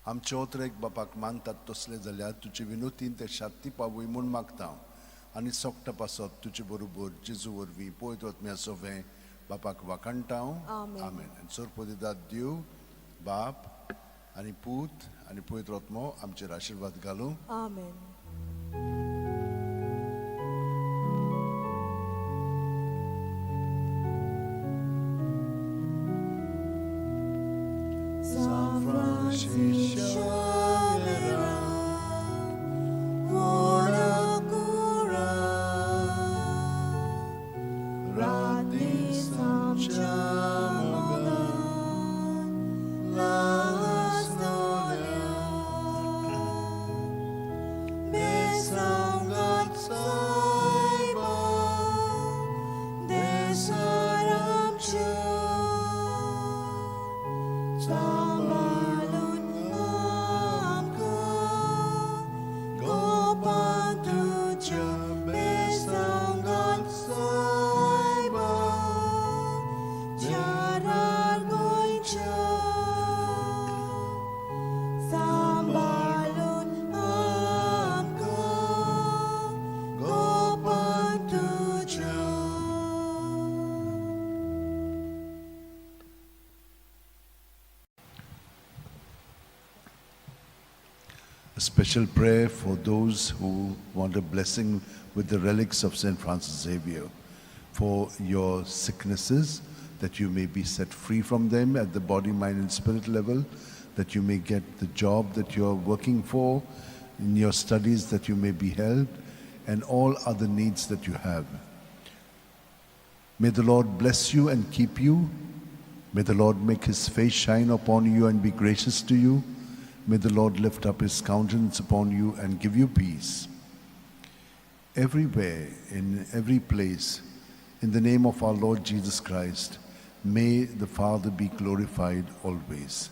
आमचे ओतरेक बापाक मानतात तसले जाल्यार तुजे विनोतीन ते शांती पावय म्हूण मागता आनी सोकटा पासत तुजे बरोबर जेजू वरवीं पवित्र आत्म्या सोवें बापाक वाखाणटा. आमेन. आमेन. सोरपोदिदाद देव बाप आनी पूत आनी पवित्र आत्मो आमचेर आशिर्वाद घालूं. आमेन. San Francisco A special prayer for those who want a blessing with the relics of St. Francis Xavier, for your sicknesses, that you may be set free from them at the body, mind, and spirit level, that you may get the job that you're working for, in your studies that you may be helped, and all other needs that you have. May the Lord bless you and keep you. May the Lord make his face shine upon you and be gracious to you. May the Lord lift up his countenance upon you and give you peace. Everywhere, in every place, in the name of our Lord Jesus Christ, may the Father be glorified always.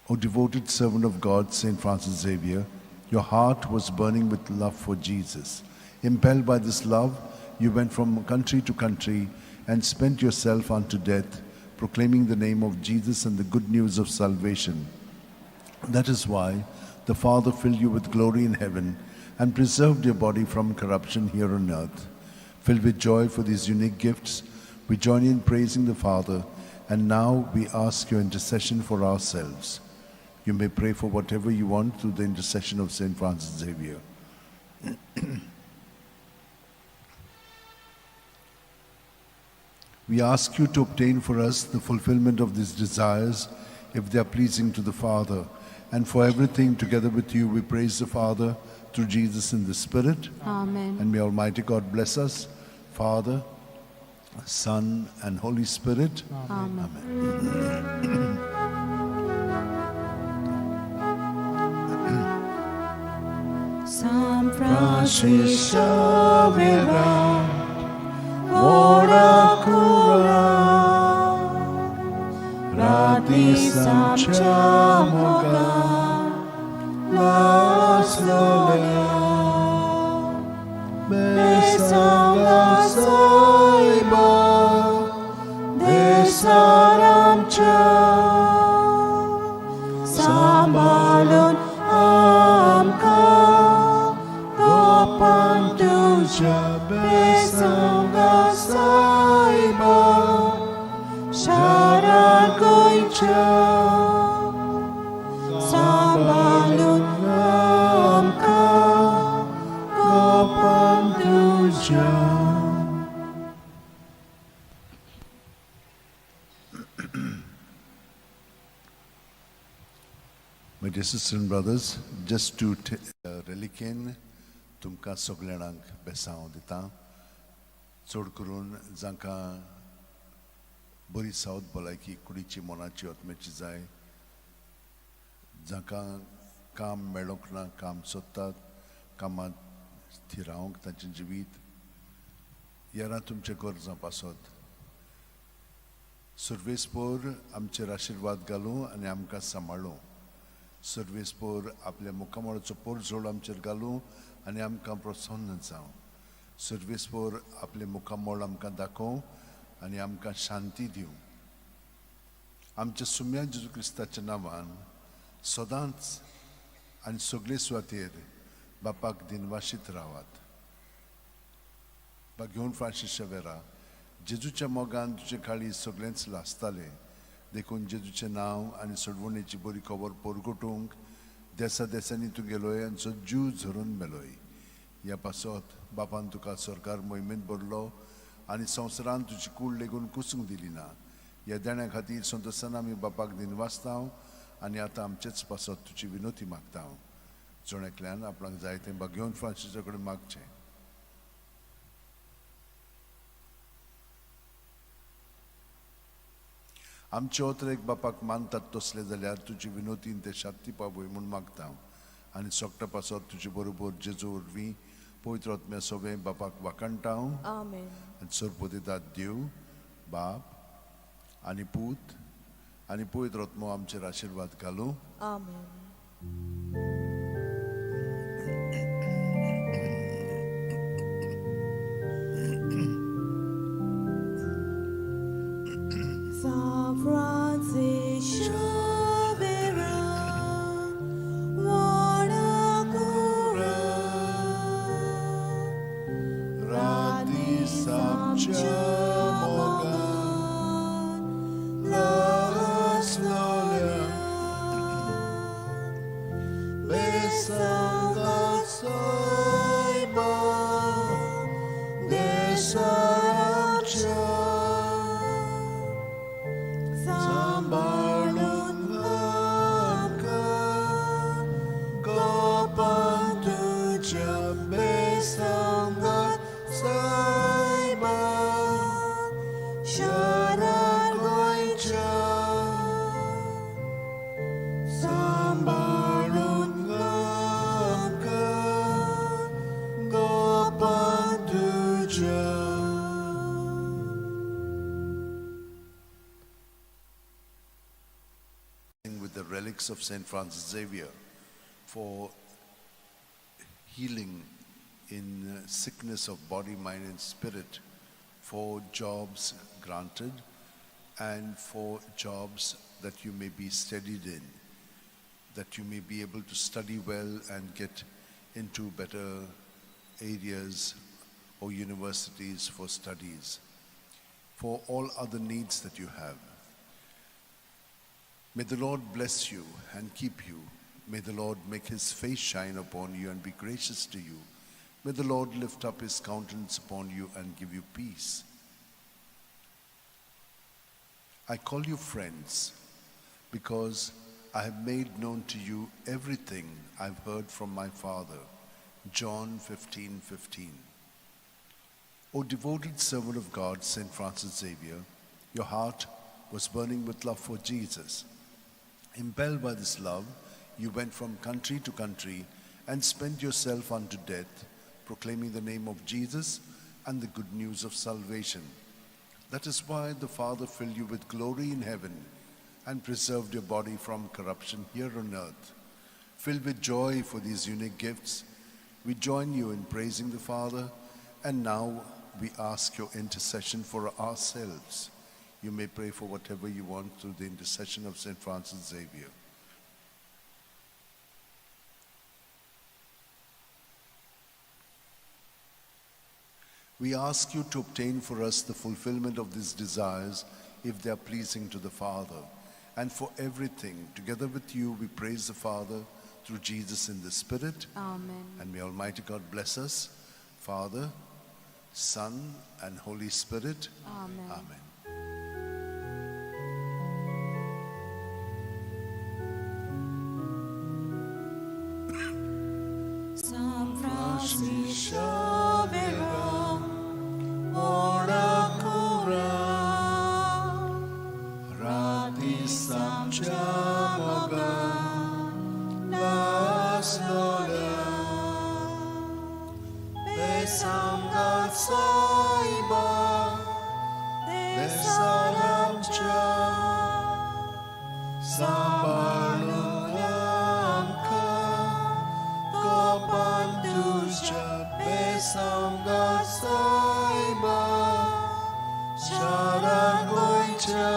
O devoted servant of God, St. Francis Xavier, your heart was burning with love for Jesus. Impelled by this love, you went from country to country and spent yourself unto death, proclaiming the name of Jesus and the good news of salvation. That is why the Father filled you with glory in heaven and preserved your body from corruption here on earth. Filled with joy for these unique gifts, we join in praising the Father, and now we ask your intercession for ourselves. You may pray for whatever you want through the intercession of St. Francis Xavier. We ask you to obtain for us the fulfillment of these desires, if they are pleasing to the Father. And for everything, together with you, we praise the Father through Jesus in the Spirit. Amen. And may Almighty God bless us, Father, Son, and Holy Spirit. Amen. Amen. San Francis Francisco Ora cura, Rati Samchamoga, Laslolia, Besanga Saiba, Desaramcha, Sambalun Amka Gopantuja Besanga Saiba, Sharagoicha Sambalun Amka Gopantuja. My dear sisters and brothers, just to reliquien तुमकां सगळ्यांक बेसांव दिता, चड करून जांकां बरी south भलायकी कुडीची, मनाची, आत्म्याची जाय, जांकां काम मेळोंक ना, काम सोदतात, कामांत थिरावंक तांचें जिवीत येरा तुमचें गरजां पासत सर्वेस्पोर आमचेर आशिर्वाद घालूं आनी आमकां सांबाळूं. सर्वेस्पोर आपल्या मुखामळाचो पोरजोड आमचेर घालूं आनी आमकां प्रसन्न जावं. सर्वेस्पोर आपलें मुखामळ आमकां दाखोवं आनी आमकां शांती दिवं. आमच्या सुम्या जेजू क्रिस्ताच्या नांवान सदांच आनी सगळे सुवातेर बापाक दिनवाशीत रावात. घेवन फ्रांसीस शेवेरा, जेजूच्या मोगान तुजे काळी सगळेंच लासतालें, देखून जेजूचें नांव आनी सोडवणेची बरी खबर परगटूंक देसा देसांनी तूं गेलोय आनी जीव झरून मेलोय. ह्या पासत बापान तुका सरकार मोहिमेंत भरलो आनी संवसारान तुजी कूड लेगून कुसूंक दिली ना. ह्या देण्या खातीर संतोशान आमी बापाक दिनवासता आनी आतां आमचेच पासत तुजी विनोती मागता. जण एकल्यान आपणाक जाय तें बागेवन फ्रांसीसा कडेन मागचें. आमचे ओतरेक बापाक मानतात तसले जाल्यार तुजी विनोतीन ते शांती पावय म्हूण मागता आनी सोकटा पासत तुजे बरोबर जेजू वरवीं पवित्र आत्म्या सोबें बापाक वाखाणटा. आमेन. आनी सरपतितात देव बाप आनी पूत आनी पवित्र आत्मो आमचेर आशिर्वाद घालूं. आमेन. San Francis Xavier, Wanakura, राती सामच्या मोगान लासलोल्या बेसांगा सायबा देसाराच्या सांबाळून आमकां गोपान तुज्या बेसांगा सायबा शारा गोंयच्या सांबाळून आमकां गोपान तुज्या. With the relics of St. Francis Xavier for healing in sickness of body, mind and spirit, for jobs granted and for jobs that you may be steadied in, that you may be able to study well and get into better areas or universities for studies, for all other needs that you have. May the Lord bless you and keep you. May the Lord make his face shine upon you and be gracious to you. May the Lord lift up his countenance upon you and give you peace. I call you friends because I have made known to you everything I've heard from my Father. John 15:15. O devoted servant of God, St. Francis Xavier, your heart was burning with love for Jesus. Impelled by this love, you went from country to country and spent yourself unto death, proclaiming the name of Jesus and the good news of salvation. That is why the Father filled you with glory in heaven and preserved your body from corruption here on earth. Filled with joy for these unique gifts, we join you in praising the Father, and now we ask your intercession for ourselves. You may pray for whatever you want through the intercession of St. Francis Xavier. We ask you to obtain for us the fulfillment of these desires if they are pleasing to the Father. And for everything, together with you, we praise the Father through Jesus in the Spirit. Amen. And may Almighty God bless us, Father, Son, and Holy Spirit. Amen. Amen. San Francis Xavier, Wanakura, Rati samcha mogan laslola Besangat saiba desaramcha Sambalunamka Gopantusha besangat saiba Sharagoicha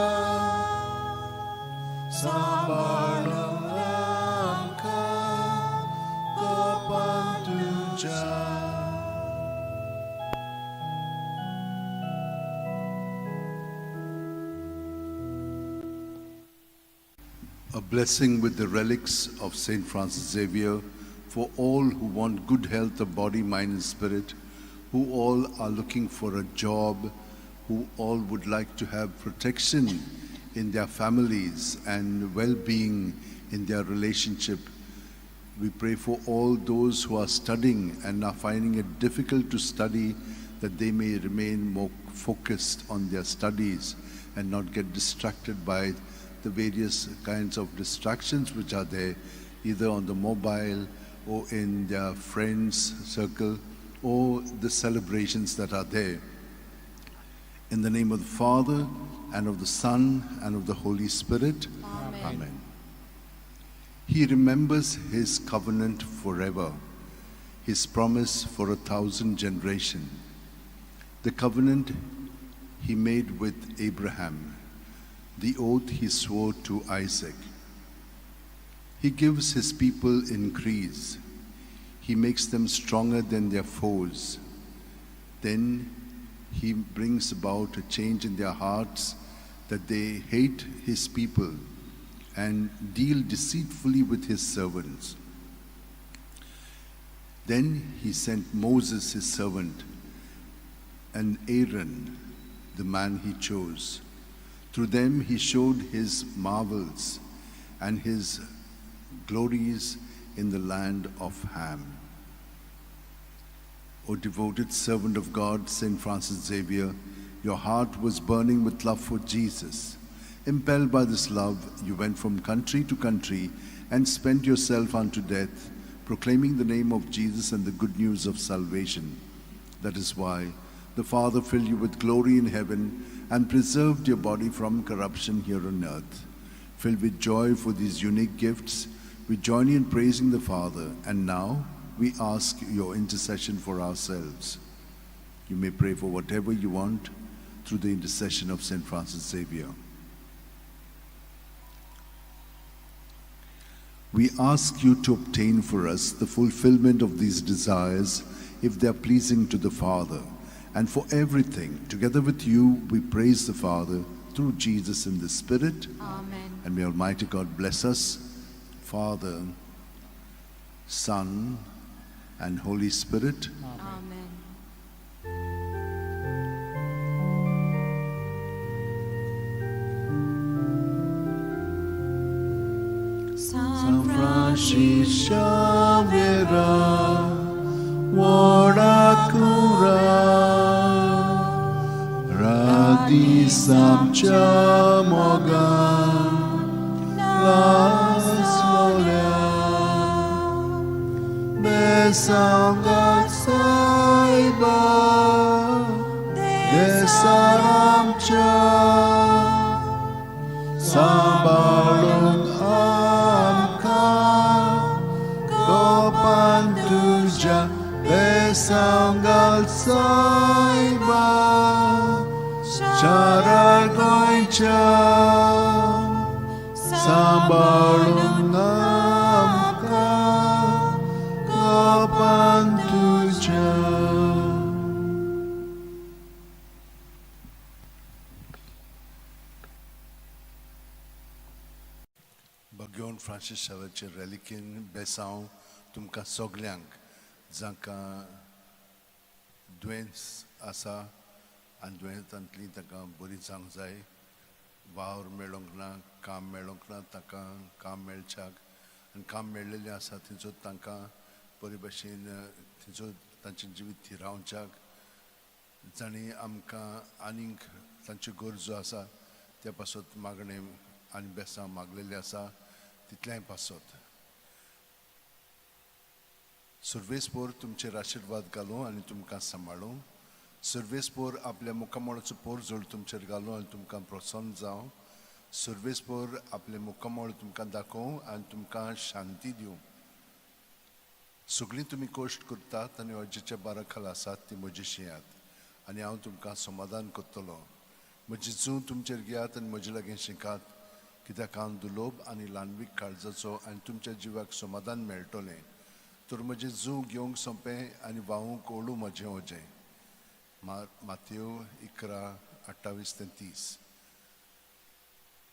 Sambalunamka A blessing with the relics of Saint Francis Xavier for all who want good health of body, mind, and spirit, who all are looking for a job, who all would like to have protection in their families and well-being in their relationship. We pray for all those who are studying and are finding it difficult to study, that they may remain more focused on their studies and not get distracted by the various kinds of distractions which are there, either on the mobile or in their friends' circle or the celebrations that are there. In the name of the Father, and of the Son, and of the Holy Spirit. Amen. Amen. He remembers his covenant forever, his promise for 1,000 generations, the covenant he made with Abraham, the oath he swore to Isaac. He gives his people increase. He makes them stronger than their foes. Then he brings about a change in their hearts, that they hate his people and deal deceitfully with his servants. Then he sent Moses, his servant, and Aaron, the man he chose. Through them he showed his marvels and his glories in the land of Ham. O devoted servant of God, Saint Francis Xavier, your heart was burning with love for Jesus. Impelled by this love, you went from country to country and spent yourself unto death, proclaiming the name of Jesus and the good news of salvation. That is why the Father filled you with glory in heaven and preserved your body from corruption here on earth. Filled with joy for these unique gifts, we join you in praising the Father, and now we ask your intercession for ourselves. You may pray for whatever you want through the intercession of Saint Francis Xavier. We ask you to obtain for us the fulfillment of these desires, if they are pleasing to the Father. And for everything, together with you, we praise the Father through Jesus in the Spirit. Amen. And may Almighty God bless us, Father, Son, and Holy Spirit. Amen. San Francis Xavier, Wodakura, Radi Samcha Moga, Las Lola, Besangat Saiba, Desaramcha, Sambalung Amka, Gopantuja, Besangal Saiba, Charagoincha, Sambalung Amka, Gopantuja. Bagyon Francis Xavierचे रेलिकेन बेसांव तुमकां सगल्यांक जांकां दुयेंस आसा आनी दुयेंसांतली तांकां बरी जावंक जाय, वावर मेळोंक ना, काम मेळोंक ना, तांकां काम मेळच्याक आनी काम मेळ्ळेलें आसा थंयचो तांकां बरे भशेन थंयचो तांचें जिवीत थिरावच्याक, जांणी आमकां आनीक तांच्यो गरजो आसा त्या पासत मागणें आनी बेसांव मागलेलें आसा तितलेंय पासत. सुर्वेसपोर तुमचेर आशिर्वाद घालूं आनी तुमकां सांबाळूं. सुर्वेसपोर आपल्या मुखामळाचो पोरजोड तुमचेर घालूं आनी तुमकां प्रसन्न जावं. सुर्वेसपोर आपलें मुखामळ तुमकां दाखोवं आनी तुमकां शांती दिवं. सगळीं तुमी कश्ट करतात आनी अजेच्या बारा खाला आसात ती म्हजी शियात आनी हांव तुमकां समाधान करतलो. म्हजी जूं तुमचेर घेयात आनी म्हजे लागीं शिकात, कित्याक हांव दुलोब आनी ल्हानवीक काळजाचो आनी तुमच्या जिवाक समाधान मेळटलें. तर म्हजें जूं घेवंक सोंपें आनी व्हांवूंक ओडू म्हजें ओजें. मातयो 11:28 ते 30.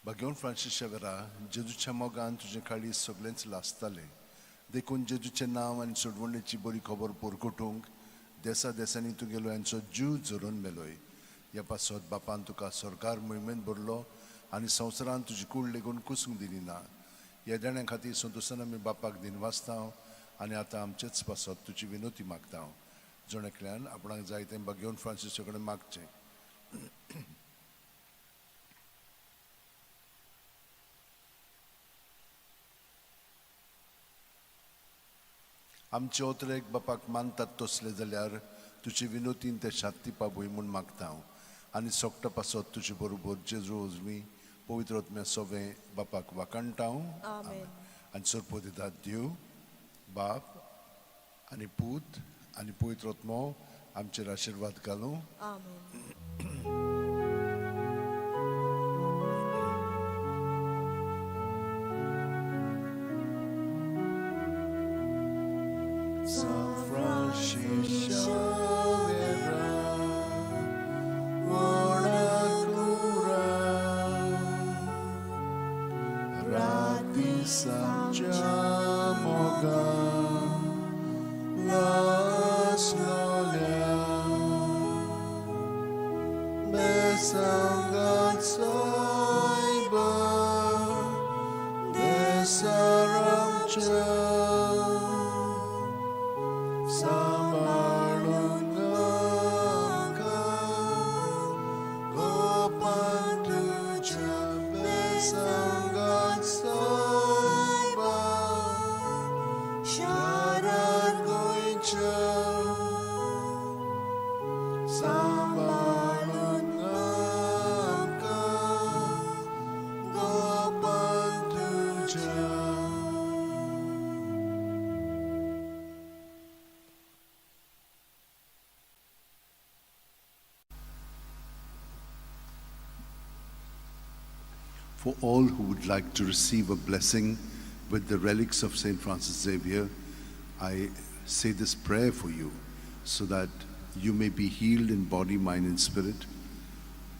भाग्यवंत फ्रांसीस शेवरा, जेजूच्या मोगान तुजें काळीज सगळेंच लासतालें, देखून जेजूचें नांव आनी सोडवणेची बरी खबर पोरकोटूंक देसा देसांनी तुगेलो यांचो जीव झरोवन मेलोय. ह्या पासत बापान तुका सरकार मोहिमेंत भरलो आनी संवसारान तुजी कूड लेगून कुसूंक दिली ना. ह्या देण्या खातीर संतोशान आमी बापाक दिनवासता आनी आतां आमचेच पासत तुजी विनोती मागता. जण एकल्यान आपणाक जाय तें भाग्यवंत फ्रांसीसा कडेन मागचें. आमचे ओतरेक बापाक मानतात तसले जाल्यार तुजे विनोतीन ते शांती पावय म्हूण मागता हांव आनी सोकटा पासत तुजे बरोबर जेजू वरवीं पवित्र आत्म्या सोवें बापाक वाखाणटा हांव. आमेन. आनी सरपो दितात देव बाप आनी पूत आनी पवित्र आत्मो आमचेर आशिर्वाद घालूं. आमेन. San Francis Xavier, ora cura, rati Santiago, las nolia, besangat saiba, desaramcha. सांबाळून आमकां, गोपान तुज्या बेसांगात सायबा, शारार गोंयच्या. सांबाळून आमकां, गोपान तुज्या. For all who would like to receive a blessing with the relics of St. Francis Xavier, I say this prayer for you so that you may be healed in body, mind, and spirit,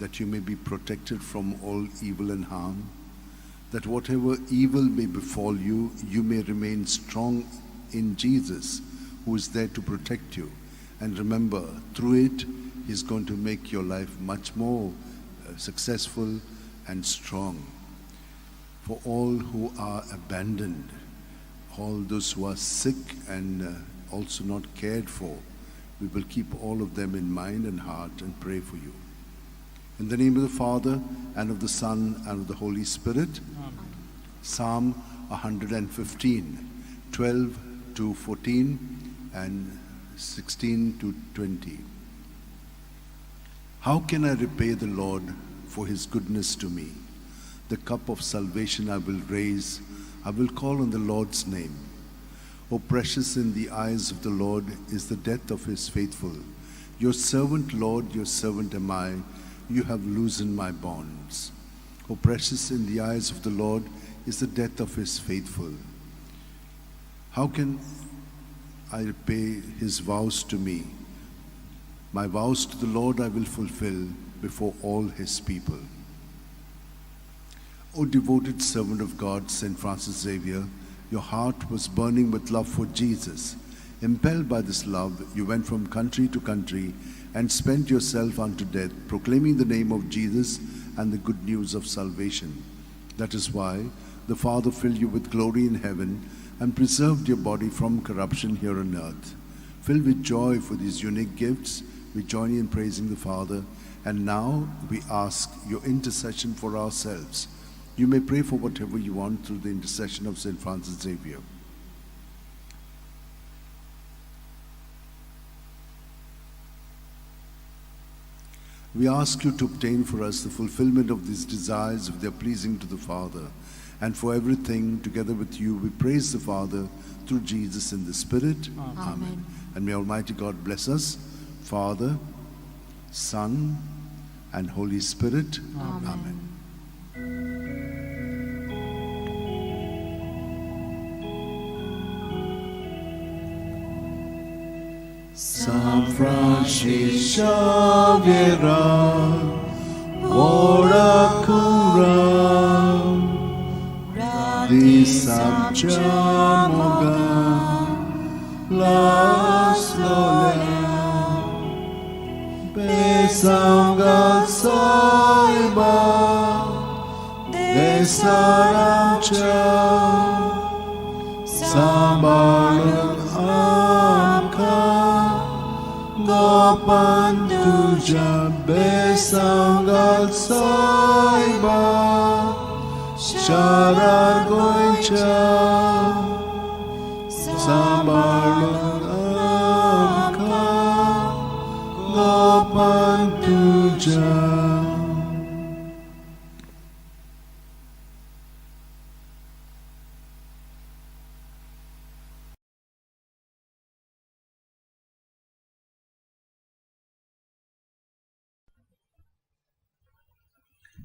that you may be protected from all evil and harm, that whatever evil may befall you, you may remain strong in Jesus, who is there to protect you. And remember, through it, He's going to make your life much more successful and strong. For all who are abandoned, all those who are sick and also not cared for, we will keep all of them in mind and heart and pray for you. In the name of the Father, and of the Son, and of the Holy Spirit. Amen. Psalm 115, 12 to 14 and 16 to 20. How can I repay the Lord for his goodness to me? The cup of salvation I will raise. I will call on the Lord's name. O precious in the eyes of the Lord is the death of his faithful. Your servant, Lord, your servant am I. You have loosened my bonds. O precious in the eyes of the Lord is the death of his faithful. How can I repay his vows to me? My vows to the Lord I will fulfill before all his people. O devoted servant of God, St. Francis Xavier, your heart was burning with love for Jesus. Impelled by this love, you went from country to country and spent yourself unto death, proclaiming the name of Jesus and the good news of salvation. That is why the Father filled you with glory in heaven and preserved your body from corruption here on earth. Filled with joy for these unique gifts, we join you in praising the Father, and now we ask your intercession for ourselves. You may pray for whatever you want through the intercession of St. Francis Xavier. We ask you to obtain for us the fulfillment of these desires if they are pleasing to the Father. And for everything, together with you, we praise the Father through Jesus in the Spirit. Amen. Amen. And may Almighty God bless us, Father, Son, and Holy Spirit. Amen. Amen. San Francis Xavier, ora cura. साबच्या मोगान लासलोल्या बेसांव घाल सायबा देसारांच्या सांबाळून आमकां गोपान तुज्या बेसांव घाल सायबा शारार गोंयच्या सांबाळून आमकां गोपान तुज्या.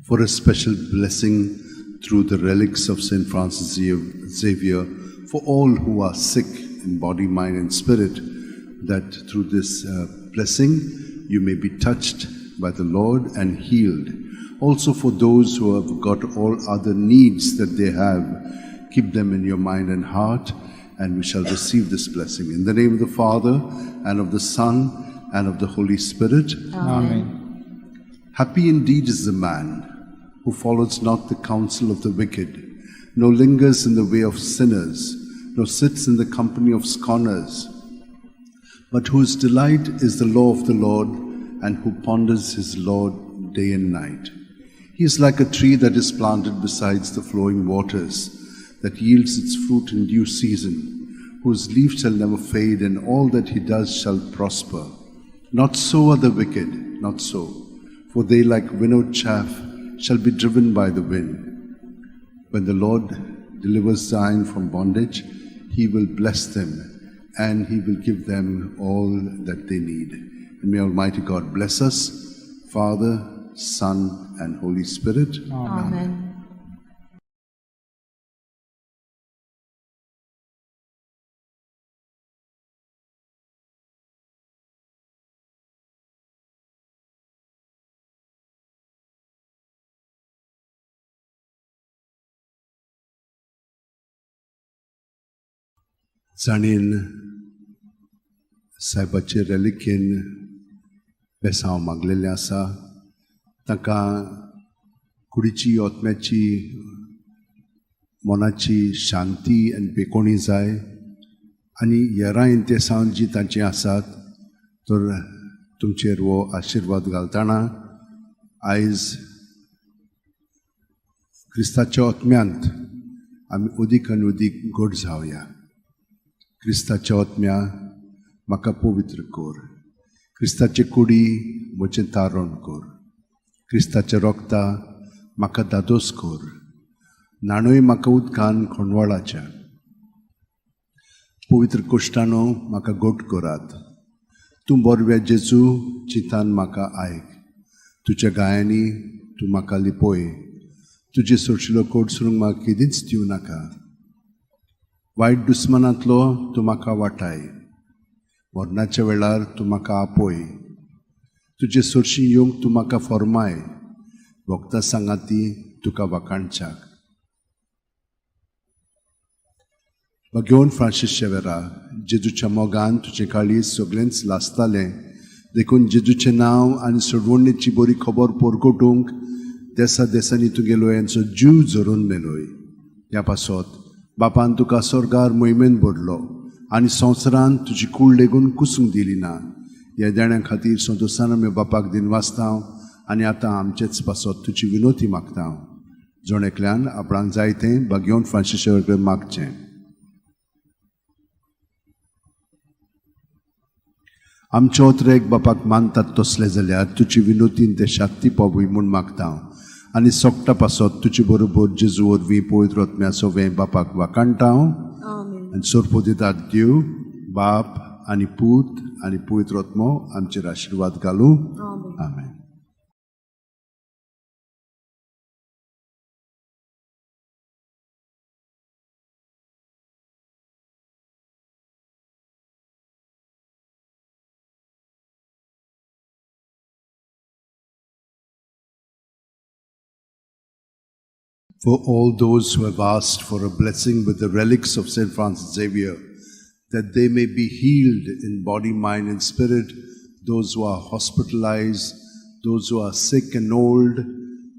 For a special blessing through the relics of St. Francis Xavier for all who are sick in body, mind, and spirit, that through this blessing you may be touched by the Lord and healed. Also for those who have got all other needs that they have, keep them in your mind and heart, and we shall receive this blessing. In the name of the Father, and of the Son, and of the Holy Spirit. Amen. Happy indeed is the man who follows not the counsel of the wicked, nor lingers in the way of sinners, nor sits in the company of scorners, but whose delight is the law of the Lord, and who ponders his law day and night. He is like a tree that is planted beside the flowing waters, that yields its fruit in due season, whose leaf shall never fade, and all that he does shall prosper. Not so are the wicked, not so, for they like winnowed chaff shall be driven by the wind. When the Lord delivers Zion from bondage, he will bless them, and he will give them all that they need. And may Almighty God bless us, Father, Son, and Holy Spirit. Amen. जाणीन सायबाचे रेलिकेन बेसांव मागलेलें आसा, तांकां कुडीची, आत्म्याची, मनाची शांती आनी बेकोणी जाय आनी येरां इंतेसांव जी तांची आसात तर तुमचेर हो आशिर्वाद घालतना आयज क्रिस्ताच्या आत्म्यांत आमी अदीक आनी अदीक गोड जावया. क्रिस्ताच्या आत्म्या म्हाका पवित्र कर, क्रिस्ताचे कुडी म्हजें तारण कर, क्रिस्ताच्या रोगता म्हाका दादोस कर, न्हाणय म्हाका उदकान खोंडवाळाच्या, पवित्र कोश्टानो म्हाका गोट करात. तूं बोरव्या जेजू चिंतान म्हाका आयक, तुज्या गायांनी तूं म्हाका लिपय, तुजे सोडशिलो कोट सोडूंक म्हाका केदींच दिवं नाका. वायट दुस्मनांतलो तूं म्हाका वाटाय, मरणाच्या वेळार तूं म्हाका आपय, तुजे सोरशी येवंक तूं म्हाका फॉर्माय, वखदां सांगाती तुका वाखाणच्याक. भगेवन फ्रांसीस शेवेरा, जेजूच्या मोगान तुजें काळीज सगळेंच लासतालें, देखून जेजूचें नांव आनी सोडवणेची बरी खबर परगटूंक देसा देसांनी तुगेलो यांचो जीव झरोवन मेलोय. ह्या पासत बापान तुका स्वर्गार मोहिमेन भरलो आनी संवसारान तुजी कूड लेगून कुसूंक दिली ना. ह्या देण्या खातीर संतोशान आमी बापाक दिनवासता आनी आतां आमचेच पासत तुजी विनोती मागता. जण एकल्यान आपणाक जाय तें भाग्योवन फ्रांसीस कडेन मागचें. आमचे ओतरेक बापाक मानतात तसले जाल्यार तुजी विनोतीन ते शांती पावय म्हूण मागता आनी सोगटा पासत तुजे बरोबर जेजू वरवीं पवित्र आत्म्या सोवें बापाक वाखाणटा. आनी सोरपो दितात देव बाप आनी पूत आनी पवित्र आत्मो आमचेर आशिर्वाद घालूं. आमेन. For all those who have asked for a blessing with the relics of St. Francis Xavier, that they may be healed in body, mind, and spirit, those who are hospitalized, those who are sick and old,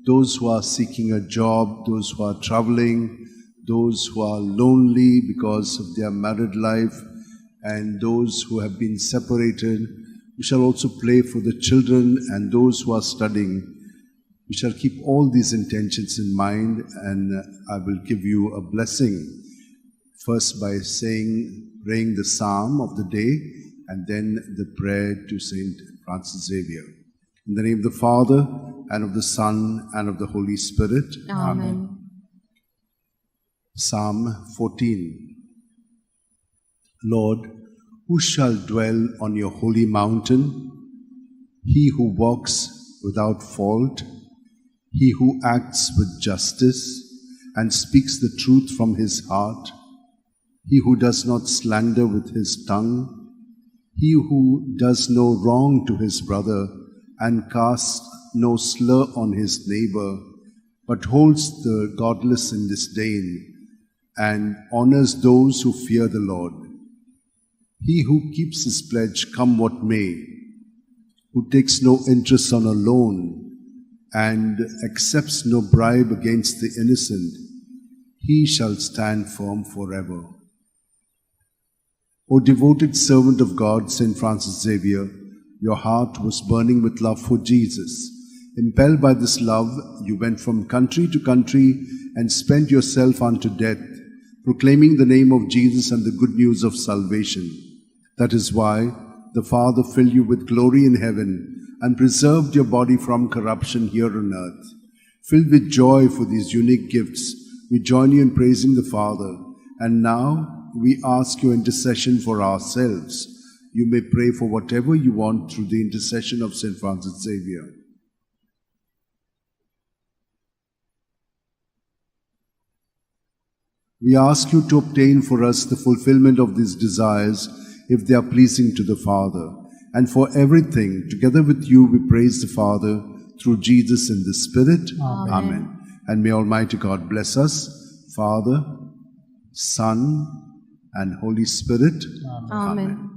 those who are seeking a job, those who are traveling, those who are lonely because of their married life, and those who have been separated. We shall also pray for the children and those who are studying. We shall keep all these intentions in mind, and I will give you a blessing. First by praying the psalm of the day, and then the prayer to St. Francis Xavier. In the name of the Father, and of the Son, and of the Holy Spirit. Amen. Psalm 14. Lord, who shall dwell on your holy mountain? He who walks without fault, he who acts with justice and speaks the truth from his heart, he who does not slander with his tongue, he who does no wrong to his brother and casts no slur on his neighbor, but holds the godless in disdain and honors those who fear the Lord. He who keeps his pledge, come what may, who takes no interest on a loan and accepts no bribe against the innocent, he shall stand firm forever. O devoted servant of God, St. Francis Xavier, your heart was burning with love for Jesus. Impelled by this love, you went from country to country and spent yourself unto death, proclaiming the name of Jesus and the good news of salvation. That is why the Father filled you with glory in heaven and preserved your body from corruption here on earth. Filled with joy for these unique gifts, we join you in praising the Father. And now we ask your intercession for ourselves. You may pray for whatever you want through the intercession of St. Francis Xavier. We ask you to obtain for us the fulfillment of these desires if they are pleasing to the Father. And for everything, together with you, we praise the Father through Jesus in the Spirit. Amen. Amen. And may Almighty God bless us, Father, Son, and Holy Spirit. Amen. Amen.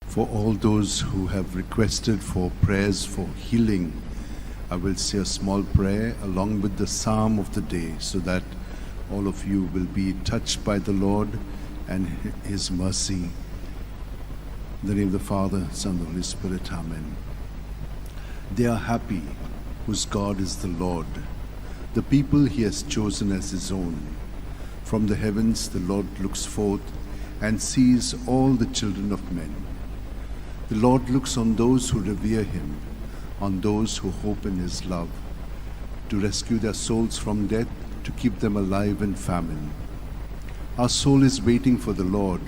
For all those who have requested for prayers for healing, I will say a small prayer along with the psalm of the day so that all of you will be touched by the Lord and His mercy. In the name of the Father, Son, and the Holy Spirit, Amen. They are happy whose God is the Lord, the people He has chosen as His own. From the heavens the Lord looks forth and sees all the children of men. The Lord looks on those who revere Him, on those who hope in His love, to rescue their souls from death, to keep them alive in famine. Our soul is waiting for the Lord.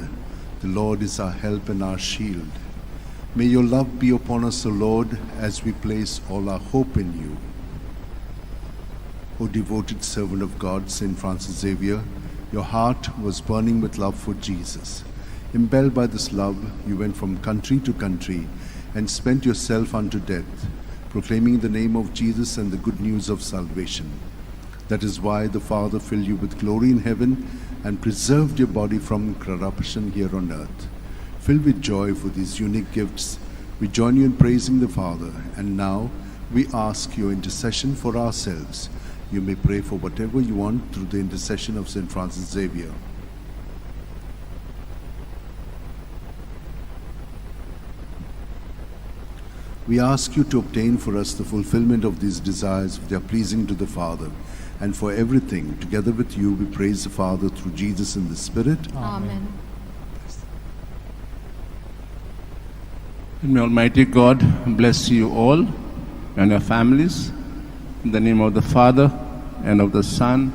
The Lord is our help and our shield. May your love be upon us, O Lord, as we place all our hope in you. O devoted servant of God, St. Francis Xavier, your heart was burning with love for Jesus. Impelled by this love, you went from country to country and spent yourself unto death, proclaiming the name of Jesus and the good news of salvation. That is why the Father filled you with glory in heaven and preserved your body from corruption here on earth. Filled with joy for these unique gifts, we join you in praising the Father, and now we ask your intercession for ourselves. You may pray for whatever you want through the intercession of St. Francis Xavier. We ask you to obtain for us the fulfillment of these desires if they are pleasing to the Father. And for everything, together with you, we praise the Father through Jesus in the Spirit. Amen. And may Almighty God bless you all and your families. In the name of the Father, and of the Son,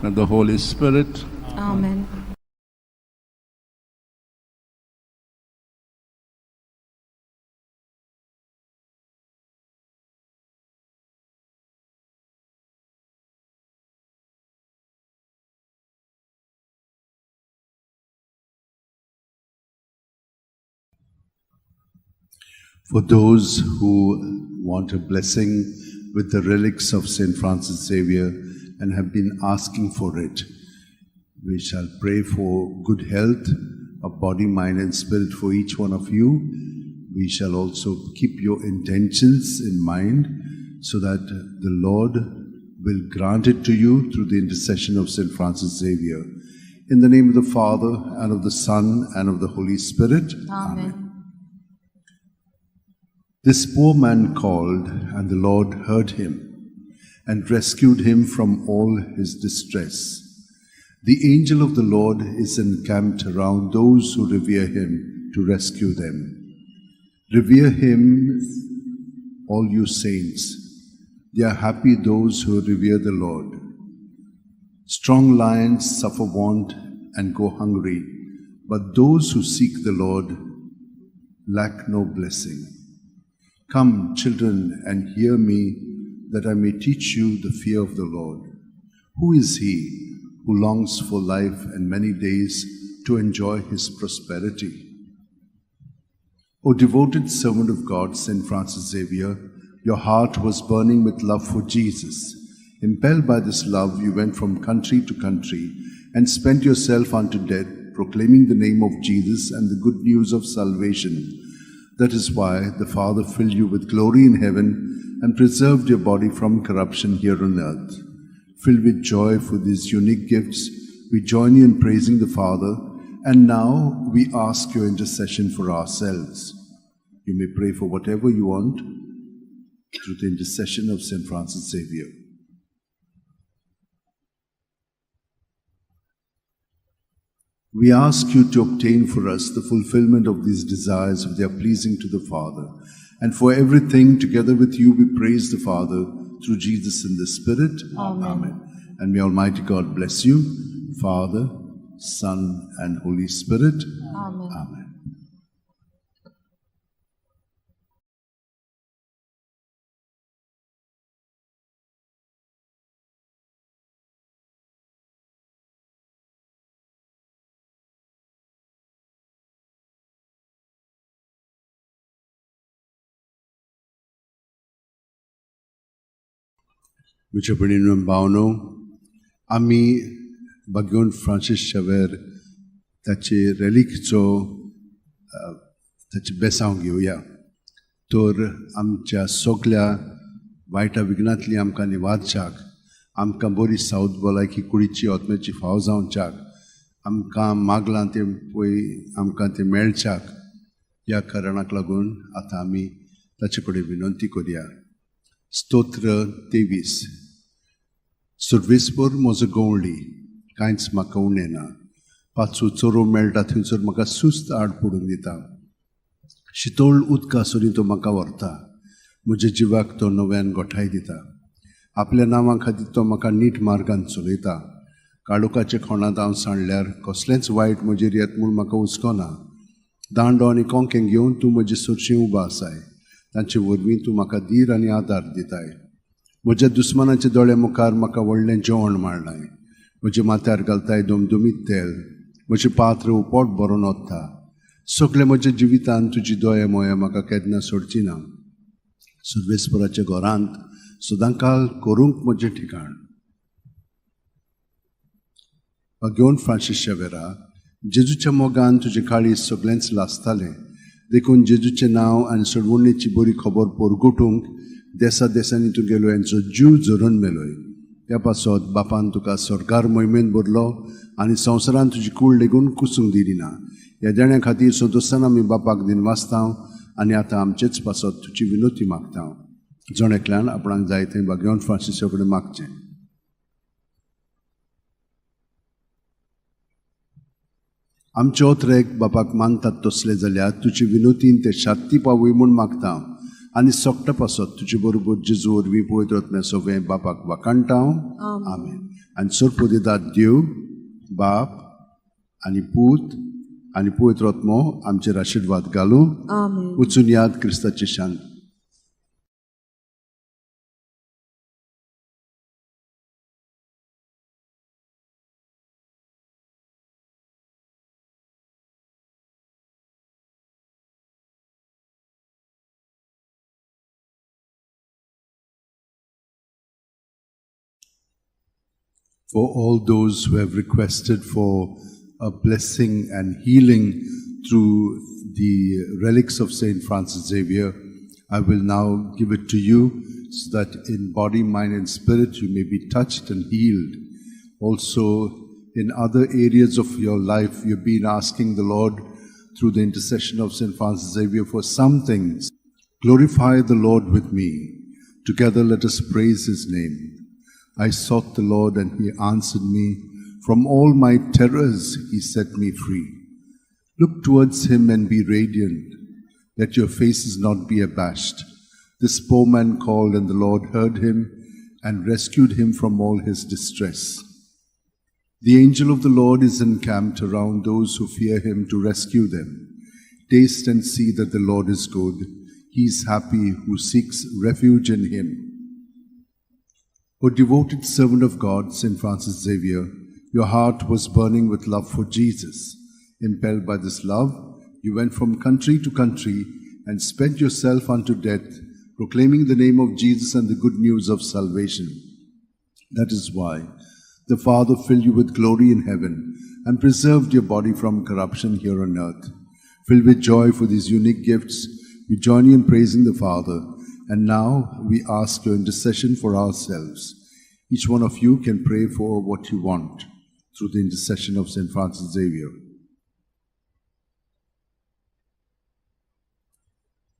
and of the Holy Spirit. Amen. For those who want a blessing with the relics of St. Francis Xavier and have been asking for it, we shall pray for good health of body, mind, and spirit for each one of you. We shall also keep your intentions in mind so that the Lord will grant it to you through the intercession of St. Francis Xavier. In the name of the Father, and of the Son, and of the Holy Spirit. Amen. This poor man called, and the Lord heard him and rescued him from all his distress. The angel of the Lord is encamped around those who revere him to rescue them. Revere him, all you saints. They are happy those who revere the Lord. Strong lions suffer want and go hungry, but those who seek the Lord lack no blessing. Come, children, and hear me, that I may teach you the fear of the Lord. Who is he who longs for life and many days to enjoy his prosperity? O devoted servant of God, St. Francis Xavier, your heart was burning with love for Jesus. Impelled by this love, you went from country to country and spent yourself unto death, proclaiming the name of Jesus and the good news of salvation. That is why the Father filled you with glory in heaven and preserved your body from corruption here on earth. Filled with joy for these unique gifts, we join you in praising the Father, and now we ask your intercession for ourselves. You may pray for whatever you want through the intercession of St. Francis Xavier. We ask you to obtain for us the fulfillment of these desires if they are pleasing to the Father. And for everything, together with you, we praise the Father through Jesus in the Spirit. Amen. Amen. And may Almighty God bless you, Father, Son, and Holy Spirit. Amen. Amen. म्हज्या भयणीनो भावनो, आमी बागेवन Francis Xavier ताचे रेलिकचो ताचें बेसांव घेवया. तर आमच्या सगल्या वायटा विघ्नांतली आमकां निवारच्याक, आमकां बरी सावत भलायकी कुडीची आत्म्याची फाव जावच्याक, आमकां मागलां तें पळय आमकां तें मेळच्याक, ह्या कारणाक लागून आतां आमी ताचे कडेन विनंती करया. स्तोत्र 23. सुर्वेसभर म्हजो गवळी, कांयच म्हाका उणें ना. पाचू चोरो मेळटा थंयसर म्हाका सुस्त आड पडून दिता. शितोळ उदका सरी तो म्हाका व्हरता. म्हज्या जिवाक तो नव्यान गोठाय दिता. आपल्या नांवा खातीर तो म्हाका नीट मार्गान चलयता. काळोखाच्या खोणांत हांव सांडल्यार कसलेंच वायट म्हजेर येत म्हूण म्हाका हुस्को ना. दांडो आनी कोंकें घेवन तूं म्हजे सरशीं उबो आसाय. तांचे वरवीं तूं म्हाका धीर आनी आदार दिताय. म्हज्या दुस्मानाच्या दोळ्या मुखार म्हाका व्हडलें जेवण मांडलाय. म्हज्या माथ्यार घालताय दमदमीत तेल. म्हजें पात्र पोट भरून वता. सगळें म्हज्या जिवितान तुजी दया मोया म्हाका केन्ना सोडची ना. सुर्वेस्पराच्या घरांत सदांकाल करूंक म्हजें ठिकाण. घेवन फ्रांसीस शावेरा, जेजूच्या मोगान तुजें काळीज सगळेंच लासतालें. देखून जेजूचें नांव आनी सोडवणेची बरी खबर परगटूंक देसा देसांनी तूं गेलो हेंचो जीव झरून मेलोय. त्या पासत बापान तुका सरकार मोहिमेंत भरलो आनी संवसारान तुजी कूड लेगून कुसूंक दिली ना. ह्या देण्या खातीर संतोशान आमी बापाक दिनवासता आनी आतां आमचेच पासत तुजी विनोती मागता. जण एकल्यान आपणाक जाय थंय भाग्यवंत फ्रांसिसा कडेन मागचें. आमचे ओतरेक बापाक मानतात तसले जाल्यार तुजे विनोतीन ते शांती पावय म्हूण मागता आनी सोकटा पासत तुजे बरोबर जेजू वरवीं पवित्र आत्म्या सगळें बापाक वाखाणटा. आमेन. आनी सरपोदेदाद देव बाप आनी पूत आनी पवित्र आत्मो आमचेर आशिर्वाद घालूं. वचून याद क्रिस्ताची शांत. For all those who have requested for a blessing and healing through the relics of Saint Francis Xavier, I will now give it to you so that in body, mind, and spirit you may be touched and healed. Also, in other areas of your life, you've been asking the Lord through the intercession of Saint Francis Xavier for some things. Glorify the Lord with me. Together let us praise his name. I sought the Lord and he answered me. From all my terrors he set me free. Look towards him and be radiant. Let your faces not be abashed. This poor man called, and the Lord heard him and rescued him from all his distress. The angel of the Lord is encamped around those who fear him to rescue them. Taste and see that the Lord is good. He is happy who seeks refuge in him. O devoted servant of God, Saint Francis Xavier, your heart was burning with love for Jesus. Impelled by this love, you went from country to country and spent yourself unto death, proclaiming the name of Jesus and the good news of salvation. That is why the Father filled you with glory in heaven and preserved your body from corruption here on earth. Filled with joy for these unique gifts, we join you in praising the Father. And now we ask your intercession for ourselves. Each one of you can pray for what you want through the intercession of Saint Francis Xavier.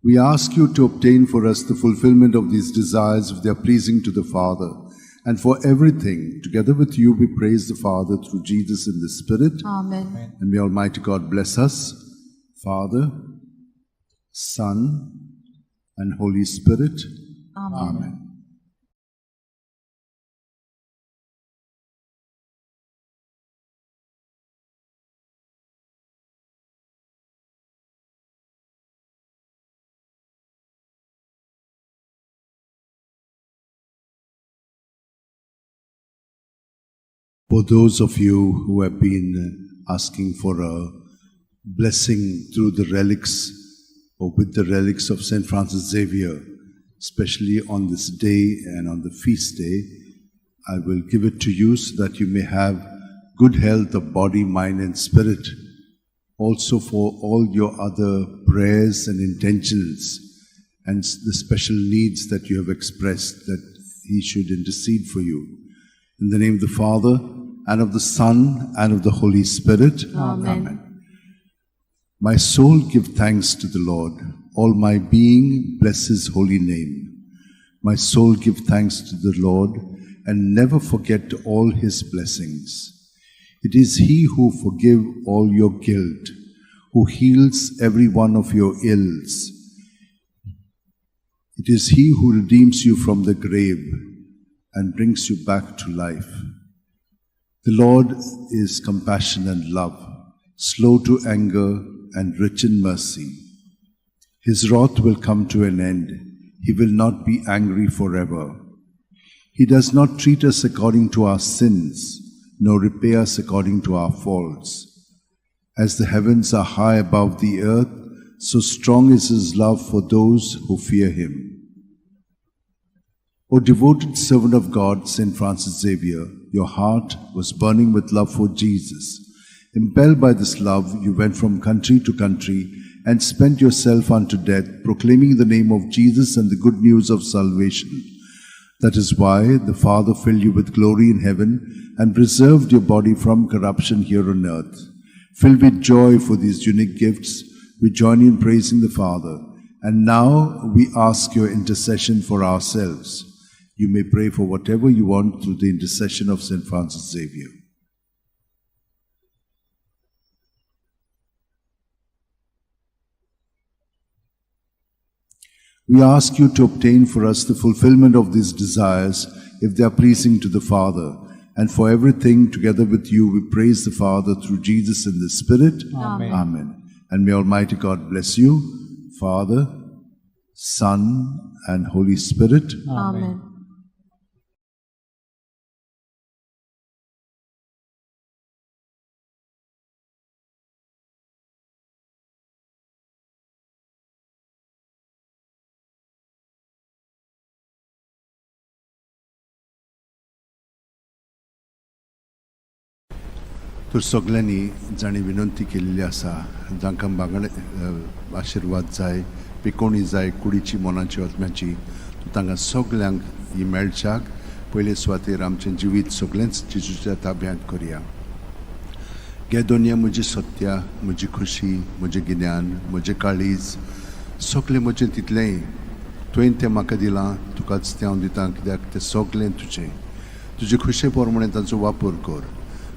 We ask you to obtain for us the fulfillment of these desires if they are pleasing to the Father. And for everything, together with you, we praise the Father through Jesus in the Spirit. Amen. And may Almighty God bless us, Father, Son, and Holy Spirit. Amen. Amen. For those of you who have been asking for a blessing through the relics or with the relics of Saint Francis Xavier, especially on this day and on the feast day, I will give it to you so that you may have good health of body, mind, and spirit. Also for all your other prayers and intentions and the special needs that you have expressed, that he should intercede for you. In the name of the Father, and of the Son, and of the Holy Spirit. Amen. Amen. My soul give thanks to the Lord. All my being bless his holy name. My soul give thanks to the Lord, and never forget all his blessings. It is he who forgives all your guilt, who heals every one of your ills. It is he who redeems you from the grave and brings you back to life. The Lord is compassion and love, slow to anger and rich in mercy. His wrath will come to an end. He will not be angry forever. He does not treat us according to our sins, nor repay us according to our faults. As the heavens are high above the earth, so strong is his love for those who fear him. O devoted servant of God, Saint Francis Xavier, your heart was burning with love for Jesus. Impelled by this love, you went from country to country and spent yourself unto death, proclaiming the name of Jesus and the good news of salvation. That is why the Father filled you with glory in heaven and preserved your body from corruption here on earth. Filled with joy for these unique gifts, we join you in praising the Father. And now we ask your intercession for ourselves. You may pray for whatever you want through the intercession of Saint Francis Xavier. We ask you to obtain for us the fulfillment of these desires, if they are pleasing to the Father. And for everything, together with you, we praise the Father through Jesus in the Spirit. Amen. Amen. And may Almighty God bless you, Father, Son, and Holy Spirit. Amen. तर सगल्यांनी जांणी विनंती केल्ली आसा, जांकां बांगडे आशिर्वाद जाय, पिकोणी जाय, कुडीची, मनाची, आत्म्याची, तांकां सगल्यांक ही मेळच्याक पयले सुवातेर आमचें जिवीत सगळेंच जेजूच्या ताब्यांत करया. गे दोनया म्हजी सत्या, म्हजी खुशी, म्हजें गिन्यान, म्हजें काळीज, सगळें म्हजें तितलेंय तुवें तें म्हाका दिलां, तुकाच तें हांव दितां, कित्याक तें सगळें तुजें. तुजे खुशे प्रमाणे तांचो वापर कर.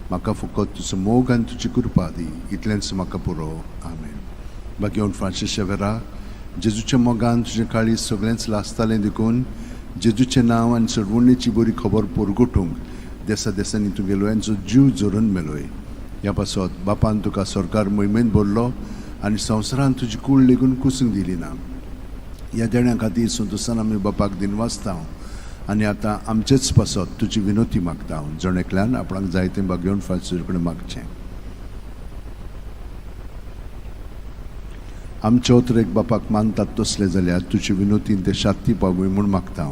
म्हाका फकत तुजो मोग आनी तुजी कृपा दी, इतलेंच म्हाका पुरो. आमेन. बागेवन फ्रांसीस शेवेरा, जेजूच्या मोगान तुजें काळीज सगळेंच लासतालें, देखून जेजूचें नांव आनी सोडवणेची बरी खबर परगटूंक देसा देसांनी तुगेलो यांचो जीव झरोवन मेलोय. ह्या पासत बापान तुका सरकार मोहिमेन भरलो आनी संवसारान तुजी कूड लेगून कुसूंक दिली ना. ह्या देण्या खातीर संतोशान आमी बापाक दिनवासता आनी आतां आमचेच पासत तुजी विनोती मागता. जण एकल्यान आपणाक जाय तें बागेवन फ्रांसीस कडेन मागचें. आमचे उतरेक बापाक मानतात तसलें जाल्यार तुजी विनोतीन ते शांती पावूय म्हूण मागता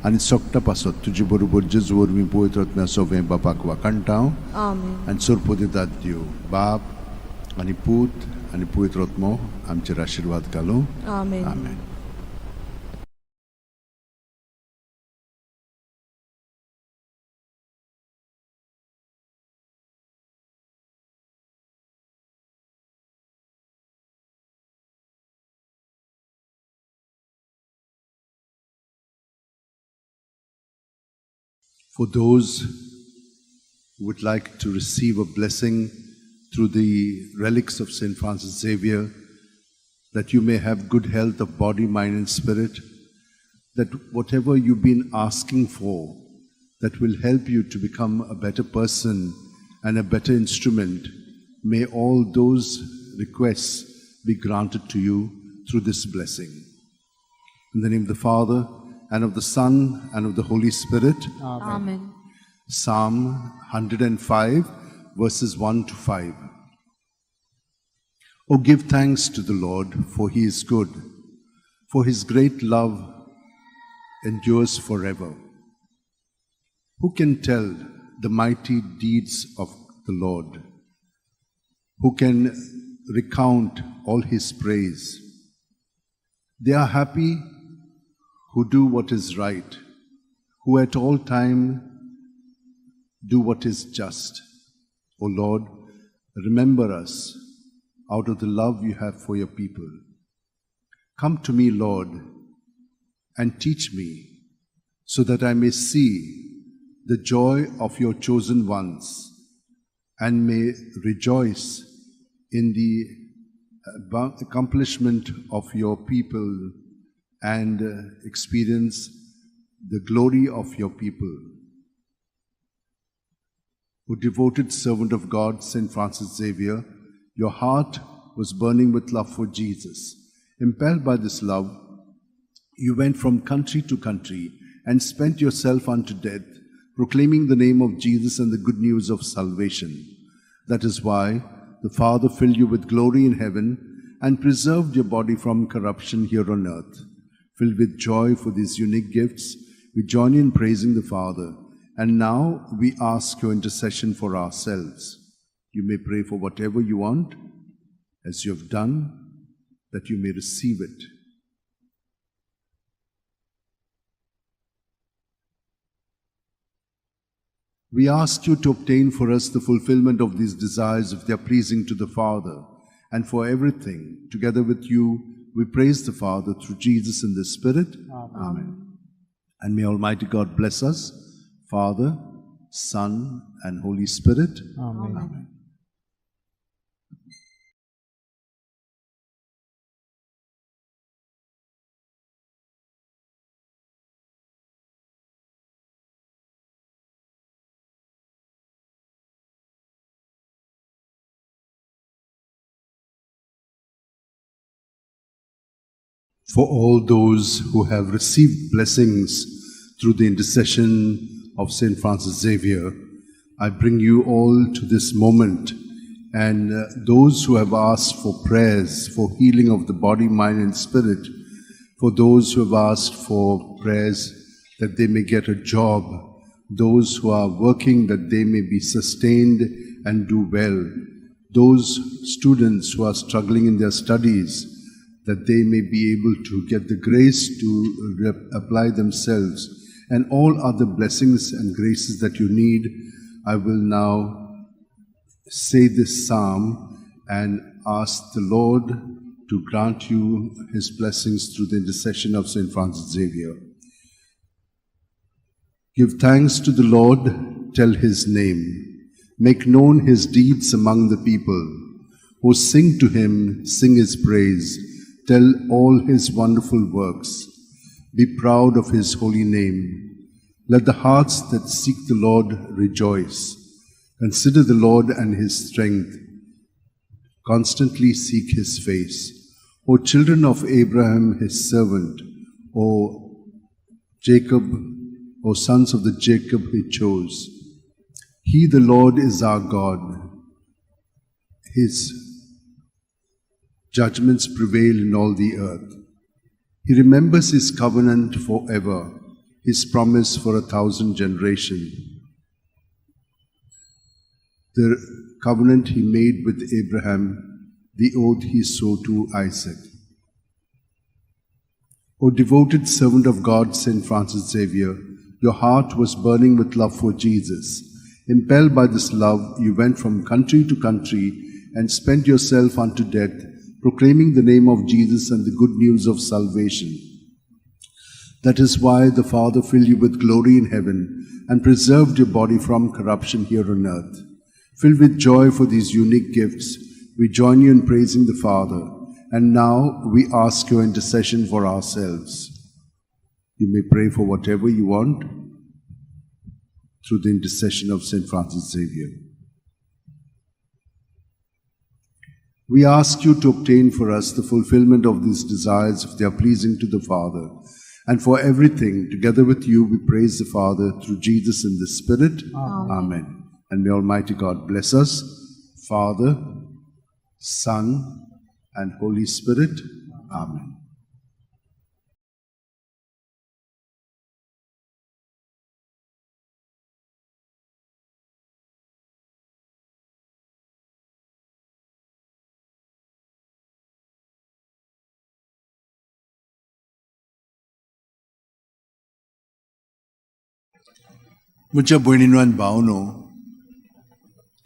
आनी सोगटा पासत तुजे बरोबर जेजू वरवीं पवित्र आत्म्या सोवें बापाक वाखाणटा. आमेन. आनी सोरपो दितात देव बाप आनी पूत आनी पवित्र आत्मो आमचेर आशिर्वाद घालूं. आमेन. आमेन. For those who would like to receive a blessing through the relics of St. Francis Xavier, that you may have good health of body, mind, and spirit, that whatever you've been asking for, that will help you to become a better person and a better instrument, may all those requests be granted to you through this blessing. In the name of the Father, and of the Son, and of the Holy Spirit. Amen. Psalm 105, verses 1 to 5. Oh, give thanks to the Lord, for he is good, for his great love endures forever. Who can tell the mighty deeds of the Lord? Who can recount all his praise? They are happy who do what is right, who at all time do what is just. O Lord, remember us out of the love you have for your people. Come to me, Lord, and teach me, so that I may see the joy of your chosen ones and may rejoice in the accomplishment of your people and experience the glory of your people. O devoted servant of God, St. Francis Xavier, your heart was burning with love for Jesus. Impelled by this love, you went from country to country and spent yourself unto death, proclaiming the name of Jesus and the good news of salvation. That is why the Father filled you with glory in heaven and preserved your body from corruption here on earth. Filled with joy for these unique gifts, we join in praising the Father. And now we ask your intercession for ourselves. You may pray for whatever you want, as you have done, that you may receive it. We ask you to obtain for us the fulfillment of these desires if they are pleasing to the Father, and for everything, together with you, we praise the Father through Jesus in the Spirit. Amen. And may Almighty God bless us, Father, Son, and Holy Spirit. Amen. Amen. For all those who have received blessings through the intercession of St. Francis Xavier, I bring you all to this moment. And those who have asked for prayers for healing of the body, mind, and spirit, for those who have asked for prayers that they may get a job, those who are working that they may be sustained and do well. Those students who are struggling in their studies, that they may be able to get the grace to apply themselves, and all other blessings and graces that you need. I will now say this psalm and ask the Lord to grant you his blessings through the intercession of St. Francis Xavier. Give thanks to the Lord, tell his name. Make known his deeds among the people. Who sing to him, sing his praise. Tell all his wonderful works. Be proud of his holy name. Let the hearts that seek the Lord rejoice. Consider the Lord and his strength. Constantly seek his face. O children of Abraham, his servant, O Jacob, O sons of the Jacob he chose. He, the Lord, is our God. His judgments prevail in all the earth. He remembers his covenant forever, his promise for 1,000 generations. The covenant he made with Abraham, the oath he swore to Isaac. O devoted servant of God, St. Francis Xavier, your heart was burning with love for Jesus. Impelled by this love, you went from country to country and spent yourself unto death, proclaiming the name of Jesus and the good news of salvation. That is why the Father filled you with glory in heaven and preserved your body from corruption here on earth. Filled with joy for these unique gifts, we join you in praising the Father, and now we ask your intercession for ourselves. You may pray for whatever you want through the intercession of St. Francis Xavier. We ask you to obtain for us the fulfillment of these desires if they are pleasing to the Father. And for everything, together with you, we praise the Father through Jesus in the Spirit. Amen. Amen. And may Almighty God bless us, Father, Son, and Holy Spirit. Amen. म्हज्या भयणीनो आनी भावनो,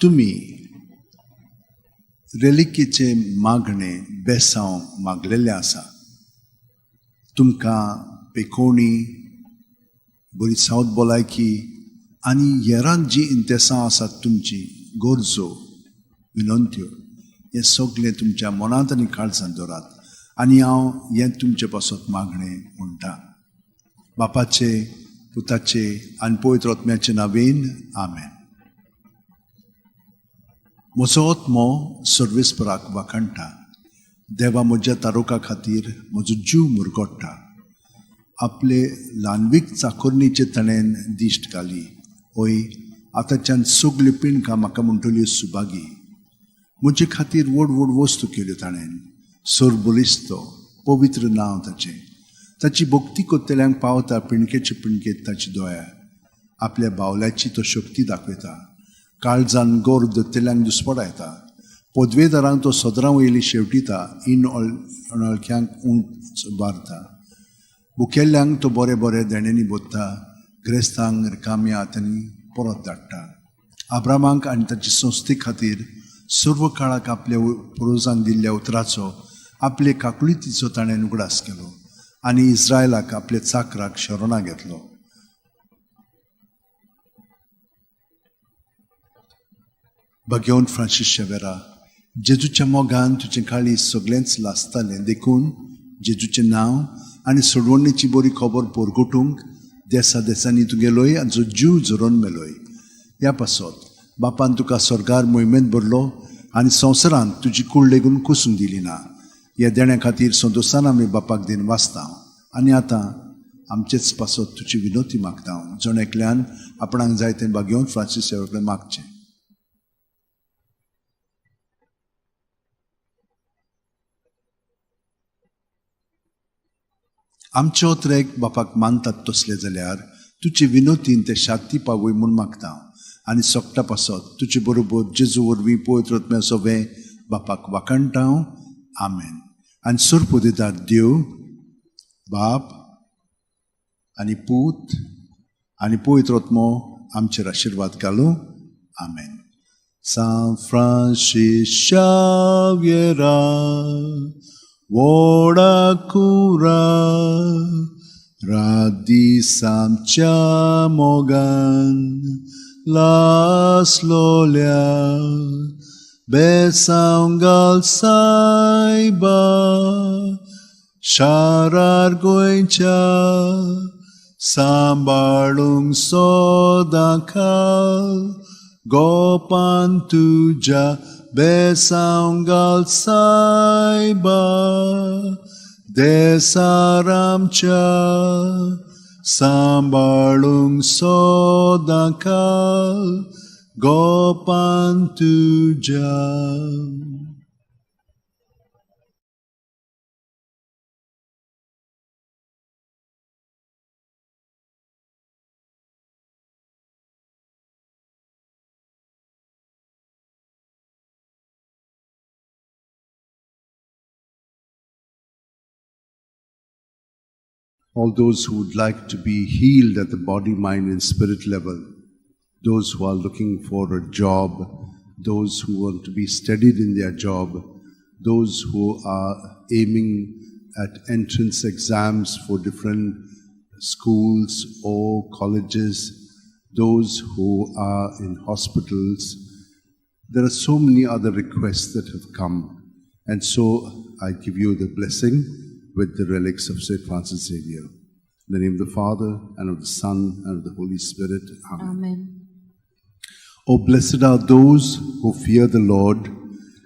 तुमी रेलिकेचें मागणें बेसांव मागलेलें आसा. तुमकां पेकोवणी, बरी south भलायकी आनी हेरांक जीं इंतेसां आसात तुमची गरजो विनंत्यो, हें सगळें तुमच्या मनांत आनी काळजांत दवरात. आनी हांव हें तुमचे पासत मागणें म्हणटा. बापाचे, पुताचे आनी पवित्र आत्म्याचे नांवेन, आमेन. म्हजो आत्मो सर्वेस्पराक वाखाणटा. देवा म्हज्या तारुका खातीर म्हजो जीव मुरगोडटा. आपले ल्हानवीक चाकोरणीचे ताणें दिश्ट घाली. हय, आतांच्यान सगल्यो पिणकां म्हाका म्हणटल्यो सुभागी. म्हजे खातीर व्हड व्हड वस्तू केल्यो ताणें. सरबळिस्त पवित्र नांव ताचें. ताची भक्ती कोत्तेल्यांक पावता पिणकेचे पिणकेत ताची दोया. आपल्या बावल्याची तो शक्ती दाखयता. काळजान गोर दत्तेल्यांक दुस्पडायता. पदवेदारांक तो सदरां वयली शेवटिता. इन अनळख्यांक उंच बारता. भुकेल्ल्यांक तो बरे बरे देण्यांनी बोत्ता. ग्रेस्तांक रिकाम्या हातांनी परत धाडटा. आब्रामाक आनी ताची संस्थे खातीर सर्व काळाक आपल्या पुर्वजांक दिल्ल्या उतराचो, आपले काकुळतीचो ताणें उगडास केलो आनी इस्रायलाक आपल्या चाकराक शरणां घेतलो. भगेवन फ्रांसीस शेवेरा, जेजूच्या मोगान तुजें काळीज सगळेंच लासतालें. देखून जेजूचें नांव आनी सोडवणेची बरी खबर परगटूंक देसा देसांनी तूं गेलोय आनी जो जीव झरोवन मेलोय. ह्या पासत बापान तुका स्वर्गार मोहिमेंत भरलो आनी संवसारांत तुजी कूड लेगून कुसूंक दिली ना. ह्या देण्या खातीर संतोशान आमी बापाक दिन वाचता. आनी आतां आमचेच पासत तुजी विनोती मागता. जण एकल्यान आपणाक जाय तें बागेवन फ्रांसीस सेवा कडेन मागचें. आमचे ओतरेक बापाक मानतात तसले जाल्यार तुजे विनोतीन ते शांती पावय म्हूण मागता. आनी सगटा पासत तुजे बरोबर जेजू वरवीं पवित्र आत्म्या सवें बापाक वाखाणटा हांव. आमेन. आनी सुरपुदेदार देव बाप आनी पूत आनी पवित्र आत्मो आमचेर आशिर्वाद घालूं. आमेन. सांत फ्रांसीस शाव्येरा व्हडा कुरा रात दीस आमच्या मोगान लासलोल्या बेसांव घाल सायबा शारार गोंयच्या सांबाळूंक सदां खाल गोपान तुज्या बेसांव घाल सायबा देसार आमच्या सांबाळूंक सदां खाल गोपान तुज्या. All those who would like to be healed at the body, mind, and spirit level, those who are looking for a job, those who want to be steadied in their job, those who are aiming at entrance exams for different schools or colleges, those who are in hospitals. There are so many other requests that have come. And so I give you the blessing with the relics of St. Francis Xavier. In the name of the Father, and of the Son, and of the Holy Spirit. Amen. Amen. Oh, blessed are those who fear the Lord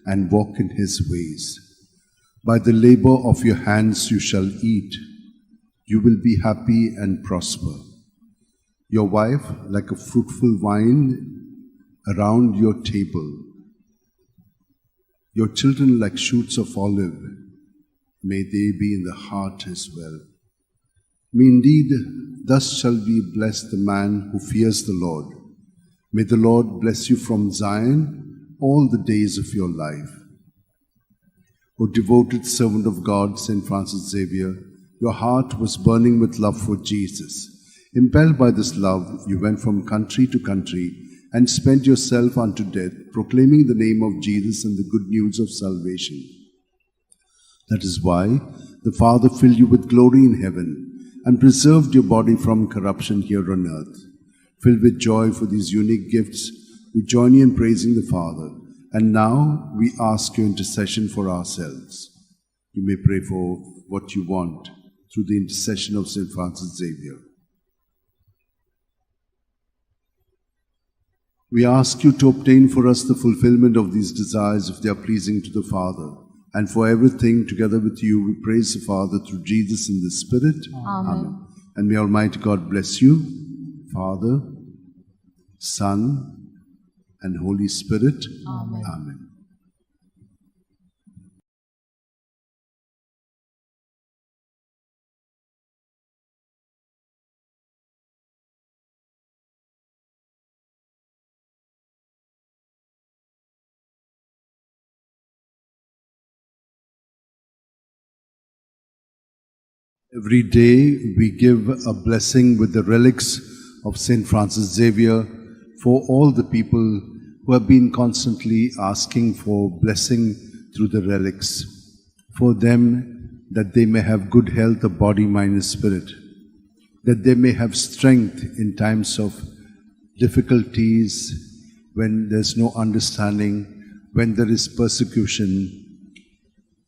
and walk in his ways. By the labor of your hands you shall eat. You will be happy and prosper. Your wife like a fruitful vine around your table. Your children like shoots of olive. May they be in the heart as well. May indeed, thus shall be blessed the man who fears the Lord. May the Lord bless you from Zion all the days of your life. O devoted servant of God, St. Francis Xavier, your heart was burning with love for Jesus. Impelled by this love, you went from country to country and spent yourself unto death, proclaiming the name of Jesus and the good news of salvation. That is why the Father filled you with glory in heaven and preserved your body from corruption here on earth. Filled with joy for these unique gifts, we join you in praising the Father. And now we ask your intercession for ourselves. You may pray for what you want through the intercession of St. Francis Xavier. We ask you to obtain for us the fulfillment of these desires if they are pleasing to the Father. And for everything, together with you, we praise the Father through Jesus in the Spirit. Amen. Amen. And may Almighty God bless you, Father, Son, and Holy Spirit. Amen. Amen. Every day we give a blessing with the relics of St. Francis Xavier for all the people who have been constantly asking for blessing through the relics, for them that they may have good health of body, mind and spirit, that they may have strength in times of difficulties, when there's no understanding, when there is persecution.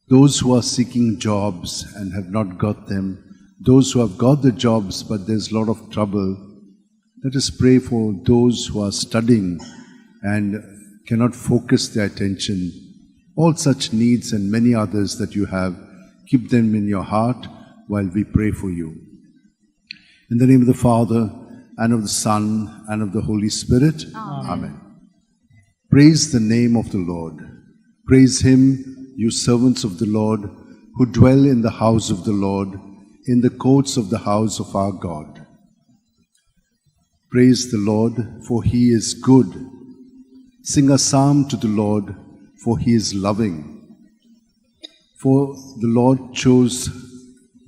Those who are seeking jobs and have not got them, those who have got the jobs but there's a lot of trouble, let us pray for those who are studying and cannot focus their attention. All such needs and many others that you have, keep them in your heart while we pray for you. In the name of the Father, and of the Son, and of the Holy Spirit. Amen. Amen. Praise the name of the Lord. Praise him, you servants of the Lord, who dwell in the house of the Lord, in the courts of the house of our God. Praise the Lord, for he is good. Sing a psalm to the Lord, for he is loving. For the Lord chose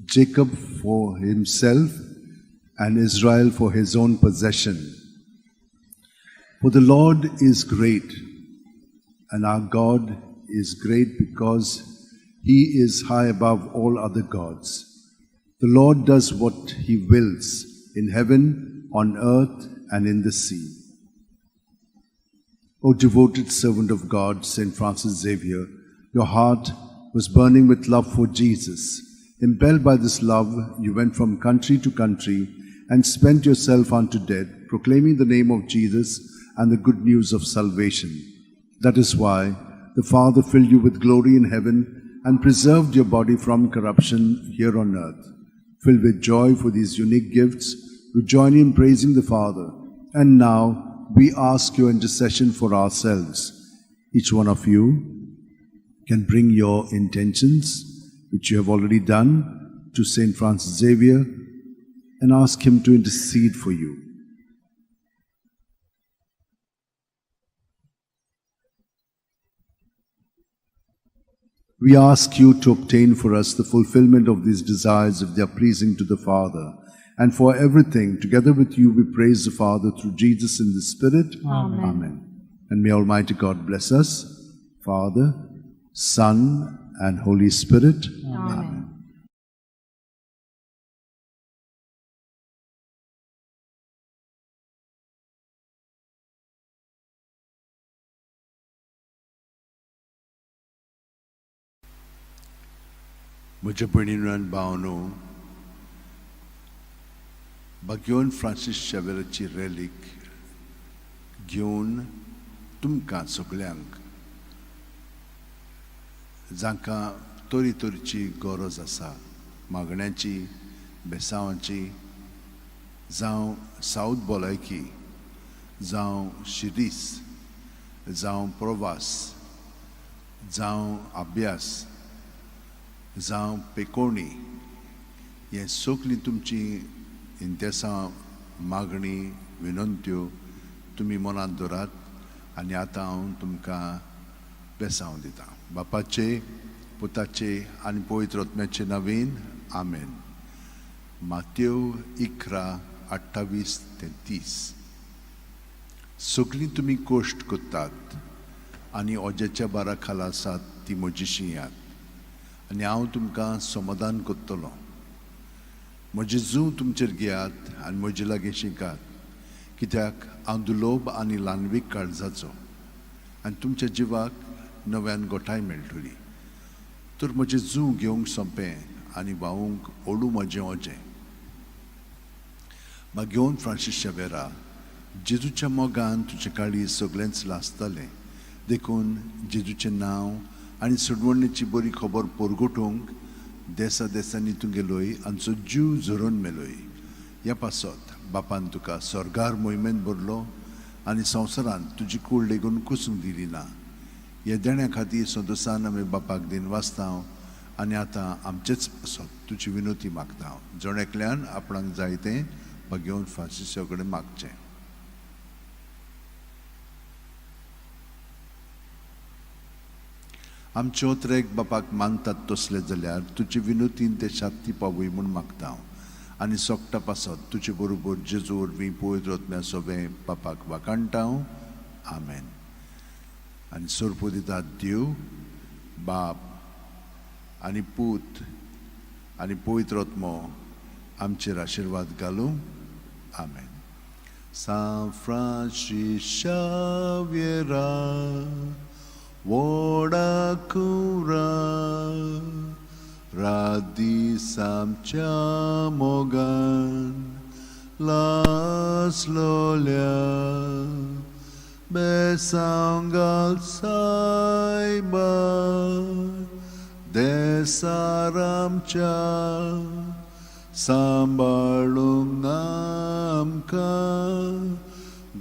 Jacob for himself and Israel for his own possession. For the Lord is great, and our God is great because he is high above all other gods. The Lord does what he wills in heaven, on earth, and in the sea. O devoted servant of God, Saint Francis Xavier, your heart was burning with love for Jesus. Impelled by this love, you went from country to country and spent yourself unto death, proclaiming the name of Jesus and the good news of salvation. That is why the Father filled you with glory in heaven and preserved your body from corruption here on earth. Filled with joy for these unique gifts, we join in praising the Father. And now we ask your intercession for ourselves. Each one of you can bring your intentions, which you have already done, to Saint Francis Xavier and ask him to intercede for you. We ask you to obtain for us the fulfillment of these desires if they are pleasing to the Father. And for everything, together with you, we praise the Father through Jesus in the Spirit. Amen. Amen. And may Almighty God bless us, Father, Son, and Holy Spirit. Amen. म्हज्या भयणीन आनी भावांनो, बाग्योन Francis शेवेराची रेलीक घेवन तुमकां सगल्यांक जांकां तरी तरेची गरज आसा, मागण्याची, बेसांवाची, जावं सावथ भलायकी, जावं शिरीस, जावं प्रवास, जावं अभ्यास, जावं पेकोणी, हें सगळीं तुमची इंतेसां, मागणी, विनंत्यो तुमी मनांत दवरात आनी आतां हांव तुमकां बेसांव दितां. बापाचे, पुताचे आनी पवित्र आत्म्याचे नवीन आमेन. मातेव 11:28 ते 30. सगळीं तुमी कश्ट करतात आनी ओज्याच्या बारा खाला आसात ती म्हजी यात आनी हांव तुमकां समाधान करतलो. म्हजें जूं तुमचेर घेयात आनी म्हजे लागीं शिकात, कित्याक हांव दुलोब आनी ल्हानवीक काळजाचो आनी तुमच्या जिवाक नव्यान गोठाय मेळटली. तर म्हजें जूं घेवंक सोंपें आनी व्हांवूंक ओडू म्हजें ओजें. मागीर फ्रांसीस शेवेरा, जेजूच्या मोगान तुजें काळीज सगळेंच लासतालें, देखून जेजूचें नांव आनी सोडवणेची बरी खबर परगटूंक देसा देसांनी तूं गेलोय आमचो जीव झरोवन मेलोय. ह्या पासत बापान तुका स्वर्गार मोहिमेन भरलो आनी संवसारांत तुजी कूड लेगून कुसूंक दिली ना. ह्या देण्या खातीर संतोसान आमी बापाक दिन वाचता आनी आतां आमचेच पासत तुजी विनोती मागता. जण एकल्यान आपणाक जाय तें भाग्योवन फ्रांसिसा कडेन मागचें. आमच्यो त्रेक बापाक मानतात तसले जाल्यार तुजे विनोतीन ते शांती पावय म्हूण मागता हांव आनी सोगटा पासत तुजे बरोबर जेजू वरवीं पवित्र आत्म्या सोबें बापाक वाखाणटा हांव. आमेन. आनी सोरपो दितात देव बाप आनी पूत आनी पवित्र आत्मो आमचेर आशिर्वाद घालूं. आमेन. सांत फ्रांसीस शाव्येरा व्हडा कुरा रात दीस आमच्या मोगान लासलोल्या बेसांव घाल सायबा देसार आमच्या सांबाळूंक आमकां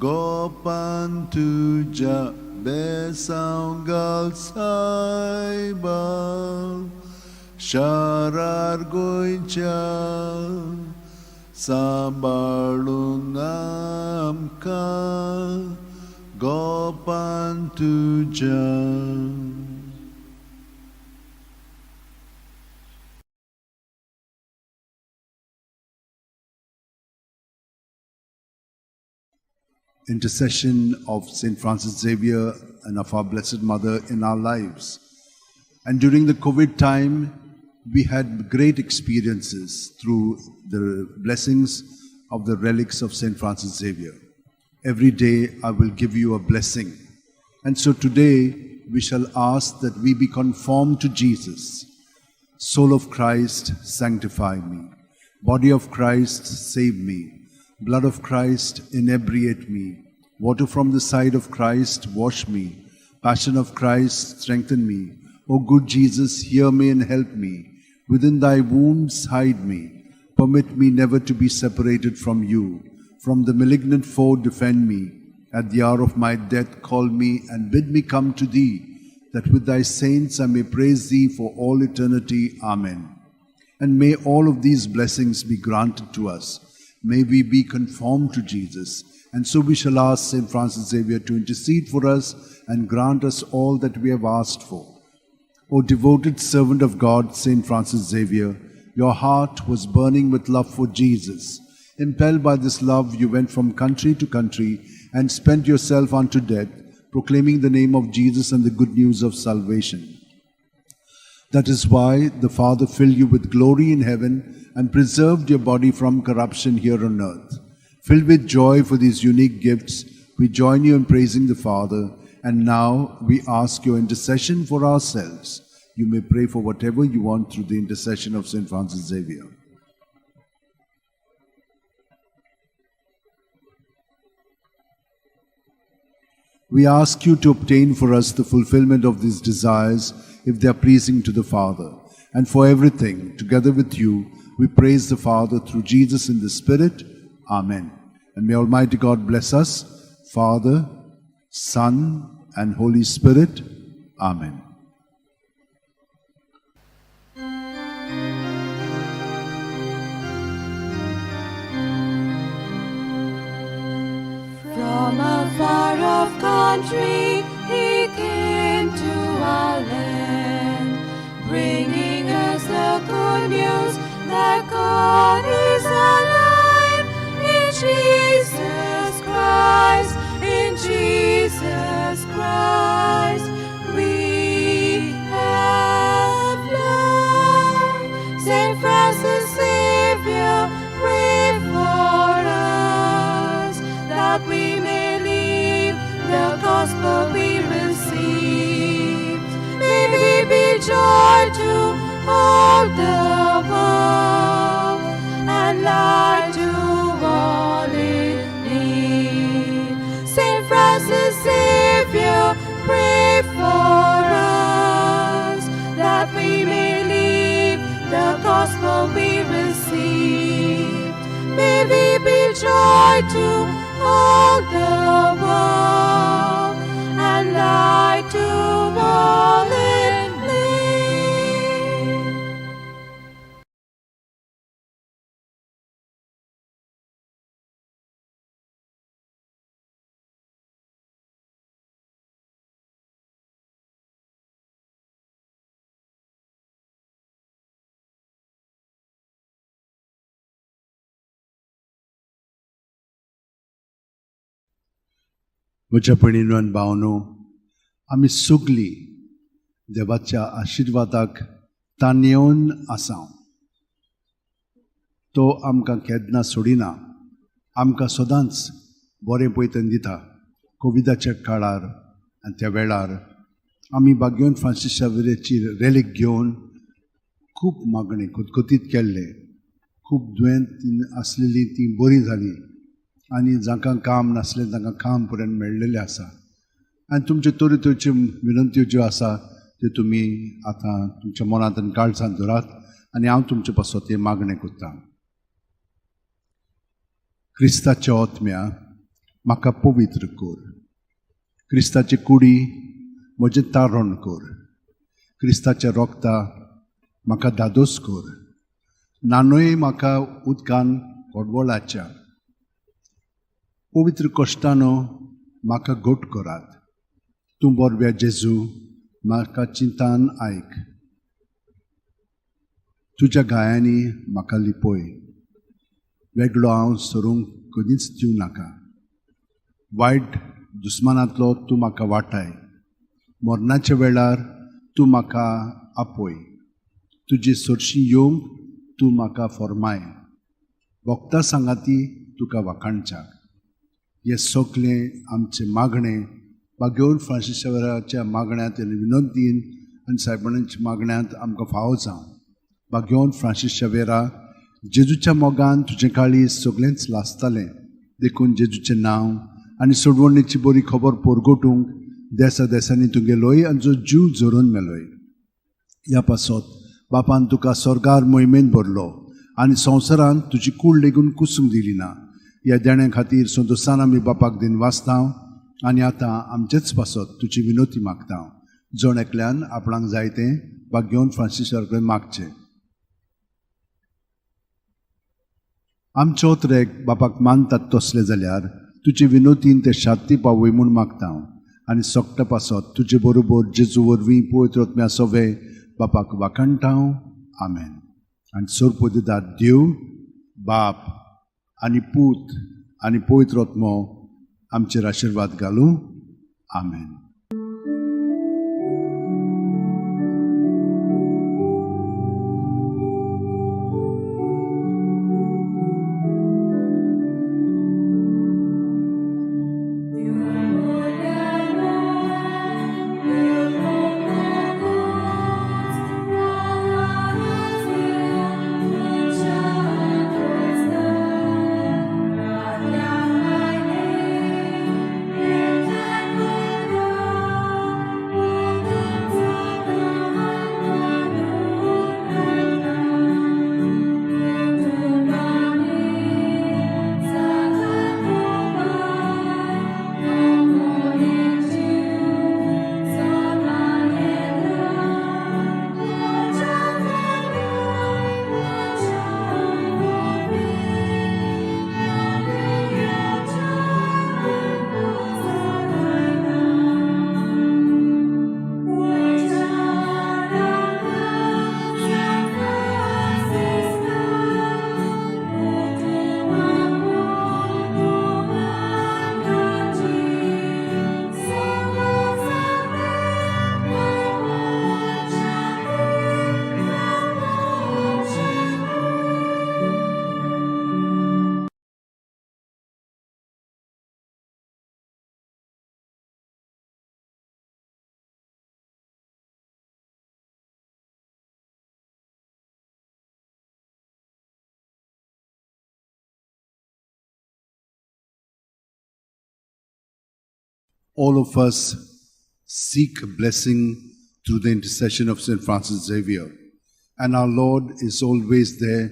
गोपान तुज्या बेसांव घाल सायबा शारार गोंयच्या सांबाळूंक आमकां गोपान तुज्या. Intercession of St. Francis Xavier and of our Blessed Mother in our lives. And during the COVID time, we had great experiences through the blessings of the relics of St. Francis Xavier. Every day I will give you a blessing. And so today we shall ask that we be conformed to Jesus. Soul of Christ, sanctify me. Body of Christ, save me. Blood of Christ, inebriate me. Water from the side of Christ, wash me. Passion of Christ, strengthen me. O good Jesus, hear me and help me. Within thy wounds, hide me. Permit me never to be separated from you. From the malignant foe, defend me. At the hour of my death, call me and bid me come to thee, that with thy saints I may praise thee for all eternity. Amen. And may all of these blessings be granted to us. May we be conformed to Jesus. And so we shall ask St. Francis Xavier to intercede for us and grant us all that we have asked for. O devoted servant of God, St. Francis Xavier, your heart was burning with love for Jesus. Impelled by this love, you went from country to country and spent yourself unto death, proclaiming the name of Jesus and the good news of salvation. That is why the Father filled you with glory in heaven and preserved your body from corruption here on earth. Filled with joy for these unique gifts, we join you in praising the Father, and now we ask your intercession for ourselves. You may pray for whatever you want through the intercession of St. Francis Xavier. We ask you to obtain for us the fulfillment of these desires if they are pleasing to the Father. And for everything, together with you, we praise the Father through Jesus in the Spirit. Amen. And may Almighty God bless us, Father, Son, and Holy Spirit. Amen. From a far off country he came to our land, bringing us the good news that God is alive in Jesus Christ, in Jesus Christ we have life. Saint Francis Xavier, pray for us, that we may live the gospel we receive. May we be joy to all the world and light to all in need. Saint Francis Xavier, pray for us, that we may live the gospel we receive. May we be joy to all the world and light to all in need. म्हज्या भयणीनो आनी भावनो, आमी सगलीं देवाच्या आशिर्वादाक ताणेवन आसा. तो आमकां केन्ना सोडिना, आमकां सदांच बरें पयतन दिता. कोविडाच्या काळार आनी त्या वेळार आमी बाग्योन फ्रांसीस शावेराची रेलीक घेवन खूब मागणें खतखतीत केल्लें. खूब दुयेंत आसलेलीं तीं बरीं जालीं आनी जांकां काम नासलें तांकां काम पर्यंत मेळ्ळेलें आसा. आनी तुमच्यो तरेतरेच्यो विनंत्यो ज्यो आसा त्यो तुमी आतां तुमच्या मनांत आनी काळजांत धरात आनी हांव तुमचे पासत हें मागणें करतां. क्रिस्ताच्या ओतम्या म्हाका पवित्र कर, क्रिस्ताचे कुडी म्हजें तारण कर, क्रिस्ताच्या रोगता म्हाका धादोस कर, नानूय म्हाका उदकान पडवळाच्या पवित्र कश्टानो म्हाका घट करात. तूं बरव्या जेजू म्हाका चिंतान आयक, तुज्या गायांनी म्हाका लिपय. वेगळो हांव सरूंक कदींच दिवं नाका. वायट दुस्मानांतलो तूं म्हाका वाटाय, मरणाच्या वेळार तूं म्हाका आपय. तुजी सरशी येवंक तूं म्हाका फॉर्माय, भक्ता सांगाती तुका वाखाणच्याक. हें सगळें आमचें मागणें बागेवन फ्रांसीस शावेराच्या मागण्यांत आनी विनोदीन आनी सायबांच्या मागण्यांत आमकां फावो जावं. बागेवन फ्रांसीस शावेरा, जेजूच्या मोगान तुजें काळीज सगळेंच लासतालें, देखून जेजूचें नांव आनी सोडवणीची बरी खबर परगटूंक देसा देसांनी तुगेलोय आनी जो जीव झरोवन मेलोय. ह्या पासत बापान तुका स्वर्गार मोहिमेन भरलो आनी संवसारांत तुजी कूड लेगून कुसूंक दिली ना. ह्या देण्या खातीर संतोसान आमी बापाक दिन वाचता आनी आतां आमचेच पासत तुजी विनोती मागता. जण एकल्यान आपणाक जाय तें बागेवन फ्रांसीस कडेन मागचें. आमचो त्रेक बापाक मानतात तसले जाल्यार तुजे विनोतीन ते शांती पावय म्हूण मागता आनी सोकटा पासत तुजे बरोबर जेजू वरवीं पवित्र आत्म्या सोवे बापाक वाखाणटा. आमेन. आनी सोरपोदिदार देव बाप आनी पूत आनी पवित्र आत्मो आमचेर आशिर्वाद घालूं. आमेन. All of us seek blessing through the intercession of St. Francis Xavier. And our Lord is always there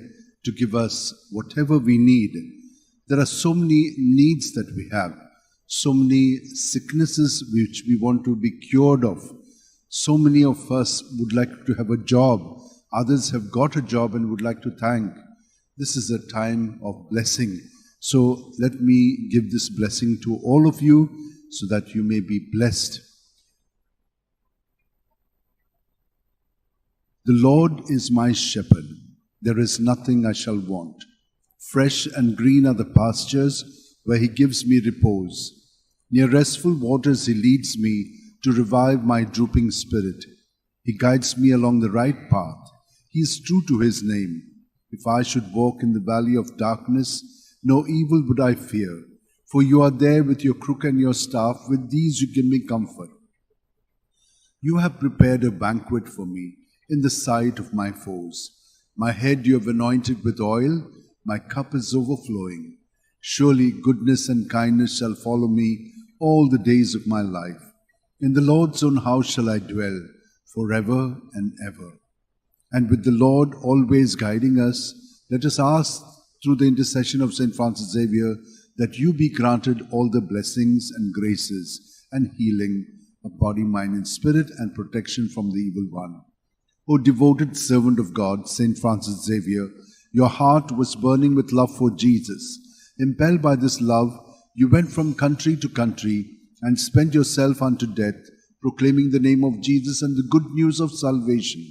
to give us whatever we need. There are so many needs that we have, so many sicknesses which we want to be cured of. So many of us would like to have a job. Others have got a job and would like to thank. This is a time of blessing. So let me give this blessing to all of you so that you may be blessed. The Lord is my shepherd, there is nothing I shall want. Fresh and green are the pastures where he gives me repose. Near restful waters he leads me to revive my drooping spirit. He guides me along the right path. He is true to his name. If I should walk in the valley of darkness, no evil would I fear. For you are there with your crook and your staff, with these you give me comfort. You have prepared a banquet for me in the sight of my foes. My head you have anointed with oil, my cup is overflowing. Surely goodness and kindness shall follow me all the days of my life. In the Lord's own house shall I dwell forever and ever. And with the Lord always guiding us, let us ask through the intercession of St. Francis Xavier that you be granted all the blessings and graces and healing of body, mind, and spirit, and protection from the evil one. O devoted servant of God, St. Francis Xavier, Your heart was burning with love for Jesus. Impelled by this love, you went from country to country and spent yourself unto death, proclaiming the name of Jesus and the good news of salvation.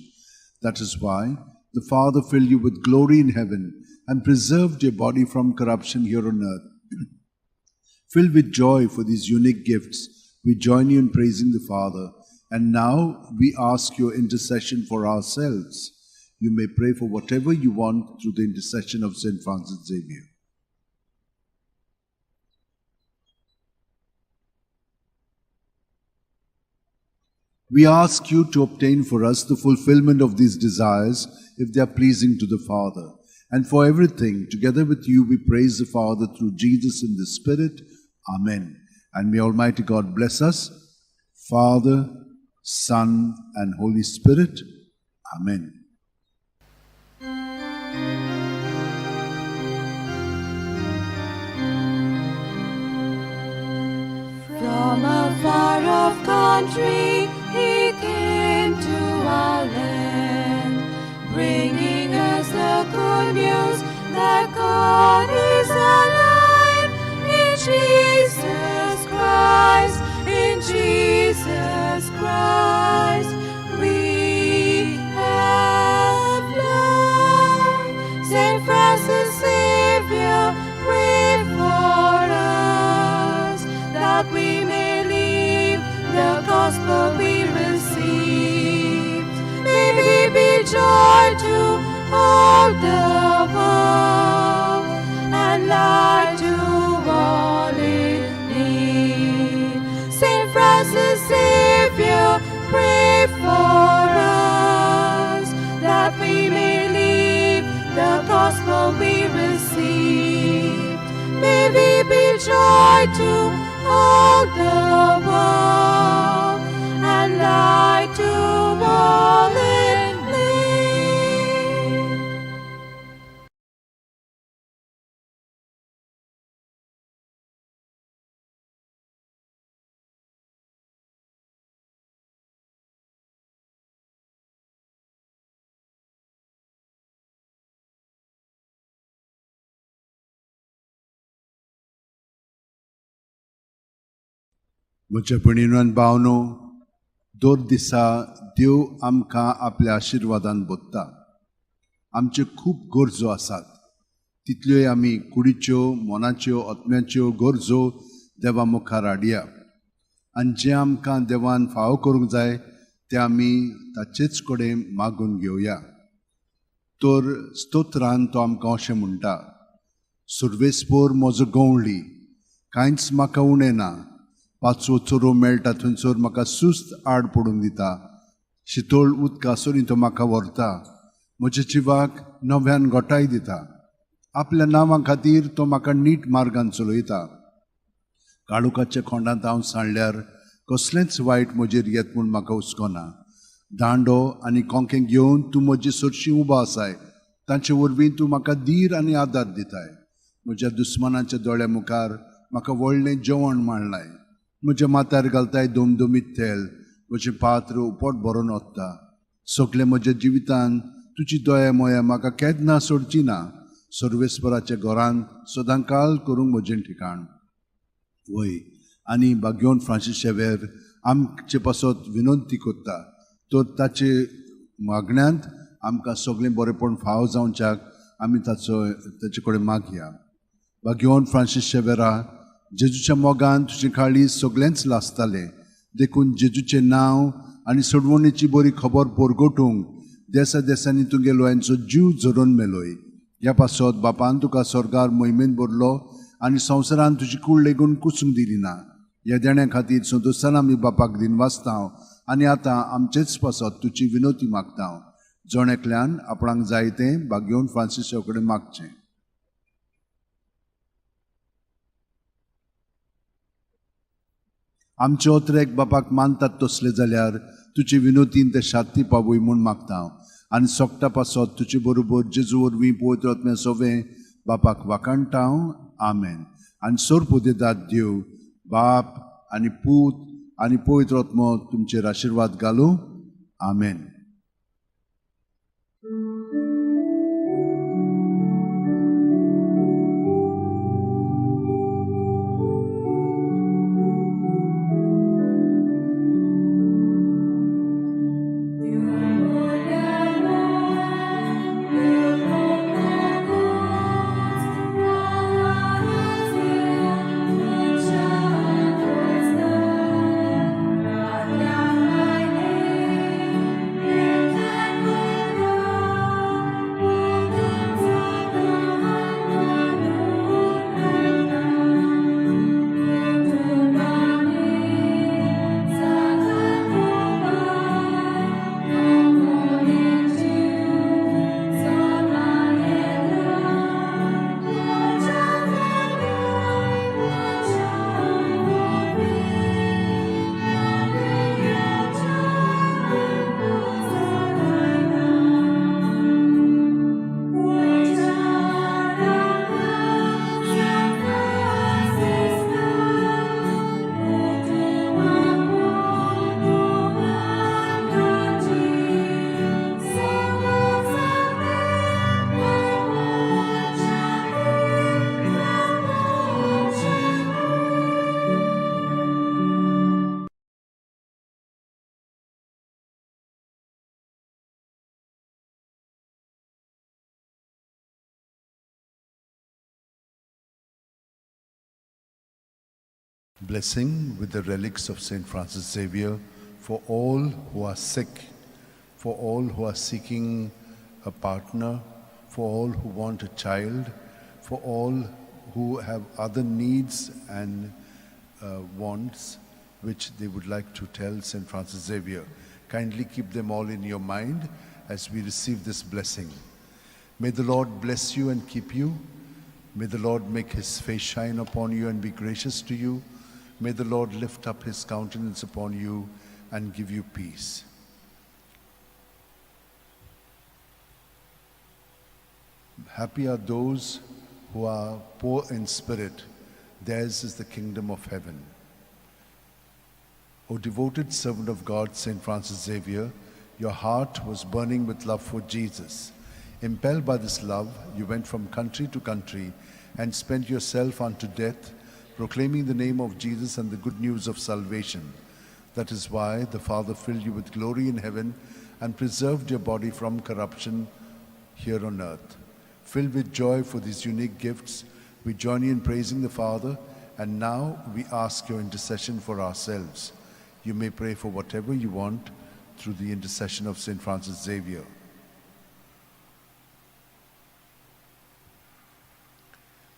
That is why the Father filled you with glory in heaven and preserved your body from corruption here on earth. Filled with joy for these unique gifts, we join you in praising the Father. And now we ask your intercession for ourselves. You may pray for whatever you want through the intercession of Saint Francis Xavier. We ask you to obtain for us the fulfillment of these desires if they are pleasing to the Father. And for everything, together with you, we praise the Father through Jesus in the Spirit. Amen. And may Almighty God bless us, Father, Son, and Holy Spirit. Amen. From a far-off country he came to our land, bringing us the good news that God is alive in Jesus Christ, in Jesus Christ we have life. Saint Francis Xavier, pray for us, that we may live the gospel we received. May we be joy to all the world and light to all in need. Saint Francis Xavier, pray for us, that we may live the gospel we received. May we be joy to all the world and light to all in need. म्हज्या भयणीनो आनी भावनो, दर दिसा देव आमकां आपल्या आशिर्वादान भरता. आमच्यो खूब गरजो आसात, तितल्योय आमी कुडीच्यो, मनाच्यो, आत्म्याच्यो गरजो देवा मुखार हाडया आनी जें आमकां देवान फावो करूंक जाय तें आमी ताचेच कडेन मागून घेवया. तर स्तोत्रान तो आमकां अशें म्हणटा, सुर्वेस्पोर म्हजो गंवळी, कांयच म्हाका उणें ना, पांचवो चोरो मेळटा थंयसर म्हाका सुस्त आड पडूंक दिता, शितोळ उदका सरीं तो म्हाका व्हरता, म्हज्या जिवाक नव्यान गोठाय दिता, आपल्या नांवा खातीर तो म्हाका नीट मार्गान चलयता. काळोखाच्या खोंडांत हांव सांडल्यार कसलेंच वायट म्हजेर येत म्हूण म्हाका हुस्को ना. दांडो आनी कोंकें घेवन तूं म्हजे सरशीं उबो आसाय, तांचे वरवीं तूं म्हाका धीर आनी आदार दिताय. म्हज्या दुस्मानाच्या दोळ्या मुखार म्हाका व्हडलें जेवण मांडलाय, म्हज्या माथ्यार घालताय दोमदोमीत तेल, म्हजें पात्र उपट भरून वता. सगळें म्हज्या जिवितान तुजी दया मोया म्हाका केन्ना सोडची ना. सर्वेस्पराच्या घरांत सदांकाल करूंक म्हजें ठिकाण. वय आनी बाग्योन फ्रांसीस शेवेर आमचे पासत विनंती करता, तर ताचे मागण्यांत आमकां सगळें बरेपण फावो जावच्याक आमी ताचे कडेन मागया. बाग्योन फ्रांसीस शेवेरा, जेजूच्या मोगान तुजे काळीज सगळेंच लासतालें, देखून जेजूचें नांव आनी सोडवणेची बरी खबर परगटूंक देसा देसांनी तुगे लोयांचो जीव झरोवन मेलोय. ह्या पासत बापान तुका स्वर्गार मोहिमेन भरलो आनी संवसारान तुजी कूड लेगून कुसूंक दिली ना. ह्या देण्या खातीर संतोशान आमी बापाक दिनवासता आनी आतां आमचेच पासत तुजी विनोती मागता. जण एकल्यान आपणाक जाय तें बागेवन फ्रांसीसा कडेन मागचें. आमचे ओतरेक बापाक मानतात तसले जाल्यार तुजे विनोतीन ते शांती पावय म्हूण मागता आनी सोगटा पासत तुजे बरोबर जेजू वरवीं पवित्र आत्म्या सोवें बापाक वाखाणटा. आमेन. आनी सोरपुदेदाद देव बाप आनी पूत आनी पवित्र आत्मो तुमचेर आशिर्वाद घालूं. आमेन. Blessing with the relics of Saint Francis Xavier for all who are sick, for all who are seeking a partner, for all who want a child, for all who have other needs and wants which they would like to tell Saint Francis Xavier. Kindly keep them all in your mind as we receive this blessing. May the Lord bless you and keep you. May the Lord make his face shine upon you and be gracious to you. May the Lord lift up his countenance upon you and give you peace. Happy are those who are poor in spirit, theirs is the kingdom of heaven. O devoted servant of God, Saint Francis Xavier, your heart was burning with love for Jesus. Impelled by this love, you went from country to country and spent yourself unto death, proclaiming the name of Jesus and the good news of salvation. That is why the Father filled you with glory in heaven and preserved your body from corruption here on earth. Filled with joy for these unique gifts, we join you in praising the Father, and now we ask your intercession for ourselves. You may pray for whatever you want through the intercession of Saint Francis Xavier.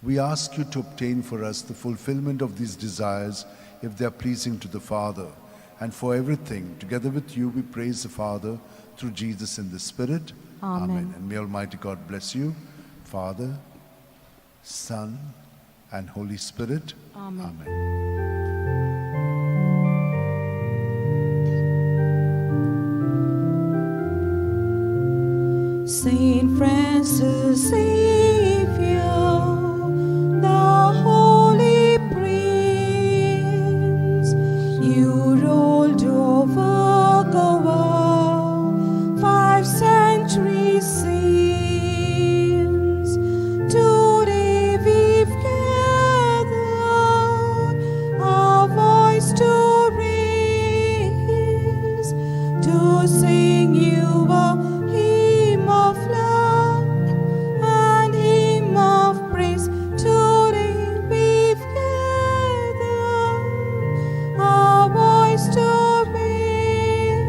We ask you to obtain for us the fulfillment of these desires if they are pleasing to the Father. And for everything, together with you, we praise the Father through Jesus in the Spirit. Amen. And may Almighty God bless you, Father, Son, and Holy Spirit. Amen. Amen. Saint Francis Xavier, the Holy Prince, you ruled over Goa 5 centuries since. Today we've gathered our voice to raise, to sing you a hymn of love and hymn of praise. Today we've gathered our voice to raise,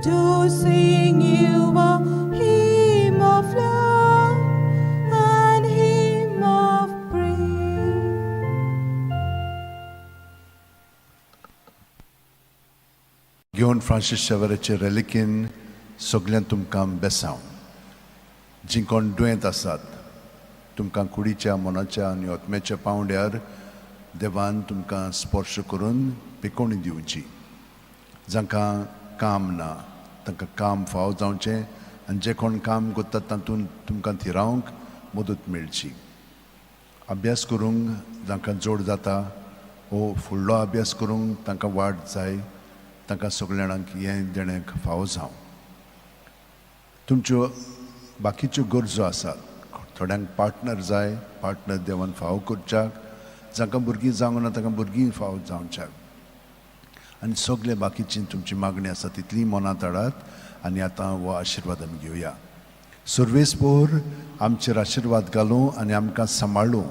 to sing you a hymn of love and hymn of praise. घेवन Francis शेवराचे रेलिकेन सगल्यांक तुमकां बेसांव. जीं कोण दुयेंत आसात, तुमकां कुडीच्या, मनाच्या आनी आत्म्याच्या पांवड्यार देवान तुमकां स्पर्श करून पिकोवणी दिवची. जांकां काम ना तांकां काम फाव जावचें आनी जे कोण काम करतात तातूंत तुमकां थिरावंक मदत मेळची. अभ्यास करूंक जांकां जोड जाता वो फुडलो अभ्यास करूंक तांकां वाट जाय, तांकां सगल्या जाणांक हें देणें फावो जावं. तुमच्यो बाकीच्यो गरजो आसात, थोड्यांक पार्टनर जाय, पार्टनर देवान फावो करच्याक, जांकां भुरगीं जावंक ना तांकां भुरगीं फावो जावच्याक, आनी सगळे बाकीची तुमची मागणी आसा तितली मनांत हाडात. आनी आतां हो आशिर्वाद आमी घेवया. सर्वेस्पोर आमचेर आशिर्वाद घालूं आनी आमकां सांबाळूं.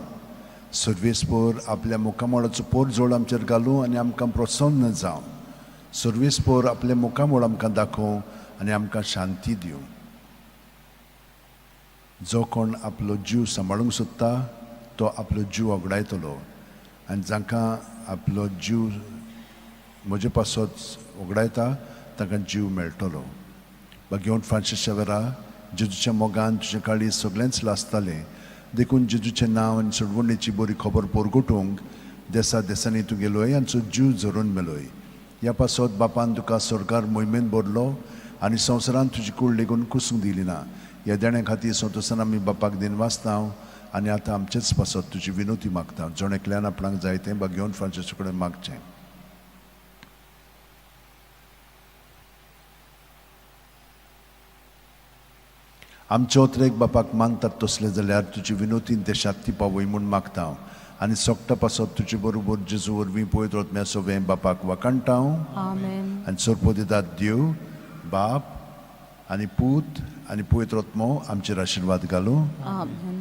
सर्वेस्पोर आपल्या मुखामळाचो पोरजोड आमचेर घालूं आनी आमकां प्रसन्न जावं. सर्वेस्पोर आपल्या मुखामळ आमकां दाखोवं आनी आमकां शांती दिवं. जो कोण आपलो जीव सांबाळूंक सोदता तो आपलो जीव वगडायतलो, आनी जांकां आपलो जीव म्हजे पासत वगडायता तांकां जीव मेळटलो. बागेवन फ्रांसीस शेवरा, जेजूच्या मोगान तुजें काळीज सगळेंच लासतालें, देखून जेजूचें नांव आनी सोडवणेची बरी खबर परगटूंक देसा देसांनी तूं गेलोय आनी जीव झरोवन मेलोय. ह्या पासत बापान तुका सरकार मोहिमेन भरलो आनी संवसारान तुजी कूड लेगून कुसूंक दिली ना. ह्या देण्या खातीर संतोसान आमी बापाक दिनवासता आनी आतां आमचेच पासत तुजी विनोती मागता. जण एकल्यान आपणाक जाय तें बागेवन फ्रांसीसा कडेन मागचें. आमचे ओतरेक बापाक मानतात तसलें जाल्यार तुजी विनोतीन ते शांती पावय म्हूण मागता हांव. आनी सोगटा पासत तुजे बरोबर जेजू वरवीं पवित्र आत्म्या सोवें बापाक वाखाणटा हांव. आमेन. आनी सोरपोदितात देव बाप आनी पूत आनी पवित्र आत्मो आमचेर आशिर्वाद घालूं. आमेन.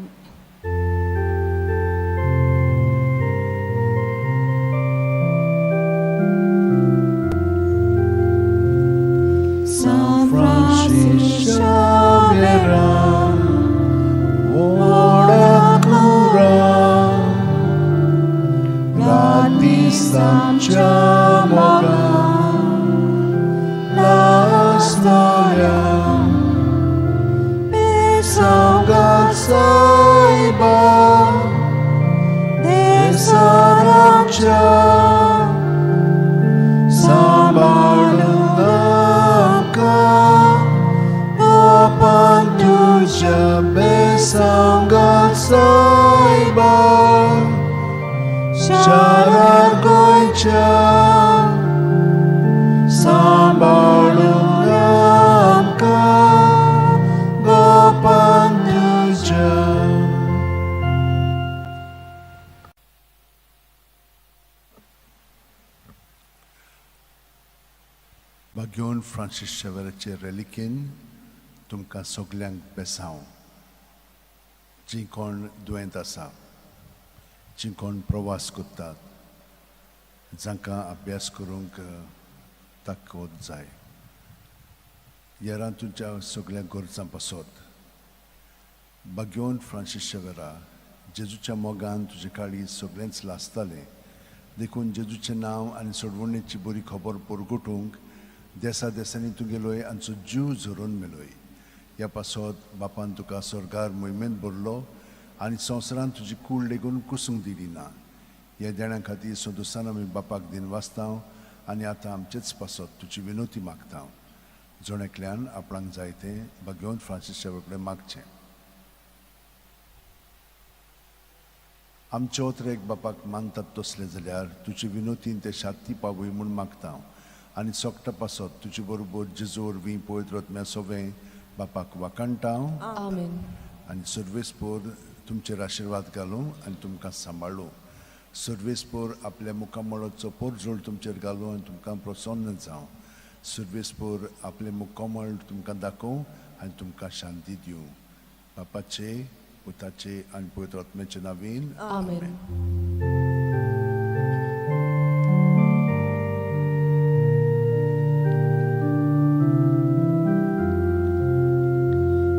गोंयच्या सांबाळून आमकां गोपान तुज्या बेसांगात सायबा शारार गोंयच्या सांबाळून आमकां गोपान तुज्या. भाग्योन फ्रांसीस शेवराचे रेलिकेन तुमकां सगल्यांक बेसांव. जीं कोण दुयेंत आसा, जीं कोण प्रवास करतात, जांकां अभ्यास करूंक ताकद जाय, येरां तुमच्या सगल्या गरजां पासत भाग्योन फ्रांसीस शेवरा जेजूच्या मोगान तुजे काळीज सगळेंच लासतालें. देखून जेजूचें नांव आनी सोडवणेची बरी खबर परगटूंक देसा देसांनी तुगेलोय आमचो जीव झरोवन मेलोय. ह्या पासत बापान तुका स्वर्गार मोहिमेंत भरलो आनी संवसारांत तुजी कूड लेगून कुसूंक दिली ना. ह्या देण्या खातीर संतोसान आमी बापाक दिनवासता आनी आतां आमचेच पासत तुजी विनोती मागता. जण एकल्यान आपणाक जाय तें भाग्यवंत फ्रांसीस शेवर कडेन मागचें. आमचे ओतरेक बापाक मानतात तसलें जाल्यार तुजे विनोतीन ते शांती पावय म्हूण मागता आनी सोकटा पासत तुजे बरोबर जेजू वरवीं पवित्र आत्म्या सोवें बापाक वाखाणटा. आमेन. आनी सर्वेस्पोर तुमचेर आशिर्वाद घालूं आनी तुमकां सांबाळूं. सर्वेस्पोर आपल्या मुखामळाचो पोरजोळ तुमचेर घालूं आनी तुमकां प्रसन्न जावं. सर्वेस्पोर आपलें मुखामळ तुमकां दाखोवं आनी तुमकां शांती दिवं. बापाचे, पुताचे आनी पवित्र आत्म्याचे नांवान. आमेन.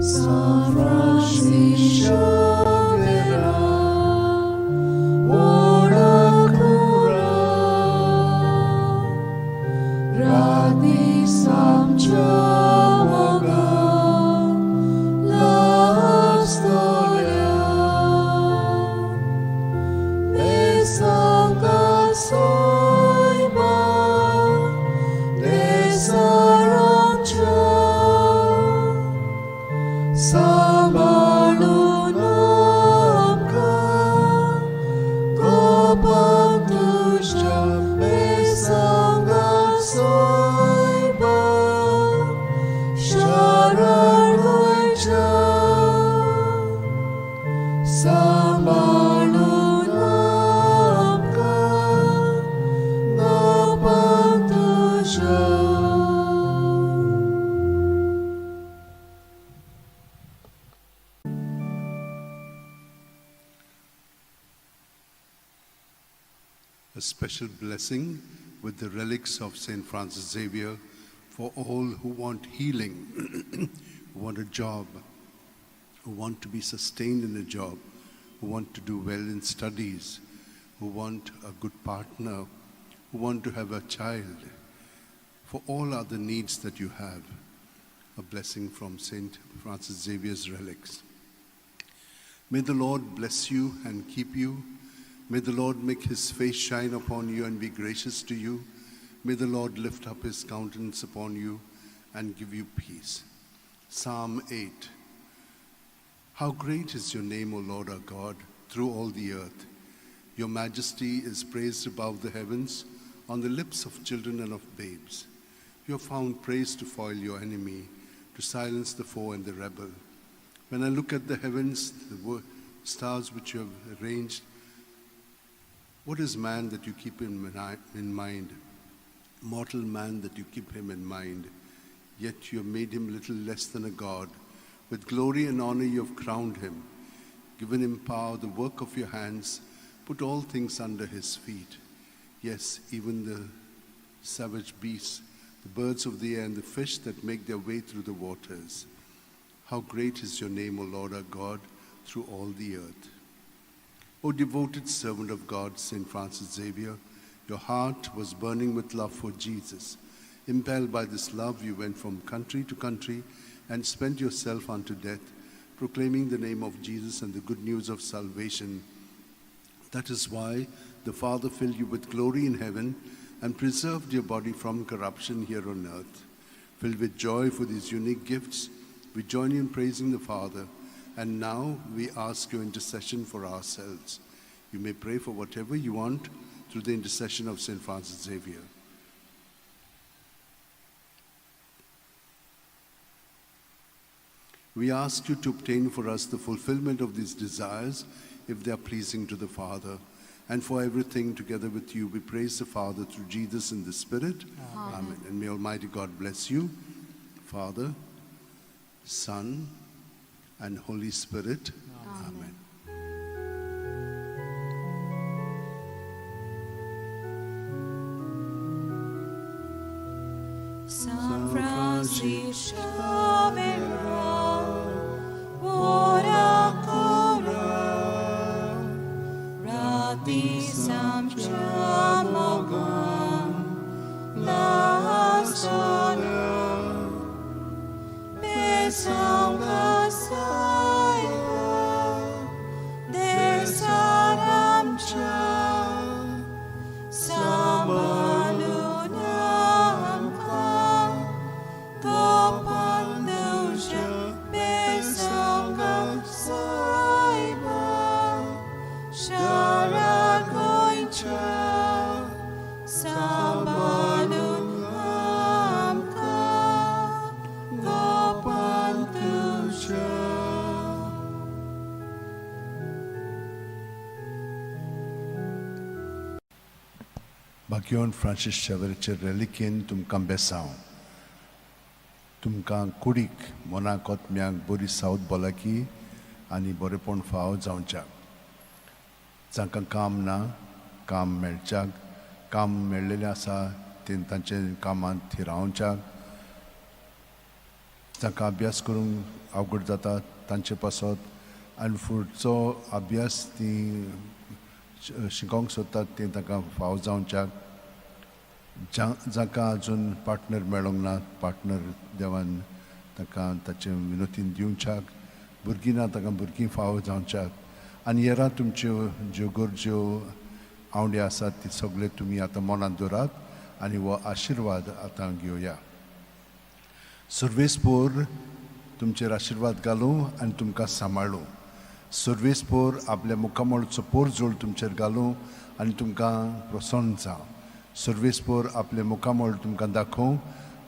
San Francis Xavier, ora cura, Rati samcha moga la storia Besanga soiba desarancha Sambalun amka Gopantusha Besanga soiba Sharar goicha Sambalun amka Gopantusha. A special blessing with the relics of St. Francis Xavier for all who want healing, who want a job, who want to be sustained in a job, who want to do well in studies, who want a good partner, who want to have a child. For all other needs that you have, a blessing from St. Francis Xavier's relics. May the Lord bless you and keep you. May the Lord make his face shine upon you and be gracious to you. May the Lord lift up his countenance upon you and give you peace. Psalm 8. How great is your name, O Lord our God, through all the earth. Your majesty is praised above the heavens, on the lips of children and of babes. You have found praise to foil your enemy, to silence the foe and the rebel. When I look at the heavens, the stars which you have arranged, what is man that you keep him in mind? Mortal man that you keep him in mind. Yet you have made him little less than a god. With glory and honor you have crowned him, given him power, the work of your hands, put all things under his feet. Yes, even the savage beasts, the birds of the air, and the fish that make their way through the waters. How great is your name, O Lord our God, through all the earth. O devoted servant of God, St. Francis Xavier, your heart was burning with love for Jesus. Impelled by this love, you went from country to country and spent yourself unto death, proclaiming the name of Jesus and the good news of salvation. That is why the Father filled you with glory in heaven and preserved your body from corruption here on earth. Filled with joy for these unique gifts, we join you in praising the Father, and now we ask your intercession for ourselves. You may pray for whatever you want through the intercession of St. Francis Xavier. We ask you to obtain for us the fulfillment of these desires if they are pleasing to the Father. And for everything together with you, we praise the Father through Jesus in the Spirit. Amen. Amen. And may Almighty God bless you, Father, Son, and Holy Spirit. Amen. Amen. San Francisco ora cora, rati samchamogan, la sola, besanga saya, desaramcha, samalunamka, gopanduja, besanga saiba, sharagoincha, samalunamka, gopanduja. बाकियोन Francis शेवराचे रेलिकेन तुमकां बेसांव, तुमकां कुडीक मनाक आत्म्याक बरी south भलायकी आनी बरेपण फाव जावच्याक, जांकां काम ना काम मेळच्याक, काम मेळ्ळेलें आसा तें तांचे कामांत थिरावच्याक, जांकां अभ्यास करूंक अवघड जाता तांचे पासत आनी फुडचो अभ्यास ती शिकोवंक सोदतात तें तांकां फाव जावच्याक, जांकां अजून पार्टनर मेळोंक ना पार्टनर देवान तांकां ताचें विनोतीन दिवच्याक, भुरगीं ना तांकां भुरगीं फाव जावच्याक, आनी येरा तुमच्यो ज्यो गरज्यो आवडे आसात ती सगळे तुमी आतां मनांत दवरात आनी हो आशिर्वाद आतां घेवया. सर्वेस्पोर तुमचेर आशिर्वाद घालूं आनी तुमकां सांबाळूं. सर्वेस्पोर आपल्या मुखामळचो पोरजोळ तुमचेर घालूं आनी तुमकां प्रसन्न जावं. सर्वेस्पोर आपल्या मुखामळ तुमकां दाखोवं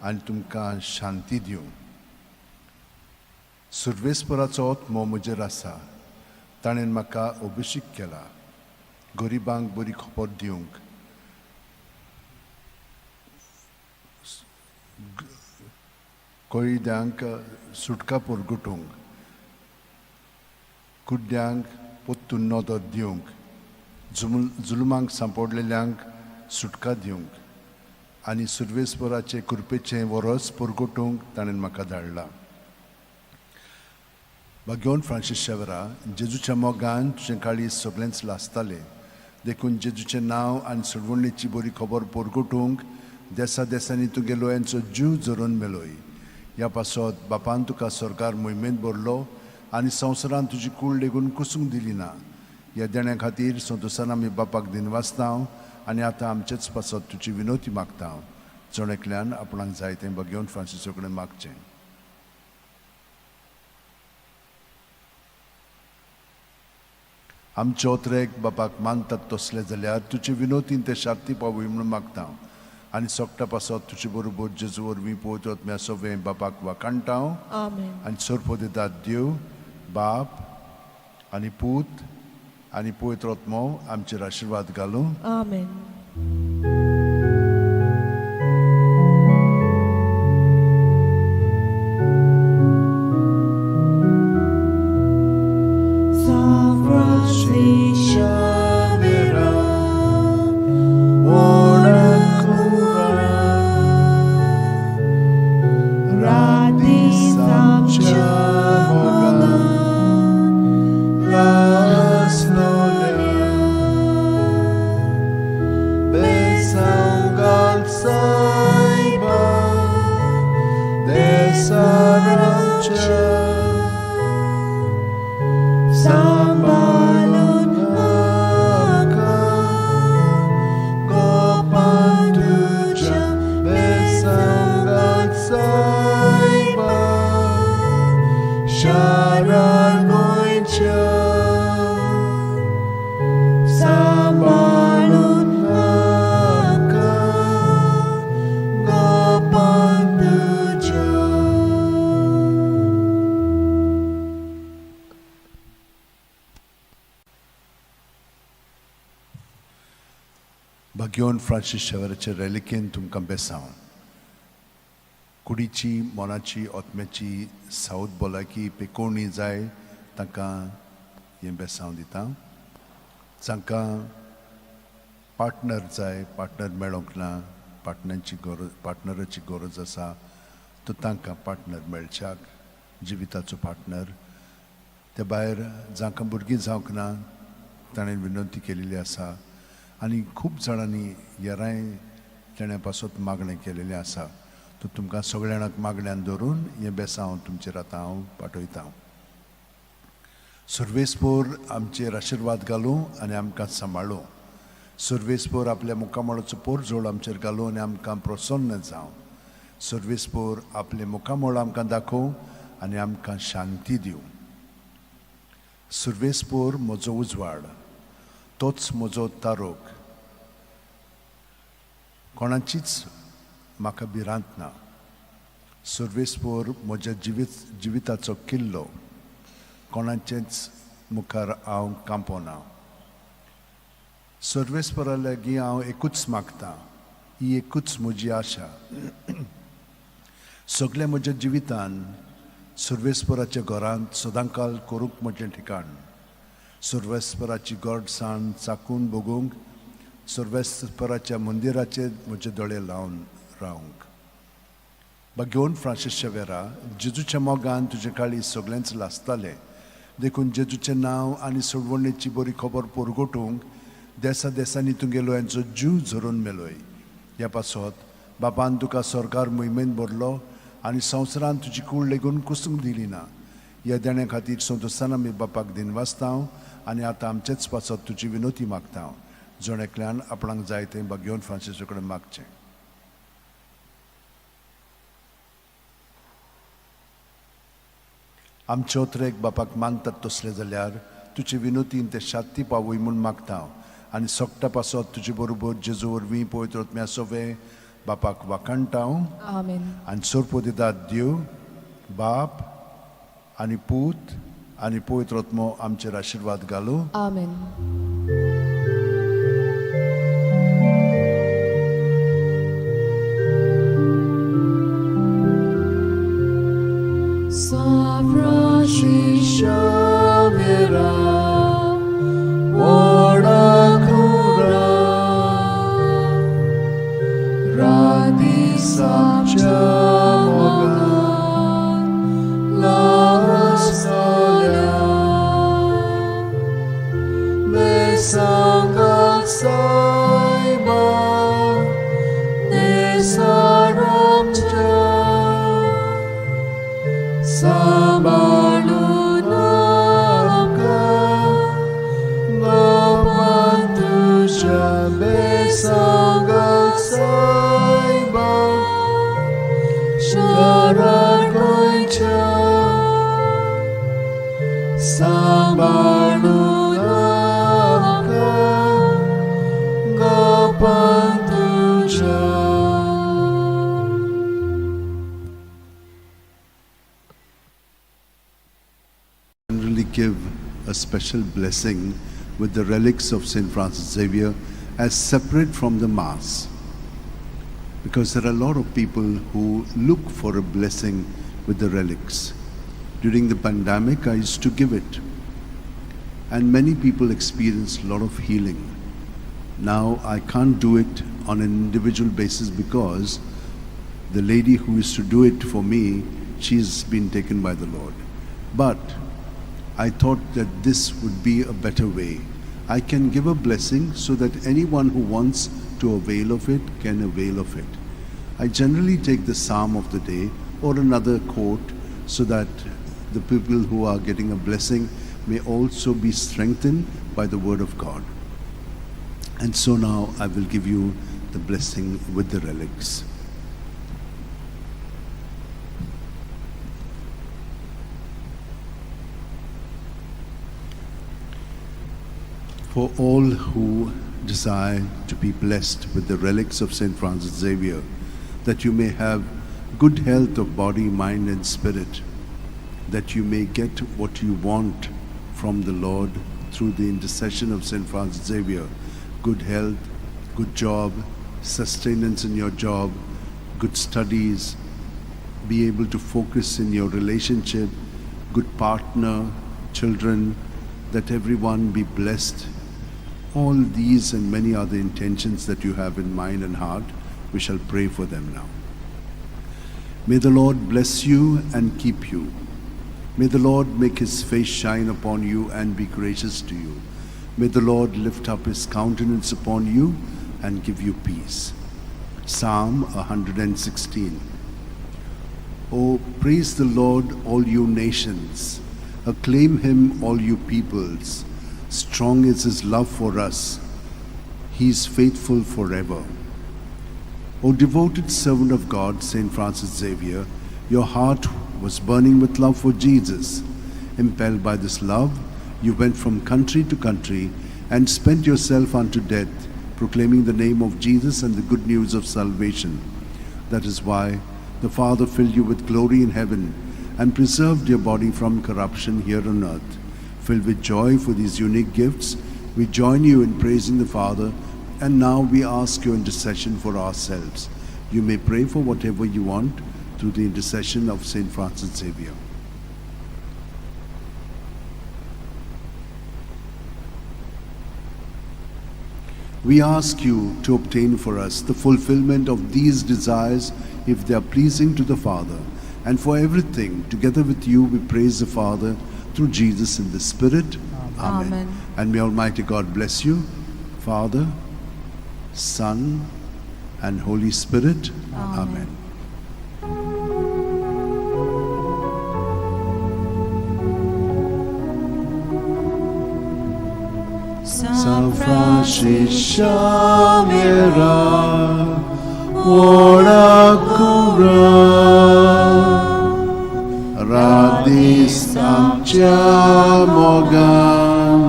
आनी तुमकां शांती दिवं. सर्वेस्पोराचो आत्मो म्हजेर आसा, ताणें म्हाका अभिषेक केला गरिबांक बरी खबर दिवंक, कैद्यांक सुटका परगटूंक, कुड्ड्यांक पोत्तून नदर दिवंक, जुलमांक सांपडलेल्यांक सुटका दिवंक आनी सुर्वेस्वराचे कृपेचें वरस परगटूंक ताणें म्हाका धाडला. बाग्योन फ्रांसीस शेवरा, जेजूच्या मोगान तुजें काळीज सगळेंच लासतालें, देखून जेजूचें नांव आनी सोडवणेची बरी खबर परगटूंक देसा देसांनी तुगे लोयांचो जीव झरोवन मेलोय. ह्या पासत बापान तुका सरकार मोहिमेंत भरलो आनी संवसारान तुजी कूड लेगून कुसूंक दिली ना. ह्या देण्या खातीर संतोसान आमी बापाक दिनवासता आनी आतां आमचेच पासत तुजी विनोती मागता. जण एकल्यान आपणाक जाय तें बाग्योन फ्रांसिसो कडेन मागचें. आमचे ओत्रेक बापाक मानतात तसले जाल्यार तुजे विनोतीन ते शांती पावय म्हणून मागता आनी सोकटा पासत तुजे बरोबर जेजू वरवीं पवित्र आत्म्या सगळें बापाक वाखाणटा. आमेन. आनी सोरपो दितात देव बाप आनी पूत आनी पवित्र आत्मो आमचेर आशिर्वाद घालूं. आमेन. San Francisco Xavier, ora cura, rati samchamogan, las nolia, भाग्यवन फ्रांसीस शेवराचे रेलिकेन तुमकां बेसांव. कुडीची, मनाची, आत्म्याची सावत भलायकी पेकोवणी जाय तांकां हें बेसांव दिता. जांकां पार्टनर जाय, पार्टनर मेळोंक ना, पार्टनराची गरज, पार्टनराची गरज आसा, तर तांकां पार्टनर मेळच्याक, जिविताचो पार्टनर. ते भायर जांकां भुरगीं जावंक ना ताणें विनंती केलेली आसा आनी खूब जाणांनी येराय तेणें पासत मागणें केलेलें आसा. तर तुमकां सगळ्या जाणांक मागण्यान धरून हें बेसांव तुमचेर आतां हांव पाठयतां. सुर्वेसपोर आमचेर आशिर्वाद घालूं आनी आमकां सांबाळूं. सुर्वेसपोर आपल्या मुखामळाचो पोरजोळ आमचेर घालूं आनी आमकां प्रसन्न जावं. सुर्वेसपोर आपलें मुखामळ आमकां दाखोवं आनी आमकां शांती दिवं. सुर्वेसपोर म्हजो उजवाड, तोच म्हजो तारोक, कोणाचीच म्हाका भिरांत ना. सुर्वेसपोर म्हज्या जिविताचो किल्लो, कोणाचेच मुखार हांव कांपोना. सर्वेस्परा लागीं हांव एकूच मागतां, ही एकूच म्हजी आशा. सगळ्या म्हज्या जिवितान सर्वेस्पराच्या घरांत सदांकाल करूंक म्हजें ठिकाण. सर्वेस्पराची गोडसाण चाकून भोगूंक, सर्वेस्पराच्या मंदिराचेर म्हजे दोळे लावन रावंक. भाग्यवन फ्रांसीस शेवेरा, जेजूच्या मोगान तुजे काळी सगळेंच लासतालें, देखून जेजूचें नांव आनी सोडवणेची बरी खबर पोरगोटूंक देसा देसांनी तुगेलो हेंचो जीव झरोवन मेलोय. ह्या पासत बापान तुका सरकार मोहिमेन भरलो आनी संवसारान तुजी कूड लेगून कुसूंक दिली ना. ह्या देण्या खातीर संतोशान आमी बापाक दिनवासता आनी आतां आमचेच पासत तुजी विनोती मागता. जण एकल्यान आपणाक जाय तें भाग्यवन फ्रांसीसा कडेन मागचें. आमचे ओत्रेक बापाक मानतात तसले जाल्यार तुजे विनोतीन ते शांती पावय म्हूण मागता आनी सोकटा पासत तुजे बरोबर जेजू वरवीं पवित्र आत्म्या सोवे बापाक वाखाणटा. आमेन. आनी सोरपो दितात देव बाप आनी पूत आनी पवित्र आत्मो आमचेर आशिर्वाद घालूं. आमेन. San Francis Xavier, ora cura, radi Mogan, la salia, Besangat saiba, nesaramcha, Samalunamka, Gapantusha besangat saiba, Sharagoicha, Samalunamka, Gapantusha. Generally give a special blessing with the relics of St. Francis Xavier as separate from the Mass, because there are a lot of people who look for a blessing with the relics. During the pandemic, I used to give it, and many people experienced a lot of healing. Now I can't do it on an individual basis because the lady who used to do it for me, she's been taken by the Lord. But I thought that this would be a better way. I can give a blessing so that anyone who wants to avail of it can avail of it. I generally take the psalm of the day or another quote so that the people who are getting a blessing may also be strengthened by the word of God. And so now I will give you the blessing with the relics. For all who desire to be blessed with the relics of St. Francis Xavier, that you may have good health of body, mind, and spirit, that you may get what you want from the Lord through the intercession of St. Francis Xavier, good health, Good job, sustenance in your job, good studies, be able to focus in your relationship, good partner, children, that everyone be blessed. All these and many other intentions that you have in mind and heart, we shall pray for them now. May the Lord bless you and keep you. May the Lord make his face shine upon you and be gracious to you. May the Lord lift up his countenance upon you and give you peace. Psalm 116. Oh, praise the Lord, all you nations. Acclaim him, all you peoples. Strong is his love for us. He is faithful forever. O devoted servant of God, Saint Francis Xavier, your heart was burning with love for Jesus. Impelled by this love, you went from country to country and spent yourself unto death, proclaiming the name of Jesus and the good news of salvation. That is why the Father filled you with glory in heaven and preserved your body from corruption here on earth. Filled with joy for these unique gifts, we join you in praising the Father, and now we ask your intercession for ourselves. You may pray for whatever you want through the intercession of Saint Francis Xavier. We ask you to obtain for us the fulfillment of these desires if they are pleasing to the Father. And for everything, together with you, we praise the Father through Jesus in the Spirit. Amen. Amen. And may Almighty God bless you, Father, Son, and Holy Spirit. Amen. Amen. San Francis Xavier, ora cura, Radis amcia mogan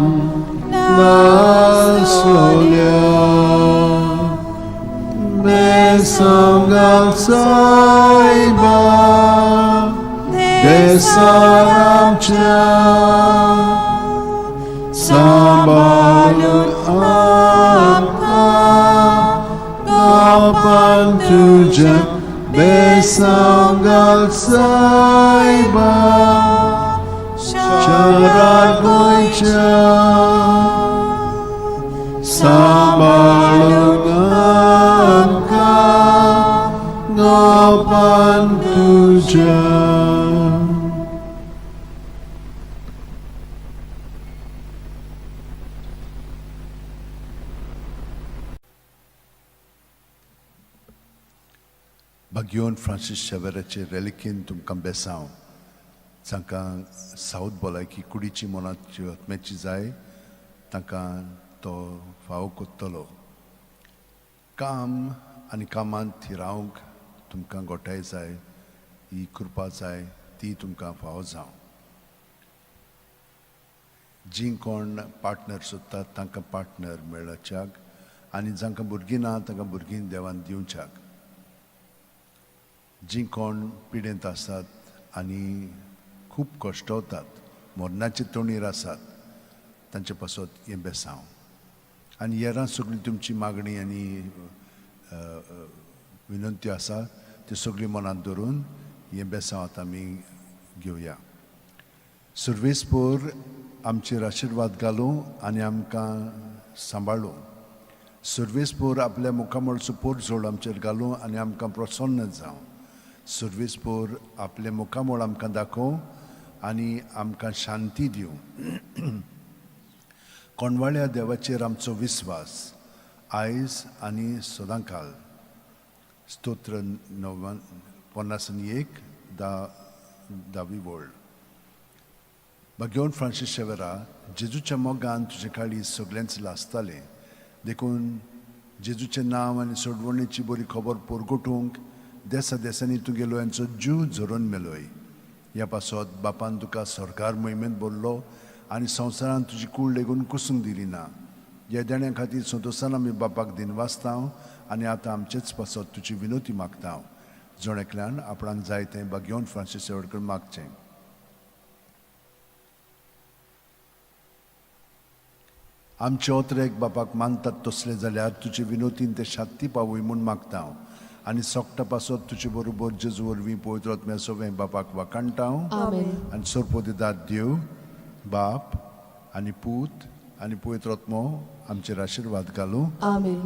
nasolya Besangal saiba Desaramcha Sambalun amka Gopan tuja Besangal saiba Charagoicha Sambalun amka Gopan tuja. Bagyon Francis शेवेराचे रेलिकेन तुमकां बेसांव जांकां south भलायकी कुडीची मनाची आत्म्याची जाय तांकां तो फावो कोत्तलो. काम आनी कामांत थिरावंक तुमकां गोठाय जाय, ही कृपा जाय, ती तुमकां फावो जावं. जीं कोण पार्टनर सोदतात तांकां पार्टनर मेळच्याक आनी जांकां भुरगीं ना तांकां भुरगीं देवान दिवच्याक. जीं कोण पिडेंत आसात आनी खूब कश्टवतात, मरणाचे तोणीर आसात, तांचे पासत हें बेसांव. आनी हेरां सगळीं तुमची मागणी आनी विनंती आसा त्यो सगळीं मनांत धरून हें बेसांव आतां आमी घेवया. सुर्वेसपोर आमचेर आशिर्वाद घालूं आनी आमकां सांबाळूं. सुर्वेसपोर आपल्या मुखामळचो पोरजोड आमचेर घालूं आनी आमकां प्रसन्न जावं. सुर्वेसपोर आपलें मुखामळ आमकां दाखोवं आनी आमकां शांती दिवं. कोणवाळ्या देवाचेर आमचो विस्वास आयज आनी सदांकाल. स्तोत्र 51 10वी वळ. भगवान फ्रांसीस शेवेरा, जेजूच्या मोगान तुजे काळी सगळ्यांच लासतालें, देखून जेजूचें नांव आनी सोडवणेची बरी खबर पोरगोटूंक देसा देसांनी तुगेलो यांचो जीव झरोवन मेलोय. ह्या पासत बापान तुका सरकार मोहिमेंत भरलो आनी संवसारान तुजी कूड लेगून कुसूंक दिली ना. ह्या देण्या खातीर संतोशान आमी बापाक दिनवासता आनी आतां आमचेच पासत तुजी विनोती मागता. जण एकल्यान आपणाक जाय तें बागेवन फ्रांसीस शेवटकर मागचें. आमचे ओतरेक बापाक मानतात तसले जाल्यार तुजे विनोतीन ते शात्ती पावय म्हूण मागता हांव आनी सोकटा पासत तुजे बरोबर जेजू वरवीं पवित्र आत्म्या सवें बापाक वाखाणटा हांव. आमेन. आनी सोरपोदिदाद देव बाप आनी पूत आनी पवित्र आत्मो आमचेर आशिर्वाद घालूं. आमेन.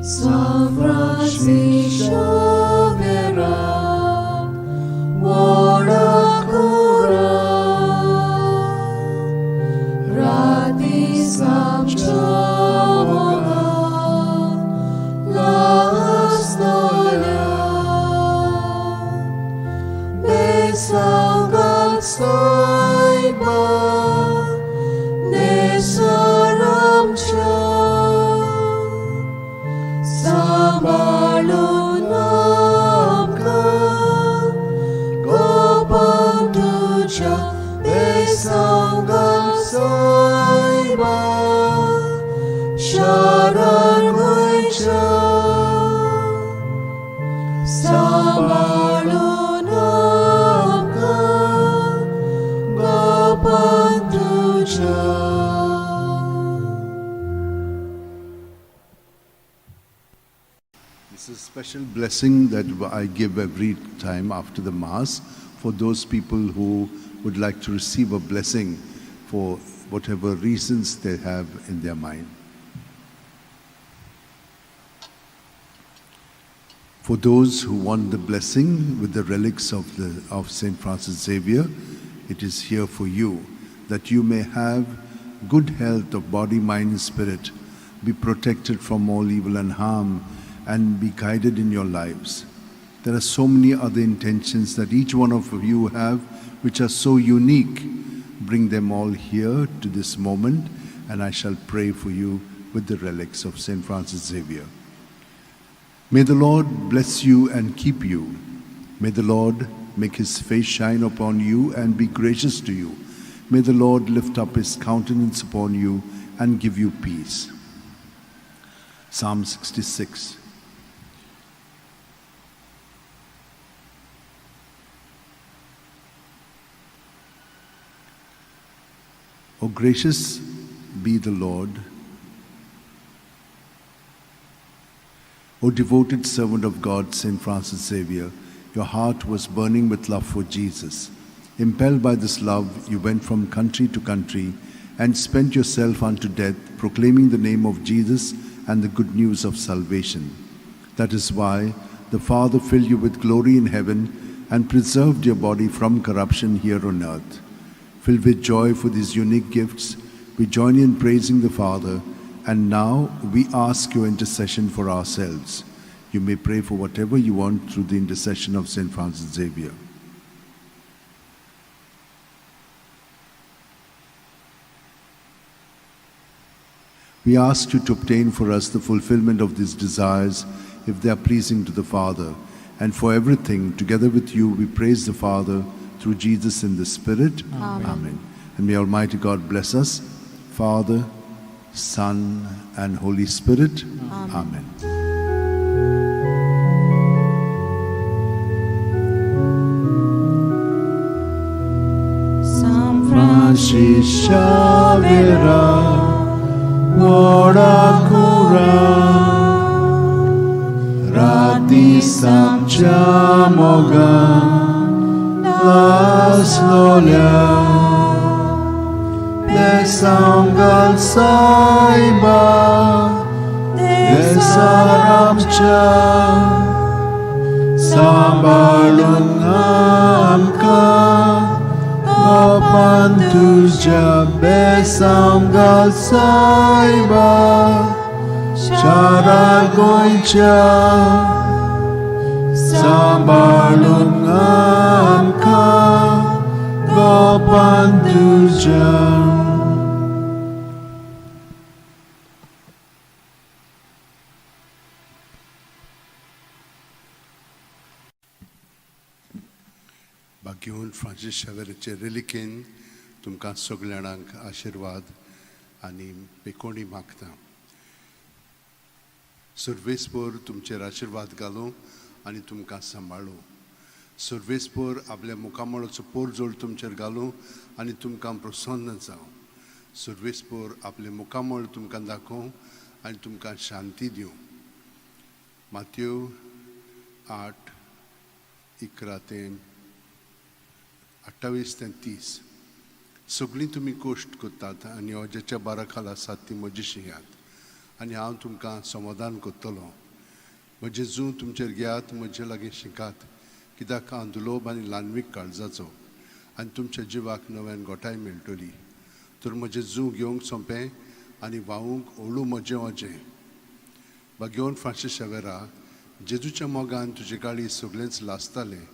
San Francis Xavier, Wodakura, Rati Samchamoga, Las Nolia, Besangal Saiba, Nesaramcha. सांबाळून आमकां गोपाल तुज्या बेसांगाल सायबा शरण गोंयच्या. सांबाळून आमकां गोपाल तुज्या. This is a special blessing that I give every time after the Mass for those people who would like to receive a blessing for whatever reasons they have in their mind. For those who want the blessing with the relics of St. Francis Xavier, it is here for you, that you may have good health of body, mind, and spirit, be protected from all evil and harm, and be guided in your lives. There are so many other intentions that each one of you have which are so unique. Bring them all here to this moment, and I shall pray for you with the relics of St. Francis Xavier. May the Lord bless you and keep you. May the Lord make his face shine upon you and be gracious to you. May the Lord lift up his countenance upon you and give you peace. Psalm 66. O gracious be the Lord. O devoted servant of God, St. Francis Xavier, your heart was burning with love for Jesus. Impelled by this love, you went from country to country and spent yourself unto death, proclaiming the name of Jesus and the good news of salvation. That is why the Father filled you with glory in heaven and preserved your body from corruption here on earth. Filled with joy for these unique gifts, we join in praising the Father, and now we ask your intercession for ourselves. You may pray for whatever you want through the intercession of St. Francis Xavier. We ask you to obtain for us the fulfillment of these desires if they are pleasing to the Father. And for everything, together with you, we praise the Father through Jesus in the Spirit. Amen. Amen. And may Almighty God bless us, Father, Son, and Holy Spirit. Amen. Amen. San Francis Xavier, Wodakura, Rati Samchamoga, Las Lolia, Besangal Saiba, Besaramcha, सांबाळून आमकां गोपान तुज्या बेसांगाल सायबा शारा गोंयच्या. सांबाळून आमकां गोपान तुज्या. भाग्यवंत Francis शावेराचे रेलिकेन तुमकां सगल्या जाणांक आशिर्वाद आनी पेकोणी मागता. सुर्वेसभर तुमचेर आशिर्वाद घालूं. आनी तुमकां सांबाळूं. सर्वेस्पर आपल्या मुखामळाचो पोरजोळ तुमचेर घालूं आनी तुमकां प्रसन्न जावं. सर्वेस्पर आपलें मुखामळ तुमकां दाखोवं आनी तुमकां शांती दिवं. मातयो 8:11 ते 28 ते 30. सगळीं तुमी कश्ट करतात आनी अज्याच्या बारा खाला आसात ती म्हजी शिंयात आनी हांव तुमकां समाधान करतलो. म्हजें जूं तुमचेर घेयात, म्हजे लागीं शिकात, कित्याक हांव दुलोब आनी ल्हानवीक काळजाचो आनी तुमच्या जिवाक नव्यान गोठाय मेळटली. तर म्हजें जूं घेवंक सोंपें आनी व्हांवूंक ओळू म्हजें वजें. बागेवन फ्रांसीस शेवेरा, जेजूच्या मोगान तुजे गाळी सगळेंच लासतालें,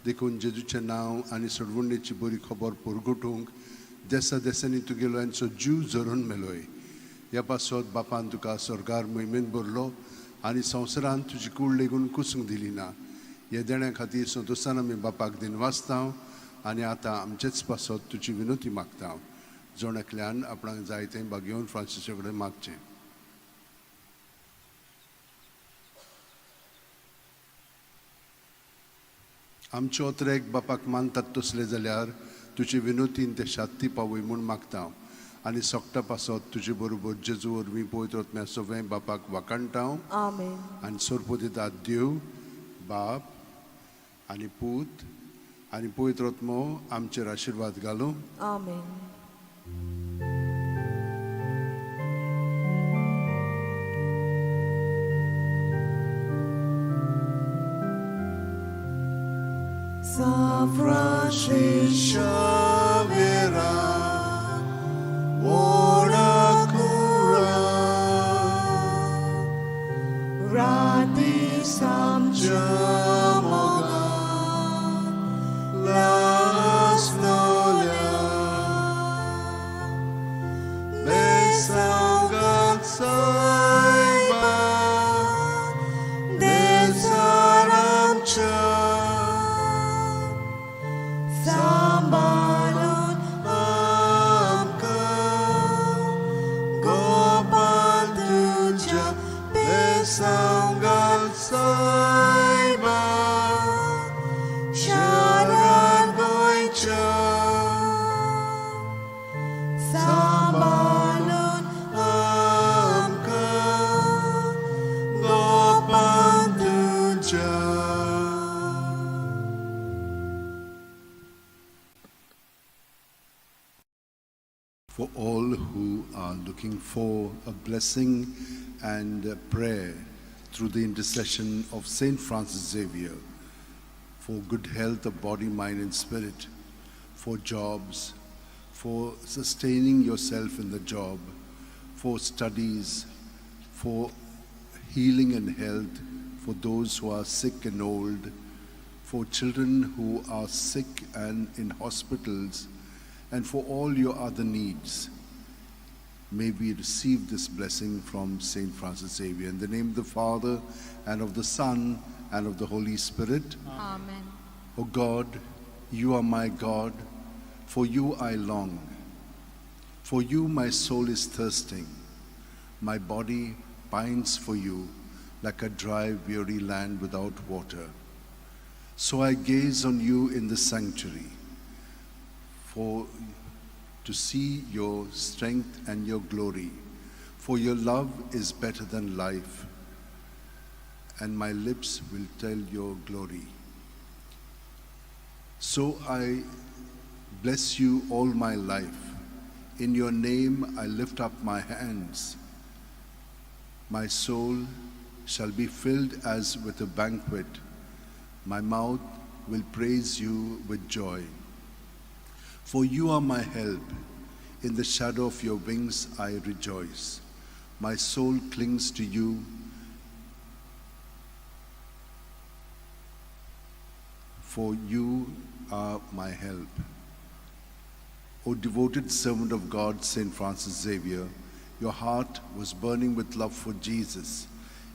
देखून जेजूचें नांव आनी सोडवणेची बरी खबर परगटूंक देसा देसांनी तुगेल्यांचो जीव झरोवन मेलोय. ह्या पासत बापान तुका स्वर्गार मोहिमेन भरलो आनी संवसारान तुजी कूड लेगून कुसूंक दिली ना. ह्या देण्या खातीर संतोशान आमी बापाक दिनवासता आनी आतां आमचेच पासत तुजी विनोती मागता. जण एकल्यान आपणाक जाय तें बागेवन फ्रांसीसा कडेन मागचें. आमचे ओतरेक बापाक मानतात तसले जाल्यार तुजे विनोतीन ते शांती पावय म्हूण मागता आनी सोकटा पासत तुजे बरोबर जेजू वरवीं पवित्र आत्म्या सगळें बापाक वाखाणटा. आमेन. आनी सोरपोदितात देव बाप आनी पूत आनी पवित्र आत्मो आमचेर आशिर्वाद घालूं. आमेन. San Francis Xavier, ora cura, Rati Jamoga, las nolia, besangat saiba, desaramcha. Sambalun Amka, Gopal tuja besanggal saiba, Sharan goicha. Sambalun Amka, Gopal tuja. For all who are looking for a blessing and a prayer through the intercession of Saint Francis Xavier, for good health of body, mind and spirit, for jobs, for sustaining yourself in the job, for studies, for healing and health, for those who are sick and old, for children who are sick and in hospitals, and for all your other needs. May we receive this blessing from Saint Francis Xavier. In the name of the Father, and of the Son, and of the Holy Spirit. Amen. O God, you are my God, for you I long. For you my soul is thirsting. My body pines for you like a dry, weary land without water. So I gaze on you in the sanctuary, for to see your strength and your glory. For your love is better than life, and my lips will tell your glory. So I bless you all my life. In your name I lift up my hands. My soul shall be filled as with a banquet. My mouth will praise you with joy. For you are my help. In the shadow of your wings I rejoice. My soul clings to you. For you are my help. O devoted servant of God, Saint Francis Xavier, your heart was burning with love for Jesus.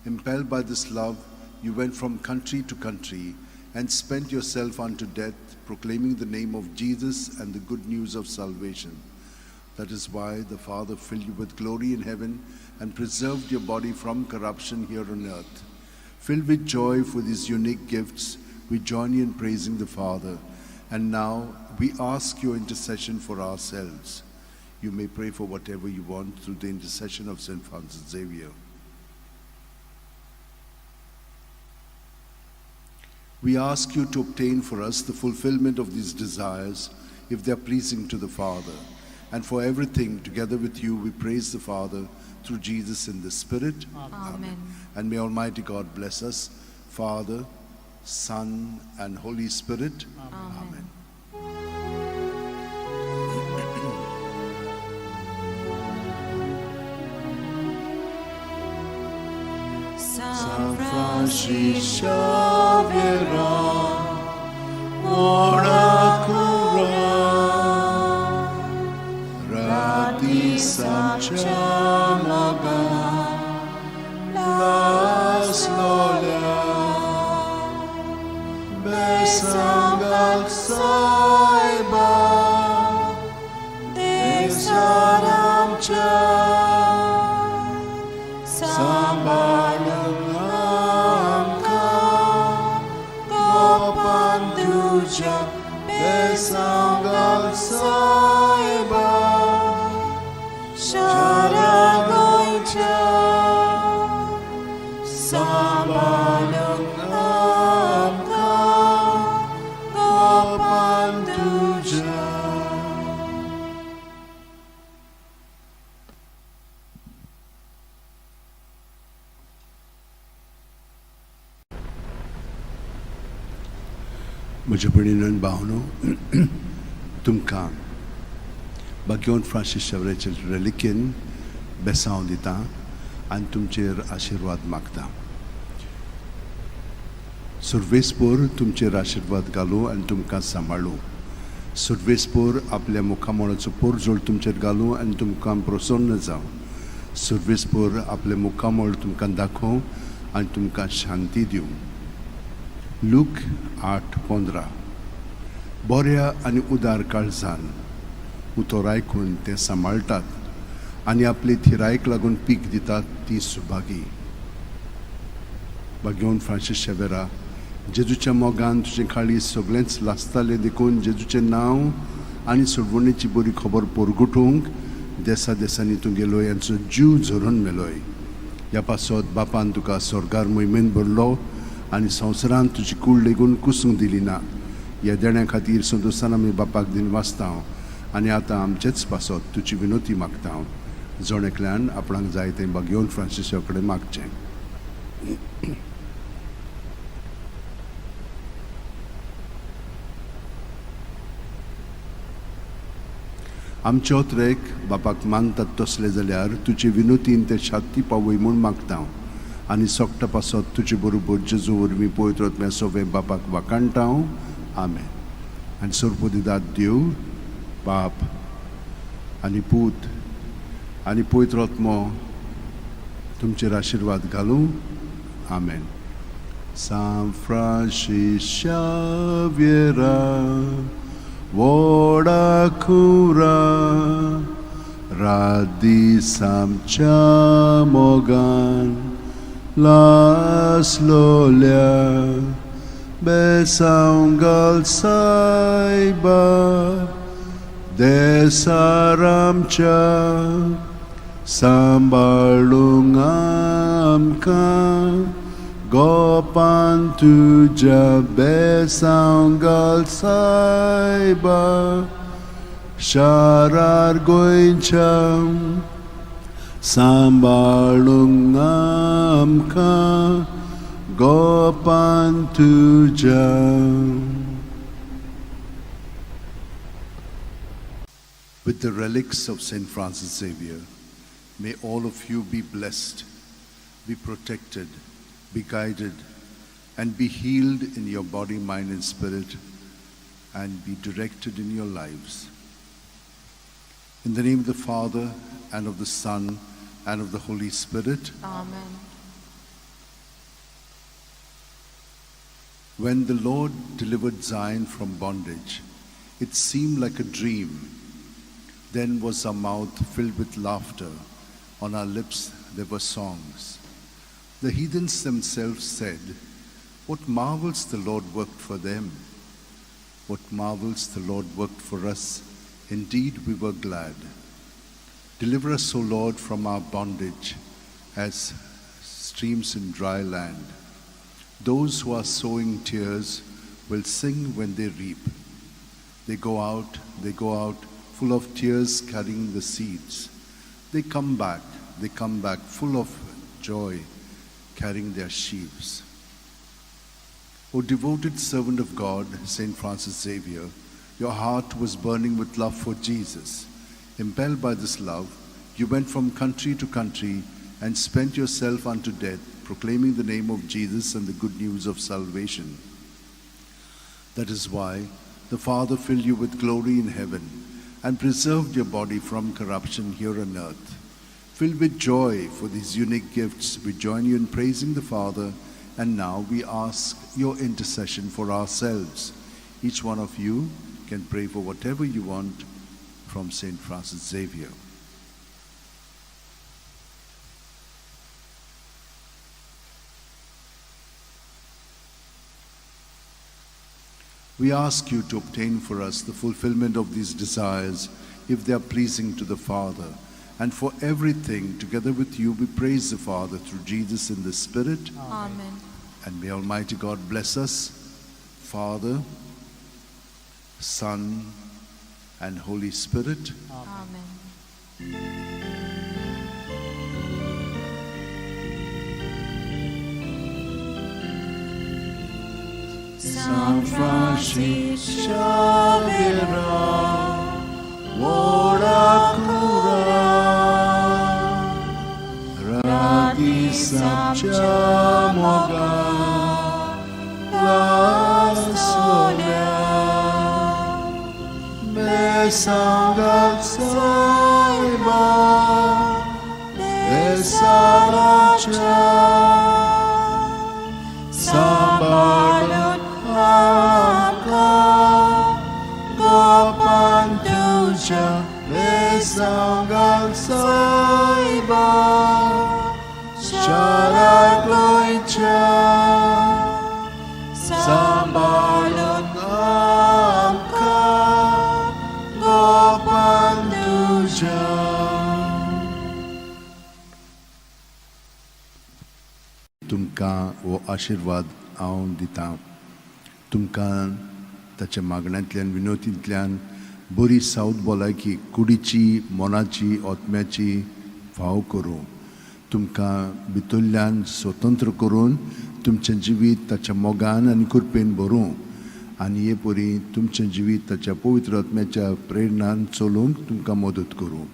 Impelled by this love, you went from country to country and spent yourself unto death, proclaiming the name of Jesus and the good news of salvation. That is why the Father filled you with glory in heaven and preserved your body from corruption here on earth. Filled with joy for these unique gifts, we join you in praising the Father. And now we ask your intercession for ourselves. You may pray for whatever you want through the intercession of St. Francis Xavier. We ask you to obtain for us the fulfillment of these desires, if they are pleasing to the Father. And for everything, together with you, we praise the Father through Jesus in the Spirit. Amen. And may Almighty God bless us, Father, Son, and Holy Spirit. Amen. San Francis Xavier, ora cura, rati samcha maga, las lola, besangal saiba, desaramcha. Sambalang Gopan tuja Besanggal Saiba Sharagoicha Sambalang Gopan tuja. म्हज्या भयणीन भावनो, तुमकां बाग्योन Francis शेवरेचे रेलिकेन बेसांव दिता आनी तुमचेर आशिर्वाद मागता. सुर्वेसपोर तुमचेर आशिर्वाद घालूं आनी तुमकां सांबाळूं. सुर्वेसपोर आपल्या मुखामळाचो पोरजोळ तुमचेर घालूं आनी तुमकां प्रसन्न जावं. सुर्वेसपोर आपलें मुखामळ तुमकां दाखोवं आनी तुमकां शांती दिवं. लूक 8:15. बऱ्या आनी उदार काळजान उतर आयकून ते सांबाळटात आनी आपले थिरायक लागून पीक दितात ती सुभागी. बागेवन फ्रांसीस शेवेरा, जेजूच्या मोगान तुजें काळीज सगळेंच लासतालें देखून जेजूचें नांव आनी सोडवणेची बरी खबर पोरगुटूंक देसा देसांनी तूं गेलोय आनी जीव झरोवन मेलोय. ह्या पासत बापान तुका स्वर्गार मोहिमेन भरलो आनी संवसारान तुजी कूड लेगून कुसूंक दिली ना. ह्या देण्या खातीर संतोशान आमी बापाक दिन वाचता आनी आतां आमचेच पासत तुजी विनोती मागता. जण एकल्यान आपणाक जाय तें बागेवन फ्रांसिसा कडेन मागचें. आमचे ओत्रेक बापाक मानतात तसले जाल्यार तुजे विनोतीन ते शांती पावय म्हूण मागता आनी सोकटा पासत तुजे बरोबर जेजू वरवीं पवित्र आत्म्या सोवे बापाक वाखाणटा. आमेन. आनी सोरपोदिदात देव बाप आनी पूत आनी पवित्र आत्मो तुमचेर आशिर्वाद घालूं. आमेन. सांत फ्रांसीस शाव्येरा व्हडा खुरा रात दीस आमच्या मोगान लासलोल्या बेसांव घाल सायबा देसार आमच्या सांबाळूंक आमकां गोपान तुज्या बेसांव घाल सायबा शारार गोंयच्या सांबाळूंक आमकां गोपान तुज्या. With the relics of St. Francis Xavier, may all of you be blessed, be protected, be guided, and be healed in your body, mind, and spirit, and be directed in your lives. In the name of the Father, and of the Son, and of the Holy Spirit. Amen. When the Lord delivered Zion from bondage, it seemed like a dream. Then was our mouth filled with laughter, on our lips there were songs. The heathens themselves said, "What marvels the Lord worked for them! What marvels the Lord worked for us! Indeed, we were glad." Deliver us, O Lord, from our bondage, as streams in dry land. Those who are sowing tears will sing when they reap. They go out, full of tears, carrying the seeds. They come back full of joy, carrying their sheaves. O devoted servant of God, Saint Francis Xavier, your heart was burning with love for Jesus. Impelled by this love, you went from country to country and spent yourself unto death, proclaiming the name of Jesus and the good news of salvation. That is why the Father filled you with glory in heaven and preserved your body from corruption here on earth. Filled with joy for these unique gifts, we join you in praising the Father, and now we ask your intercession for ourselves. Each one of you can pray for whatever you want from Saint Francis Xavier. We ask you to obtain for us the fulfillment of these desires, if they are pleasing to the Father. And for everything, together with you, we praise the Father through Jesus in the Spirit. Amen. And may Almighty God bless us, Father, Son, and Holy Spirit. Amen. San Francis Xavier, ora cura, radi sapciamoga, la solia, me sangat saiba, besaracha, sambalut amka, gopantuja, besangat saiba, sharagoicha, sambalut amka, gopantuja. तुमकां हो आशिर्वाद हांव दितां. तुमकां ताच्या मागण्यांतल्यान, विनोतींतल्यान बरी south भलायकी कुडीची, मनाची, आत्म्याची फाव करूं. तुमकां भितरल्यान स्वतंत्र करून तुमचें जिवीत ताच्या मोगान आनी कृपेन भरूं, आनी हे परी तुमचें जिवीत ताच्या पवित्र आत्म्याच्या प्रेरणान चलोवंक तुमकां मदत करूं.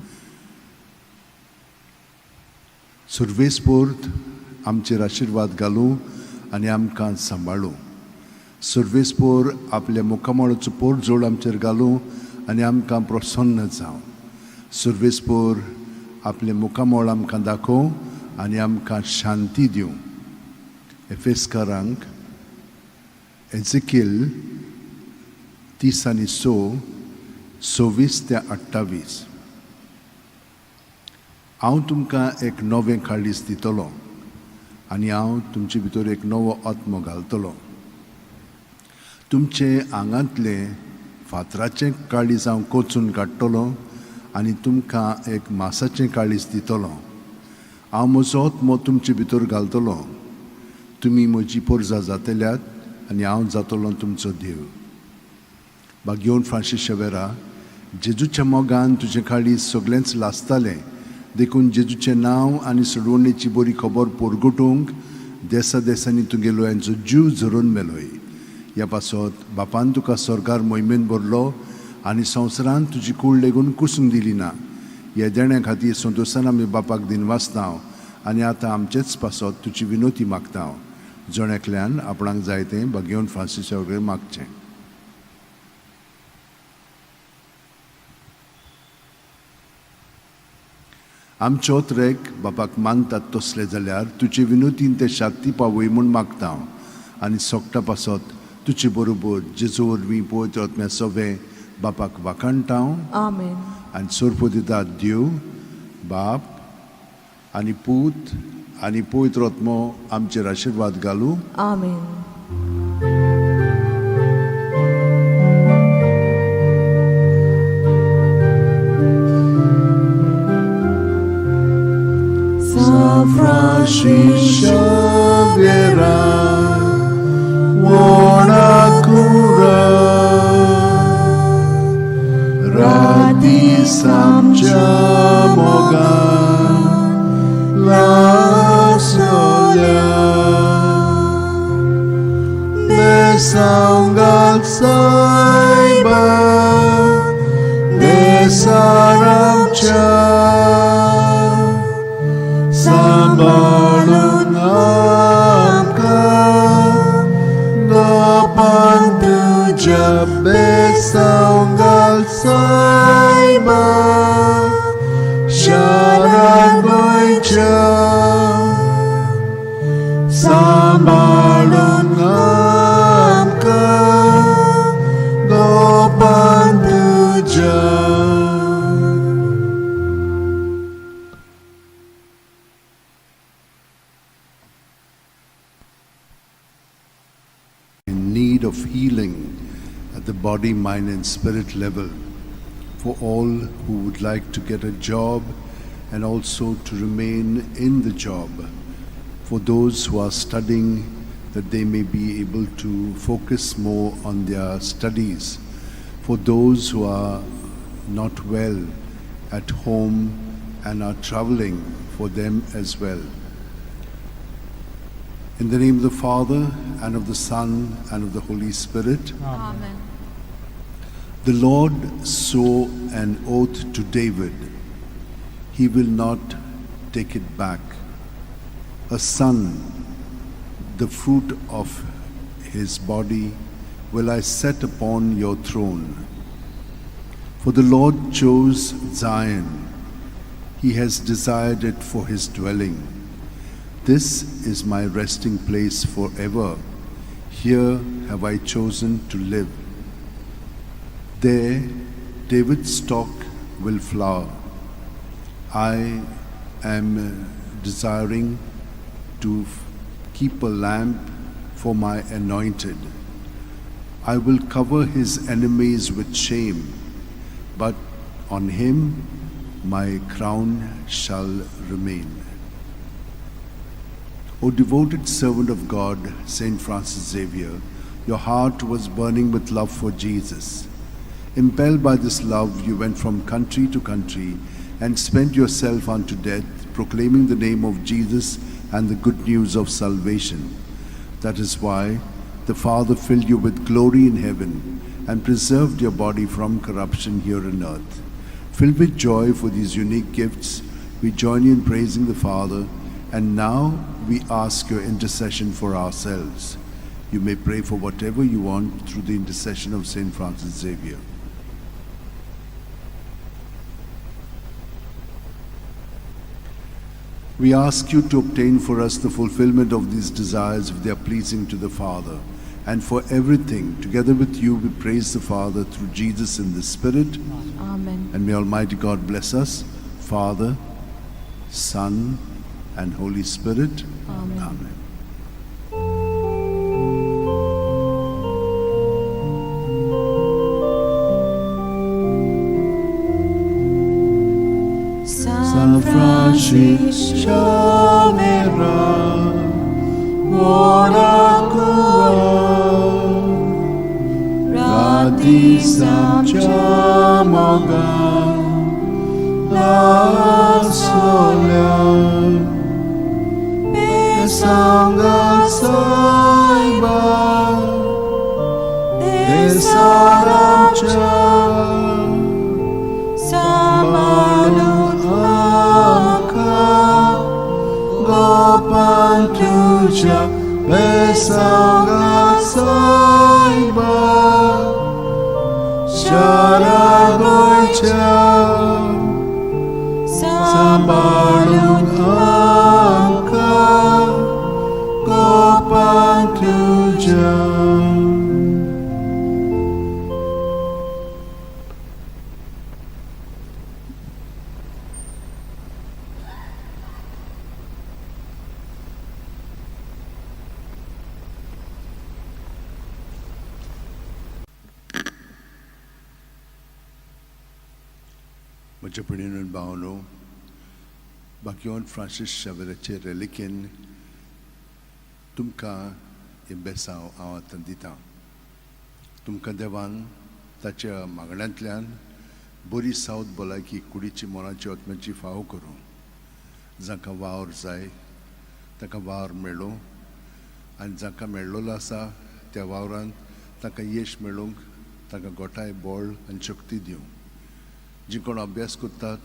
सुर्वेसपोर्त आमचेर आशिर्वाद घालूं आनी आमकां सांबाळूं. सुर्वेसपोर आपल्या मुखामळाचो पोरजोड आमचेर घालूं आनी आमकां प्रसन्न जावं. सुर्वेसपोर आपलें मुखामळ आमकां दाखोवं आनी आमकां शांती दिवं. एफेस्कारांक एझेकिल 36, 26 ते 28. हांव तुमकां एक नवें काळीज दितलो आनी हांव तुमचे भितर एक नवो आत्मो घालतलो. तुमचे आंगांतलें फातराचें काळीज हांव कोचून काडटलो आनी तुमकां एक मासाचें काळीज दितलो. हांव म्हजो आत्मो तुमचे भितर घालतलो. तुमी म्हजी पोरजा जातल्यात आनी हांव जातलो तुमचो देव. बागेवन फ्रांसीस शेवेरा, जेजूच्या मोगान तुजें काळीज सगळेंच लासतालें, देखून जेजूचें नांव आनी सोडवणेची बरी खबर पोरगुटूंक देसा देसांनी तुगेलो यांचो जीव झरोवन मेलोय. ह्या पासत बापान तुका स्वर्गार मोहिमेन भरलो आनी संवसारान तुजी कूड लेगून कुसूंक दिली ना. ह्या देण्या खातीर संतोशान आमी बापाक दिनवासता आनी आतां आमचेच पासत तुजी विनोती मागता. जण एकल्यान आपणाक जाय तें बागेवन फ्रांसीसा वगैरे मागचें. आमचो ट्रेक बापाक मानतात तसले जाल्यार तुजे विनोतीन ते शांती पावय म्हूण मागता हांव, आनी सोगटा पासत तुजे बरोबर जेजू वरवीं पवित्र आत्म्या सवें बापाक वाखाणटा हांव. आमेन. आनी सोरपो दिता देव बाप आनी पूत आनी पवित्र आत्मो आमचेर आशिर्वाद घालूं. आमेन. San Francisco Xavier, Wanakura, Rati Samchamoga, La Solia, Besangal Saiba, Besaramcha. सांबाळून आमकां गोपान तुज्या बेसांगाल सायबा शारा गोंयच्या. सांबाळून आमकां गोपान तुज्या. In need of healing at the body, mind, and spirit level, for all who would like to get a job and also to remain in the job, for those who are studying, that they may be able to focus more on their studies, for those who are not well at home and are traveling, for them as well. In the name of the Father, and of the Son, and of the Holy Spirit. Amen. The Lord swore an oath to David. He will not take it back. A son, the fruit of his body, will I set upon your throne. For the Lord chose Zion. He has desired it for his dwelling. This is my resting place forever. Here have I chosen to live. There David's stock will flower. I am desiring to keep a lamp for my anointed. I will cover his enemies with shame, but on him my crown shall remain. O devoted servant of God, Saint Francis Xavier, your heart was burning with love for Jesus. Impelled by this love, you went from country to country and spent yourself unto death, proclaiming the name of Jesus and the good news of salvation. That is why the Father filled you with glory in heaven and preserved your body from corruption here on earth. Filled with joy for these unique gifts, we join you in praising the Father, and now we ask your intercession for ourselves. You may pray for whatever you want through the intercession of Saint Francis Xavier. We ask you to obtain for us the fulfillment of these desires if they are pleasing to the Father. And for everything, together with you, we praise the Father through Jesus in the Spirit. Amen. And may Almighty God bless us, Father, Son, and Holy Spirit. Amen. Amen. San Francisco Xavier, Wanakura, Rati Samchamoga, La Solia, Besanga Saiba, Besaramcha. Sambalun amka, Gopan tuja besanga saiba, Shara goicha, Sambalun amka, Gopan tuja. म्हज्या भयणीन भावनो, बागयोन Francis शावेराचे रेलिकेन तुमकां हें बेसांव हांव आतां दितां. तुमकां देवान ताच्या मागण्यांतल्यान बरी सावत भलायकी कुडीची, मनाची, आत्म्याची फावो करूं. जांकां वावर जाय तांकां वावर मेळूं आनी जांकां मेळ्ळोलो आसा त्या वावरांत तांकां यश मेळूंक तांकां गोठाय, बळ आनी शक्ती दिवं. जी कोण अभ्यास करतात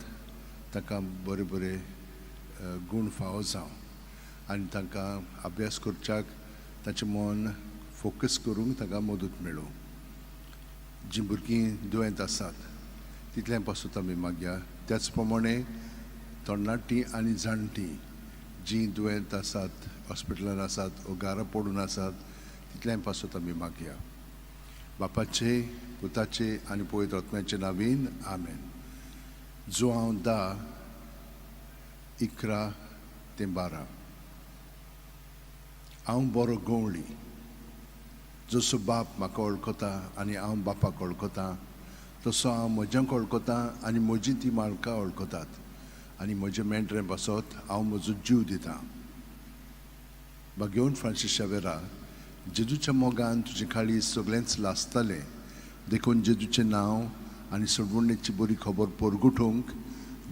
तांकां बरे बरे गूण फावो जावं आनी तांकां अभ्यास करच्याक ताचें मन फोकस करूंक तांकां मदत मेळूं. जीं भुरगीं दुयेंत आसात तितलें पासून आमी मागया. त्याच प्रमाणे तरणाटीं आनी जाणटीं जीं दुयेंत आसात, हॉस्पिटलान आसात वो घरा पडून आसात तितलें पासून आमी मागया. बापाचे, पुताचे आनी पवित्र आत्म्याचे नांवान आमेन. जुआंव 10, 11 ते 12. हांव बरो गवळी, जसो बाप म्हाका वळखता आनी हांव बापाक वळखता तसो हांव म्हज्यांक वळखता आनी म्हजी ती मालकां वळखतात आनी म्हजे मेंढरे पासत हांव म्हजो जीव दितां. बागेवन फ्रांसीस शावेरा, जेजूच्या मोगान तुजे काळीज सगळेंच लासतालें, देखून जेजूचें नांव आनी सोडवणेची बरी खबर परगुटूंक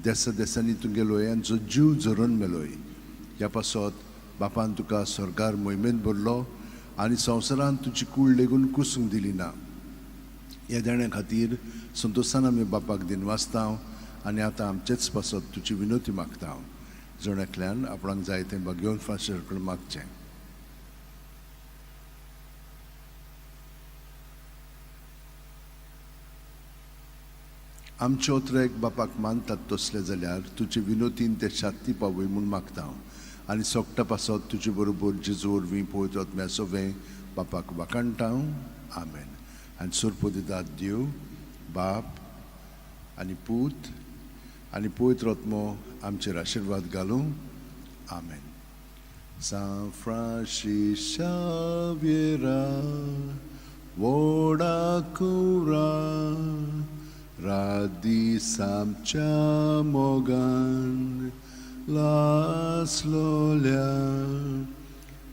देसा देसांनी तुगे लोयांचो जीव झरोवन मेलोय. ह्या पासत बापान तुका स्वर्गार मोहिमेंत भरलो आनी संवसारांत तुजी कूड लेगून कुसूंक दिली ना. ह्या देण्या खातीर संतोशान आमी बापाक दिनवासता आनी आतां आमचेच पासत तुजी विनवती मागता. जण एकल्यान आपणाक जाय तें बागेवन फ्रांसीस कडेन मागचें. आमचे ओतरेक बापाक मानतात तसले जाल्यार तुजे विनोतीन ते शांती पावय म्हूण मागता आनी सोगटा पासत तुजे बरोबर जेजू वरवीं पवित्र आत्म्या सवें बापाक वाखाणटा. आमेन. आनी सोरपो दितात देव बाप आनी पूत आनी पवित्र आत्मो आमचेर आशिर्वाद घालूं. आमेन. सांत फ्रांसीस शाव्येरा, व्हडा कुरा, रात दीस आमच्या मोगान लासलोल्या,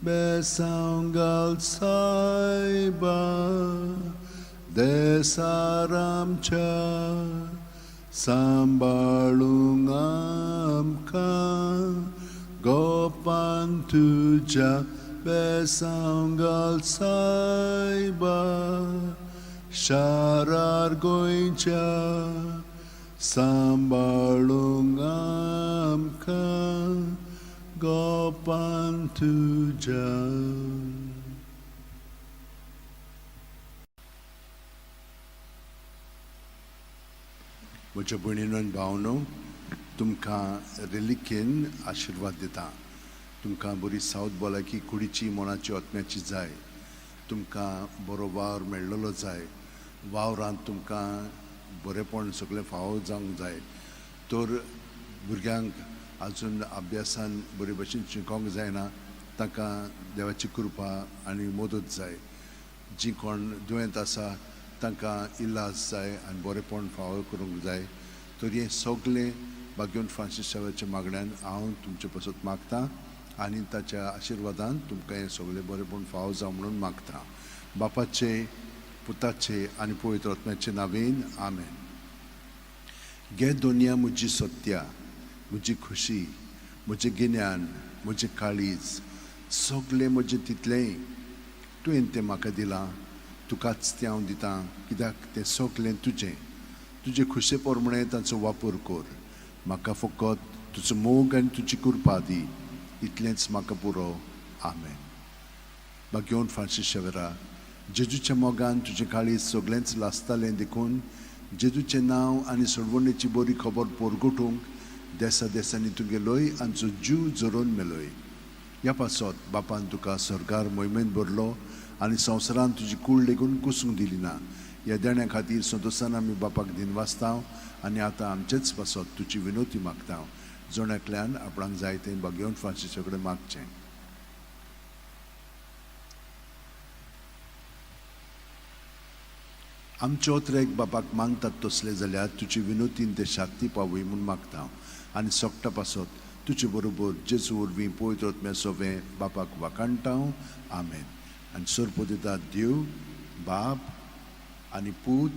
बेसांव घाल सायबा देसार आमच्या, सांबाळूंक आमकां गोपान तुज्या, बेसांव घाल सायबा शारार गोंयच्या, सांबाळूंक आमकां गोपान तुज्या. म्हज्या भयणीनो आनी भावनो, तुमकां रेलिकेन आशिर्वाद दिता. तुमकां बरी सावत भलायकी कुडीची, मनाची, आत्म्याची जाय. तुमकां बरो वावर मेळ्ळलो जाय. वावरांत तुमकां बरेपण सगळें फावो जावंक जाय. तर भुरग्यांक आजून अभ्यासान बरे भशेन शिकोंक जायना तांकां देवाची कृपा आनी मदत जाय. जीं कोण दुयेंत आसा तांकां इलाज जाय आनी बरेपण फावो करूंक जाय. तर हें सगळें बागेवन फ्रांसीस शावेच्या मागण्यान हांव तुमचे पासत मागता आनी ताच्या आशिर्वादान तुमकां हें सगळें बरेपण फावो जावं म्हणून मागता. बापाचे, पुताचे आनी पवित्र आत्म्याचे नांवेन आमेन. घे दोनया म्हजी सत्या, म्हजी खुशी, म्हजें गिन्यान, म्हजें काळीज, सगळें म्हजें तितलेंय तुवें तें म्हाका दिलां, तुकाच तें हांव दितां, कित्याक तें सगळें तुजें. तुजे खुशे प्रमाणे तांचो वापर कर. म्हाका फकत तुजो मोग आनी तुजी कृपा दी, इतलेंच म्हाका पुरो. आमेन. बागेवन फ्रांसीस शेवरा, जेजूच्या मोगान तुजें काळीज सगळेंच लासतालें, देखून जेजूचें नांव आनी सोडवणेची बरी खबर परगटूंक देसा देसांनी तुगेलोय आमचो जीव झरोवन मेलोय. ह्या पासत बापान तुका स्वर्गार मोहिमेंत भरलो आनी संवसारांत तुजी कूड लेगून कुसूंक दिली ना. ह्या देण्या खातीर संतोशान आमी बापाक दिनवासता आनी आतां आमचेच पासत तुजी विनवती मागता. जण एकल्यान आपणाक जाय तें बागेवन फ्रांसीसा कडेन मागचें. आमचो त्रेक बापाक मानतात तसले जाल्यार तुजे विनोतीन ते शाक्ती पावय म्हूण मागता आनी सोकटा पासत तुजे बरोबर जेजू वरवीं पवित्र आत्म्या सोवें बापाक वाखाणटा. आमेन. आनी सोरपो दिता देव बाप आनी पूत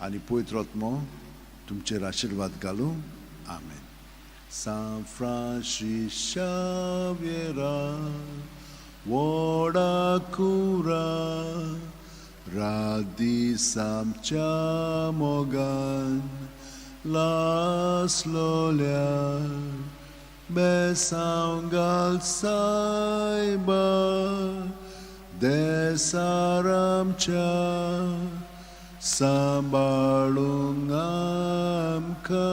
आनी पवित्र आत्मो तुमचेर आशिर्वाद घालूं. आमेन. सांत फ्रांसीस शाव्येरा व्हडा कुरा रात दीस आमच्या मोगान लासलोल्या बेसांव घाल सायबा देसार आमच्या सांबाळूंक आमकां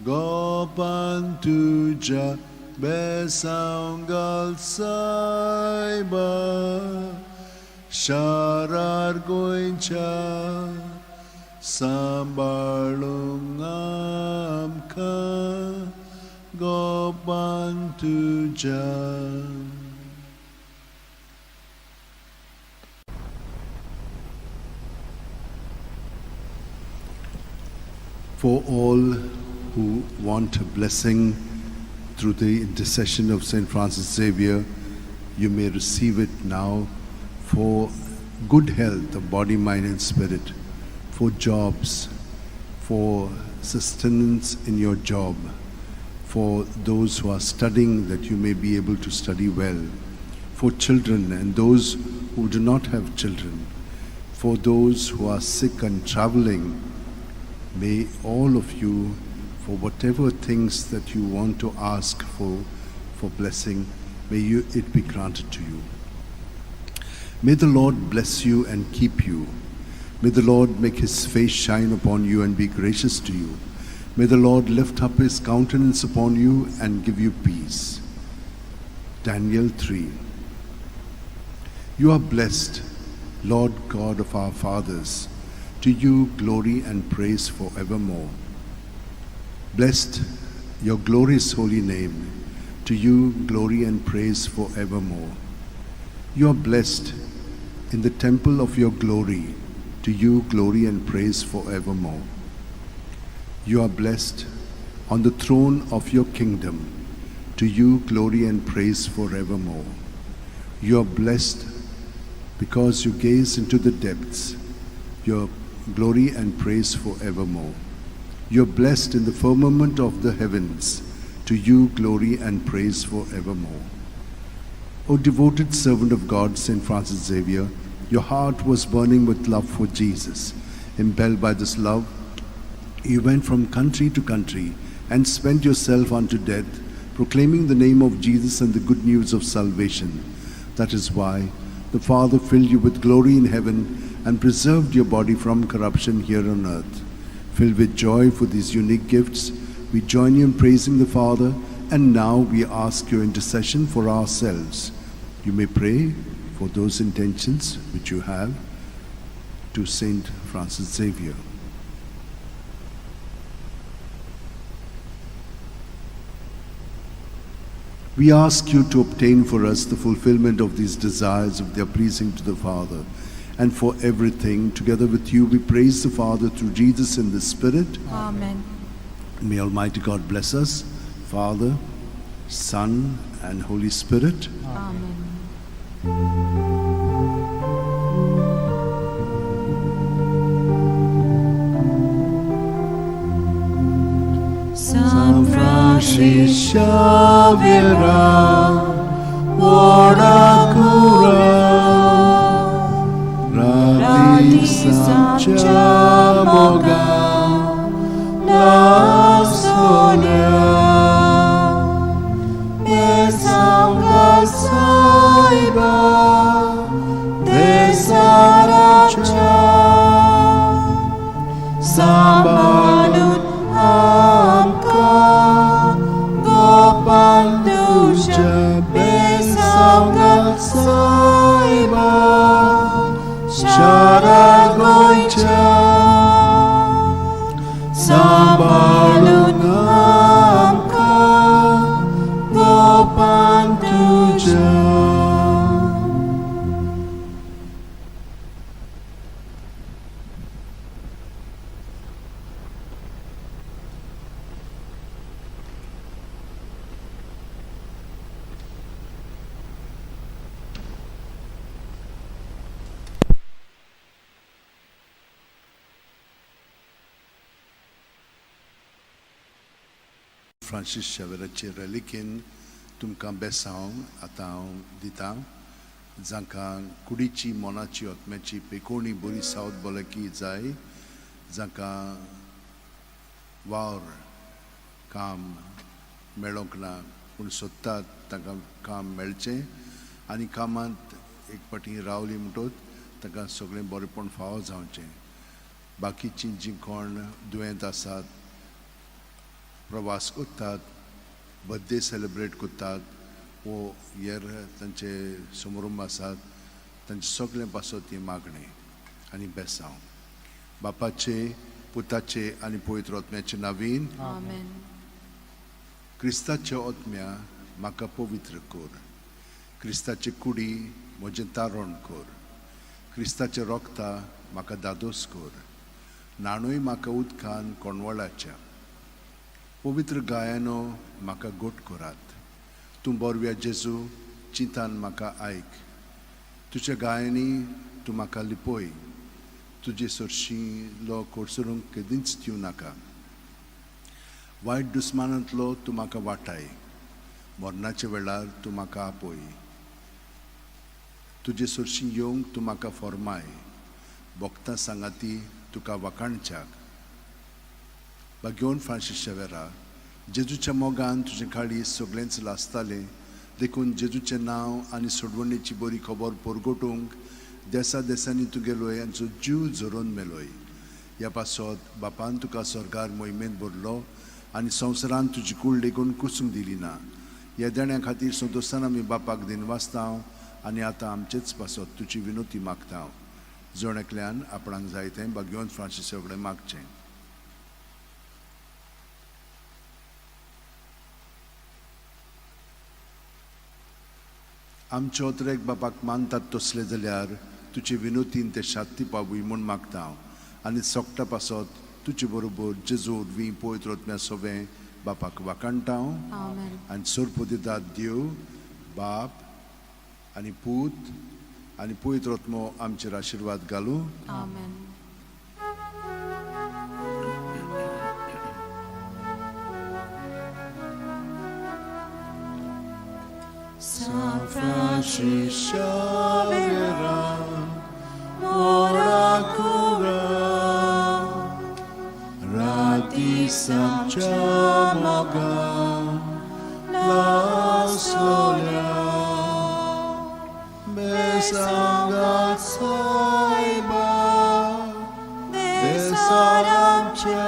गोपान तुज्या बेसांव घाल सायबा शारार गोंयच्या सांबाळूंक आमकां गोपान तुज्या. For all who want a blessing through the intercession of St. Francis Xavier, you may receive it now for good health of body, mind, and spirit, for jobs, for sustenance in your job, for those who are studying that you may be able to study well, for children and those who do not have children, for those who are sick and traveling. May all of you, for whatever things that you want to ask for blessing, may it be granted to you. May the Lord bless you and keep you. May the Lord make his face shine upon you and be gracious to you. May the Lord lift up his countenance upon you and give you peace. Daniel 3. You are blessed, Lord God of our fathers. To you glory and praise forevermore. Blessed your glorious holy name. To you glory and praise forevermore. You are blessed in the temple of your glory. To you glory and praise forevermore. You are blessed on the throne of your kingdom. To you glory and praise forevermore. You are blessed because you gaze into the depths. Your glory and praise forevermore. You are blessed in the firmament of the heavens. To you glory and praise forevermore. O devoted servant of God, St. Francis Xavier, your heart was burning with love for Jesus. Impelled by this love, you went from country to country and spent yourself unto death, proclaiming the name of Jesus and the good news of salvation. That is why the Father filled you with glory in heaven and preserved your body from corruption here on earth. Filled with joy for these unique gifts, we join you in praising the Father, and now we ask your intercession for ourselves. You may pray for those intentions which you have to Saint Francis Xavier. We ask you to obtain for us the fulfillment of these desires if they are pleasing to the Father. And for everything, together with you, we praise the Father through Jesus in the Spirit. Amen. May Almighty God bless us, Father, Son, and Holy Spirit. Amen. San Francis Xavier, व्हडा कुरा रात दीस आमच्या मोगान लासलोल्या बेसांव घाल सायबा देसार आमच्या सांबाळून आमकां गोपान तुज्या बेसांव घाल सायबा शारा गोंयच्या सांबाळून फ्रांसीस शेवेराचे रेलिकेन तुमकां बेसांव आतां हांव दितां. जांकां कुडीची, मनाची, आत्म्याची पेकोणी बरी सावत भलायकी जाय, जांकां वावर काम मेळोंक ना पूण सोदतात तांकां काम मेळचें आनी कामांत एक फावटी रावली म्हणटकच तांकां सगळें बरेंपण फावो जावचें. बाकीचीं जीं कोण दुयेंत आसात, प्रवास करतात, बर्थडे सेलिब्रेट करतात वो हेर तांचे समारंभ आसात, तांचे सगळें पासत ही मागणें आनी बेसांव. बापाचे, पुताचे आनी पवित्र आत्म्याचे नावीन. आमेन. क्रिस्ताच्या आत्म्या म्हाका पवित्र कर. क्रिस्ताचे कुडी म्हजें तारण कर. क्रिस्ताचे रोगता म्हाका दादोस कर. न्हाणूय म्हाका उदकान कोणवळाच्या. पवित्र गायानो म्हाका गोट करात. तूं बोरव्या जेजू चिंतान म्हाका आयक. तुज्या गायांनी तूं म्हाका लिपय. तुजे सरशीं लो कोडसरूंक केदींच दिवं नाका. वायट दुस्मानांतलो तूं म्हाका वाटाय. मरणाच्या वेळार तूं म्हाका आपय. तुजे सरशीं येवंक तूं म्हाका फॉर्माय. भोगता सांगाती तुका वाखाणच्याक. बागेवन फ्रांसीस शेवेरा, जेजूच्या मोगान तुजें काळीज सगळेंच लासतालें, देखून जेजूचें नांव आनी सोडवणेची बरी खबर परगटूंक देसा देसांनी तूं गेलोय आनी जीव झरोवन मेलोय. ह्या पासत बापान तुका स्वर्गार मोहिमेंत भरलो आनी संवसारान तुजी कूड लेगून कुसूंक दिली ना. ह्या देण्या खातीर संतोशान आमी बापाक दिनवासता आनी आतां आमचेच पासत तुजी विनोती मागता. जण एकल्यान आपणाक जाय तें बागेवन फ्रांसीस कडेन मागचें. आमचे अत्रेक बापाक मानतात तसले जाल्यार तुजे विनोतीन ते शांती पावूय म्हूण मागता हांव आनी सोकटा पासत तुजे बरोबर जेजू वरवीं पवित्र आत्म्या सोवें बापाक वाखाणटा हांव. आमेन. आनी सोरपोदितात देव बाप आनी पूत आनी पवित्र आत्मो आमचेर आशिर्वाद घालूं. आमेन. San Francis Xavier, ora cura, Rati samcha moga la sola besanga saiba desaramcha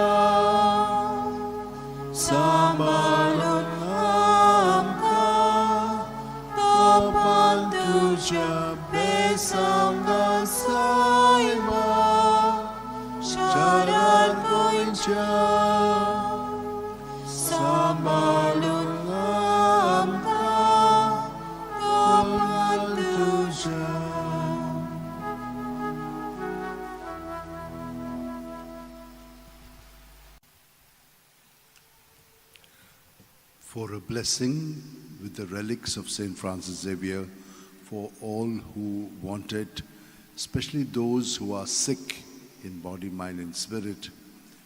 sambalun amka topan tuja besanga saiba sharan koincha sambalun amka topan tuja. For a blessing with the relics of St. Francis Xavier for all who want it, especially those who are sick in body, mind, and spirit,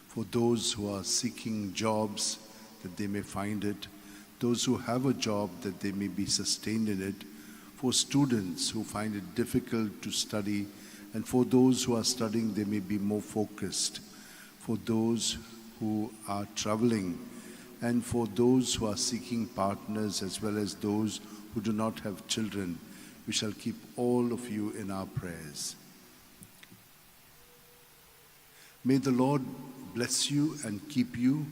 for those who are seeking jobs that they may find it, those who have a job that they may be sustained in it, for students who find it difficult to study, and for those who are studying, they may be more focused, for those who are traveling, and for those who are seeking partners as well as those who do not have children. We shall keep all of you in our prayers. May the Lord bless you and keep you.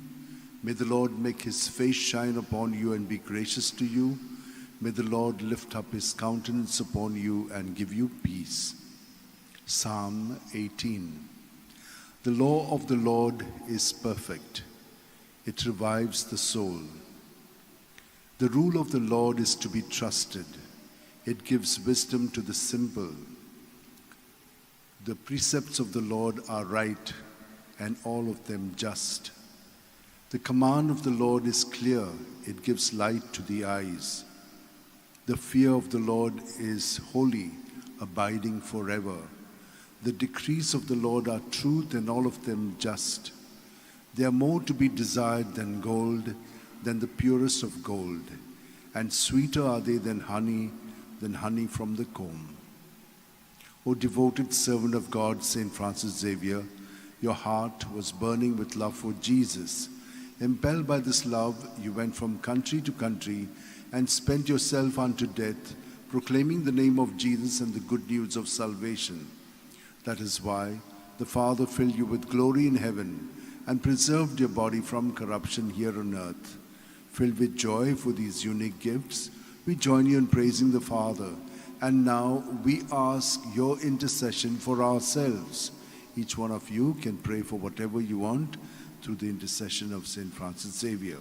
May the Lord make his face shine upon you and be gracious to you. May the Lord lift up his countenance upon you and give you peace. Psalm 18. The law of the Lord is perfect. It revives the soul. The rule of the Lord is to be trusted. It gives wisdom to the simple. The precepts of the Lord are right, and all of them just. The command of the Lord is clear. It gives light to the eyes. The fear of the Lord is holy, abiding forever. The decrees of the Lord are truth, and all of them just. They are more to be desired than gold, than the purest of gold, and sweeter are they than honey from the comb. O devoted servant of God, Saint Francis Xavier, your heart was burning with love for Jesus. Impelled by this love, you went from country to country and spent yourself unto death, proclaiming the name of Jesus and the good news of salvation. That is why the Father filled you with glory in heaven and preserved your body from corruption here on earth. Filled with joy for these unique gifts, we join you in praising the Father. And now we ask your intercession for ourselves. Each one of you can pray for whatever you want through the intercession of Saint Francis Xavier.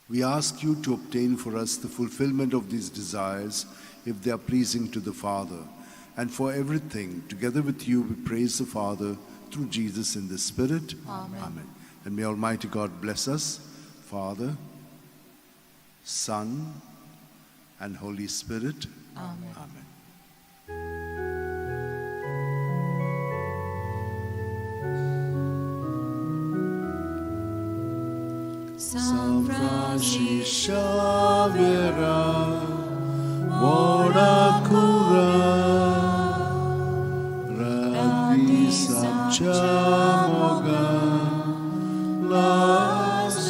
We ask you to obtain for us the fulfillment of these desires if they are pleasing to the Father. And for everything, together with you, we praise the Father through Jesus in the Spirit. Amen. Amen. And may Almighty God bless us, Father, Son, and Holy Spirit. Amen. Amen. San Francis Xavier, व्हडा कुरा राती सामच्या मोगान लासलोल्या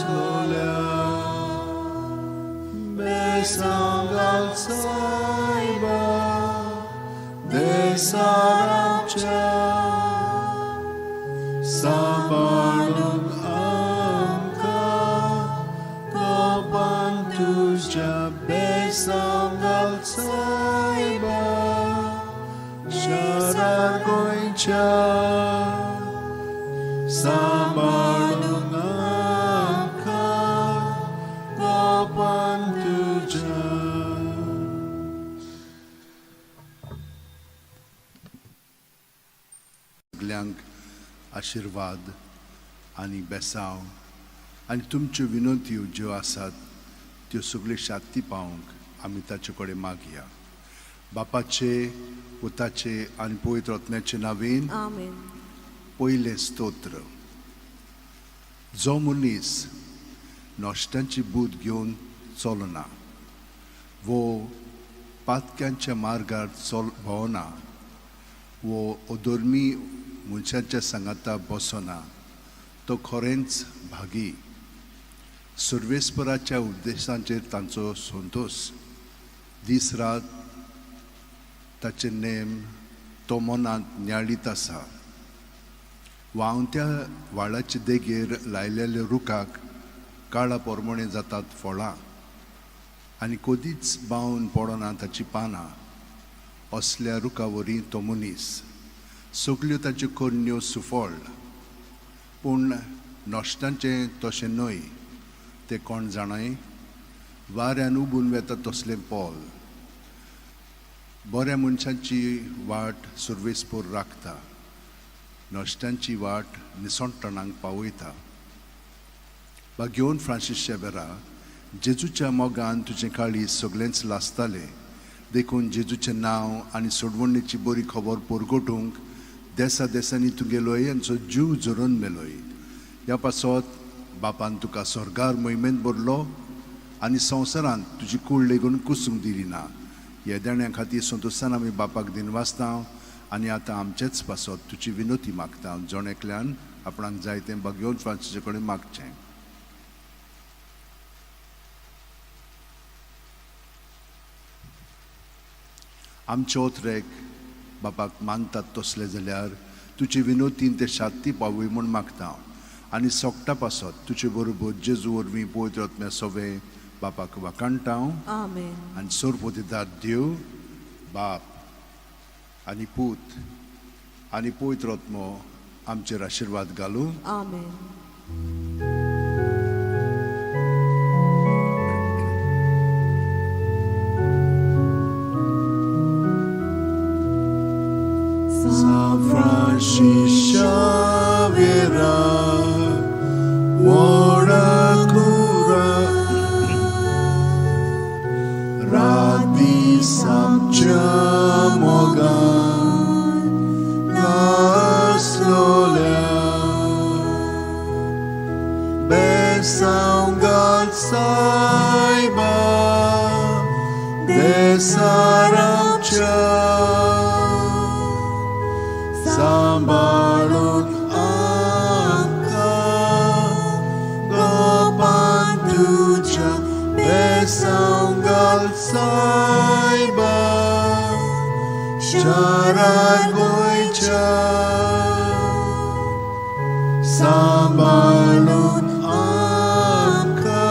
बेसांगाल सायबा देसाराच्या सांबाळून आमकां कोपान तुज्या बेसांगाल सायबा शारार गोंयच्या सांबाळून आमकां कोपान तुज्या. सगल्यांक आशिर्वाद आनी बेसांव आनी तुमच्यो विनंत्यो ज्यो आसात त्यो सगल्यो शांती पावोवंक आमी ताचे कडेन मागया. बापाचे, पुताचे आनी पवित्र आत्म्याचे नांवेन. Amen. पयलें स्तोत्र. जो मनीस नश्ट्यांची बूद घेवन चलना वो पातक्यांच्या मार्गार चल भोंवना वो अधर्मी मनशांच्या सांगाता बसना, तो खरेंच भागी. सुर्वेस्पराच्या उपदेशांचेर तांचो संतोश. दीस रात ताचे नेम तो मनांत नियाळीत आसा. व्हांवत्या व्हाळाचे देगेर लायलेल्या रुखाक काळा पोरमोणे जातात फळां आनी कदीच बावन पडना ताचीं पानां. असल्या रुखा वरी तो मनीस, सगल्यो ताच्यो करण्यो सुफळ. पूण नश्टांचें तशें न्हय, तें कोण जाणाय, वाऱ्यान उबून वेता तसलें पोल. बऱ्या मनशांची वाट सुर्वेसपूर राखता, नश्ट्यांची वाट निसणटणांक पावयता. बागेवन फ्रांसीस शेबेरा, जेजूच्या मोगान तुजें काळीज सगळेंच लासतालें, देखून जेजूचें नांव आनी सोडवणेची बरी खबर परगटूंक देसा देसांनी तूं गेलोय आनी जीव झरोवन मेलोय. ह्या पासत बापान तुका स्वर्गार मोहिमेंत भरलो आनी संवसारांत तुजी कूड लेगून कुसूंक दिली ना. ह्या देण्या खातीर संतोशान आमी बापाक दिनवासता आनी आतां आमचेच पासत तुजी विनोती मागता. जण एकल्यान आपणाक जाय तें बागेवन फ्रांसीसा कडेन मागचें. आमचे ओतरेक बापाक मानतात तसले जाल्यार तुजे विनोतीन ते शांती पावय म्हूण मागता आनी सोगटा पासत तुजे बरोबर जेजू वरवीं पवित्र आत्म्या सोवे बापाक वाखाणटा. Amen. आनी सोरपोतीदार देव बाप आनी पूत आनी पवित्र आत्मो आमचेर आशिर्वाद घालूं. Amen. San Francis Xavier, व्हडा कुरा राती सामच्या मोगान लासलोल्या बेसारामच्या सांबाळून आमकां गोपान तुज्या बेसांव घाल सायबा शारार गोंयच्या सांबाळून आमकां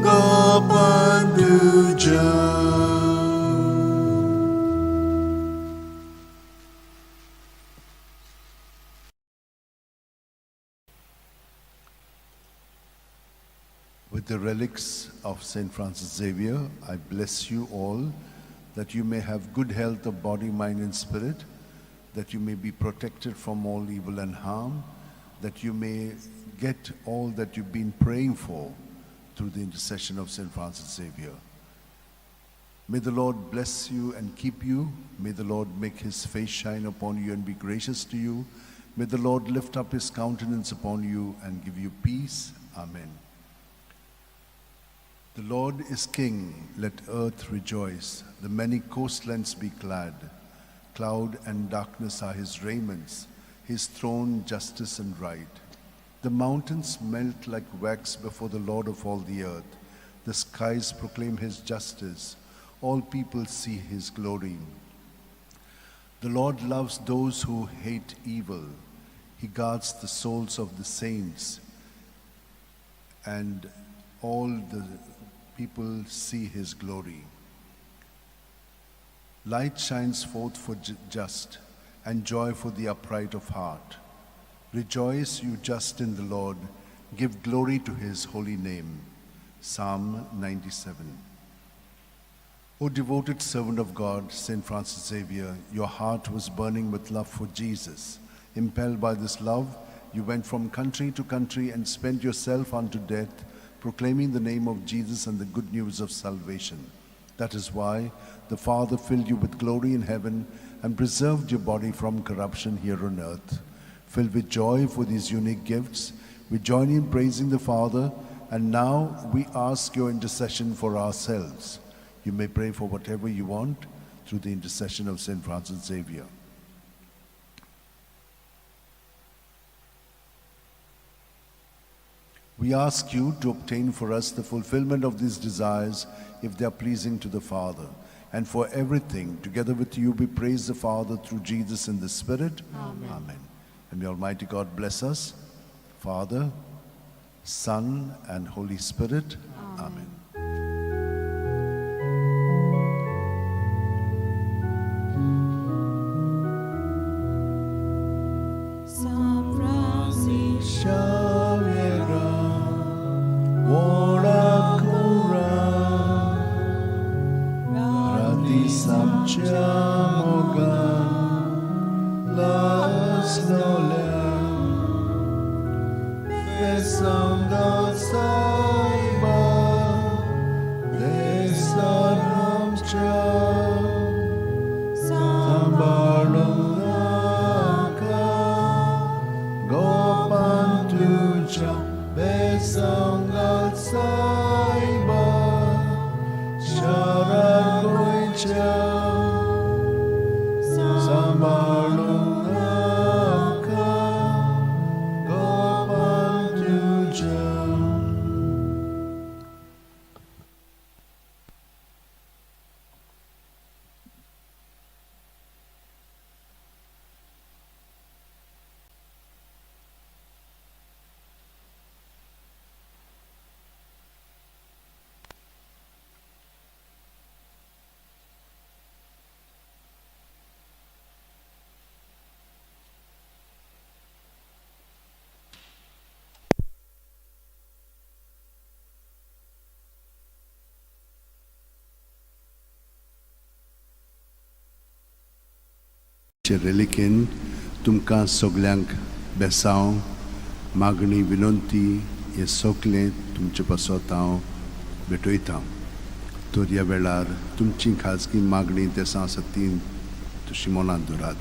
गोपान तुज्या. With the relics of St. Francis Xavier, I bless you all that you may have good health of body, mind, and spirit, that you may be protected from all evil and harm, that you may get all that you've been praying for through the intercession of St. Francis Xavier. May the Lord bless you and keep you. May the Lord make his face shine upon you and be gracious to you. May the Lord lift up his countenance upon you and give you peace. Amen. The Lord is king, let earth rejoice, the many coastlands be glad. Cloud and darkness are his raiments, his throne justice and right. The mountains melt like wax before the Lord of all the earth. The skies proclaim his justice, all people see his glory. The Lord loves those who hate evil. He guards the souls of the saints, and all the people see his glory. Light shines forth for just, and joy for the upright of heart. Rejoice, you just in the Lord. Give glory to his holy name. Psalm 97. O devoted servant of God, St. Francis Xavier, your heart was burning with love for Jesus. Impelled by this love, you went from country to country and spent yourself unto death, proclaiming the name of Jesus and the good news of salvation. That is why the Father filled you with glory in heaven and preserved your body from corruption here on earth. Filled with joy for these unique gifts, we join in praising the Father, and now we ask your intercession for ourselves. You may pray for whatever you want through the intercession of St. Francis Xavier. We ask you to obtain for us the fulfillment of these desires if they are pleasing to the Father. And for everything, together with you, we praise the Father through Jesus in the Spirit. Amen. Amen. And may Almighty God bless us, Father, Son, and Holy Spirit. Amen. San Francis Xavier, ora cura, rati samchamoga, las nole, besanga saiba, desaramcha, sambalunaka, gopantucha, besanga saiba, sharagoicha. Sambalunaka, Gopantuja. चे रेलिकेन तुमकां सगल्यांक बेसांव मागणी विनंती हें सगलें तुमचे पासत हांव भेटयतां. तर ह्या वेळार तुमची खाजगी मागणी तेसां आसा ती तशी मनांत दवरात.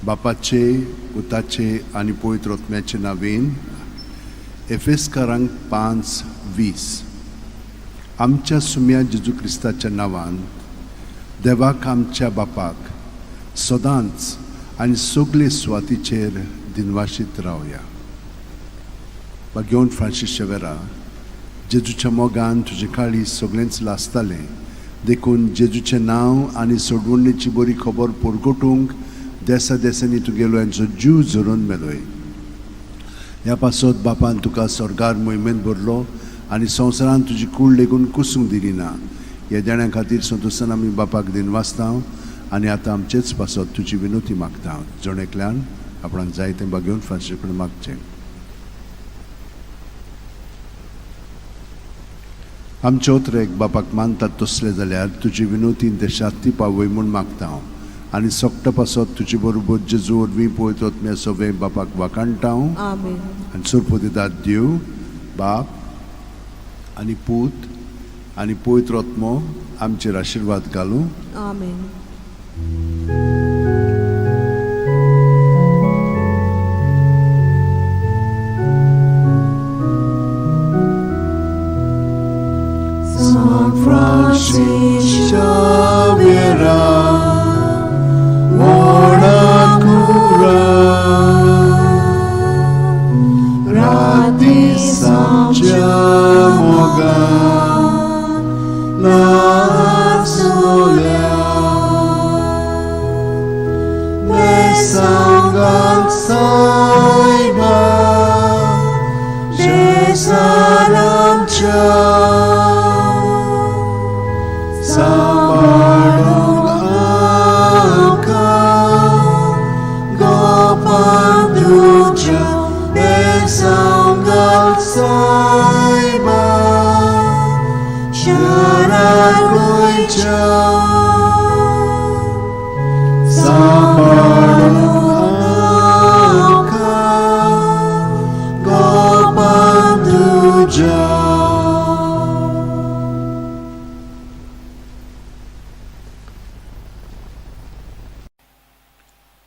बापाचे, पुताचे आनी पवित्र आत्म्याचे नांवेन. एफेस्कारांक 5:20. आमच्या सुम्या जेजू क्रिस्ताच्या नांवान देवाक आमच्या बापाक सदांच आनी सगळे सुवातीचेर दिनवाशीत रावया. बागेवन फ्रांसीस शेवेरा, जेजूच्या मोगान तुजें काळीज सगळेंच लासतालें, देखून जेजूचें नांव आनी सोडवणेची बरी खबर परगटूंक देसा देसांनी तुगेलो हेंचो जीव झरोवन मेलोय. ह्या पासत बापान तुका स्वर्गार मोहिमेंत भरलो आनी संवसारान तुजी कूड लेगून कुसूंक दिली ना. ह्या देण्या खातीर संतोशान आमी बापाक दिनवासता आनी आतां आमचेच पासत तुजी विनोती मागता. जण एकल्यान आपणाक जाय तें बागेवन फ्रांसीस कडेन मागचें. आमचे उतरेक बापाक मानतात तसले जाल्यार तुजी विनोतीन ते शांती पावय म्हूण मागता हांव आनी सोकटा पासत तुजे बरोबर जेजू वरवीं पळयत आत्म्या सगळें बापाक वाखाणटा हांव. आमेन. आनी सोरपोतेदाद देव बाप आनी पूत आनी पवित्र आत्मो आमचेर आशिर्वाद घालूं. आमेन. San Francis Xavier, buona cura, rati samchamoga, la sola, besangal saiba, jesaram cha. Sambarong aka Gopanduja Besangal Saiba Sharagoicha Sambarong aka Gopanduja.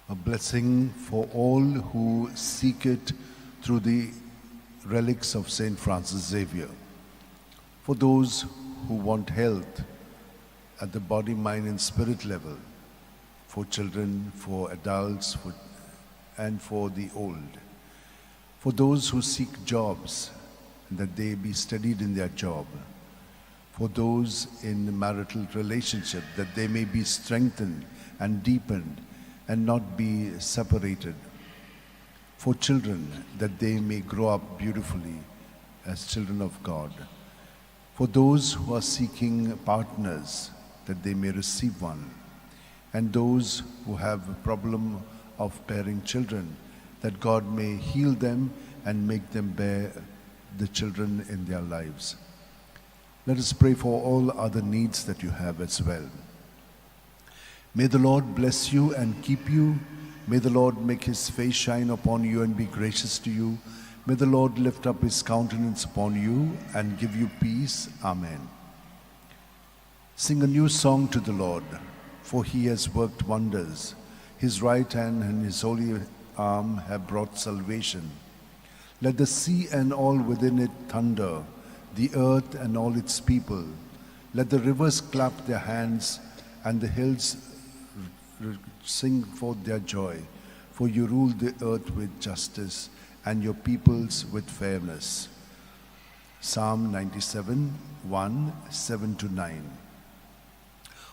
A blessing for all who seek it through the relics of Saint Francis Xavier. For those who want health at the body, mind and spirit level, for children, for adults, and for the old. For those who seek jobs, that they be steadied in their job. For those in marital relationship, that they may be strengthened and deepened and not be separated. For children, that they may grow up beautifully as children of God. For those who are seeking partners, that they may receive one. And those who have a problem of bearing children, that God may heal them and make them bear the children in their lives. Let us pray for all other needs that you have as well. May the Lord bless you and keep you. May the Lord make his face shine upon you and be gracious to you. May the Lord lift up his countenance upon you and give you peace. Amen. Sing a new song to the Lord, for he has worked wonders. His right hand and his holy arm have brought salvation. Let the sea and all within it thunder, the earth and all its people. Let the rivers clap their hands and the hills sing forth their joy. For you rule the earth with justice and your peoples with fairness. Psalm 97, 1, 7 to 9.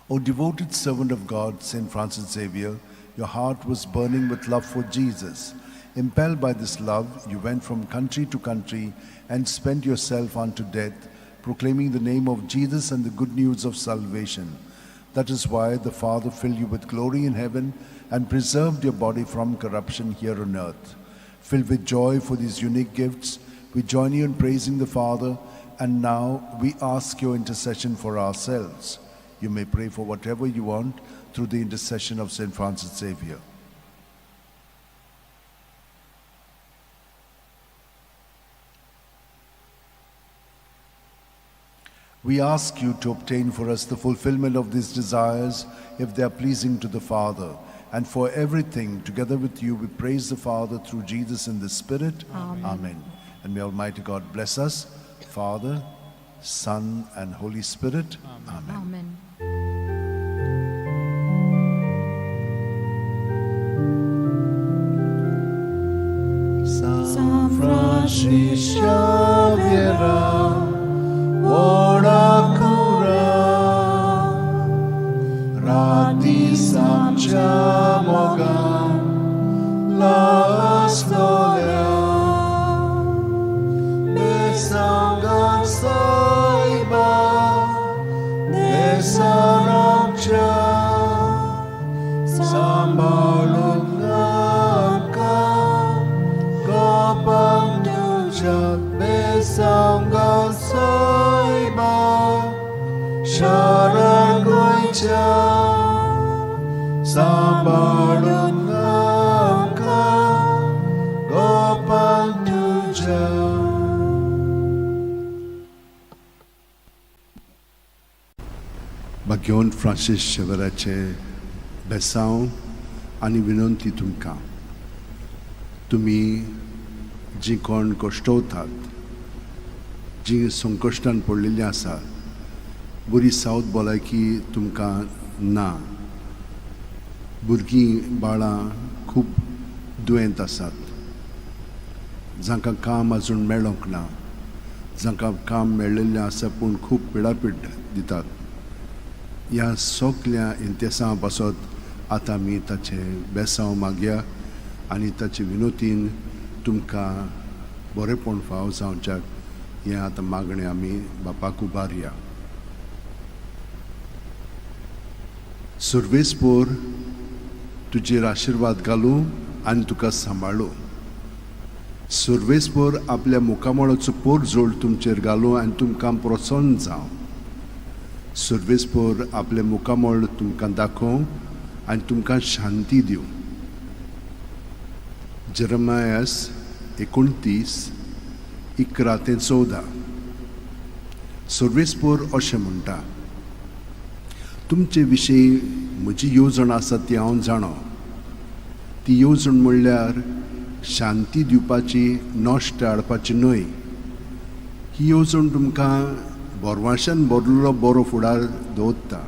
O devoted servant of God, Saint Francis Xavier, your heart was burning with love for Jesus. Impelled by this love, you went from country to country and spent yourself unto death, proclaiming the name of Jesus and the good news of salvation. That is why the Father filled you with glory in heaven and preserved your body from corruption here on earth. Filled with joy for these unique gifts, we join you in praising the Father, and now we ask your intercession for ourselves. You may pray for whatever you want through the intercession of Saint Francis Xavier. We ask you to obtain for us the fulfillment of these desires if they are pleasing to the Father. And for everything, together with you, we praise the Father through Jesus in the Spirit. Amen. Amen. And may Almighty God bless us, Father, Son, and Holy Spirit. Amen. Amen. San Francis Xavier, व्हडा कुरा, राती आमच्या मोगान लासलोल्या, बेसांगां सायबा, देसारामच्या, सांबाळून आमकां गोपांक तुज्या बेसांगां सायबा, शरण गोंयच्या, सांबाळून आमकां गोपांक तुज्या. भाग्यवंत फ्रांसीस शेवराचे बेसांव आनी विनंती तुमकां, तुमी जीं कोण कश्टवतात, जीं संकश्टान पडलेलीं आसा, बरी सावत भलायकी तुमकां ना, भुरगीं बाळां खूब दुयेंत आसात, जांकां काम आजून मेळोंक ना, जांकां काम मेळिल्लें आसा पूण खूब पिडापीड दितात, ह्या सगल्या इंतेसां पासत आतां आमी ताचें बेसांव मागया आनी ताचे विनोतीन तुमकां बरेंपण फाव जावच्याक हें आतां मागणें आमी बापाक उबारया. सुर्वेसपोर तुजेर आशिर्वाद घालूं आनी तुका सांबाळूं. सुर्वेसपोर आपल्या मुखामळाचो पोर जोड तुमचेर घालूं आनी तुमकां प्रोत्साहन जावं. सुर्वेसपोर आपलें मुखामळ तुमकां दाखोवं आनी तुमकां शांती दिवं. जेरमायस 29:11-14. सुर्वेसपोर अशें म्हणटा, तुमचे विशीं म्हजी येवजण आसा ती हांव जाणो. ती येवजण म्हणल्यार शांती दिवपाची, नश्ट हाडपाची न्हय. ही येवजण तुमकां बोरवाशान भरलेलो बरो फुडार दवरता.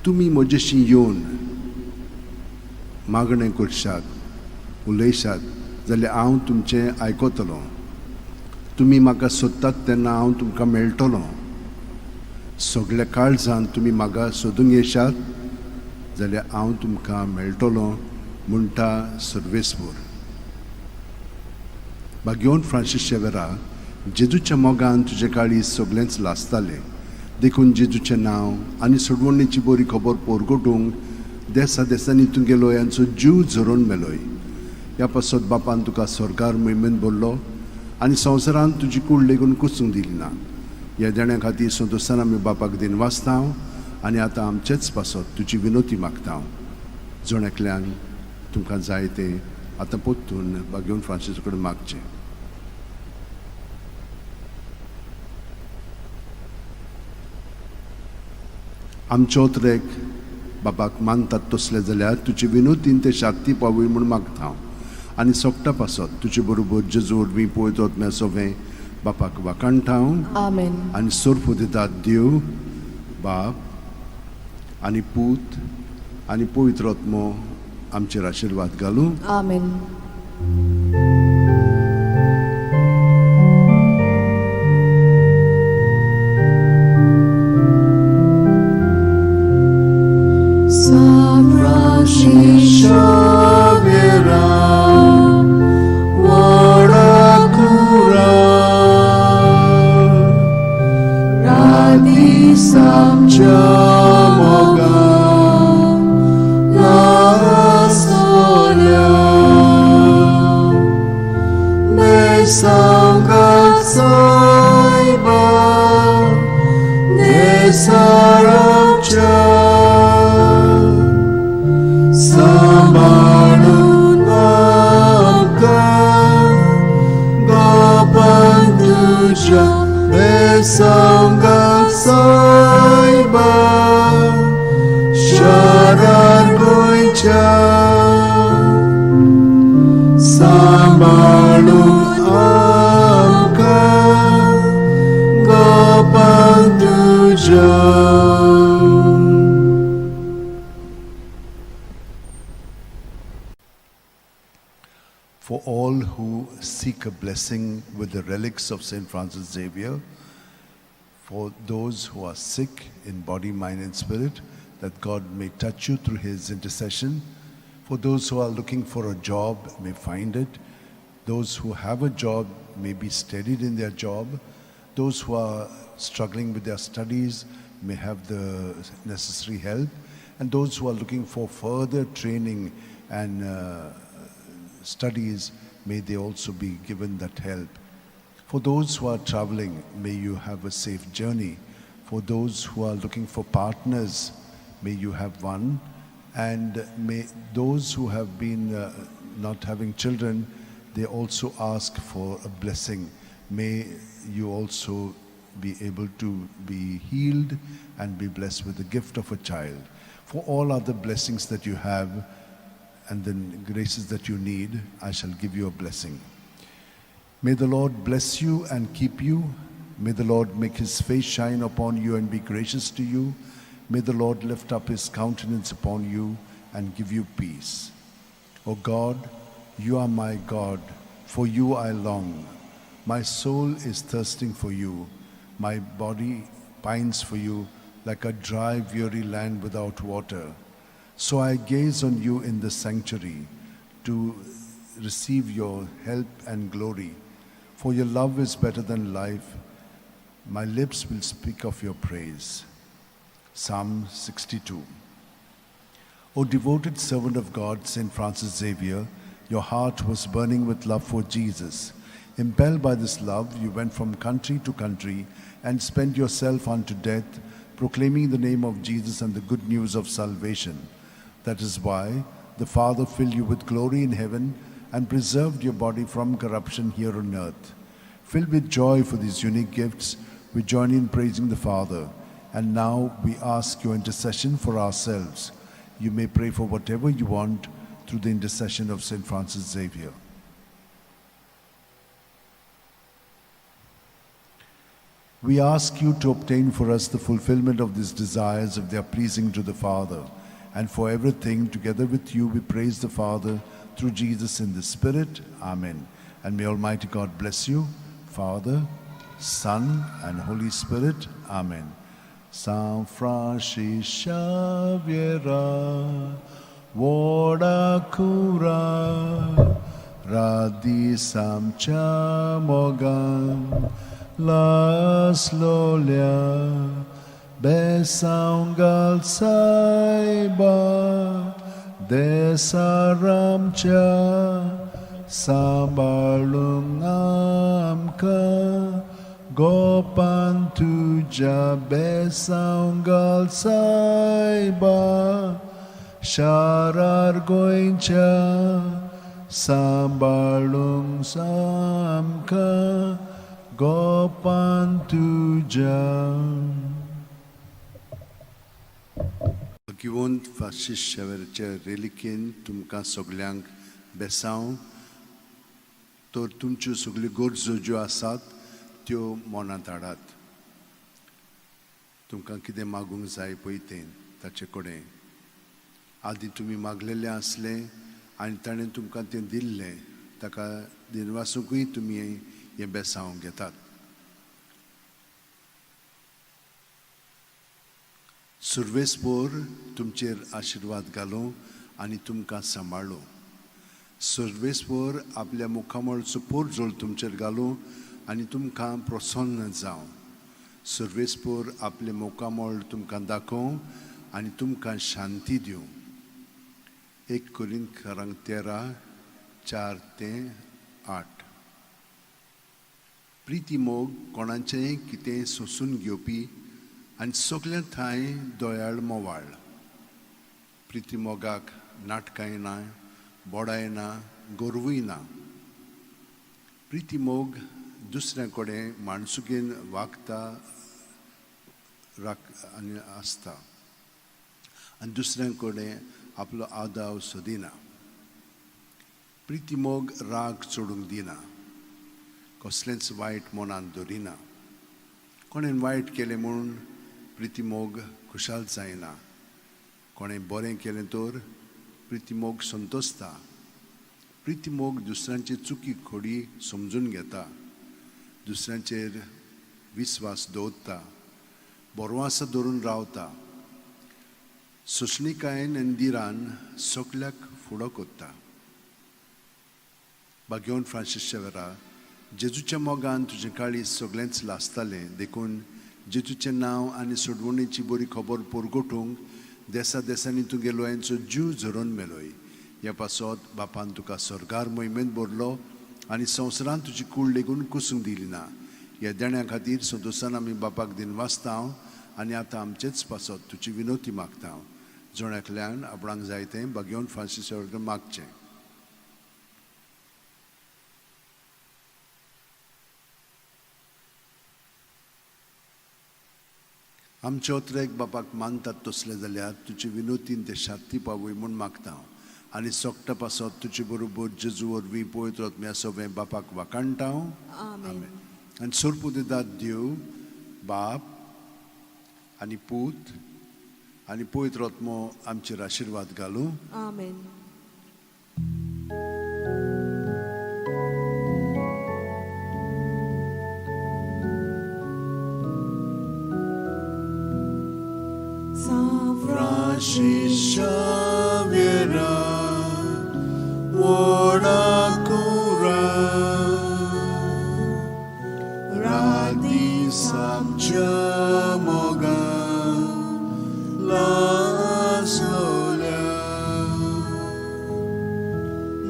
तुमी म्हजेशी येवन मागणें करशात, उलयशात जाल्यार हांव तुमचें आयकतलो. तुमी म्हाका सोदतात तेन्ना हांव तुमकां मेळटलो. सगल्या काळजान तुमी म्हाका सोदूंक येशात जाल्यार हांव तुमकां मेळटलो, म्हणटा सर्वेस्पोर. भाग्यवंत फ्रांसीस शेवेरा, जेजूच्या मोगान तुजे काळीज सगळेंच लासतालें, देखून जेजूचें नांव आनी सोडवणेची बरी खबर पोरगोटूंक देसा देसांनी तूं गेलोय आनी जीव झरोवन मेलोय. ह्या पासत बापान तुका स्वर्गार महिमेन भरलो आनी संवसारांत तुजी कूड लेगून कुसूंक दिली ना. ह्या देण्या खातीर संतोशान आमी बापाक दिन वाचता आनी आतां आमचेच पासत तुजी विनोती मागता. जण एकल्यान तुमकां जाय तें आतां परतून भाग्यवंत फ्रांसीस कडेन मागचें. आमचो त्रेक बाबाक मानतात तसले जाल्यार तुजे विनोतीन ते शांती पावय म्हूण मागता हांव आनी सोगटा पासत तुजे बरोबर जेजू वरवीं पळयतात म्या सोवें बापाक वाखाणटा हांव. आमेन. आनी सोर्फ दितात देव बाप आनी पूत आनी पवित्र आत्मो आमचेर आशिर्वाद घालूं. आमेन. San Francis Xavier, व्हडा कुरा, राती आमच्या मोगान लासलोल्या, बेसांगां सायबा, देसारामच्या, सांबाळून आमकां गोपान तुज्या बेसांगां सायबा, For all who seek a blessing with the relics of St. Francis Xavier, for those who are sick in body, mind, and spirit, that God may touch you through his intercession. For those who are looking for a job, may find it. Those who have a job may be steadied in their job. Those who are struggling with their studies may have the necessary help. And those who are looking for further training and studies, may they also be given that help. For those who are traveling, may you have a safe journey. For those who are looking for partners, may you have one. And may those who have been not having children, they also ask for a blessing. May you also be able to be healed and be blessed with the gift of a child. For all other blessings that you have and the graces that you need, I shall give you a blessing. May the Lord bless you and keep you. May the Lord make his face shine upon you and be gracious to you. May the Lord lift up his countenance upon you and give you peace. O God, you are my God, for you I long. My soul is thirsting for you. My body pines for you like a dry, weary land without water. So I gaze on you in the sanctuary to receive your help and glory. For your love is better than life. My lips will speak of your praise. Psalm 62. O devoted servant of God, St. Francis Xavier, your heart was burning with love for Jesus. Impelled by this love, you went from country to country and spent yourself unto death, proclaiming the name of Jesus and the good news of salvation. That is why the Father filled you with glory in heaven and preserved your body from corruption here on earth. Filled with joy for these unique gifts, we join in praising the Father. And now we ask your intercession for ourselves. You may pray for whatever you want through the intercession of St. Francis Xavier. We ask you to obtain for us the fulfillment of these desires if they are pleasing to the Father. And for everything, together with you, we praise the Father through Jesus in the Spirit. Amen. And may Almighty God bless you, Father, Son, and Holy Spirit. Amen. San Francis Xavier, Vodakura, Radhi Samchamogan, Las Lolia, Besangal Saiba, Desaramcha, Sambalungamka, Gopan Tuja Besangal Saiba, Sharar Goincha, Sambalung Samka, Gopan Tuja. भगवंत Francis शेवरचे रेलिकेन तुमकां सगल्यांक बेसांव तर तुमच्यो सगल्यो गरजो ज्यो आसात त्यो मनांत हाडात. तुमकां कितें मागूंक जाय पळय तें ताचे कडेन आदीं तुमी मागलेलें आसलें आनी ताणें तुमकां तें दिल्लें, ताका दिनवासूंकूय तुमी हें बेसांव घेतात. सुर्वेसपोर तुमचेर आशिर्वाद घालूं आनी तुमकां सांबाळूं. सुर्वेसपोर आपल्या मुखामळचो पोरजोळ तुमचेर घालूं आनी तुमकां प्रसन्न जावं. सुर्वेसपोर आपलें मुखामळ तुमकां दाखोवं आनी तुमकां शांती दिवं. 1 कोरिंथकारांक 13:4-8. प्रिती मोग कोणाचेंय कितें सोंसून घेवपी आनी सगल्या ठांय दयाळ मोवाळ. प्रिती मोगाक नाटकांय ना, बोडाय ना, गोरवूय ना. प्रिती मोग दुसऱ्या कडेन माणसुकेन वागता आनी आसता आनी दुसऱ्या कडेन आपलो आदाव सोदिना. प्रिती मोग राग चडूंक दिना, कसलेंच वायट मनांत धरिना. कोणेन वायट केलें म्हूण प्रितीमोग खुशाल जायना. कोणें बरें केलें तर प्रितीमोग संतोसता. प्रितीमोग दुसऱ्यांचे चुकी खोडी समजून घेता, दुसऱ्यांचेर विस्वास दवरता, बरवासा धरून रावता, सोंसणीकायेन आनी दिरान सगल्याक फुडो करता. बागेवन फ्रांसीस शेवरा, जेजूच्या मोगान तुजें काळीज सगळेंच लासतालें, देखून जेजूचें नांव आनी सोडवणेची बरी खबर परगटूंक देसा देसांनी तुगे लोयांचो जीव झरोवन मेलोय. ह्या पासत बापान तुका स्वर्गार मोहिमेंत भरलो आनी संवसारांत तुजी कूड लेगून कुसूंक दिली ना. ह्या देण्या खातीर संतोशान आमी बापाक दिनवासता आनी आतां आमचेच पासत तुजी विनवती मागता. जण एकल्यान आपणाक जाय तें बागेवन फ्रांसीस कडेन मागचें. आमचे ओत्रेक बापाक मानतात तसले जाल्यार तुजे विनोतीन ते शांती पावय म्हूण मागता आनी सोकटा पासत तुजे बरोबर जेजू वरवीं पवित्र आत्म्या सगळें बापाक वाखाणटा. आमेन. आनी सोरपुदेदाद देव बाप आनी पूत आनी पवित्र आत्मो आमचेर आशिर्वाद घालूं. आमेन. San Francis Xavier, व्हडा कुरा, रात दीस आमच्या मोगान लासलोल्या,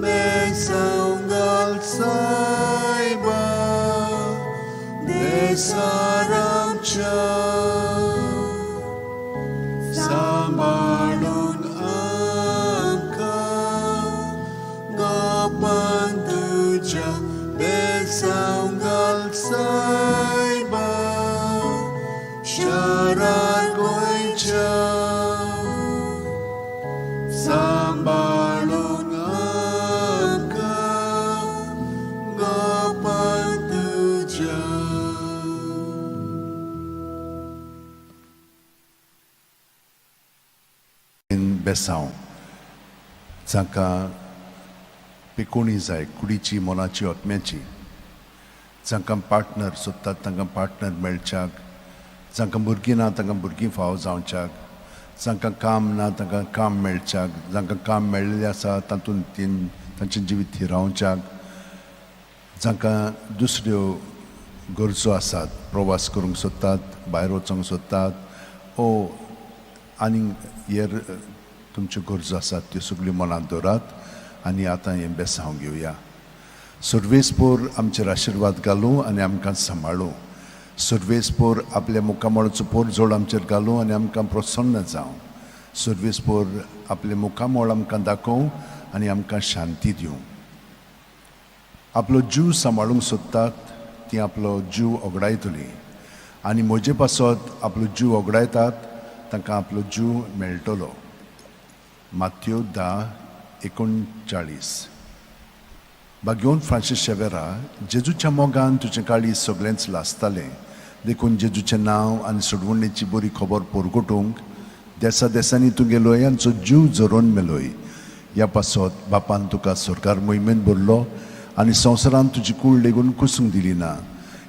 बेसांव घाल सायबा, देसार आमच्या, सांबाळून आमकां गोपान तुज्या, बेसांव घाल सायबा, शारार गोंयच्या, सांबाळून आमकां गोपान तुज्या. बेसांव जांकां पिकोणी जाय कुडीची, मनाची, आत्म्याची, जांकां पार्टनर सोदतात तांकां पार्टनर मेळच्याक, जांकां भुरगीं ना तांकां भुरगीं फावो जावच्याक, जांकां काम ना तांकां काम मेळच्याक, जांकां काम मेळिल्लें आसा तातूंत तांचें जिवीत थिरावच्याक, जांकां दुसऱ्यो गरजो आसात, प्रवास करूंक सोदतात, भायर वचूंक सोदतात ओ आनी हेर तुमच्यो गरजो आसात त्यो सगल्यो मनांत दवरात आनी आतां हें बेसांव घेवया. सर्वेस्पोर आमचेर आशिर्वाद घालूं आनी आमकां सांबाळूं. सर्वेस्पोर आपल्या मुखामळाचो पोरजोड आमचेर घालूं आनी आमकां प्रसन्न जावं. सर्वेस्पोर आपलें मुखामळ आमकां दाखोवं आनी आमकां शांती दिवं. आपलो जीव सांबाळूंक सोदतात ती आपलो जीव ओगडायतली आनी म्हजे पासत आपलो जीव ओगडायतात तांकां आपलो जीव मेळटलो. मात्यो 10:39. बागेवन फ्रांसीस शेवेरा, जेजूच्या मोगान तुजें काळीज सगळेंच लासतालें, देखून जेजूचें नांव आनी सोडवणेची बरी खबर परगटूंक देसा देसांनी तुगे लोयांचो जीव झरोवन मेलोय. ह्या पासत बापान तुका सरकार मोहिमेंत भरलो आनी संवसारांत तुजी कूड लेगून कुसूंक दिली ना.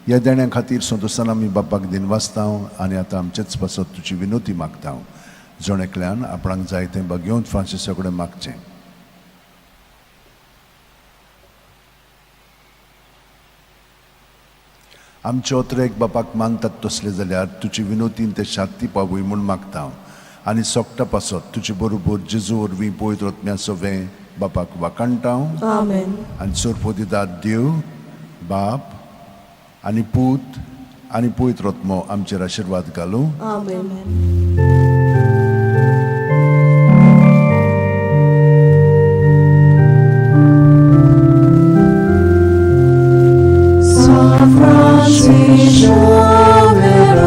ह्या देण्या खातीर संतोशान आमी बापाक दिनवासता आनी आतां आमचेच पासत तुजी विनवती मागता. जण एकल्यान आपणाक जाय तें बागेवन फ्रांसीसा कडेन मागचें. आमचे ओत्रेक बापाक मानतात तसले जाल्यार तुजी विनवतीन ते शांती पावय म्हूण मागता आनी सोकटा पासत तुजे बरोबर जेजू वरवीं पवित्र आत्म्या सवें बापाक वाखाणटा. आमेन. आनी सोरपोदिदाद देव बाप आनी पूत आनी पवित्र आत्मो आमचेर आशिर्वाद घालूं. आमेन. San Francis Xavier,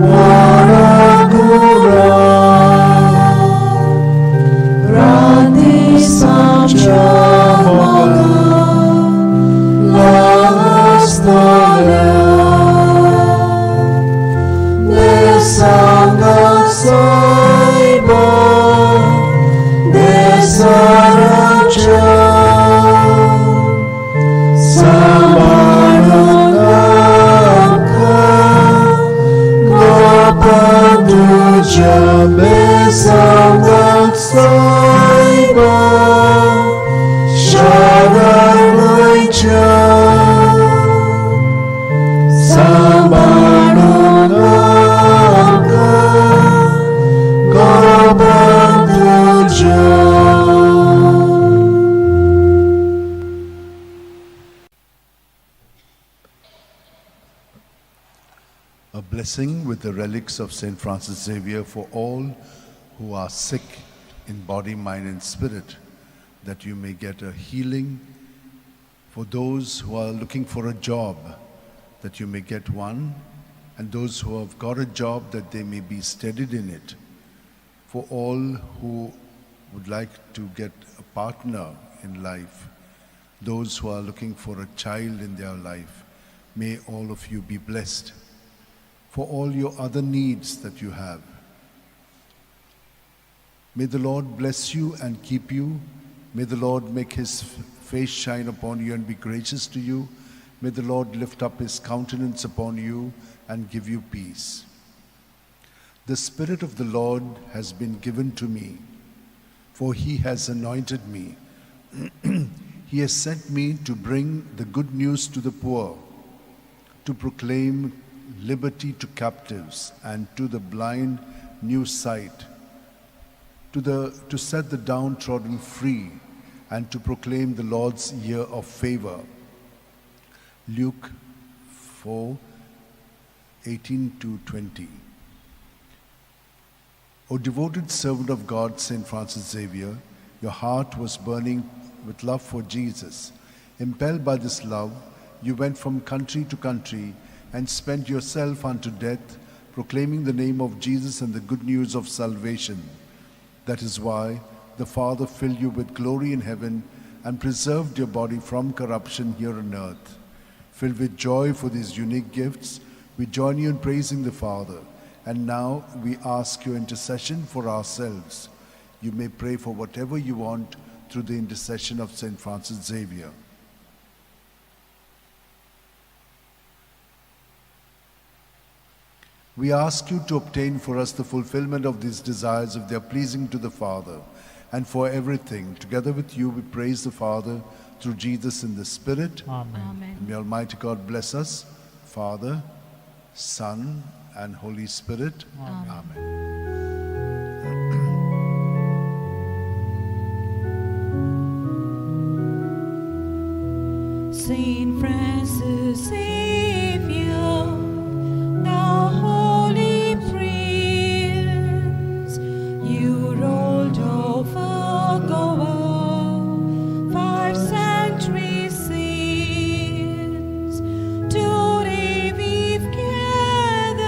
व्हडा कुरा, रात दीस आमच्या मोगान लासतल्या, बेसांगाक सायबा देसाराच्या सांबाळून आमकां गोपा तुज्या बेसांगाक सायबा शरण गोंयच्या सांबाळून आमकां गोपा तुज्या. A blessing with the relics of St. Francis Xavier for all who are sick in body, mind, and spirit, that you may get a healing. For those who are looking for a job, that you may get one, and those who have got a job, that they may be steadied in it. For all who would like to get a partner in life, those who are looking for a child in their life, may all of you be blessed. For all your other needs that you have, may the Lord bless you and keep you. May the Lord make his face shine upon you and be gracious to you. May the Lord lift up his countenance upon you and give you peace. The Spirit of the Lord has been given to me, for he has anointed me. He has sent me to bring the good news to the poor, to proclaim liberty to captives and to the blind new sight, to set the downtrodden free, and to proclaim the Lord's year of favor. Luke 4:18 to 20. O devoted servant of God, St. Francis Xavier, your heart was burning with love for Jesus. Impelled by this love, you went from country to country and spent yourself unto death, proclaiming the name of Jesus and the good news of salvation. That is why the Father filled you with glory in heaven and preserved your body from corruption here on earth. Filled with joy for these unique gifts, we join you in praising the Father. And now we ask your intercession for ourselves. You may pray for whatever you want through the intercession of St. Francis Xavier. We ask you to obtain for us the fulfillment of these desires if they are pleasing to the Father. And for everything, together with you, we praise the Father through Jesus in the Spirit. Amen. Amen. And may Almighty God bless us, Father, Son, and Holy Spirit. Amen. Amen. Saint Francis Xavier, thou holy prince, you ruled over Goa 5 centuries since. Today we've gathered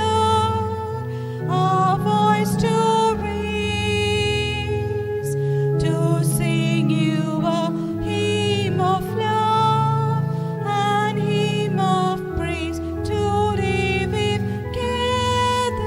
our voice to raise, to sing you a hymn of love and hymn of praise. Today we've gathered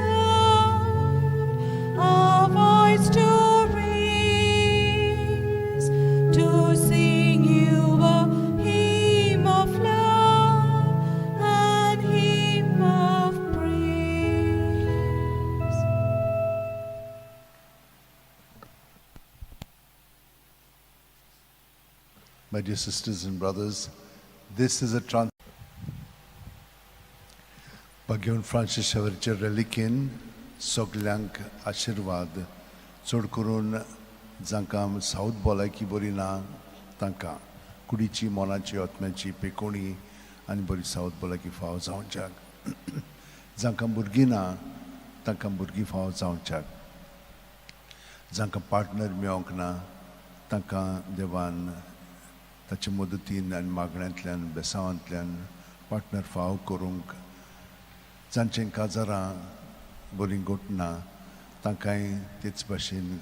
our voice to raise, to sing you a hymn of love and hymn of praise. My dear sisters and brothers, this is a Bhagwan Francis शवरच्या रेलिकेन सगल्यांक आशिर्वाद, चड करून जांकां south भलायकी बरी ना तांकां कुडीची, मनाची, आत्म्याची पेकोणी आनी बरी सावथ भलायकी फावो जावच्याक, जांकां भुरगीं ना तांकां भुरगीं फावो जावच्याक, जांकां पार्टनर मेळोंक ना तांकां देवान ताचे मदतीन आनी मागण्यांतल्यान बेसांवांतल्यान पार्टनर फावो करूंक, जांचें काजारां बरीं घोटना तांकांय तेच भाशेन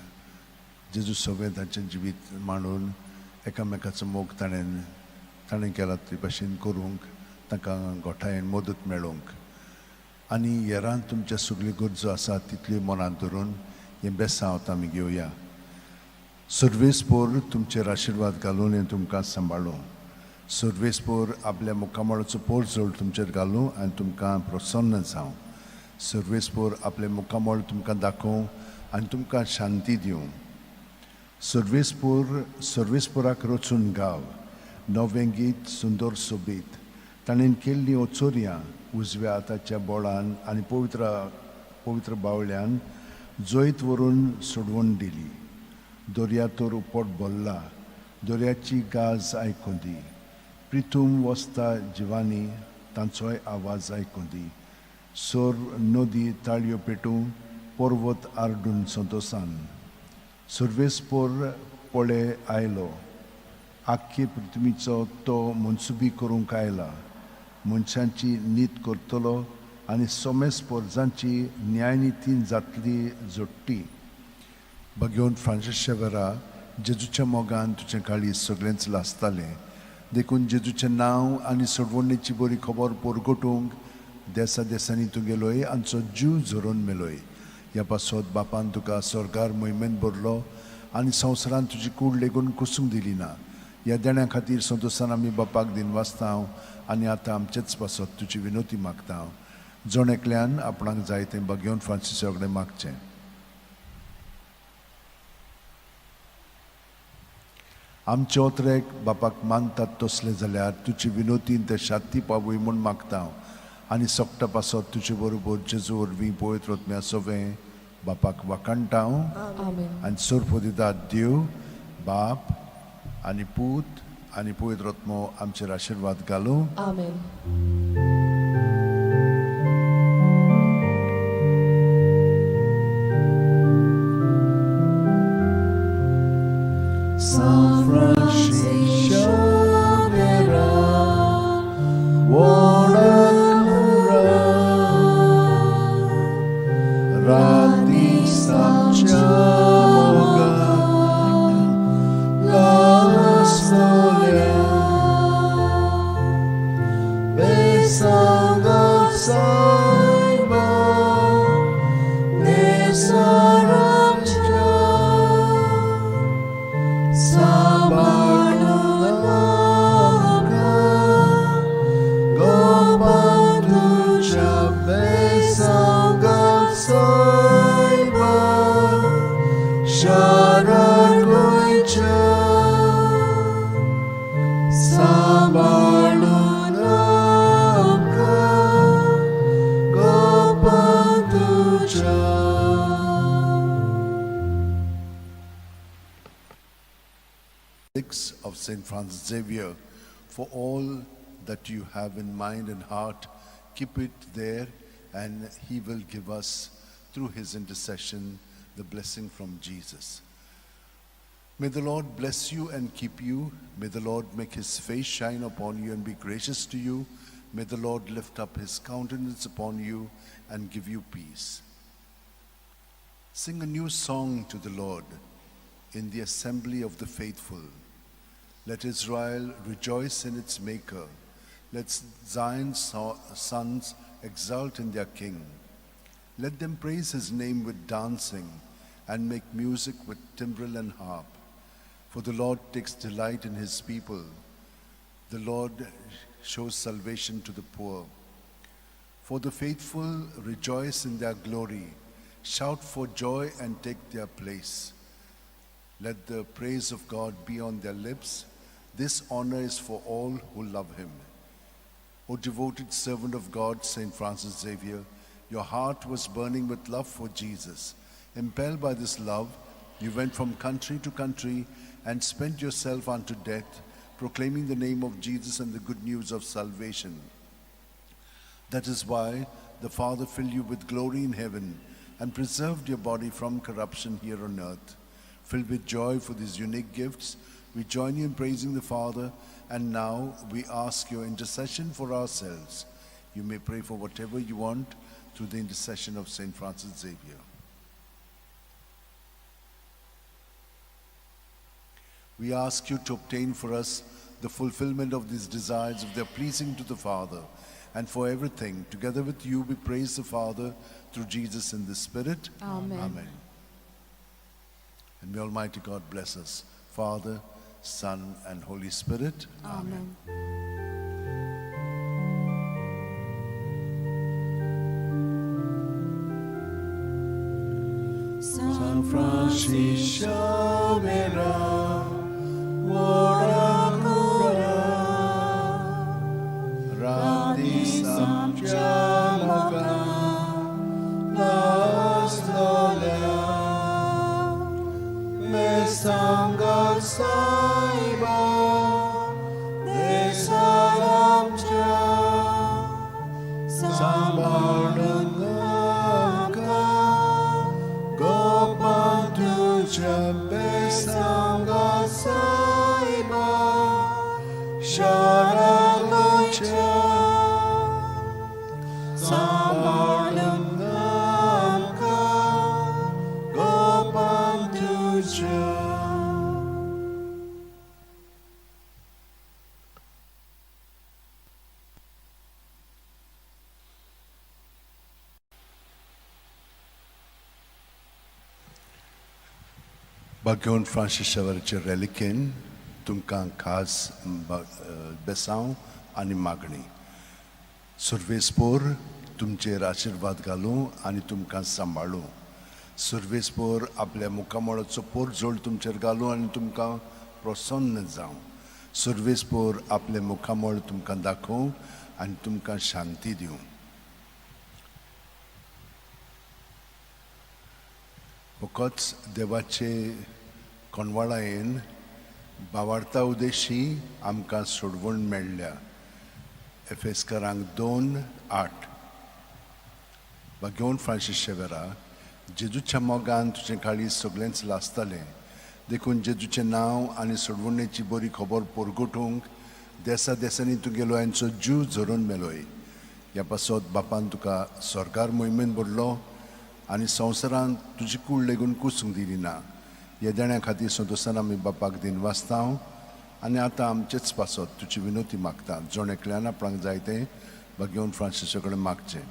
जेजू सगळें तांचें जिवीत मांडून एकामेकाचो मोग ताणें ताणें केला ते भाशेन करूंक तांकां गोठायेन मदत मेळोंक. आनी हेरान तुमच्या सगल्यो गरजो आसा तितल्यो मनांत धरून हें बेसांव आमी घेवया. सर्वेस्पोर तुमचेर आशिर्वाद घालून हें तुमकां सांबाळूं. सर्वेस्पोर आपल्या मुखामळाचो पोरजोळ तुमचेर घालूं आनी तुमकां प्रसन्न जावं. सर्वेस्पोर आपलें मुखामळ तुमकां दाखोवं आनी तुमकां शांती दिवं. सर्वेस्पोर सर्वेस्पोराक रचून गाव नवें गीत सुंदर सोबीत. ताणें केल्लीं ओचोरयां उजव्या हाताच्या बोळान आनी पवित्र बावल्यान जैत व्हरून सोडवून दिली. दर्या तर उपट भरला, दर्याची गाज आयकूं दी. प्रिथूम वसता जिवानी तांचोय आवाज आयकूं दी. सोर नदी ताळयो पेटूं, पर्वत आरडून संतोसान. सर्वेस्पोर पळे आयलो, आख्खे पृथ्वीचो तो मनसुबी करूंक आयला. मनशांची नीत करतलो आनी सोमेस पोरजांची न्यायनितीन जातली जोडटी. भगवंत फ्रांसीस शेवरा, जेजूच्या मोगान तुजें काळीज सगळेंच लासतालें. देखून जेजूचें नांव आनी सोडवणेची बरी खबर परगटूंक देसा देसांनी तूं गेलोय आमचो जीव झरोवन मेलोय. ह्या पासत बापान तुका स्वर्गार मोहिमेन भरलो आनी संवसारान तुजी कूड लेगून कुसूंक दिली ना. ह्या देण्या खातीर संतोशान आमी बापाक दिनवासता आनी आतां आमचेच पासत तुजी विनोती मागता. जण एकल्यान आपणाक जाय तें भगवंत फ्रांसीसा कडेन मागचें. आमचे ओतरेक बापाक मानतात तसलें जाल्यार तुजी विनोतीन ते शांती पावय म्हूण मागता आनी सोकटा पासत तुजे बरोबर जेजू वरवीं पवित्र आत्म्या सवें बापाक वाखाणटा. आनी सोरपोदितात देव बाप आनी पूत आनी पवित्र आत्मो आमचेर आशिर्वाद घालूं. आमेन. San Francisco Xavier, Rati Samchamoga Lasnolia Besanga Saiba Nesaramcha Sabarnunaka Gopanducha Besanga Saiba Sharagoicha Sabarnunaka Gopanducha. Six of St. Francis Xavier, for all that you have in mind and heart, keep it there, and he will give us through his intercession the blessing from Jesus. May the Lord bless you and keep you. May the Lord make his face shine upon you and be gracious to you. May the Lord lift up his countenance upon you and give you peace. Sing a new song to the Lord in the assembly of the faithful. Let Israel rejoice in its maker. Let Zion's sons exult in their king. Let them praise his name with dancing and make music with timbrel and harp. For the Lord takes delight in his people. The Lord shows salvation to the poor. For the faithful rejoice in their glory, shout for joy and take their place. Let the praise of God be on their lips. This honor is for all who love him. O devoted servant of God, St. Francis Xavier, your heart was burning with love for Jesus. Impelled by this love, you went from country to country and spent yourself unto death, proclaiming the name of Jesus and the good news of salvation. That is why the Father filled you with glory in heaven and preserved your body from corruption here on earth. Filled with joy for these unique gifts, we join you in praising the Father, and now we ask your intercession for ourselves. You may pray for whatever you want through the intercession of St. Francis Xavier. We ask you to obtain for us the fulfillment of these desires if they are pleasing to the Father. And for everything, together with you, we praise the Father through Jesus in the Spirit. Amen. Amen. And may Almighty God bless us, Father, Son, and Holy Spirit. Amen. San Francisco Xavier, Orakura, Radi Samchamoka, Las Lola, Mesanga Saiba, Desaramcha, Sambarunaka, Gopantucha Besanga Saiba, Sharagocha, Sambarunaka, Gopantucha. Bagyon Francis Xavierचे रेलिकेन तुमकां खास बेसांव आनी मागणी. सुर्वेसपोर तुमचेर आशिर्वाद घालूं आनी तुमकां सांबाळूं. सुर्वेसपोर आपल्या मुखामळाचो पोरजोळ तुमचेर घालूं आनी तुमकां प्रसन्न जावं. सुर्वेसपोर आपलें मुखामळ तुमकां दाखोवं आनी तुमकां शांती दिवं. फकत देवाचे कोणवाळायेन बावार्ता उदेशी आमकां सोडवण मेळ्ळ्या. एफेस्करांक 2:8. बागेवन फ्रांसीस शेवेरा, जेजूच्या मोगान तुजें काळीज सगळेंच लासतालें, देखून जेजूचें नांव आनी सोडवणेची बरी खबर परगटूंक देसा देसांनी तुगेलो यांचो जीव झरोवन मेलोय. ह्या पासत बापान तुका सरकार मोहिमेन भरलो आनी संवसारांत तुजी कूड लेगून कुसूंक दिली ना. ह्या देण्या खातीर संतोशान आमी बापाक दिनवासता आनी आतां आमचेच पासत तुजी विनोती मागता. जण एकल्यान आपणाक जाय तें बागेवन फ्रांसिसा कडेन मागचें.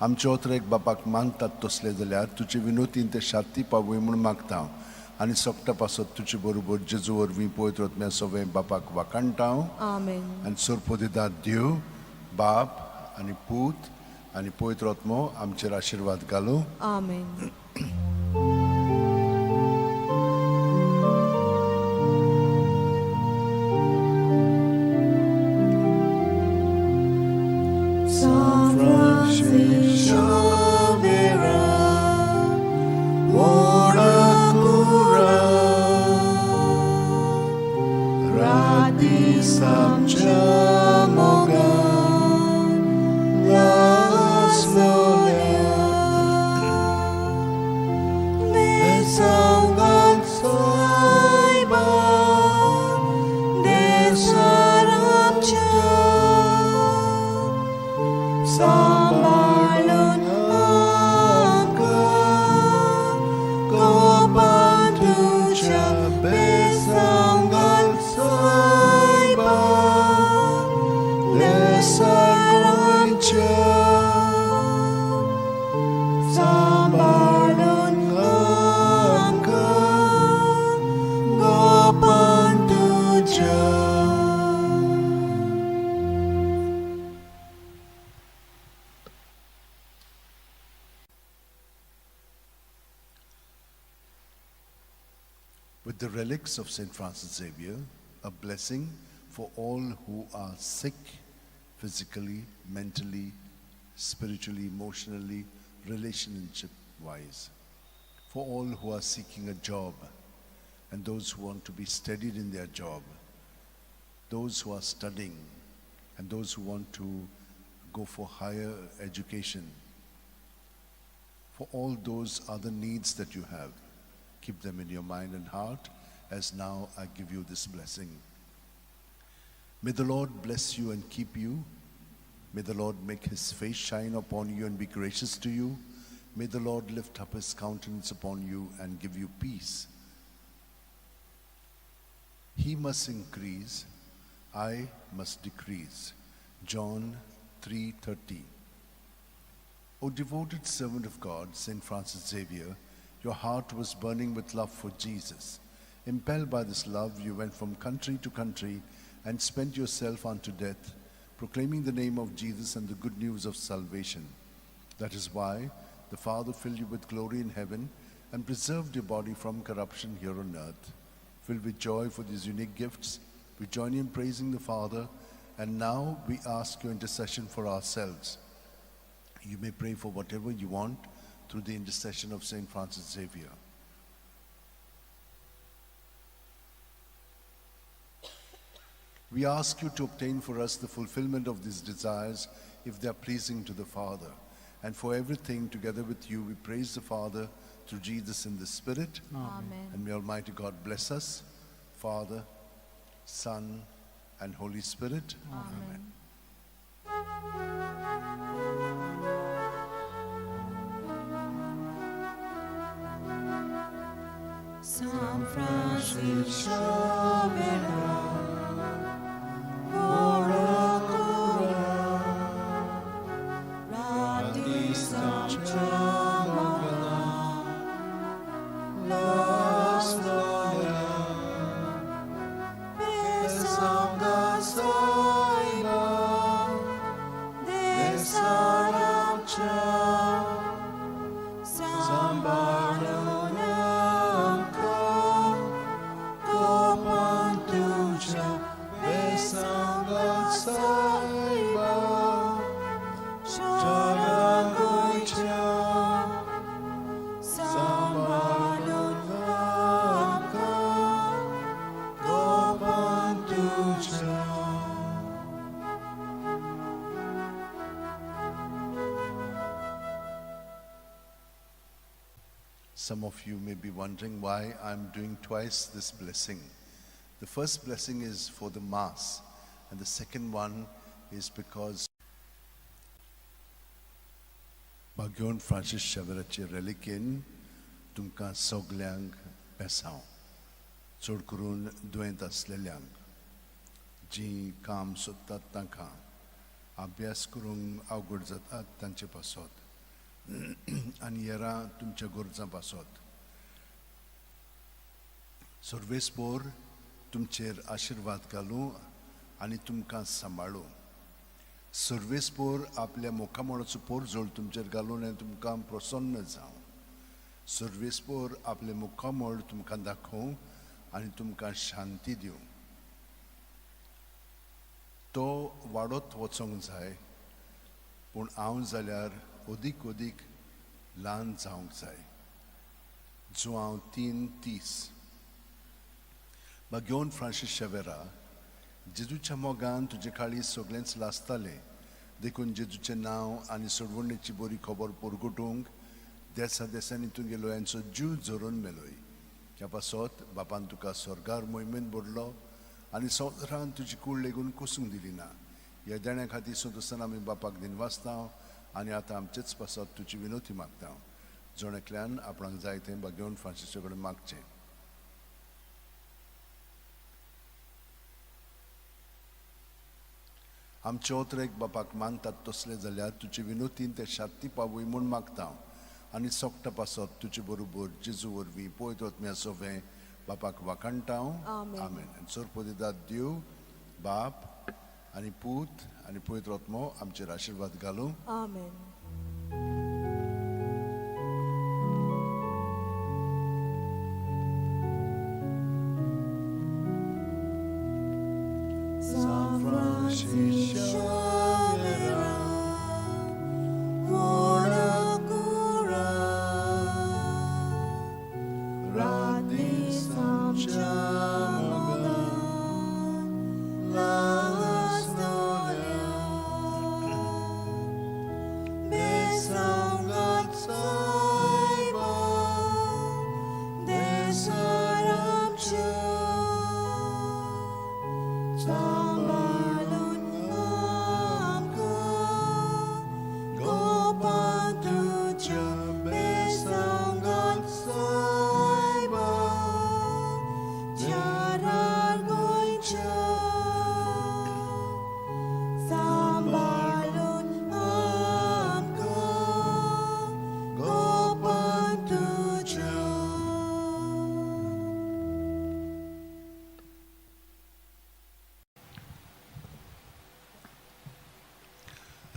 आमचे ओतरेक बापाक मानतात तसले जाल्यार तुजे विनोतीन ते शांती पावय म्हूण मागता आनी सोगटा पासत तुजे बरोबर जेजू वरवीं पवित्र आत्म्या सगळें बापाक वाखाणटा. आमेन. आनी सोरपोदिदार देव बाप आनी पूत आनी पवित्र आत्मो आमचेर आशिर्वाद घालूं. आमेन. San Francisco Xavier, Orakura, Radi Samchamoga, Las Lola, Mesangan Saiba, Desaramcha, Sambalun Amka, Gopantucha Besangan Saiba, Desaramcha, Sambalun Amka, Gopantucha. With the relics of St. Francis Xavier, a blessing for all who are sick physically, mentally, spiritually, emotionally, relationship-wise. For all who are seeking a job and those who want to be steadied in their job, those who are studying and those who want to go for higher education, for all those other needs that you have, keep them in your mind and heart as now I give you this blessing. May the Lord bless you and keep you. May the Lord make his face shine upon you and be gracious to you. May the Lord lift up his countenance upon you and give you peace. He must increase, I must decrease. John 3:30. O devoted servant of God, Saint Francis Xavier, your heart was burning with love for Jesus. Impelled by this love, you went from country to country and spent yourself unto death, proclaiming the name of Jesus and the good news of salvation. That is why the Father filled you with glory in heaven and preserved your body from corruption here on earth. Filled with joy for these unique gifts, we join you in praising the Father, and now we ask your intercession for ourselves. You may pray for whatever you want through the intercession of Saint Francis Xavier. We ask you to obtain for us the fulfillment of these desires if they are pleasing to the Father. And for everything, together with you, we praise the Father through Jesus in the Spirit. Amen. And may Almighty God bless us, Father, Son, and Holy Spirit. Amen. San Francis Xavier, Some of you may be wondering why I'm doing twice this blessing. The first blessing is for the Mass, and the second one is because Bagyon Francis Xavierचे रेलिकेन तुमकां सगल्यांक बेसांव, चड करून दुयेंत आसलेल्यांक, जीं काम सोदतात तांकां, अभ्यास करूंक अवघड जातात तांचे पासत, आनी हेरां तुमच्या गरजां पासत. सर्वेस्पोर तुमचेर आशिर्वाद घालूं आनी तुमकां सांबाळूं. सर्वेस्पोर आपल्या मुखामळाचो पोरजोळ तुमचेर घालून आनी तुमकां प्रसन्न जावं. सर्वेस्पोर आपलें मुखामळ तुमकां दाखोवं आनी तुमकां शांती दिवं. तो वाडत वचोंक जाय, पूण हांव जाल्यार अदीक अदीक ल्हान जावंक जाय. जुआंव 3:30. बाग्योन फ्रांसीस शेवेरा, जेजूच्या मोगान तुजे काळी सगळेंच लासतालें, देखून जेजूचें नांव आनी सोडवणेची बरी खबर परगटूंक देसा देसांनी तुगेलो यांचो जीव झरोवन मेलोय. ह्या पासत बापान तुका स्वर्गार मोहिमेन भरलो आनी संवसारान तुजी कूड लेगून कोसूंक दिली ना. ह्या देण्या खातीर संतोसान आमी बापाक दिनवासता आनी आतां आमचेच पासत तुजी विनोती मागता. जण एकल्यान आपणाक जाय तें बागेवन फ्रांसीसा कडेन मागचें. आमचे ओतरेक बापाक मानतात तसले जाल्यार तुजे विनोतीन ते शांती पावय म्हूण मागता आनी सोकटा पासत तुजे बरोबर जेजू वरवीं पळयत वतम्या सोवें बापाक वाखाणटा. आमेन. आनी सोरपोदिदाद देव बाप आनी पूत आनी पवित्र आत्मो आमचेर आशिर्वाद घालूं. आमेन. San Francis Xavier,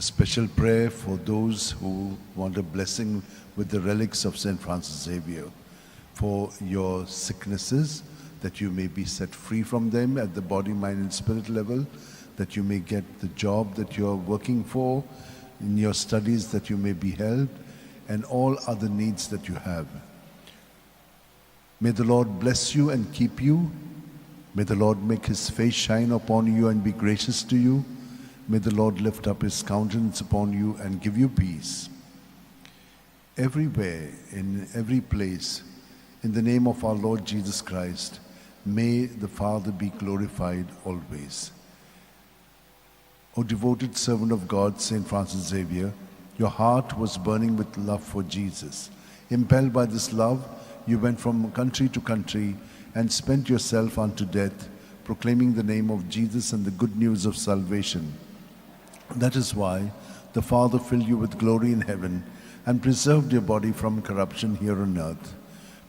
A special prayer for those who want a blessing with the relics of St. Francis Xavier, for your sicknesses, that you may be set free from them at the body, mind, and spirit level, that you may get the job that you are working for, in your studies that you may be helped, and all other needs that you have. May the Lord bless you and keep you. May the Lord make his face shine upon you and be gracious to you. May the Lord lift up his countenance upon you and give you peace. Everywhere, in every place, in the name of our Lord Jesus Christ, may the Father be glorified always. O devoted servant of God, St. Francis Xavier, your heart was burning with love for Jesus. Impelled by this love, you went from country to country and spent yourself unto death, proclaiming the name of Jesus and the good news of salvation. That is why the Father filled you with glory in heaven and preserved your body from corruption here on earth.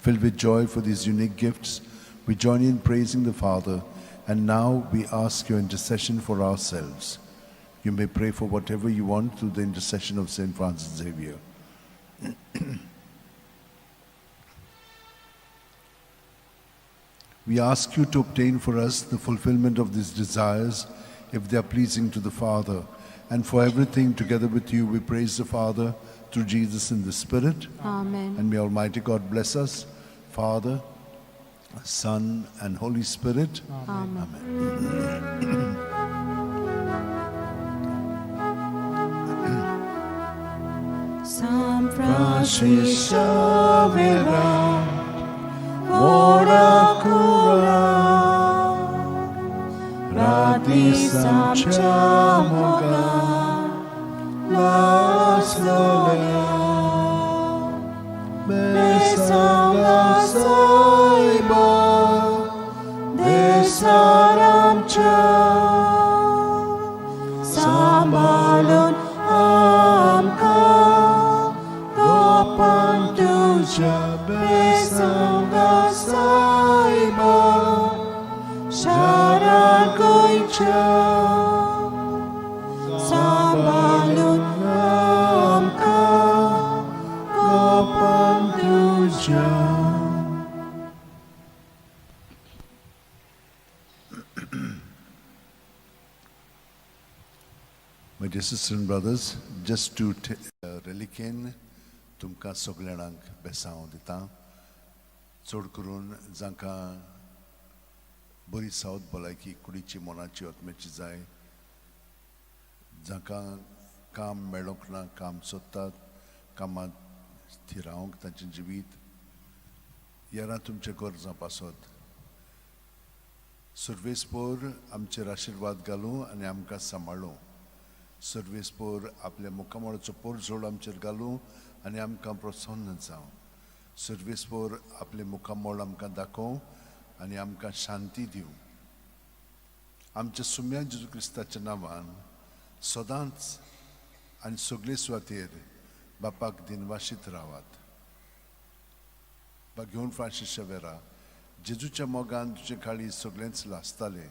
Filled with joy for these unique gifts, we join in praising the Father, and now we ask your intercession for ourselves. You may pray for whatever you want through the intercession of St. Francis Xavier. We ask you to obtain for us the fulfillment of these desires, if they are pleasing to the Father. And for everything, together with you, we praise the Father through Jesus in the Spirit. Amen. And may Almighty God bless us, Father, Son, and Holy Spirit. Amen. Amen. San Francis Xavier, Rati samcha moga laslolia Besanga saiba desaramcha Sambalun amka Gopantuja besanga saiba Sharan goicha Sambalun amka Gopantuja. My dear sisters and brothers, just to reliquin तुमकां सगळ्यांक बेसांव दिता, चड करून जांकां बरी south भलायकी कुडीची, मनाची, आत्म्याची जाय, जांकां काम मेळोंक ना, काम सोदतात, कामांत थिरावंक तांचें जिवीत, येरा तुमचें गरजां पासत सर्वेस्पोर आमचेर आशिर्वाद घालूं आनी आमकां सांबाळूं. सर्वेस्पोर आपल्या मुखामळाचो पोरजोड आमचेर घालूं आनी आमकां प्रसन्न जावं. सर्वेस्पोर आपलें मुखामळ आमकां दाखोवं आनी आमकां शांती दिवं. आमच्या सुम्या जेजू क्रिस्ताच्या नांवान सदांच आनी सगळे सुवातेर बापाक दिनवाशीत रावात. बा घेवन फ्रांसीस शेवेरा, जेजूच्या मोगान तुजे काळी सगळेंच लासतालें,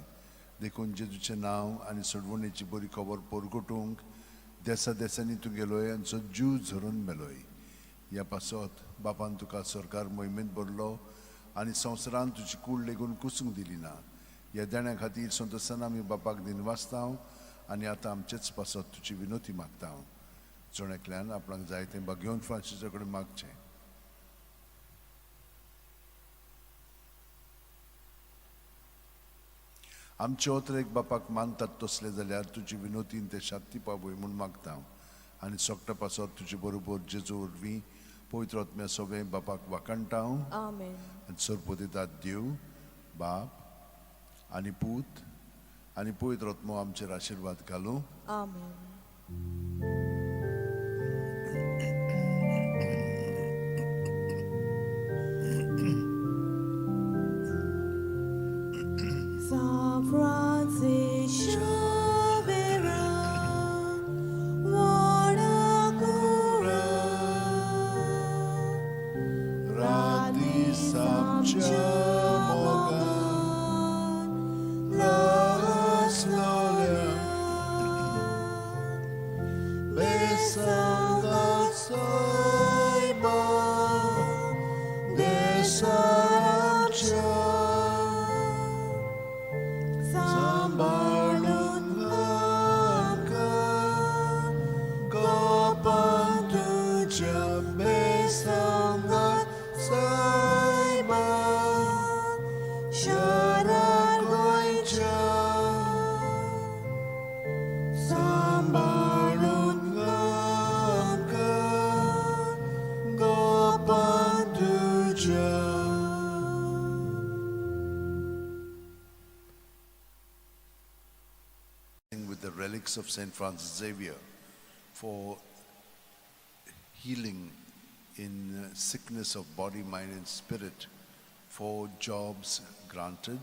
देखून जेजूचें नांव आनी सोडवणेची बरी खबर परगटूंक देसा देसांनी तूं गेलोय आनी सो जीव झरून मेलोय. ह्या पासत बापान तुका सरकार मोहिमेंत भरलो आनी संवसारान तुजी कूड लेगून कुसूंक दिली ना. ह्या देण्या खातीर संतोसान आमी बापाक दिनवासता आनी आतां आमचेच पासत तुजी विनोती मागता. जण एकल्यान आपणाक जाय तें बागेवन फ्रांसिसा कडेन मागचें. आमचे ओतरेक बापाक मानतात तसले जाल्यार तुजी विनोतीन ते शांती पावय म्हूण मागता आनी सोकटा पासत तुजे बरोबर जेजू वरवीं पवित्र आत्म्या सोबें बापाक वाखाणटा. आमेन. आनी सरपतितात देव बाप आनी पूत आनी पवित्र आत्मो आमचेर आशिर्वाद घालूं. आमेन. San Francis Xavier, Rati samcha mogan laslolia relics of St. Francis Xavier for healing in sickness of body, mind, and spirit, for jobs granted,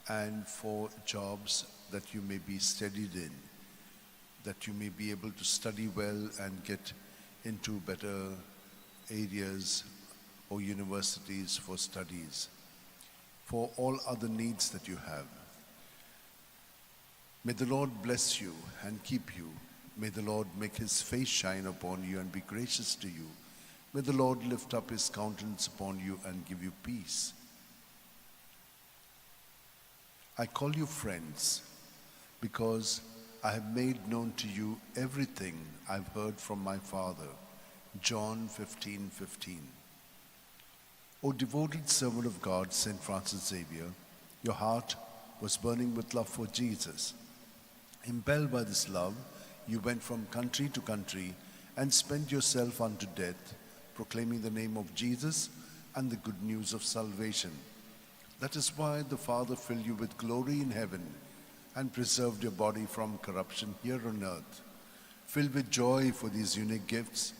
and for jobs that you may be steadied in, that you may be able to study well and get into better areas or universities for studies, for all other needs that you have. May the Lord bless you and keep you. May the Lord make his face shine upon you and be gracious to you. May the Lord lift up his countenance upon you and give you peace. I call you friends because I have made known to you everything I've heard from my Father. John 15:15. O devoted servant of God, St. Francis Xavier, your heart was burning with love for Jesus. Impelled by this love, you went from country to country and spent yourself unto death, proclaiming the name of Jesus and the good news of salvation. That is why the Father filled you with glory in heaven and preserved your body from corruption here on earth. Filled with joy for these unique gifts,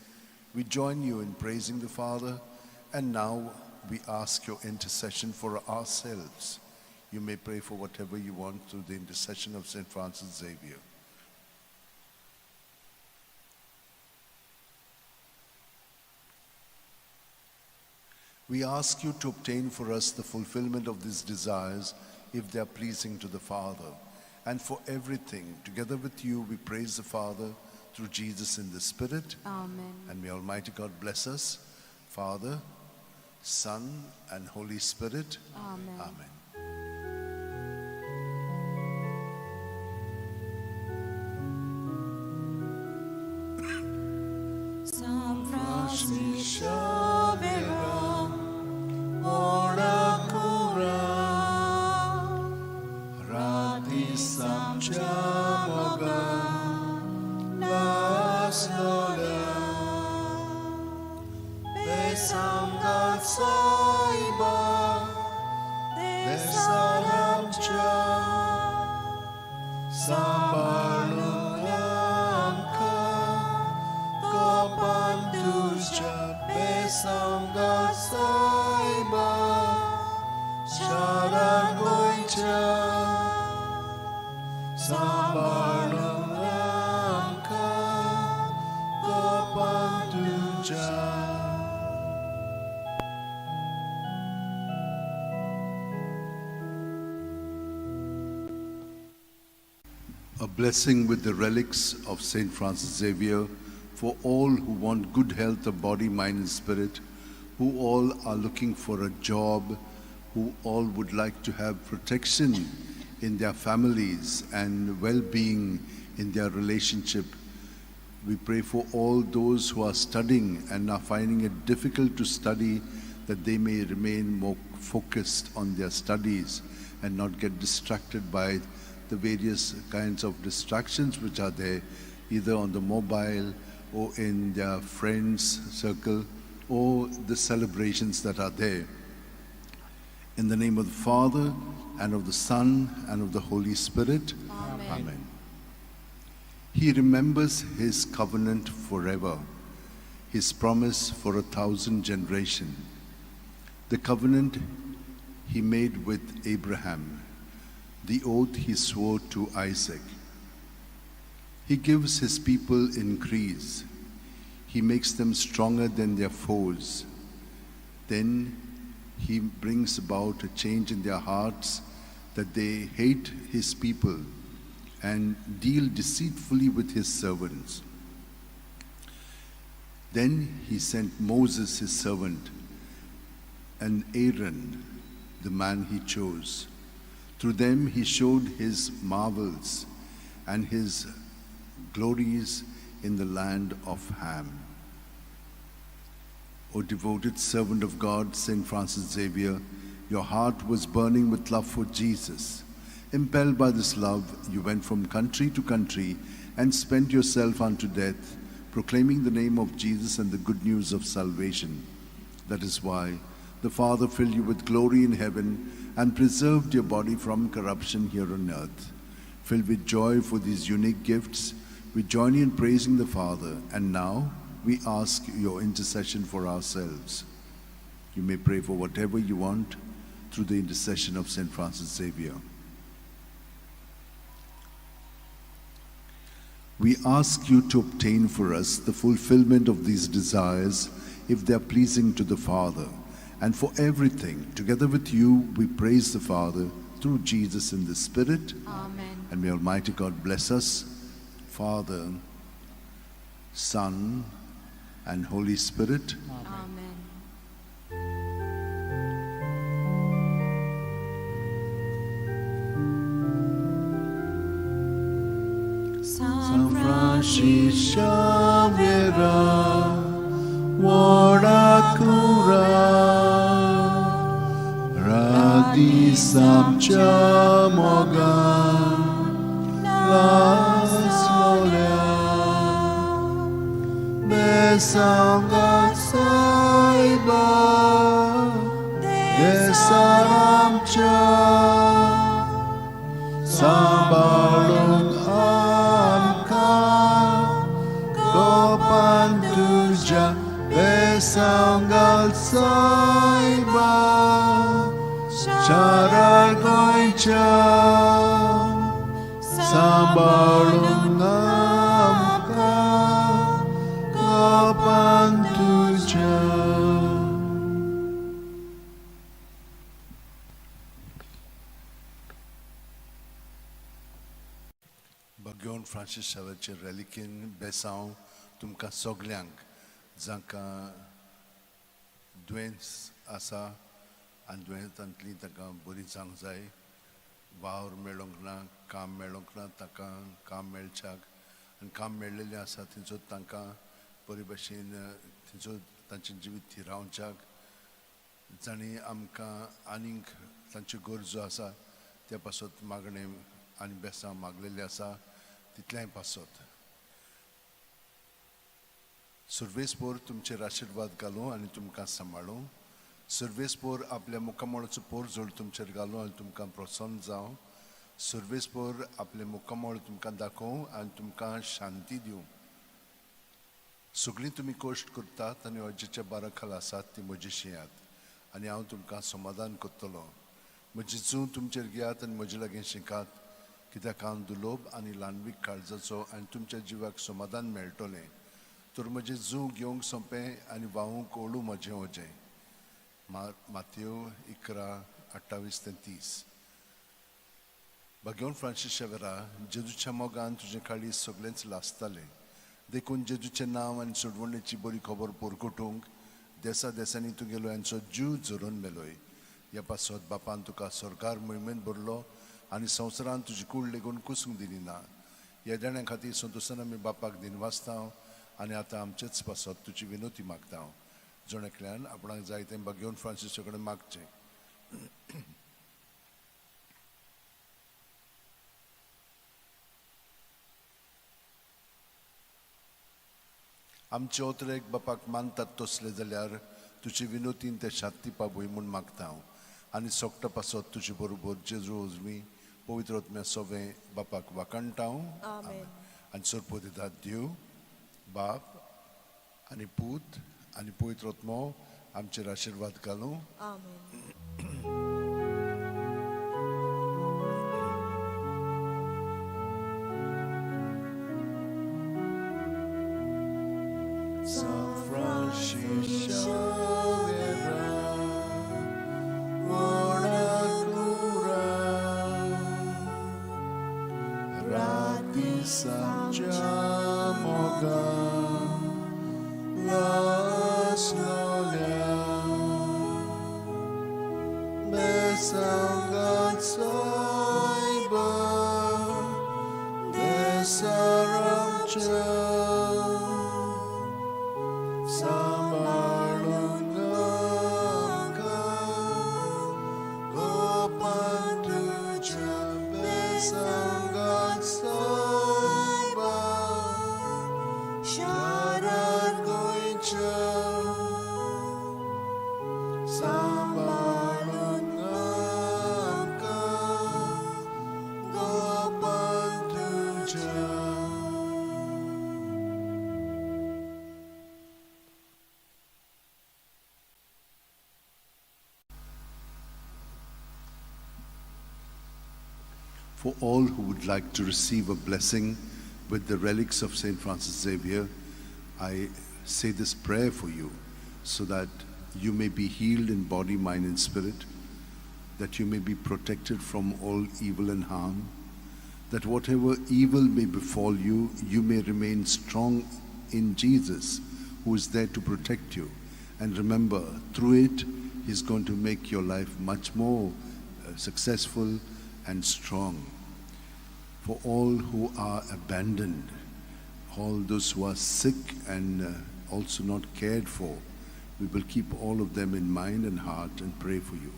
we join you in praising the Father, and now we ask your intercession for ourselves. You may pray for whatever you want through the intercession of St. Francis Xavier. We ask you to obtain for us the fulfillment of these desires if they are pleasing to the Father. And for everything, together with you, we praise the Father through Jesus in the Spirit. Amen. And may Almighty God bless us, Father, Son, and Holy Spirit. Amen. Amen. San Francis Ora cura, rati samcha moga, laslola, besamgat saiba, desalamcha, sambalulamka, gopantuscha, besamgat saiba, sharangoicha, sambalulamka, gopantuscha. A blessing with the relics of St. Francis Xavier for all who want good health of body, mind, and spirit, who all are looking for a job, who all would like to have protection in their families and well-being in their relationship. We pray for all those who are studying and are finding it difficult to study, that they may remain more focused on their studies and not get distracted by the various kinds of distractions which are there, either on the mobile or in their friends' circle or the celebrations that are there. In the name of the Father, and of the Son, and of the Holy Spirit. Amen. Amen. He remembers his covenant forever, his promise for 1,000 generations, the covenant he made with Abraham, the oath he swore to Isaac. He gives his people increase. He makes them stronger than their foes. Then he brings about a change in their hearts, that they hate his people and deal deceitfully with his servants. Then he sent Moses, his servant, and Aaron, the man he chose. Through them he showed his marvels and his glories in the land of Ham. O devoted servant of God, St. Francis Xavier, your heart was burning with love for Jesus. Impelled by this love, you went from country to country and spent yourself unto death, proclaiming the name of Jesus and the good news of salvation. That is why the Father filled you with glory in heaven and preserved your body from corruption here on earth. Filled with joy for these unique gifts, we join you in praising the Father, and now we ask your intercession for ourselves. You may pray for whatever you want through the intercession of Saint Francis Xavier. We ask you to obtain for us the fulfillment of these desires if they are pleasing to the Father. And for everything, together with you, we praise the Father through Jesus in the Spirit. Amen. And may Almighty God bless us, Father, Son, and Holy Spirit. Amen. San Francis Xavier, Warakura, Radi Samcha Moga, Las Lola, Besanga Saiba, Desaramcha, Sambalung Amka, Gopantuja, Besangal Saiba, Charar Goincha, Sambalung Amka, Gopantuja. Bhagwan Francis शावेचे रेलिकेन बेसांव तुमकां सगल्यांक जांकां दुयेंस आसा आनी दुयेंसांतली तांकां बरी जावंक जाय, वावर मेळोंक ना, काम मेळोंक ना, तांकां काम मेळच्याक आनी काम मेळ्ळेलें आसा थंयचो तांकां बरे भशेन थंयचो तांचें जिवीत थिरावच्याक, जांणी आमकां आनीक तांच्यो गरजो आसा त्या पासत मागणें आनी बेसांव मागलेलें आसा तितलेंय पासत सुर्वेस पोर तुमचेर आशिर्वाद घालूं आनी तुमकां सांबाळूं. सुर्वेस पोर आपल्या मुखामळाचो पोरजोड तुमचेर घालूं आनी तुमकां प्रसन्न जावं. सुर्वेस पोर आपलें मुखामळ तुमकां दाखोवं आनी तुमकां शांती दिवं. सगळीं तुमी कश्ट करतात आनी अजेच्या बारा खाला आसात ती म्हजी शियात आनी हांव तुमकां समाधान करतलो. म्हजी जूं तुमचेर घेयात आनी म्हजे लागीं शिकात, कित्याक हांव दुलोब आनी ल्हानवीक काळजाचो आनी तुमच्या जिवाक समाधान मेळटलें. तर म्हजें जूं घेवंक सोंपें आनी व्हांवूंक ओळू म्हजें वजें. मातयो 11:28-30. भगवान फ्रांसीस शेवरा, जेजूच्या मोगान तुजें काळीज सगळेंच लासतालें, देखून जेजूचें नांव आनी सोडवणेची बरी खबर पोरकोटूंक देसा देसांनी तुगेलो यांचो जीव झरोवन मेलोय. ह्या पासत बापान तुका सरकार मोहिमेंत भरलो आनी संवसारान तुजी कूड लेगून कुसूंक दिली ना. ह्या देण्या खातीर संतोशान आमी बापाक दिनवासता आनी आतां आमचेच पासत तुजी विनोती मागता. जण एकल्यान आपणाक जाय तें भगवान फ्रांसीसा कडेन मागचें. आमचे ओतरेक बापाक मानतात तसले जाल्यार तुजे विनोतीन ते शांती पावय म्हूण मागता हांव आनी सोकटा पासत तुजे बरोबर जेजू उजवी पवित्र आत्म्या सोवें बापाक वाखाणटा हांव. आमेन. आनी सोरपो दितात देव बाप आनी पूत आनी पवित्र आत्मो आमचेर आशिर्वाद घालूं. आमेन. San Francis Xavier, Warakura, Rati Samchamoga, Las Lola, Besangat Saiba, Besaramcha, Sambalungaka, Gopantuja, Besangat Saiba, Sharar Goincha, Sambalungaka, Gopantuja. For all who would like to receive a blessing with the relics of St. Francis Xavier, I say this prayer for you so that you may be healed in body, mind, and spirit, that you may be protected from all evil and harm, that whatever evil may befall you, you may remain strong in Jesus, who is there to protect you. And remember, through it, He's going to make your life much more successful and strong. For all who are abandoned, all those who are sick and also not cared for, we will keep all of them in mind and heart and pray for you.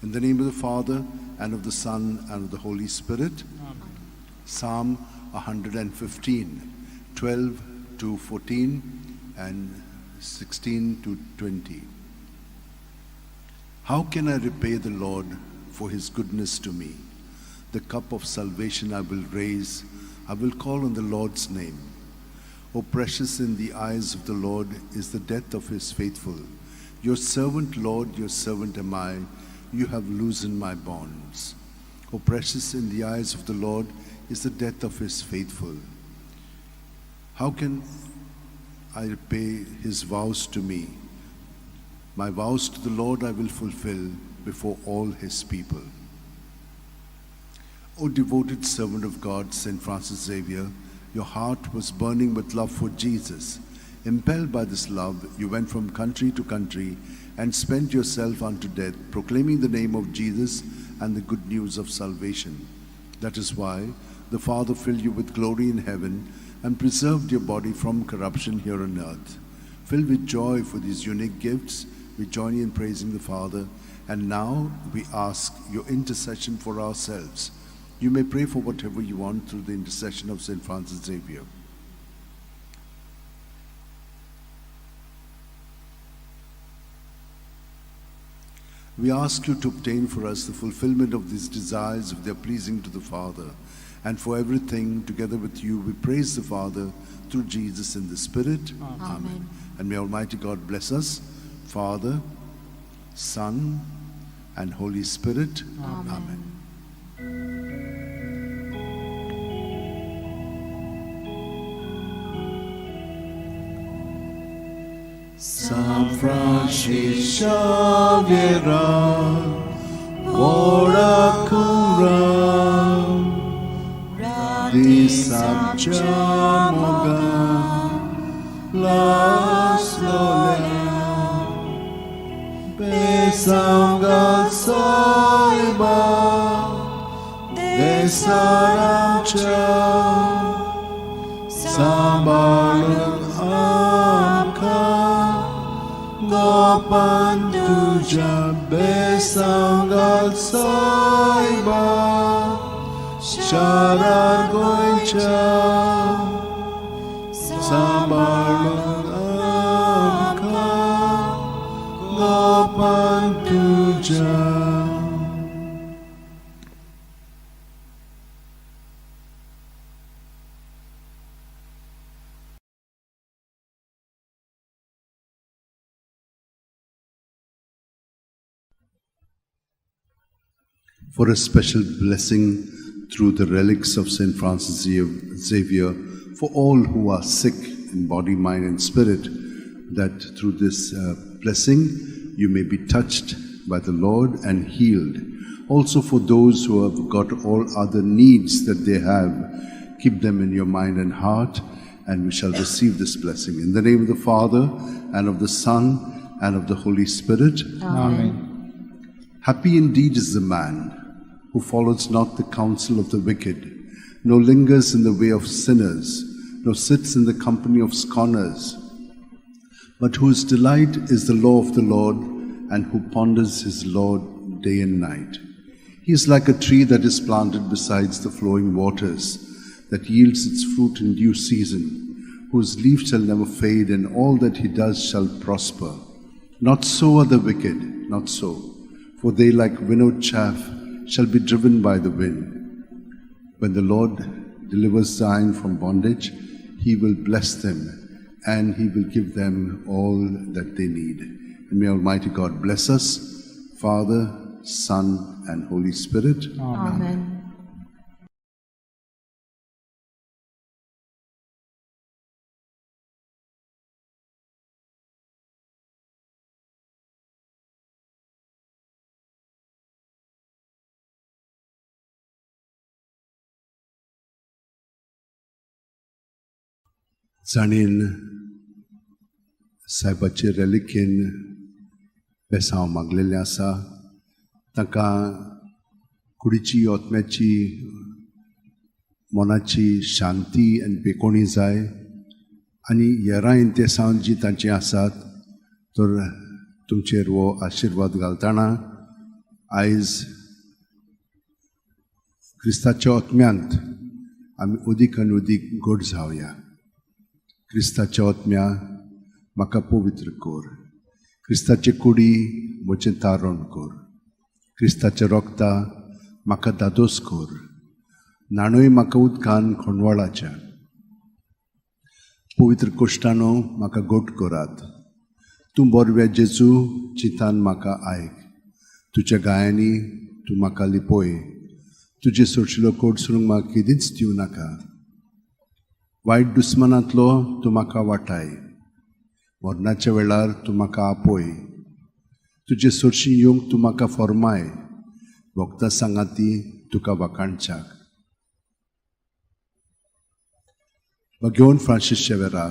In the name of the Father, and of the Son, and of the Holy Spirit. Amen. Psalm 115, 12 to 14 and 16 to 20. How can I repay the Lord for his goodness to me? The cup of salvation I will raise. I will call on the Lord's name. O precious in the eyes of the Lord is the death of his faithful. Your servant, Lord, your servant am I. You have loosened my bonds. O precious in the eyes of the Lord is the death of his faithful. How can I repay his vows to me? My vows to the Lord I will fulfill before all his people. O devoted servant of God, St. Francis Xavier, your heart was burning with love for Jesus. Impelled by this love, you went from country to country and spent yourself unto death, proclaiming the name of Jesus and the good news of salvation. That is why the Father filled you with glory in heaven and preserved your body from corruption here on earth. Filled with joy for these unique gifts, we join you in praising the Father, and now we ask your intercession for ourselves. You may pray for whatever you want through the intercession of St. Francis Xavier. We ask you to obtain for us the fulfillment of these desires if they are pleasing to the Father. And for everything, together with you, we praise the Father through Jesus in the Spirit. Amen. Amen. And may Almighty God bless us, Father, Son, and Holy Spirit. Amen. Amen. San Francis Xavier, ora cura, di Samcha Moga, las lola, besanga saiba, desaramcha, sambalung amka, Gopantuja besangal saiba, Sharar goicha, sambalung amka, Gopantuja. For a special blessing through the relics of St. Francis Xavier for all who are sick in body, mind, and spirit, that through this blessing you may be touched by the Lord and healed. Also for those who have got all other needs that they have, keep them in your mind and heart, and we shall receive this blessing. In the name of the Father, and of the Son, and of the Holy Spirit. Amen. Happy indeed is the man who follows not the counsel of the wicked, nor lingers in the way of sinners, nor sits in the company of scorners, but whose delight is the law of the Lord, and who ponders his law day and night. He is like a tree that is planted beside the flowing waters, that yields its fruit in due season, whose leaf shall never fade, and all that he does shall prosper. Not so are the wicked, not so, for they like winnowed chaff shall be driven by the wind. When the Lord delivers Zion from bondage, he will bless them, and he will give them all that they need. And may Almighty God bless us, Father, Son, and Holy Spirit. Amen. जाणीन सायबाचे रेलिकेन बेसांव मागलेलें आसा, तांकां कुडीची, आत्म्याची, मनाची शांती आनी बेकोणी जाय आनी येरां इंतेसांव जी तांची आसात तर तुमचेर हो आशिर्वाद घालतना आयज क्रिस्ताच्या आत्म्यांत आमी अदीक आनी अदीक गोड जावया. क्रिस्ताच्या आत्म्या म्हाका पवित्र कर, क्रिस्ताचे कुडी म्हजें तारण कर, क्रिस्ताच्या रोगता म्हाका दादोस कर, न्हाणय म्हाका उदकान खोंडवाळाच्या, पवित्र कोश्टानो म्हाका गोट करात. तूं बोरव्या जेजू चिंतान म्हाका आयक, तुज्या गायांनी तूं म्हाका लिपोय, तुजे सोडशिलो कोट सोडूंक म्हाका केदींच दिवं नाका. वायट दुस्मनांतलो तूं म्हाका वाटाय, मरणाच्या वेळार तूं म्हाका आपोय, तुजे सोडशी येवंक तूं म्हाका फॉर्माय, वखदां सांगाती तुका वाखाणच्याक. भगेवन फ्रांसीस शेवेरा,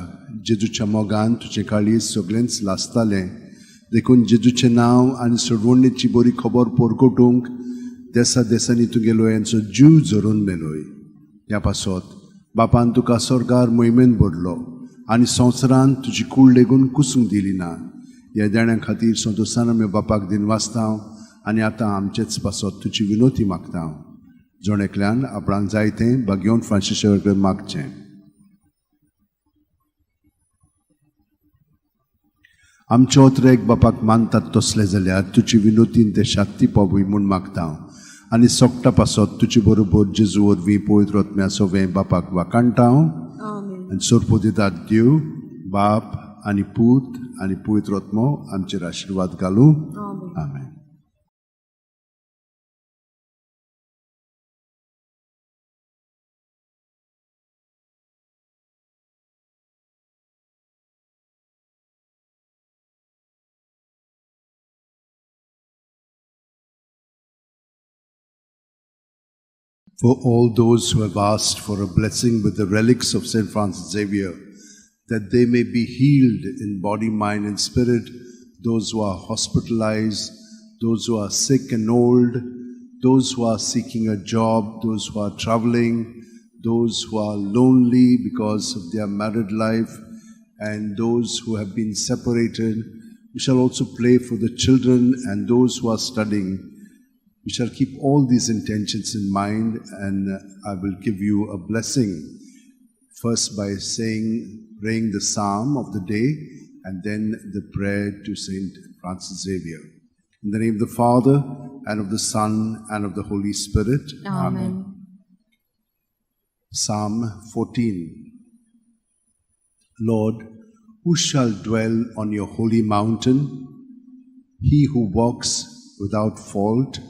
जेजूच्या मोगान तुजें काळीज सगळेंच लासतालें, देखून जेजूचें नांव आनी सोडवणेची बरी खबर पोरकोटूंक देसा देसांनी तुगेलो यांचो जीव झरोवन मेलोय. ह्या पासत बापान तुका स्वर्गार मोहिमेन भरलो आनी संवसारान तुजी कूड लेगून कुसूंक दिली ना. ह्या देण्या खातीर संतोशान आमी बापाक दिनवासता आनी आतां आमचेच पासत तुजी विनोती मागता. जण एकल्यान आपणाक जाय तें भाग्योवन फ्रांसीस कडेन मागचें. आमचे ओतरेक बापाक मानतात तसले जाल्यार तुजी विनोतीन ते शांती पावूय म्हूण मागता आनी सोकटा पासत तुजे बरोबर जेजू वरवीं पवित्र आत्म्या सोवें बापाक वाखाणटा. आनी सोरपो दितात देव बाप आनी पूत आनी पवित्र आत्मो आमचेर आशिर्वाद घालूं. आमेन. For all those who have asked for a blessing with the relics of St. Francis Xavier, that they may be healed in body, mind, and spirit, those who are hospitalized, those who are sick and old, those who are seeking a job, those who are traveling, those who are lonely because of their married life, and those who have been separated. We shall also pray for the children and those who are studying. We shall keep all these intentions in mind, and I will give you a blessing. First by praying the psalm of the day, and then the prayer to Saint Francis Xavier. In the name of the Father, and of the Son, and of the Holy Spirit. Amen. Psalm 14. Lord, who shall dwell on your holy mountain? He who walks without fault,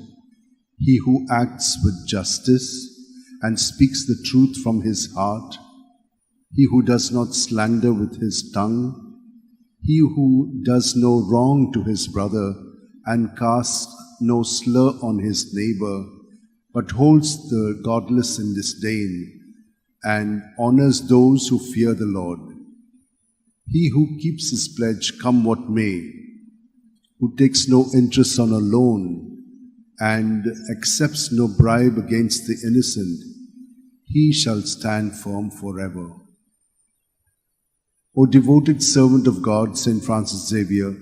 he who acts with justice and speaks the truth from his heart, he who does not slander with his tongue, he who does no wrong to his brother and casts no slur on his neighbor, but holds the godless in disdain and honors those who fear the Lord. He who keeps his pledge, come what may, who takes no interest on a loan and accepts no bribe against the innocent, he shall stand firm forever. O devoted servant of God, Saint Francis Xavier,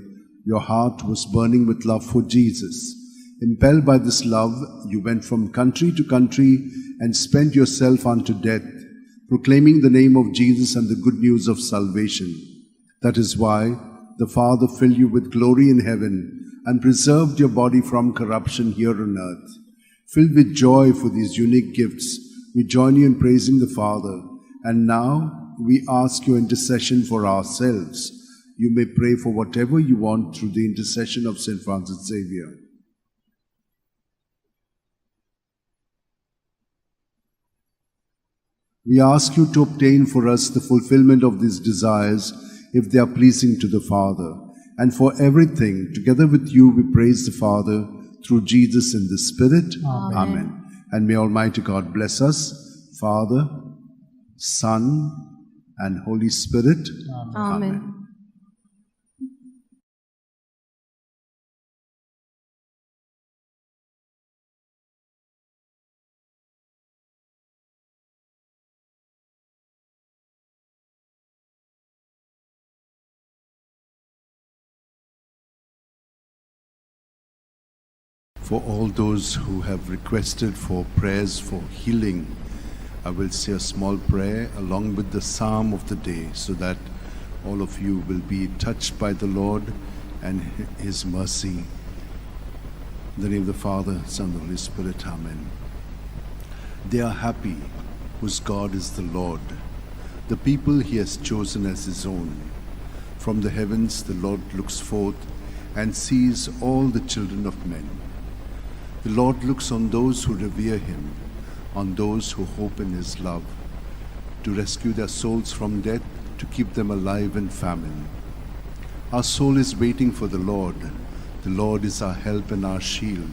your heart was burning with love for Jesus. Impelled by this love, you went from country to country and spent yourself unto death, proclaiming the name of Jesus and the good news of salvation. That is why the Father filled you with glory in heaven and preserved your body from corruption here on earth. Filled with joy for these unique gifts, we join you in praising the Father. And now we ask your intercession for ourselves. You may pray for whatever you want through the intercession of Saint Francis Xavier. We ask you to obtain for us the fulfillment of these desires if they are pleasing to the Father. And for everything, together with you, we praise the Father through Jesus in the Spirit. Amen. Amen. And may Almighty God bless us, Father, Son, and Holy Spirit. Amen. Amen. For all those who have requested for prayers for healing, I will say a small prayer along with the psalm of the day so that all of you will be touched by the Lord and His mercy. In the name of the Father, Son, and Holy Spirit, Amen. They are happy whose God is the Lord, the people He has chosen as His own. From the heavens the Lord looks forth and sees all the children of men. The Lord looks on those who revere Him, on those who hope in His love, to rescue their souls from death, to keep them alive in famine. Our soul is waiting for the Lord. The Lord is our help and our shield.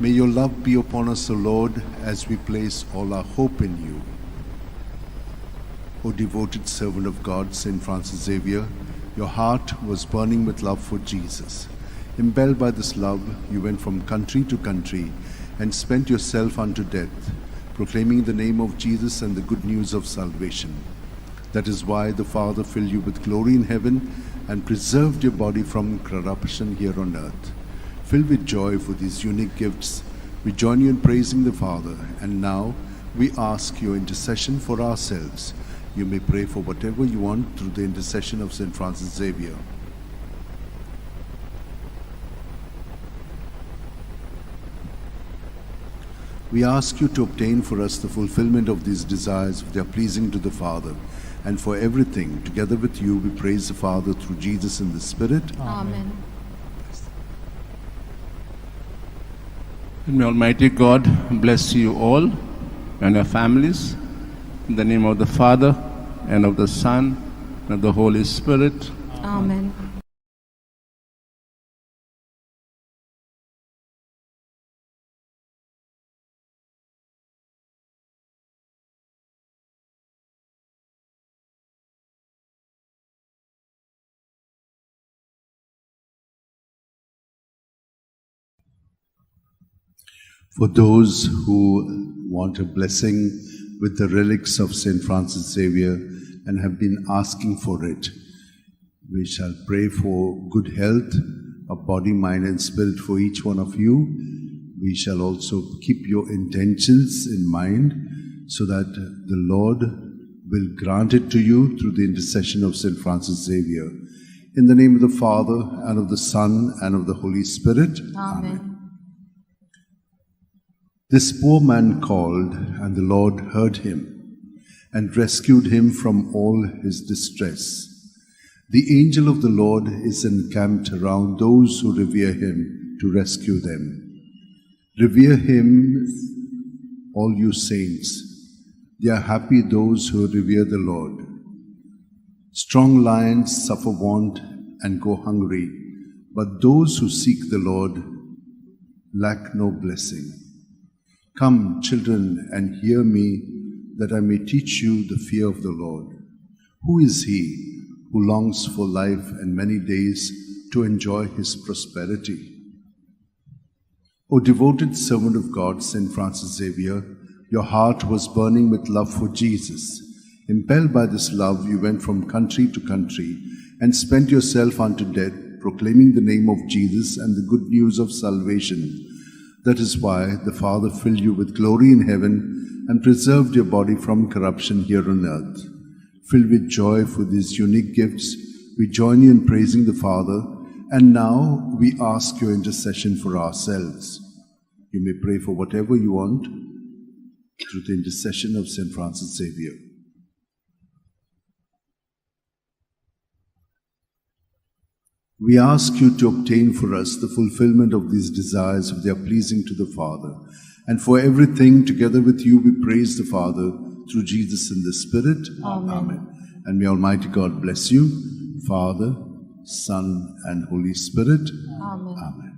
May your love be upon us, O Lord, as we place all our hope in you. O devoted servant of God, Saint Francis Xavier, your heart was burning with love for Jesus. Impelled by this love, you went from country to country and spent yourself unto death, proclaiming the name of Jesus and the good news of salvation. That is why the Father filled you with glory in heaven and preserved your body from corruption here on earth. Filled with joy for these unique gifts, we join you in praising the Father, and now we ask your intercession for ourselves. You may pray for whatever you want through the intercession of Saint Francis Xavier. We ask you to obtain for us the fulfillment of these desires if they are pleasing to the Father. And for everything, together with you, we praise the Father through Jesus in the Spirit. Amen. And may Almighty God bless you all and your families. In the name of the Father, and of the Son, and of the Holy Spirit. Amen. For those who want a blessing with the relics of Saint Francis Xavier and have been asking for it, we shall pray for good health of body, mind, and spirit for each one of you. We shall also keep your intentions in mind so that the Lord will grant it to you through the intercession of Saint Francis Xavier. In the name of the Father, and of the Son, and of the Holy Spirit. Amen. This poor man called, and the Lord heard him and rescued him from all his distress. The angel of the Lord is encamped around those who revere him to rescue them. Revere him, all you saints. They are happy those who revere the Lord. Strong lions suffer want and go hungry, but those who seek the Lord lack no blessing. Come, children, and hear me, that I may teach you the fear of the Lord. Who is he who longs for life and many days to enjoy his prosperity? O devoted servant of God, Saint Francis Xavier, your heart was burning with love for Jesus. Impelled by this love, you went from country to country and spent yourself unto death, proclaiming the name of Jesus and the good news of salvation. That is why the Father filled you with glory in heaven and preserved your body from corruption here on earth. Filled with joy for these unique gifts, we join you in praising the Father, and now we ask your intercession for ourselves. You may pray for whatever you want through the intercession of Saint Francis Xavier. We ask you to obtain for us the fulfillment of these desires if they are pleasing to the Father. And for everything, together with you, we praise the Father through Jesus in the Spirit. Amen. Amen. And may Almighty God bless you, Father, Son, and Holy Spirit. Amen. Amen.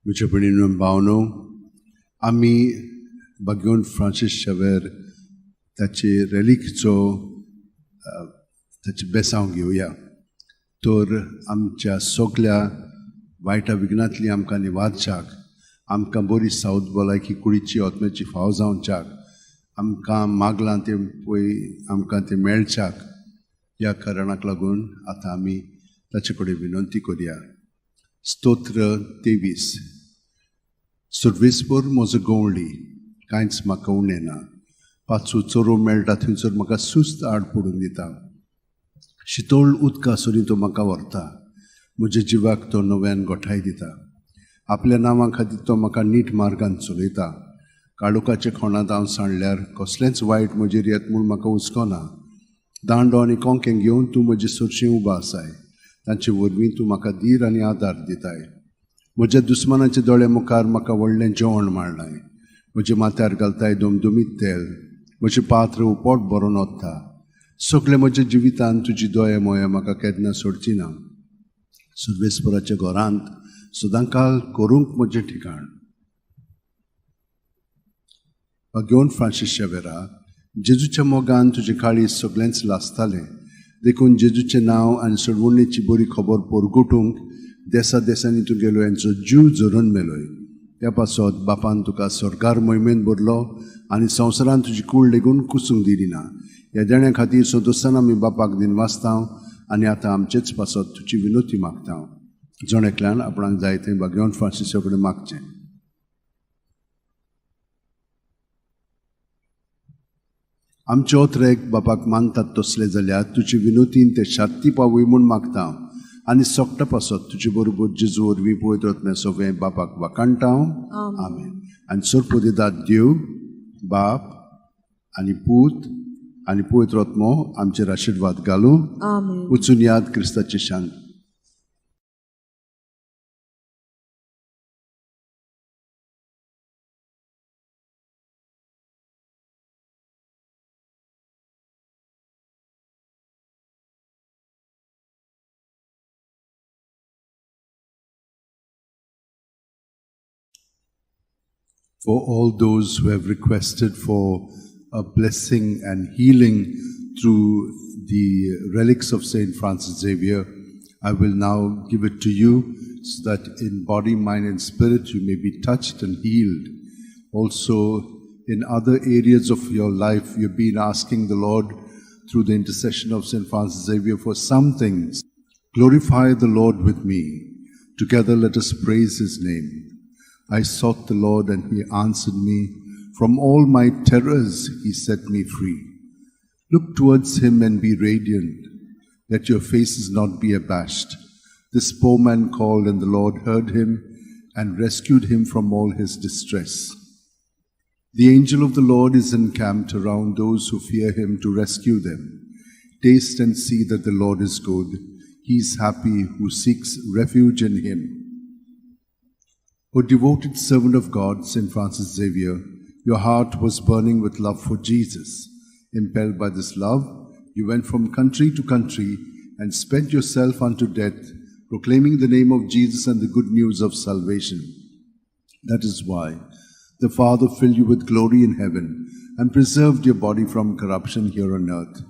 म्हज्या भयणीनो भावनो, आमी बागेवन Francis Xavier ताचे रेलिकचो ताचें बेसांव घेवया. तर आमच्या सगल्या वायटा विघ्नांतली आमकां निवारच्याक, आमकां बरी सावत भलायकी कुडीची आत्म्याची फाव जावच्याक, आमकां मागलां तें पळय आमकां तें मेळच्याक, ह्या कारणाक लागून आतां आमी ताचे कडेन विनंती करया. स्तोत्र 23. सर्वेस्पर म्हजो गवळी, कांयच म्हाका उणें ना. पाचू चोरो मेळटा थंयसर म्हाका सुस्त आड पडून दिता. शितोळ उदका सरी तो म्हाका व्हरता. म्हज्या जिवाक तो नव्यान गोठाय दिता. आपल्या नांवा खातीर तो म्हाका नीट मार्गान चलयता. काळोखाच्या खोणांत हांव सांडल्यार कसलेंच वायट म्हजेर येत म्हूण म्हाका हुस्को ना. दांडो आनी कोंकें घेवन तूं म्हजे सरशीं उबो आसाय. तांचे वरवीं तूं म्हाका धीर आनी आदार दिताय. म्हज्या दुस्मानाच्या दोळे मुखार म्हाका व्हडलें जेवण मांडलाय. म्हज्या माथ्यार घालताय दमदमीत तेल. म्हजें पात्र पोट भरून वता. सगळें म्हज्या जिवितान तुजी दोळे मोया म्हाका केन्ना सोडची ना. सर्वेस्पराच्या घरांत सदांकाल करूंक म्हजें ठिकाण. घेवन फ्रांसीस शावेरा, जेजूच्या मोगान तुजें काळीज सगळेंच लासतालें. देखून जेजूचें नांव आनी सोडवणेची बरी खबर परगटूंक देसा देसांनी तूं गेलो, हेंचो जीव झरून मेलोय. त्या पासत बापान तुका सरकार मोहिमेन भरलो आनी संवसारान तुजी कूड लेगून कुसूंक दिली ना. ह्या देण्या खातीर संतोशान आमी बापाक दिनवासता आनी आतां आमचेच पासत तुजी विनोती मागता. जण एकल्यान आपणाक जाय तें बागेवन फ्रांसिसा कडेन मागचें. आमचे ओत्रेक बापाक मानतात तसले जाल्यार तुजी विनोतीन ते शांती पावय म्हूण मागता आनी सोकटा पासत तुजे बरोबर जेजू वरवीं पवित्र आत्म्या सगळें बापाक वाखाणटा. आमेन. आनी सरपोदेदाद देव बाप आनी पूत आनी पवित्र आत्मो आमचेर आशिर्वाद घालूं. वचून याद क्रिस्ताची शांत. For all those who have requested for a blessing and healing through the relics of Saint Francis Xavier, I will now give it to you so that in body, mind and spirit you may be touched and healed. Also, in other areas of your life, you've been asking the Lord through the intercession of Saint Francis Xavier for some things. Glorify the Lord with me. Together let us praise his name. I sought the Lord and he answered me. From all my terrors he set me free. Look towards him and be radiant. Let your faces not be abashed. This poor man called and the Lord heard him and rescued him from all his distress. The angel of the Lord is encamped around those who fear him to rescue them. Taste and see that the Lord is good. He is happy who seeks refuge in him. O devoted servant of God, Saint Francis Xavier, your heart was burning with love for Jesus. Impelled by this love, you went from country to country and spent yourself unto death, proclaiming the name of Jesus and the good news of salvation. That is why the Father filled you with glory in heaven and preserved your body from corruption here on earth.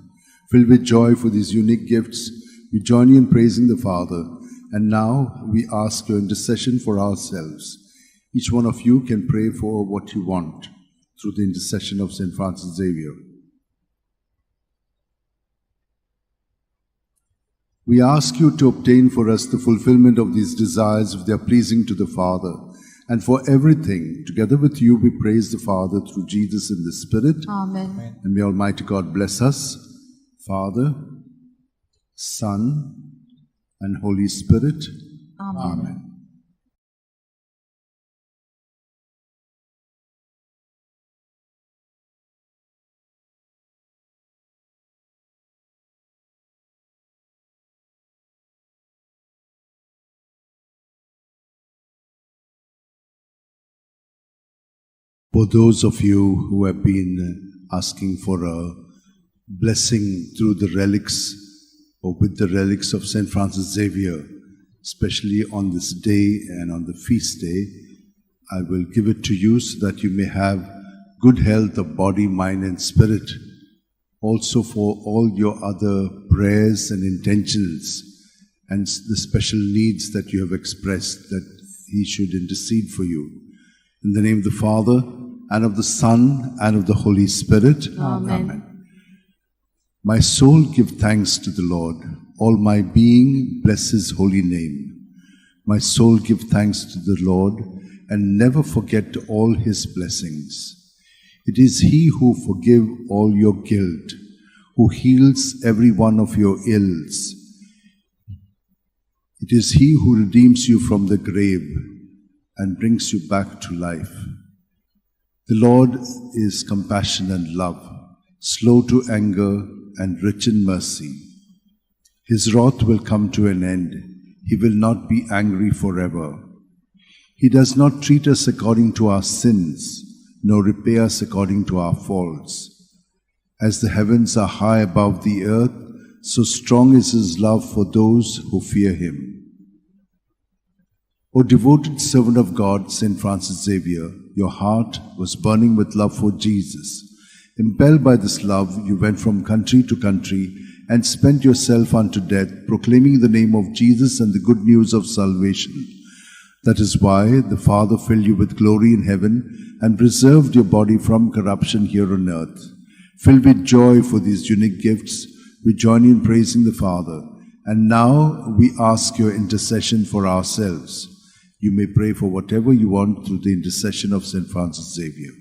Filled with joy for these unique gifts, we join you in praising the Father. And now we ask your intercession for ourselves. Each one of you can pray for what you want through the intercession of Saint Francis Xavier. We ask you to obtain for us the fulfillment of these desires if they are pleasing to the Father. And for everything, together with you, we praise the Father through Jesus in the Spirit. Amen. And may Almighty God bless us, Father, Son, and Holy Spirit. Amen. Amen. For those of you who have been asking for a blessing through the relics or with the relics of Saint Francis Xavier, especially on this day and on the feast day, I will give it to you so that you may have good health of body, mind, and spirit. Also for all your other prayers and intentions and the special needs that you have expressed, that he should intercede for you. In the name of the Father, and of the Son, and of the Holy Spirit. Amen. Amen. My soul give thanks to the Lord. All my being bless his holy name. My soul give thanks to the Lord, and never forget all his blessings. It is he who forgives all your guilt, who heals every one of your ills. It is he who redeems you from the grave and brings you back to life. The Lord is compassion and love, slow to anger and rich in mercy. His wrath will come to an end. He will not be angry forever. He does not treat us according to our sins, nor repay us according to our faults. As the heavens are high above the earth, so strong is his love for those who fear him. O devoted servant of God, Saint Francis Xavier, your heart was burning with love for Jesus. Impelled by this love, you went from country to country and spent yourself unto death, proclaiming the name of Jesus and the good news of salvation. That is why the Father filled you with glory in heaven and preserved your body from corruption here on earth. Filled with joy for these unique gifts, we join you in praising the Father. And now we ask your intercession for ourselves. You may pray for whatever you want through the intercession of Saint Francis Xavier.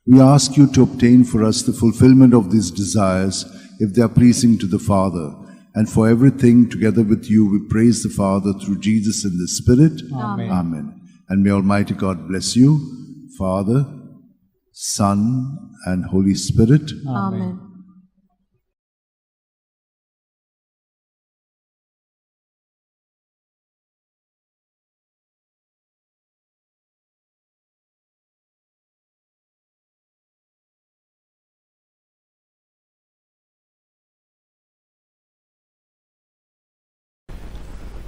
We ask you to obtain for us the fulfillment of these desires, if they are pleasing to the Father. And for everything, together with you, we praise the Father through Jesus in the Spirit. Amen. Amen. And may Almighty God bless you, Father, Son, and Holy Spirit. Amen.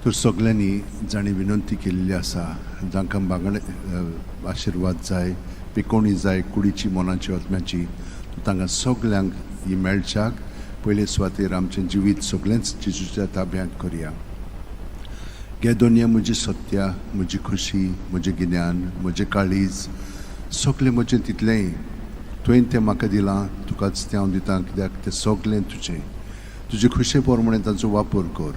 तर सगळ्यांनी जाणी विनंती केलेली आसा, जांकां बागणे आशिर्वाद जाय, पिकोणी जाय, कुडीची, मनाची, आत्म्याची, तांकां सगळ्यांक ही मेळच्याक पयले सुवातेर आमचें जिवीत सगळेंच जेजूच्या ताब्यांत करया. गे दोनया म्हजी सत्या, म्हजी खुशी, म्हजें गिन्यान, म्हजें काळीज, सगळें म्हजें तितलेंय तुवें तें म्हाका दिलां, तुकाच तें हांव दितां, कित्याक तें सगळें तुजें. तुजे खुशे प्रमाणे तांचो वापर कर.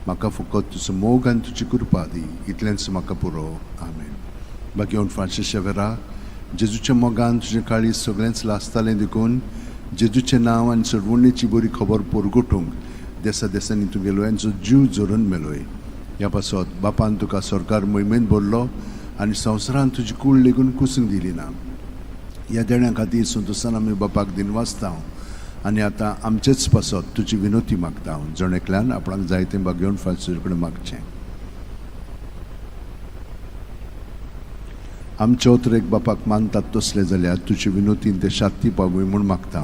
म्हाका फकत तुजो मोग आनी तुजी कृपा दी, इतलेंच म्हाका पुरो. आमेन. बाकी फ्रांसीस शेवेरा, जेजूच्या मोगान तुजें काळीज सगळेंच लासतालें देखून जेजूचें नांव आनी सरवणेची बरी खबर परगटूंक देसा देसांनी तुगेलो लोयांचो जीव झरोवन मेलोय. ह्या पासत बापान तुका सरकार मोहिमेंत भरलो आनी संवसारान तुजी कूड लेगून कुसूंक दिली ना. ह्या देण्या खातीर संतोशान आमी बापाक दिनवासता आनी आतां आमचेच पासत तुजी विनोती मागता. जण एकल्यान आपणाक जाय तें बागेवन फ्रांसीस कडेन मागचें. आमचे उतरेक बापाक मानतात तसलें जाल्यार तुजे विनोतीन ते शांती पावय म्हूण मागता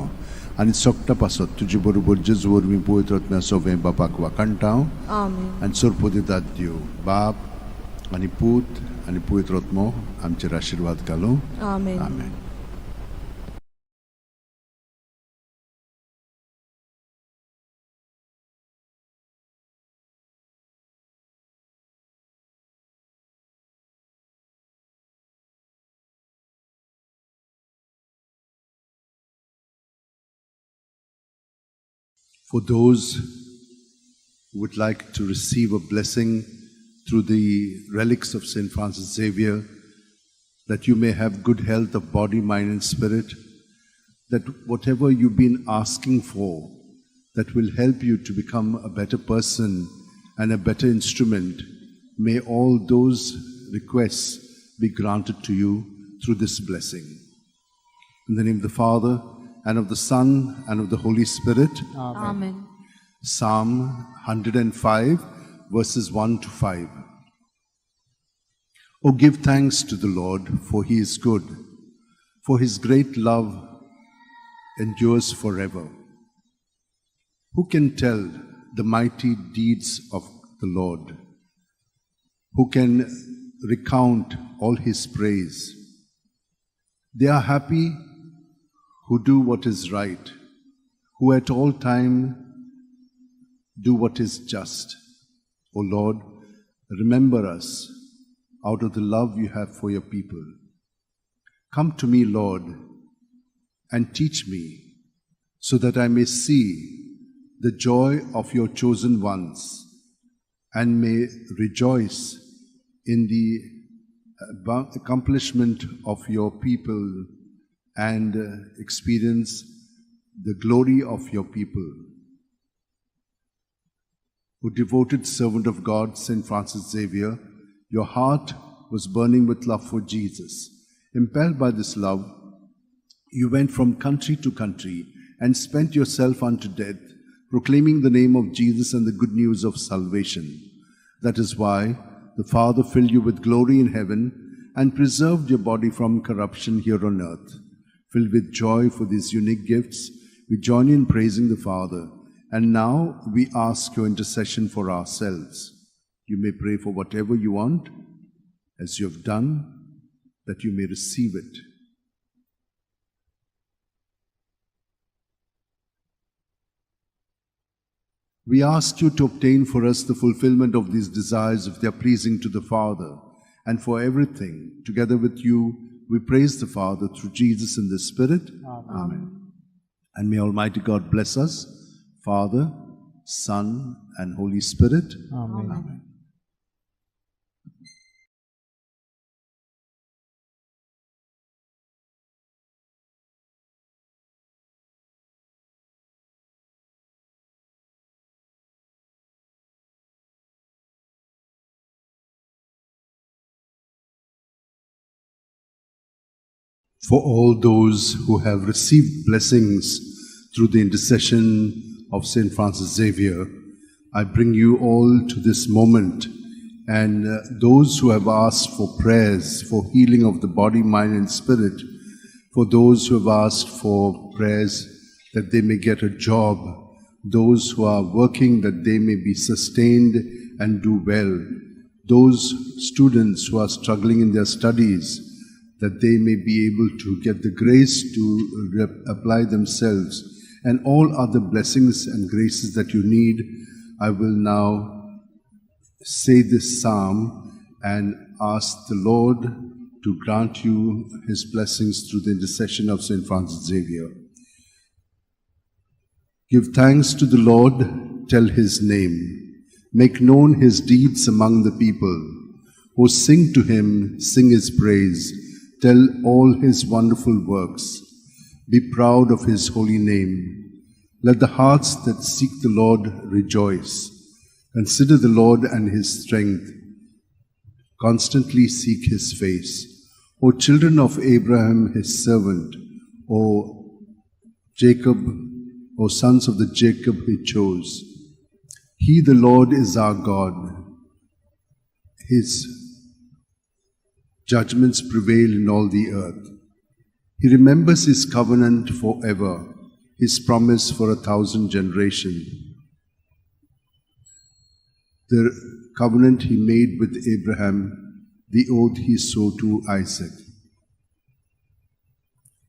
आनी सोगटा पासत तुजे बरोबर जेजू वरवीं पवित्र आत्म्या सोवें बापाक वाखाणटा आनी सोरपो दितात. देव बाप आनी पूत आनी पवित्र आत्मो आमचेर आशिर्वाद घालूं. आमेन. आमेन. For those who would like to receive a blessing through the relics of Saint Francis Xavier, that you may have good health of body, mind, and spirit, that whatever you've been asking for, that will help you to become a better person and a better instrument, may all those requests be granted to you through this blessing. In the name of the Father, and of the Son, and of the Holy Spirit. Amen. Psalm 105, verses 1 to 5. O give thanks to the Lord, for he is good, for his great love endures forever. Who can tell the mighty deeds of the Lord? Who can recount all his praise? They are happy who do what is right, who at all time do what is just. O Lord, remember us out of the love you have for your people. Come to me, Lord, and teach me, so that I may see the joy of your chosen ones and may rejoice in the accomplishment of your people and experience the glory of your people. O devoted servant of God, Saint Francis Xavier, your heart was burning with love for Jesus. Impelled by this love, you went from country to country and spent yourself unto death, proclaiming the name of Jesus and the good news of salvation. That is why the Father filled you with glory in heaven and preserved your body from corruption here on earth. Filled with joy for these unique gifts, we join in praising the Father. And now we ask your intercession for ourselves. You may pray for whatever you want, as you have done, that you may receive it. We ask you to obtain for us the fulfillment of these desires if they are pleasing to the Father, and for everything, together with you, we praise the Father through Jesus in the Spirit. Amen. Amen. And may Almighty God bless us, Father, Son, and Holy Spirit. Amen. Amen. For all those who have received blessings through the intercession of Saint Francis Xavier, I bring you all to this moment, and those who have asked for prayers for healing of the body, mind, and spirit, for those who have asked for prayers that they may get a job, those who are working that they may be sustained and do well, those students who are struggling in their studies, that they may be able to get the grace to apply themselves, and all other blessings and graces that you need. I will now say this psalm and ask the Lord to grant you his blessings through the intercession of Saint Francis Xavier. Give thanks to the Lord, tell his name. Make known his deeds among the people. O sing to him, sing his praise. Tell all his wonderful works. Be proud of his holy name. Let the hearts that seek the Lord rejoice. Consider the Lord and his strength. Constantly seek his face. O children of Abraham, his servant, O Jacob, O sons of the Jacob he chose. He, the Lord, is our God. His judgments prevail in all the earth. He remembers his covenant forever, his promise for 1,000 generations. The covenant he made with Abraham, the oath he swore to Isaac.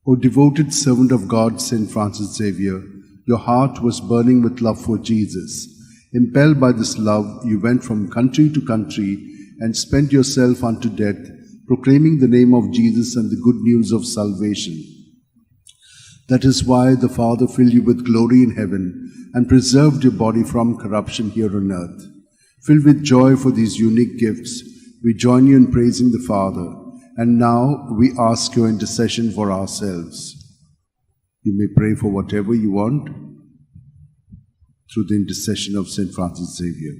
O devoted servant of God, Saint Francis Xavier, your heart was burning with love for Jesus. Impelled by this love, you went from country to country and spent yourself unto death, proclaiming the name of Jesus and the good news of salvation. That is why the Father filled you with glory in heaven and preserved your body from corruption here on earth. Filled with joy for these unique gifts, we join you in praising the Father, and now we ask your intercession for ourselves. You may pray for whatever you want through the intercession of Saint Francis Xavier.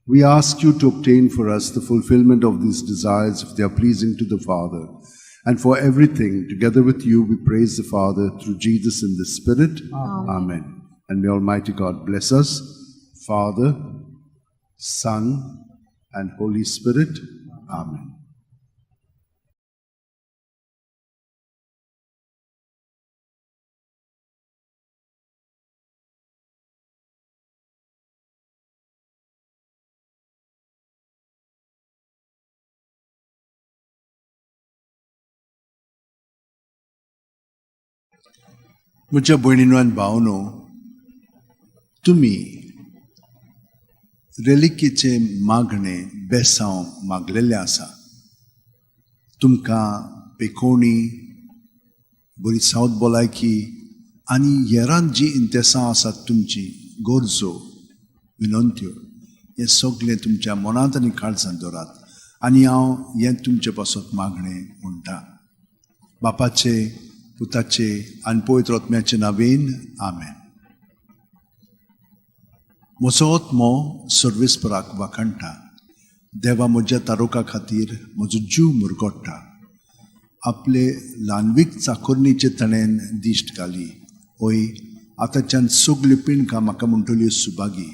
We ask you to obtain for us the fulfillment of these desires if they are pleasing to the Father. And for everything, together with you, we praise the Father through Jesus in the Spirit. Amen. Amen. And may Almighty God bless us, Father, Son, and Holy Spirit. Amen. म्हज्या भयणीनो आनी भावनो, तुमी रेलिकेचें मागणें बेसांव मागलेलें आसा. तुमकां पेकोवणी, बरी south भलायकी आनी हेरांत जीं इंतेसां आसात तुमची गरजो विनंत्यो हें सगळें तुमच्या मनांत आनी काळजांत दवरात आनी हांव हें तुमचे पासत मागणें म्हणटा. बापाचे, पुताचे आनी पवित्र आत्म्याचे नांवेन आमेन. म्हजो आत्मो सर्वेस्पराक वाखाणटा. देवा म्हज्या तारुका खातीर म्हजो जीव मुरगोडटा. आपले ल्हानवीक चाकोरणीचे ताणें दिश्ट घाली. हय, आतांच्यान सगल्यो पिणकां म्हाका म्हणटल्यो सुभागी.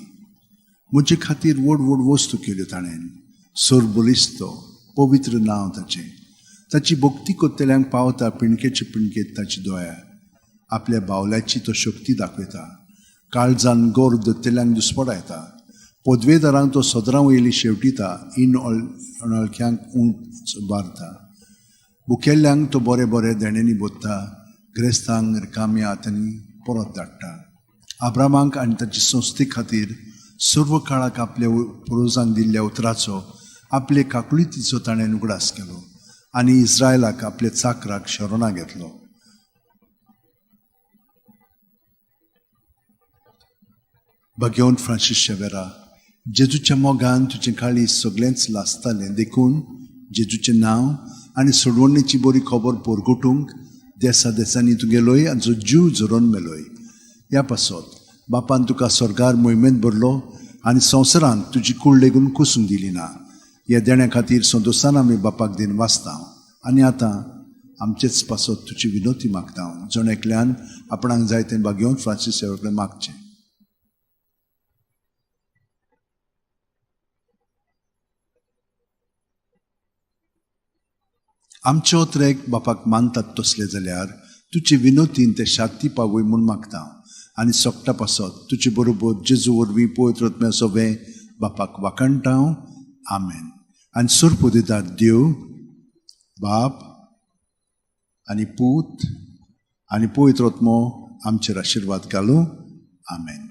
म्हजे खातीर व्हड व्हड वस्तू केल्यो ताणें. सरबलिस्त पवित्र नांव ताचें. ताची भक्ती करतल्यांक पावता पिणकेचे पिणकेत ताची दया. आपल्या बावल्याची तो शक्ती दाखयता. काळजान गोर दत्तेल्यांक दुस्पडायता. पदवेदारांक तो सदरां वयली शेवटिता. इन अणळख्यांक उंच उबारता. भुकेल्ल्यांक तो बरे बरे देण्यांनी बोत्ता. ग्रेस्तांक रिकाम्या हातांनी परत धाडटा. आब्रामाक आनी ताची संस्थे खातीर सर्व काळाक आपल्या पुर्वजांक दिल्ल्या उतराचो आपले काकुळीतीचो ताणें उगडास केलो आनी इस्रायलाक आपल्या चाकराक शरणां घेतलो. भगवंत फ्रांसीस शेवेरा, जेजूच्या मोगान तुजें काळीज सगळेंच लासतालें, देखून जेजूचें नांव आनी सोडवणेची बरी खबर परगटूंक देसा देसांनी तुगेलोय आनी जीव झरोवन मेलोय. ह्या पासत बापान तुका स्वर्गार मोहिमेंत भरलो आनी संवसारांत तुजी कूड लेगून कुसूंक दिली ना. ह्या देण्या खातीर संतोशान आमी बापाक दिन वाचता आनी आतां आमचेच पासत तुजी विनोती मागता. जण एकल्यान आपणाक जाय तें भाग्योवन फ्रांसीस सेवा कडेन मागचें. आमचे ओतरेक बापाक मानतात तसले जाल्यार तुजे विनोतीन ते शांती पावय म्हूण मागता आनी सोकटा पासत तुजे बरोबर जेजू वरवीं पवित्र आत्म्या सोबें बापाक वाखाणटा. आमेन. आनी सोरपो दितात देव बाप आनी पूत आनी पवित्र आत्मो आमचेर आशिर्वाद घालूं. आमेन.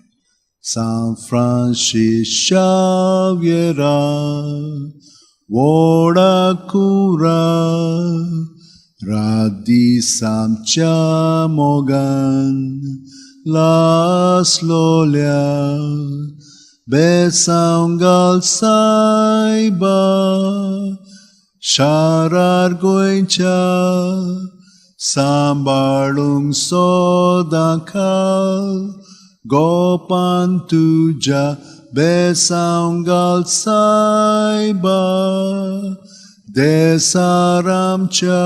सांत फ्रांसीस शाव्येरा व्हडा कुरा रात दीस आमच्या मोगान लासलोल्या बेसांव घाल सायबा शारार गोंयच्या सांबाळूंक सदां खाल गोपान तुज्या बेसांव घाल सायबा देसार आमच्या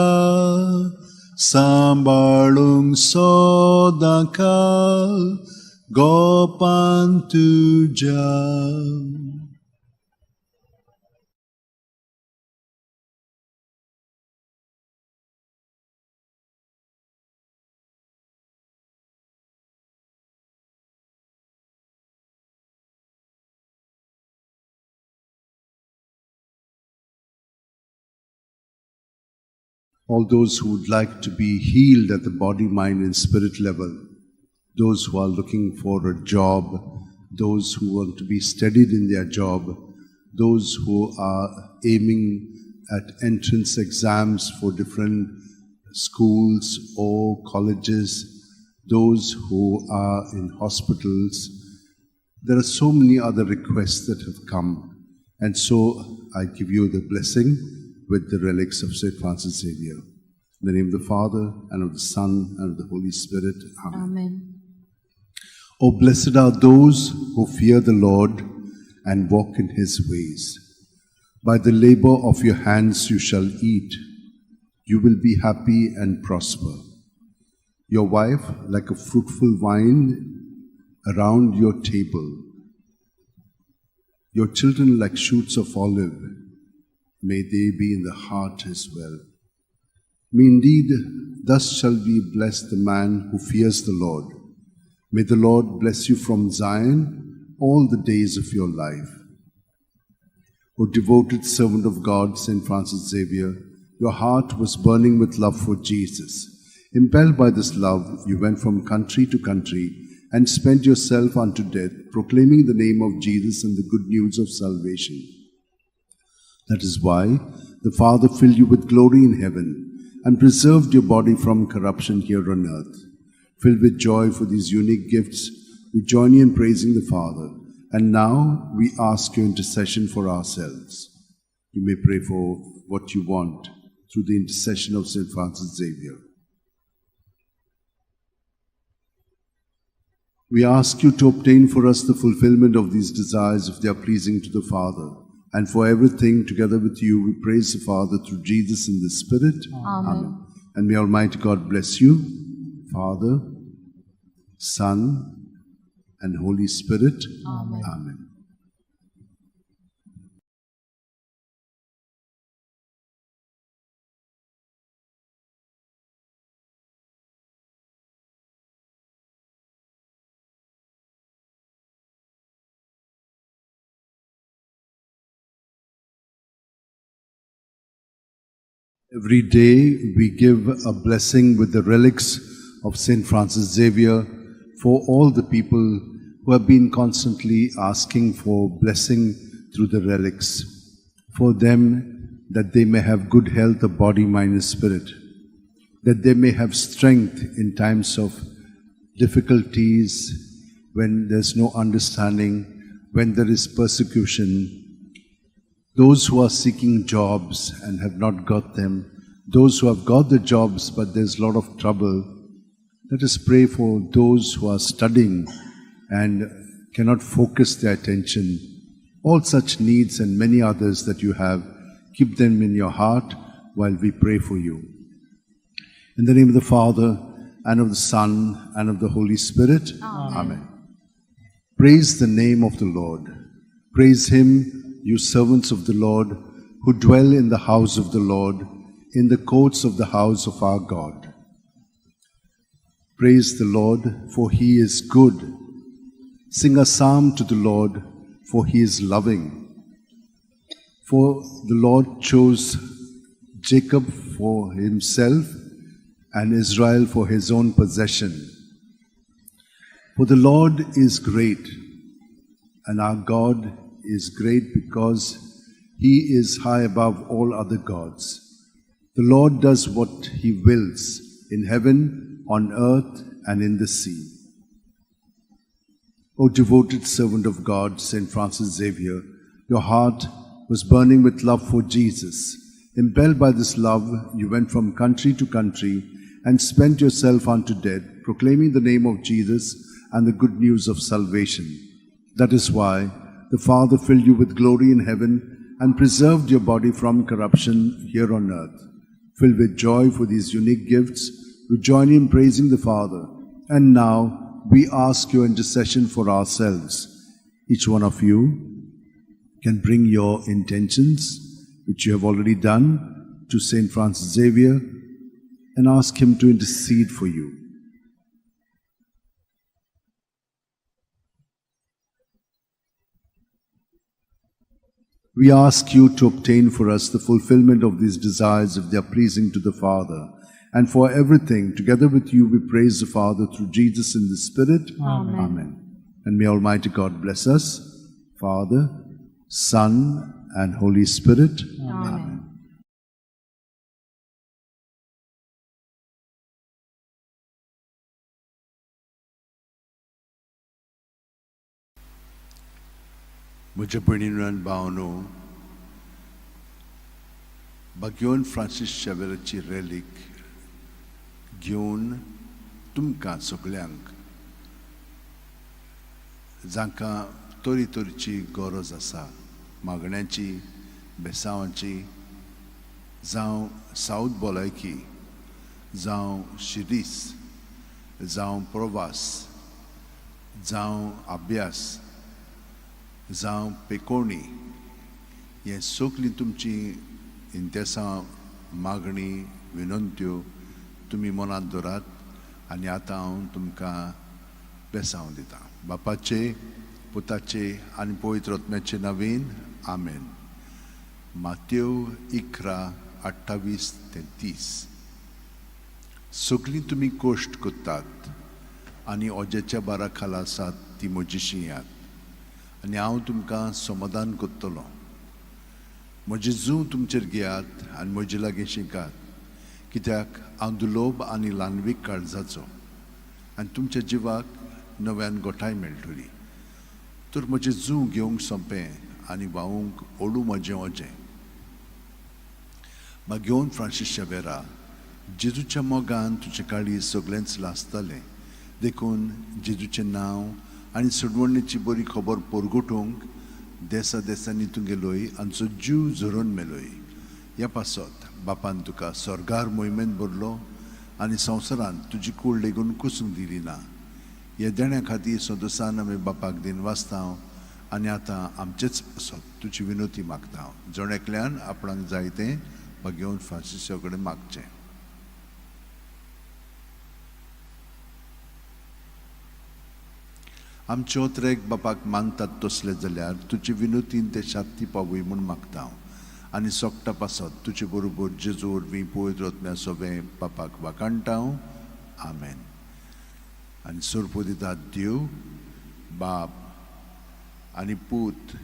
सांबाळूंक सदां खाल गोपान तुज्या. All those who would like to be healed at the body, mind, and spirit level, those who are looking for a job, those who want to be steadied in their job, those who are aiming at entrance exams for different schools or colleges, those who are in hospitals. There are so many other requests that have come. And so I give you the blessing with the relics of St. Francis Xavier. In the name of the Father, and of the Son, and of the Holy Spirit. Amen. Amen. Oh, blessed are those who fear the Lord and walk in his ways. By the labor of your hands you shall eat. You will be happy and prosper. Your wife like a fruitful vine around your table. Your children like shoots of olive. May they be in the heart as well. May indeed, thus shall be blessed the man who fears the Lord. May the Lord bless you from Zion all the days of your life. O devoted servant of God, St. Francis Xavier, your heart was burning with love for Jesus. Impelled by this love, you went from country to country and spent yourself unto death, proclaiming the name of Jesus and the good news of salvation. That is why the Father filled you with glory in heaven and preserved your body from corruption here on earth. Filled with joy for these unique gifts, we join you in praising the Father. And now we ask your intercession for ourselves. You may pray for what you want through the intercession of St. Francis Xavier. We ask you to obtain for us the fulfillment of these desires if they are pleasing to the Father. And for everything, together with you, we praise the Father through Jesus in the Spirit. Amen. Amen. And may Almighty God bless you, Father, Son, and Holy Spirit. Amen. Amen. Every day we give a blessing with the relics of St. Francis Xavier for all the people who have been constantly asking for blessing through the relics, for them that they may have good health of body, mind and spirit, that they may have strength in times of difficulties, when there's no understanding, when there is persecution. Those who are seeking jobs and have not got them, those who have got the jobs but there's a lot of trouble, let us pray for those who are studying and cannot focus their attention. All such needs and many others that you have, keep them in your heart while we pray for you. In the name of the Father, and of the Son, and of the Holy Spirit. Amen. Amen. Praise the name of the Lord. Praise him, you servants of the Lord, who dwell in the house of the Lord, in the courts of the house of our God. Praise the Lord, for he is good. Sing a psalm to the Lord, for he is loving. For the Lord chose Jacob for himself and Israel for his own possession. For the Lord is great, and our God is great because he is high above all other gods. The Lord does what he wills in heaven, on earth, and in the sea. O devoted servant of God, St. Francis Xavier, your heart was burning with love for Jesus. Impelled by this love, you went from country to country and spent yourself unto death, proclaiming the name of Jesus and the good news of salvation. That is why the Father filled you with glory in heaven and preserved your body from corruption here on earth. Filled with joy for these unique gifts, we join in praising the Father. And now we ask your intercession for ourselves. Each one of you can bring your intentions, which you have already done, to St. Francis Xavier and ask him to intercede for you. We ask you to obtain for us the fulfillment of these desires if they are pleasing to the Father. And for everything, together with you, we praise the Father through Jesus in the Spirit. Amen. Amen. And may Almighty God bless us, Father, Son, and Holy Spirit. Amen. Amen. म्हज्या भयणीन आनी भावांनो, बाग्योन Francis शेवेराची रेलीक घेवन तुमकां सगल्यांक जांकां तरी तरेची गरज आसा, मागण्याची, बेसांवाची, जावं सावथ भलायकी, जावं शिरीस, जावं प्रवास, जावं अभ्यास, जावं पेकोणी, हें सगलीं तुमची इंतेसां, मागणी, विनंत्यो तुमी मनांत दवरात आनी आतां हांव तुमकां बेसांव दितां. बापाचे, पुताचे आनी पवित्र आत्म्याचे नवीन आमेन. मातेव 11:28-30. सगलीं तुमी कश्ट करतात आनी ओज्याच्या बारा खाला आसात ती म्हजीशी येयात आनी हांव तुमकां समाधान करतलो. म्हजें जूं तुमचेर घेयात आनी म्हजे लागीं शिकात, कित्याक हांव दुलोब आनी ल्हानवीक काळजाचो आनी तुमच्या जिवाक नव्यान गोठाय मेळटली. तर म्हजें जूं घेवंक सोंपें आनी व्हांवूंक ओडू म्हजें ओजें. मागीर फ्रांसीस शावेरा, जेजूच्या मोगान तुजें काळीज सगळेंच लासतालें, देखून जेजूचें नांव आनी सोडवणेची बरी खबर परगटूंक देसा देसांनी तूं गेलोय आमचो जीव झरोवन मेलोय. ह्या पासत बापान तुका स्वर्गार मोहिमेंत भरलो आनी संवसारांत तुजी कूड लेगून कुसूंक दिली ना. ह्या देण्या खातीर संतोसान आमी बापाक दिनवासता आनी आतां आमचेच पासत तुजी विनोती मागता. जण एकल्यान आपणाक जाय तें भागेवन फ्रांसिसा कडेन मागचें. आमच्यो त्रेक बापाक मानतात तसले जाल्यार तुजे विनोतीन ते शांती पावय म्हूण मागता आनी सोकटा पासत तुजे बरोबर जेजू वरवीं पवित्र आत्म्या सोबें बापाक वाखाणटा. आमेन. आनी सोरपो दितात देव बाप आनी पूत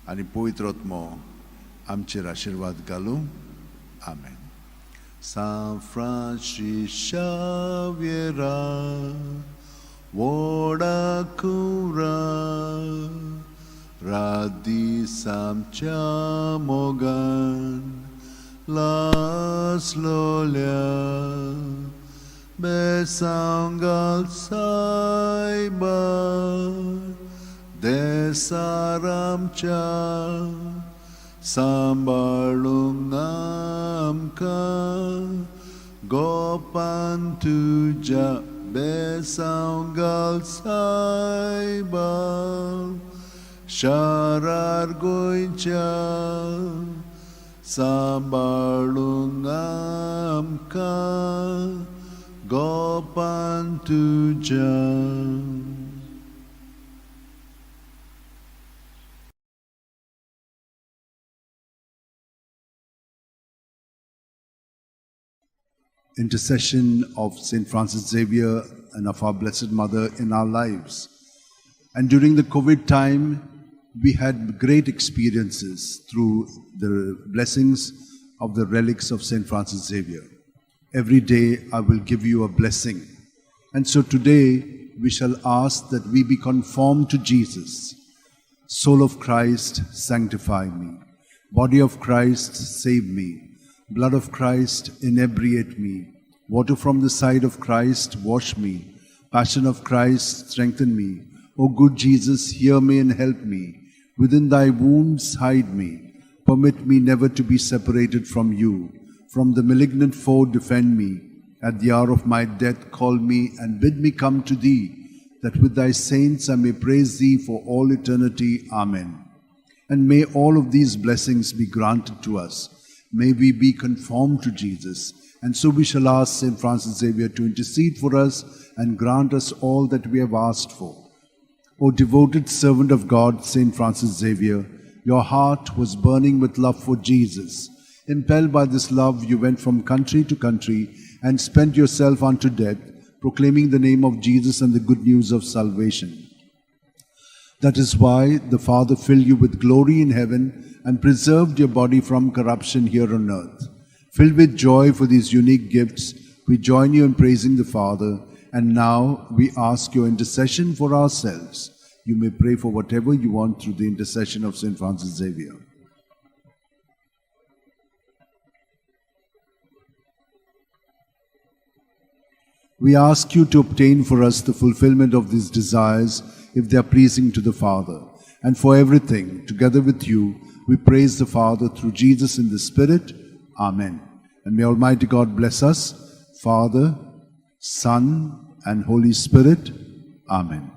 आनी पवित्र आत्मो आमचेर आशिर्वाद घालूं. आमेन. सांत फ्रांसीस शाव्येरा व्हडा कुंवरा रात दीस आमच्या मोगान लासलोल्या बेसांव घाल सायबा देसार आमच्या सांबाळूंक आमकां गोपान तुज्या बेसांव घाल सायबा शारार गोंयच्या सांबाळूंक आमकां गोपान तुज्या. Intercession of St. Francis Xavier and of our Blessed Mother in our lives. And during the COVID time, we had great experiences through the blessings of the relics of St. Francis Xavier. Every day I will give you a blessing. And so today we shall ask that we be conformed to Jesus. Soul of Christ, sanctify me. Body of Christ, save me. Blood of Christ, inebriate me. Water from the side of Christ, wash me. Passion of Christ, strengthen me. O good Jesus, hear me and help me. Within thy wounds, hide me. Permit me never to be separated from you. From the malignant foe, defend me. At the hour of my death, call me and bid me come to thee, that with thy saints I may praise thee for all eternity. Amen. And may all of these blessings be granted to us. May we be conformed to Jesus. And so we shall ask St. Francis Xavier to intercede for us and grant us all that we have asked for. O devoted servant of God, St. Francis Xavier, your heart was burning with love for Jesus. Impelled by this love, you went from country to country and spent yourself unto death, proclaiming the name of Jesus and the good news of salvation. That is why the Father filled you with glory in heaven and preserved your body from corruption here on earth. Filled with joy for these unique gifts, we join you in praising the Father, and now we ask your intercession for ourselves. You may pray for whatever you want through the intercession of St. Francis Xavier. We ask you to obtain for us the fulfillment of these desires if they are pleasing to the Father. And for everything, together with you, we praise the Father through Jesus in the Spirit. Amen. And may Almighty God bless us, Father, Son, and Holy Spirit. Amen.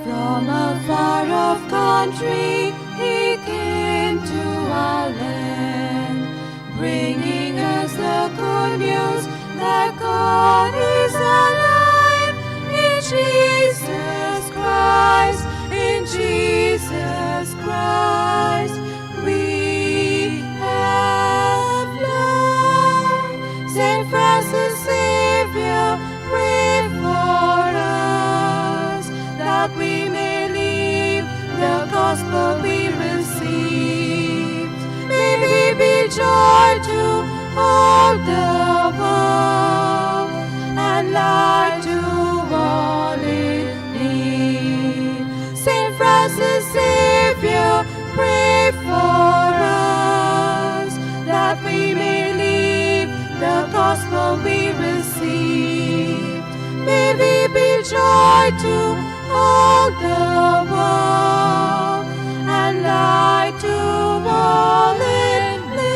From a far-off country he came to our land, bringing us the good news that God is alive in Jesus Christ, in In Jesus Christ we have life. Saint Francis Xavier, pray for us, that we may live the gospel we receive. May we be joy to all the world and light to all in need. Saint Francis Xavier, pray for us, that we may live the gospel we receive. May we be joy to all the world and light to all in need.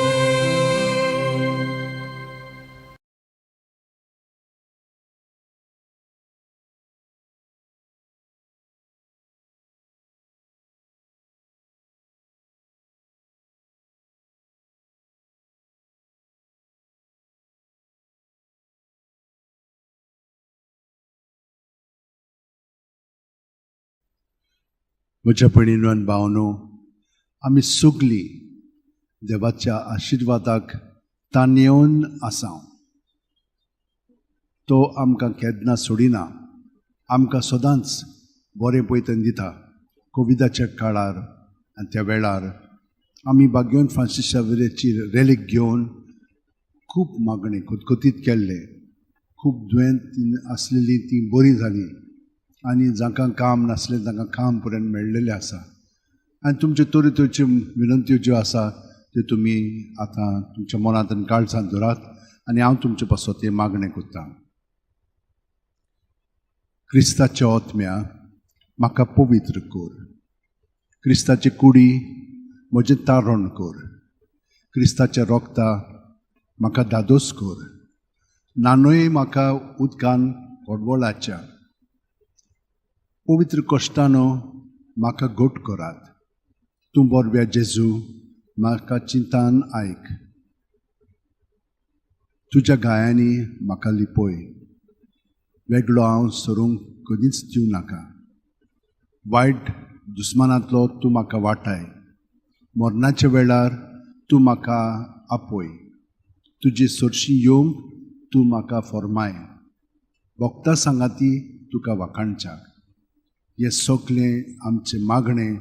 म्हज्या भयणीनो आनी भावनो, आमी सगलीं देवाच्या आशिर्वादाक ताणेवन आसा. तो आमकां केन्ना सोडिना, आमकां सदांच बरें पयतन दिता. कोविडाच्या काळार आनी त्या वेळार आमी बाग्योन फ्रांसीस शावेराची रेलीक घेवन खूब मागणें खतखतीत केल्लें. खूब दुयेंत आसलेलीं तीं बरीं जालीं आनी जांकां काम नासलें तांकां काम पर्यंत मेळ्ळेलें आसा. आनी तुमच्यो तरेतरेच्यो विनंत्यो ज्यो आसा त्यो तुमी आतां तुमच्या मनांत आनी काळजांत धरात आनी हांव तुमचे पासत हें मागणें करतां. क्रिस्ताच्या ओतम्या म्हाका पवित्र कर, क्रिस्ताचे कुडी म्हजें तारण कर, क्रिस्ताच्या रोगता म्हाका दादोस कर, नानूय म्हाका उदकान कोडवळाच्या पवित्र कश्टानो म्हाका घट करात. तूं बरव्या जेजू म्हाका चिंतान आयक, तुज्या गायांनी म्हाका लिपय, वेगळो हांव सरूंक कदींच दिवं नाका. वायट दुस्मानांतलो तूं म्हाका वाटाय, मरणाच्या वेळार तूं म्हाका आपय, तुजे सरशी येवंक तूं म्हाका फॉर्माय, भक्ता सांगाती तुका वाखाणच्याक. हें सगलें आमचें मागणें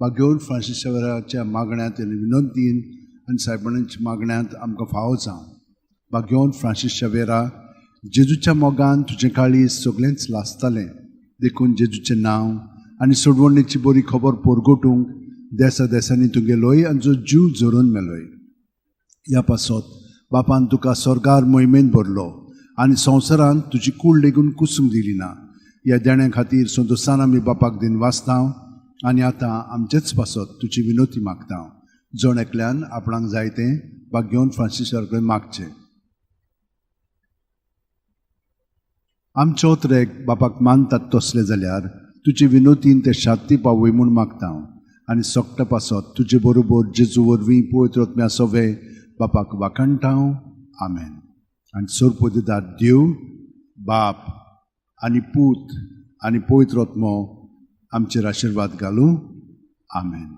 बागेवन फ्रांसीस शावेराच्या मागण्यांत आनी विनंतीन आनी सायबांच्या मागण्यांत आमकां फावो जावं. बागेवन फ्रांसीस शावेरा, जेजूच्या मोगान तुजें काळीज सगळेंच लासतालें, देखून जेजूचें नांव आनी सोडवणेची बरी खबर पोरगोटूंक देसा देसांनी तुगेलोय आनी जो जीव झरोवन मेलोय. ह्या पासत बापान तुका स्वर्गार मोहिमेन भरलो आनी संवसारांत तुजी कूड लेगून कुसूंक दिली ना. ह्या देण्या खातीर संतोसान आमी बापाक दिन वाचता आनी आतां आमचेच पासत तुजी विनोती मागता. जण एकल्यान आपणाक जाय तें बागेवन फ्रांसीस कडेन मागचें. आमचो त्रेक बापाक मानतात तसले जाल्यार तुजे विनोतीन ते शांती पावय म्हूण मागता आनी सोकटा पासत तुजे बरोबर जेजू वरवीं पवित्र आत्म्या सवे बापाक वाखाणटा. आमेन. आनी सोरपोदिदार देव बाप आनी पूत आनी पवित्र आत्मो आमचेर आशिर्वाद घालूं. आमेन.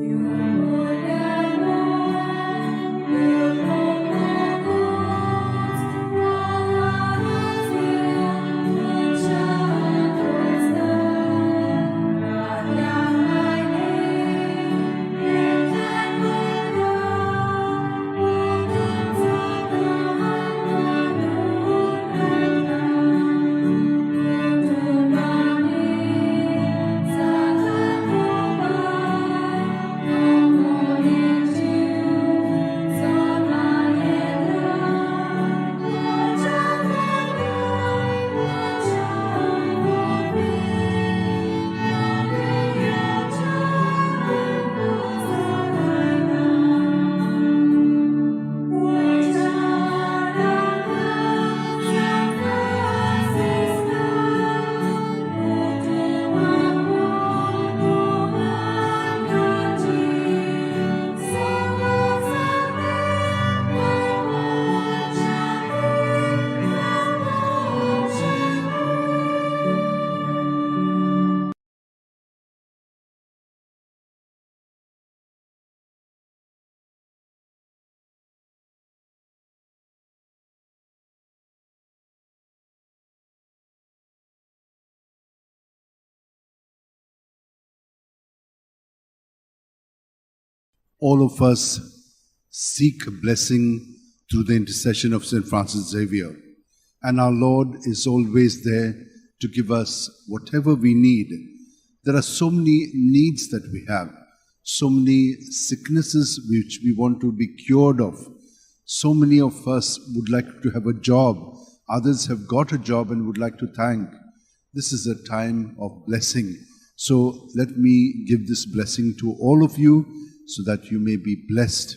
Yeah. All of us seek blessing through the intercession of St. Francis Xavier. And our Lord is always there to give us whatever we need. There are so many needs that we have, so many sicknesses which we want to be cured of. So many of us would like to have a job. Others have got a job and would like to thank. This is a time of blessing. So let me give this blessing to all of you so that you may be blessed.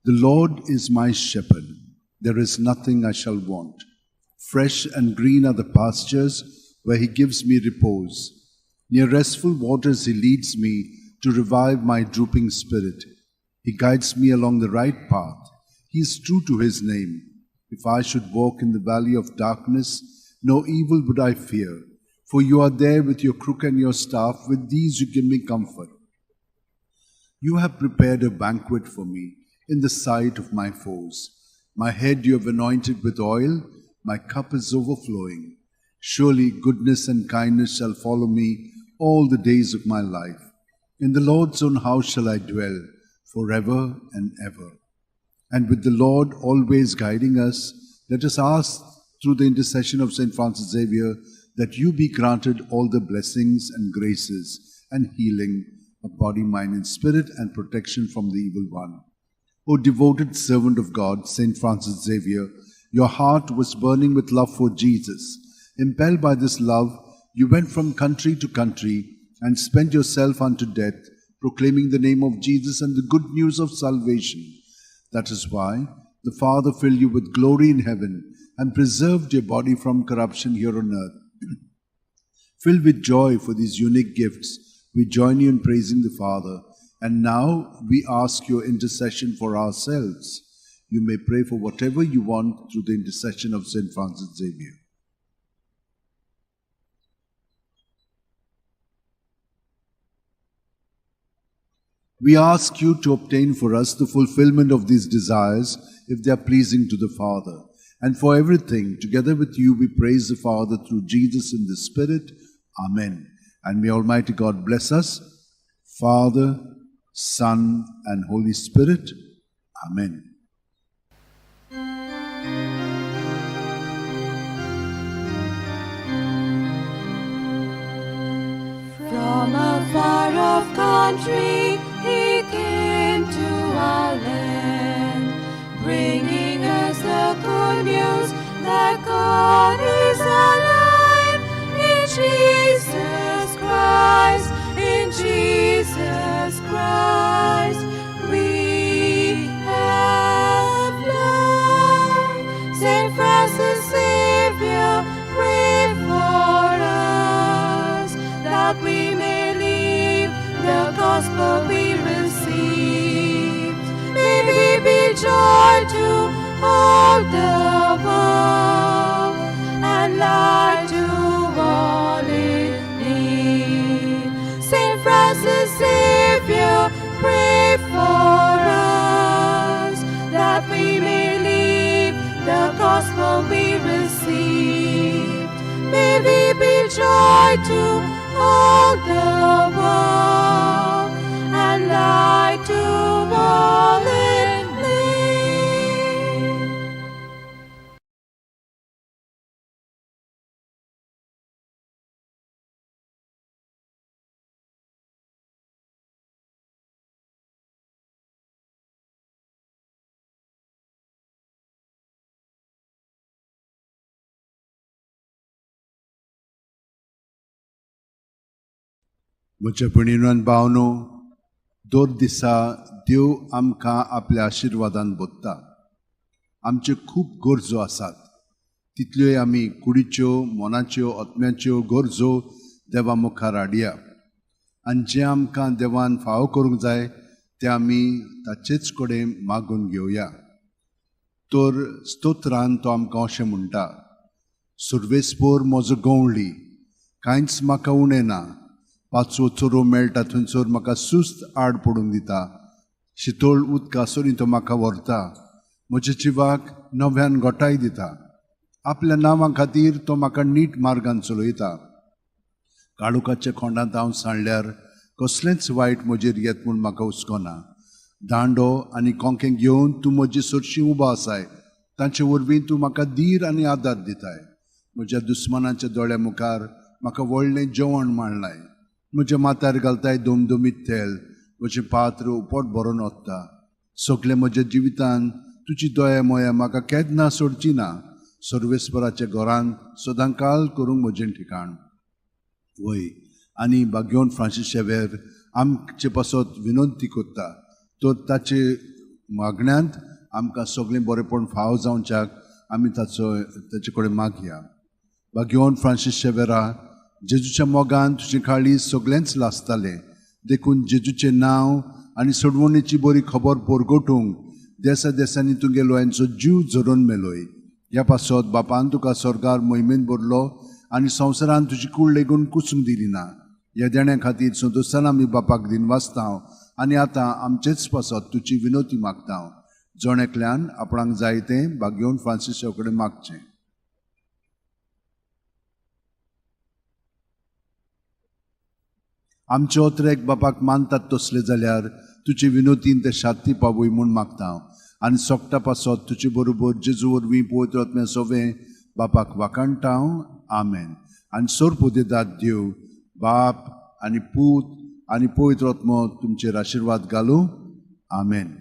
The Lord is my shepherd. There is nothing I shall want. Fresh and green are the pastures where he gives me repose. Near restful waters he leads me to revive my drooping spirit. He guides me along the right path. He is true to his name. If I should walk in the valley of darkness, no evil would I fear. For you are there with your crook and your staff. With these you give me comfort. You have prepared a banquet for me in the sight of my foes. My head you have anointed with oil. My cup is overflowing. Surely goodness and kindness shall follow me all the days of my life. In the Lord's own house shall I dwell forever and ever. And with the Lord always guiding us, let us ask through the intercession of St. Francis Xavier that you be granted all the blessings and graces and healing of body, mind, and spirit, and protection from the evil one. O devoted servant of God, St. Francis Xavier, your heart was burning with love for Jesus. Impelled by this love, you went from country to country and spent yourself unto death, proclaiming the name of Jesus and the good news of salvation. That is why the Father filled you with glory in heaven and preserved your body from corruption here on earth. Filled with joy for these unique gifts, we join you in praising the Father. And now we ask your intercession for ourselves. You may pray for whatever you want through the intercession of St. Francis Xavier. We ask you to obtain for us the fulfillment of these desires if they are pleasing to the Father. And for everything, together with you, we praise the Father through Jesus in the Spirit. Amen. And may Almighty God bless us, Father, Son, and Holy Spirit. Amen. From a far-off country he came to our land, bringing us the good news that God is alive in Jesus Christ, in Jesus Christ we have life. Saint Francis Xavier, pray for us, that we may live the gospel we received. May we be joy to all the world and light to all in need. Saint Francis Xavier, pray for us, that we may live the gospel we received. May we be joy to all the world and light to all in need. म्हज्या भयणीनो आनी भावनो, दर दिसा देव आमकां आपल्या आशिर्वादान भरता. आमच्यो खूब गरजो आसात, तितल्योय आमी कुडीच्यो, मनाच्यो, आत्म्याच्यो गरजो देवा मुखार हाडया आनी जें आमकां देवान फावो करूंक जाय तें आमी ताचेच कडेन मागून घेवया. तर स्तोत्रान तो आमकां अशें म्हणटा, सुर्वेस्पोर म्हजो गंवळी, कांयच म्हाका उणें ना, पांचवो चोरो मेळटा थंयसर म्हाका सुस्त आड पडूंक दिता, शितोळ उदका सरीं तो म्हाका व्हरता, म्हज्या जिवाक नव्यान गोठाय दिता, आपल्या नांवा खातीर तो म्हाका नीट मार्गान चलयता. काळोखाच्या खोंडांत हांव सांडल्यार कसलेंच वायट म्हजेर येत म्हूण म्हाका हुस्को ना. दांडो आनी कोंकें घेवन तूं म्हजे सरशीं उबो आसाय. तांचे वरवीं तूं म्हाका धीर आनी आदार दिताय. म्हज्या दुस्मानाच्या दोळ्या मुखार म्हाका व्हडलें जेवण मांडलाय. म्हज्या माथ्यार घालताय दमदमीत तेल. म्हजें पात्र उपट भरून वता. सगळें म्हज्या जिवितान तुजी दया मोया म्हाका केन्ना सोडची ना. सर्वेस्पराच्या घरांत सदांकाल करूंक म्हजें ठिकाण. वय आनी बागयोन फ्रांसीस शेवेर आमचे पासत विनंती करता, तर ताचे मागण्यांत आमकां सगळें बरेपण फाव जावच्याक आमी ताचो ताचे कडेन मागया. बागयोन फ्रांसीस शेवेरा, जेजूच्या मोगान तुजें काळीज सगळेंच लासतालें. देखून जेजूचें नांव आनी सोडवणेची बरी खबर परगटूंक देसा देसांनी तुगेलो यांचो जीव झरोवन मेलोय. ह्या पासत बापान तुका स्वर्गार मोहिमेन भरलो आनी संवसारान तुजी कूड लेगून कुसूंक दिली ना. ह्या देण्या खातीर संतोशान आमी बापाक दिनवासता आनी आतां आमचेच पासत तुजी विनोती मागता. जण एकल्यान आपणाक जाय तें बागयोन फ्रांसीसा कडेन मागचें. आमचे ओतरेक बापाक मानतात तसले जाल्यार तुजे विनोतीन ते शांती पावय म्हूण मागता आनी सोकटा पासत तुजे बरोबर जेजू वरवीं पवित्र आत्म्या सोवें बापाक वाखाणटा. आमेन. आनी सोरपुदेदात देव बाप आनी पूत आनी पवित्र आत्मो तुमचेर आशिर्वाद घालूं. आमेन.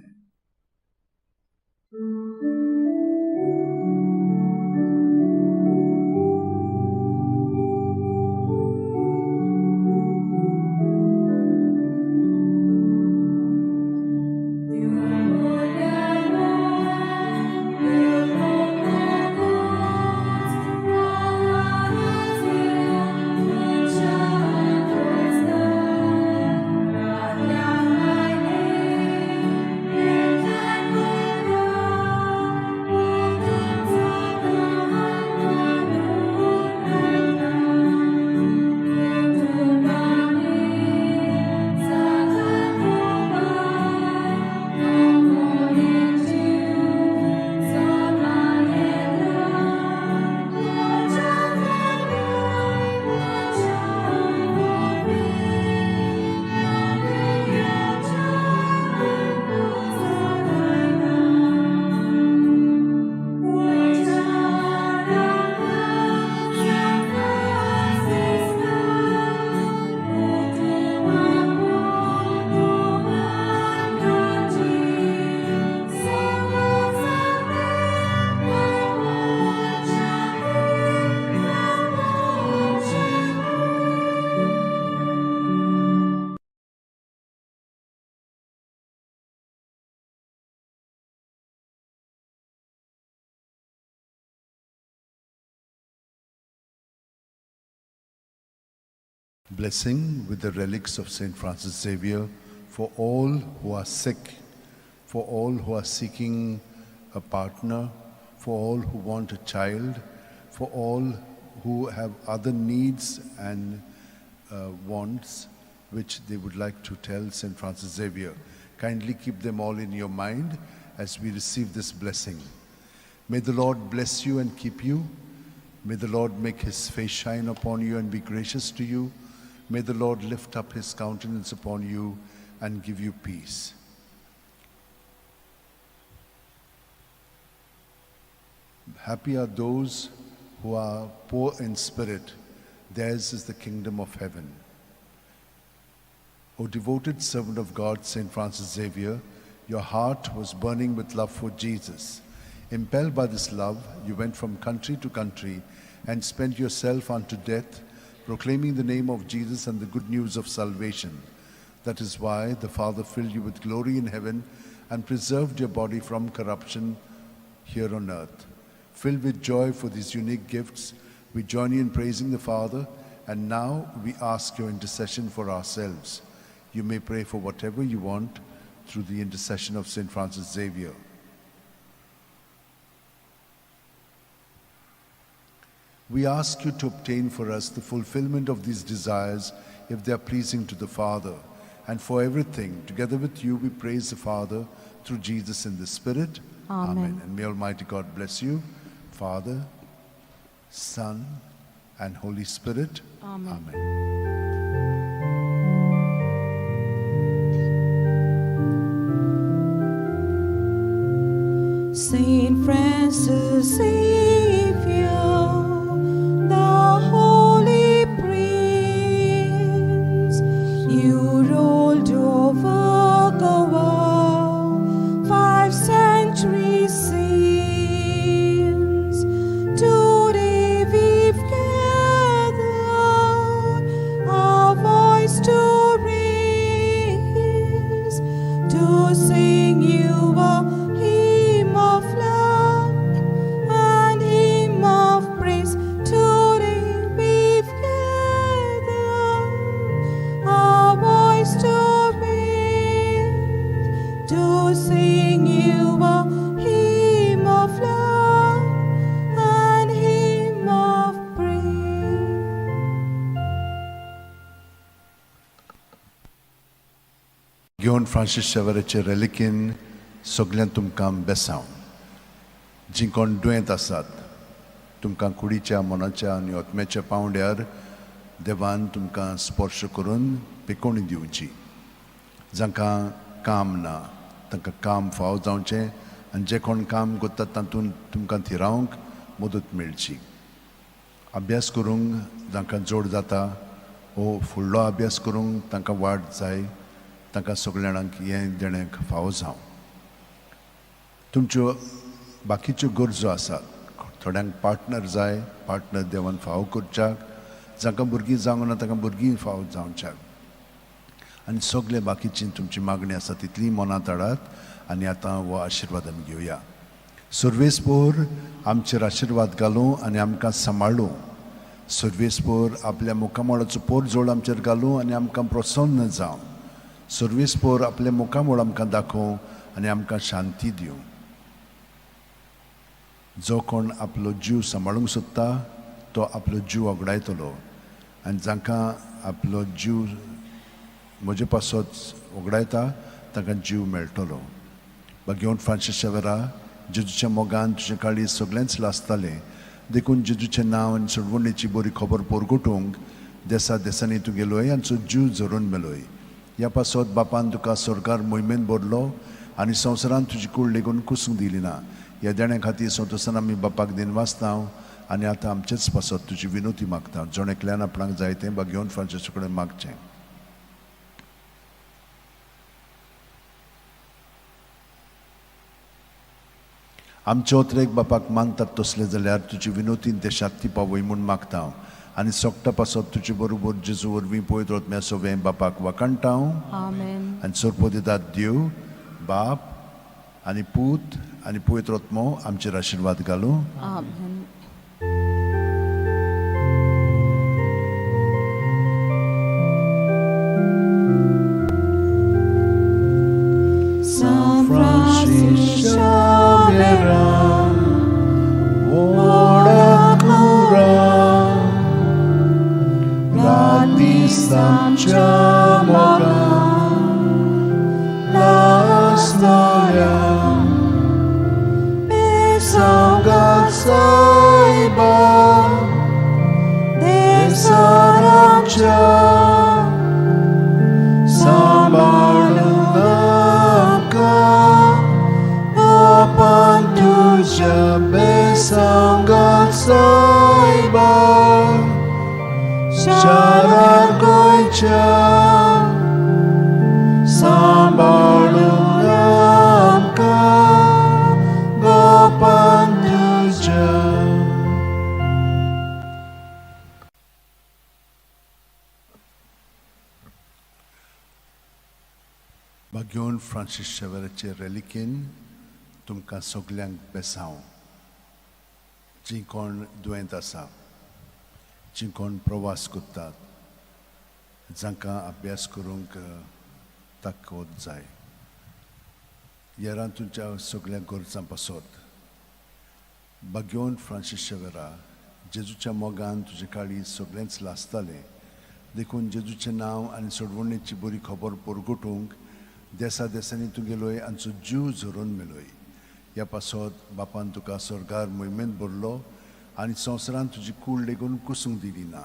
Blessing with the relics of St. Francis Xavier for all who are sick, for all who are seeking a partner, for all who want a child, for all who have other needs and wants which they would like to tell St. Francis Xavier. Kindly keep them all in your mind as we receive this blessing. May the Lord bless you and keep you. May the Lord make his face shine upon you and be gracious to you. May the Lord lift up his countenance upon you and give you peace. Happy are those who are poor in spirit. Theirs is the kingdom of heaven. O devoted servant of God, St. Francis Xavier, your heart was burning with love for Jesus. Impelled by this love, you went from country to country and spent yourself unto death, proclaiming the name of Jesus and the good news of salvation. That is why the Father filled you with glory in heaven and preserved your body from corruption here on earth. Filled with joy for these unique gifts, we join you in praising the Father, and now we ask your intercession for ourselves. You may pray for whatever you want through the intercession of St. Francis Xavier. We ask you to obtain for us the fulfillment of these desires if they are pleasing to the Father. And for everything, together with you, we praise the Father through Jesus in the Spirit. Amen. And may Almighty God bless you, Father, Son, and Holy Spirit. Amen. Amen. Saint Francis Xavier, the Holy Prince, you ruled over Goa 5 centuries since. Today we've gathered our voice to raise, to sing you a hymn of love and hymn of praise. Today we've gathered our voice to raise, to sing you a hymn of love and hymn of praise. घेवन Francis शेवराचे रेलिकेन सगळ्यांत तुमकां बेसांव. जीं कोण दुयेंत आसात तुमकां कुडीच्या, मनाच्या आनी आत्म्याच्या पांवड्यार देवान तुमकां स्पर्श करून पिकोवणी दिवची. जांकां काम ना तांकां काम फाव जावचें आनी जे कोण काम करतात तातूंत तुमकां थिरावंक मदत मेळची. अभ्यास करूंक जांकां जोड जाता वो फुडलो अभ्यास करूंक तांकां वाट जाय, तांकां सगल्या जाणांक हें देणें फावो जावं. तुमच्यो बाकीच्यो गरजो आसात, थोड्यांक पार्टनर जाय, पार्टनर देवान फावो करच्याक, जांकां भुरगीं जावंक ना तांकां भुरगीं फावो जावच्याक, आनी सगळे बाकीची तुमची मागणी आसा तितली मनांत हाडात. आनी आतां हो आशिर्वाद आमी घेवया. सर्वेस्पोर आमचेर आशिर्वाद घालूं आनी आमकां सांबाळूं. सर्वेस्पोर आपल्या मुखामळाचो पोरजोळ आमचेर घालूं आनी आमकां प्रसन्न जावं. सर्वेस्पोर आपल्या मुखामळ आमकां दाखोवं आनी आमकां शांती दिवं. जो कोण आपलो जीव सांबाळूंक सोदता तो आपलो जीव वगडायतलो, आनी जांकां आपलो जीव म्हजे पासत वगडायता तांकां जीव मेळटलो. बागेवन फ्रांसीस शेवरा, जेजूच्या मोगान तुजें काळीज सगळेंच लासतालें, देखून जेजूचें नांव आनी सोडवणेची बरी खबर परगटूंक देसा देसांनी तूं गेलोय आनी जीव झरोवन मेलोय. ह्या पासत बापान तुका सरकार मोहिमेन भरलो आनी संवसारान तुजी कूड लेगून कुसूंक दिली ना. ह्या देण्या खातीर संतोसान आमी बापाक दिनवासता आनी आतां आमचेच पासत तुजी विनोती मागता. जण एकल्यान आपणाक जाय तें बागेवन फ्रांसीसा कडेन मागचें. आमचे ओतरेक बापाक मानतात तसलें जाल्यार तुजी विनोतीन ते शांती पावय म्हूण मागता हांव, आनी सोगटा पासत तुजे बरोबर जेजू वरवीं पवित्र आत्म्या सवें बापाक वाखाणटा हांव. आमेन. आनी सोरपोदितात देव बाप आनी पूत आनी पवित्र आत्मो आमचेर आशिर्वाद घालूं. आमेन. San Francis Xavier, Ora cura, Radisam moga, la storia, Besangat saiba, Desaramcha, Sambalunaka, Opantuja besangat saiba, Sharagoicha, Sambalunaka, Gopantuja. बागेवन फ्रांसीस शेवराचे रेलिकेन तुमकां सगल्यांक बेसांव. जीं कोण दुयेंत आसा, जीं कोण प्रवास करतात, जांकां अभ्यास करूंक ताकद जाय, येरां तुमच्या सगल्या गरजां पासत बागेवन फ्रांसीस शेवरा, जेजूच्या मोगान तुजें काळीज सगळेंच लासतालें, देखून जेजूचें नांव आनी सोडवणेची बरी खबर परगटूंक देसा देसांनी तूं गेलोय आनी जीव झरोवन मेलोय. ह्या पासत बापान तुका स्वर्गार मोहिमेंत भरलो आनी संवसारान तुजी कूड लेगून कुसूंक दिली ना.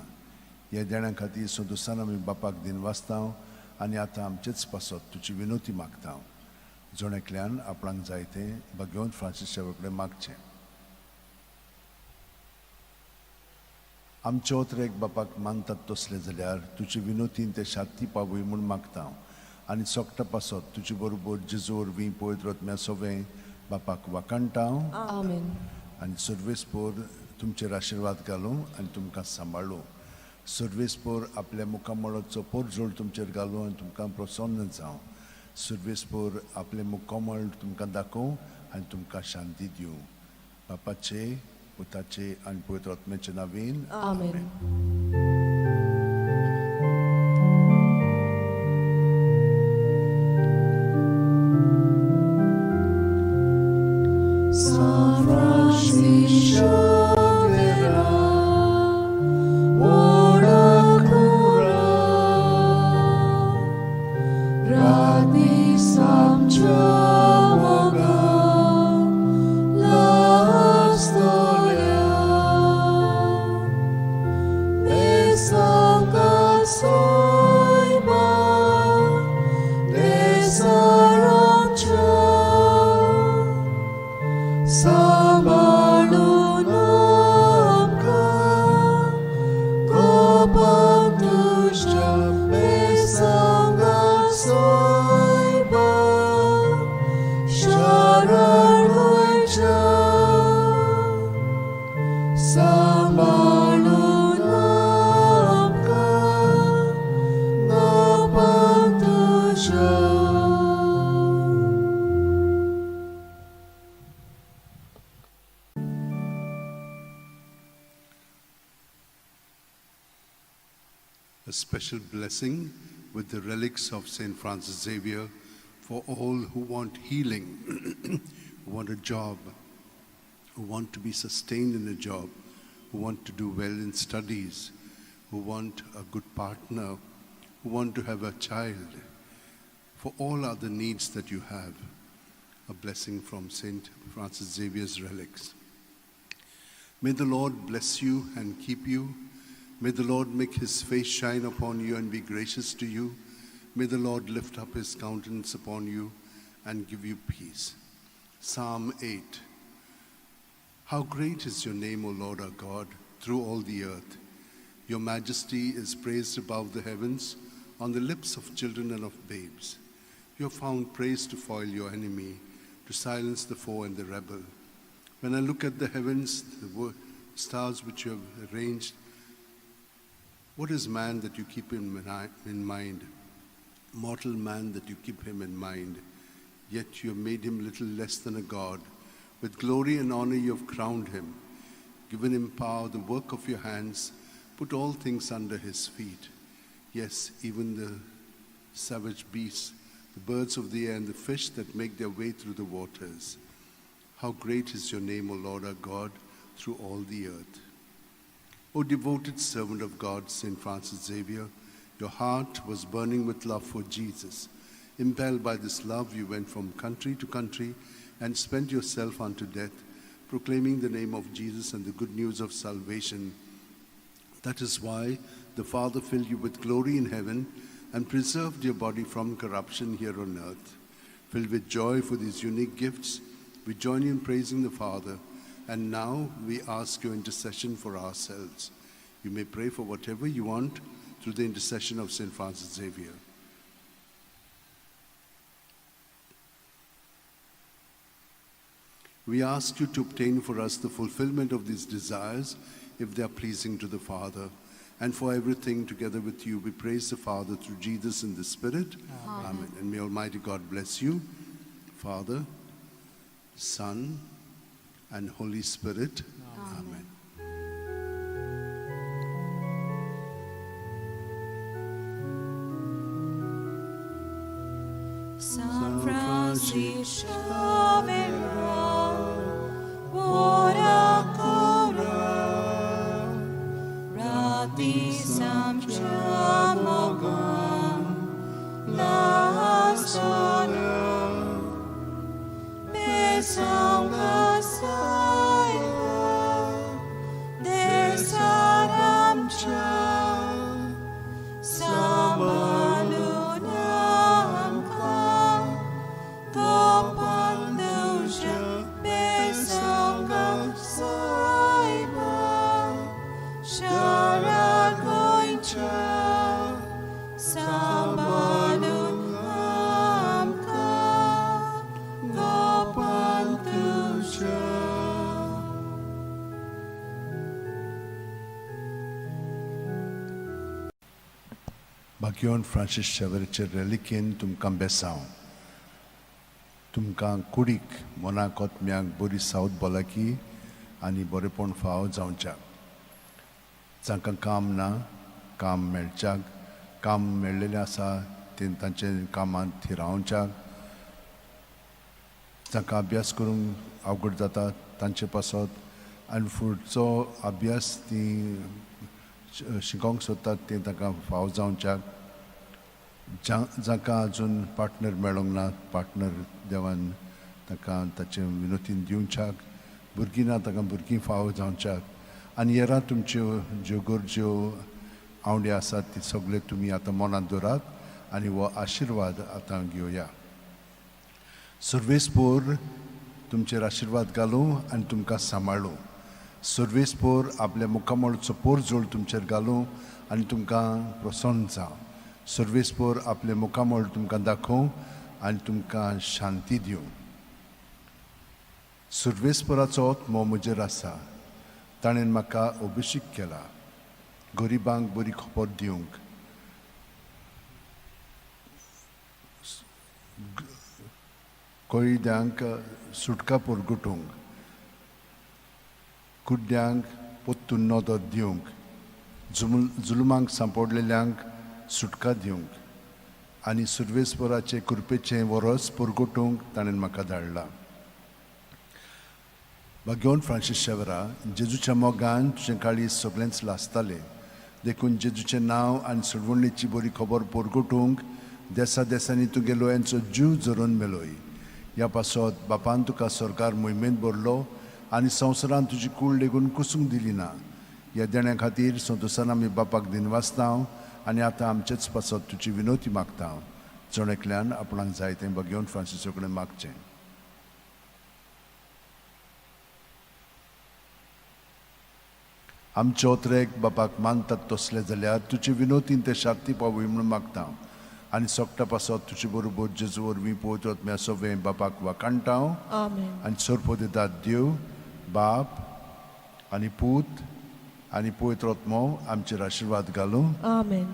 ह्या देण्या खातीर संतोसान आमी बापाक दिनवासता आनी आतां आमचेच पासत तुजी विनोती मागता. जण एकल्यान आपणाक जाय तें भाग्यवंत फ्रांसीस शावेर कडेन मागचें. आमच्या एक बापाक मानतात तसलें जाल्यार तुजे विनोतीन ते शांती पावय म्हूण मागता हांव आनी सोकटा पासत तुजे बरोबर जेजू वरवीं पवित्र आत्म्या सोवें बापाक वाखाणटा हांव. आमेन. आनी सर्वेस्पोर तुमचेर आशिर्वाद घालूं आनी तुमकां सांबाळूं. सर्वेस्पोर आपल्या मुखामळाचो पोरजोळ तुमचेर घालूं आनी तुमकां प्रसन्न जावं. सर्वेस्पोर आपलें मुखामळ तुमकां दाखोवं आनी तुमकां शांती दिवं. बापाचे, पुताचे आनी पवित्र आत्म्याचे नांवान आमेन. San Francisco vera, ora cura, radis amčavoga, la storia, besanga soiba, besaramcha. Samalunamka, Gopatusha Besanga Soiba, Sharargoicha. Samalunamka, Gopatusha. A special blessing with the relics of St. Francis Xavier for all who want healing, who want a job, who want to be sustained in a job, who want to do well in studies, who want a good partner, who want to have a child. For all other needs that you have, a blessing from St. Francis Xavier's relics. May the Lord bless you and keep you. May the Lord make his face shine upon you and be gracious to you. May the Lord lift up his countenance upon you and give you peace. Psalm 8. How great is your name, O Lord our God, through all the earth. Your majesty is praised above the heavens, on the lips of children and of babes. You have found praise to foil your enemy, to silence the foe and the rebel. When I look at the heavens, the stars which you have arranged, what is man that you keep him in mind? Mortal man that you keep him in mind. Yet you have made him little less than a god. With glory and honor you have crowned him, given him power, the work of your hands, put all things under his feet. Yes, even the savage beasts, the birds of the air, and the fish that make their way through the waters. How great is your name, O Lord our God, through all the earth. O devoted servant of God, St. Francis Xavier, your heart was burning with love for Jesus. Impelled by this love, you went from country to country and spent yourself unto death, proclaiming the name of Jesus and the good news of salvation. That is why the Father filled you with glory in heaven and preserved your body from corruption here on earth. Filled with joy for these unique gifts, we join you in praising the Father, and now we ask your intercession for ourselves. You may pray for whatever you want through the intercession of St. Francis Xavier. We ask you to obtain for us the fulfillment of these desires, if they are pleasing to the Father. And for everything together with you, we praise the Father through Jesus in the Spirit. Amen. Amen. And may Almighty God bless you, Father, Son, and Holy Spirit. Amen. San Francisco vera, ora cura, ratis amchamoga, la sola, besanga saiba, भाग्यवान Francis शेवराचे रेलिकेन तुमकां बेसांव. तुमकां कुडीक मनाक ओतम्याक बरी south भलायकी आनी बरेपण फाव जावच्याक. जांकां काम ना काम मेळच्याक, काम मेळ्ळेलें आसा तें तांचे कामांत थिरावच्याक, जांकां अभ्यास करूंक अवघड जाता तांचे पासत आनी फुडचो अभ्यास ती शिकोवंक सोदतात तें तांकां फाव जावच्याक. जांकां अजून पार्टनर मेळोंक ना पार्टनर देवान तांकां ताचें विनोतीन दिवच्याक, भुरगीं ना तांकां भुरगीं फाव जावच्याक आनी येरा तुमच्यो ज्यो गरज्यो आवंडे आसात ती सगळे तुमी आतां मनांत दवरात आनी हो आशिर्वाद आतां घेवया. सर्वेस्पोर तुमचेर आशिर्वाद घालूं आनी तुमकां सांबाळूं. सर्वेस्पोर आपल्या मुखामळचो पोरजोळ तुमचेर घालूं आनी तुमकां प्रसन्न जावं. सर्वेस्पोर आपलें मुखामळ तुमकां दाखोवं आनी तुमकां शांती दिवं. सर्वेस्पोराचो आत्मो म्हजेर आसा, ताणें म्हाका अभिशेक केला गरिबांक बरी खबर दिवंक, कैद्यांक सुटका परगटूंक, कुड्ड्यांक परतून नदर दिवंक, जुलमांक सांपडलेल्यांक सुटका दिवंक आनी सुर्वेस्वराचे कृपेचें वरस परगटूंक ताणें म्हाका धाडला. भाग्यवान फ्रांसीस शेवरा, जेजूच्या मोगान तुजें काळीज सगळेंच लासतालें, देखून जेजूचें नांव आनी सोडवणीची बरी खबर परगटूंक देसा देसांनी तुगे लोयांचो जीव झरोवन मेलोय. ह्या पासत बापान तुका सरकार मोहिमेंत भरलो आनी संवसारान तुजी कूड लेगून कुसूंक दिली ना. ह्या देण्या खातीर संतोसान आमी बापाक दिनवासता आनी आतां आमचेच पासत तुजी विनोती मागता. जण एकल्यान आपणाक जाय तें भाग्यवान फ्रांसिसा कडेन मागचें. आमचे ओतरेक बापाक मानतात तसले जाल्यार तुजे विनोतीन ते शांती पावय म्हणून मागता आनी सोकटा पासत तुजे बरोबर जेजू वरवीं पवित्र आत्म्या सगळें बापाक वाखाणटा. आनी सोरपो दितात देव बाप आनी पूत आनी पवित्र आत्मो आमचेर आशिर्वाद घालूं. आमेन.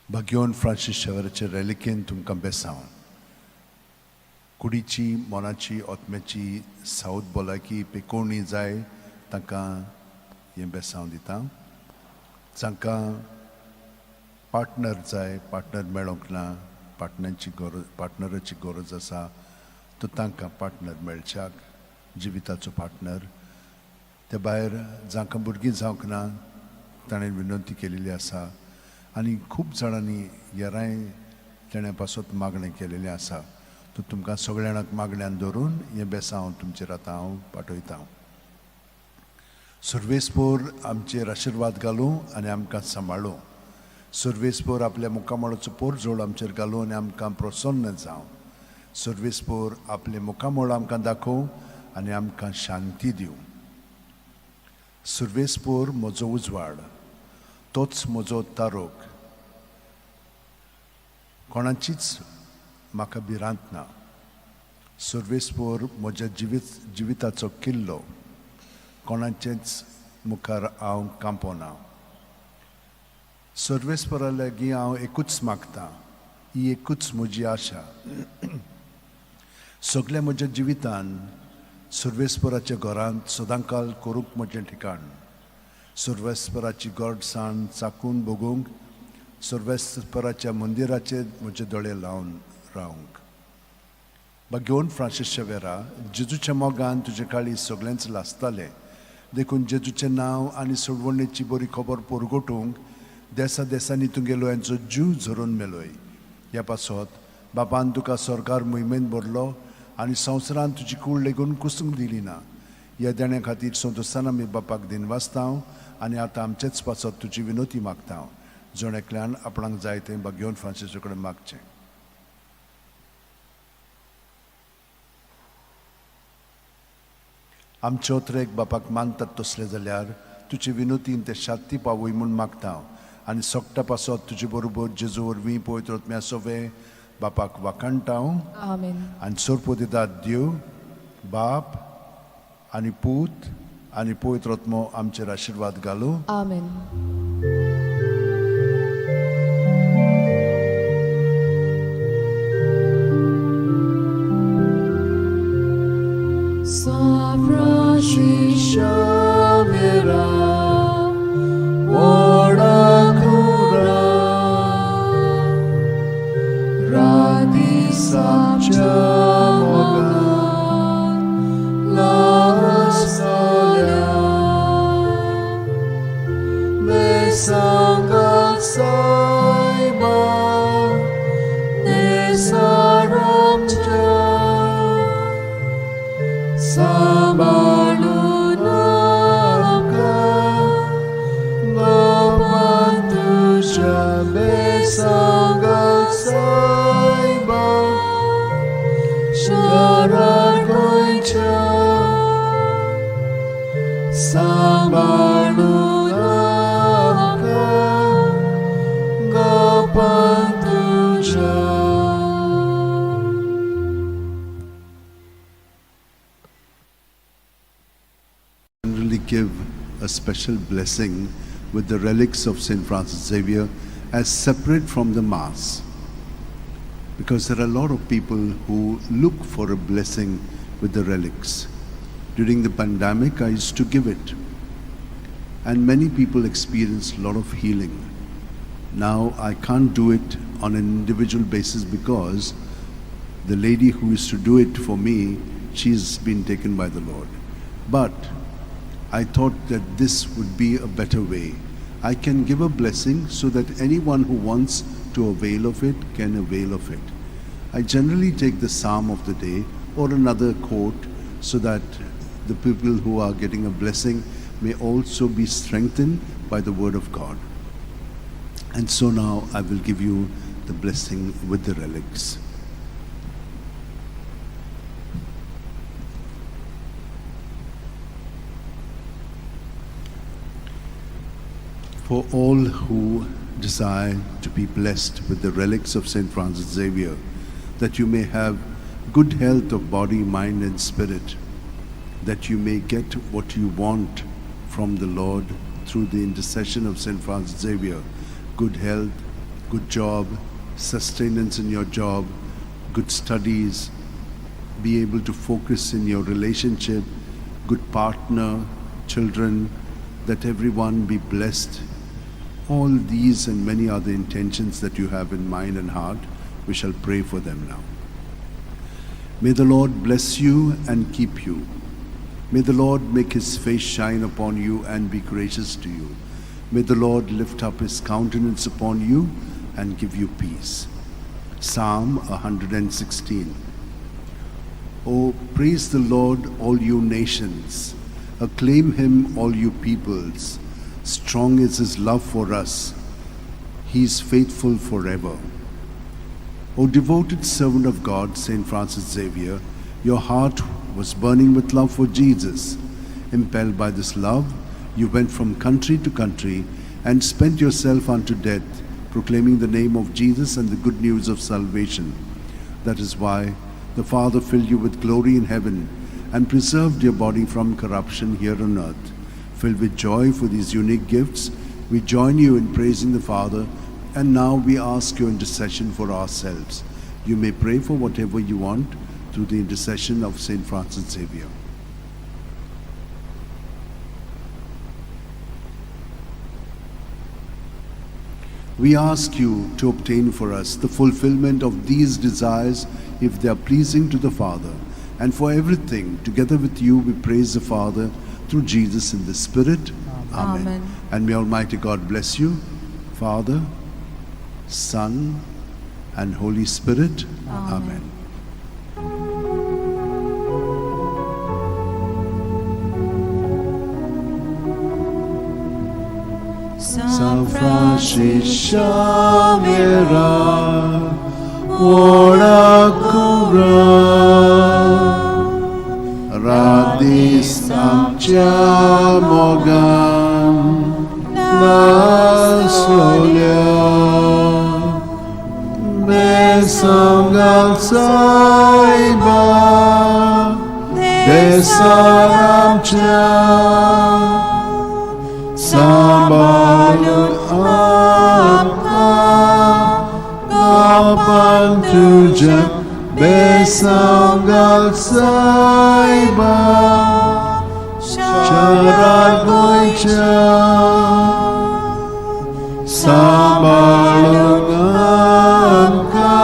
भाग्यवान फ्रांसीस शेवराचे रेलिकेन तुमकां बेसांव. कुडीची मनाची आत्म्याची सावत भलायकी पेकोवणी जाय तांकां हें बेसांव दिता. जांकां पार्टनर जाय, पार्टनर मेळोंक ना, पार्टनराची गरज, पार्टनराची गरज आसा तर तांकां पार्टनर मेळच्याक, जिविताचो पार्टनर. ते भायर जांकां भुरगीं जावंक ना ताणें विनंती केलेली आसा आनी खूब जाणांनी येराय तेणे पासत मागणें केलेलें आसा. तर तुमकां सगळ्या जाणांक मागण्यान धरून हें बेसांव तुमचेर आतां हांव पाठयतां. सर्वेस्पोर आमचेर आशिर्वाद घालूं आनी आमकां सांबाळूं. सर्वेस्पोर आपल्या मुखामळाचो पोरजोळ आमचेर घालूं आनी आमकां प्रसन्न जावं. सर्वेस्पोर आपलें मुखामळ आमकां दाखोवं आनी आमकां शांती दिवं. सर्वेस्पोर म्हजो उजवाड, तोच म्हजो तारोक, कोणाचीच म्हाका भिरांत ना. सर्वेस्पोर म्हज्या जिविताचो किल्लो, कोणाचेच मुखार हांव कांपोना. सर्वेस्परा लागीं हांव एकूच मागतां, ही एकूच म्हजी आशा. सगल्या म्हज्या जिवितान सर्वेस्पराच्या घरांत सदांकाल करूंक म्हजें ठिकाण, सर्वेस्पराची गोडसाण चाकून भोगूंक, सर्वेस्पराच्या मंदिराचेर म्हजे दोळे लावन रावंक. बागेवन फ्रांसीस शेवेरा, जेजूच्या मोगान तुजे काळी सगळेंच लासतालें, देखून जेजूचें नांव आनी सोडवणेची बरी खबर परगटूंक देसा देसांनी तुगेलो यांचो जीव झरोवन मेलोय. ह्या पासत बापान तुका सरकार मोहिमेंत भरलो आनी संवसारान तुजी कूड लेगून कुसूंक दिली ना. ह्या देण्या खातीर संतोशान आमी बापाक दिनवासता आनी आतां आमचेच पासत तुजी विनोती मागता. जण एकल्यान आपणाक जाय तें बागेवन फ्रांसीसा कडेन मागचें. आमचे ओत्रेक बापाक मानतात तसले जाल्यार तुजे विनोतीन ते शांती पावय म्हूण मागता आनी सोकटा पासत तुजे बरोबर जेजू वरवीं पवित्र आत्म्या सोवे बापाक वाखाणटा. आमेन. आनी सोरपो दितात देव बाप आनी पूत आनी पवित्र आत्मो आमचेर आशिर्वाद घालूं. आमेन. San Francisco Xavier, ora cura, radi Mogan, la solia, me saiba, ne saramcha. Samalunaka Gopantusha Besanga Saiba Sharagoicha Samalunaka Gopantusha. Generally give a special blessing with the relics of St. Francis Xavier as separate from the Mass, because there are a lot of people who look for a blessing with the relics. During the pandemic, I used to give it, and many people experienced a lot of healing. Now I can't do it on an individual basis because the lady who used to do it for me, she's been taken by the Lord. But I thought that this would be a better way. I can give a blessing so that anyone who wants to avail of it can avail of it. I generally take the psalm of the day or another quote so that the people who are getting a blessing may also be strengthened by the word of God. And so now I will give you the blessing with the relics. For all who desire to be blessed with the relics of St. Francis Xavier, that you may have good health of body, mind, and spirit, that you may get what you want from the Lord through the intercession of St. Francis Xavier, good health, good job, sustenance in your job, good studies, be able to focus in your relationship, good partner, children, that everyone be blessed. All these and many other intentions that you have in mind and heart, we shall pray for them now. May the Lord bless you and keep you. May the Lord make his face shine upon you and be gracious to you. May the Lord lift up his countenance upon you and give you peace. Psalm 116. Oh, praise the Lord, all you nations. Acclaim him, all you peoples. Strong is his love for us. He is faithful forever. O devoted servant of God, St. Francis Xavier, your heart was burning with love for Jesus. Impelled by this love, you went from country to country and spent yourself unto death, proclaiming the name of Jesus and the good news of salvation. That is why the Father filled you with glory in heaven and preserved your body from corruption here on earth. Filled with joy for these unique gifts, We join you in praising the Father, and now we ask your intercession for ourselves. You may pray for whatever you want through the intercession of Saint Francis Xavier. We ask you to obtain for us the fulfillment of these desires if they are pleasing to the Father. And for everything, together with you, we praise the Father through Jesus in the Spirit. Amen. Amen. And may Almighty God bless you, Father, Son, and Holy Spirit. Amen. Amen. San Francis Francis Xavier, ora cura, radis amcia mogan, la solia, besangal saiba, besaramcia, Sambalun amka, Gopan tuja, besangal saiba, Charar goicha, Sambalun amka,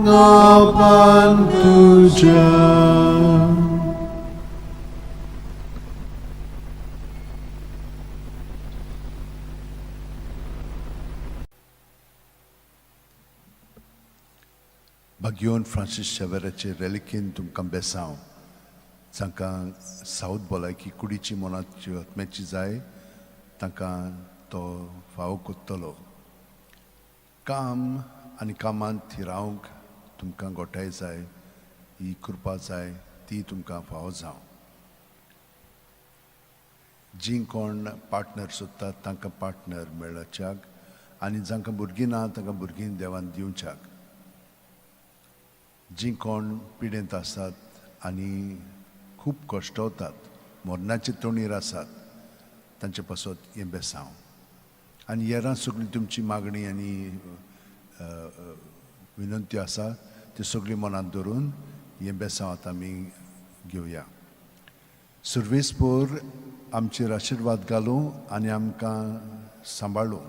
Gopan tuja. भाग्योन Francis शेवेराचे रेलिकेन तुमकां बेसांव जांकां south भलायकी कुडीची मनाची आत्म्याची जाय तांकां तो फावो कोत्तलो. काम आनी कामांत थिरावंक तुमकां गोठाय जाय, ही कृपा जाय, ती तुमकां फावो जावं. जीं कोण पार्टनर सोदतात तांकां पार्टनर मेळच्याक आनी जांकां भुरगीं ना तांकां भुरगीं देवान दिवच्याक. जीं कोण पिडेंत आसात आनी खूब कश्टवतात, मरणाचे तोणीर आसात, तांचे पासत हें बेसांव. आनी हेरां सगळीं तुमची मागणी आनी विनंती आसा त्यो सगळीं मनांत धरून हें बेसांव आतां आमी घेवया. सुर्वेसपोर आमचेर आशिर्वाद घालूं आनी आमकां सांबाळूं.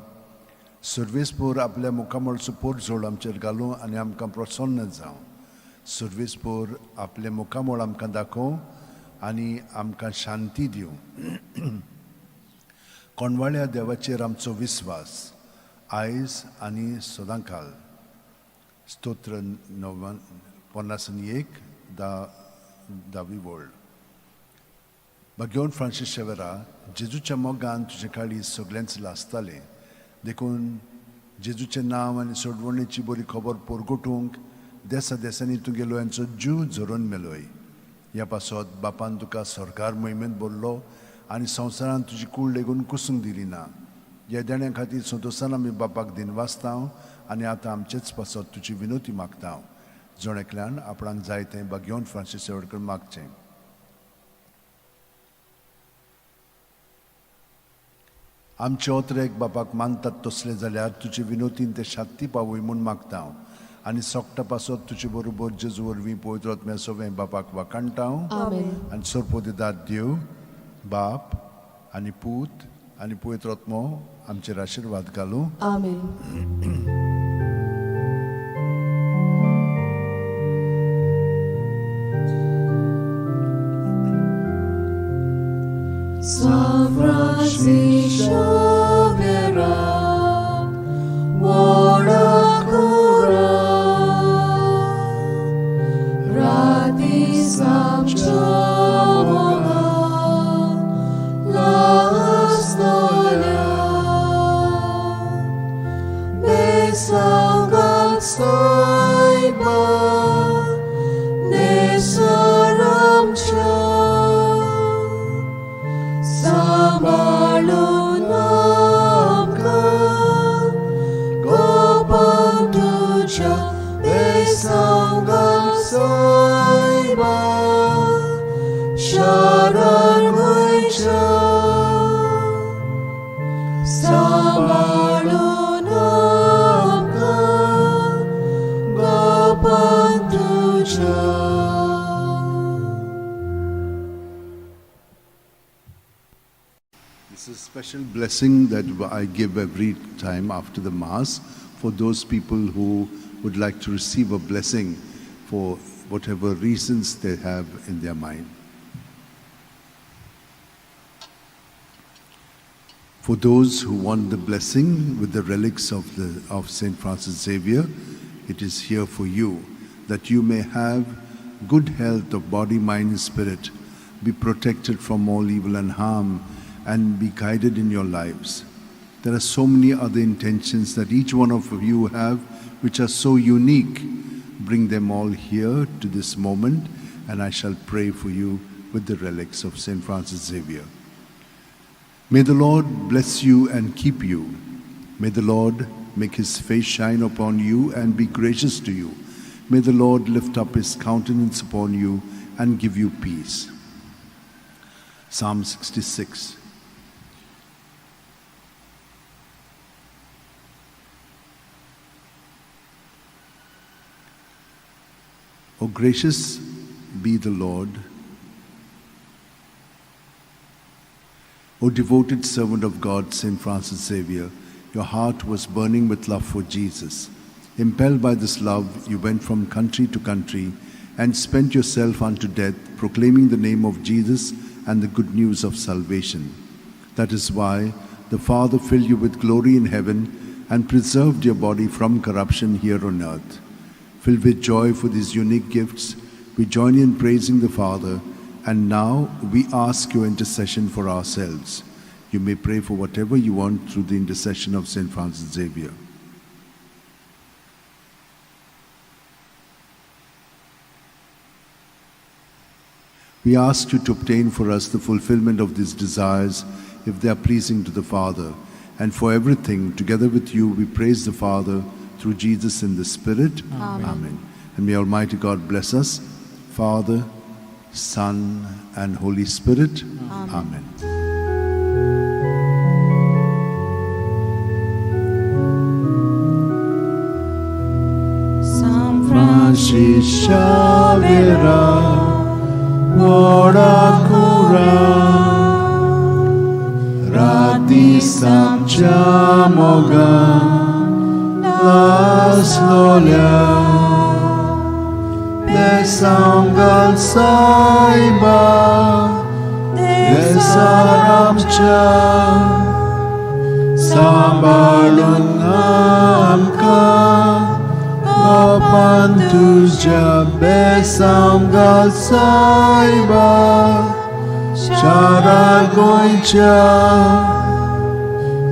सुर्वेसपोर आपल्या मुखामळचो पोटझोड आमचेर घालूं आनी आमकां प्रसन्न जावं. सुर्वेसपोर आपलें मुखामळ आमकां दाखोवं आनी आमकां शांती दिवं. कोणवाळ्या देवाचेर आमचो विस्वास आयज आनी सदांकाल. स्तोत्र 51 10वी वळ. भाग्योन फ्रांसीस शेवेरा, जेजूच्या मोगान तुजे काळीज सगळ्यांच लासतालें, देखून जेजूचें नांव आनी सोडवणेची बरी खबर पोरगोटूंक देसा देसांनी तुगेलो यांचो जीव झरोवन मेलोय. ह्या पासत बापान तुका सरकार मोहिमेंत भरलो आनी संवसारान तुजी कूड लेगून कुसूंक दिली ना. ह्या देण्या खातीर संतोशान आमी बापाक दिनवासता आनी आतां आमचेच पासत तुजी विनोती मागता. जण एकल्यान आपणाक जाय तें भाग्योन फ्रांसीस शेवटकर मागचें. आमचे ओतरेक बापाक मानतात तसले जाल्यार तुजे विनोतीन ते शांती पावय म्हूण मागता आनी सोकटा पासत तुजे बरोबर जेजू वरवीं पवित्र आत्म्या सवें बापाक वाखाणटा. आनी सरपोदेदाद देव बाप आनी पूत आनी पवित्र आत्मो आमचेर आशिर्वाद घालूं. आमेन. San Francis Xavier, ora cura, radis amcia moga, lastolia, besangal saiba, nesaramcha. Sambalun amka, Gopan tuja, besangal saiba, Sharan goicha. सांबाळून आमकां गोपान तुज्या. This is a special blessing that I give every time after the Mass for those people who would like to receive a blessing for whatever reasons they have in their mind. For those who want the blessing with the relics of St. Francis Xavier, it is here for you, that you may have good health of body, mind, and spirit, be protected from all evil and harm, and be guided in your lives. There are so many other intentions that each one of you have which are so unique. Bring them all here to this moment, and I shall pray for you with the relics of St. Francis Xavier. May the Lord bless you and keep you. May the Lord make his face shine upon you and be gracious to you. May the Lord lift up his countenance upon you and give you peace. Psalm 66. O gracious be the Lord, O devoted servant of God, St. Francis Xavier, your heart was burning with love for Jesus. Impelled by this love, you went from country to country and spent yourself unto death, proclaiming the name of Jesus and the good news of salvation. That is why the Father filled you with glory in heaven and preserved your body from corruption here on earth. Filled with joy for these unique gifts, we join in praising the Father, and now we ask your intercession for ourselves. You may pray for whatever you want through the intercession of St. Francis Xavier. We ask you to obtain for us the fulfillment of these desires if they are pleasing to the Father. And for everything, together with you, we praise the Father through Jesus in the Spirit. Amen. Amen. And may Almighty God bless us, Father, Son, and Holy Spirit. Amen. Amen. San Francis Xavier, Rati samcha moga laslolia Besangal saiba besaramcha Sambalun amka Gopan tujya besangal saiba Chara goicha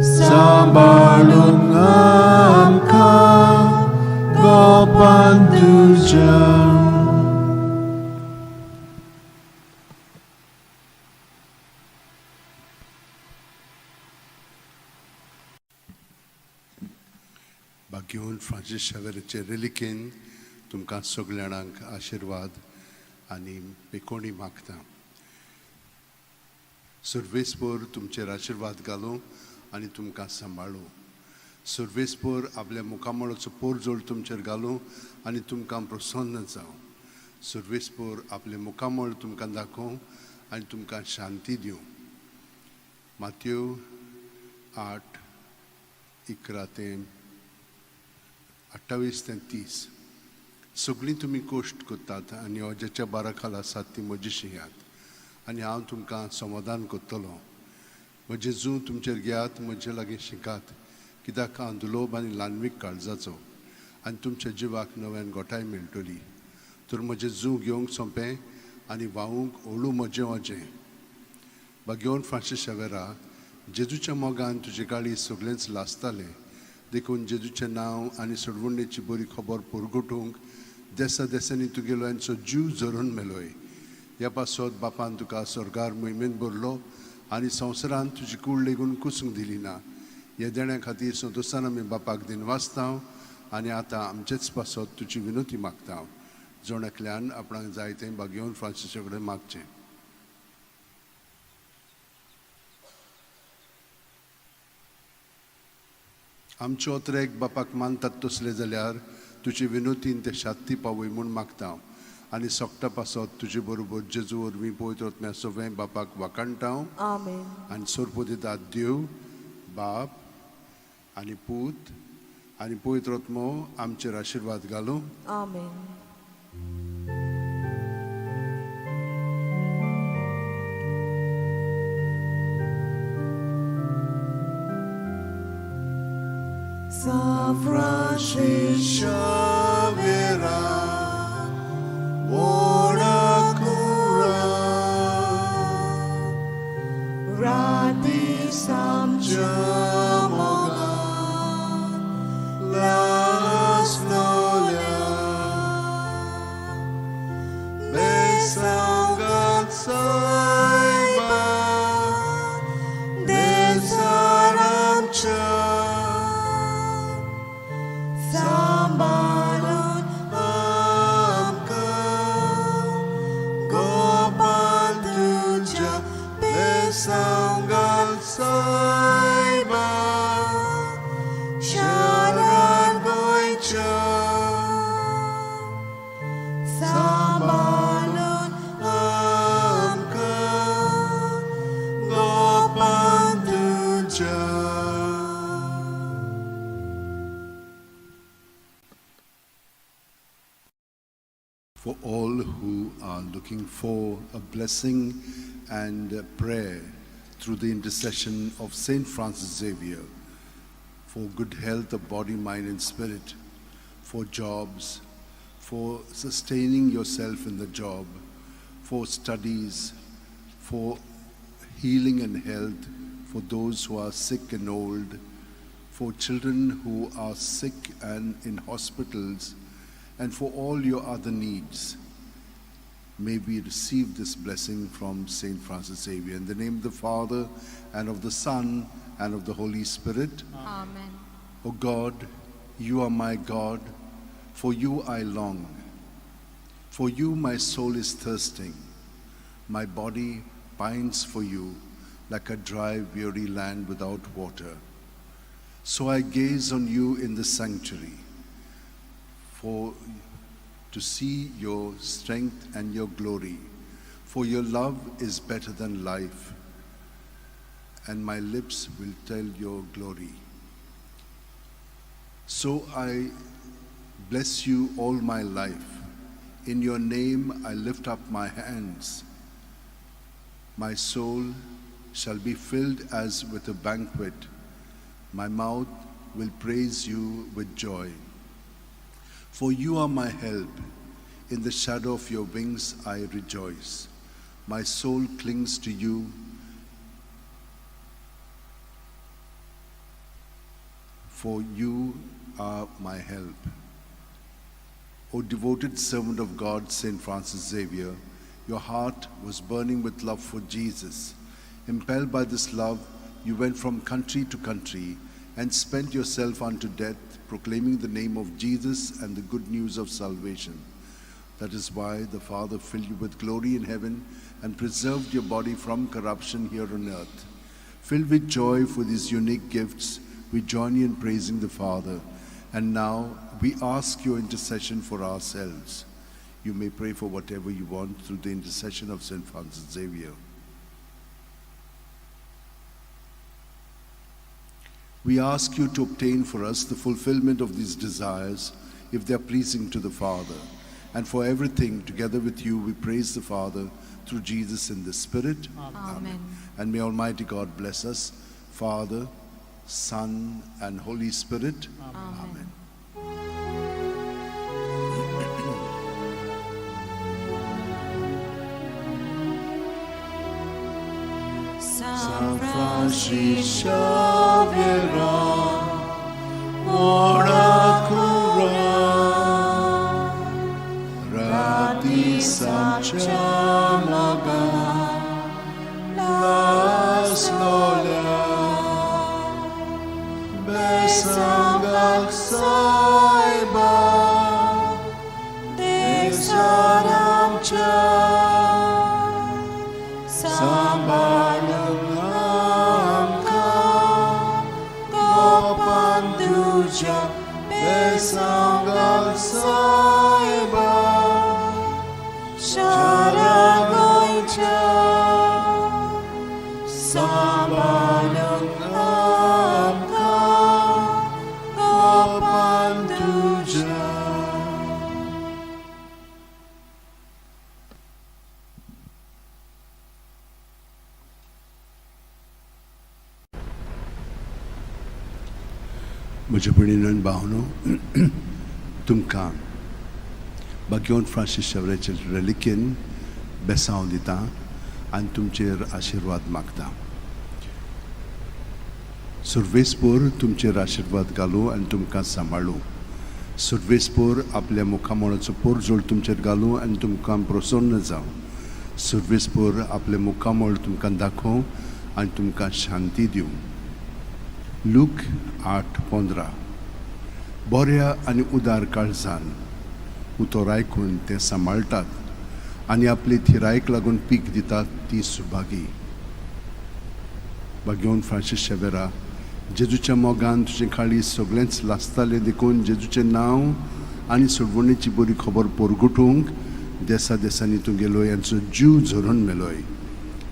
Sambalun amka Gopan tujya. भाग्यवंत Francis शावेराचे रेलिकेन तुमकां सगल्या जाणांक आशिर्वाद आनी पेकोणी मागता. सर्वेस्पोर तुमचेर आशिर्वाद घालूं आनी तुमकां सांबाळूं. सर्वेस्पोर आपल्या मुखामळाचो पोरजोळ तुमचेर घालूं आनी तुमकां प्रसन्न जावं. सर्वेस्पोर आपलें मुखामळ तुमकां दाखोवं आनी तुमकां शांती दिवं. मातयो 8:11 ते 28 ते 30. सगळीं तुमी कोश्ट करतात आनी अजाच्या बारा खाला आसात ती म्हजी शियात आनी हांव तुमकां समाधान करतलो. म्हजें जूं तुमचेर घेयात, म्हजे लागीं शिकात, कित्याक हांव दुलोब आनी ल्हानवीक काळजाचो आनी तुमच्या जिवाक नव्यान गोठाय मेळटली. तर म्हजें जूं घेवंक सोंपें आनी व्हांवूंक ओळू म्हजें वजें. भाग्यवंत फ्रांसीस शावेरा, जेजूच्या मोगान तुजे गाळी सगळेंच लासतालें, देखून जेजूचें नांव आनी सोडवणेची बरी खबर परगटूंक देसा देसांनी तुगेल्यांचो जीव झरोवन मेलोय. ह्या पासत बापान तुका स्वर्गार मोहिमेन भरलो आनी संवसारान तुजी कूड लेगून कुसूंक दिली ना. ह्या देण्या खातीर संतोशान आमी बापाक दिनवासता आनी आतां आमचेच पासत तुजी विनोती मागता. जण एकल्यान आपणाक जाय तें भाग्यवंत फ्रांसीसा कडेन मागचें. आमच्यो अत्रेक बापाक मानतात तसले जाल्यार तुजे विनोतीन ते शांती पावय म्हूण मागता आनी सोकटा पासत तुजे बरोबर जेजू वरवीं पवित्र आत्म्या सगळें बापाक वाखाणटा. आमेन. आनी सोरपो दितात देव बाप आनी पूत आनी पवित्र आत्मो आमचेर आशिर्वाद घालूं. आमेन. San Francis Xavier, ora cura, Rati samcha moga las nolia, besangat saiba, desaramcha, Sambalun amka, Gopal tuja, besangat saiba, Sharan goicha, Sambalun amka, Gopal tuja. For all who are looking for a blessing and a prayer through the intercession of Saint Francis Xavier, for good health of body, mind, and spirit, for jobs, for sustaining yourself in the job, for studies, for healing and health, for those who are sick and old, for children who are sick and in hospitals, and for all your other needs. May we receive this blessing from Saint Francis Xavier. In the name of the Father, and of the Son, and of the Holy Spirit. Amen. O God, you are my God, for you I long. For you my soul is thirsting. My body pines for you like a dry, weary land without water. So I gaze on you in the sanctuary, for to see your strength and your glory. For your love is better than life, and my lips will tell your glory. So I bless you all my life. In your name I lift up my hands. My soul shall be filled as with a banquet. My mouth will praise you with joy. For you are my help. In the shadow of your wings I rejoice. My soul clings to you. For you are my help. O devoted servant of God, Saint Francis Xavier, your heart was burning with love for Jesus. Impelled by this love, you went from country to country and spent yourself unto death, proclaiming the name of Jesus and the good news of salvation. That is why the Father filled you with glory in heaven and preserved your body from corruption here on earth. Filled with joy for these unique gifts, we join you in praising the Father. And now we ask your intercession for ourselves. You may pray for whatever you want through the intercession of Saint Francis Xavier. We ask you to obtain for us the fulfillment of these desires, if they are pleasing to the Father. And for everything, together with you, we praise the Father through Jesus in the Spirit. Amen. And may Almighty God bless us, Father, Son, and Holy Spirit. Amen. San Francis Xavier, ora cura, rati samcha maga, las lola, besangak saiba, desaramcha, sambalang amka, gopantuja. म्हज्या भयणीन आनी भावनो, तुमकां बाग्योन Francis शेवऱ्याचे रेलिकेन बेसांव दिता आनी तुमचेर आशिर्वाद मागता. सुर्वेसपूर तुमचेर आशिर्वाद घालूं आनी तुमकां सांबाळूं. सुर्वेसपूर आपल्या मुखामळाचो पोरजोळ तुमचेर घालूं आनी तुमकां प्रसन्न जावं. सुर्वेसपूर आपलें मुखामळ तुमकां दाखोवं आनी तुमकां शांती दिवं. लूक 8:15. बऱ्या आनी उदार काळजान उतर आयकून तें सांबाळटात आनी आपले थिरायेक लागून पीक दितात ती सुभागी. बागेवन फ्रांसीस शेवेरा, जेजूच्या मोगान तुजें काळीज सगळेंच लासतालें देखून जेजूचें नांव आनी सोडवणेची बरी खबर पोरगुटूंक देसा देसांनी तूं गेलोय यांचो जीव झरोवन मेलोय.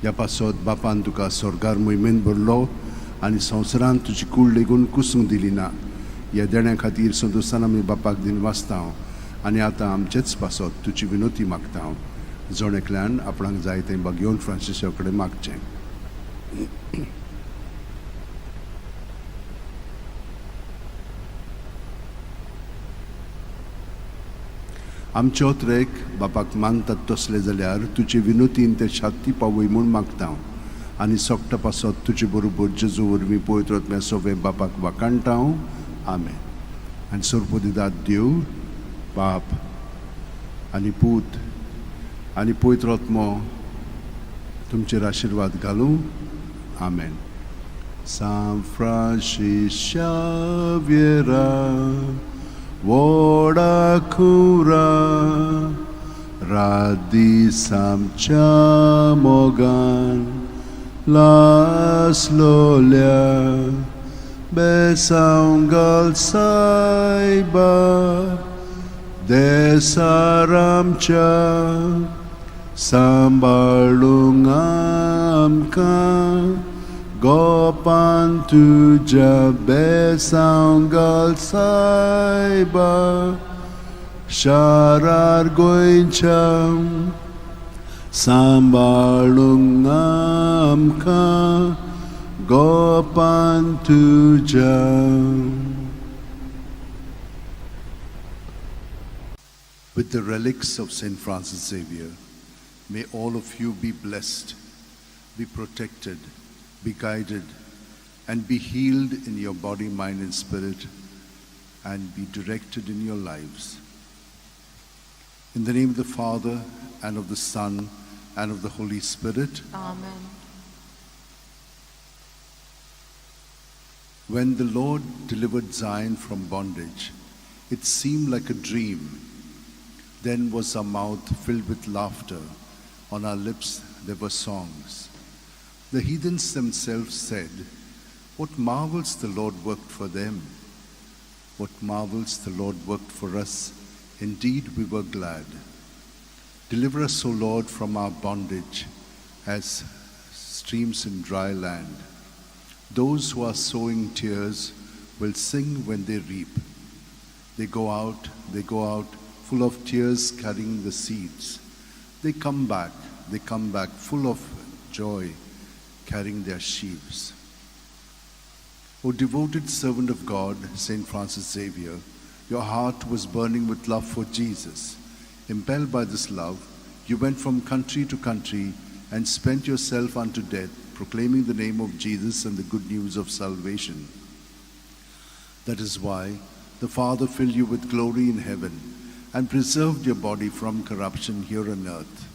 ह्या पासत बापान तुका स्वर्गार मोहिमेन भरलो आनी संवसारांत तुजी कूड लेगून कुसूंक दिली ना. ह्या देण्या खातीर संतोशान आमी बापाक दिन वाचता आनी आतां आमचेच पासत तुजी विनोती मागता. जण एकल्यान आपणाक जाय तें बागेवन फ्रांसिसा कडेन मागचें. आमचे ओत्रेक बापाक मानतात तसले जाल्यार तुजे विनोतीन ते शांती पावय म्हूण मागता आनी सोकटा पासत तुजे बरोबर जेजू वरवीं पवित्र आत्म्या सोवे बापाक वाखाणटा. आमेन. आनी सोरपोदिदात देव बाप आनी पूत आनी पवित्र आत्मो तुमचेर आशिर्वाद घालूं. आमेन. सांत फ्रांसीस शाव्येरा व्हडा खुरा रात दीस आमच्या मोगान लासलोल्या बेसांव घाल सायबा देसार आमच्या सांबाळूंक आमकां गोपान तुज्या बेसांव घाल सायबा शारार गोंयच्या सांबाळूंक आमकां गोपान तुज्या. With the relics of St. Francis Xavier, may all of you be blessed, be protected, be guided, and be healed in your body, mind, and spirit, and be directed in your lives. In the name of the Father, and of the Son, and of the Holy Spirit. Amen. When the Lord delivered Zion from bondage, it seemed like a dream. Then was our mouth filled with laughter, on our lips there were songs. The heathens themselves said, "What marvels the Lord worked for them! What marvels the Lord worked for us! Indeed, we were glad. Deliver us, O Lord, from our bondage, as streams in dry land. Those who are sowing tears will sing when they reap. They go out, full of tears, carrying the seeds. They come back full of joy, carrying their sheaves." O devoted servant of God, St. Francis Xavier, your heart was burning with love for Jesus. Impelled by this love, you went from country to country and spent yourself unto death, proclaiming the name of Jesus and the good news of salvation. That is why the Father filled you with glory in heaven and preserved your body from corruption here on earth.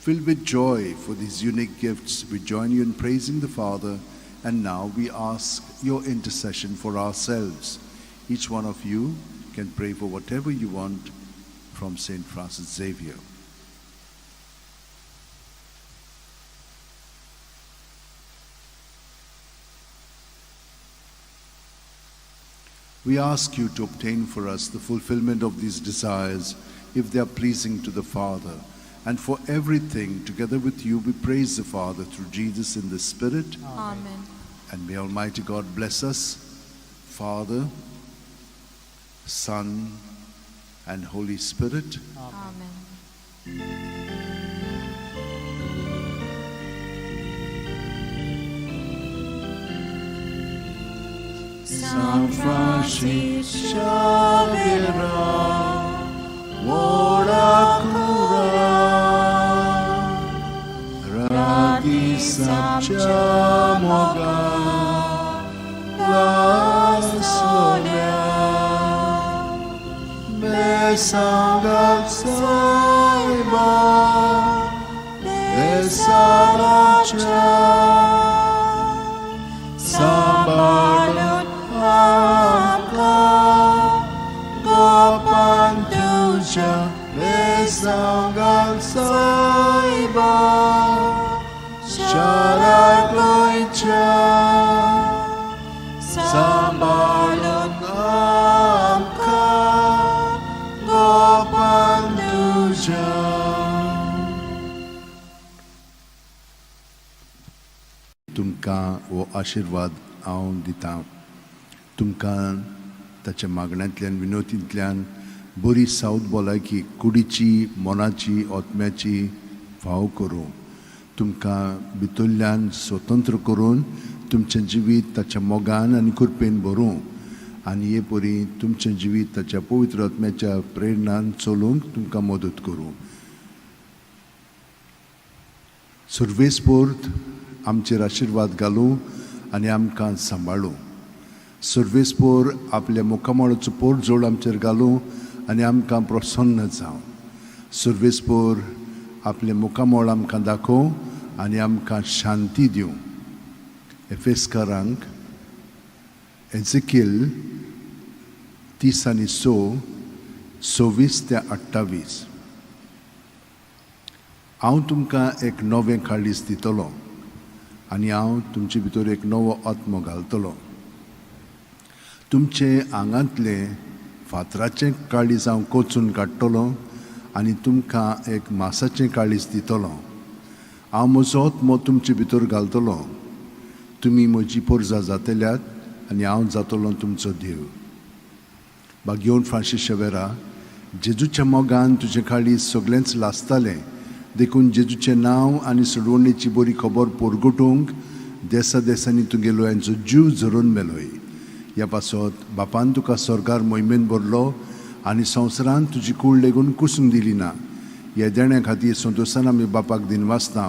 Filled with joy for these unique gifts, we join you in praising the Father, and now we ask your intercession for ourselves. Each one of you can pray for whatever you want from St. Francis Xavier. We ask you to obtain for us the fulfillment of these desires, if they are pleasing to the Father. And for everything, together with you, we praise the Father through Jesus in the Spirit. Amen. And may Almighty God bless us, Father, Son, and Holy Spirit. Amen. San Francis Xaviera, व्हडा कुरा राती सामच्या मोगान लासलोल्या बेसांगाक सायबा बेसाराच्या सांबाळून आमकां गोपान तुज्या बेसांगाक सायबा शारा गोंयच्या सांबाळून आमकां गोपान तुज्या. तुमकां हो आशिर्वाद हांव दितां. तुमकां ताच्या मागण्यांतल्यान विनोतींतल्यान बरी सावत भलायकी कुडीची मनाची आत्म्याची फाव करूं. तुमकां भितरल्यान स्वतंत्र करून तुमचें जिवीत ताच्या मोगान आनी कृपेन भरूं आनी हे परी तुमचें जिवीत ताच्या पवित्र आत्म्याच्या प्रेरणान चलूंक तुमकां मदत करूं. सुर्वेस्पोर्त आमचेर आशिर्वाद घालूं आनी आमकां सांबाळूं. सर्वेस्पोर आपल्या मुखामळाचो पोरजोड आमचेर घालूं आनी आमकां प्रसन्न जावं. सर्वेस्पोर आपलें मुखामळ आमकां दाखोवं आनी आमकां शांती दिवं. एफेस्कारांक एझेकिल 30 आनी 6 26 ते 28. हांव तुमकां एक नवें काळीज दितलो आनी हांव तुमचे भितर एक नवो आत्मो घालतलो. तुमचे आंगांतलें फातराचें काळीज हांव कोचून काडटलो आनी तुमकां एक मासाचें काळीज दितलो. हांव म्हजो आत्मो तुमचे भितर घालतलो. तुमी म्हजी पोरजा जातल्यात आनी हांव जातलो तुमचो देव. बागेवन फ्रांसीस शेवेरा, जेजूच्या मोगान तुजें काळीज सगळेंच लासतालें, देखून जेजूचें नांव आनी सोडवणेची बरी खबर पोरगटूंक देसा देसांनी तुगेलो यांचो जीव झरोवन मेलोय. ह्या पासत बापान तुका स्वर्गार मोहिमेन भरलो आनी संवसारान तुजी कूड लेगून कुसूंक दिली ना. ह्या देण्या खातीर संतोशान आमी बापाक दिनवासता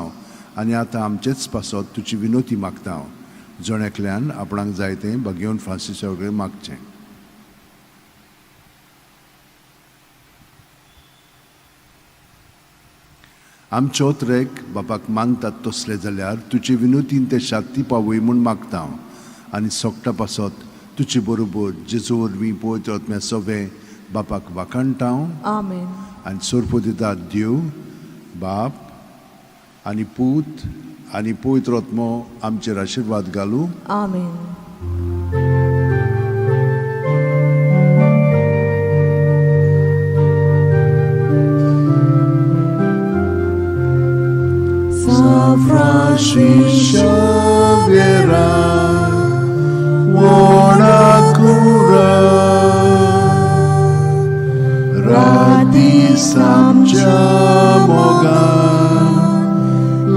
आनी आतां आमचेच पासत तुजी विनोती मागता. जण एकल्यान आपणाक जाय तें बागेवन फ्रांसीसा कडेन मागचें. आमचे ओत्रेक बापाक मानतात तसले जाल्यार तुजे विनोतीन ते शांती पावय म्हूण मागता आनी सोगटा पासत तुजे बरोबर जेजू वरवीं पवित्र आत्म्या सवें बापाक वाखाणटा. आमेन. आनी सोरपो दिता देव बाप आनी पूत आनी पवित्र आत्मो आमचेर आशिर्वाद घालूं. आमेन. San Francis Xaviera, व्हडा कुरा राती सामच्या मोगान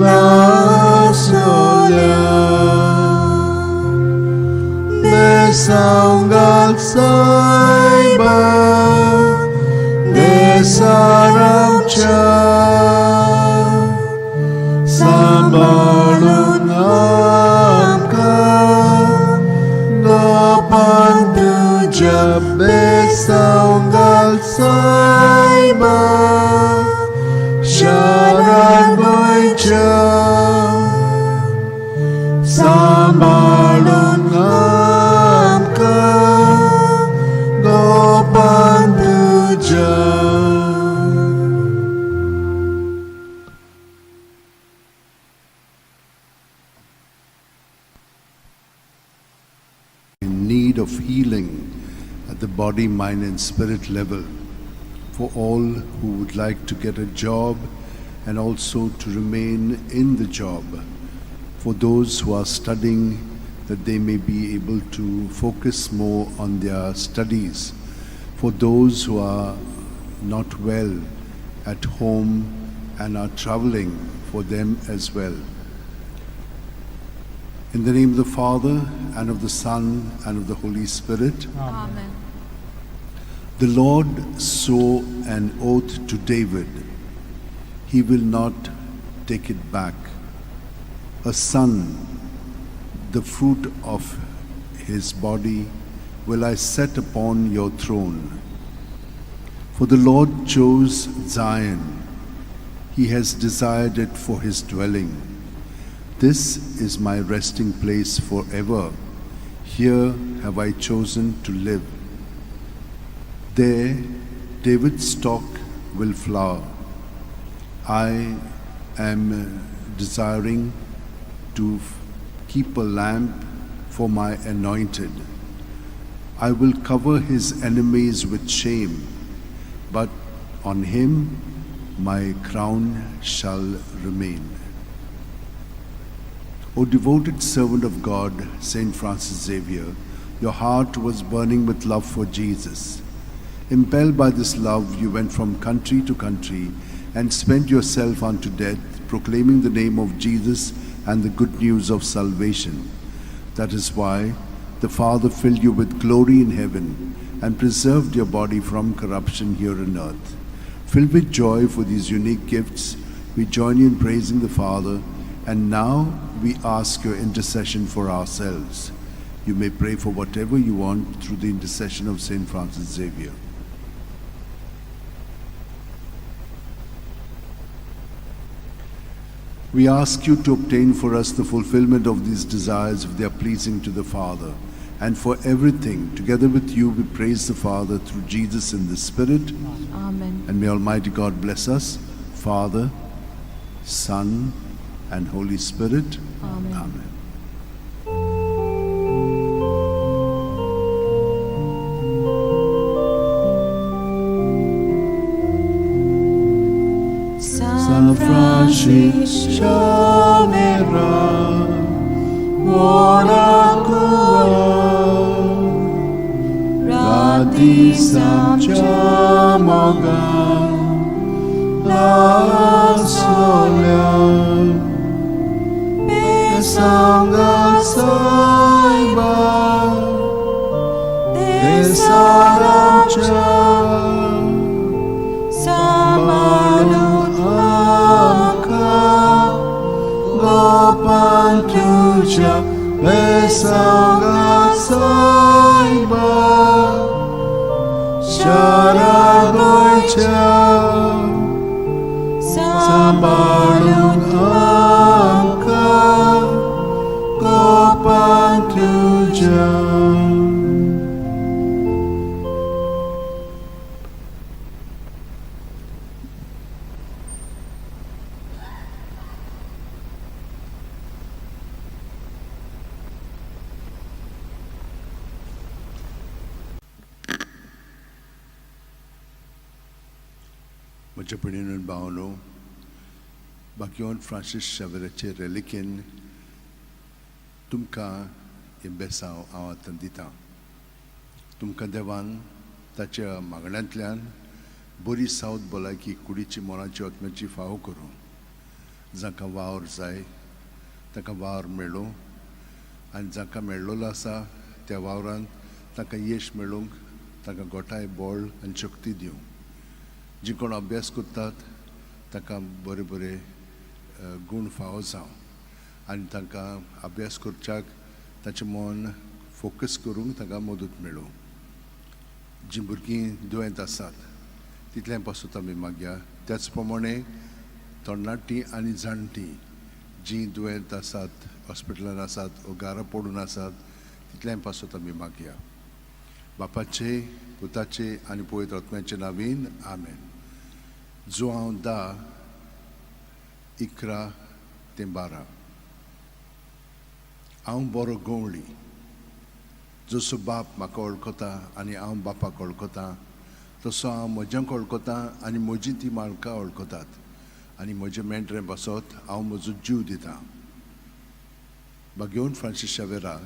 लासोल्या बेसांगाक सायबा बेसारामच्या सांबाळून आमकां गोपान तुज्या बेसांगाक सायबा शारा गोंयच्या सांबाळून आमकां गोपान तुज्या. In need of healing at the body, mind, and spirit level, for all who would like to get a job and also to remain in the job, for those who are studying, that they may be able to focus more on their studies, for those who are not well at home and are traveling, for them as well. In the name of the Father, and of the Son, and of the Holy Spirit. Amen. The Lord swore an oath to David. He will not take it back. A son, the fruit of his body, will I set upon your throne. For the Lord chose Zion. He has desired it for his dwelling. This is my resting place forever. Here have I chosen to live. There David's stock will flower. I am desiring to keep a lamp for my anointed. I will cover his enemies with shame, but on him my crown shall remain. O devoted servant of God, Saint Francis Xavier, your heart was burning with love for Jesus. Impelled by this love, you went from country to country and spent yourself unto death, proclaiming the name of Jesus and the good news of salvation. That is why the Father filled you with glory in heaven and preserved your body from corruption here on earth. Filled with joy for these unique gifts, we join you in praising the Father, and now we ask your intercession for ourselves. You may pray for whatever you want through the intercession of Saint Francis Xavier. We ask you to obtain for us the fulfillment of these desires if they are pleasing to the Father. And for everything, together with you, we praise the Father through Jesus in the Spirit. Amen. And may Almighty God bless us, Father, Son, and Holy Spirit. Amen. Amen. San Francis Xavera, buona cura, Rati Samcha Moga, la sola, Sangha Saiba, Desaramcha, Samalut Amka, Gopan Tuja, Besanga Saiba, Sharagoicha, Samalut Sambalun Amka, Gopan Tuja. म्हज्या भयणीन भावनो, भाग्यवंत Francis शावेराचे रेलिकेन तुमकां हें बेसांव हांव आतां दितां. तुमकां देवान ताच्या मागण्यांतल्यान बरी सावत भलायकी कुडीची मनाची आत्म्याची फावो करूं. जांकां वावर जाय तांकां वावर मेळूं आनी जांकां मेळ्ळोलो आसा त्या वावरान तांकां येश मेळूंक तांकां गोठाय बळ आनी शक्ती दिवं. जी कोण अभ्यास करतात तांकां बरे बरे गूण फावो जावं आनी तांकां अभ्यास करच्याक ताचें मन फोकस करूंक तांकां मदत मेळूं. जीं भुरगीं दुयेंत आसात तितलें पासून आमी मागया. त्याच प्रमाणे तरणाटीं आनी जाणटीं जीं दुयेंत आसात, हॉस्पिटलान आसात वो घरा पडून आसात तितलें पासून आमी मागया. बापाचे, पुताचे आनी पवित्र आत्म्याचे नांवान आमेन. जुआंव 10, 11 ते 12. हांव बरो गवळी, जसो बाप म्हाका वळखता आनी हांव बापाक वळखता तसो हांव म्हज्यांक वळखता आनी म्हजी ती म्हाका वळखतात आनी म्हजे मेंढरे बसत हांव म्हजो जीव दितां. भाग्यवंत फ्रांसीस शावेरा,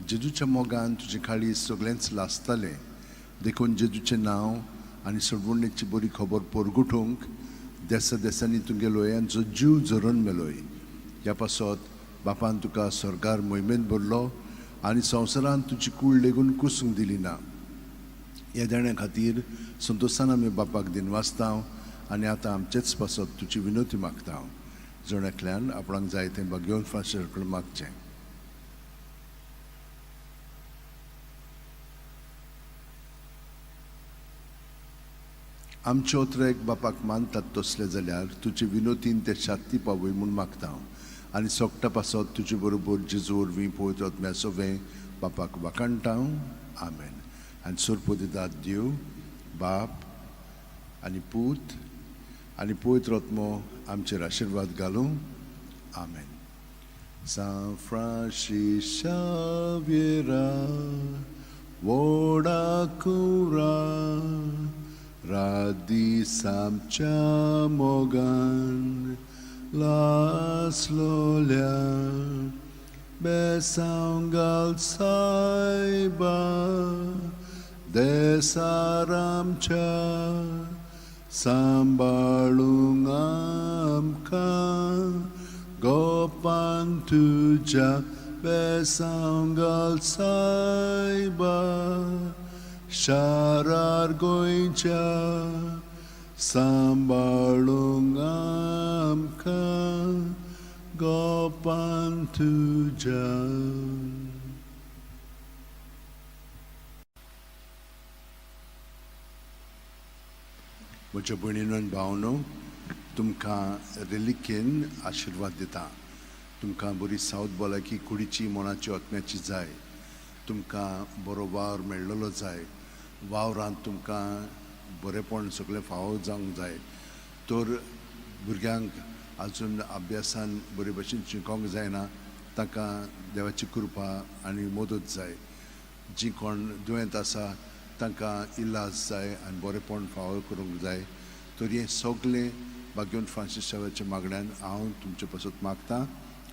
जेजूच्या मोगान तुजे खाळी सगळेंच लासतालें, देखून जेजूचें नांव आनी सोडवणेची बरी खबर परगुटूंक देसा देसांनी तुमगे लोयांचो जीव झरोवन मेलोय. ह्या पासत बापान तुका स्वर्गार मोहिमेंत भरलो आनी संवसारांत तुजी कूड लेगून कुसूंक दिली ना. ह्या देण्या खातीर संतोशान आमी बापाक दिनवासता आनी आतां आमचेच पासत तुजी विनवती मागता. जण एकल्यान आपणाक जाय तें भाग्यवंत फ्रांसीस कडेन मागचें. आमचे ओत्रेक बापाक मानतात तसले जाल्यार तुजे विनोतीन ते शांती पावय म्हूण मागता आनी सोगटा पासत तुजे बरोबर जेजू वरवीं पवित्र आत्म्या सवें बापाक वाखाणटा. आमेन. आनी सोरपोदिदाद देव बाप आनी पूत आनी पवित्र आत्मो आमचेर आशिर्वाद घालूं. आमेन. सांत फ्रांसीस शाव्येरा व्हडा कुरा रात दीस आमच्या मोगान लासलोल्या बेसांव घाल सायबा देसार आमच्या सांबाळूंक आमकां गोपान तुज्या बेसांव घाल सायबा शारार गोंयच्या सांबाळूंक आमकां गोपान तुज्या. म्हज्या भयणीनो आनी भावनो, तुमकां रेलिकेन आशिर्वाद दिता. तुमकां बरी सावत भलायकी कुडीची, मनाची, आत्म्याची जाय. तुमकां बरो वावर मेळ्ळलो जाय. वावरांत तुमकां बरेपण सगळें फावो जावंक जाय. तर भुरग्यांक आजून अभ्यासान बरे भशेन शिकोंक जायना तांकां देवाची कृपा आनी मदत जाय. जीं कोण दुयेंत आसा तांकां इलाज जाय आनी बरेपण फावो करूंक जाय. तर हें सगळें भाग्यवंत फ्रांसीस शाव्याच्या मागण्यान हांव तुमचे पासत मागता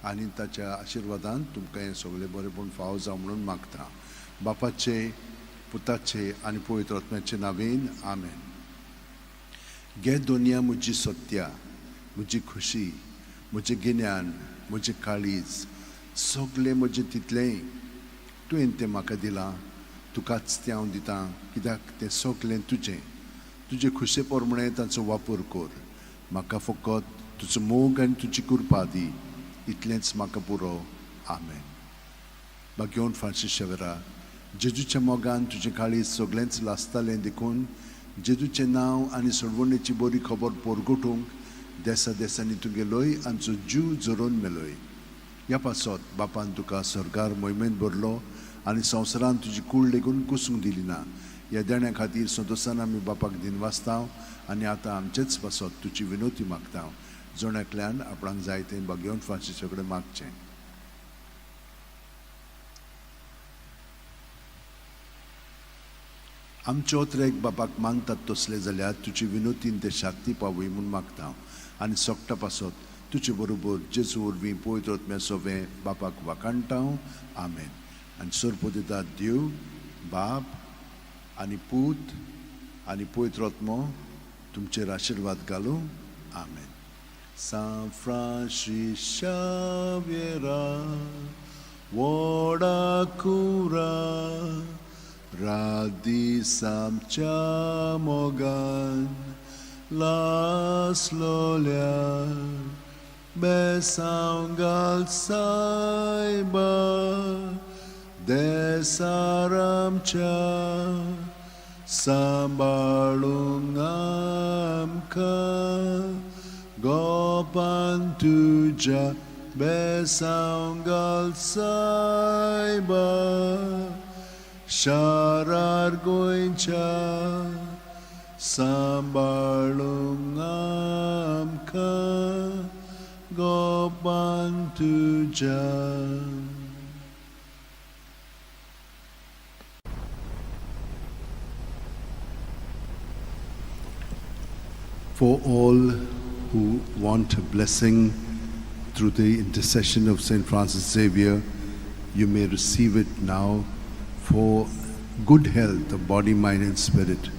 आनी ताच्या आशिर्वादान तुमकां हें सगळें बरेपण फावो जावं म्हणून मागता. बापाचे, पुताचे आनी पवित्र आत्म्याचे नांवेन आमेन. घे दोनया म्हजी सत्या, म्हजी खुशी, म्हजें गिन्यान, म्हजें काळीज, सगळें म्हजें तितलेंय तुवें तें म्हाका दिलां. तुकाच तें हांव दितां कित्याक तें सगळें तुजें. तुजे खुशे प्रमाणें तांचो वापर कर. म्हाका फकत तुजो मोग आनी तुजी कृपा दी, इतलेंच म्हाका पुरो. आमेन. भाग्यवंत फ्रांसीस शेवरा, जेजूच्या मोगान तुजें काळीज सगळेंच लासतालें देखून जेजूचें नांव आनी सोडवणेची बरी खबर पोरगोटूंक देसा देसांनी तूं गेलोय आमचो जीव जरोवन मेलोय. ह्या पासत बापान तुका स्वर्गार मोहिमेंत भरलो आनी संवसारांत तुजी कूड लेगून कुसूंक दिली ना. ह्या देण्या खातीर संतोशान आमी बापाक दिनवासता आनी आतां आमचेच पासत तुजी विनवती मागता. जण एकल्यान आपणाक जाय तें भाग्यवंत फ्रांसीसा कडेन मागचें. आमचे ओत्रेक बापाक मानतात तसले जाल्यार तुजी विनवतीन ते शांती पावय म्हूण मागता आनी सोगटा पासत तुजे बरोबर जेजू वरवीं पवित्र आत्म्या सवें बापाक वाखाणटा. आमेन. आनी सोरपोदिता देव बाप आनी पूत आनी पवित्र आत्मो तुमचेर आशिर्वाद घालूं. आमेन. सांत फ्रांसीस शाव्येरा व्हडा कुरा रात दीस आमच्या मोगान लासलोल्या बेसांव घाल सायबा देसार आमच्या सांबाळूंक आमकां गोपान तुज्या बेसांव घाल सायबा शारार गोंयच्या सांबाळूंक आमकां गोपान तुज्या. For all who want a blessing through the intercession of St. Francis Xavier, you may receive it now for good health of body, mind and spirit,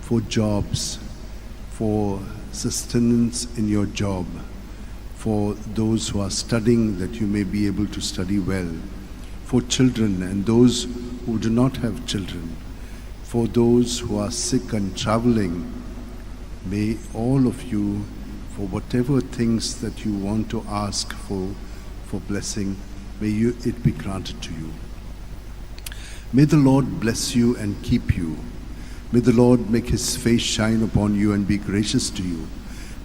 for jobs, for sustenance in your job, for those who are studying, that you may be able to study well, for children and those who do not have children, for those who are sick and traveling. May all of you, for whatever things that you want to ask for blessing, may it be granted to you. May the Lord bless you and keep you. May the Lord make his face shine upon you and be gracious to you.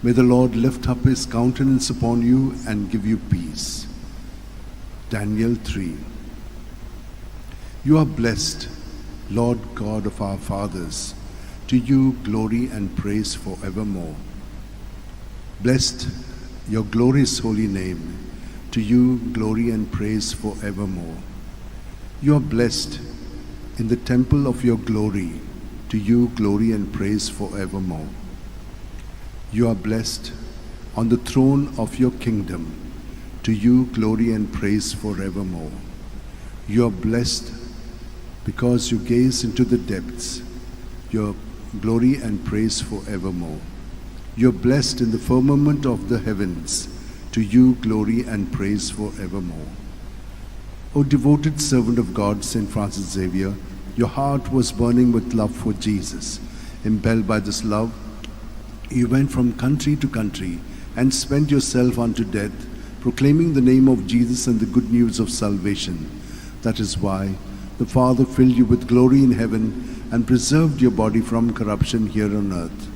May the Lord lift up his countenance upon you and give you peace. Daniel 3. You are blessed, Lord God of our fathers. To you glory and praise forevermore. Blessed your glorious holy name. To you glory and praise forevermore. You are blessed in the temple of your glory. To you glory and praise forevermore. You are blessed on the throne of your kingdom. To you glory and praise forevermore. You are blessed because you gaze into the depths. Your glory and praise forevermore. You are blessed in the firmament of the heavens. To you glory and praise forevermore. O devoted servant of God, Saint Francis Xavier, your heart was burning with love for Jesus. Impelled by this love, you went from country to country and spent yourself unto death, proclaiming the name of Jesus and the good news of salvation. That is why the Father filled you with glory in heaven and preserved your body from corruption here on earth.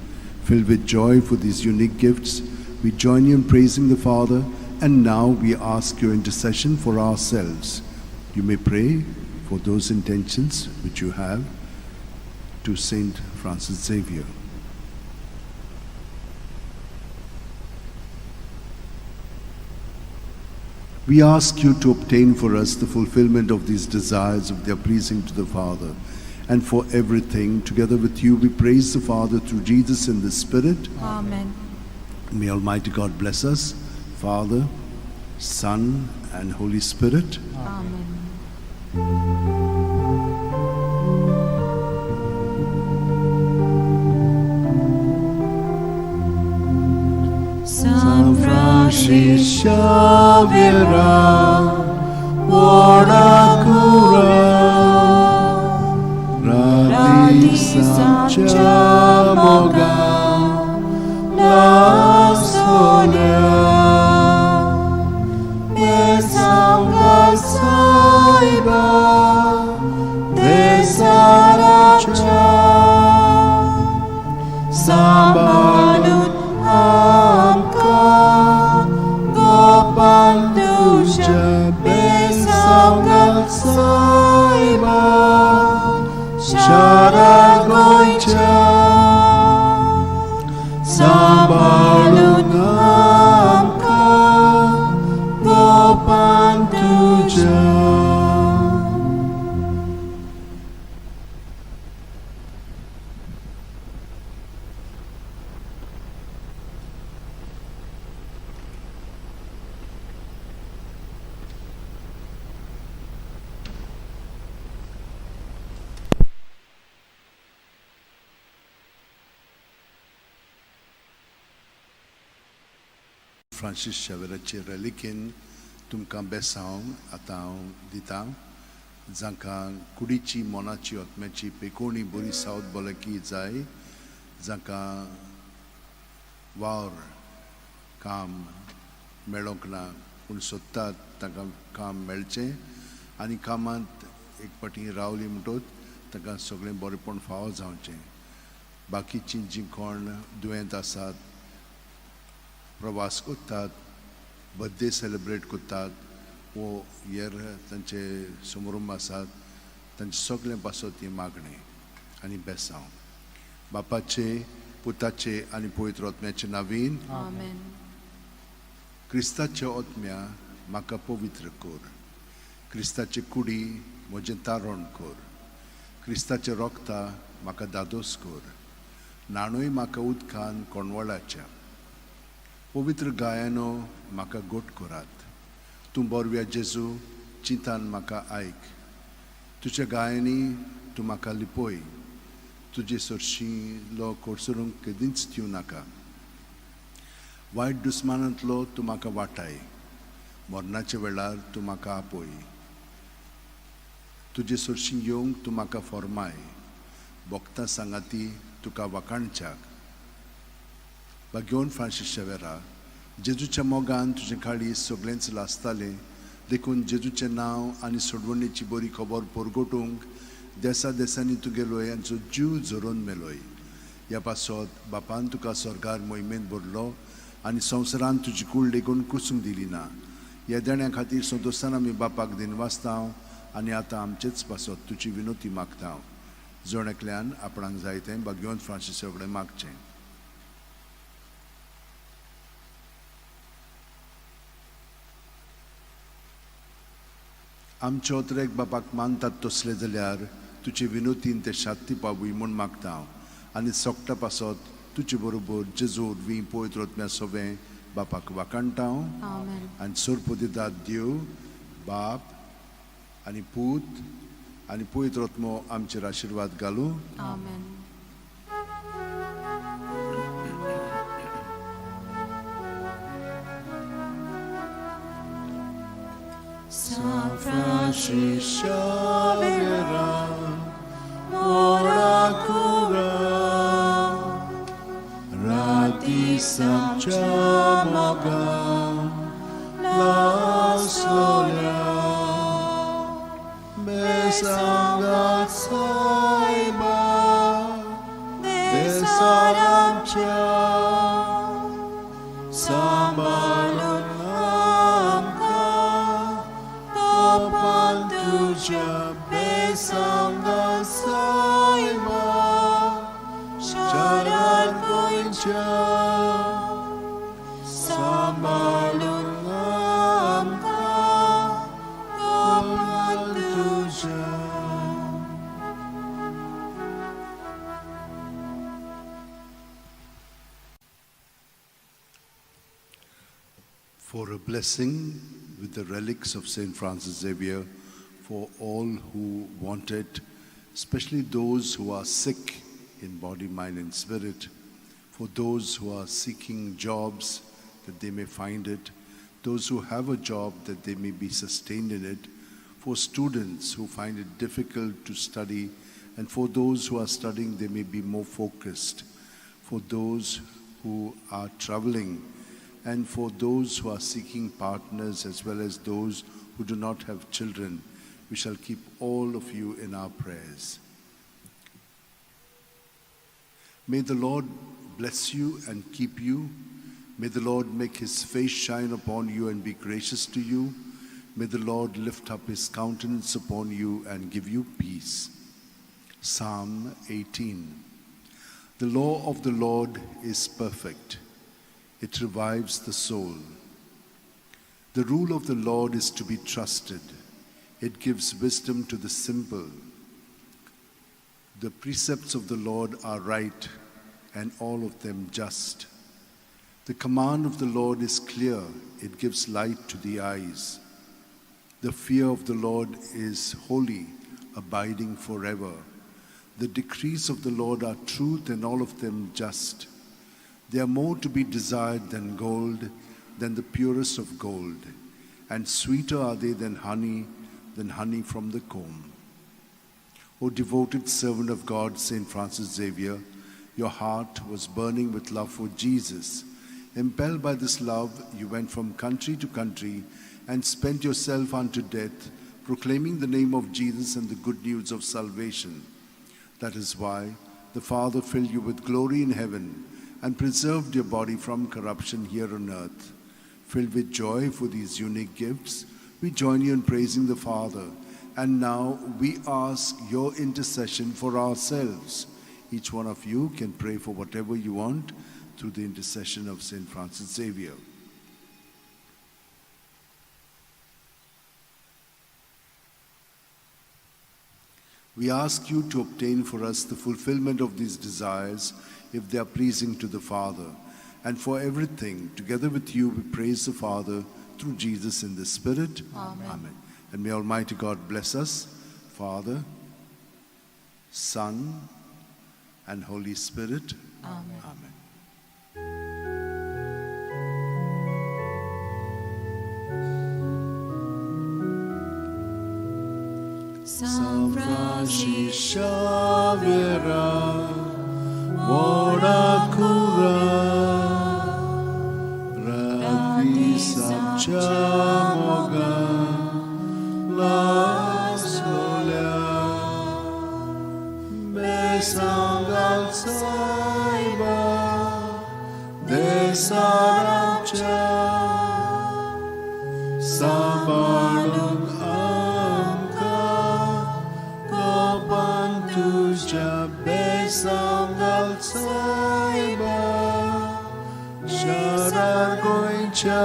Filled with joy for these unique gifts, we join you in praising the Father, and now we ask your intercession for ourselves. You may pray for those intentions which you have to Saint Francis Xavier. We ask you to obtain for us the fulfillment of these desires if they are pleasing to the Father. And for everything, together with you, we praise the Father through Jesus in the Spirit. Amen. May Almighty God bless us, Father, Son, and Holy Spirit. Amen. San Francis Xavier, Wodakura, Radhi Chamoga, La Sonia, Mesanga Saiba, Desaracha, Sambalun Amka, Gopal Tuja, Besanga Saiba, Sharagoicha, Sambalun Amka, Gopal Tuja. Francis शेवराचे रेलिकेन तुमकां बेसांव आतां हांव दितां, जांकां कुडीची मनाची आत्म्याची पेकोणी बरी south भलायकी जाय, जांकां वावर काम मेळोंक ना पूण सोदतात तांकां काम मेळचें आनी कामांत एक फावटी रावली म्हणटकच तांकां सगळें बरेपण फावो जावचें. बाकीचीं जीं कोण दुयेंत आसात, प्रवास करतात, बर्थडे सेलिब्रेट करतात वो हेर तांचे समारंभ आसात, तांचे सगळें पासत ही मागणें आनी बेसांव. बापाचे, पुताचे आनी पवित्र आत्म्याचे नावीन. Amen. क्रिस्ताच्या आत्म्या म्हाका पवित्र कर, क्रिस्ताचे कुडी म्हजें तारण कर, क्रिस्ताचे रोगता म्हाका दादोस कर, न्हाणूय म्हाका उदकान कोणवळाच्या, पवित्र गायानो म्हाका गोट करात. तूं बोरव्या जेजू चिंतान म्हाका आयक, तुज्या गायांनी तूं म्हाका लिपय, तुजे सरशीं लो कोडसरूंक केदींच दिवं नाका. वायट दुस्मानांतलो तूं म्हाका वाटाय, मरणाच्या वेळार तूं म्हाका आपय, तुजे सरशीं येवंक तूं म्हाका फॉर्माय, भोगता सांगाती तुका वाखाणच्याक. भाग्योन फ्रांसीस शेवेरा, जेजूच्या मोगान तुजें काळीज सगळेंच लासतालें, देखून जेजूचें नांव आनी सोडवणेची बरी खबर परगटूंक देसा देसांनी तुगेलोय आनी जीव झरोवन मेलोय. ह्या पासत बापान तुका स्वर्गार मोहिमेंत भरलो आनी संवसारान तुजी कूड लेगून कुसूंक दिली ना. ह्या देण्या खातीर संतोशान आमी बापाक दिनवासता आनी आतां आमचेच पासत तुजी विनोती मागता. जण एकल्यान आपणाक जाय तें भाग्यवंत फ्रांसीस कडेन मागचें. आमचे अत्रेक बापाक मानतात तसले जाल्यार तुजे विनोतीन ते शांती पावूय म्हूण मागता आनी सोकटा पासत तुजे बरोबर जेजू वरवीं पवित्र आत्म्या सोवें बापाक वाखाणटा. आनी सोरपदितात देव बाप आनी पूत आनी पवित्र आत्मो आमचेर आशिर्वाद घालूं. आमेन. San Francis Xavier, ora cura, rati samcha moga, la sola, besangat saiba, desaramcha, sambalun amka, topan tuja besangat saiba, sharan goincha, sambalun amka, topan tuja. For a blessing with the relics of St. Francis Xavier for all who want it, especially those who are sick in body, mind and spirit, for those who are seeking jobs that they may find it, those who have a job that they may be sustained in it, for students who find it difficult to study, and for those who are studying they may be more focused, for those who are traveling, and for those who are seeking partners as well as those who do not have children. We shall keep all of you in our prayers. May the Lord bless you and keep you. May the Lord make his face shine upon you and be gracious to you. May the Lord lift up his countenance upon you and give you peace. Psalm 18. The law of the Lord is perfect. It revives the soul. The rule of the Lord is to be trusted. It gives wisdom to the simple. The precepts of the Lord are right, and all of them just. The command of the Lord is clear. It gives light to the eyes. The fear of the Lord is holy, abiding forever. The decrees of the Lord are truth, and all of them just. They are more to be desired than gold, than the purest of gold, and sweeter are they than honey from the comb. O devoted servant of God, St. Francis Xavier, your heart was burning with love for Jesus. Impelled by this love, you went from country to country and spent yourself unto death, proclaiming the name of Jesus and the good news of salvation. That is why the Father filled you with glory in heaven and preserved your body from corruption here on earth. Filled with joy for these unique gifts, we join you in praising the Father. And now we ask your intercession for ourselves. Each one of you can pray for whatever you want through the intercession of St. Francis Xavier. We ask you to obtain for us the fulfillment of these desires if they are pleasing to the Father. And for everything, together with you, we praise the Father through Jesus in the Spirit. Amen. Amen. And may Almighty God bless us, Father, Son, and Holy Spirit. Amen. Amen. San Francis Xaviera, व्हडा कुरा राती सामच्या मोगान लासलोल्या बेसांव घाल सायबा देसाराच्या सांबाळून आमकां कोपान तुज्या बेसांव घाल सायबा शारार गोंयच्या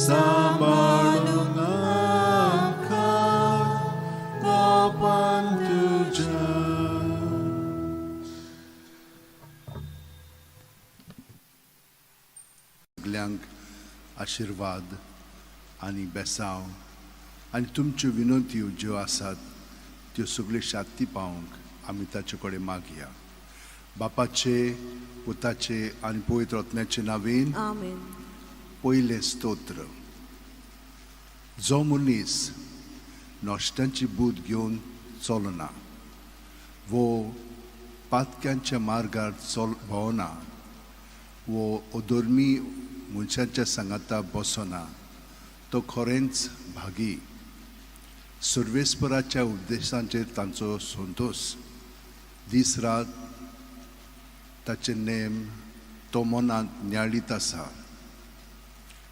सांबाळून आमकां कोपान तुज्या. सगल्यांक आशिर्वाद आनी बेसांव आनी तुमच्यो विनंत्यो ज्यो आसात त्यो सगल्यो शांती पावोवंक आमी ताचे कडेन मागया. बापाचे, पुताचे आनी पवित्र आत्म्याचे नांवेन. आमेन. पयलें स्तोत्र. जो मनीस नश्ट्यांची बूद घेवन चलना वो पातक्यांच्या मार्गार चल भोंवना वो अधर्मी मनशांच्या सांगाता बसना, तो खरेंच भागी. सर्वेस्पराच्या उपदेशांचेर तांचो संतोश, दीस रात ताचे नेम तो मनांत नियाळीत आसा.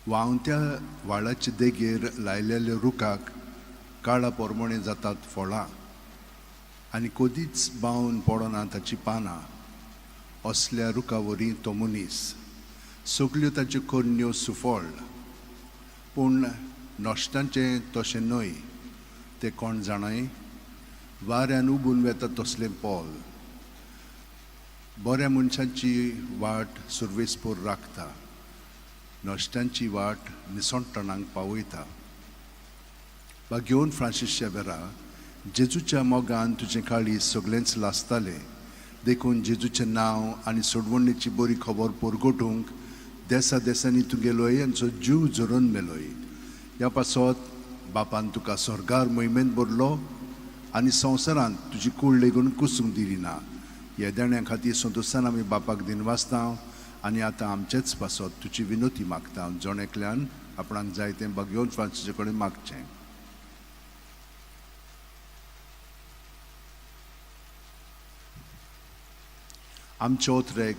व्हांवत्या व्हाळाचे देगेर लायलेल्या रुखाक काळा पोरमोणे जातात फळां आनी कदीच बावन पडना ताची पानां. असल्या रुखा वरी तो मनीस, सगल्यो ताच्यो करण्यो सुफळ. पूण नश्टांचें तशें न्हय, तें कोण जाणाय, वाऱ्यान उबून वेता तसलें पोल. बऱ्या मनशांची वाट सुर्वेसपूर राखता, नश्ट्यांची वाट निसणटणांक पावयता. भाग्योन फ्रांसीस शेवेरा, जेजूच्या मोगान तुजें काळीज सगळेंच लासतालें, देखून जेजूचें नांव आनी सोडवणेची बरी खबर परगटूंक देसा देसांनी तूं गेलोय आनी जीव झरोवन मेलोय. ह्या पासत बापान तुका स्वर्गार मोहिमेंत भरलो आनी संवसारांत तुजी कूड लेगून कुसूंक दिली ना. ह्या देण्या खातीर संतोशान आमी बापाक दिनवासता आनी आतां आमचेच पासत तुजी विनोती मागता. जण एकल्यान आपणाक जाय तें भाग्योन फ्रांसीसा कडेन मागचें. आमचे ओतरेक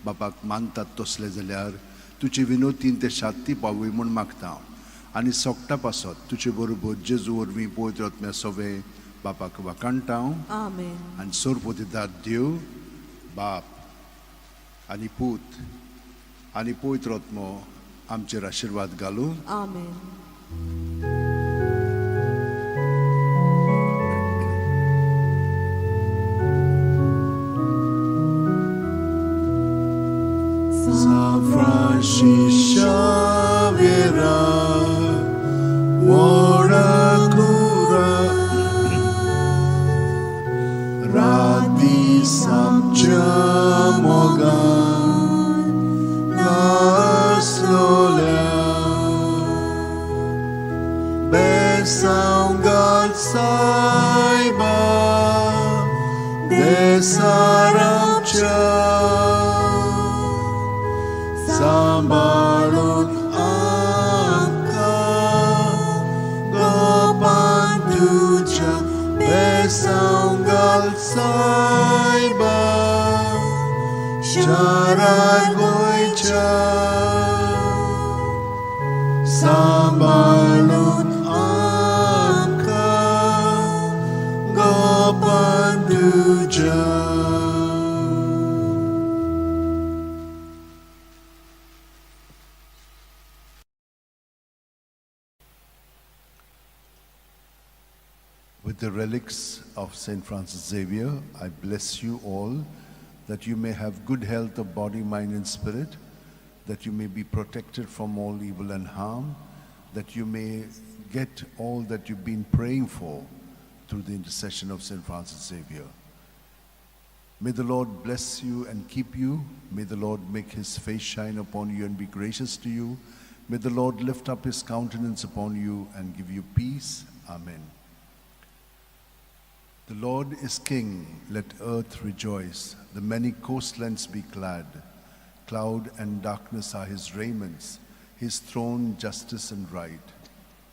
बापाक मानतात तसले जाल्यार तुजे विनोतीन ते शांती पावय म्हूण मागता आनी सोगटा पासत तुजे बरोबर जेजू वरवीं पवित्र आत्म्या सोवे बापाक वाखाणटा. आमेन. आनी सोरपोतीदार देव बाप आनी पूत आनी पवित्र आत्मो आमचेर आशिर्वाद घालूं. आमेन. San Francis Xaviera, व्हडा कुरा राती सामच्या मोगान लासलोल्या बेसांव घाल सायबा देसारामच्या सांबाळून आमकां गोपान तुज्या बेसांव घाल सायबा शारार गोंयच्या सांबाळून आमकां गोपान तुज्या. With the relics of St. Francis Xavier, I bless you all that you may have good health of body, mind, and spirit, that you may be protected from all evil and harm, that you may get all that you've been praying for through the intercession of St. Francis Xavier. May the Lord bless you and keep you. May the Lord make his face shine upon you and be gracious to you. May the Lord lift up his countenance upon you and give you peace. Amen. The Lord is King, let earth rejoice, the many coastlands be glad. Cloud and darkness are his raiments, his throne justice and right.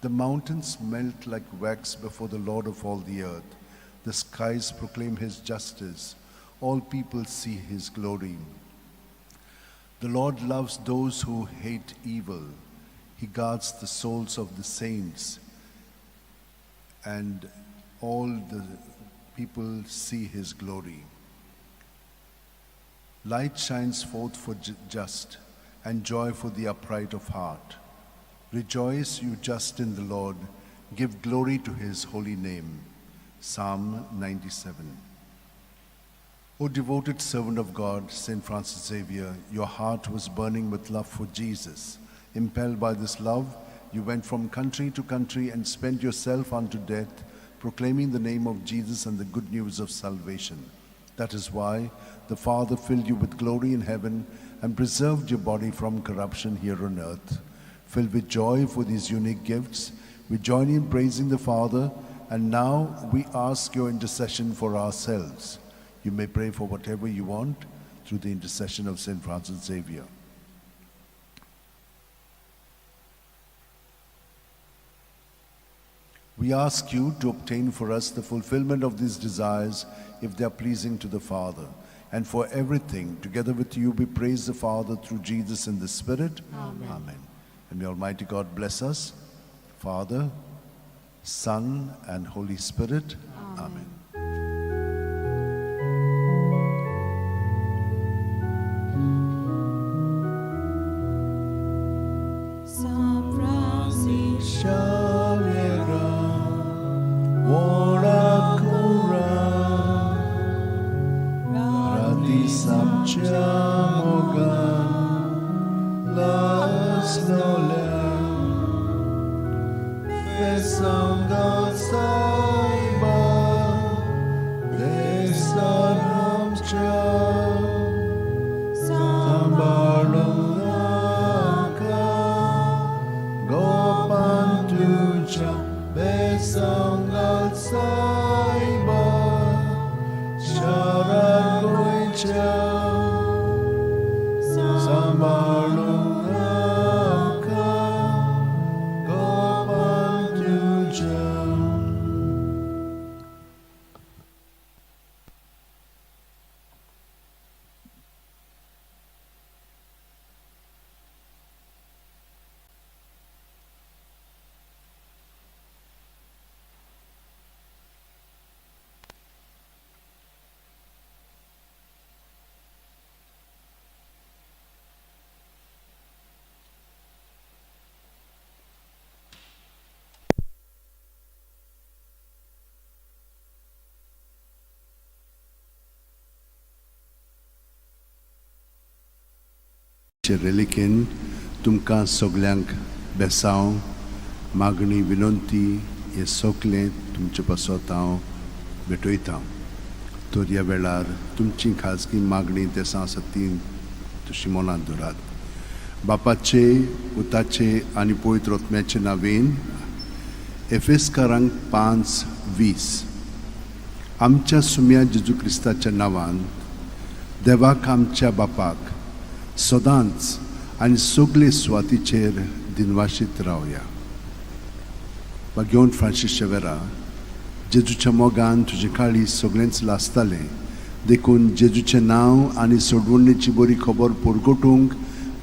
The mountains melt like wax before the Lord of all the earth. The skies proclaim his justice, all people see his glory. The Lord loves those who hate evil. He guards the souls of the saints, and all the people see his glory. Light shines forth for just, and joy for the upright of heart. Rejoice, you just in the Lord. Give glory to his holy name. Psalm 97. O devoted servant of God, Saint Francis Xavier, your heart was burning with love for Jesus. Impelled by this love, you went from country to country and spent yourself unto death, proclaiming the name of Jesus and the good news of salvation. That is why the Father filled you with glory in heaven and preserved your body from corruption here on earth. Filled with joy for these unique gifts, we join in praising the Father, and now we ask your intercession for ourselves. You may pray for whatever you want through the intercession of Saint Francis Xavier. We ask you to obtain for us the fulfillment of these desires if they are pleasing to the Father. And for everything, together with you, we praise the Father through Jesus in the Spirit. Amen. Amen. And may Almighty God bless us, Father, Son, and Holy Spirit. Amen. Amen. Saint Francis Xavier, Orakura, Rati Samchamoga, Las Nole, Besanga Saiba, Desanamcha, Sambalunaka, Gopantucha, Besangal Saiba, Sharagoicha, Sambalunaka, Gopantucha. रेलिकेन तुमकां सगल्यांक बेसांव मागणी विनंती हे सगलें तुमचे पासत हांव भेटयतां. तर ह्या वेळार तुमची खाजगी मागणी देसां आसा ती तशी मनांत दवरात. बापाचे, पुताचे आनी पवित्र आत्म्याचे नांवेन एफेस्कारांक 5:20. आमच्या सुम्या जेजू क्रिस्ताच्या नांवान देवाक आमच्या बापाक सदांच आनी सगळे सुवातीचेर दिनवाशीत रावया. बागेवन फ्रांसीस शेवेरा, जेजूच्या मोगान तुजें काळीज सगळेंच लासतालें, देखून जेजूचें नांव आनी सोडवणेची बरी खबर परगटूंक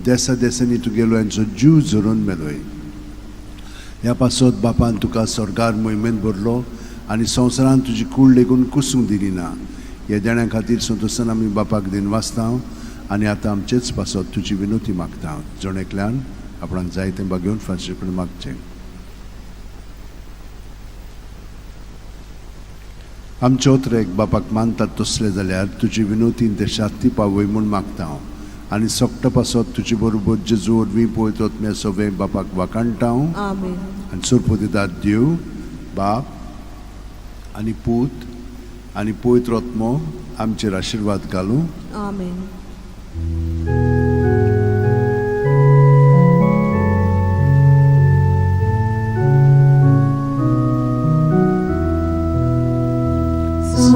देसा देसांनी तुगेलो हेंचो जीव झरोवन मेलोय. ह्या पासत बापान तुका स्वर्गार मोहिमेंत भरलो आनी संवसारान तुजी कूड लेगून कुसूंक दिली ना. ह्या देण्या खातीर संतोशान आमी बापाक दिनवासता आनी आतां आमचेच पासत तुजी विनोती मागता. जण एकल्यान आपणाक जाय तें बागेवन फ्रांसीस कडेन मागचें. आमचे ओतरेक बापाक मानतात तसले जाल्यार तुजी विनोतीन ते शांती पावय म्हूण मागता हांव आनी सोकटा पासत तुजे बरोबर जेजू वरवीं पवित्र आत्म्या सगळें बापाक वाखाणटा हांव. आमेन. आनी सोरपोदिदाद देव बाप आनी पूत आनी पवित्र आत्मो आमचेर आशिर्वाद घालूं. आमेन.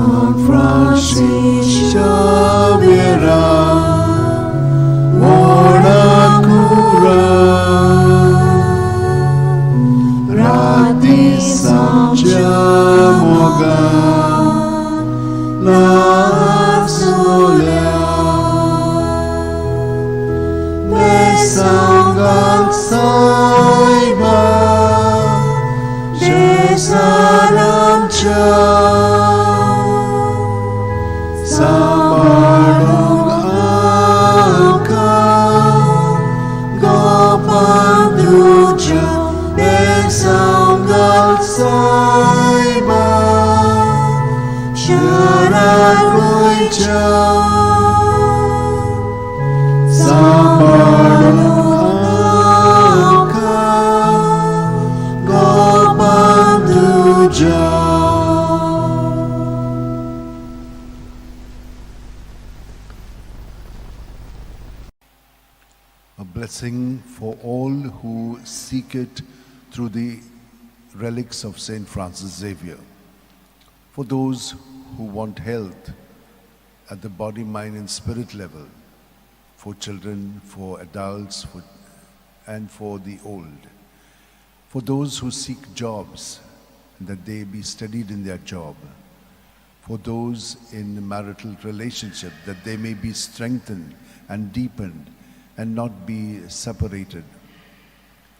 San Francis Xavier, व्हडा कुरा राती सांच्या मोगान लासोल्या बेसांगाक सायबा जेसारामच्या सांबाळूंक आमकां गोपान तुज्या बेसांगाक सायबा शरण गोंयच्या सांबाळूंक आमकां गोपान तुज्या. A blessing for all who seek it through the relics of Saint Francis Xavier. For those who want health at the body, mind, and spirit level, for children, for adults, and for the old. For those who seek jobs, that they be steadied in their job. For those in marital relationship, that they may be strengthened and deepened and not be separated.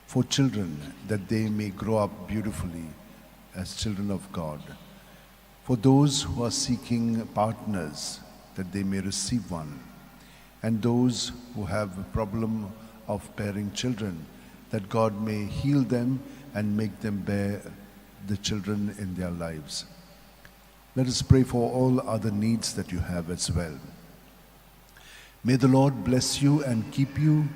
For children, that they may grow up beautifully as children of God. For those who are seeking partners, that they may receive one. And those who have a problem of bearing children, that God may heal them and make them bear the children in their lives. Let us pray for all other needs that you have as well. May the Lord bless you and keep you.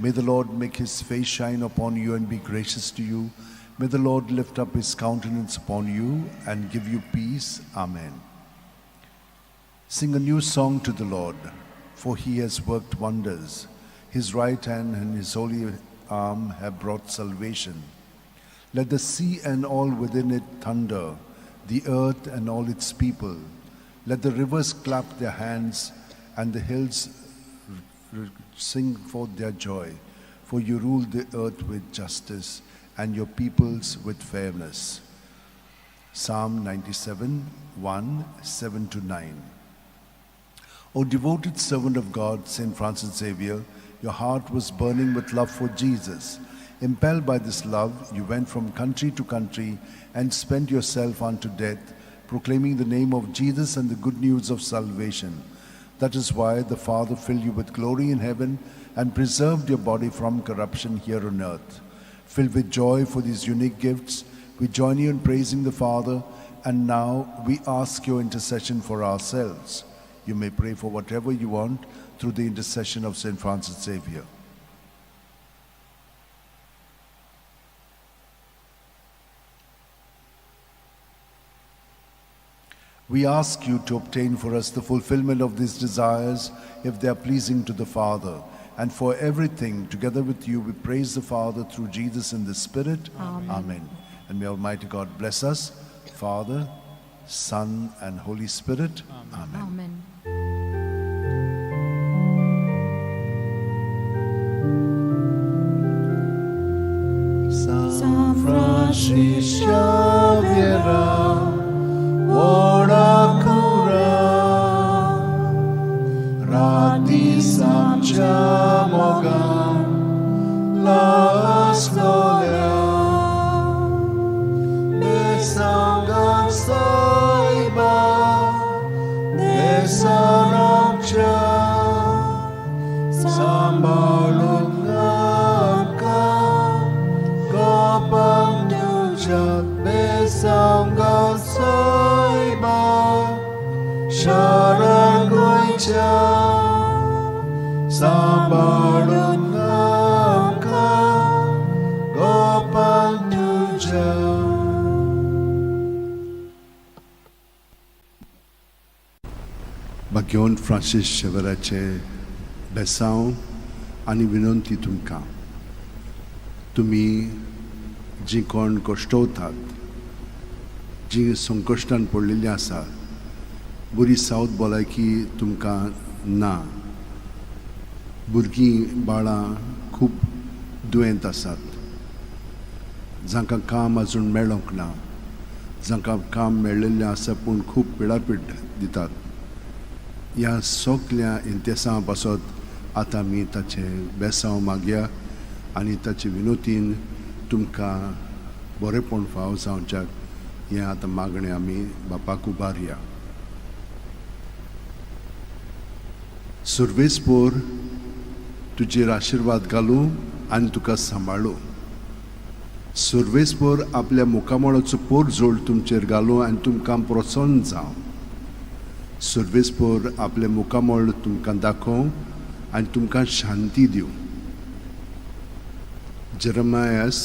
May the Lord make his face shine upon you and be gracious to you. May the Lord lift up his countenance upon you and give you peace. Amen. Sing a new song to the Lord, for he has worked wonders. His right hand and his holy arm have brought salvation. Let the sea and all within it thunder, the earth and all its people. Let the rivers clap their hands and the hills sing forth their joy. For you rule the earth with justice and your peoples with fairness. Psalm 97, 1, 7 to 9. O devoted servant of God, Saint Francis Xavier, your heart was burning with love for Jesus. Impelled by this love, you went from country to country and spent yourself unto death, proclaiming the name of Jesus and the good news of salvation. That is why the Father filled you with glory in heaven and preserved your body from corruption here on earth. Filled with joy for these unique gifts, we join you in praising the Father, and now we ask your intercession for ourselves. You may pray for whatever you want through the intercession of Saint Francis Xavier. We ask you to obtain for us the fulfillment of these desires if they are pleasing to the Father. And for everything, together with you, we praise the Father through Jesus in the Spirit. Amen. Amen. And may Almighty God bless us, Father, Son, and Holy Spirit. Amen. Amen. San Francis Xavier, व्हडा कुरा राती सांच्या मोगान लासलोल्या बेसांगाक सायबा देसारामच्या सांबाळूंक आमकां गोपान तुज्या बेसांगाक सायबा शरण गोंयच्या सांबाळूंक आमकां गोपान तुज्या. भाग्यवंत फ्रांसीस शेवराचे बेसांव आनी विनंती तुमकां, तुमी जीं कोण कश्टवतात, जीं संकश्टान पडलेलीं आसा, बरी सावथ भलायकी तुमकां ना, भुरगीं बाळां खूब दुयेंत आसात, जांकां काम आजून मेळोंक ना, जांकां काम मेळिल्लें आसा पूण खूब पिडापीड दितात, ह्या सगल्या इंतेसां पासत आतां आमी ताचें बेसांव मागया आनी ताचे विनोतीन तुमकां बरेंपण फाव जावच्याक हें आतां मागणें आमी बापाक उबारया. सुर्वेसपोर तुजेर आशिर्वाद घालूं आनी तुका सांबाळूं. सुर्वेसपोर आपल्या मुखामळाचो पोरजोड तुमचेर घालूं आनी तुमकां प्रसन्न जावं. सुर्वेसपोर आपलें मुखामळ तुमकां दाखोवं आनी तुमकां शांती दिवं. जेरमायस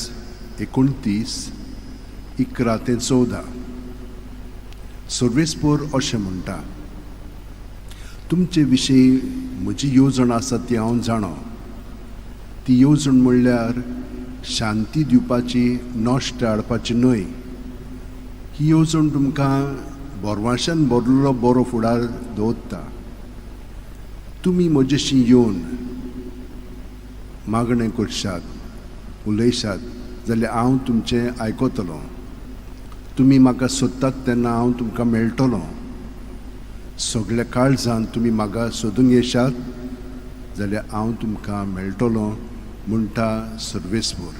29:11 ते 14. सुर्वेसपोर अशें म्हणटा, तुमचे विशीं म्हजी येवजण आसा ती हांव जाणो. ती येवजण म्हणल्यार शांती दिवपाची, नश्ट हाडपाची न्हय. ही येवजण तुमकां बोरवाशान भरलेलो बरो फुडार दवरता. तुमी म्हजेशी येवन मागणें करशात, उलयशात जाल्यार हांव तुमचें आयकतलो. तुमी म्हाका सोदतात तेन्ना हांव तुमकां मेळटलो. सगल्या काळजान तुमी म्हाका सोदूंक येशात जाल्यार हांव तुमकां मेळटलो, म्हणटा सर्वेस्पोर.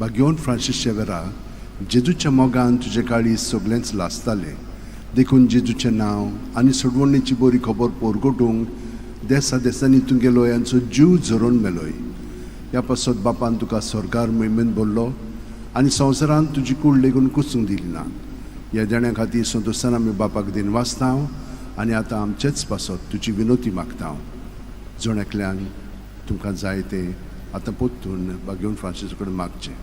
भाग्यवंत फ्रांसीस शेवेरा, जेजूच्या मोगान तुजे काळीज सगळेंच लासतालें, देखून जेजूचें नांव आनी सोडवणेची बरी खबर पोरगोटूंक देसा देसांनी तूं गेलोय आनी जीव झरोवन मेलोय. ह्या पासत बापान तुका स्वर्गार महिमेन भरलो आनी संवसारांत तुजी कूड लेगून कुसूंक दिली ना. ह्या देण्या खातीर संतोशान आमी बापाक दिन वाचता आनी आतां आमचेच पासत तुजी विनोती मागता. जण एकल्यान तुमकां जाय तें आतां परतून भाग्यवंत फ्रांसीस कडेन मागचें.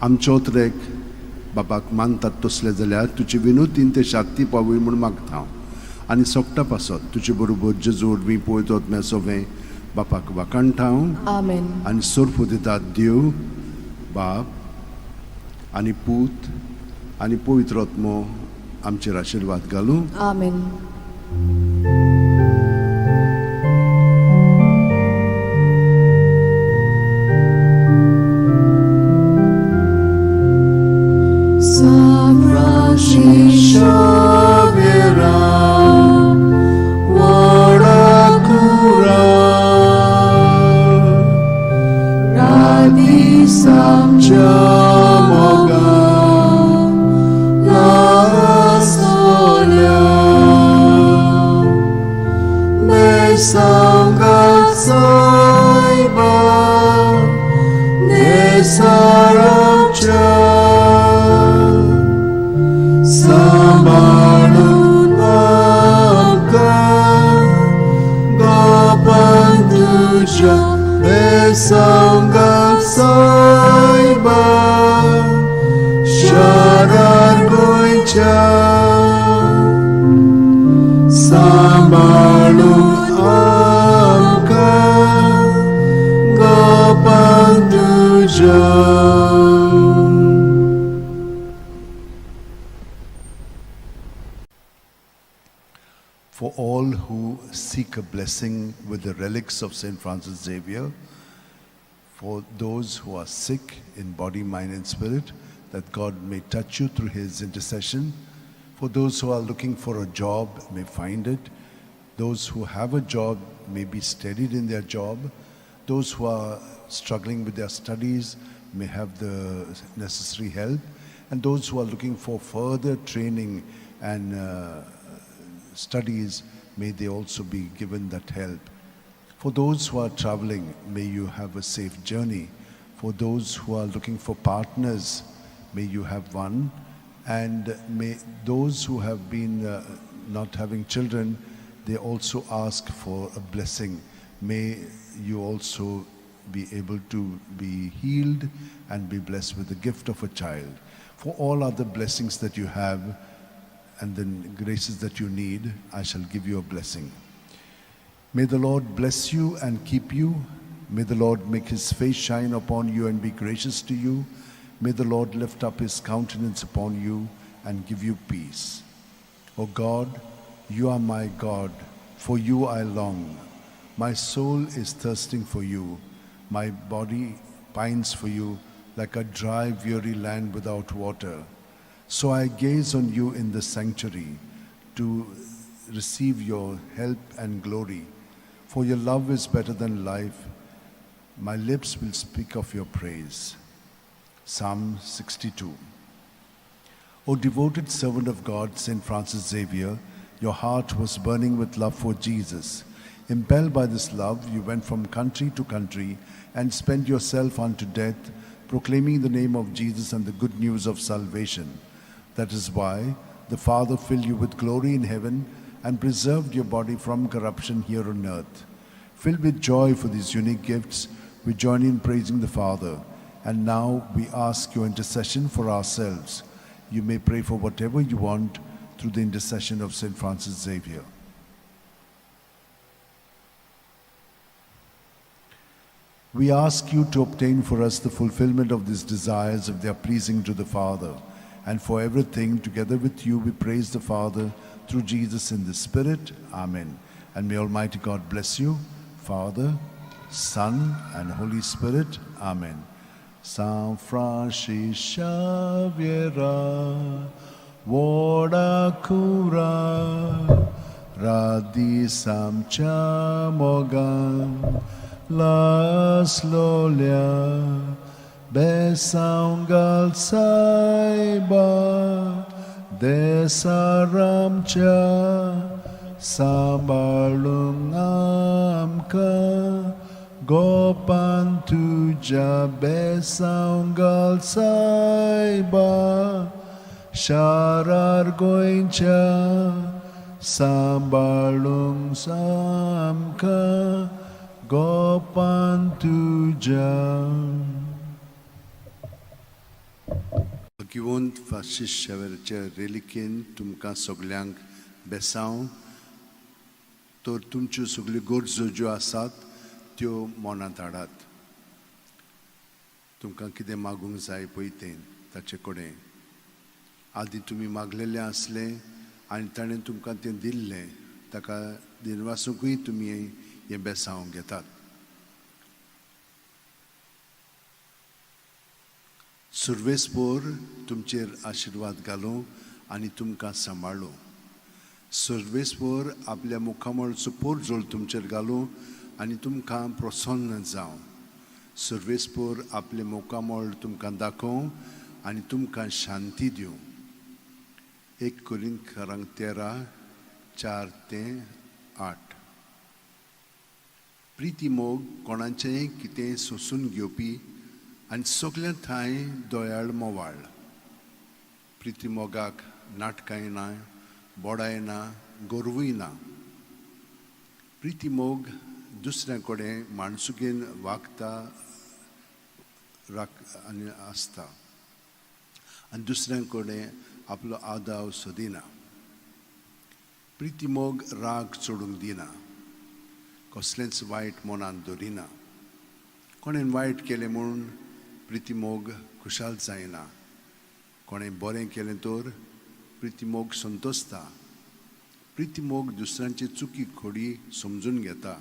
आमचो त्रेक बापाक मानतात तसले जाल्यार तुजे विनोतीन ते शांती पावय म्हूण मागता आनी सोगटा पासत तुजे बरोबर जेजू वरवीं पळयतात म्या सोवें बापाक वाखाणटा. आमेन. आनी सोर्फ दितात देव बाप आनी पूत आनी पवित्र आत्मो आमचेर आशिर्वाद घालूं. आमेन. For all who seek a blessing with the relics of St. Francis Xavier, for those who are sick in body, mind, and spirit, that God may touch you through his intercession. For those who are looking for a job, may find it. Those who have a job may be steadied in their job. Those who are struggling with their studies may have the necessary help. And those who are looking for further training and studies, may they also be given that help. For those who are traveling, may you have a safe journey. For those who are looking for partners, may you have one. And may those who have been not having children, they also ask for a blessing. May you also be able to be healed and be blessed with the gift of a child. For all other blessings that you have and the graces that you need, I shall give you a blessing. May the Lord bless you and keep you. May the Lord make his face shine upon you and be gracious to you. May the Lord lift up his countenance upon you and give you peace. O God, you are my God, for you I long. My soul is thirsting for you. My body pines for you like a dry, weary land without water. So I gaze on you in the sanctuary to receive your help and glory. For your love is better than life. My lips will speak of your praise. Psalm 62. O devoted servant of God, Saint Francis Xavier, your heart was burning with love for Jesus. Impelled by this love, you went from country to country and spent yourself unto death, proclaiming the name of Jesus and the good news of salvation. That is why the Father filled you with glory in heaven and preserved your body from corruption here on earth. Filled with joy for these unique gifts, we join in praising the Father. And now we ask your intercession for ourselves. You may pray for whatever you want through the intercession of Saint Francis Xavier. We ask you to obtain for us the fulfillment of these desires if they are pleasing to the Father. And for everything, together with you, we praise the Father through Jesus in the Spirit. Amen. And may Almighty God bless you, Father, Son, and Holy Spirit. Amen. San Francis Xavier, Vodakura, Radhi Samchamogan, Las Lolia, Besangal Saiba, Desaramcha, Sambalungamka, Gopan Tuja Besangal Saiba, Sharar Goincha, Sambalung Samka, Gopan Tuja. भगवंत Francis शेवेराचे रेलिकेन तुमकां सगल्यांक बेसांव तर तुमच्यो सगल्यो गरजो ज्यो आसात त्यो मनांत हाडात. तुमकां कितें मागूंक जाय पळय तें ताचे कडेन आदीं तुमी मागलेलें आसलें आनी ताणें तुमकां तें दिल्लें, ताका दिनवासूंकूय तुमी हें बेसांव घेतात. सुर्वेसपोर तुमचेर आशिर्वाद घालूं आनी तुमकां सांबाळूं. सुर्वेसपोर आपल्या मुखामळचो पोरजोळ तुमचेर घालूं आनी तुमकां प्रसन्न जावं. सुर्वेसपोर आपलें मुखामळ तुमकां दाखोवं आनी तुमकां शांती दिवं. 1 कोरिंथकारांक 13:4-8. प्रिती मोग कोणाचेंय कितें सोंसून घेवपी आनी सगल्या ठांय दयाळ मोवाळ. प्रिती मोगाक नाटकांय ना, बोडाय ना, गोरवूय ना. प्रिती मोग दुसऱ्या कडेन माणसुकेन वागता आनी आसता आनी दुसऱ्या कडेन आपलो आदाव सोदिना. प्रिती मोग राग चडूंक दिना, कसलेंच वायट मनांत दवरिना. कोणें वायट केलें म्हूण प्रिती मोग खुशाल जायना, कोणें बरें केलें तर प्रिती मोग संतोसता. प्रिती मोग दुसऱ्यांची चुकी खोडी समजून घेता,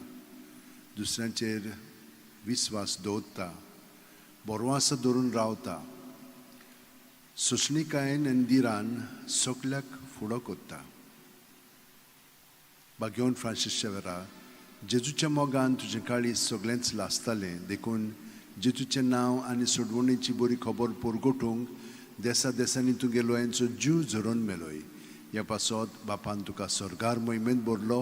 दुसऱ्यांचेर विस्वास दवरता, बरवास धरून रावता. सोंसणीकायेन आनी दिरान सगल्याक फुडो करता. भाग्यवंत फ्रांसीस शेवेरा, जेजूच्या मोगान तुजें काळीज सगळेंच लासतालें, देखून जेजूचें नांव आनी सोडवणीची बरी खबर परगटूंक देसा देसांनी तुगे लोयांचो जीव झरोवन मेलोय. ह्या पासत बापान तुका स्वर्गार मोहिमेंत भरलो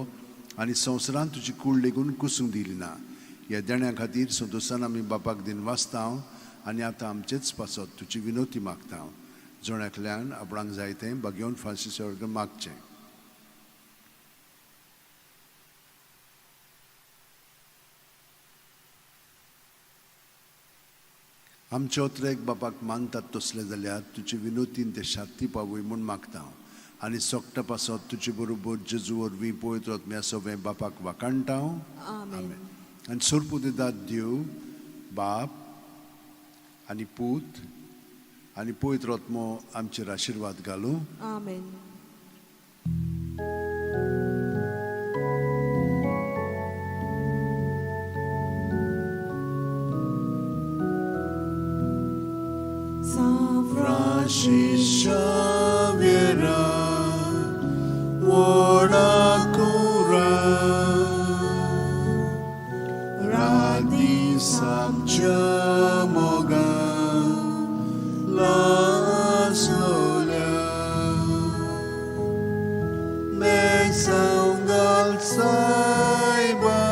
आनी संवसारांत तुजी कूड लेगून कुसूंक दिली ना. ह्या देण्या खातीर संतोशान आमी बापाक दिनवासता आनी आतां आमचेच पासत तुजी विनोती मागता. जण एकल्यान आपणाक जाय तें भाग्यवंत फ्रांसीस शेवेरा मागचें. आमचे ओत्रेक बापाक मानतात तसले जाल्यार तुजे विनोतीन ते शांती पावय म्हूण मागता आनी सोकटा पासत तुजे बरोबर जेजू वरवीं पवित्र आत्म्या सवें बापाक वाखाणटा. आमेन. आनी सोरपुदेदाद देव बाप आनी पूत आनी पवित्र आत्मो आमचेर आशिर्वाद घालूं. आमेन. San Francis Xavier, व्हडा कुरा रात दीस आमच्या मोगान लासलोल्या बेसांव घाल सायबा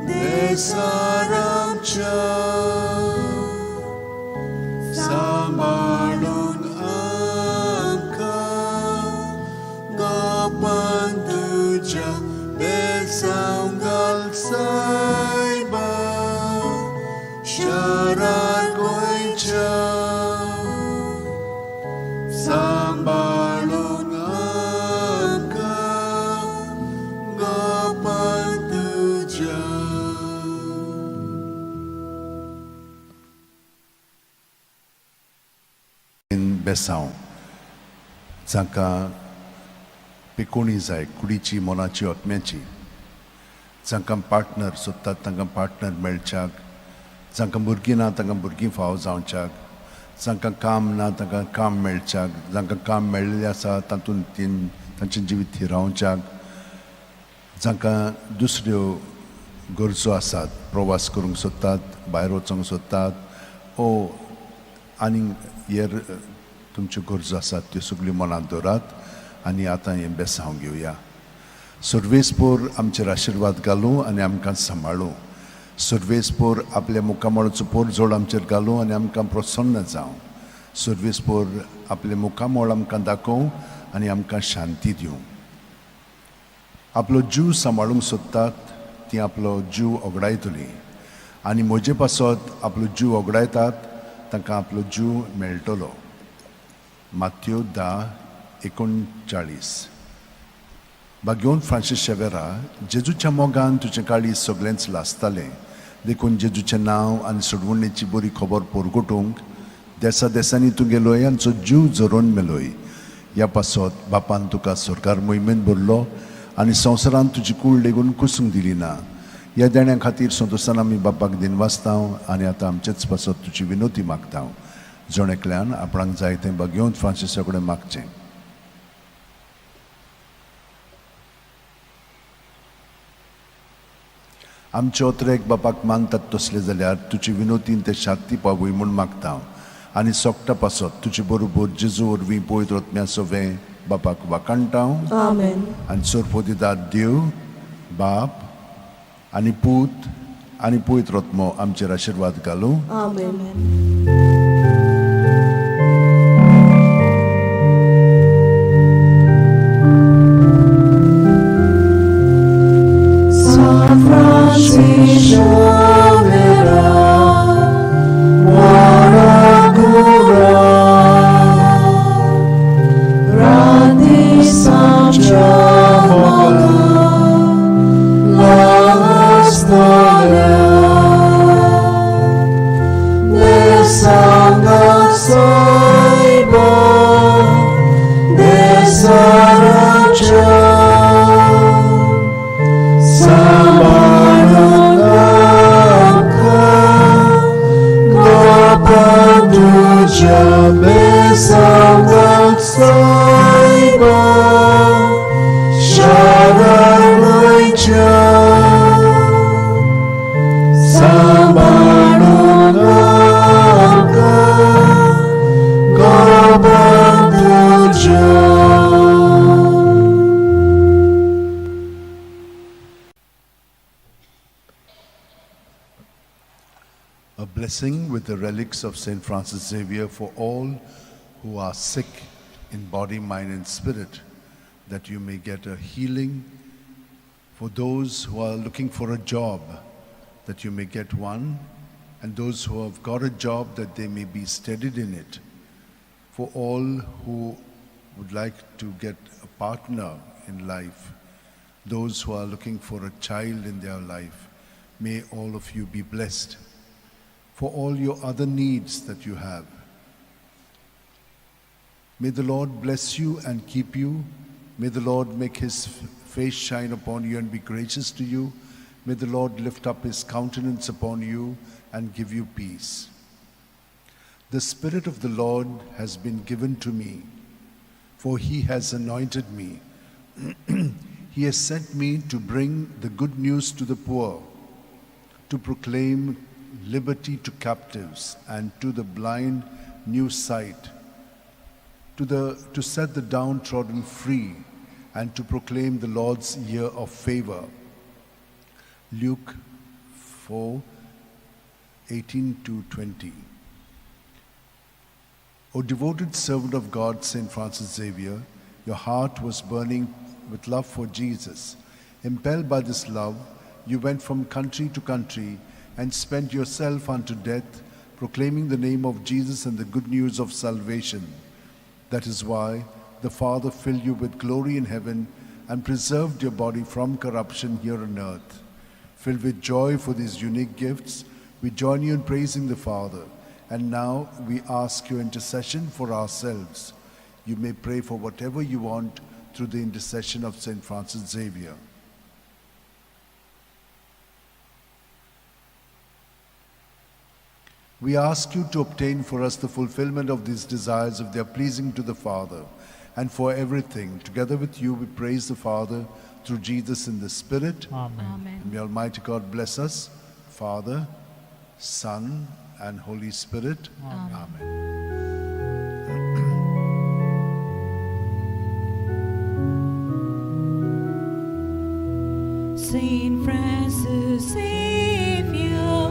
देसार आमच्या सांबाळून आमकां गोपान तुज्या बेसांव घाल सायबा शारार गोंयच्या सांबाळून आमकां गोपान तुज्या. बेसांव जांकां पिकोणी जाय कुडीची मनाची आत्म्याची, जांकां पार्टनर सोदतात तांकां पार्टनर मेळच्याक, जांकां भुरगीं ना तांकां भुरगीं फावो जावच्याक, जांकां काम ना तांकां काम मेळच्याक, जांकां काम मेळिल्लें आसा तातूंत तीन तांचें जिवीत थिरावच्याक, जांकां दुसऱ्यो गरजो आसात प्रवास करूंक सोदतात भायर वचूंक सोदतात ओ आनी हेर तुमच्यो गरजो आसात त्यो सगल्यो मनांत दवरात आनी आतां हें बेसांव घेवया. सर्वेस्पोर आमचेर आशिर्वाद घालूं आनी आमकां सांबाळूं. सर्वेस्पोर आपल्या मुखामळाचो पोरजोड आमचेर घालूं आनी आमकां प्रसन्न जावं. सर्वेस्पोर आपलें मुखामळ आमकां दाखोवं आनी आमकां शांती दिवं. आपलो जीव सांबाळूंक सोदतात ती आपलो जीव ओगडायतली आनी म्हजे पासत आपलो जीव ओगडायतात तांकां आपलो जीव मेळटलो. मात्यो 10:39. भाग्योन फ्रांसीस शेवेरा, जेजूच्या मोगान तुजें काळीज सगळेंच लासतालें, देखून जेजूचें नांव आनी सोडवणेची बरी खबर परगटूंक देसा देसांनी तूं गेलोय आमचो जीव झरोवन मेलोय. ह्या पासत बापान तुका सरकार मोहिमेन भरलो आनी संवसारांत तुजी कूड लेगून कुसूंक दिली ना. ह्या देण्या खातीर संतोशान आमी बापाक दिनवासता आनी आतां आमचेच पासत तुजी विनोती मागता. जण एकल्यान आपणाक जाय तें भाग्योन फ्रांसिसा कडेन मागचें. आमचे ओतरेक बापाक मानतात तसले जाल्यार तुजी विनोतीन ते शांती पावय म्हूण मागता आनी सोकटा पासत तुजे बरोबर जेजू वरवीं पवित्र आत्म्या सवें बापाक वाखाणटा. आमेन. आनी सोरपोदिदाद देव बाप आनी पूत आनी पवित्र आत्मो आमचेर आशिर्वाद घालूं. आमेन. San Francis Xavier, व्हडा कुरा रात दीस आमच्या मोगान लासतल्या बेसांव घाल सायबा देसाराच्या सांबाळून आमकां गोपान तुज्या बेसांव घाल सायबा शारार गोंयच्या सांबाळून आमकां गोपान तुज्या. A blessing with the relics of St. Francis Xavier for all who are sick in body, mind, and spirit, that you may get a healing. For those who are looking for a job, that you may get one, and those who have got a job, that they may be steadied in it. For all who would like to get a partner in life, those who are looking for a child in their life, May all of you be blessed for all your other needs that you have. May the Lord bless you and keep you. May the Lord make his face shine upon you and be gracious to you. May the Lord lift up his countenance upon you and give you peace. The Spirit of the Lord has been given to me, for he has anointed me. He has sent me to bring the good news to the poor, to proclaim liberty to captives and to the blind new sight, to set the downtrodden free, and to proclaim the Lord's year of favor. Luke 4:18-20. O devoted servant of God, Saint Francis Xavier, your heart was burning with love for Jesus. Impelled by this love, you went from country to country and spent yourself unto death, proclaiming the name of Jesus and the good news of salvation. That is why the Father filled you with glory in heaven and preserved your body from corruption here on earth. Filled with joy for these unique gifts, we join you in praising the Father. And now we ask your intercession for ourselves. You may pray for whatever you want through the intercession of Saint Francis Xavier. We ask you to obtain for us the fulfillment of these desires if they are pleasing to the Father, and for everything. Together with you, we praise the Father through Jesus in the Spirit. Amen. Amen. And may Almighty God bless us, Father, Son, and Holy Spirit. Amen. Amen. Saint Francis Xavier,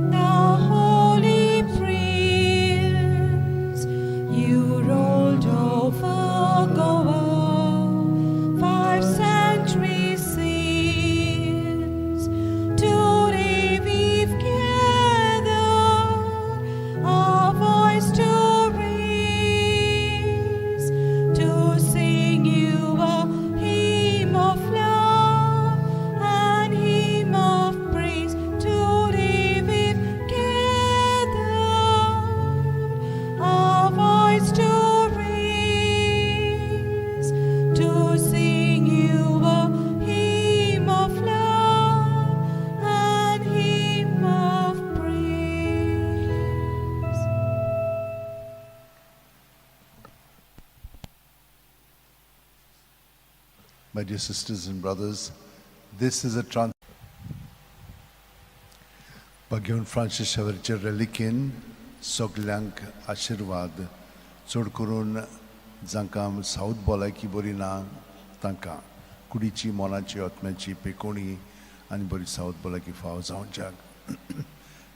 thou holy prince, you ruled over Goa 5 centuries since. Today we've gathered our voice to raise, to sing you a hymn of love and hymn of praise. Today we've gathered our voice to raise, to sing you a hymn of love and hymn of praise. My dear sisters and brothers, this is a trans. Bhagwan Francis शेवरच्या रेलिकेन सगल्यांक आशिर्वाद, चड करून जांकां south भलायकी बरी ना तांकां कुडीची, मनाची, आत्म्याची पेकोणी आनी बरी सावथ भलायकी फावो जावच्याक,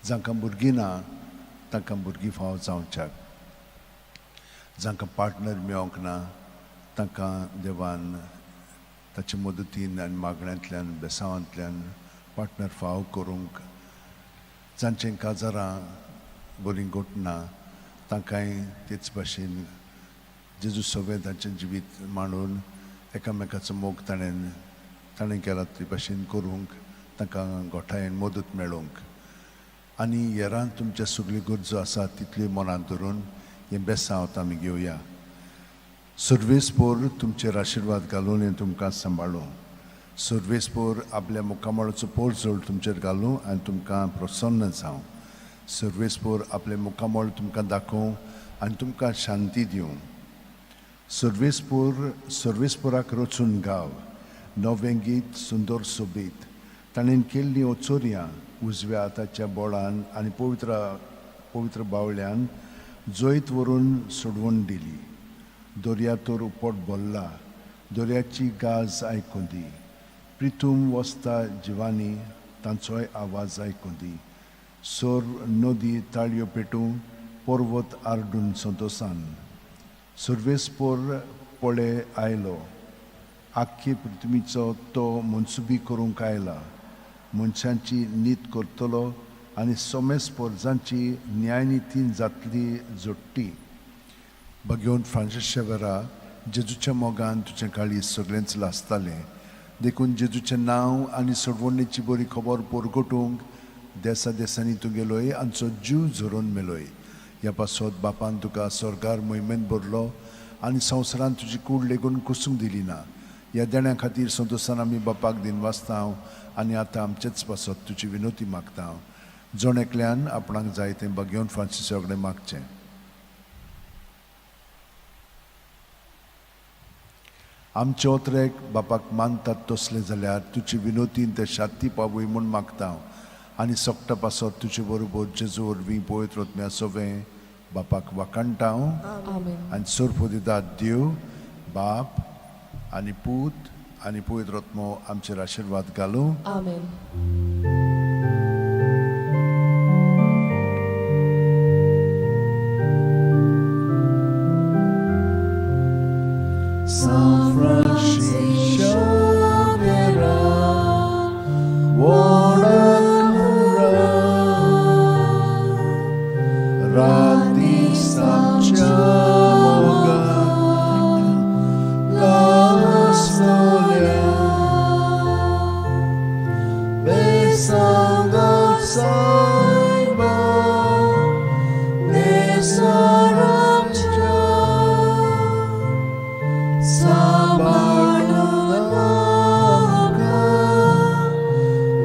जांकां भुरगीं ना तांकां भुरगीं फावो जावच्याक, जांकां पार्टनर मेळोंक ना तांकां देवान ताचे मदतीन आनी मागण्यांतल्यान बेसांवांतल्यान पार्टनर फावो करूंक, जांचें काजारां बरीं घोटना तांकांय तेच भाशेन जेजू सगळें तांचें जिवीत मांडून एकामेकाचो मोग ताणें केला ते भाशेन करूंक तांकां गोठायेन मदत मेळोंक, आनी हेरान तुमच्या सगल्यो गरजो आसा तितल्यो मनांत धरून हें बेसांव आमी घेवया. सर्वेस्पोर तुमचेर आशिर्वाद घालून हें तुमकां सांबाळूं. सर्वेस्पोर आपल्या मुखामळाचो पोरजोळ तुमचेर घालूं आनी तुमकां प्रसन्न जावं. सर्वेस्पोर आपलें मुखामळ तुमकां दाखोवं आनी तुमकां शांती दिवं. सर्वेस्पोर सर्वेस्पोराक रचून गाव नवें गीत सुंदर सोबीत. ताणें केल्लीं ओचोरयां उजव्या हाताच्या बोळान आनी पवित्र बावल्यान जैत व्हरून सोडवून दिली. दर्या तर उपट भरला, दर्याची गाज आयकूं दी. प्रितूम वसता जिवानी तांचोय आवाज आयकूं दी. सोर नदी ताळयो पेटूं, पर्वत आरडून संतोसान. सर्वेस्पोर पळे आयलो, आख्खे पृथ्वीचो तो मनसुबी करूंक आयला. मनशांची नीत करतलो आनी सोमेस पोरजांची न्यायनितीन जातली जोडटी. भगवंत फ्रांसीस शेवरा, जेजूच्या मोगान तुजें काळीज सगळेंच लासतालें. देखून जेजूचें नांव आनी सोडवणेची बरी खबर परगटूंक देसा देसांनी तूं गेलोय आमचो जीव झरोवन मेलोय. ह्या पासत बापान तुका स्वर्गार मोहिमेंत भरलो आनी संवसारांत तुजी कूड लेगून कुसूंक दिली ना. ह्या देण्या खातीर संतोशान आमी बापाक दिनवासता आनी आतां आमचेच पासत तुजी विनोती मागता. जण एकल्यान आपणाक जाय तें भाग्योवन फ्रांसिसा कडेन मागचें. आमचे ओतरेक बापाक मानतात तसलें जाल्यार तुजी विनोतीन ते शाती पावय म्हूण मागता आनी सोकटा पासत तुजे बरोबर जेजू वरवीं पवित्र आत्म्या सोवें बापाक वाखाणटा. आनी सोरपो दितात देव बाप आनी पूत आनी पवित्र आत्मो आमचेर आशिर्वाद घालूं. आमेन. San Francisco Xavier, Wodakura, राती सामच्या मोगान Lasnolia, Besangal Saiba, Nesaramcha, Sabarnunamka,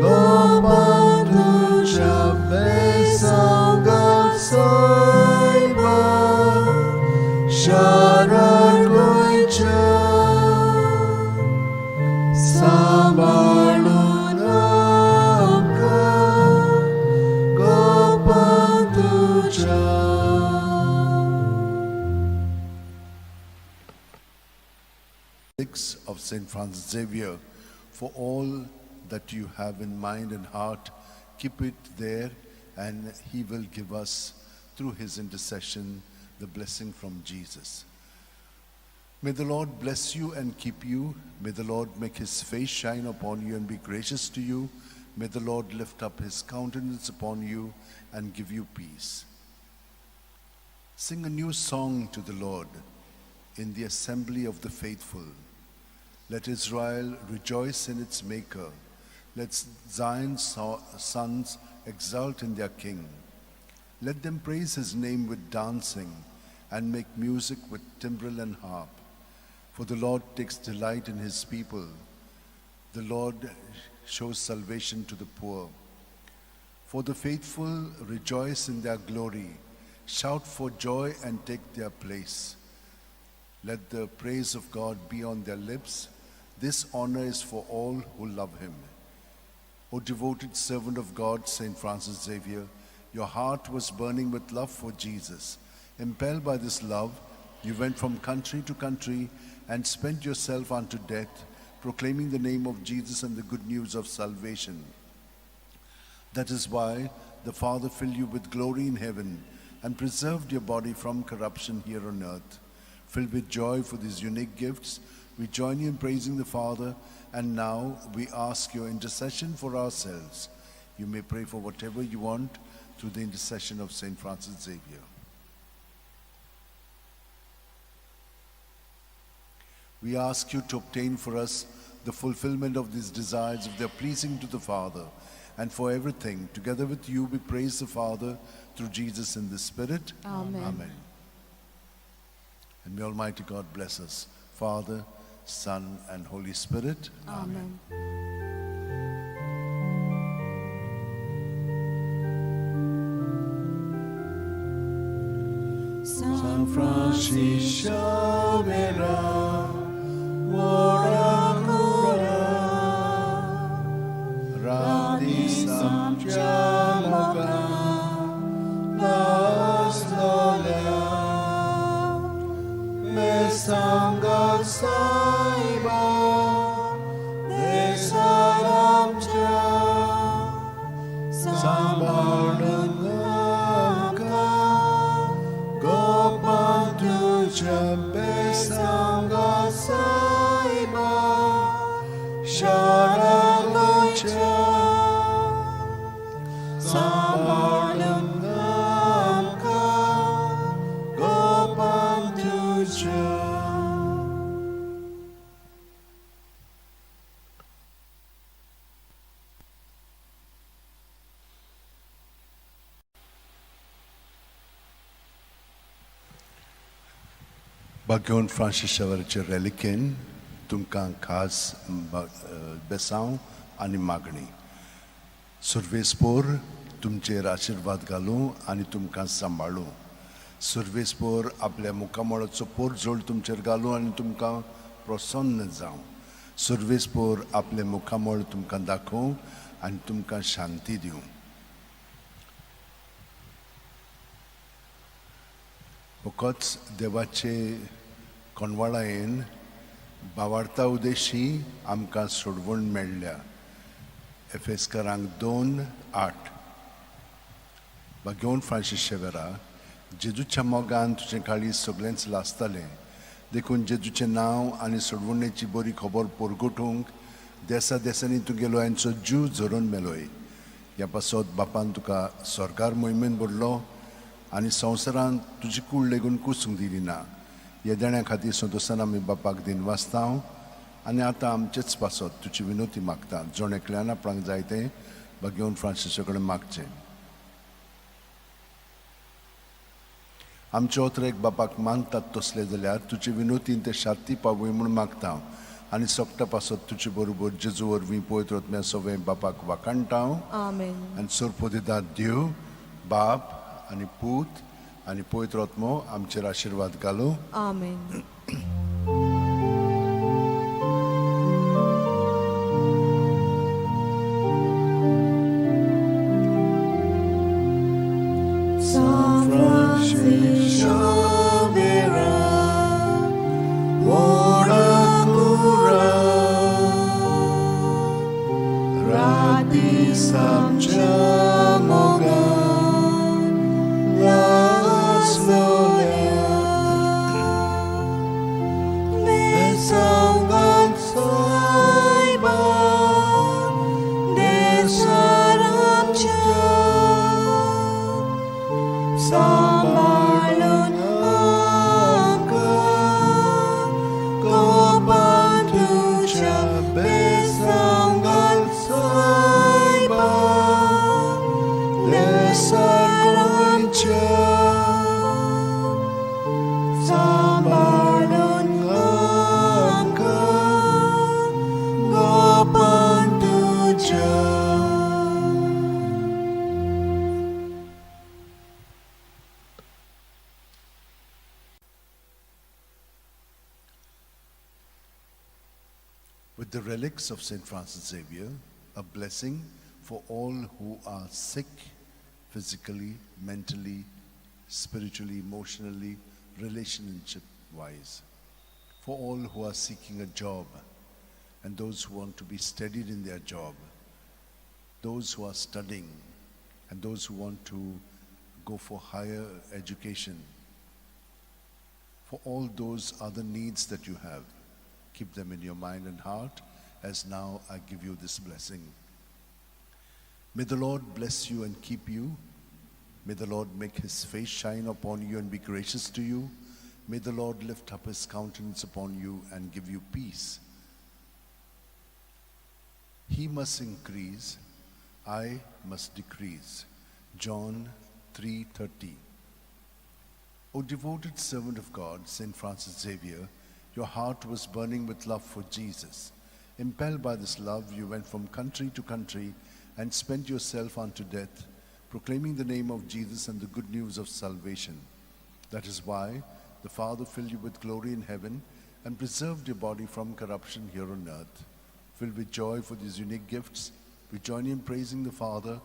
Gopanducha, Besangal Saiba, Sharagoicha, Sabarnunamka, Gopanducha. Six of St. Francis Xavier, for all that you have in mind and heart, keep it there, and he will give us through his intercession the blessing from Jesus. May the Lord bless you and keep you. May the Lord make his face shine upon you and be gracious to you. May the Lord lift up his countenance upon you and give you peace. Sing a new song to the Lord in the assembly of the faithful. Let Israel rejoice in its maker. Let Zion's sons exult in their king. Let them praise his name with dancing and make music with timbrel and harp. For the Lord takes delight in his people. The Lord shows salvation to the poor. For the faithful rejoice in their glory, shout for joy and take their place. Let the praise of God be on their lips. This honor is for all who love him. O devoted servant of God, St. Francis Xavier, your heart was burning with love for Jesus. Impelled by this love, you went from country to country and spent yourself unto death, proclaiming the name of Jesus and the good news of salvation. That is why the Father filled you with glory in heaven and preserved your body from corruption here on earth. Filled with joy for these unique gifts, we join you in praising the Father, and now we ask your intercession for ourselves. You may pray for whatever you want through the intercession of St. Francis Xavier. We ask you to obtain for us the fulfillment of these desires if they are pleasing to the Father, and for everything, together with you, we praise the Father through Jesus in the Spirit. Amen. Amen. And may Almighty God bless us, Father, Son, and Holy Spirit. Amen. San Francisco Xavier, Wodakura, Radi Samcha Moga, Lasnolia, Mesangal Saiba, Nesaramcha, Sambarnunamka, Gopantucha Besanga Saiba, Sharalocha, Sambarnunamka, Gopantucha. बागेवन Francis शावराचे रेलिकेन तुमकां खास बेसांव आनी मागणी. सुर्वेसपोर तुमचेर आशिर्वाद घालूं आनी तुमकां सांबाळूं. सुर्वेसपोर आपल्या मुखामळाचो पोरजोळ तुमचेर घालूं आनी तुमकां प्रसन्न जावं. सुर्वेसपोर आपलें मुखामळ तुमकां दाखोवं आनी तुमकां शांती दिवं. फकत देवाचे कोणवाळायेन बावार्ता उदेशी आमकां सोडवण मेळ्ळ्या. एफेस्करांक 2:8. बागेवन फ्रांसीस शेवेरा, जेजूच्या मोगान तुजें काळीज सगळेंच लासतालें, देखून जेजूचें नांव आनी सोडवणेची बरी खबर परगटूंक देसा देसांनी तुगेलो यांचो जीव झरोवन मेलोय. ह्या पासत बापान तुका सरकार मोहिमेन भरलो आनी संवसारांत तुजी कूड लेगून कुसूंक दिली ना. ह्या देण्या खातीर संतोशान आमी बापाक दिनवासता आनी आतां आमचेच पासत तुजी विनोती मागता. जण एकल्यान आपणाक जाय तें बागेवन फ्रांसीसा कडेन मागचें. आमचे ओतरेक बापाक मानतात तसले जाल्यार तुजे विनोतीन ते शांती पावय म्हूण मागता आनी सोगटा पासत तुजे बरोबर जेजू वरवीं पवित्र आत्म्या सगळें बापाक वाखाणटा. आमेन. आनी सोरपोदिदाद देव बाप आनी पूत आनी पवित्र आत्मो आमचेर आशिर्वाद घालूं. आमेन. San Francis Xavier, ora cura, rati samcha mogan, las nolea, besangan saiba, desaramcha. सांबाळून आमकां कोपान तुज्या बेसांगाल सायबा देसारामच्या. सांबाळून आमकां गोपान तुज्या. With the relics of St. Francis Xavier, a blessing for all who are sick physically, mentally, spiritually, emotionally, relationship wise. For all who are seeking a job and those who want to be steadied in their job, those who are studying and those who want to go for higher education, for all those other needs that you have. Keep them in your mind and heart as now I give you this blessing. May the Lord bless you and keep you. May the Lord make his face shine upon you and be gracious to you. May the Lord lift up his countenance upon you and give you peace. He must increase, I must decrease. John 3:30. O devoted servant of God, St. Francis Xavier, your heart was burning with love for Jesus. Impelled by this love, you went from country to country and spent yourself unto death, proclaiming the name of Jesus and the good news of salvation. That is why the Father filled you with glory in heaven and preserved your body from corruption here on earth. Filled with joy for these unique gifts, we join you in praising the Father,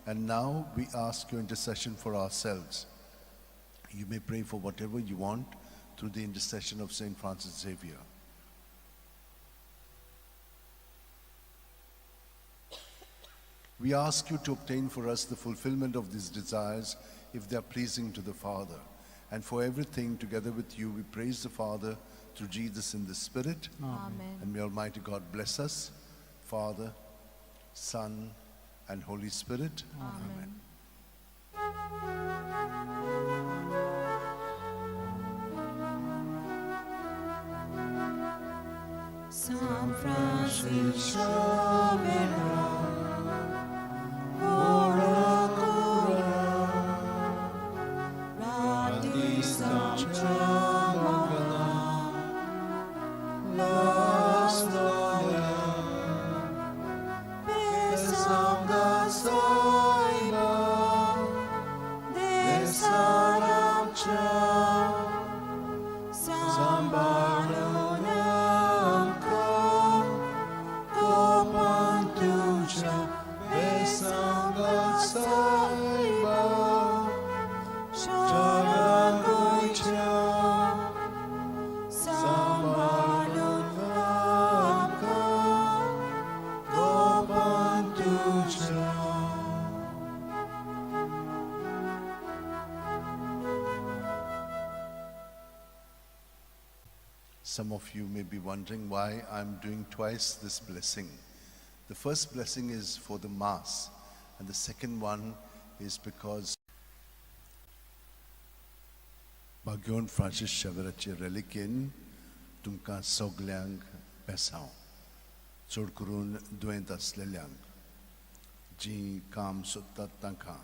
and now we ask your intercession for ourselves. You may pray for whatever you want through the intercession of St. Francis Xavier. We ask you to obtain for us the fulfillment of these desires if they are pleasing to the Father. And for everything, together with you, we praise the Father through Jesus in the Spirit. Amen. And may Almighty God bless us, Father, Son, and Holy Spirit. Amen. San Francis Xavier, ora cura, rati samcha mogan, Some of you may be wondering why I'm doing twice this blessing. The first blessing is for the Mass, and the second one is because भाग्योन Francis शेवराचे रेलिकेन तुमकां सगल्यांक बेसांव, चड करून दुयेंत आसलेल्यांक, जीं काम सोदतात तांकां,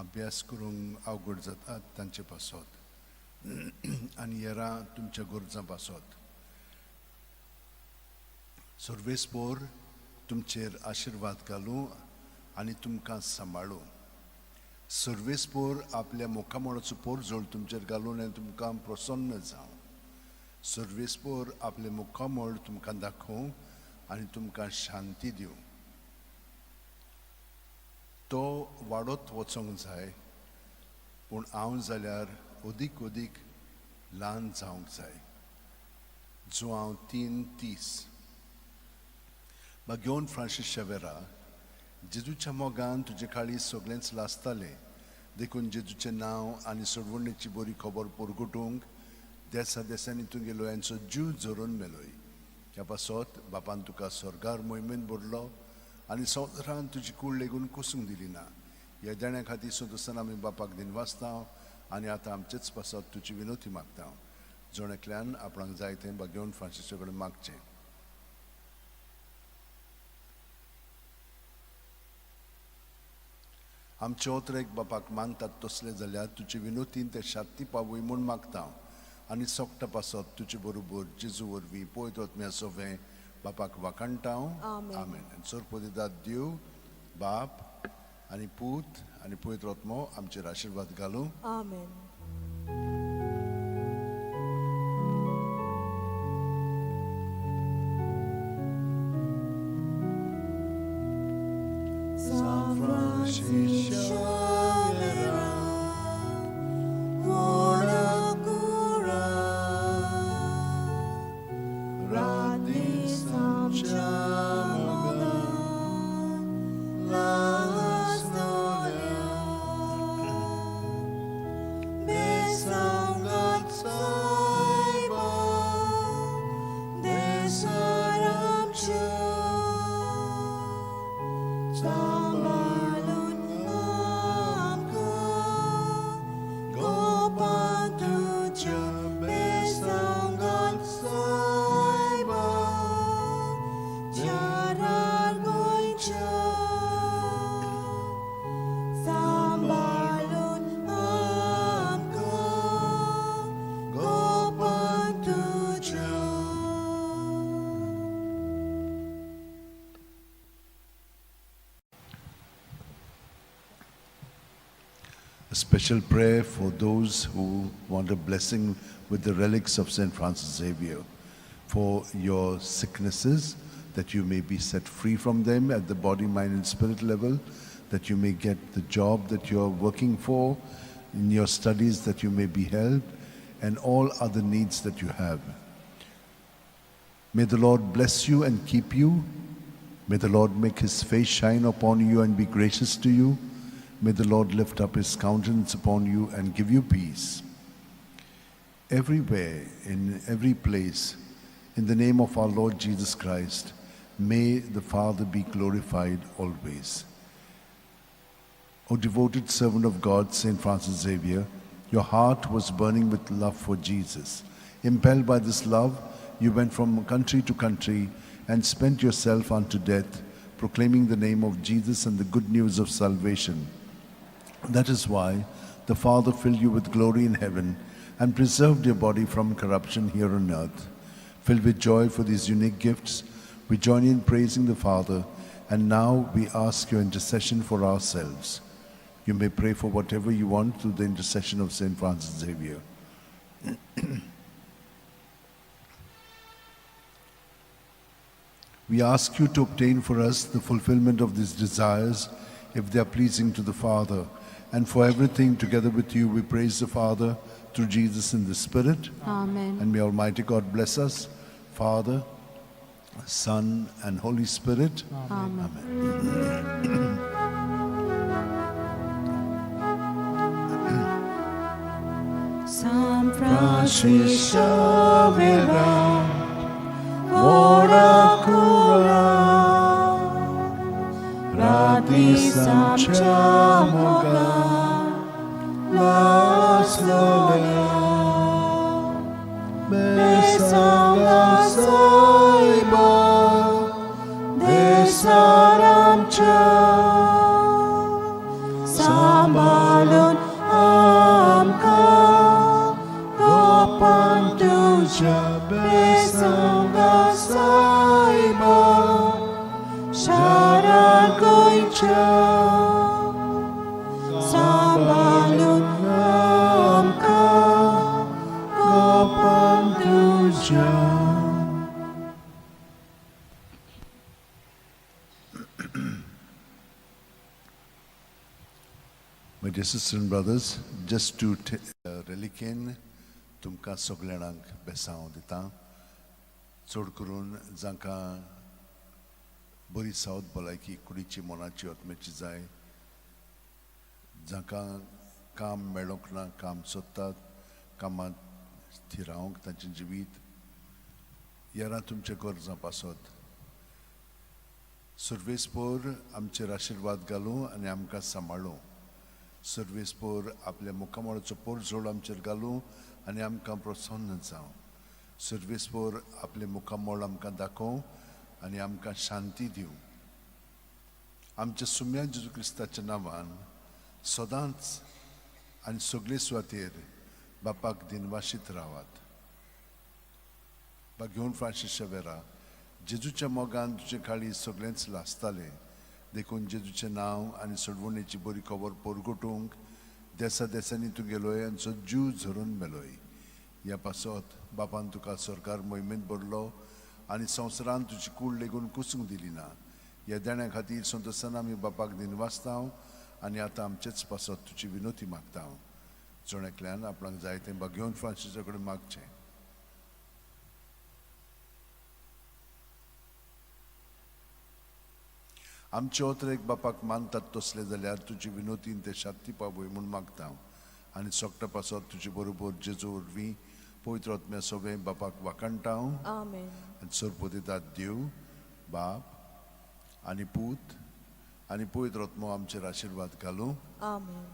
अभ्यास करूंक अवघड जातात तांचे पासत आनी हेरां तुमच्या गरजां पासत. सर्वेस्पोर तुमचेर आशिर्वाद घालूं आनी तुमकां सांबाळूं. सर्वेस्पोर आपल्या मुखामळाचो पोरजोळ तुमचेर घालून आनी तुमकां प्रसन्न जावं. सर्वेस्पोर आपलें मुखामळ तुमकां दाखोवं आनी तुमकां शांती दिवं. तो वाडत वचोंक जाय, पूण हांव जाल्यार अदीक अदीक ल्हान जावंक जाय. जुआंव 3:30. भाग्योन फ्रांसीस शेवेरा, जेजूच्या मोगान तुजे काळीज सगळेंच लासतालें, देखून जेजूचें नांव आनी सोडवणेची बरी खबर परगटूंक देसा देसांनी तुगेलो यांचो जीव झरोवन मेलोय. ह्या पासत बापान तुका स्वर्गार मोहिमेन भरलो आनी संवसारान तुजी कूड लेगून कोसूंक दिली ना. ह्या देण्या खातीर संतोसान आमी बापाक दिनवासता आनी आतां आमचेच पासत तुजी विनोती मागता. जण एकल्यान आपणाक जाय तें भाग्योन फ्रांसीसा कडेन मागचें. आमचे ओतरेक बापाक मानतात तसले जाल्यार तुजे विनोतीन ते शांती पावय म्हूण मागता आनी सोकटा पासत तुजे बरोबर जेजू वरवीं पळयत वतम्या सोवें बापाक वाखाणटा. आमेन. सोरपोदिदाद देव बाप आनी पूत आनी पवित्र आत्मो आमचेर आशिर्वाद घालूं. आमेन. San Francisco Xavier, A special prayer for those who want a blessing with the relics of St. Francis Xavier, for your sicknesses, that you may be set free from them at the body, mind and spirit level, that you may get the job that you are working for, in your studies that you may be helped, and all other needs that you have. May the Lord bless you and keep you. May the Lord make his face shine upon you and be gracious to you. May the Lord lift up his countenance upon you and give you peace. Everywhere, in every place, in the name of our Lord Jesus Christ, may the Father be glorified always. O devoted servant of God, St. Francis Xavier, your heart was burning with love for Jesus. Impelled by this love, you went from country to country and spent yourself unto death, proclaiming the name of Jesus and the good news of salvation. That is why the Father filled you with glory in heaven and preserved your body from corruption here on earth. Filled with joy for these unique gifts, we join in praising the Father, and now we ask your intercession for ourselves. You may pray for whatever you want through the intercession of St. Francis Xavier. We ask you to obtain for us the fulfillment of these desires, if they are pleasing to the Father. And for everything, together with you, we praise the Father through Jesus in the Spirit. Amen. And may Almighty God bless us, Father, Son, and Holy Spirit. Amen. Amen. San San Francis Xavier, ora cura, Radis amca moga, laslolea, Besanga saiba, desaramcha, Sambalun amka, Gopan tuja besanga saiba, Shara goicha, Sambalun amka, Gopan tuja. My dear sisters and brothers, just to reliquin तुमकां सगळ्यांक बेसांव दिता, चड करून जांकां बरी south भलायकी कुडीची, मनाची, आत्म्याची जाय, जांकां काम मेळोंक ना, काम सोदतात, कामांत थिरावंक तांचें जिवीत येरा तुमच्या गरजां पासत सर्वेस्पोर आमचेर आशिर्वाद घालूं आनी आमकां सांबाळूं. सर्वेस्पोर आपल्या मुखामळाचो पोरजोड आमचेर घालूं आनी आमकां प्रसन्न जावं. सर्वेस्पोर आपलें मुखामळ आमकां दाखोवं आनी आमकां शांती दिवं. आमच्या सुम्या जेजू क्रिस्ताच्या नांवान सदांच आनी सगळे सुवातेर बापाक दिनवाशीत रावात. बागेवन फ्रांसीस शेवेरा, जेजूच्या मोगान तुजे काळी सगळेंच लासतालें, देखून जेजूचें नांव आनी सोडवणेची बरी खबर परगटूंक देसा देसांनी तूं गेलोय आनी जीव झरून मेलोय. ह्या पासत बापान तुका सरकार मोहिमेंत भरलो आनी संवसारान तुजी कूड लेगून कुसूंक दिली ना. ह्या देण्या खातीर संतोशान आमी बापाक दिनवासता आनी आतां आमचेच पासत तुजी विनोती मागता. जण एकल्यान आपणाक जाय तें बागेवन फ्रांसीसा कडेन मागचें. आमचे ओतरेक बापाक मानतात तसले जाल्यार तुजी विनोतीन ते शांती पावय म्हूण मागता आनी सोकटा पासत तुजे बरोबर जेजू वरवीं पवित्र आत्म्या सगळें बापाक वाखाणटा. आमेन. आनी सरपतितात देव बाप आनी पूत आनी पवित्र आत्मो आमचेर आशिर्वाद घालूं. आमेन.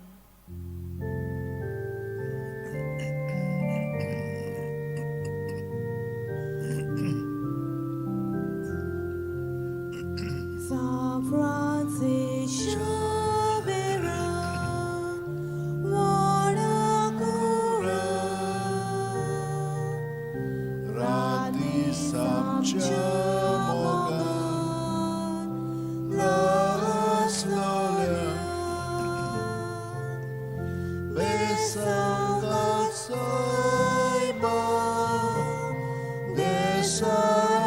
San Francis Xavier, ora cura, Radis amca moga, laslolea, Besanga saiba, desaramcha,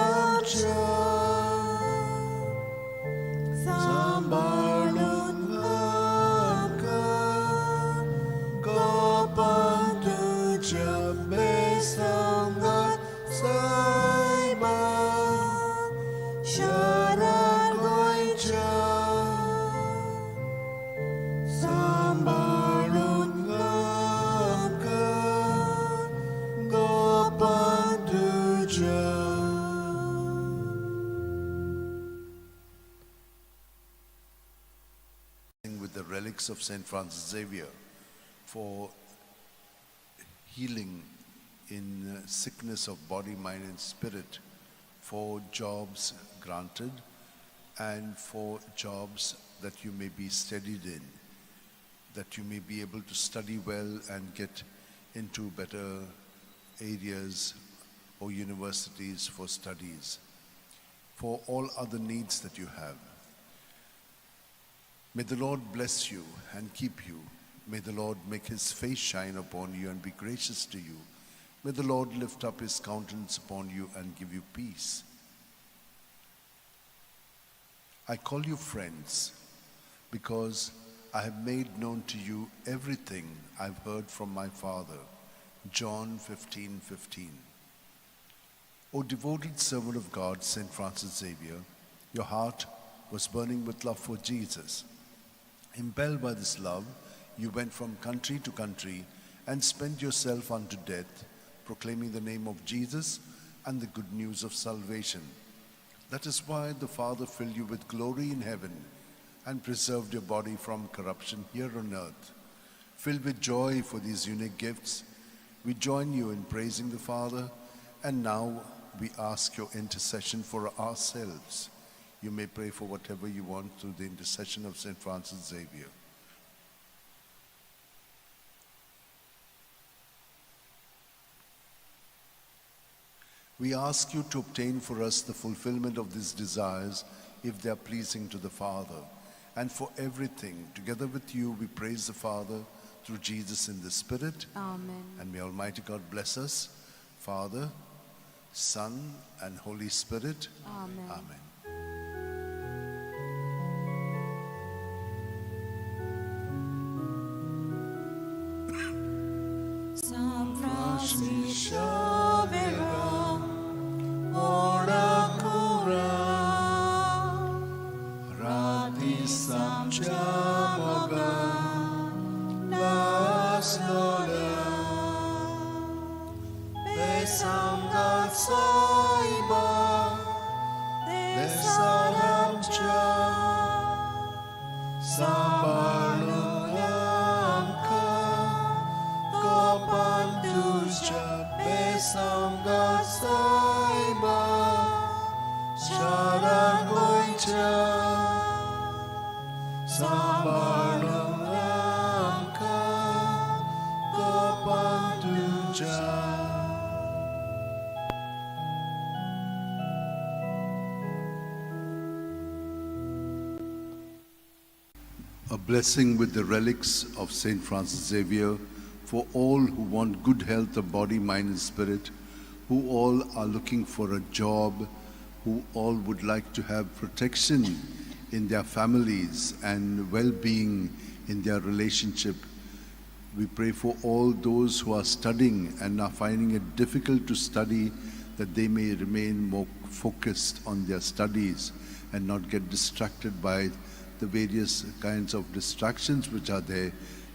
Sambalun amka, Gopan tuja besanga saiba, Shara goicha, Sambalun amka, Gopan tuja. With the relics of St. Francis Xavier for healing in sickness of body, mind, and spirit, for jobs granted, and for jobs that you may be steadied in, that you may be able to study well and get into better areas or universities for studies, for all other needs that you have. May the Lord bless you and keep you. May the Lord make his face shine upon you and be gracious to you. May the Lord lift up his countenance upon you and give you peace. I call you friends because I have made known to you everything I've heard from my Father. John 15:15. O devoted servant of God, St. Francis Xavier, your heart was burning with love for Jesus. Impelled by this love, you went from country to country and spent yourself unto death, proclaiming the name of Jesus and the good news of salvation. That is why the Father filled you with glory in heaven and preserved your body from corruption here on earth. Filled with joy for these unique gifts, we join you in praising the Father, and now we ask your intercession for ourselves. You may pray for whatever you want through the intercession of St. Francis Xavier. We ask you to obtain for us the fulfillment of these desires if they are pleasing to the Father. And for everything, together with you, we praise the Father through Jesus in the Spirit. Amen. And may Almighty God bless us, Father, Son, and Holy Spirit. Amen. Amen. San Francisco Vera, ora cura, Rati samcha moga laslola Besamgat saiba Desalamcha Sambalulamka Gopantuscha Besamgat saiba Sharangoicha Sambalulamka Gopantuja. A blessing with the relics of St. Francis Xavier for all who want good health of body, mind, and spirit, who all are looking for a job, who all would like to have protection in their families and well-being in their relationship. We pray for all those who are studying and are finding it difficult to study, that they may remain more focused on their studies and not get distracted by the various kinds of distractions which are there,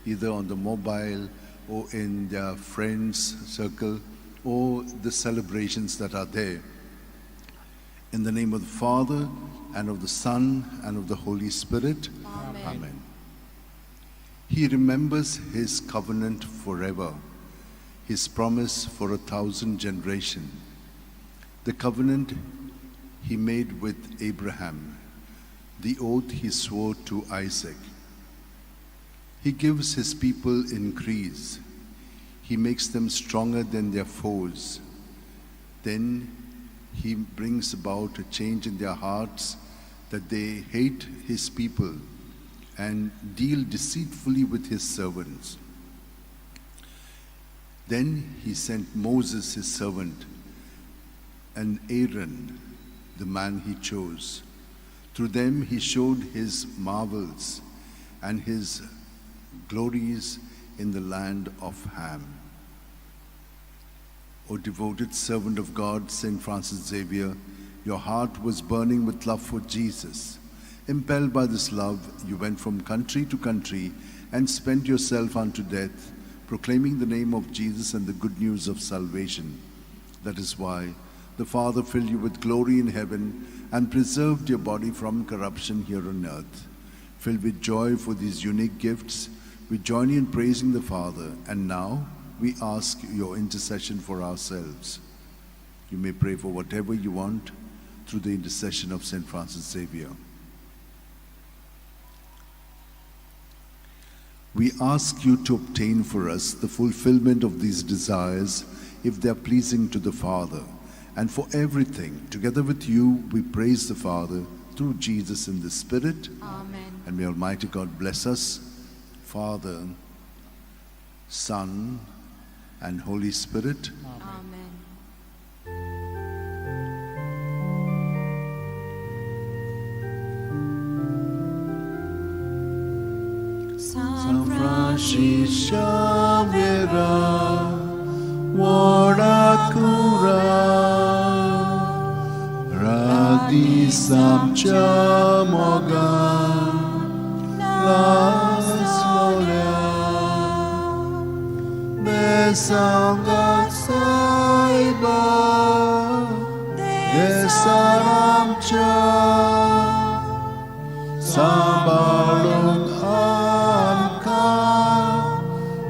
either on the mobile or in their friends' circle or the celebrations that are there. In the name of the Father, and of the Son, and of the Holy Spirit. Amen. Amen. He remembers his covenant forever, his promise for 1,000 generations, the covenant he made with Abraham, the oath he swore to Isaac. He gives his people increase. He makes them stronger than their foes. Then he brings about a change in their hearts, that they hate his people and deal deceitfully with his servants. Then he sent Moses, his servant, and Aaron, the man he chose. Through them he showed his marvels and his glories in the land of Ham. O devoted servant of God, St. Francis Xavier, your heart was burning with love for Jesus. Impelled by this love, you went from country to country and spent yourself unto death, proclaiming the name of Jesus and the good news of salvation. That is why the Father filled you with glory in heaven and preserved your body from corruption here on earth. Filled with joy for these unique gifts, we join you in praising the Father, and now we ask your intercession for ourselves. You may pray for whatever you want through the intercession of St. Francis Xavier. We ask you to obtain for us the fulfillment of these desires if they are pleasing to the Father. And for everything, together with you, we praise the Father through Jesus in the Spirit. Amen. And may Almighty God bless us, Father, Son, and Holy Spirit. Amen. San San Francisco Vera, Warakura, Radi Samcha Moga, Laslola, Besangat Saiba, Desaramcha, Sambalung Amka,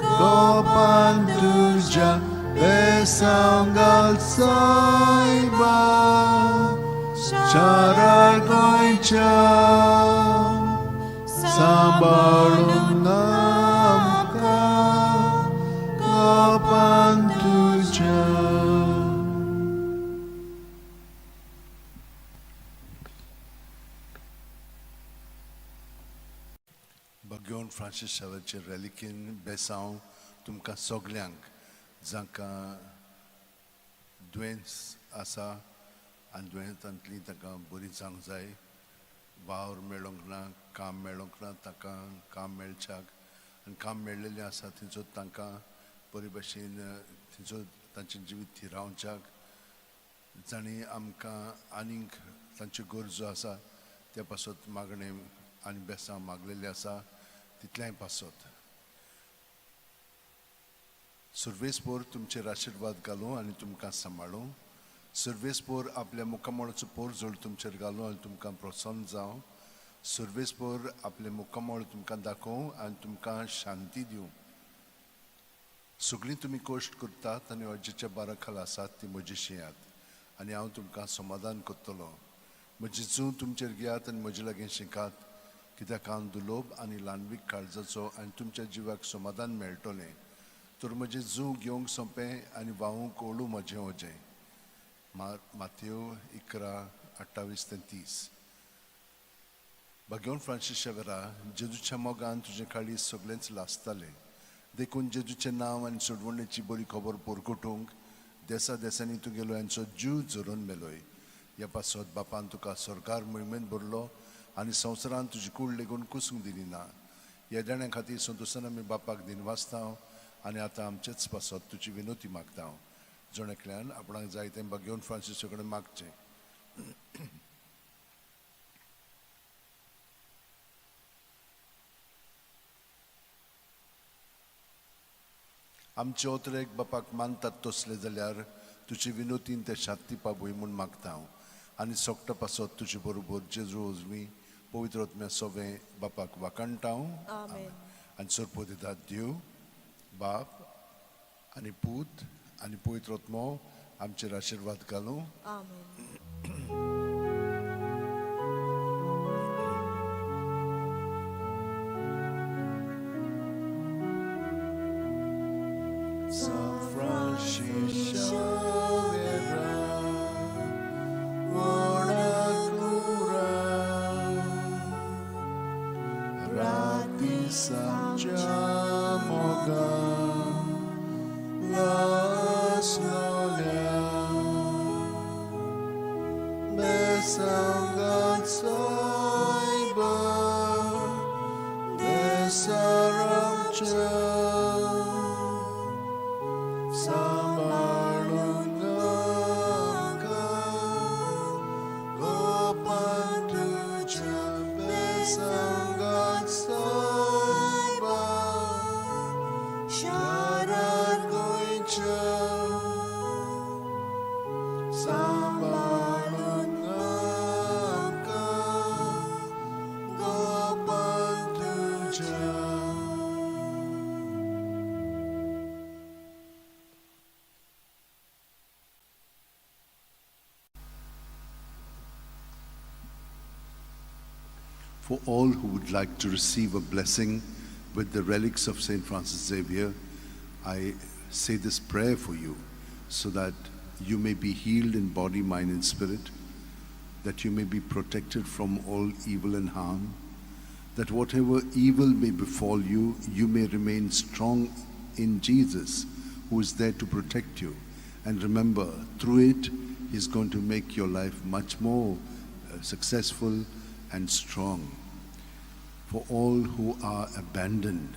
Gopan Tuja, Besangat Saiba, Charar Goincha, Sambalung Amka, Gopan Tuja. Bhagwan Francis शावेचे रेलिकेन बेसांव तुमकां सगल्यांक जांकां दुयेंस आसा आनी दुयेंसांतली तांकां बरी जावंक जाय, वावर मेळोंक ना, काम मेळोंक ना, तांकां काम मेळच्याक आनी काम मेळ्ळेलें आसा थंयचो तांकां बरे भशेन थंयचो तांचें जिवीत थिरावच्याक, जांणी आमकां आनीक तांच्यो गरजो आसा त्या पासत मागणें आनी बेसांव मागलेलें आसा तितलेंय पासत. सुर्वेसपोर तुमचेर आशिर्वाद घालूं आनी तुमकां सांबाळूं. सुर्वेसपोर आपल्या मुखामळाचो पोरजोळ तुमचेर घालूं आनी तुमकां प्रसन्न जावं. सुर्वेसपोर आपलें मुखामळ तुमकां दाखोवं आनी तुमकां शांती दिवं. सगळीं तुमी कश्ट करतात आनी अज्जेच्या बारा खाला आसात ती म्हजी शिंयात आनी हांव तुमकां समाधान करतलो. म्हजी जूं तुमचेर घेयात आनी म्हजे लागीं शिकात, कित्याक हांव दुलोब आनी ल्हानवीक काळजाचो आनी तुमच्या जिवाक समाधान मेळटलें. तर म्हजें जूं घेवंक सोंपें आनी व्हांवूंक ओळू म्हजें वजें. मातेव 11:28 ते 30. भगवान फ्रांसीस शेवरा, जेजूच्या मोगान तुजें काळीज सगळेंच लासतालें, देखून जेजूचें नांव आनी सोडवणेची बरी खबर परगटूंक देसा देसांनी तुगेलो यांचो जीव झरोवन मेलोय. ह्या पासत बापान तुका सरकार मोहिमेंत भरलो आनी संवसारान तुजी कूड लेगून कुसूंक दिली ना. ह्या देण्या खातीर संतोशान आमी बापाक दिनवासता आनी आतां आमचेच पासत तुजी विनोती मागता. जण एकल्यान आपणाक जाय तें भगवान फ्रांसीसा कडेन मागचें. आमचे ओतरेक बापाक मानतात तसले जाल्यार तुजे विनोतीन ते शांती पावय म्हूण मागता हांव आनी सोकटा पासत तुजे बरोबर जेजू उजवी पवित्र आत्म्या सोवें बापाक वाखाणटा हांव. आमेन. आनी सोरपो दितात देव बाप आनी पूत आनी पवित्र आत्मो आमचेर आशिर्वाद घालूं. आमेन. San Francisco Xavier, Guadalajara, Rati Samchamoga, Las Nolia, Besangat Saiba, Besaramcha. Sambalungaka, Gopantuja, Besangat Saiba, Sharar Goincha. Sambalungaka, Gopantuja. For all who would like to receive a blessing with the relics of St. Francis Xavier, I say this prayer for you so that you may be healed in body, mind, and spirit, that you may be protected from all evil and harm, that whatever evil may befall you, you may remain strong in Jesus, who is there to protect you. And remember, through it, He's going to make your life much more successful and strong. For all who are abandoned,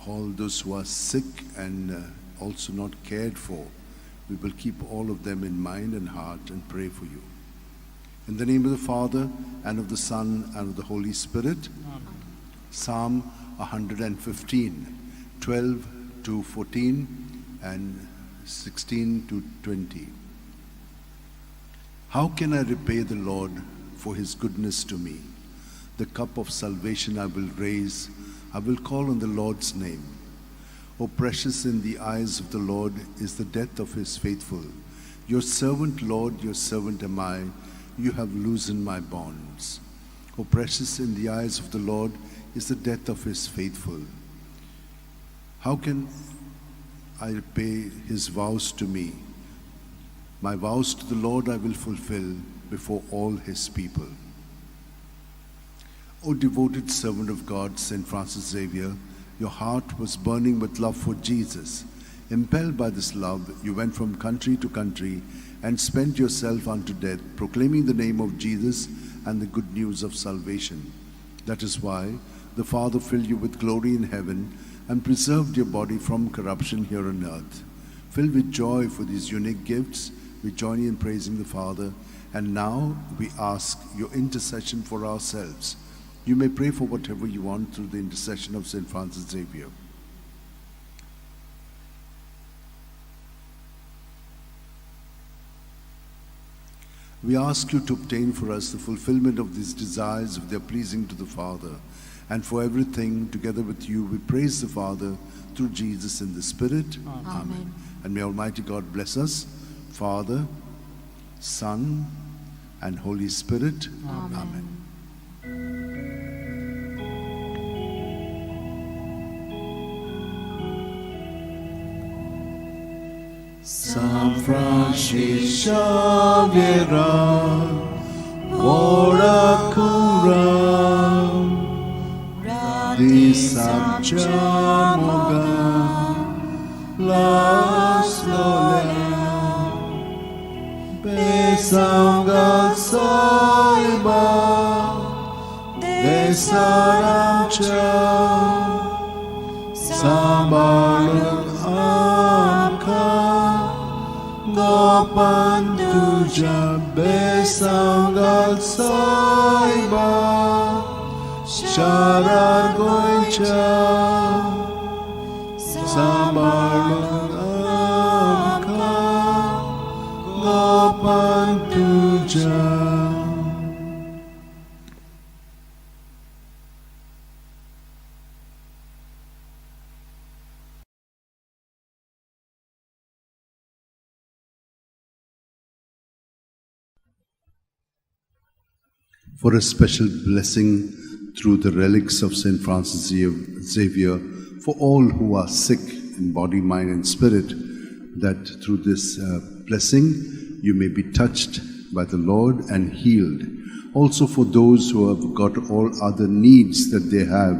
all those who are sick and also not cared for, we will keep all of them in mind and heart and pray for you. In the name of the Father, and of the Son, and of the Holy Spirit. Amen. Psalm 115, 12 to 14 and 16 to 20. How can I repay the Lord for his goodness to me? The cup of salvation I will raise. I will call on the Lord's name. O precious in the eyes of the Lord is the death of his faithful. Your servant, Lord, your servant am I. You have loosened my bonds. O precious in the eyes of the Lord is the death of his faithful. How can I repay his vows to me? My vows to the Lord I will fulfill before all his people. O devoted servant of God, Saint Francis Xavier, your heart was burning with love for Jesus. Impelled by this love, you went from country to country and spent yourself unto death, proclaiming the name of Jesus and the good news of salvation. That is why the Father filled you with glory in heaven and preserved your body from corruption here on earth. Filled with joy for these unique gifts, we join you in praising the Father, and now we ask your intercession for ourselves. You may pray for whatever you want through the intercession of Saint Francis Xavier. We ask you to obtain for us the fulfillment of these desires if they are pleasing to the Father. And for everything, together with you, we praise the Father through Jesus in the Spirit. Amen. Amen. And may Almighty God bless us, Father, Son, and Holy Spirit. Amen. Amen. San Francis Xavier, ora cura, di Samcha Moga, las lola, besanga saiba, desaramcha, sambalun amka, Gopan tuja besangal saiba, sharar goicha, sambalun amka, Gopan tuja. For a special blessing through the relics of Saint Francis Xavier for all who are sick in body, mind, and spirit, that through this blessing you may be touched by the Lord and healed. Also for those who have got all other needs that they have,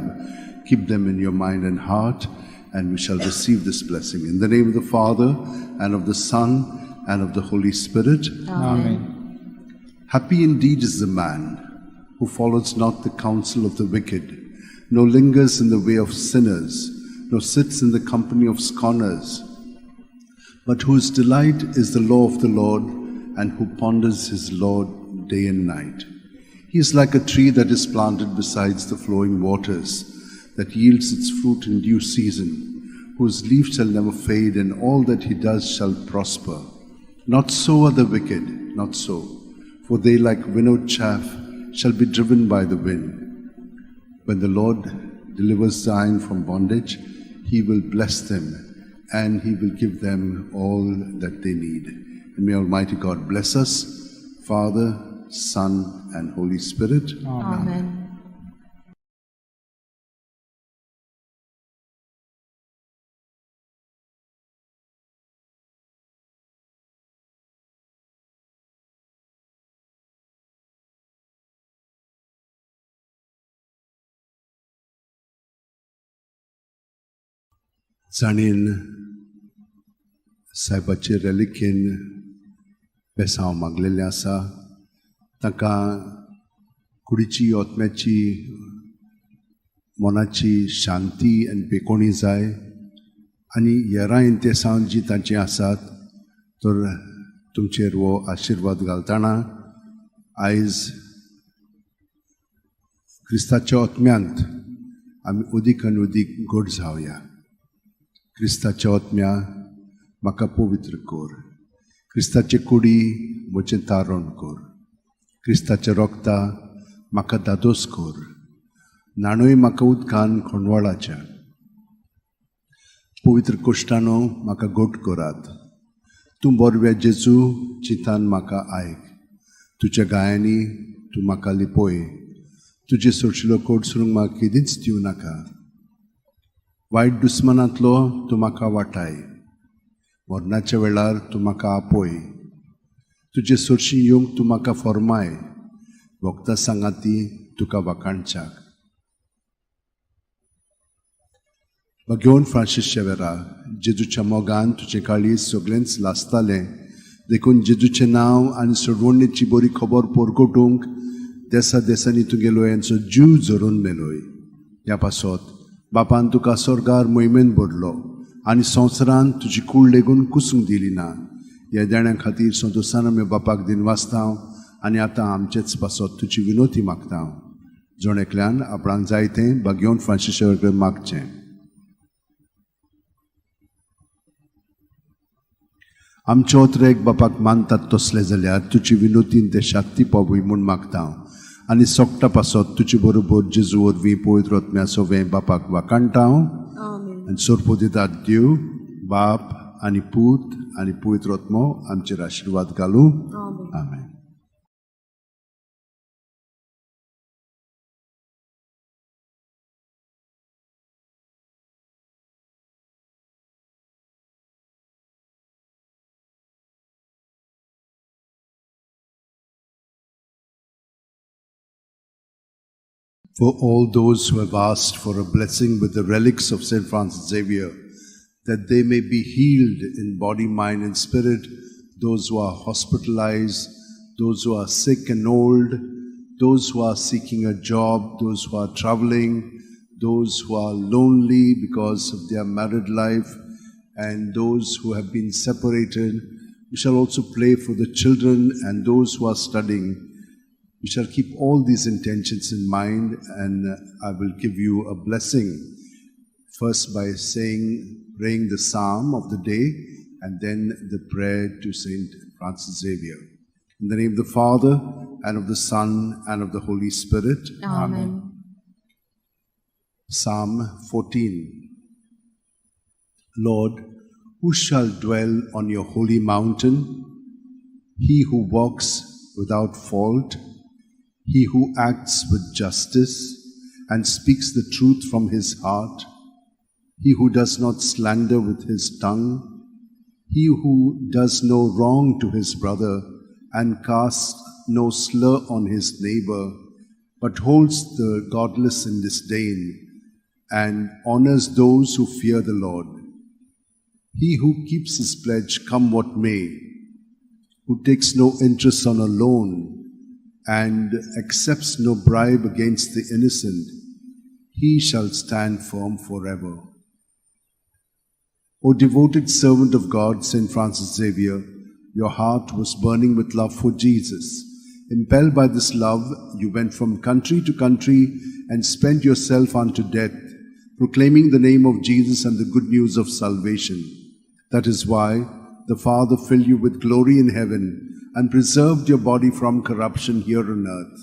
keep them in your mind and heart, and we shall receive this blessing. In the name of the Father, and of the Son, and of the Holy Spirit. Amen. Happy indeed is the man who follows not the counsel of the wicked, nor lingers in the way of sinners, nor sits in the company of scorners, but whose delight is the law of the Lord, and who ponders his law day and night. He is like a tree that is planted beside the flowing waters, that yields its fruit in due season, whose leaf shall never fade, and all that he does shall prosper. Not so are the wicked, not so, for they like winnowed chaff shall be driven by the wind. When the Lord delivers Zion from bondage, he will bless them, and he will give them all that they need. And may Almighty God bless us, Father, Son, and Holy Spirit. Amen. जाणीन सायबाचे रेलिकेन बेसांव मागलेलें आसा, तांकां कुडीची, आत्म्याची, मनाची शांती आनी बेकोणी जाय, आनी हेरां इंतेसांव जी तांची आसात तर तुमचेर हो आशिर्वाद घालतना आयज क्रिस्ताच्या आत्म्यांत आमी अदीक आनी अदीक गोड जावया. क्रिस्ताच्या आत्म्या म्हाका पवित्र कर. क्रिस्ताचे कुडी म्हजें तारण कर. क्रिस्ताच्या रोगता म्हाका दादोस कर. न्हाणय म्हाका उदकान खोंडवाळाच्या. पवित्र कोश्टानो म्हाका गोट करात. तूं बोरव्या जेजू चिंतान म्हाका आयक. तुज्या गायांनी तूं म्हाका लिपय. तुजे सोडशिलो कोट सोडूंक म्हाका केदींच दिवं नाका. वायट दुस्मनांतलो तूं म्हाका वाटाय. मरणाच्या वेळार तूं म्हाका आपय. तुजे सोडशी येवंक तूं म्हाका फॉर्माय. वखदां सांगाती तुका वाखाणच्याक. भगेवन फ्रांसीस शेवेरा, जेजूच्या मोगान तुजें काळीज सगळेंच लासतालें, देखून जेजूचें नांव आनी सोडवणेची बरी खबर परगटूंक देसा देसांनी तुगेलो यांचो जीव झरोवन मेलोय. ह्या पासत बापान तुका स्वर्गार मोहिमेन भरलो आनी संवसारान तुजी कूड लेगून कुसूंक दिली ना. ह्या देण्या खातीर संतोशान आमी बापाक दिनवासता आनी आतां आमचेच पासत तुजी विनोती मागता. जण एकल्यान आपणाक जाय तें भाग्योवन फ्रांसीस कडेन मागचें. आमचे त्रेक बापाक मानतात तसले जाल्यार तुजी विनोतीन ते शाक्ती पावय म्हूण मागता आनी सोकटा पासत तुजे बरोबर जेजू वरवीं पवित्र आत्म्या सोवें बापाक वाखाणटा. आनी सोरपो दितात देव बाप आनी पूत आनी पवित्र आत्मो आमचेर आशिर्वाद घालूं. आमेन. For all those who have asked for a blessing with the relics of St. Francis Xavier, that they may be healed in body, mind, and spirit, those who are hospitalized, those who are sick and old, those who are seeking a job, those who are traveling, those who are lonely because of their married life, and those who have been separated. We shall also pray for the children and those who are studying. We shall keep all these intentions in mind, and I will give you a blessing. First by praying the psalm of the day, and then the prayer to Saint Francis Xavier. In the name of the Father, and of the Son, and of the Holy Spirit. Amen. Psalm 14. Lord, who shall dwell on your holy mountain? He who walks without fault, he who acts with justice and speaks the truth from his heart, he who does not slander with his tongue, he who does no wrong to his brother and casts no slur on his neighbor, but holds the godless in disdain and honors those who fear the Lord. He who keeps his pledge, come what may, who takes no interest on a loan and accepts no bribe against the innocent, he shall stand firm forever. O devoted servant of God, Saint Francis Xavier, your heart was burning with love for Jesus. Impelled by this love, you went from country to country and spent yourself unto death, proclaiming the name of Jesus and the good news of salvation. That is why the Father filled you with glory in heaven and preserved your body from corruption here on earth.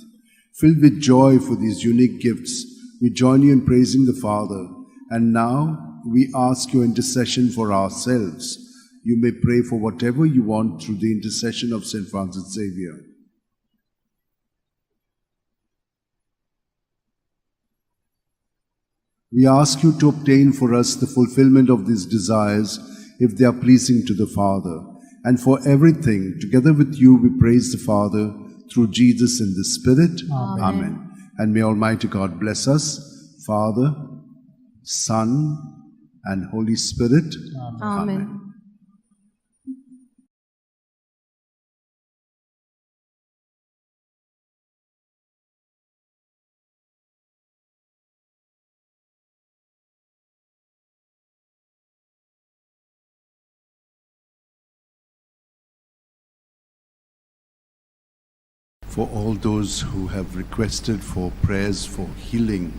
Filled with joy for these unique gifts, we join you in praising the Father. And now we ask your intercession for ourselves. You may pray for whatever you want through the intercession of St. Francis Xavier. We ask you to obtain for us the fulfillment of these desires if they are pleasing to the Father. And for everything, together with you, we praise the Father through Jesus in the Spirit. Amen. Amen. And may Almighty God bless us, Father, Son, and Holy Spirit. Amen. Amen. For all those who have requested for prayers for healing,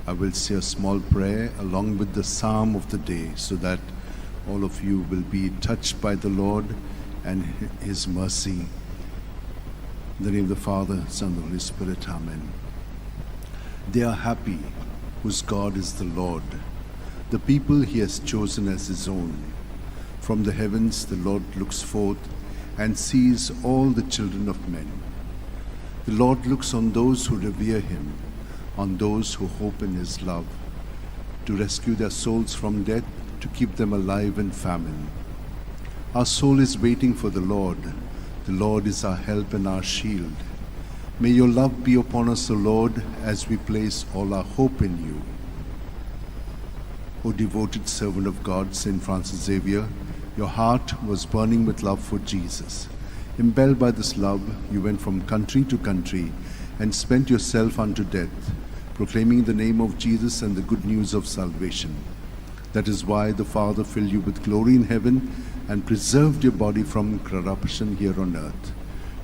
I will say a small prayer along with the psalm of the day so that all of you will be touched by the Lord and His mercy. In the name of the Father, Son, and the Holy Spirit. Amen. They are happy whose God is the Lord, the people He has chosen as His own. From the heavens the Lord looks forth and sees all the children of men. The Lord looks on those who revere Him, on those who hope in His love, to rescue their souls from death, to keep them alive in famine. Our soul is waiting for the Lord. The Lord is our help and our shield. May your love be upon us, O Lord, as we place all our hope in you. O devoted servant of God, Saint Francis Xavier, your heart was burning with love for Jesus. Impelled by this love, you went from country to country and spent yourself unto death, proclaiming the name of Jesus and the good news of salvation. That is why the Father filled you with glory in heaven and preserved your body from corruption here on earth.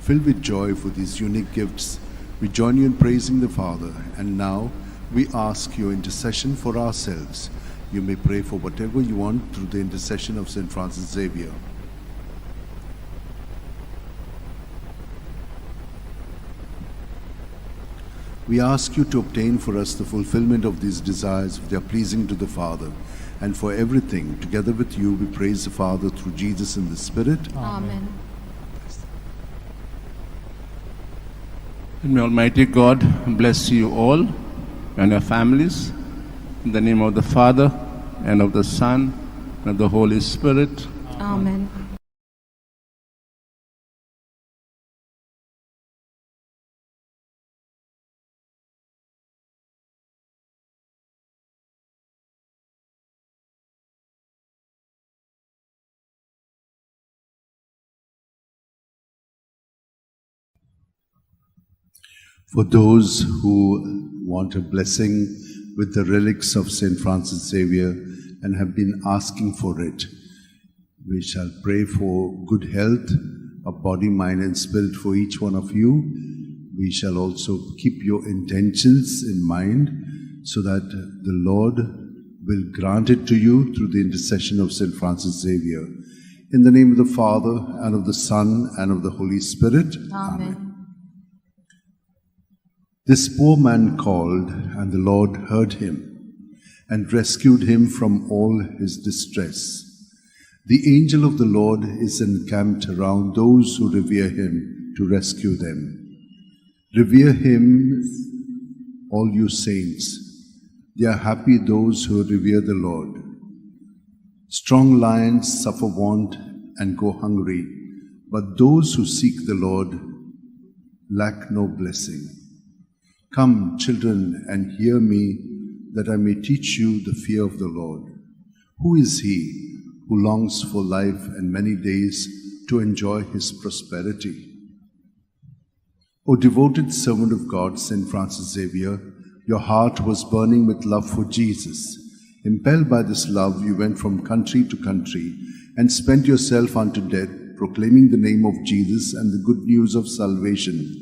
Filled with joy for these unique gifts, we join you in praising the Father, and now we ask your intercession for ourselves. You may pray for whatever you want through the intercession of Saint Francis Xavier. We ask you to obtain for us the fulfillment of these desires if they are pleasing to the Father. And for everything, together with you, we praise the Father through Jesus in the Spirit. Amen. And may Almighty God bless you all and your families. In the name of the Father, and of the Son, and of the Holy Spirit. Amen. For those who want a blessing with the relics of Saint Francis Xavier and have been asking for it, we shall pray for good health of body, mind, and spirit for each one of you. We shall also keep your intentions in mind so that the Lord will grant it to you through the intercession of Saint Francis Xavier. In the name of the Father, and of the Son, and of the Holy Spirit. Amen. This poor man called, and the Lord heard him and rescued him from all his distress. The angel of the Lord is encamped around those who revere him to rescue them. Revere him, all you saints. They are happy those who revere the Lord. Strong lions suffer want and go hungry, but those who seek the Lord lack no blessing. Come, children, and hear me, that I may teach you the fear of the Lord. Who is he who longs for life and many days to enjoy his prosperity? O devoted servant of God, Saint Francis Xavier, your heart was burning with love for Jesus. Impelled by this love, you went from country to country and spent yourself unto death, proclaiming the name of Jesus and the good news of salvation.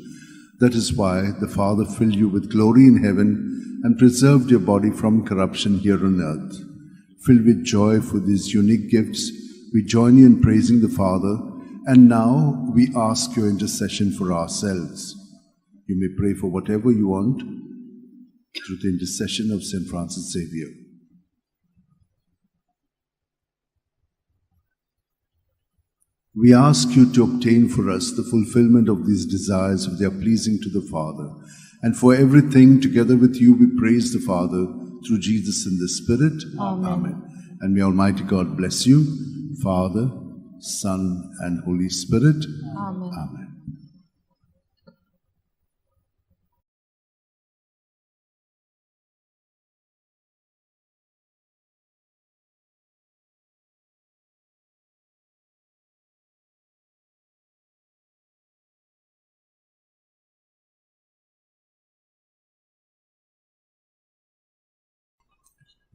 That is why the Father filled you with glory in heaven and preserved your body from corruption here on earth. Filled with joy for these unique gifts, we join you in praising the Father, and now we ask your intercession for ourselves. You may pray for whatever you want through the intercession of Saint Francis Xavier. We ask you to obtain for us the fulfillment of these desires if they are pleasing to the Father. And for everything, together with you, we praise the Father through Jesus in the Spirit. Amen. Amen. And may Almighty God bless you, Father, Son, and Holy Spirit. Amen. Amen.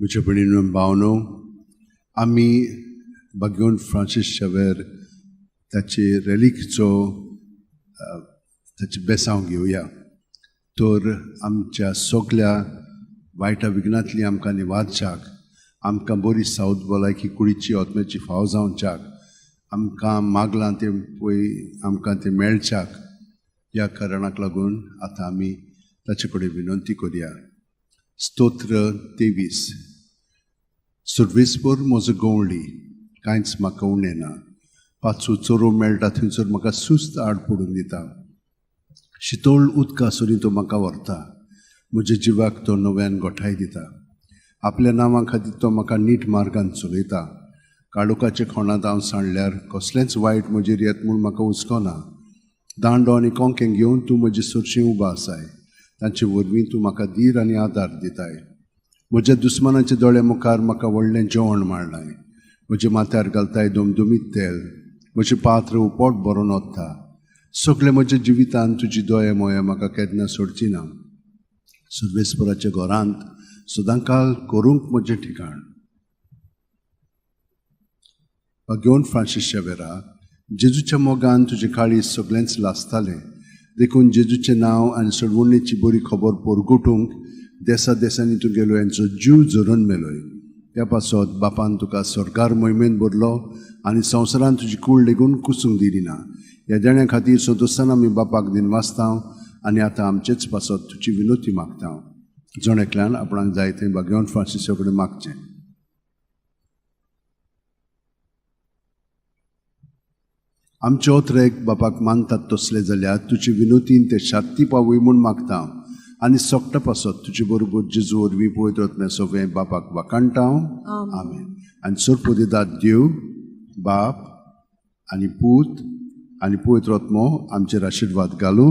म्हज्या भयणीनो भावनो, आमी बागेवन Francis Xavier ताचे रेलिकचो ताचें बेसांव घेवया, तर आमच्या सगल्या वायटा विघ्नांतली आमकां निवारच्याक आमकां बरी सावध भलायकी कुडीची आत्म्याची फाव जावच्याक, आमकां मागलां तें पळय आमकां तें मेळच्याक, ह्या कारणाक लागून आतां आमी ताचे कडेन विनंती करया. स्तोत्र 23. सर्वेस्पर म्हजो गवळी, कांयच म्हाका उणें ना. पाचू चोरो मेळटा थंयसर म्हाका सुस्त आड पडून दिता. शितोळ उदका सरी तो म्हाका व्हरता. म्हज्या जिवाक तो नव्यान गोठाय दिता. आपल्या नांवा खातीर तो म्हाका नीट मार्गान चलयता. काळोखाच्या खोणांत हांव सांडल्यार कसलेंच वायट म्हजेर येत म्हूण म्हाका हुस्को ना. दांडो आनी कोंकें घेवन तूं म्हजे सरशीं उबो आसाय. तांचे वरवीं तूं म्हाका धीर आनी आदार दिताय. म्हज्या दुस्मानाच्या दोळ्या मुखार म्हाका व्हडलें जेवण मांडलाय. म्हज्या माथ्यार घालताय दमदमीत तेल. म्हजें पात्र पोट भरून वता. सगळें म्हज्या जिवितांत तुजी दया मोया म्हाका केन्ना सोडची ना. सर्वेस्पराच्या घरांत सदांकाल करूंक म्हजें ठिकाण. घेवन फ्रांसीस शेवेरा, जेजूच्या मोगान तुजें काळीज सगळेंच लासतालें. देखून जेजूचें नांव आनी सोडवणेची बरी खबर परगटूंक देसा देसांनी तूं गेलो हेंचो जीव झरोवन मेलोय. त्या पासत बापान तुका सरकार मोहिमेन भरलो आनी संवसारान तुजी कूड लेगून कुसूंक दिली ना. ह्या देण्या खातीर संतोशान आमी बापाक दिनवासता आनी आतां आमचेच पासत तुजी विनोती मागता. जण एकल्यान आपणाक जाय तें भाग्यवंत फ्रांसिसा कडेन मागचें. आमचे ओत्रेक बापाक मानतात तसले जाल्यार तुजे विनोतीन ते शांती पावय म्हूण मागता आनी सोकटा पासत तुजे बरोबर जेजू वरवीं पवित्र आत्म्या सगळें बापाक वाखाणटा. आमेन. आनी सरपोदेदाद देव बाप आनी पूत आनी पवित्र आत्मो आमचेर आशिर्वाद घालूं.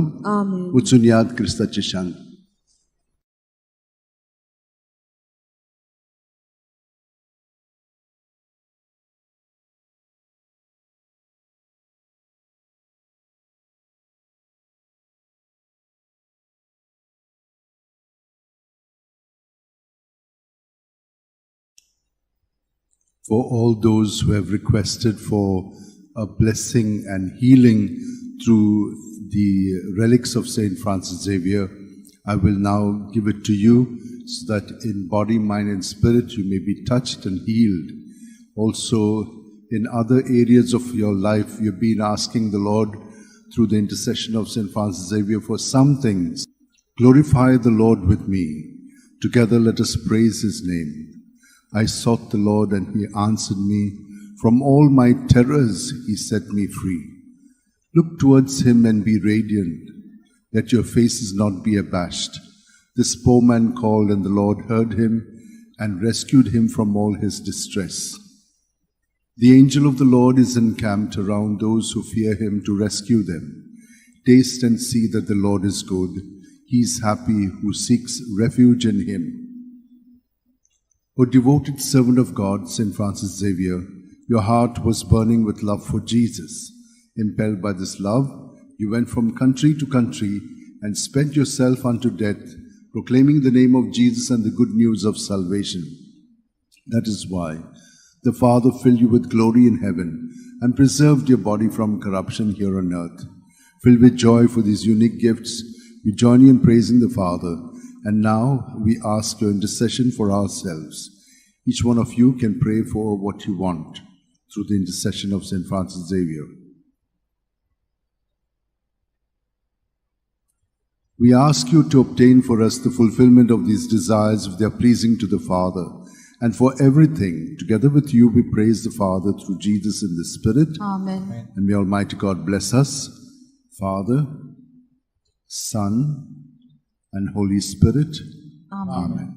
वचून याद क्रिस्ताची शांत. For all those who have requested for a blessing and healing through the relics of Saint Francis Xavier, I will now give it to you so that in body, mind and spirit you may be touched and healed. Also, in other areas of your life, you've been asking the Lord through the intercession of Saint Francis Xavier for some things. Glorify the Lord with me. Together let us praise his name. I sought the Lord and he answered me. From all my terrors he set me free. Look towards him and be radiant. Let your faces not be abashed. This poor man called and the Lord heard him and rescued him from all his distress. The angel of the Lord is encamped around those who fear him to rescue them. Taste and see that the Lord is good. He is happy who seeks refuge in him. O devoted servant of God, Saint Francis Xavier, your heart was burning with love for Jesus. Impelled by this love, you went from country to country and spent yourself unto death, proclaiming the name of Jesus and the good news of salvation. That is why the Father filled you with glory in heaven and preserved your body from corruption here on earth. Filled with joy for these unique gifts, we join you in praising the Father. And now we ask your intercession for ourselves. Each one of you can pray for what you want through the intercession of Saint Francis Xavier. We ask you to obtain for us the fulfillment of these desires if they are pleasing to the Father. And for everything, together with you, we praise the Father through Jesus in the Spirit. Amen. And may Almighty God bless us, Father, Son, and Holy Spirit. Amen. Amen.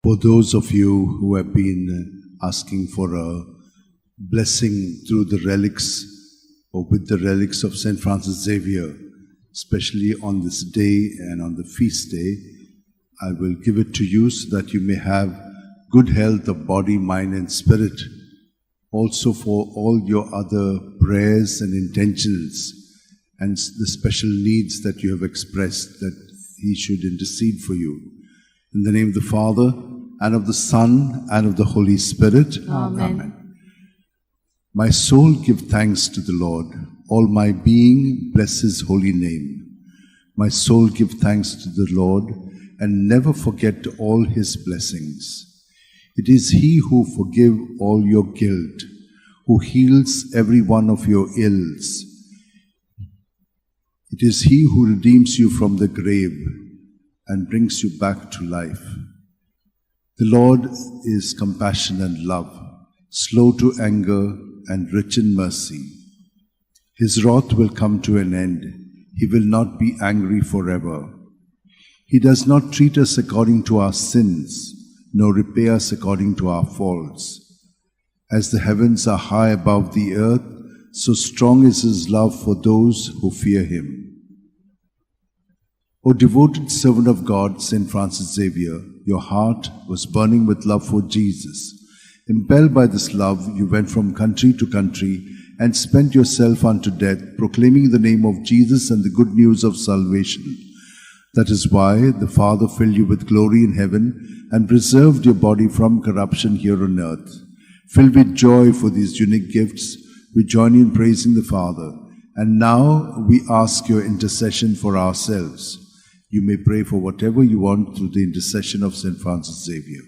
For those of you who have been asking for a blessing through the relics or with the relics of Saint Francis Xavier, especially on this day and on the feast day, I will give it to you so that you may have good health of body, mind, and spirit. Also for all your other prayers and intentions and the special needs that you have expressed, that he should intercede for you. In the name of the Father, and of the Son, and of the Holy Spirit. Amen. My soul give thanks to the Lord. All my being bless his holy name. My soul give thanks to the Lord, and never forget all his blessings. It is he who forgives all your guilt, who heals every one of your ills. It is he who redeems you from the grave and brings you back to life. The Lord is compassion and love, slow to anger and rich in mercy. His wrath will come to an end. He will not be angry forever. He does not treat us according to our sins, nor repay us according to our faults. As the heavens are high above the earth, so strong is his love for those who fear him. O devoted servant of God, Saint Francis Xavier, your heart was burning with love for Jesus. Impelled by this love, you went from country to country and spent yourself unto death, proclaiming the name of Jesus and the good news of salvation. That is why the Father filled you with glory in heaven and preserved your body from corruption here on earth. Filled with joy for these unique gifts, we join you in praising the Father. And now we ask your intercession for ourselves. You may pray for whatever you want through the intercession of Saint Francis Xavier.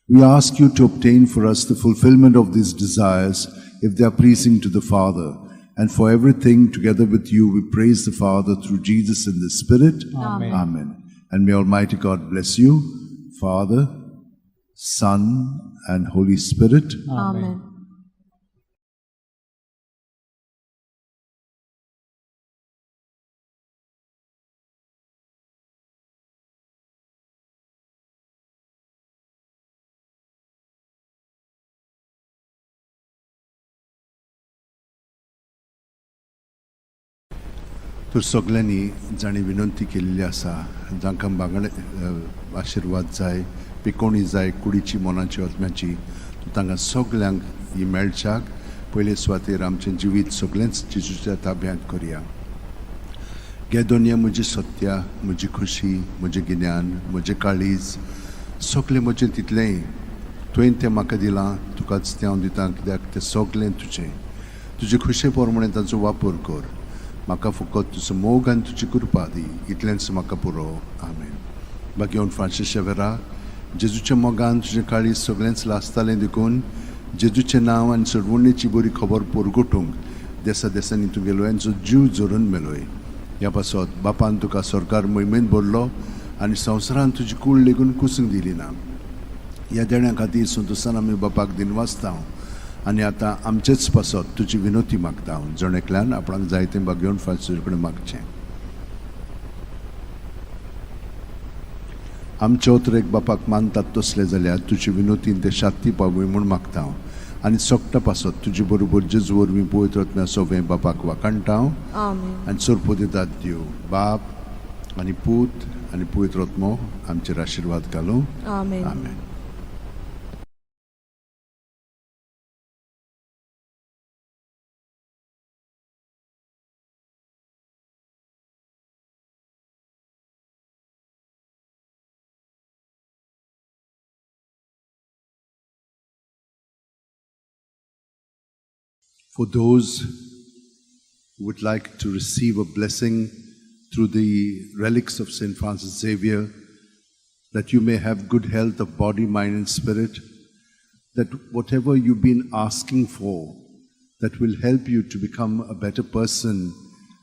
We ask you to obtain for us the fulfillment of these desires, if they are pleasing to the Father. And for everything, together with you, we praise the Father through Jesus in the Spirit. Amen. Amen. And may Almighty God bless you, Father, Son, and Holy Spirit. Amen. तर सगल्यांनी जांणी विनंती केल्ली आसा, जांकां बांगडे आशिर्वाद जाय, पिकोवणी जाय, कुडीची, मनाची, आत्म्याची, तांकां सगल्यांक ही मेळच्याक पयले सुवातेर आमचें जिवीत सगळेंच जेजूच्या ताब्यांत करया. गे दोनया म्हजी सत्या, म्हजी खुशी, म्हजें गिन्यान, म्हजें काळीज, सगळें म्हजें तितलेंय तुवें तें म्हाका दिलां, तुकाच तें हांव दितां, कित्याक तें सगळें तुजें. तुजे खुशे प्रमाणे ताचो वापर कर. म्हाका फकत तुजो मोग आनी तुजी कृपा दी, इतलेंच म्हाका पुरो. आमेन. बाकी फ्रांसीस शेवेरा, जेजूच्या मोगान तुजें काळीज सगळेंच लासतालें देखून जेजूचें नांव आनी सोडवणेची बरी खबर परगटूंक देसा देसांनी तुगेलो यांचो जीव झरून मेलोय. ह्या पासत बापान तुका सरकार मोहिमेंत भरलो आनी संवसारान तुजी कूड लेगून कुसूंक दिली ना. ह्या देण्या खातीर संतोसान आमी बापाक दिनवासता आनी आतां आमचेच पासत तुजी विनोती मागता. जण एकल्यान आपणाक जाय तें बागेवन फ्रांसीस कडेन मागचें. आमचे उतर बापाक मानतात तसले जाल्यार तुजी विनोतीन ते शांती पावय म्हूण मागता आनी सोगटा पासत तुजे बरोबर जेजू वरवीं पवित्र आत्म्या सोवें बापाक वाखाणटा आनी सोरपो दितात. देव बाप आनी पूत आनी पवित्र आत्मो आमचेर आशिर्वाद घालूं. आमेन. आमेन. For those who would like to receive a blessing through the relics of Saint Francis Xavier, that you may have good health of body, mind, and spirit, that whatever you've been asking for, that will help you to become a better person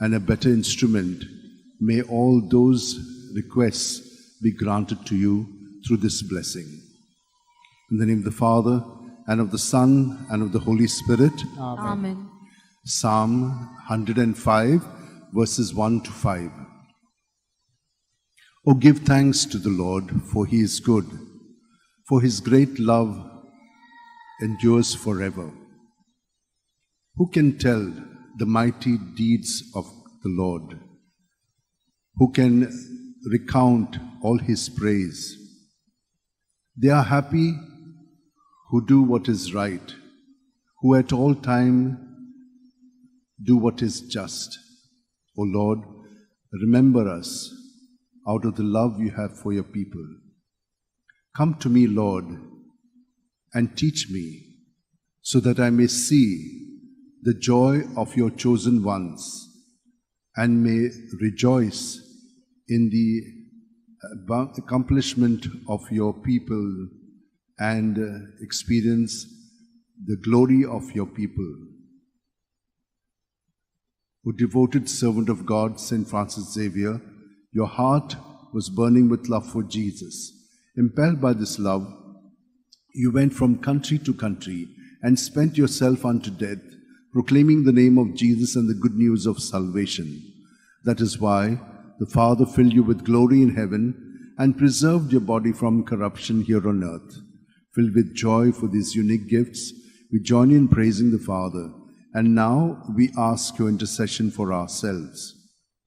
and a better instrument, may all those requests be granted to you through this blessing. In the name of the Father, and of the Son, and of the Holy Spirit. Amen. Psalm 105, verses 1 to 5. O give thanks to the Lord, for he is good, for his great love endures forever. Who can tell the mighty deeds of the Lord? Who can recount all his praise? They are happy who do what is right, who at all time Do what is just. O Lord, remember us out of the love you have for your people. Come to me, Lord, and teach me, so that I may see the joy of your chosen ones and may rejoice in the accomplishment of your people and experience the glory of your people. O devoted servant of God, Saint Francis Xavier, your heart was burning with love for Jesus. Impelled by this love, you went from country to country and spent yourself unto death, proclaiming the name of Jesus and the good news of salvation. That is why the Father filled you with glory in heaven and preserved your body from corruption here on earth. Filled with joy for these unique gifts, we join you in praising the Father. And now we ask your intercession for ourselves.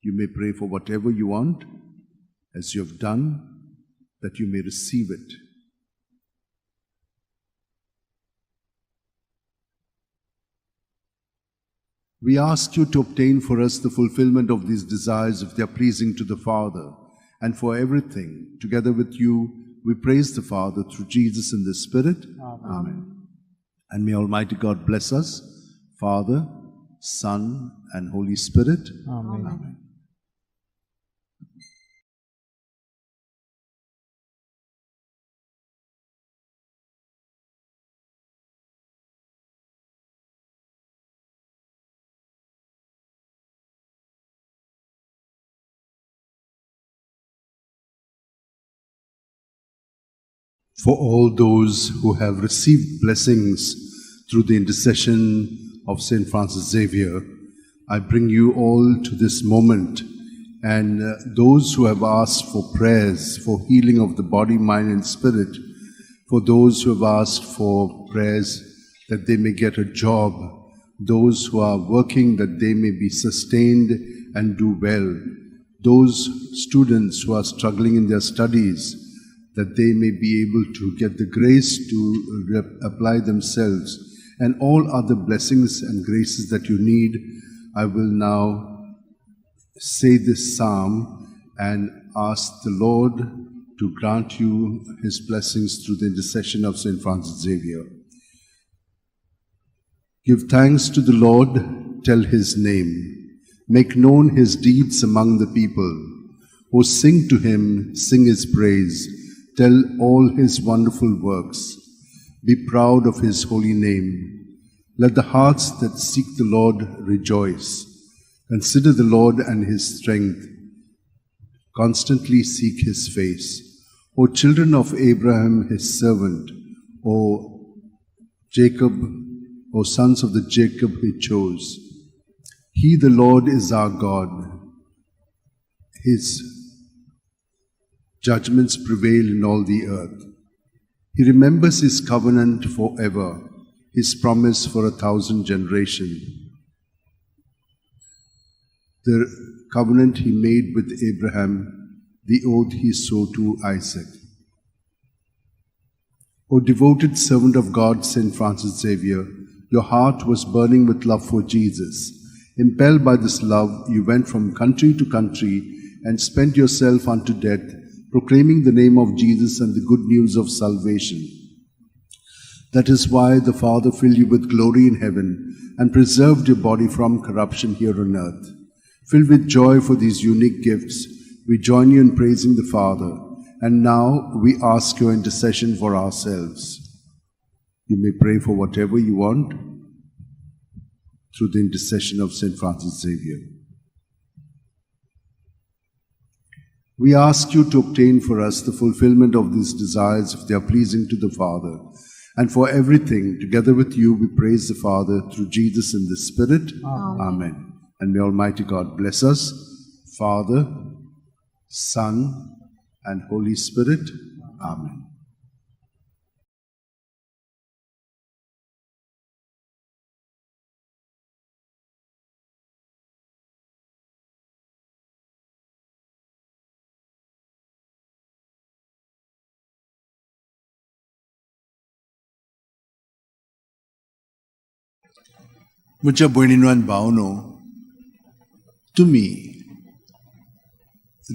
You may pray for whatever you want, as you have done, that you may receive it. We ask you to obtain for us the fulfillment of these desires if they are pleasing to the Father, and for everything, together with you, we praise the Father through Jesus in the Spirit. Amen. Amen. And may Almighty God bless us, Father, Son, and Holy Spirit. Amen. Amen. For all those who have received blessings through the intercession of Saint Francis Xavier, I bring you all to this moment. And those who have asked for prayers for healing of the body, mind, and spirit, for those who have asked for prayers that they may get a job, those who are working that they may be sustained and do well, those students who are struggling in their studies, that they may be able to get the grace to apply themselves, and all other blessings and graces that you need, I will now say this psalm and ask the Lord to grant you his blessings through the intercession of Saint Francis Xavier. Give thanks to the Lord, tell his name. Make known his deeds among the people. O sing to him, sing his praise. Tell all his wonderful works. Be proud of his holy name. Let the hearts that seek the Lord rejoice. Consider the Lord and his strength. Constantly seek his face. O children of Abraham, his servant, O Jacob, O sons of the Jacob he chose. He, the Lord, is our God. His judgments prevail in all the earth. He remembers his covenant forever, his promise for 1,000 generations. The covenant he made with Abraham, the oath he swore to Isaac. O devoted servant of God, Saint Francis Xavier, your heart was burning with love for Jesus. Impelled by this love, you went from country to country and spent yourself unto death, proclaiming the name of Jesus and the good news of salvation. That is why the Father filled you with glory in heaven and preserved your body from corruption here on earth. Filled with joy for these unique gifts, we join you in praising the Father, and now we ask your intercession for ourselves. You may pray for whatever you want through the intercession of Saint Francis Xavier. We ask you to obtain for us the fulfillment of these desires if they are pleasing to the Father. And for everything, together with you, we praise the Father through Jesus in the Spirit. Amen. Amen. And may Almighty God bless us, Father, Son, and Holy Spirit. Amen. म्हज्या भयणीनो आनी भावनो, तुमी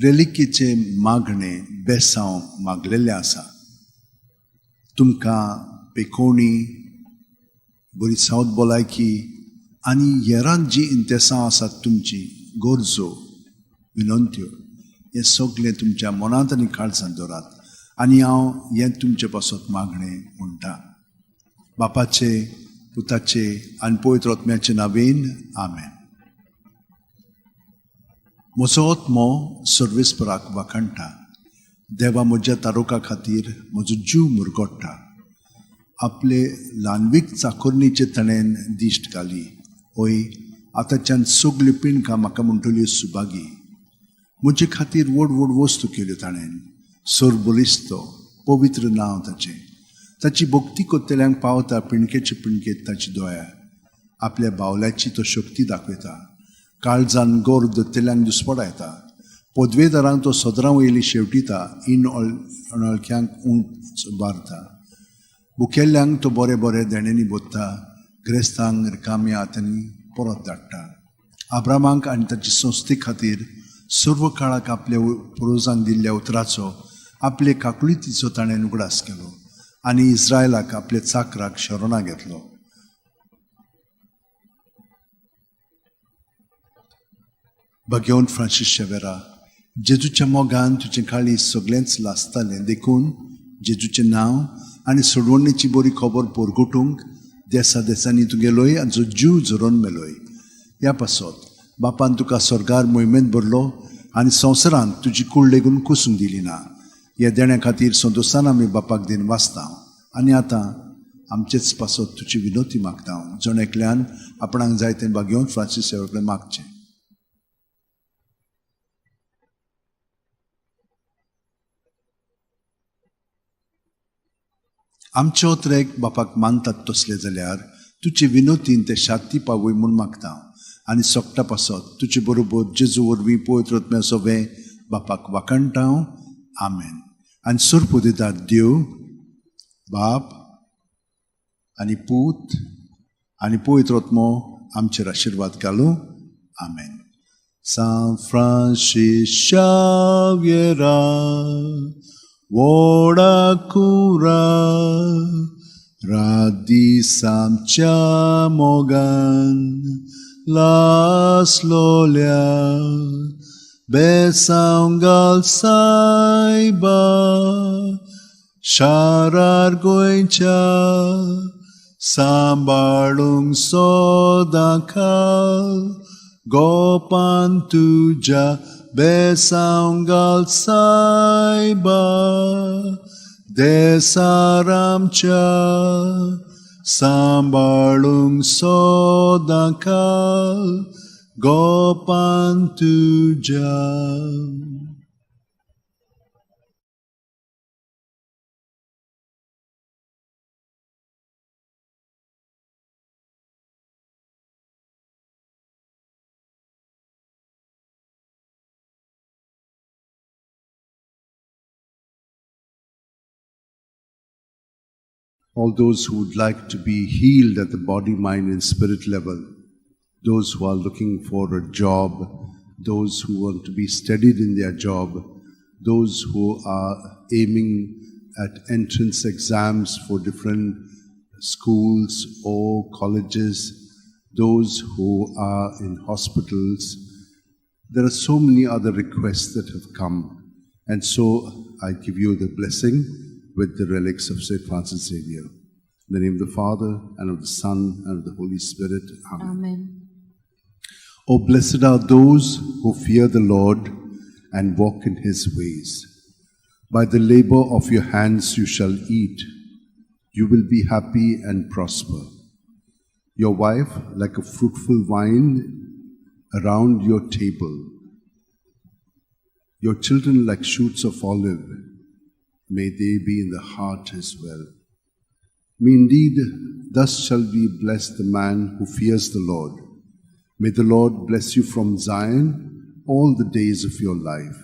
रेलिकेचें मागणें बेसांव मागलेलें आसा. तुमकां पेकोवणी, बरी south भलायकी आनी हेरांत जीं इंतेसांव आसात तुमची गरजो विनंत्यो हें सगळें तुमच्या मनांत आनी काळजांत दवरात आनी हांव हें तुमचे पासत मागणें म्हणटा. बापाचे, पुताचे आनी पवित्र आत्म्याचे नांवेन आमेन. म्हजो आत्मो सर्वेस्पराक वाखाणटा. देवा म्हज्या तारुका खातीर म्हजो जीव मुरगोडटा. आपले ल्हानवीक चाकोरणीचे ताणें दिश्ट घाली. हय, आतांच्यान सगल्यो पिणकां म्हाका म्हणटल्यो सुभागी. म्हजे खातीर व्हड व्हड वस्तू केल्यो ताणें. सरबलिस्त पवित्र नांव ताचें. ताची भक्ती कोत्तेल्यांक पावता पिणकेचे पिणकेत ताची दोया. आपल्या बावल्याची तो शक्ती दाखयता. काळजान गोर दत्तेल्यांक दुस्पडायता. पदवेदारांक तो सदरां वयली शेवटिता. इन अनळख्यांक उंच बारता. भुकेल्ल्यांक तो बरे बरे देण्यांनी बोत्ता. ग्रेस्तांक रिकाम्या हातांनी परत धाडटा. आब्रामांक आनी ताची संस्थे खातीर सर्व काळाक आपल्या पुर्वजांक दिल्ल्या उतराचो आपले काकुळीतीचो ताणें उगडास केलो आनी इस्रायलाक आपल्या चाकराक शरणां घेतलो. भगवंत फ्रांसीस शेवेरा, जेजूच्या मोगान तुजें काळीज सगळेंच लासतालें, देखून जेजूचें नांव आनी सोडवणेची बरी खबर परगटूंक देसा देसांनी तुगेलोय आनी जीव झरोवन मेलोय. ह्या पासत बापान तुका स्वर्गार मोहिमेंत भरलो आनी संवसारांत तुजी कूड लेगून कुसूंक दिली ना. ह्या देण्या खातीर संतोशान आमी बापाक दिन वाचता आनी आतां आमचेच पासत तुजी विनोती मागता. जण एकल्यान आपणाक जाय तें भागेवन फ्रांसीस सेवा कडेन मागचें. आमचे ओत्रेक बापाक मानतात तसले जाल्यार तुजे विनोतीन ते शांती पावय म्हूण मागता आनी सोकटा पासत तुजे बरोबर जेजू वरवीं पवित्र आत्म्या सोबें बापाक वाखाणटा. आमेन. आनी सोरपू दितात देव बाप आनी पूत आनी पवित्र आत्मो आमचेर आशिर्वाद घालूं. आमेन. सांत फ्रांसीस शाव्येरा, व्हडा कुरा, रात दीस आमच्या मोगान लासलोल्या, बेसांव घाल सायबा शारार गोंयच्या, सांबाळूंक सदां खाल गोपान तुज्या, बेसांव घाल सायबा देसार आमच्या, सांबाळूंक सदां खाल गोपान तुज्या. All those who would like to be healed at the body, mind, and spirit level, those who are looking for a job, those who want to be steadied in their job, those who are aiming at entrance exams for different schools or colleges, those who are in hospitals. There are so many other requests that have come. And so I give you the blessing with the relics of St. Francis Xavier. In the name of the Father, and of the Son, and of the Holy Spirit. Amen. Amen. Oh, blessed are those who fear the Lord and walk in his ways. By the labor of your hands you shall eat. You will be happy and prosper. Your wife like a fruitful vine around your table. Your children like shoots of olive. May they be in the heart as well. May indeed, thus shall be blessed the man who fears the Lord. May the Lord bless you from Zion all the days of your life.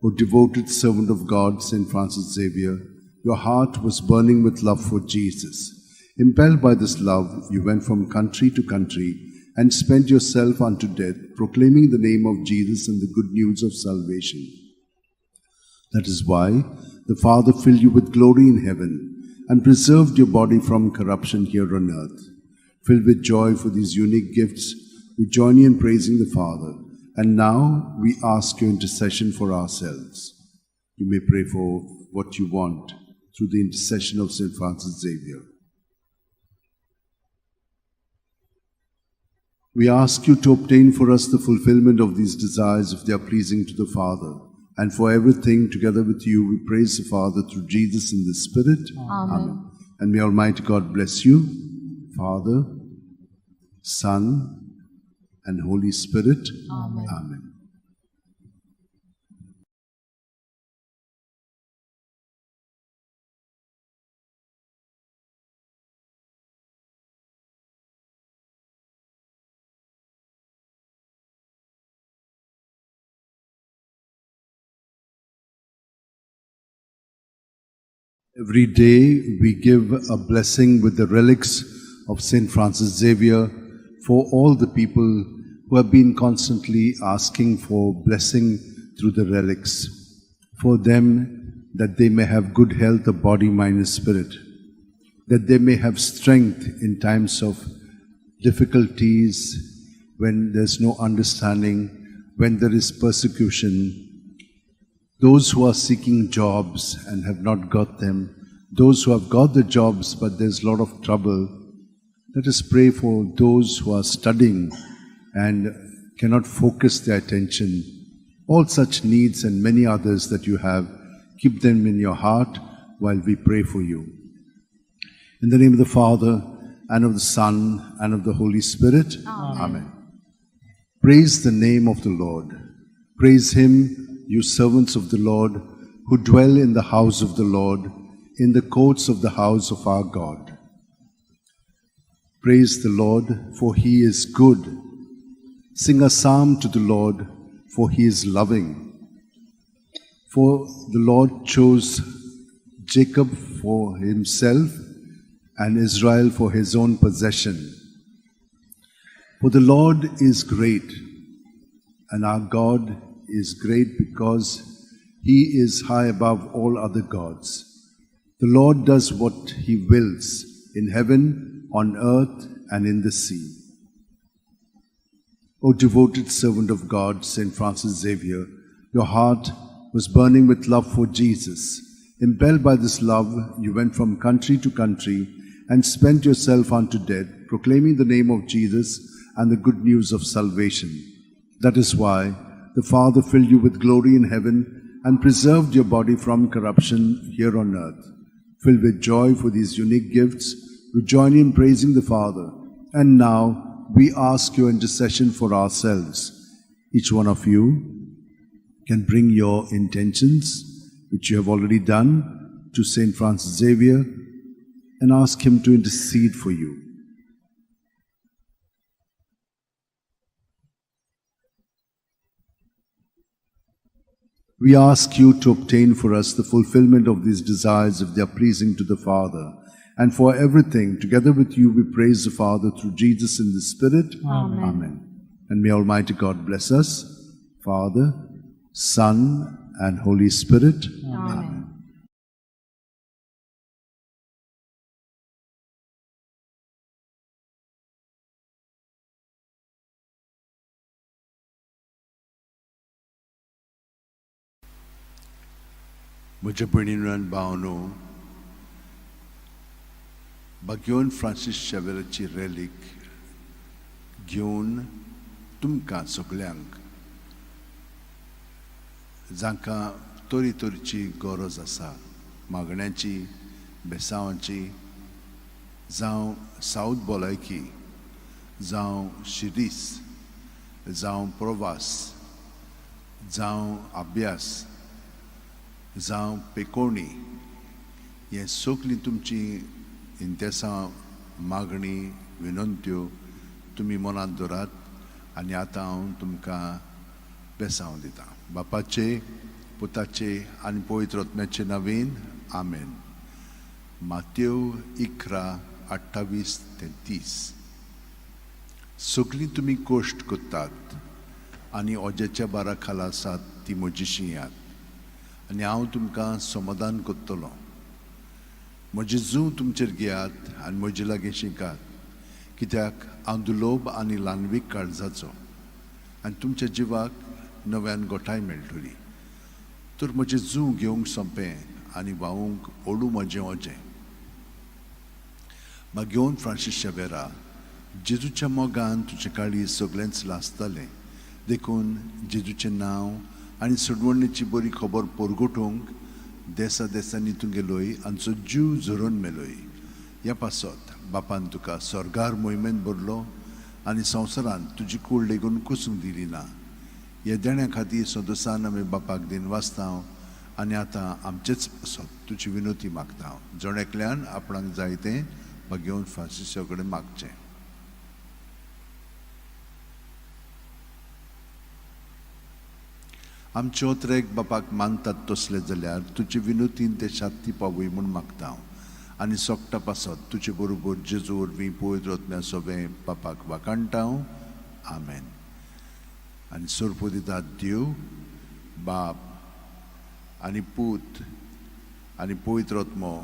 O devoted servant of God, St. Francis Xavier, your heart was burning with love for Jesus. Impelled by this love, you went from country to country and spent yourself unto death, proclaiming the name of Jesus and the good news of salvation. That is why the Father filled you with glory in heaven and preserved your body from corruption here on earth. Filled with joy for these unique gifts, we join you in praising the Father. And now we ask your intercession for ourselves. You may pray for what you want through the intercession of St. Francis Xavier. We ask you to obtain for us the fulfillment of these desires if they are pleasing to the Father. And for everything, together with you, we praise the Father through Jesus in the Spirit. Amen. Amen. And may Almighty God bless you, Father, Son, and Holy Spirit. Amen. Amen. Every day we give a blessing with the relics of St. Francis Xavier for all the people who have been constantly asking for blessing through the relics, for them that they may have good health of body, mind and spirit, that they may have strength in times of difficulties, when there's no understanding, when there is persecution. Those who are seeking jobs and have not got them, those who have got the jobs but there's a lot of trouble, let us pray for those who are studying and cannot focus their attention. All such needs and many others that you have, keep them in your heart while we pray for you. In the name of the Father, and of the Son, and of the Holy Spirit. Amen. Amen. Praise the name of the Lord. Praise him, you servants of the Lord, who dwell in the house of the Lord, in the courts of the house of our God. Praise the Lord, for he is good. Sing a psalm to the Lord, for he is loving. For the Lord chose Jacob for himself and Israel for his own possession. For the Lord is great, and our God is great because he is high above all other gods. The Lord does what he wills in heaven, on earth, and in the sea. O devoted servant of God, St. Francis Xavier, your heart was burning with love for Jesus. Impelled by this love, you went from country to country and spent yourself unto death, proclaiming the name of Jesus and the good news of salvation. That is why the Father filled you with glory in heaven and preserved your body from corruption here on earth. Filled with joy for these unique gifts, we join in praising the Father. And now we ask your intercession for ourselves. Each one of you can bring your intentions, which you have already done, to St. Francis Xavier and ask him to intercede for you. We ask you to obtain for us the fulfillment of these desires if they are pleasing to the Father. And for everything, together with you, we praise the Father through Jesus in the Spirit. Amen. Amen. And may Almighty God bless us, Father, Son, and Holy Spirit. Amen. म्हज्या भयणीन आनी भावनो, बाग्योन Francis शेवेराची रॅलीक घेवन तुमकां सगल्यांक जांकां तरेतरेची गरज आसा, मागण्याची, बेसांवाची, जावं सावथ भलायकी, जावं शिरीस, जावं प्रवास, जावं अभ्यास, जावं पेकोणी, हें सगळीं तुमची इंतेसां, मागणी, विनंत्यो तुमी मनांत दवरात आनी आतां हांव तुमकां बेसांव दितां. बापाचे, पुताचे आनी पवित्र आत्म्याचे नवीन आमेन. मातेव 11 28 ते 30. सगलीं तुमी कश्ट करतात आनी ओज्याच्या बारा खाला आसात ती म्हजीशी येयात आनी हांव तुमकां समाधान करतलो. म्हजें जूं तुमचेर घेयात आनी म्हजे लागीं शिकात, कित्याक हांव दुलोब आनी ल्हानवीक काळजाचो आनी तुमच्या जिवाक नव्यान गोठाय मेळटली. तर म्हजें जूं घेवंक सोंपें आनी व्हांवूंक ओडू म्हजें ओजें. मागीर फ्रांसीस शेवेरा, जेजूच्या मोगान तुजें काळीज सगळेंच लासतालें, देखून जेजूचें नांव आनी सोडवणेची बरी खबर परगटूंक देसा देसांनी तूं गेलोय आमचो जीव झरोवन मेलोय. ह्या पासत बापान तुका स्वर्गार मोहिमेन भरलो आनी संवसारांत तुजी कूड लेगून कुसूंक दिली ना. ह्या देण्या खातीर संतोसान आमी बापाक दिन वाचता आनी आतां आमचेच पासत तुजी विनोती मागता. जण एकल्यान आपणाक जाय तें घेवन फ्रांसिसा कडेन मागचें. आमचे ओत्रेक बापाक मानतात तसले जाल्यार तुजे विनोतीन ते शांती पावय म्हूण मागता हांव आनी सोकटा पासत तुजे बरोबर जेजू वरवीं पवित्र आत्म्या सोबें बापाक वाखाणटा हांव. आमेन. आनी सोरपो दितात देव बाप आनी पूत आनी पवित्र आत्मो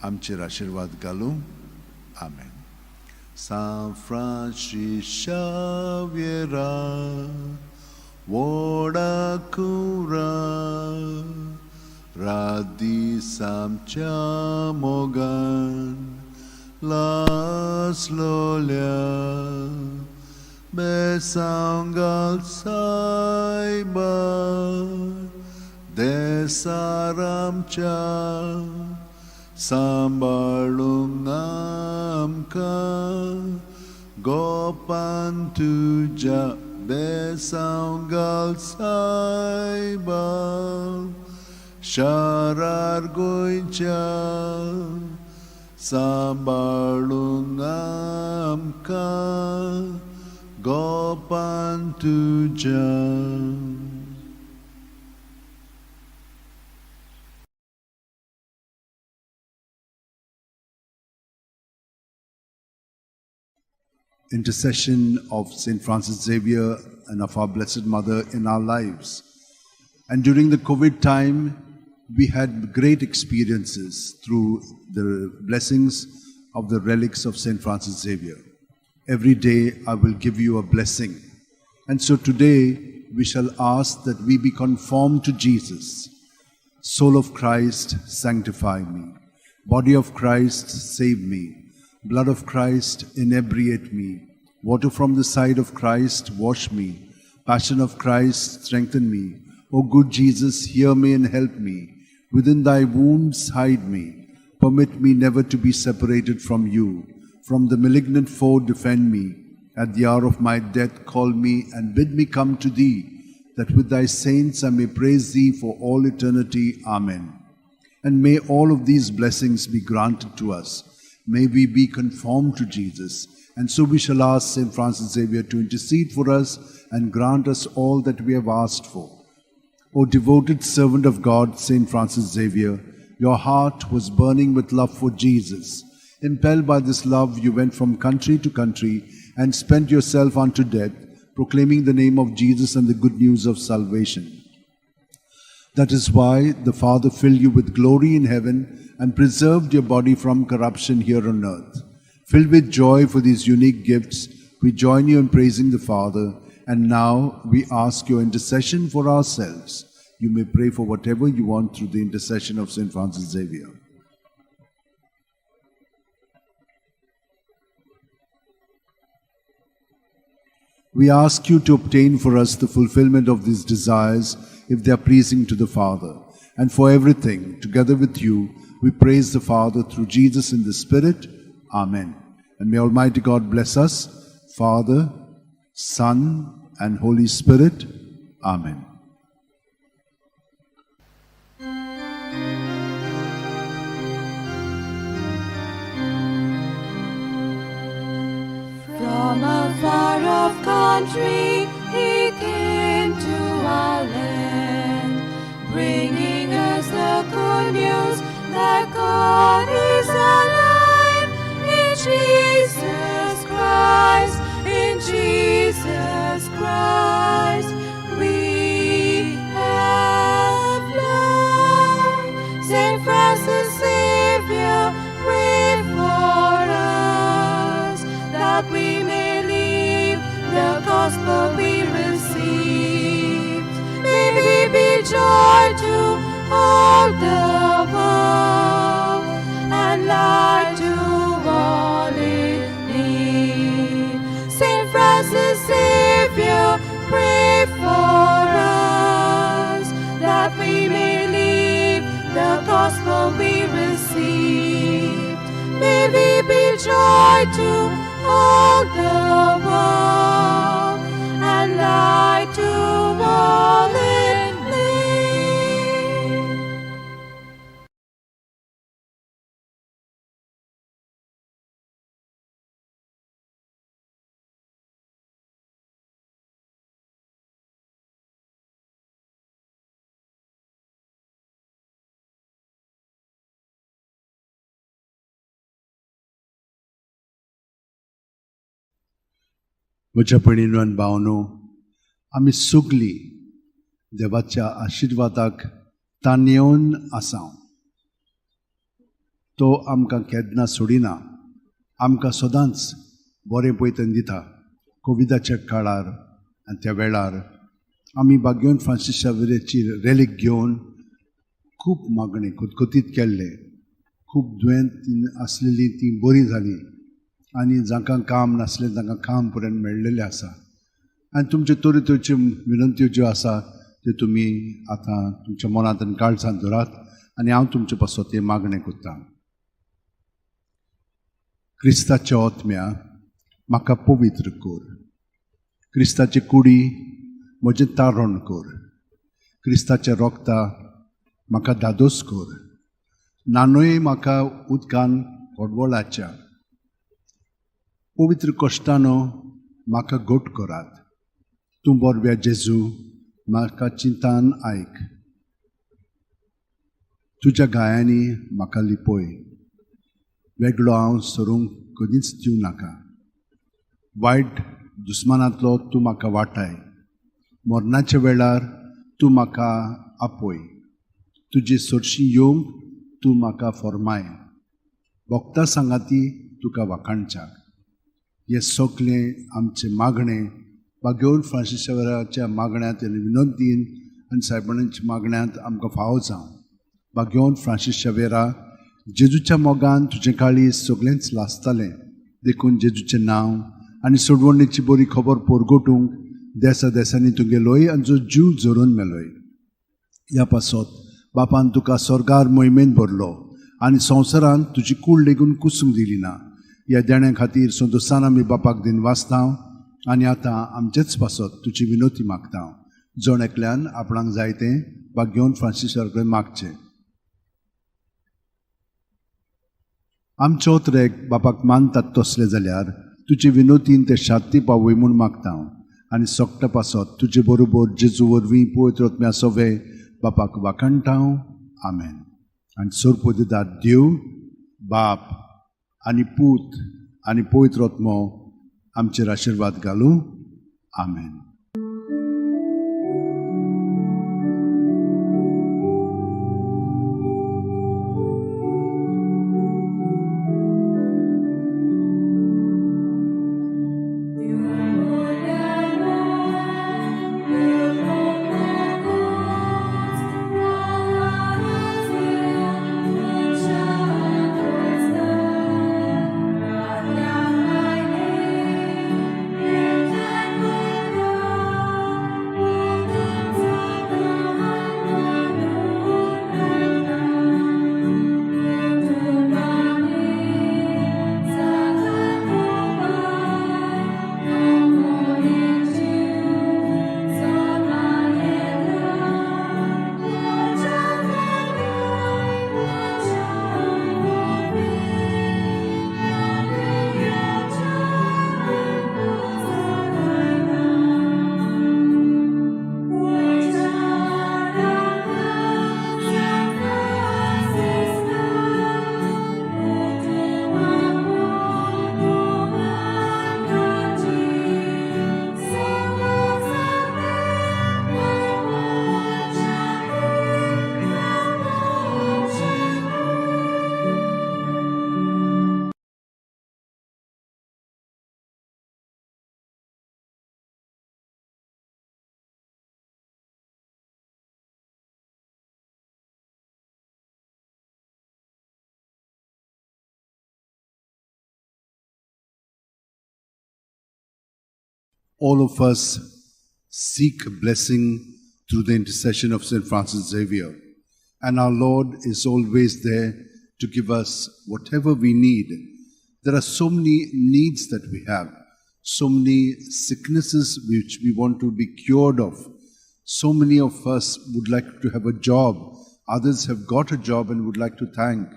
आमचेर आशिर्वाद घालूं. आमेन. सांत फ्रांसीस शाव्येरा व्हडा कुरा रात दीस आमच्या मोगान लासलोल्या बेसांव घाल सायबा देसार आमच्या सांबाळूंक आमकां गोपान तुज्या बेसांव घाल सायबा शारार गोंयच्या सांबाळूंक आमकां गोपान तुज्या. Intercession of St. Francis Xavier and of our Blessed Mother in our lives. And during the COVID time, we had great experiences through the blessings of the relics of St. Francis Xavier. Every day I will give you a blessing. And so today we shall ask that we be conformed to Jesus. Soul of Christ, sanctify me. Body of Christ, save me. Blood of Christ, inebriate me. Water from the side of Christ, wash me. Passion of Christ, strengthen me. O good Jesus, hear me and help me. Within thy wounds, hide me. Permit me never to be separated from you. From the malignant foe, defend me. At the hour of my death, call me and bid me come to thee, that with thy saints I may praise thee for all eternity. Amen. And may all of these blessings be granted to us. May we be conformed to Jesus. And so we shall ask St. Francis Xavier to intercede for us and grant us all that we have asked for. O devoted servant of God, St. Francis Xavier, your heart was burning with love for Jesus. Impelled by this love, you went from country to country and spent yourself unto death, proclaiming the name of Jesus and the good news of salvation. That is why the Father filled you with glory in heaven and preserved your body from corruption here on earth. Filled with joy for these unique gifts, we join you in praising the Father, and now we ask your intercession for ourselves. You may pray for whatever you want through the intercession of St. Francis Xavier. We ask you to obtain for us the fulfillment of these desires if they are pleasing to the Father. And for everything, together with you, we praise the Father through Jesus in the Spirit. Amen. And may Almighty God bless us, Father, Son, and Holy Spirit. Amen. From a far-off country he came to our land, bringing us the good news that God is alive. Jesus Christ, in Jesus Christ, we have life. Saint Francis Xavier, pray for us, that we may live the gospel we receive. May we be joy to all the world and light to all in need. Saint Francis Xavier, pray for us, that we may live the gospel we received. May we be joy to all the world and light to all in need. म्हज्या भयणीनो आनी भावनो, आमी सगलीं देवाच्या आशिर्वादाक ताणेवन आसा. तो आमकां केन्ना सोडिना, आमकां सदांच बरें पयतन दिता. कोविडाच्या काळार आनी त्या वेळार आमी बाग्योन फ्रांसीस शावेराची रेलीक घेवन खूब मागणें खतखतीत केल्लें. खूब दुयेंत आसलेलीं तीं बरीं जालीं आनी जांकां काम नासलें तांकां काम पर्यंत मेळ्ळेलें आसा. आनी तुमच्यो तरेतरेच्यो विनंत्यो ज्यो आसा त्यो तुमी आतां तुमच्या मनांत आनी काळजांत धरात आनी हांव तुमचे पासत तें मागणें करतां. क्रिस्ताच्या ओतम्या म्हाका पवित्र कर, क्रिस्ताची कुडी म्हजें तारण कर, क्रिस्ताच्या रोगता म्हाका धादोस कर, नानूय म्हाका उदकान कोडवळाच्या पवित्र कश्टानो म्हाका घट करात. तूं बरव्या जेजू म्हाका चिंतान आयक, तुज्या गायांनी म्हाका लिपय, वेगळो हांव सरूंक कदींच दिवं नाका. वायट दुस्मानांतलो तूं म्हाका वाटाय, मरणाच्या वेळार तूं म्हाका आपय, तुजी सरशी येवंक तूं म्हाका फॉर्माय, भोगता सांगाती तुका वाखाणच्याक. हें सगलें आमचें मागणें बागेवन फ्रांसीस शावेराच्या मागण्यांत आनी विनंतीन आनी सायबांच्या मागण्यांत आमकां फावो जावं. बागेवन फ्रांसीस शावेरा, जेजूच्या मोगान तुजें काळीज सगळेंच लासतालें, देखून जेजूचें नांव आनी सोडवणेची बरी खबर परगटूंक देसा देसांनी तूं गेलोय आनी जो जीव झरोवन मेलोय. ह्या पासत बापान तुका स्वर्गार मोहिमेन भरलो आनी संवसारांत तुजी कूड लेगून कुसूंक दिली ना. ह्या देण्या खातीर संतोसान आमी बापाक दिन वाचता आनी आतां आमचेच पासत तुजी विनोती मागता. जण एकल्यान आपणाक जाय तें बागेवन फ्रांसीस कडेन मागचें. आमचो त्रेक बापाक मानतात तसले जाल्यार तुजे विनोतीन ते शांती पावय म्हूण मागता आनी सोकटा पासत तुजे बरोबर जेजू वरवीं पवित्र आत्म्या सवे बापाक वाखाणटा. आमेन. आनी सोरपोदिदार देव बाप आनी पूत आनी पवित्र आत्मो आमचेर आशिर्वाद घालूं. आमेन. Thank you. All of us seek blessing through the intercession of St. Francis Xavier. And our Lord is always there to give us whatever we need. There are so many needs that we have, so many sicknesses which we want to be cured of. So many of us would like to have a job. Others have got a job and would like to thank.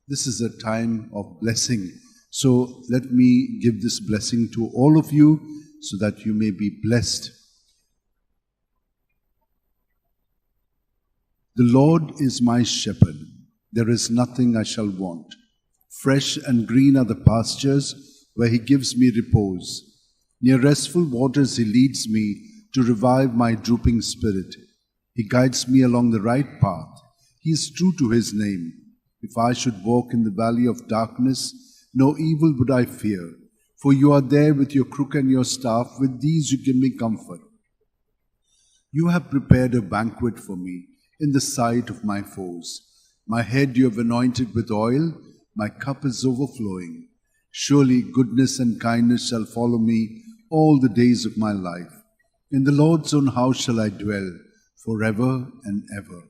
This is a time of blessing. So let me give this blessing to all of you so that you may be blessed. The Lord is my shepherd, there is nothing I shall want. Fresh and green are the pastures where he gives me repose. Near restful waters he leads me to revive my drooping spirit. He guides me along the right path. He is true to his name. If I should walk in the valley of darkness, no evil would I fear. For you are there with your crook and your staff. With these you give me comfort. You have prepared a banquet for me in the sight of my foes. My head you have anointed with oil, my cup is overflowing. Surely goodness and kindness shall follow me all the days of my life. In the Lord's own house shall I dwell forever and ever.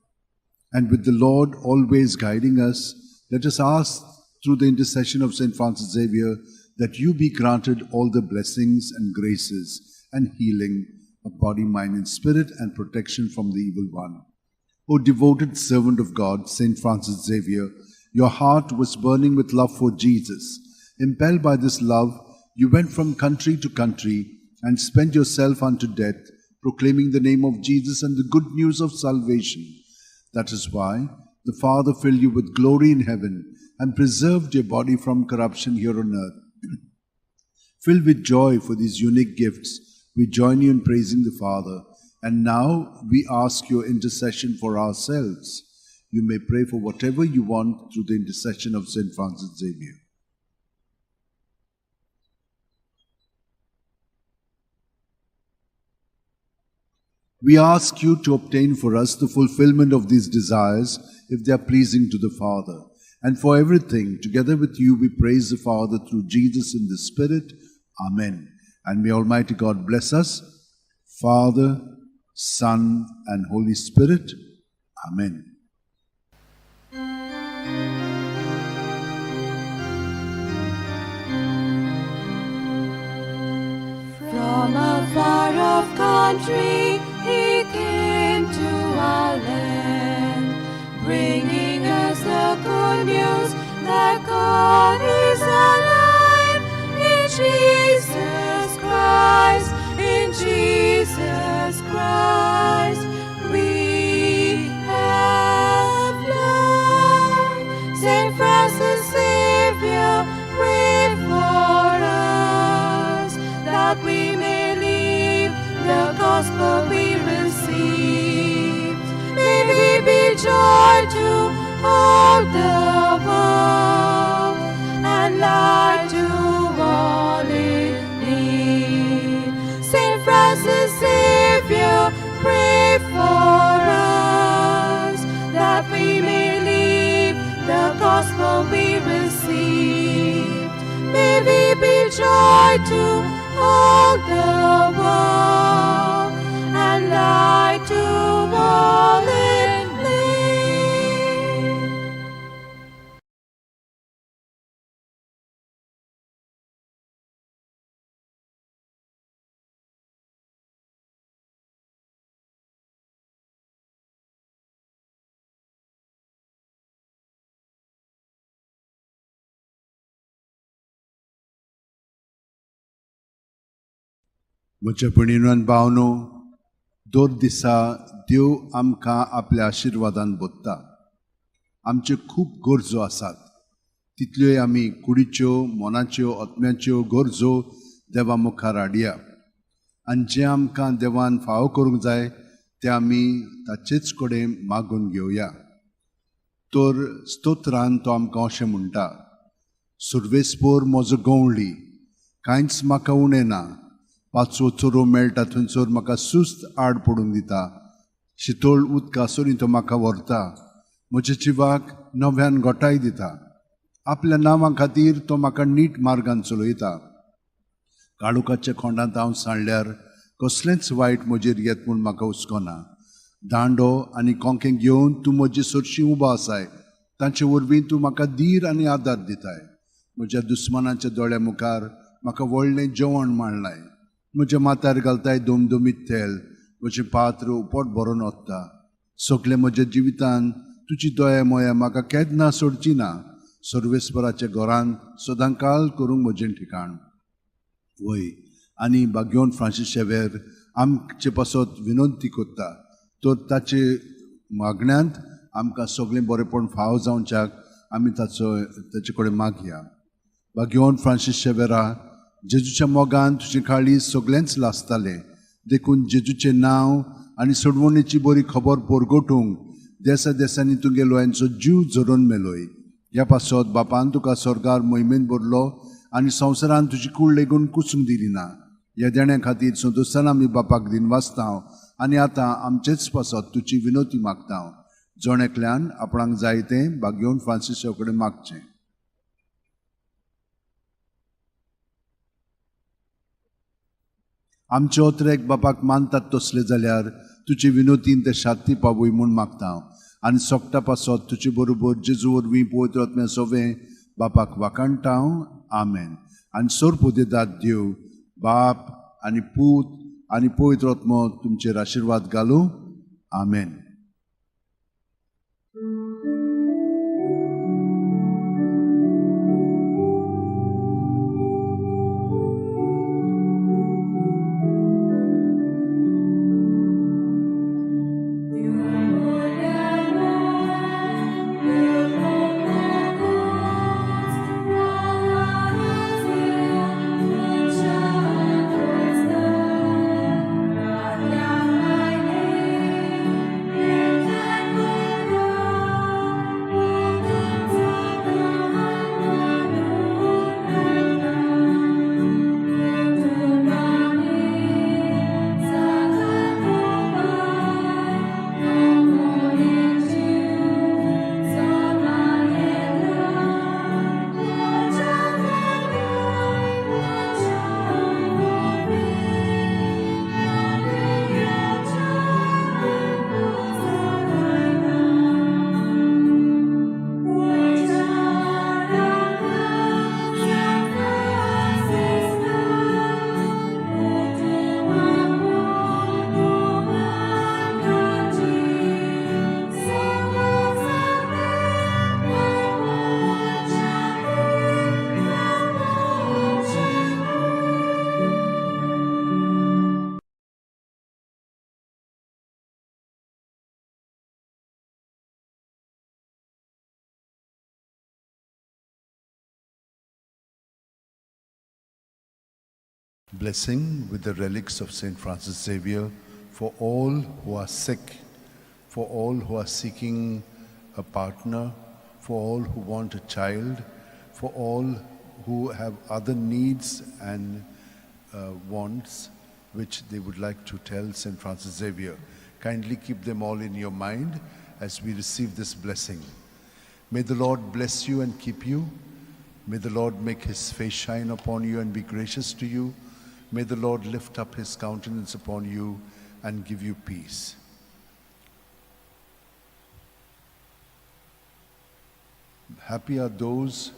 And with the Lord always guiding us, let us ask through the intercession of St. Francis Xavier that you be granted all the blessings and graces and healing of body, mind, and spirit, and protection from the evil one. O devoted servant of God, St. Francis Xavier, your heart was burning with love for Jesus. Impelled by this love, you went from country to country and spent yourself unto death, proclaiming the name of Jesus and the good news of salvation. That is why the Father filled you with glory in heaven and preserved your body from corruption here on earth. Filled with joy for these unique gifts, we join you in praising the Father. And now we ask your intercession for ourselves. You may pray for whatever you want through the intercession of St. Francis Xavier. We ask you to obtain for us the fulfillment of these desires if they are pleasing to the Father. And for everything, together with you, we praise the Father through Jesus in the Spirit. Amen. And may Almighty God bless us, Father, Son, and Holy Spirit. Amen. From a far off country he came to our land, bringing us the good news that God is alive in Jesus Christ, in Jesus Christ we have life. Saint Francis Xavier, pray for us, that we may live the gospel we receive. May we be joy to all the world and light to all in need. Saint Francis Xavier, pray for us, that we may live the gospel we receive. May we be joy to all the world and light to all in need. म्हज्या भयणीनो आनी भावनो, दर दिसा देव आमकां आपल्या आशिर्वादान भरता. आमच्यो खूब गरजो आसात, तितल्योय आमी कुडीच्यो, मनाच्यो, आत्म्याच्यो गरजो देवा मुखार हाडया. आनी जें आमकां देवान फावो करूंक जाय तें आमी ताचेच कडेन मागून घेवया. तर स्तोत्रान तो आमकां अशें म्हणटा, सुर्वेस्पोर म्हजो गंवळी, कांयच म्हाका उणें ना. पांचवो चोरो मेळटा थंयसर म्हाका सुस्त आड पडूंक दिता. शितोळ उदका सरीं तो म्हाका व्हरता. म्हज्या जिवाक नव्यान गोठाय दिता. आपल्या नांवा खातीर तो म्हाका नीट मार्गान चलयता. काळोखाच्या खोंडांत हांव सांडल्यार कसलेंच वायट म्हजेर येत म्हूण म्हाका हुस्को ना. दांडो आनी कोंकें घेवन तूं म्हजे सरशीं उबो आसाय. तांचे वरवीं तूं म्हाका धीर आनी आदार दिताय. म्हज्या दुस्मानाच्या दोळ्या मुखार म्हाका व्हडलें जेवण मांडलाय. म्हज्या माथ्यार घालताय दमदमीत तेल. म्हजें पात्र उपट भरून वता. सगळें म्हज्या जिवितान तुजी दया मोया म्हाका केन्ना सोडची ना. सर्वेस्पराच्या घरांत सदांकाळ करूंक म्हजें ठिकाण. वय आनी बाग्योन फ्रांसीस शेवेर आमचे पासत विनंती करता, तर ताचे मागण्यांत आमकां सगळें बरेपण फाव जावच्याक आमी ताचो ताचे कडेन मागया. बाग्योन फ्रांसीस शेवेरा, जेजूच्या मोगान तुजें काळीज सगळेंच लासतालें. देखून जेजूचें नांव आनी सोडवणेची बरी खबर परगटूंक देसा देसांनी तुगे लोयांचो जीव झरोवन मेलोय. ह्या पासत बापान तुका स्वर्गार मोहिमेन भरलो आनी संवसारान तुजी कूड लेगून कुसूंक दिली ना. ह्या देण्या खातीर संतोशान आमी बापाक दिनवासता आनी आतां आमचेच पासत तुजी विनवती मागता. जण एकल्यान आपणाक जाय तें बागेवन फ्रांसिसा कडेन मागचें. आमचे ओतरेक बापाक मानतात तसले जाल्यार तुजे विनोतीन ते शांती पावय म्हूण मागता आनी सोगटा पासत तुजे बरोबर जेजू वरवीं पवित्र आत्म्या सोवें बापाक वाखाणटा. आमेन. आनी सोरपुदेदात देव बाप आनी पूत आनी पवित्र आत्मो तुमचेर आशिर्वाद घालूं. आमेन. Blessing with the relics of St. Francis Xavier for all who are sick, for all who are seeking a partner, for all who want a child, for all who have other needs and wants which they would like to tell St. Francis Xavier. Kindly keep them all in your mind as we receive this blessing. May the Lord bless you and keep you. May the Lord make his face shine upon you and be gracious to you. May the Lord lift up his countenance upon you and give you peace. Happy are those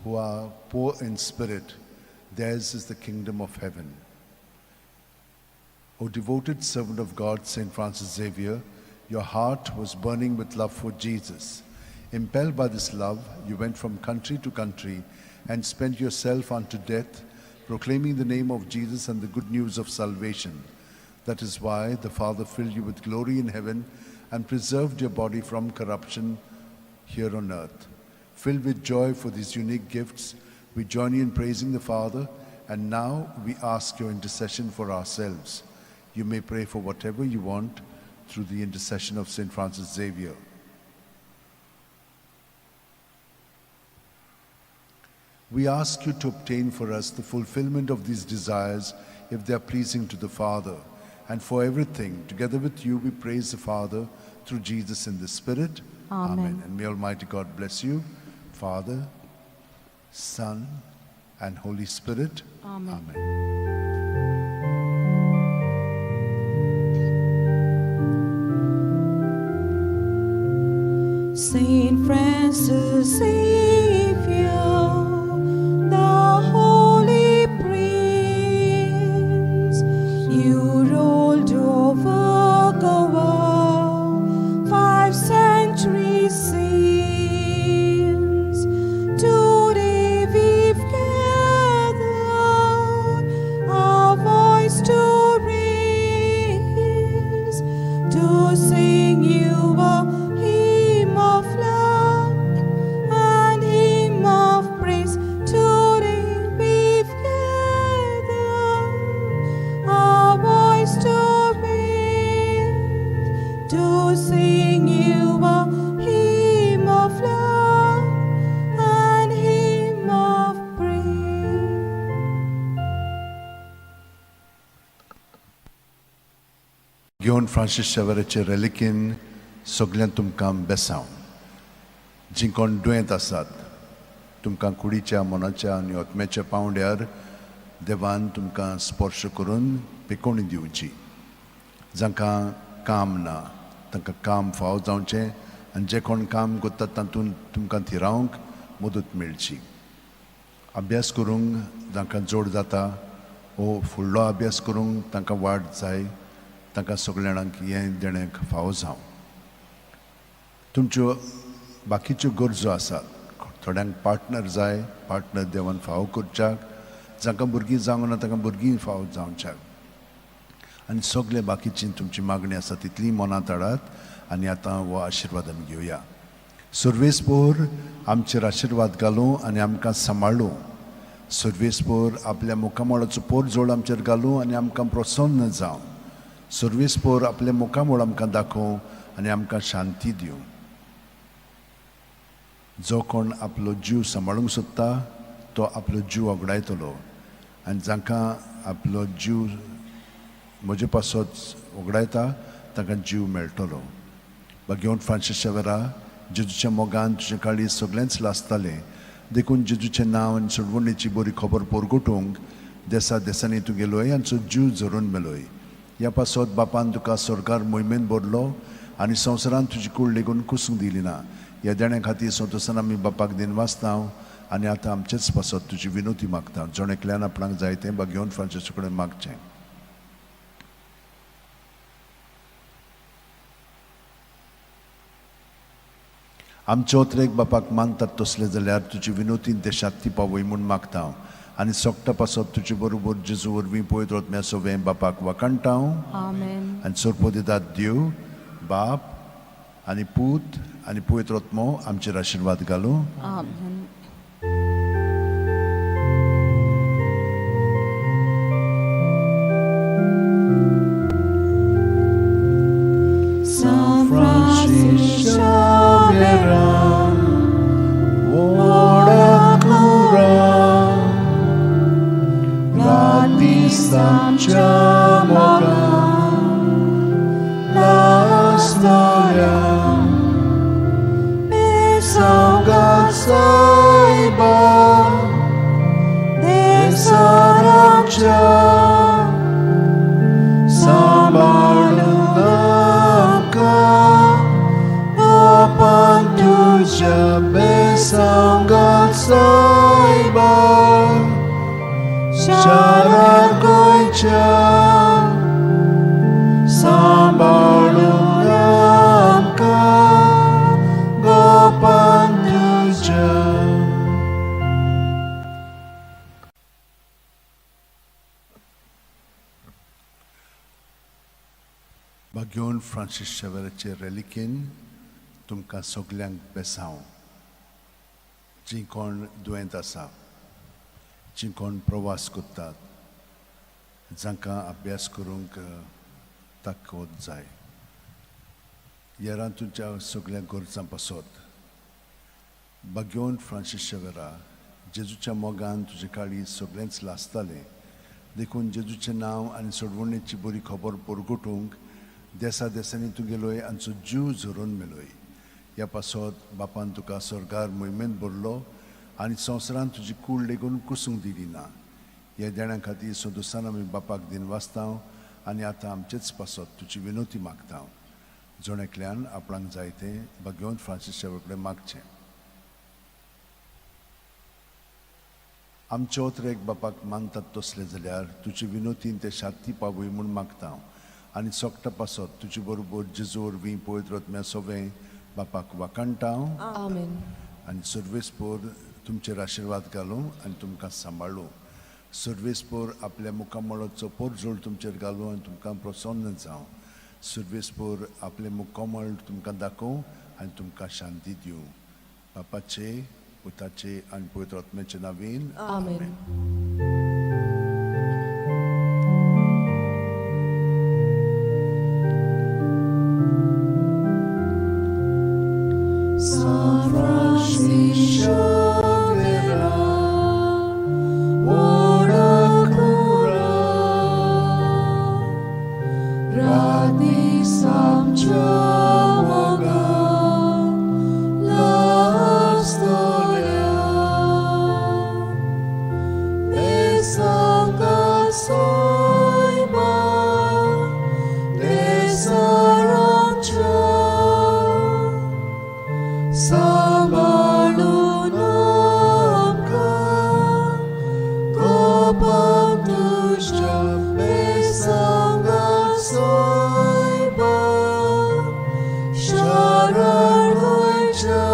who are poor in spirit, theirs is the kingdom of heaven. O devoted servant of God, St. Francis Xavier, your heart was burning with love for Jesus. Impelled by this love, you went from country to country and spent yourself unto death, proclaiming the name of Jesus and the good news of salvation. That is why the Father filled you with glory in heaven and preserved your body from corruption here on earth. Filled with joy for these unique gifts, we join you in praising the Father, and now we ask your intercession for ourselves. You may pray for whatever you want through the intercession of St. Francis Xavier. We ask you to obtain for us the fulfillment of these desires if they are pleasing to the Father. And for everything, together with you, we praise the Father through Jesus in the Spirit. Amen. And may Almighty God bless you, Father, Son, and Holy Spirit. Amen. Amen. Saint Francis Xavier, the Holy Prince, you ruled over Goa 5 centuries since. Today we've gathered our voice to raise, to sing you a hymn of love and hymn of praise. Today we've gathered our voice to raise, to sing you a hymn of love and hymn of praise. घेवन Francis शेवराचे रेलिकेन सगळ्यांत तुमकां बेसांव. जीं कोण दुयेंत आसात तुमकां कुडीच्या, मनाच्या आनी आत्म्याच्या पांवड्यार देवान तुमकां स्पर्श करून पिकोवणी दिवची. जांकां काम ना तांकां काम फाव जावचें आनी जे कोण काम करतात तातूंत तुमकां थिरावंक मदत मेळची. अभ्यास करूंक जांकां जोड जाता वो फुडलो अभ्यास करूंक तांकां वाट जाय, तांकां सगल्या जाणांक हें देणें फावो जावं. तुमच्यो बाकीच्यो गरजो आसात, थोड्यांक पार्टनर जाय, पार्टनर देवान फावो करच्याक, जांकां भुरगीं जावंक ना तांकां भुरगीं फावो जावच्याक, आनी सगळे बाकीची तुमची मागणी आसा तितली मनांत हाडात आनी आतां हो आशिर्वाद आमी घेवया. सर्वेस्पोर आमचेर आशिर्वाद घालूं आनी आमकां सांबाळूं. सर्वेस्पोर आपल्या मुखामळाचो पोरजोड आमचेर घालूं आनी आमकां प्रसन्न जावं. सर्वेस्पोर आपल्या मुखामळ आमकां दाखोवं आनी आमकां शांती दिवं. जो कोण आपलो जीव सांबाळूंक सोदता तो आपलो जीव वगडायतलो आनी जांकां आपलो जीव म्हजे पासत वगडायता तांकां जीव मेळटलो. भाग्यवंत फ्रांसीस शेवरा, जेजूच्या मोगान तुजें काळीज सगळेंच लासतालें, देखून जेजूचें नांव आनी सोडवणेची बरी खबर परगटूंक देसा देसांनी तूं गेलोय आनी जीव झरोवन मेलोय. ह्या पासत बापान तुका सरकार मोहिमेन भरलो आनी संवसारान तुजी कूड लेगून कुसूंक दिली ना. ह्या देण्या खातीर संतोसान आमी बापाक दिनवासता आनी आतां आमचेच पासत तुजी विनोती मागता. जण एकल्यान आपणाक जाय तें भाग्यवंत फ्रांसीसा कडेन मागचें. आमचे ओतरेक बापाक मानतात तसले जाल्यार तुजी विनोती देशांत ती पावय म्हूण मागता आनी सोगटा पासत तुजे बरोबर जेजू वरवीं पवित्र आत्म्या सवें बापाक वाखाणटा. आमेन. आनी सोरपोदिदात देव बाप आनी पूत आनी पवित्र आत्मो आमचेर आशिर्वाद घालूं. आमेन. San Francis Xavier, Radistamcia moga la storia Besanga saiba Desaramcha Sambalunaka Opantuja besanga saiba Sharagoicha Sambalunaka Gopantuja. भाग्यवंत फ्रांसीस शेवराचे रेलिकेन तुमकां सगल्यांक बेसांव. जीं कोण दुयेंत आसा, जीं कोण प्रवास करतात, जांकां अभ्यास करूंक ताकद जाय, येरां तुमच्या सगल्या गरजां पासत भाग्यवंत फ्रांसीस शेवरा, जेजूच्या मोगान तुजें काळीज सगळेंच लासतालें, देखून जेजूचें नांव आनी सोडवणेची बरी खबर परगटूंक देसा देसांनी तूं गेलोय आनी जीव झरोवन मेलोय. ह्या पासत बापान तुका स्वर्गार मोहिमेंत भरलो आनी संवसारान तुजी कूड लेगून कुसूंक दिली ना. ह्या देण्यां खातीर सदोसान आमी बापाक दिनवासता आनी आतां आमचेच पासत तुजी विनवती मागता. जण एकल्यान आपणाक जाय तें भाग्यवंत फ्रांसीस शेवर कडेन मागचें. आमचे ओतरेक बापाक मानतात तसले जाल्यार तुजे विनोतीन ते शांती पावय म्हूण मागता आनी सोकटा पासत तुजे बरोबर जेजू वरवीं पवित्र आत्म्या सोवें बापाक वाखाणटा. आमेन. आनी सर्वेस्पोर तुमचेर आशिर्वाद घालूं आनी तुमकां सांबाळूं. सर्वेस्पोर आपल्या मुखामळाचो पोरजोळ तुमचेर घालूं आनी तुमकां प्रसन्न जावं. सर्वेस्पोर आपलें मुखामळ तुमकां दाखोवं आनी तुमकां शांती दिवं. बापाचे, पुताचे आनी पवित्र आत्म्याचे नांवान. आमेन. San Francisco verá, ora cura, rati samchamoga, la storia, besanga soima, besaramcha. Samalunamka, Gopam Besanga Soiba, Sharar Goicha.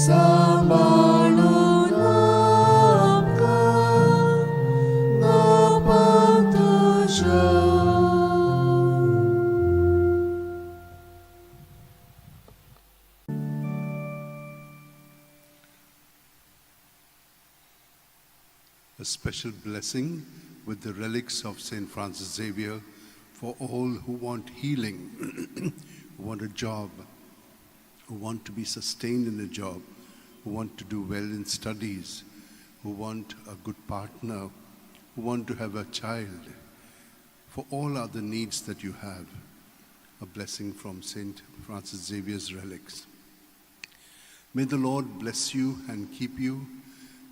Samalunamka, Gopam Tushya. A special blessing with the relics of St. Francis Xavier for all who want healing, who want a job, who want to be sustained in a job, who want to do well in studies, who want a good partner, who want to have a child. For all other needs that you have, a blessing from St. Francis Xavier's relics. May the Lord bless you and keep you.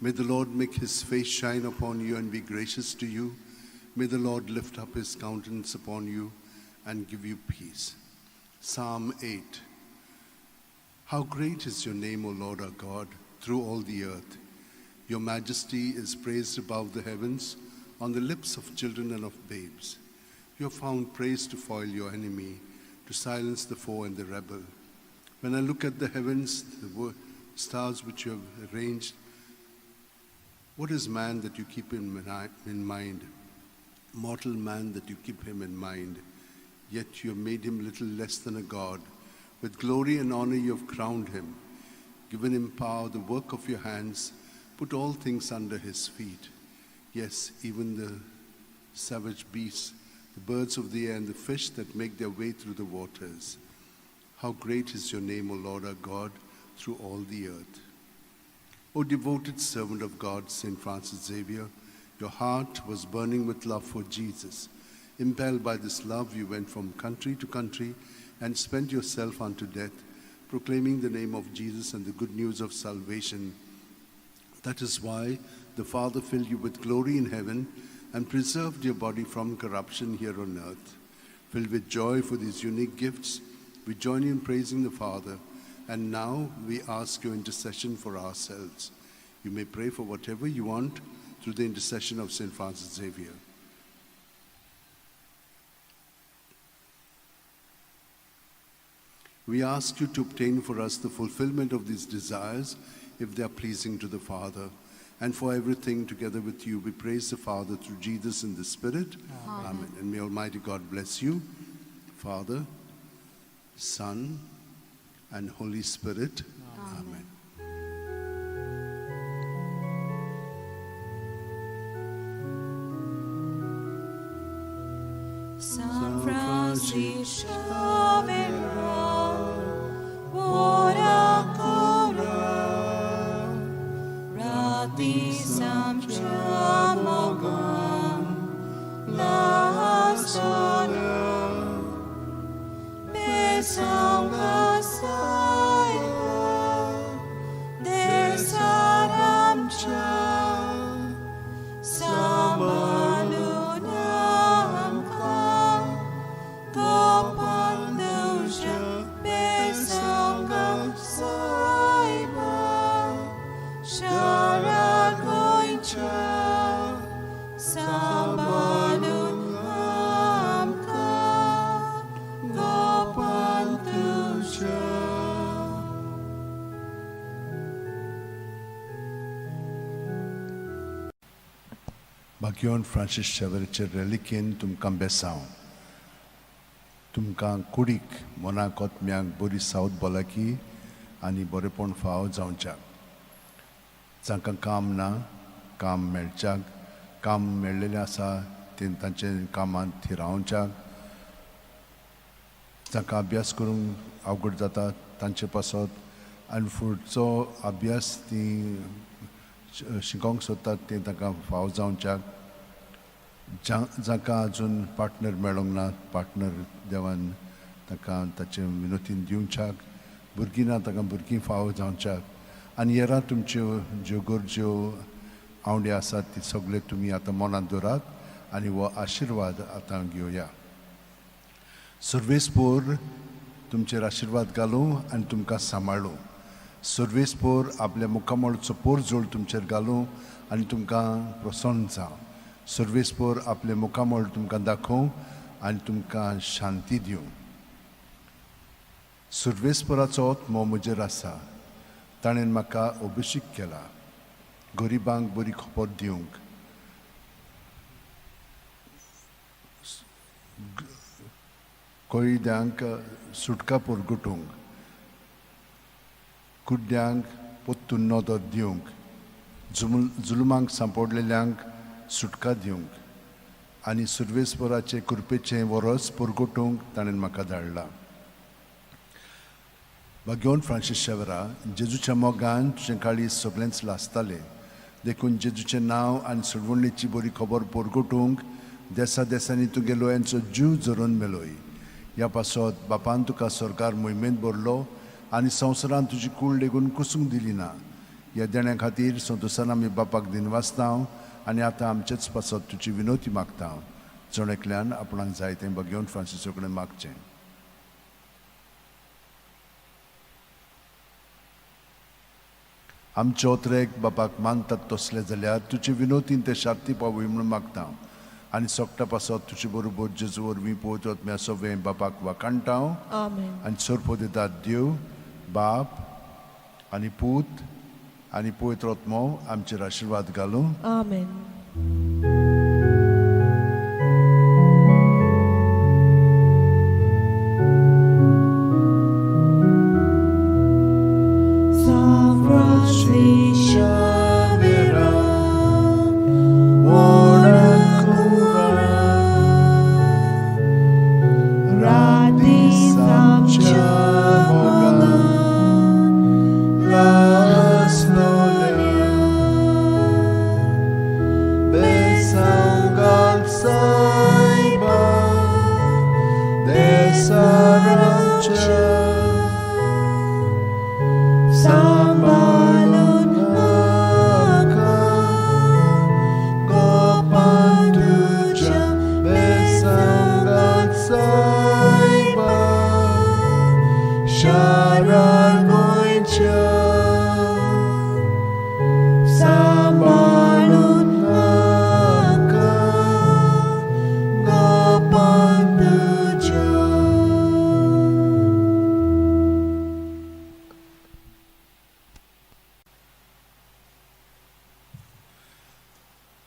May the Lord make his face shine upon you and be gracious to you. May the Lord lift up his countenance upon you and give you peace. Psalm 8. How great is your name, O Lord our God, through all the earth. Your majesty is praised above the heavens, on the lips of children and of babes. You have found praise to foil your enemy, to silence the foe and the rebel. When I look at the heavens, the stars which you have arranged, what is man that you keep him in mind? Mortal man that you keep him in mind. Yet you have made him little less than a god. With glory and honor you have crowned him, given him power, the work of your hands, put all things under his feet. Yes, even the savage beasts, the birds of the air, and the fish that make their way through the waters. How great is your name, O Lord our God, through all the earth. O devoted servant of God, St. Francis Xavier, your heart was burning with love for Jesus. Impelled by this love, you went from country to country and spent yourself unto death, proclaiming the name of Jesus and the good news of salvation. That is why the Father filled you with glory in heaven and preserved your body from corruption here on earth. Filled with joy for these unique gifts, we join you in praising the Father. And now we ask your intercession for ourselves. You may pray for whatever you want through the intercession of St. Francis Xavier. We ask you to obtain for us the fulfillment of these desires, if they are pleasing to the Father. And for everything together with you, we praise the Father through Jesus in the Spirit. Amen. Amen. And may Almighty God bless you, Father, Son, and Holy Spirit. Amen. Amen. San Francisco ora cura, rati samchamoga, la sola, besanga. भाग्यवन Francis शेवराचे रेलिकेन तुमकां बेसांव. तुमकां कुडीक मनाक ओतम्याक बरी south भलायकी आनी बरेपण फाव जावच्याक. जांकां काम ना काम मेळच्याक, काम मेळ्ळेलें आसा तें तांचे कामांत थिरावच्याक, जांकां अभ्यास करूंक अवघड जाता तांचे पासत आनी फुडचो अभ्यास ती शिकोंक सोदतात तें तांकां फाव जावच्याक. जांकां अजून पार्टनर मेळोंक ना पार्टनर देवान तांकां ताचें विनोतीन दिवच्याक, भुरगीं ना तांकां भुरगीं फाव जावच्याक. आनी येरा तुमच्यो ज्यो गरज्यो आवंडे आसात ती सगळे तुमी आतां मनांत दवरात आनी हो आशिर्वाद आतां घेवया. सर्वेस्पोर तुमचेर आशिर्वाद घालूं आनी तुमकां सांबाळूं. सर्वेस्पोर आपल्या मुखामळचो पोरजोळ तुमचेर घालूं आनी तुमकां प्रसन्न जावं. सर्वेस्पोर आपले मुखामळ तुमकां दाखोवं आनी तुमकां शांती दिवं. सर्वेस्पोराचो आत्मो म्हजेर आसा, ताणें म्हाका अभिषेक केला गरिबांक बरी खबर दिवंक, कैद्यांक सुटका परगटूंक, कुड्ड्यांक पोत्तून नदर दिवंक, जुलमांक सांपडलेल्यांक सुटका दिवंक आनी सुर्वेस्वराचे कृपेचें वरस परगटूंक ताणें म्हाका धाडला. भाग्यवन फ्रांसीस शेवरा, जेजूच्या मोगान तुजें काळीज सगळेंच लासतालें, देखून जेजूचें नांव आनी सोडवणेची बरी खबर परगटूंक देसा देसांनी तुगे लोयांचो जीव झरोवन मेलोय. ह्या पासत बापान तुका सरकार मोहिमेंत भरलो आनी संवसारांत तुजी कूड लेगून कुसूंक दिली ना. ह्या देण्या खातीर संतोसान आमी बापाक दिनवासता आनी आतां आमचेच पासत तुजी विनोती मागता. जण एकल्यान आपणाक जाय तें भाग्यवन फ्रांसिसो कडेन मागचें. आमचे ओत्रेक बापाक मानतात तसले जाल्यार तुजे विनोतीन ते शांती पावय म्हणून मागता आनी सोगटा पासत तुजे बरोबर जेजू वरवीं पवित्र आत्म्या सगळें बापाक वाखाणटा. आनी सोरपो दितात देव बाप आनी पूत आनी पवित्र आत्मो आमचेर आशिर्वाद घालूं. आमेन.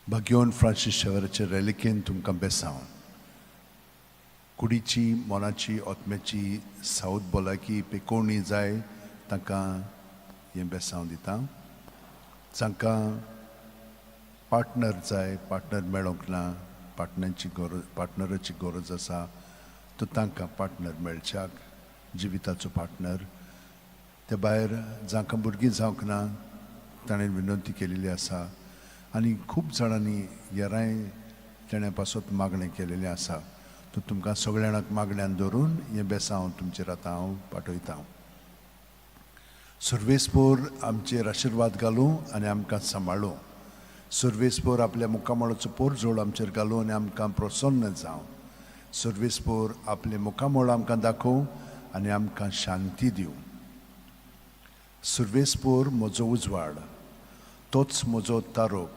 भाग्यवन फ्रांसीस शेवराचे रेलिकेन तुमकां बेसांव. कुडीची मनाची आत्म्याची सावत भलायकी पेकोवणी जाय तांकां हें बेसांव दिता. जांकां पार्टनर जाय, पार्टनर मेळोंक ना, पार्टनराची गरज, पार्टनराची गरज आसा तर तांकां पार्टनर मेळच्याक, जिविताचो पार्टनर. ते भायर जांकां भुरगीं जावंक ना ताणें विनंती केलेली आसा आनी खूब जाणांनी येराय तेणे पासत मागणें केलेलें आसा. तर तुमकां सगळ्या जाणांक मागण्यान धरून हें बेसांव तुमचेर आतां हांव पाठयतां. सर्वेस्पोर आमचेर आशिर्वाद घालूं आनी आमकां सांबाळूं. सर्वेस्पोर आपल्या मुखामळाचो पोरजोळ आमचेर घालूं आनी आमकां प्रसन्न जावं. सर्वेस्पोर आपले मुखामळ आमकां दाखोवं आनी आमकां शांती दिवं. सर्वेस्पोर म्हजो उजवाड, तोच म्हजो तारोक,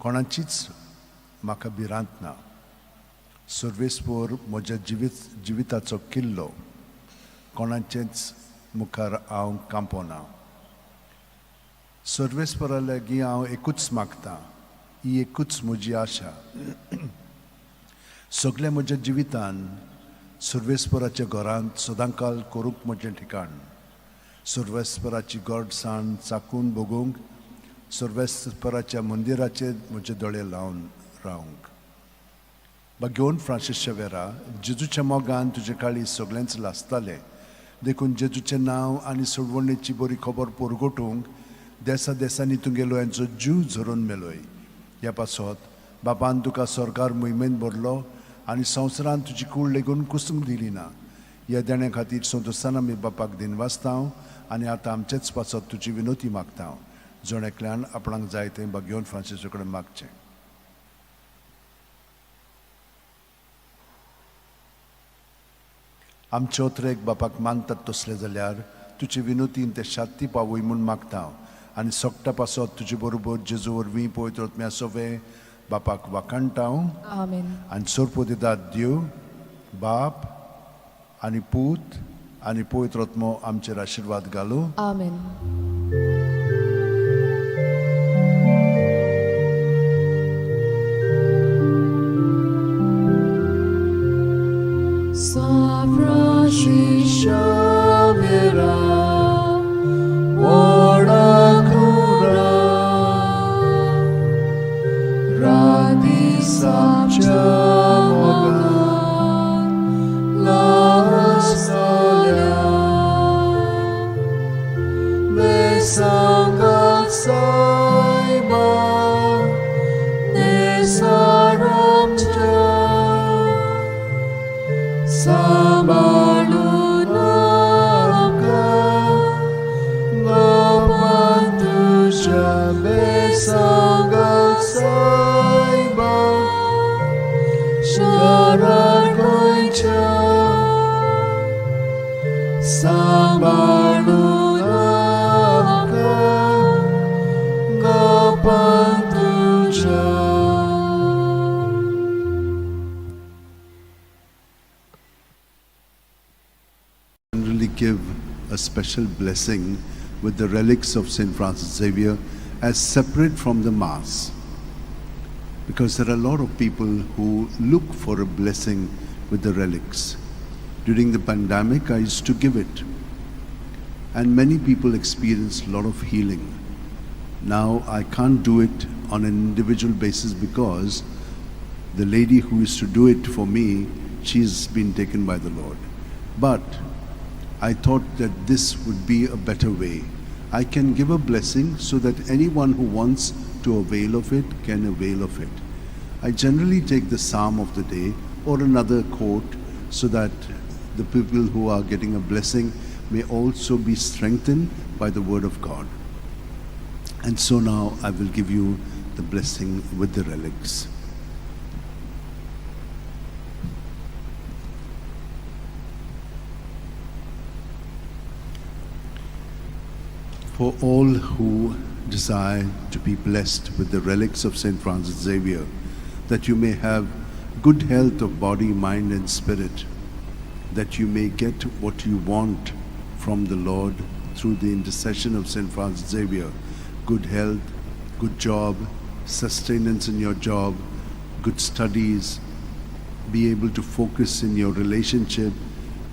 कोणाचीच म्हाका भिरांत ना. सर्वेस्पोर म्हज्या जिविताचो किल्लो, कोणाचेच मुखार हांव कांपोना. सर्वेस्परा लागीं हांव एकूच मागतां, ही एकूच म्हजी आशा. सगल्या म्हज्या जिवितान सर्वेस्पराच्या घरांत सदांकाल करूंक म्हजें ठिकाण, सर्वेस्पराची गोडसाण चाकून भोगूंक, सर्वेस्पराच्या मंदिराचेर म्हजे दोळे लावन रावंक. बागेवन फ्रांसीस शेवेरा, जेजूच्या मोगान तुजे काळी सगळेंच लासतालें, देखून जेजूचें नांव आनी सोडवणेची बरी खबर परगटूंक देसा देसांनी तुगेलो यांचो जीव झरोवन मेलोय. ह्या पासत बापान तुका सरकार मोहिमेन भरलो आनी संवसारान तुजी कूड लेगून कुसूंक दिली ना. ह्या देण्या खातीर संतोशान आमी बापाक दिनवासता आनी आतां आमचेच पासत तुजी विनोती मागता. जण एकल्यान आपणाक जाय तें बागेवन फ्रांसीसा कडेन मागचें. आमचे ओत्रेक बापाक मानतात तसले जाल्यार तुजे विनोतीन ते शांती पावय म्हूण मागता आनी सोगटा पासत तुजे बरोबर जेजू वरवीं पवित्र आत्म्या सोवे बापाक वाखाणटा. आमेन. आनी सोरपो दितात देव बाप आनी पूत आनी पवित्र आत्मो आमचेर आशिर्वाद घालूं. आमेन. San Francis Xavier, Generally give a special blessing with the relics of St. Francis Xavier as separate from the Mass, because there are a lot of people who look for a blessing with the relics. During the pandemic, I used to give it, and many people experienced a lot of healing. Now I can't do it on an individual basis because the lady who used to do it for me, she's been taken by the Lord. But I thought that this would be a better way. I can give a blessing so that anyone who wants to avail of it can avail of it. I generally take the psalm of the day or another quote so that the people who are getting a blessing may also be strengthened by the word of God. And so now I will give you the blessing with the relics. For all who desire to be blessed with the relics of St. Francis Xavier, that you may have good health of body, mind, and spirit, that you may get what you want from the Lord through the intercession of St. Francis Xavier, good health, good job, sustenance in your job, good studies, be able to focus in your relationship,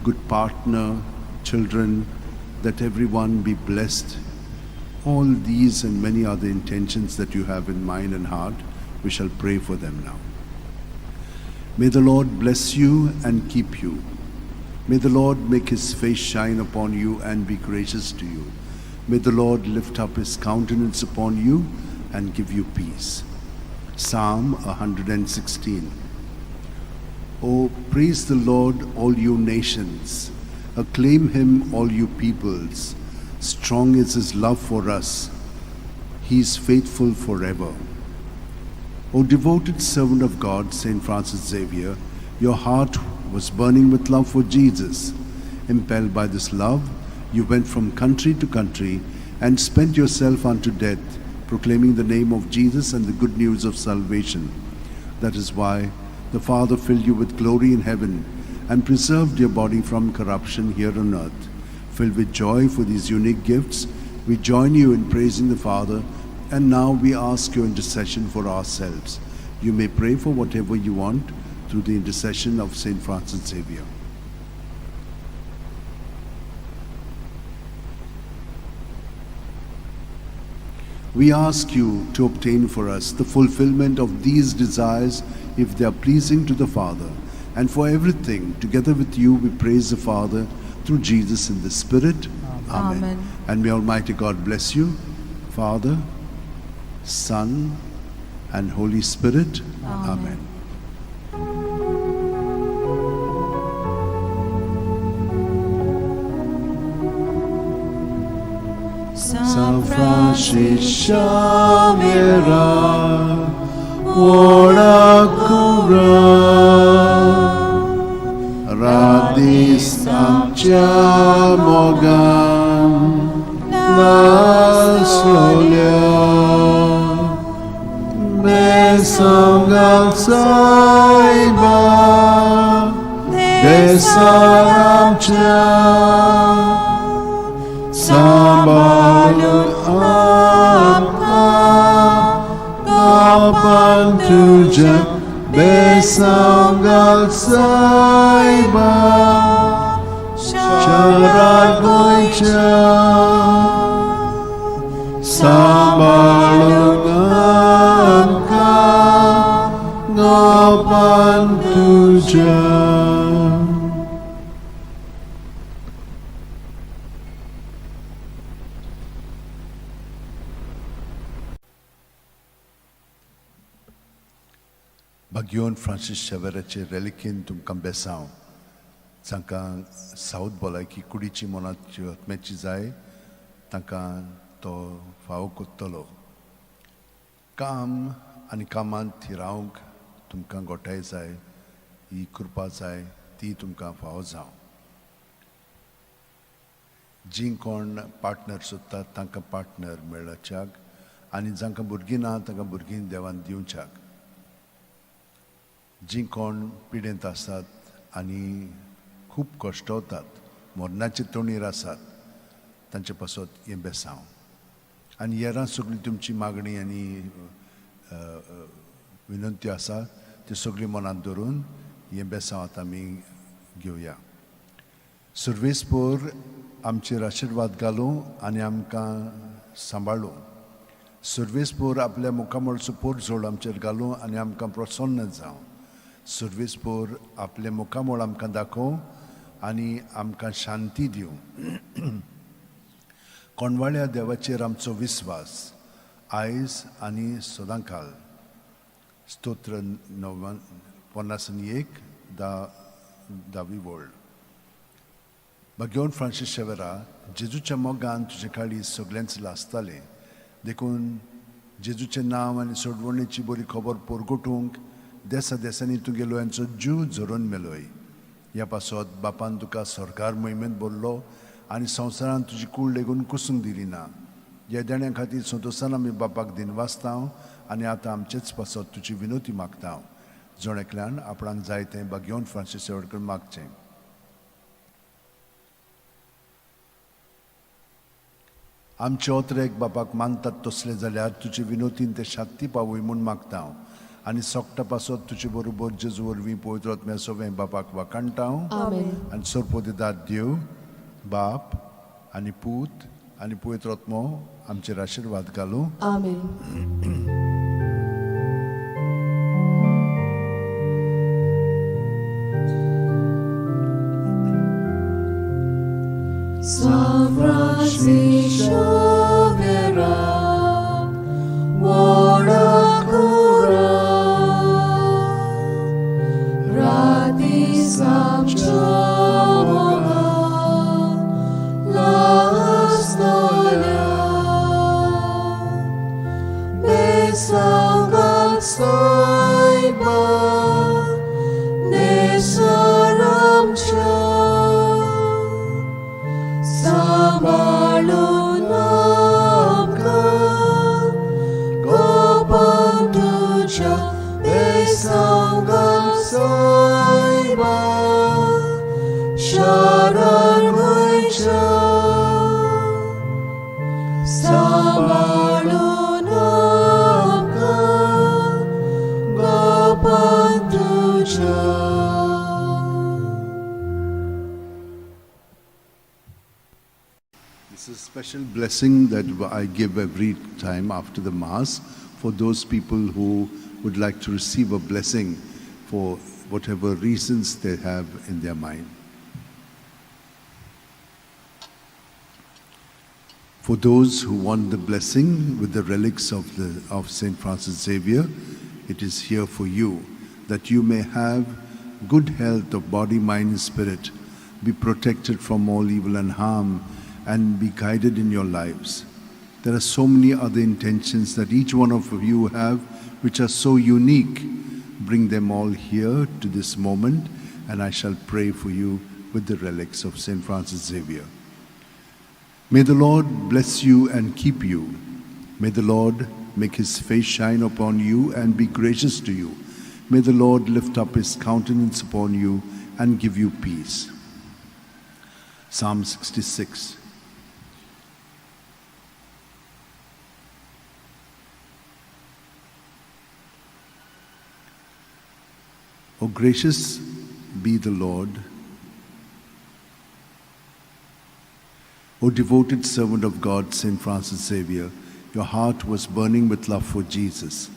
good partner, children, that everyone be blessed. All these and many other intentions that you have in mind and heart, we shall pray for them now. May the Lord bless you and keep you. May the Lord make his face shine upon you and be gracious to you. May the Lord lift up his countenance upon you and give you peace. Psalm 116. Oh, praise the Lord, all you nations. Acclaim him, all you peoples. Strong is his love for us. He is faithful forever. O devoted servant of God, St. Francis Xavier, your heart was burning with love for Jesus. Impelled by this love, you went from country to country and spent yourself unto death, proclaiming the name of Jesus and the good news of salvation. That is why the Father filled you with glory in heaven and preserved your body from corruption here on earth. Filled with joy for these unique gifts, We join you in praising the Father, and now we ask your intercession for ourselves. You may pray for whatever you want through the intercession of Saint Francis Xavier. We ask you to obtain for us the fulfillment of these desires if they are pleasing to the Father. And for everything, together with you, we praise the Father through Jesus in the Spirit. Amen. Amen. And may Almighty God bless you, Father, Son, and Holy Spirit. Amen. San Francis Xavier, ora cura, Radis amcha mogan nasolya Besongal saiba Besaramcha Sambalun amka Kapan tuja Besongal saiba Charagoicha Sambalun amka Kapan tuja. Bagyon Francis शेवेराचे रेलिकेन तुमकां बेसांव जांकां south भलायकी कुडीची मनाची आत्म्याची जाय तांकां तो फावो कोत्तलो. काम आनी कामांत थिरावंक तुमकां गोठाय जाय, ही कृपा जाय, ती तुमकां फावो जावं. जीं कोण पार्टनर सोदतात तांकां पार्टनर मेळच्याक आनी जांकां भुरगीं ना तांकां भुरगीं देवान दिवच्याक. जीं कोण पिडेंत आसात आनी खूब कश्टवतात, मरणाचे तोणीर आसात, तांचे पासत हें बेसांव. आनी हेरां सगळीं तुमची मागणी आनी विनंती आसा त्यो सगळीं मनांत धरून हें बेसांव आतां आमी घेवया. सुर्वेसपोर आमचेर आशिर्वाद घालूं आनी आमकां सांबाळूं. सुर्वेसपोर आपल्या मुखामळचो पोरजोड आमचेर घालूं आनी आमकां प्रसन्न जावं. सुर्वेसपोर आपलें मुखामळ आमकां दाखोवं आनी आमकां शांती दिवं. कोणवाळ्या देवाचेर आमचो विस्वास आयज आनी सदांकाल. स्तोत्र 51 10वी वळ. भगवान फ्रांसीस शेवेरा, जेजूच्या मोगान तुजे काळी सगळ्यांच लासतालें, देखून जेजूचें नांव आनी सोडवणेची बरी खबर परगटूंक देसा देसांनी तुगेलो यांचो जीव झरोवन मेलोय. ह्या पासत बापान तुका सरकार मोहिमेंत भरलो आनी संवसारान तुजी कूड लेगून कुसूंक दिली ना. ह्या देण्या खातीर संतोशान आमी बापाक दिनवासता आनी आतां आमचेच पासत तुजी विनोती मागता. जण एकल्यान आपणाक जाय तें भगवान फ्रांसीस शेवटकर मागचें. आमचे ओतरेक बापाक मानतात तसले जाल्यार तुजे विनोतीन ते शांती पावय म्हूण मागता आनी सोकटा पासत तुजे बरोबर जेजू वरवीं पवित्र आत्म्या सवें बापाक वाखाणटा. आनी सरपोदेदाद देव बाप आनी पूत आनी पवित्र आत्मो आमचेर आशिर्वाद घालूं. आमेन. San Francis Xavier, ora cura, radis amcha mogan lastolia, besangal saiba nesaramcha. Sambalun amka gopan tuja besangal saiba तुज्या. This is a special blessing that I give every time after the Mass for those people who would like to receive a blessing for whatever reasons they have in their mind. For those who want the blessing with the relics of St. Francis Xavier, it is here for you, that you may have good health of body, mind, and spirit, be protected from all evil and harm, and be guided in your lives. There are so many other intentions that each one of you have, which are so unique. Bring them all here to this moment, and I shall pray for you with the relics of St. Francis Xavier. May the Lord bless you and keep you. May the Lord make his face shine upon you and be gracious to you. May the Lord lift up his countenance upon you and give you peace. Psalm 66. O gracious be the Lord. O devoted servant of God, St. Francis Xavier, your heart was burning with love for Jesus.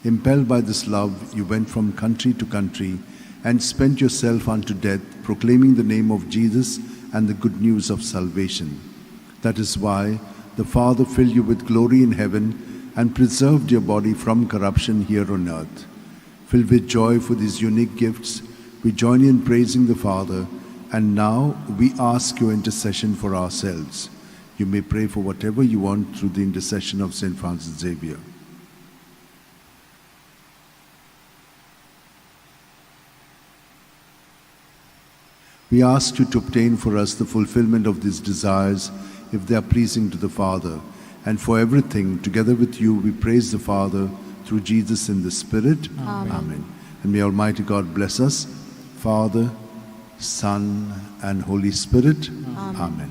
Impelled by this love, you went from country to country and spent yourself unto death, proclaiming the name of Jesus and the good news of salvation. That is why the Father filled you with glory in heaven and preserved your body from corruption here on earth. Filled with joy for these unique gifts, we join in praising the Father, and now we ask your intercession for ourselves. You may pray for whatever you want through the intercession of St. Francis Xavier. We ask you to obtain for us the fulfillment of these desires if they are pleasing to the Father. And for everything, together with you, we praise the Father through Jesus in the Spirit. Amen. Amen. And may Almighty God bless us, Father, Son, and Holy Spirit. Amen. Amen.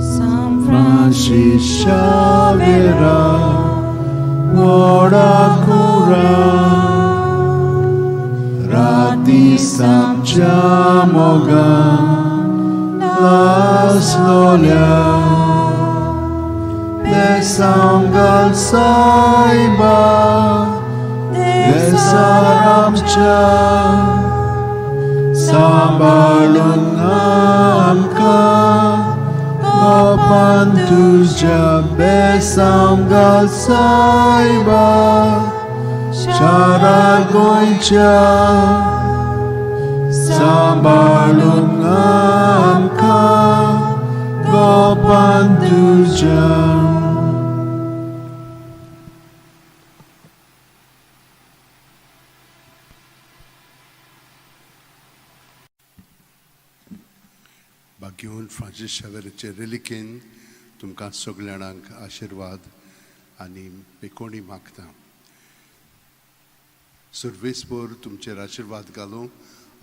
San Francis Xavier, व्हडा कुरा राती सामच्या मोगान लासलोल्या बेसांगाल सायबा बेसारामच्या सांबाळून आमकां गोपान तुज्या बेसांगाल सायबा शारा गोंयच्या सांबाळून आमकां गोपान तुज्या. भाग्यवंत फ्रांसीस शावेराचे रेलिकेन तुमकां सगल्या जाणांक आशिर्वाद आनी पेकोणी मागता. सर्वेस्पोर तुमचेर आशिर्वाद घालूं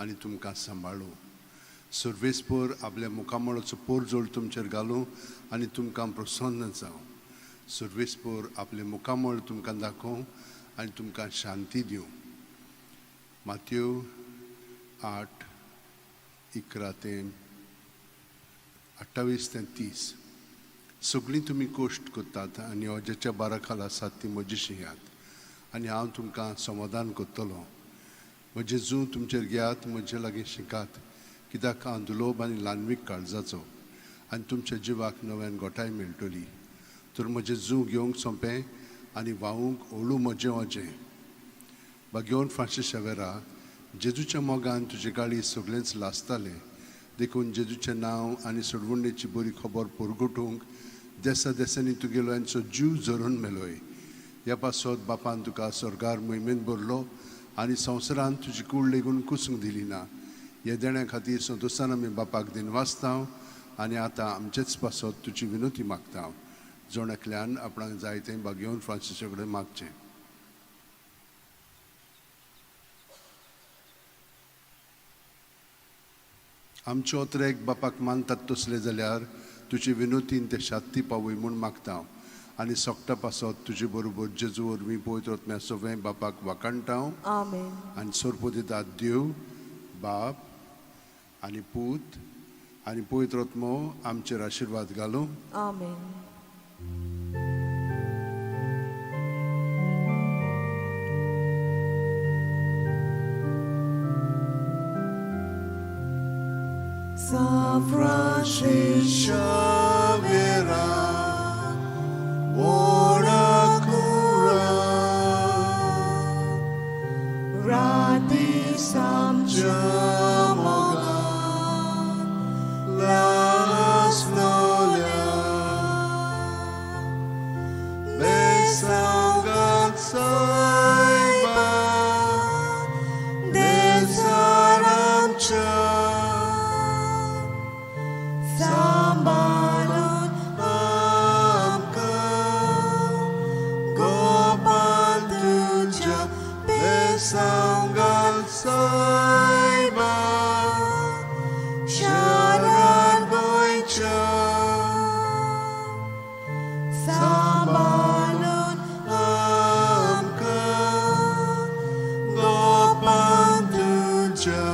आनी तुमकां सांबाळूं. सर्वेस्पोर आपल्या मुखामळाचो पोरजोळ तुमचेर घालूं आनी तुमकां प्रसन्न जावं. सर्वेस्पोर आपलें मुखामळ तुमकां दाखोवं आनी तुमकां शांती दिवं. मात्यो 8:11 ते 28 ते 30. सगळीं तुमी कोश्ट करतात आनी अजाच्या बारा खाला आसात ती म्हजी शियात आनी हांव तुमकां समाधान करतलो. म्हजें जूं तुमचेर घेयात, म्हजे लागीं शिकात, कित्याक हांव दुलोब आनी ल्हानवीक काळजाचो आनी तुमच्या जिवाक नव्यान गोठाय मेळटली. तर म्हजें जूं घेवंक सोंपें आनी व्हांवूंक हळू म्हजें अजें. भाग्यवंत फ्रांसीस शावेरा, जेजूच्या मोगान तुजे गाळी सगळेंच लासतालें, देखून जेजूचें नांव आनी सोडवणेची बरी खबर परगटूंक देसा देसांनी तुगेलो यांचो जीव झरून मेलोय. ह्या पासत बापान तुका स्वर्गार मोहिमेन भरलो आनी संवसारांत तुजी कूड लेगून कुसूंक दिली ना. ह्या देण्या खातीर संतोशान आमी बापाक दिनवासता आनी आतां आमचेच पासत तुजी विनोती मागता. जण एकल्यान आपणाक जाय तें भाग्यवंत फ्रांसीसा कडेन मागचें. आमचे ओतरेक बापाक मानतात तसले जाल्यार तुजे विनोतीन ते शांती पावय म्हूण मागता. आनी सोगटा पासत तुजे बरोबर जेजू वरवीं पवित्र आत्म्या सगळें बापाक वाखाणटा. आमेन. आनी सोरपो दितात देव बाप आनी पूत आनी पवित्र आत्मो आमचेर आशिर्वाद घालूं. आमेन. San Francisco Xavier, ora cura, Rati Jamoga, las nolia, besangat saiba, desaramcha, Sambalun amka, Gopal tuja, besangat saiba, Sharan goicha, Sambalun amka, Gopal tuja.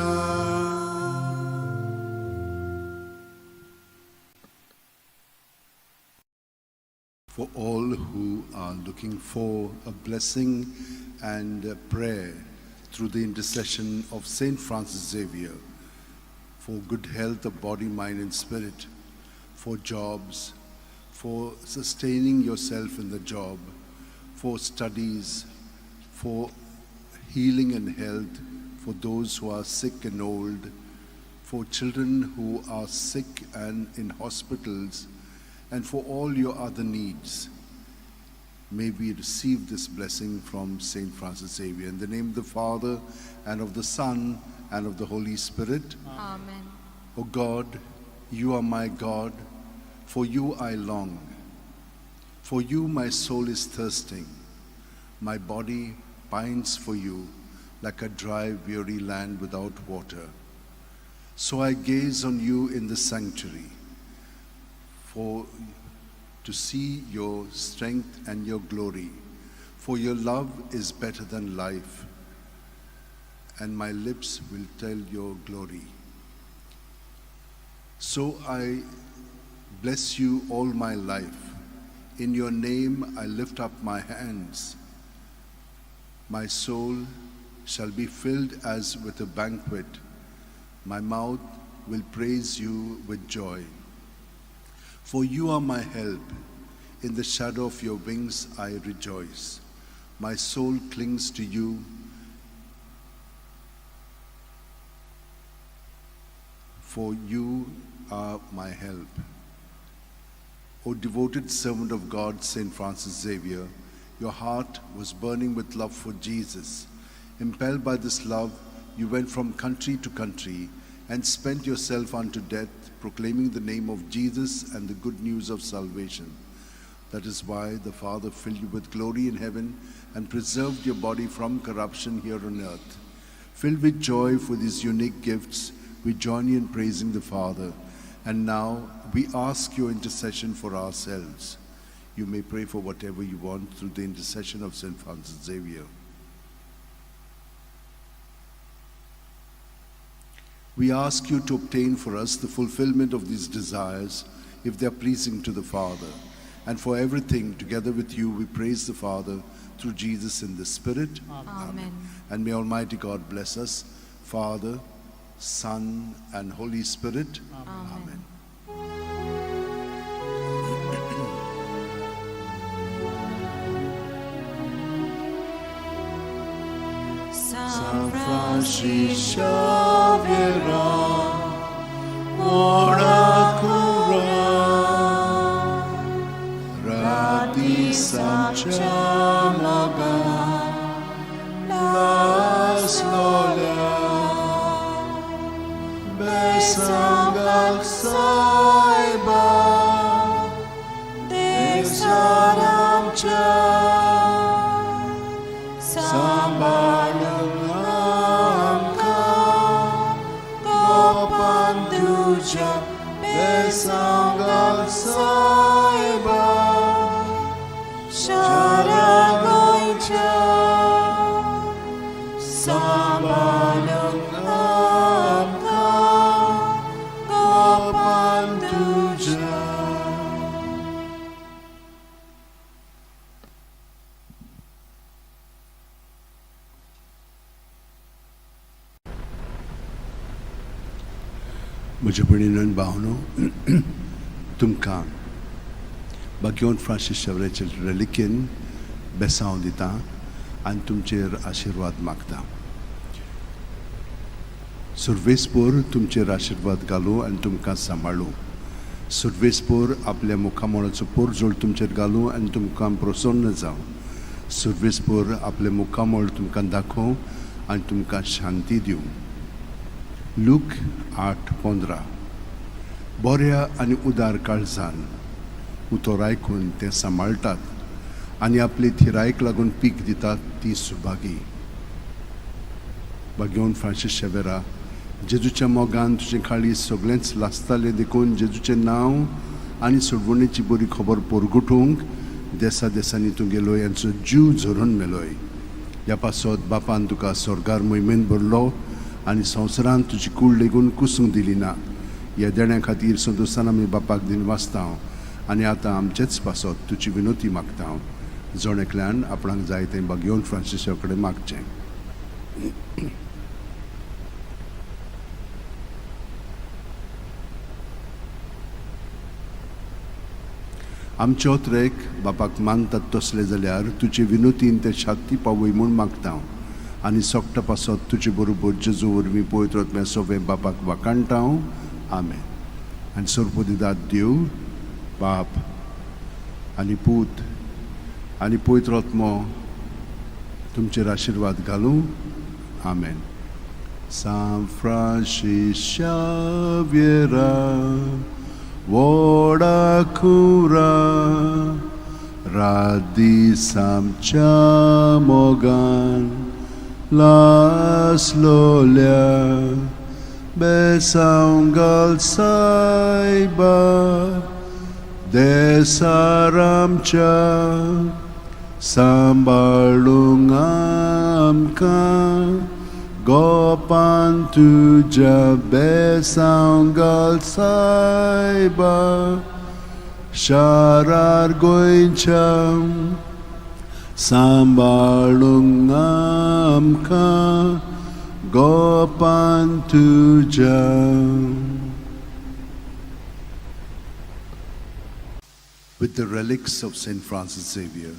For all who are looking for a blessing and a prayer through the intercession of Saint Francis Xavier, for good health of body, mind, and spirit, for jobs, for sustaining yourself in the job, for studies, for healing and health, for those who are sick and old, for children who are sick and in hospitals, and for all your other needs. May we receive this blessing from Saint Francis Xavier. In the name of the Father, and of the Son, and of the Holy Spirit. Amen. O God, you are my God, for you I long. For you my soul is thirsting, my body pines for you like a dry, weary land without water. So I gaze on you in the sanctuary, for to see your strength and your glory. For your love is better than life, and my lips will tell your glory. So I bless you all my life. In your name I lift up my hands. My soul shall be filled as with a banquet. My mouth will praise you with joy. For you are my help. In the shadow of your wings I rejoice. My soul clings to you. For you are my help. O devoted servant of God, Saint Francis Xavier, your heart was burning with love for Jesus. Impelled by this love, you went from country to country and spent yourself unto death, proclaiming the name of Jesus and the good news of salvation. That is why the Father filled you with glory in heaven and preserved your body from corruption here on earth. Filled with joy for these unique gifts, we join you in praising the Father. And now we ask your intercession for ourselves. You may pray for whatever you want through the intercession of St. Francis Xavier. We ask you to obtain for us the fulfillment of these desires if they are pleasing to the Father. And for everything, together with you, we praise the Father through Jesus in the Spirit. Amen. And may Almighty God bless us, Father, Son, and Holy Spirit. Amen. San Francisco Xavier, Ora cura, rati samchamaga, las lola, besangak saiba, desaramcha, sambalangamka, Gopanduja, besangak saiba, म्हज्या भयणीन आनी भावनो, तुमकां बाग्योन Francis शेवऱ्याचे रेलिकेन बेसांव दिता आनी तुमचेर आशिर्वाद मागता. सुर्वेसपोर तुमचेर आशिर्वाद घालूं आनी तुमकां सांबाळूं. सुर्वेसपोर आपल्या मुखामळाचो पोरजोळ तुमचेर घालूं आनी तुमकां प्रसन्न जावं. सुर्वेसपोर आपलें मुखामळ तुमकां दाखोवं आनी तुमकां शांती दिवं. लूक 8:15. बऱ्या आनी उदार काळजान उतर आयकून तें सांबाळटात आनी आपले थिरायक लागून पीक दितात ती सुभागी. बागेवन फ्रांसीस शेवेरा, जेजूच्या मोगान तुजें काळीज सगळेंच लासतालें देखून जेजूचें नांव आनी सोडवणेची बरी खबर परगटूंक देसा देसांनी तूं गेलोय यांचो जीव झरोवन मेलोय. ह्या पासत बापान तुका स्वर्गार मोहिमेन भरलो आनी संवसारांत तुजी कूड लेगून कुसूंक दिली ना. ह्या देण्या खातीर संतोशान आमी बापाक दिन वाचता आनी आतां आमचेच पासत तुजी विनोती मागता. जण एकल्यान आपणाक जाय तें बागेवन फ्रांसिसा कडेन मागचें. आमचे ओत्रेक बापाक मानतात तसले जाल्यार तुजे विनोतीन ते शांती पावय म्हूण मागता आनी सोकटा पासत तुजे बरोबर जेजू वरवीं पवित्र आत्म्या सोवें बापाक वाखाणटा. आमेन. आनी सोरपोदिदात देव बाप आनी पूत आनी पवित्र आत्मो तुमचेर आशिर्वाद घालूं. आमेन. सांत फ्रांसीस शाव्येरा व्हडा खुरा रात दीस आमच्या मोगान लासलोल्या बेसांव घाल सायबा देसार आमच्या सांबाळूंक आमकां गोपान तुज्या बेसांव घाल सायबा शारार गोंयच्या सांबाळूंक आमकां गोपान तुज्या. With the relics of St. Francis Xavier,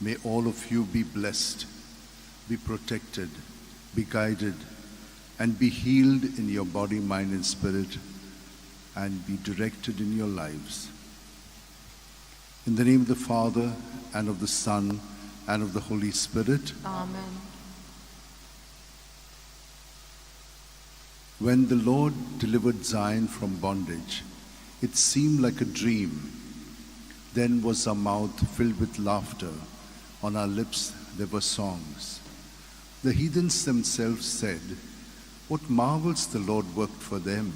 may all of you be blessed, be protected, be guided, and be healed in your body, mind, and spirit, and be directed in your lives. In the name of the Father, and of the Son, and of the Holy Spirit. Amen. When the Lord delivered Zion from bondage, it seemed like a dream. Then was our mouth filled with laughter, on our lips there were songs. The heathens themselves said, "What marvels the Lord worked for them!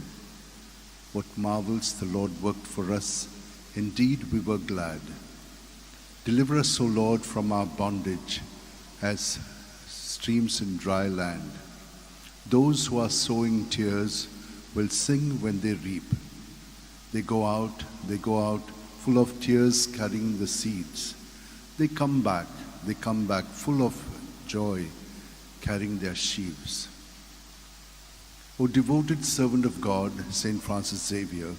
What marvels the Lord worked for us! Indeed, we were glad. Deliver us, O Lord, from our bondage, as streams in dry land. Those who are sowing tears will sing when they reap. They go out, full of tears, carrying the seeds. They come back full of joy, carrying their sheaves." O devoted servant of God, St. Francis Xavier,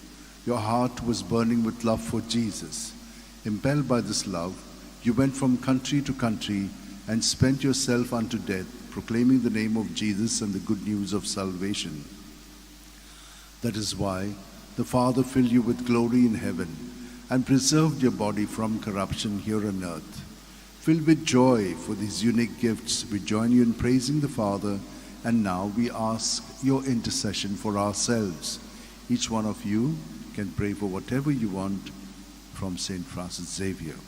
your heart was burning with love for Jesus. Impelled by this love, you went from country to country and spent yourself unto death, proclaiming the name of Jesus and the good news of salvation. That is why the Father filled you with glory in heaven and preserved your body from corruption here on earth. Filled with joy for these unique gifts, we join you in praising the Father, and now we ask your intercession for ourselves. Each one of you can pray for whatever you want from St. Francis Xavier.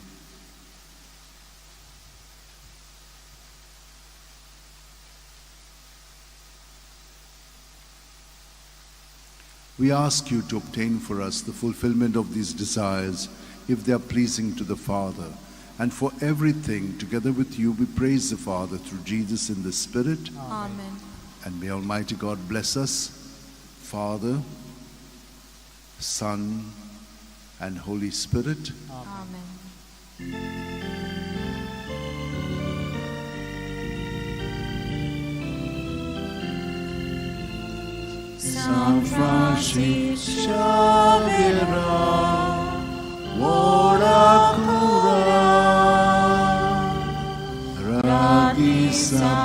We ask you to obtain for us the fulfillment of these desires, if they are pleasing to the Father. And for everything, together with you, we praise the Father through Jesus in the Spirit. Amen. And may Almighty God bless us, Father, Son, and Holy Spirit. Amen. San Francis Xaviera, व्हडा कुरा रादिसाच्या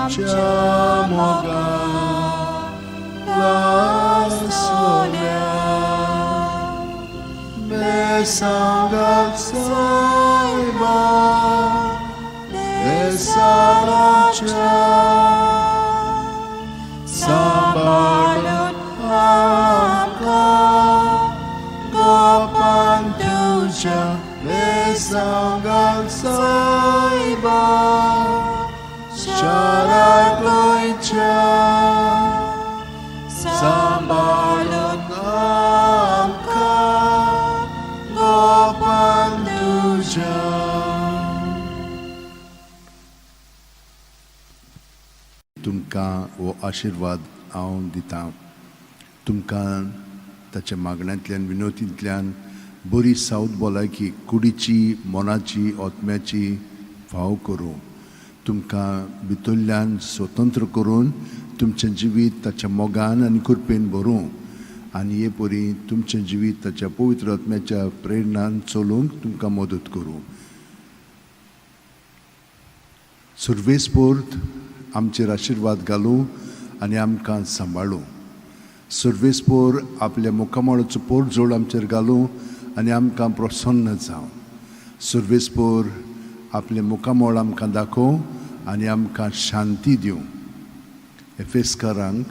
मोगान लासल्या बेसांगाक सायबा बेसांगाच्या सांबाळून आमकां गोपान तुज्या बेसांगाक सायबा शारा गोंयच्या सांबाळून आमकां गोपान तुज्या. तुमकां हो आशिर्वाद हांव दितां. तुमकां ताच्या मागण्यांतल्यान विनोतींतल्यान बरी सावत भलायकी कुडीची, मनाची, आत्म्याची फाव करूं. तुमकां भितरल्यान स्वतंत्र करून तुमचें जिवीत ताच्या मोगान आनी कृपेन भरूं आनी हे परी तुमचें जिवीत ताच्या पवित्र आत्म्याच्या प्रेरणान चलोवंक तुमकां मदत करूं. सुर्वेस्पोर्त आमचेर आशिर्वाद घालूं आनी आमकां सांबाळूं. सर्वेस्पोर आपल्या मुखामळाचो पोरजोड आमचेर घालूं आनी आमकां प्रसन्न जावं. सर्वेस्पोर आपलें मुखामळ आमकां दाखोवं आनी आमकां शांती दिवं. एफेस्कारांक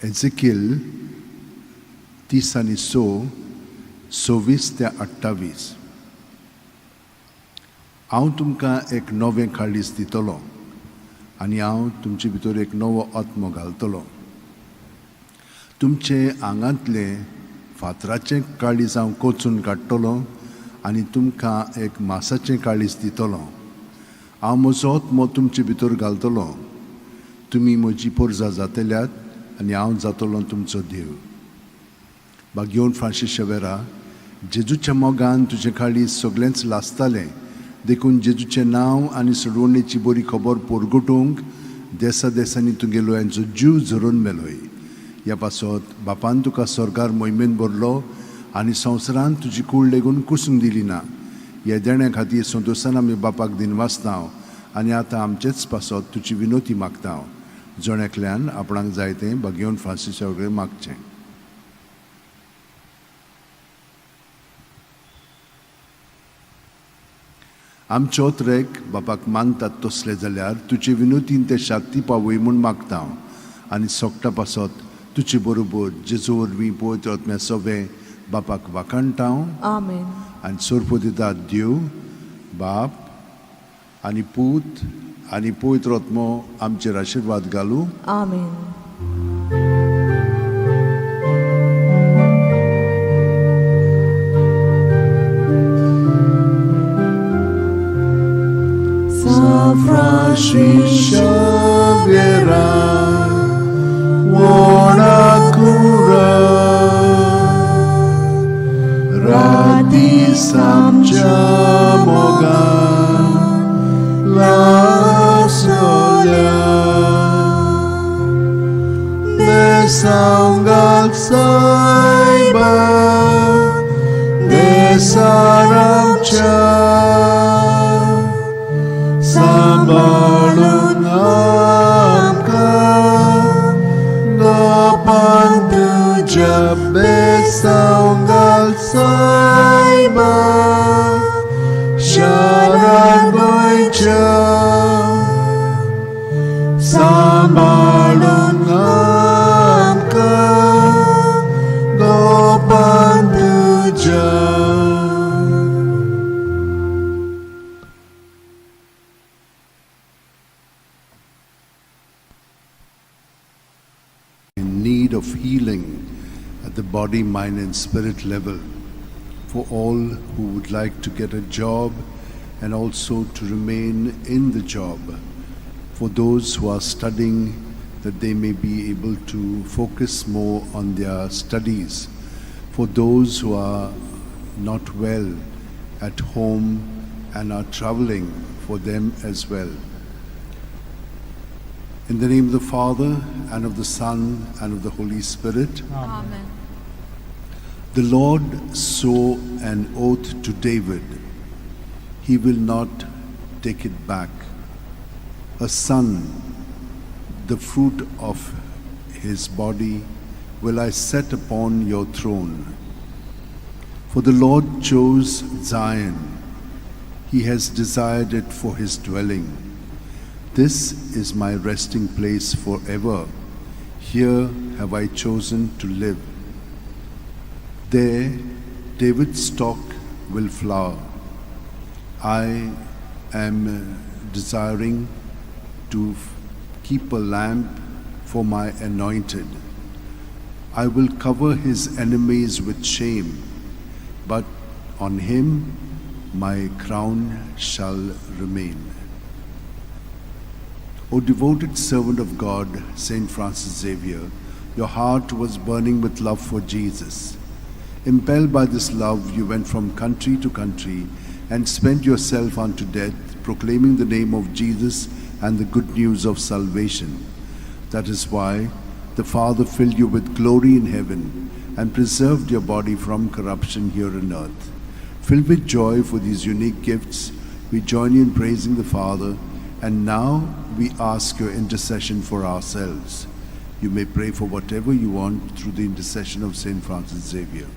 एझेकिल 36, 26 ते 28. हांव तुमकां एक नवें काळीज दितलो आनी हांव तुमचे भितर एक नवो आत्मो घालतलो. तुमचे आंगांतलें फातराचें काळीज हांव कोचून काडटलो आनी तुमकां एक मासाचें काळीज दितलो. हांव म्हजो आत्मो तुमचे भितर घालतलो. तुमी म्हजी पोरजा जातल्यात आनी हांव जातलो तुमचो देव. बागयोन फ्रांसीस शेवेरा, जेजूच्या मोगान तुजें काळीज सगळेंच लासतालें, देखून जेजूचें नांव आनी सोडवणेची बरी खबर पोरगटूंक देसा देसांनी तुगेलो यांचो जीव झरोवन मेलोय. ह्या पासत बापान तुका स्वर्गार मोहिमेन भरलो आनी संवसारान तुजी कूड लेगून कुसूंक दिली ना. ह्या देण्या खातीर संतोशान आमी बापाक दिनवासता आनी आतां आमचेच पासत तुजी विनोती मागता. जण एकल्यान आपणाक जाय तें बागयोन फ्रांसीसा कडेन मागचें. आमचे ओतरेक बापाक मानतात तसले जाल्यार तुजे विनोतीन ते शांती पावय म्हूण मागता आनी सोगटा पासत तुजे बरोबर जेजू वरवीं पवित्र आत्म्या सवें बापाक वाखाणटा. आमेन. आनी सोरपो दिता देव बाप आनी पूत आनी पवित्र आत्मो आमचेर आशिर्वाद घालूं. आमेन. San Francis Xaviera, buona cura, rati samcha mogan, la solia, de saiba, de saramcha. सांबाळून आमकां गोपान तुज्या बेसांगाक सायबा शारा गोंयच्या सांबाळून आमकां गोपान तुज्या. In need of healing at the body, mind, and spirit level, for all who would like to get a job and also to remain in the job, for those who are studying, that they may be able to focus more on their studies, for those who are not well at home and are traveling, for them as well. In the name of the Father, and of the Son, and of the Holy Spirit. Amen. The Lord swore an oath to David. He will not take it back. A son, the fruit of his body, will I set upon your throne. For the Lord chose Zion. He has desired it for his dwelling. This is my resting place forever. Here have I chosen to live. There David's stock will flower. I am desiring to keep a lamp for my anointed. I will cover his enemies with shame, but on him my crown shall remain. O devoted servant of God, Saint Francis Xavier, your heart was burning with love for Jesus. Impelled by this love, you went from country to country and spent yourself unto death, proclaiming the name of Jesus and the good news of salvation. That is why the Father filled you with glory in heaven and preserved your body from corruption here on earth. Filled with joy for these unique gifts, we join you in praising the Father, and now we ask your intercession for ourselves. You may pray for whatever you want through the intercession of Saint Francis Xavier.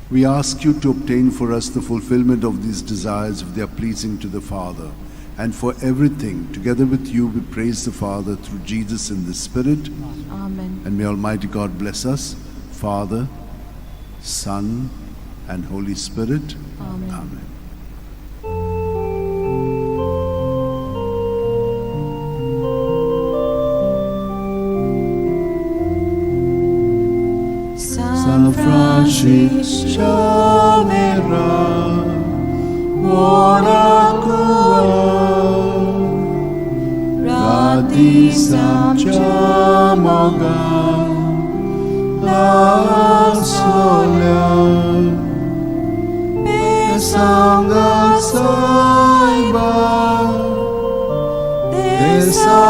We ask you to obtain for us the fulfillment of these desires if they are pleasing to the Father. And for everything, together with you, we praise the Father through Jesus in the Spirit. Amen. And may Almighty God bless us, Father, Son, and Holy Spirit. Amen. Amen. San Francis Xavier, ora cura, Rati Samcha Moga, La Sola, Sangha Saiba, Desaramcha,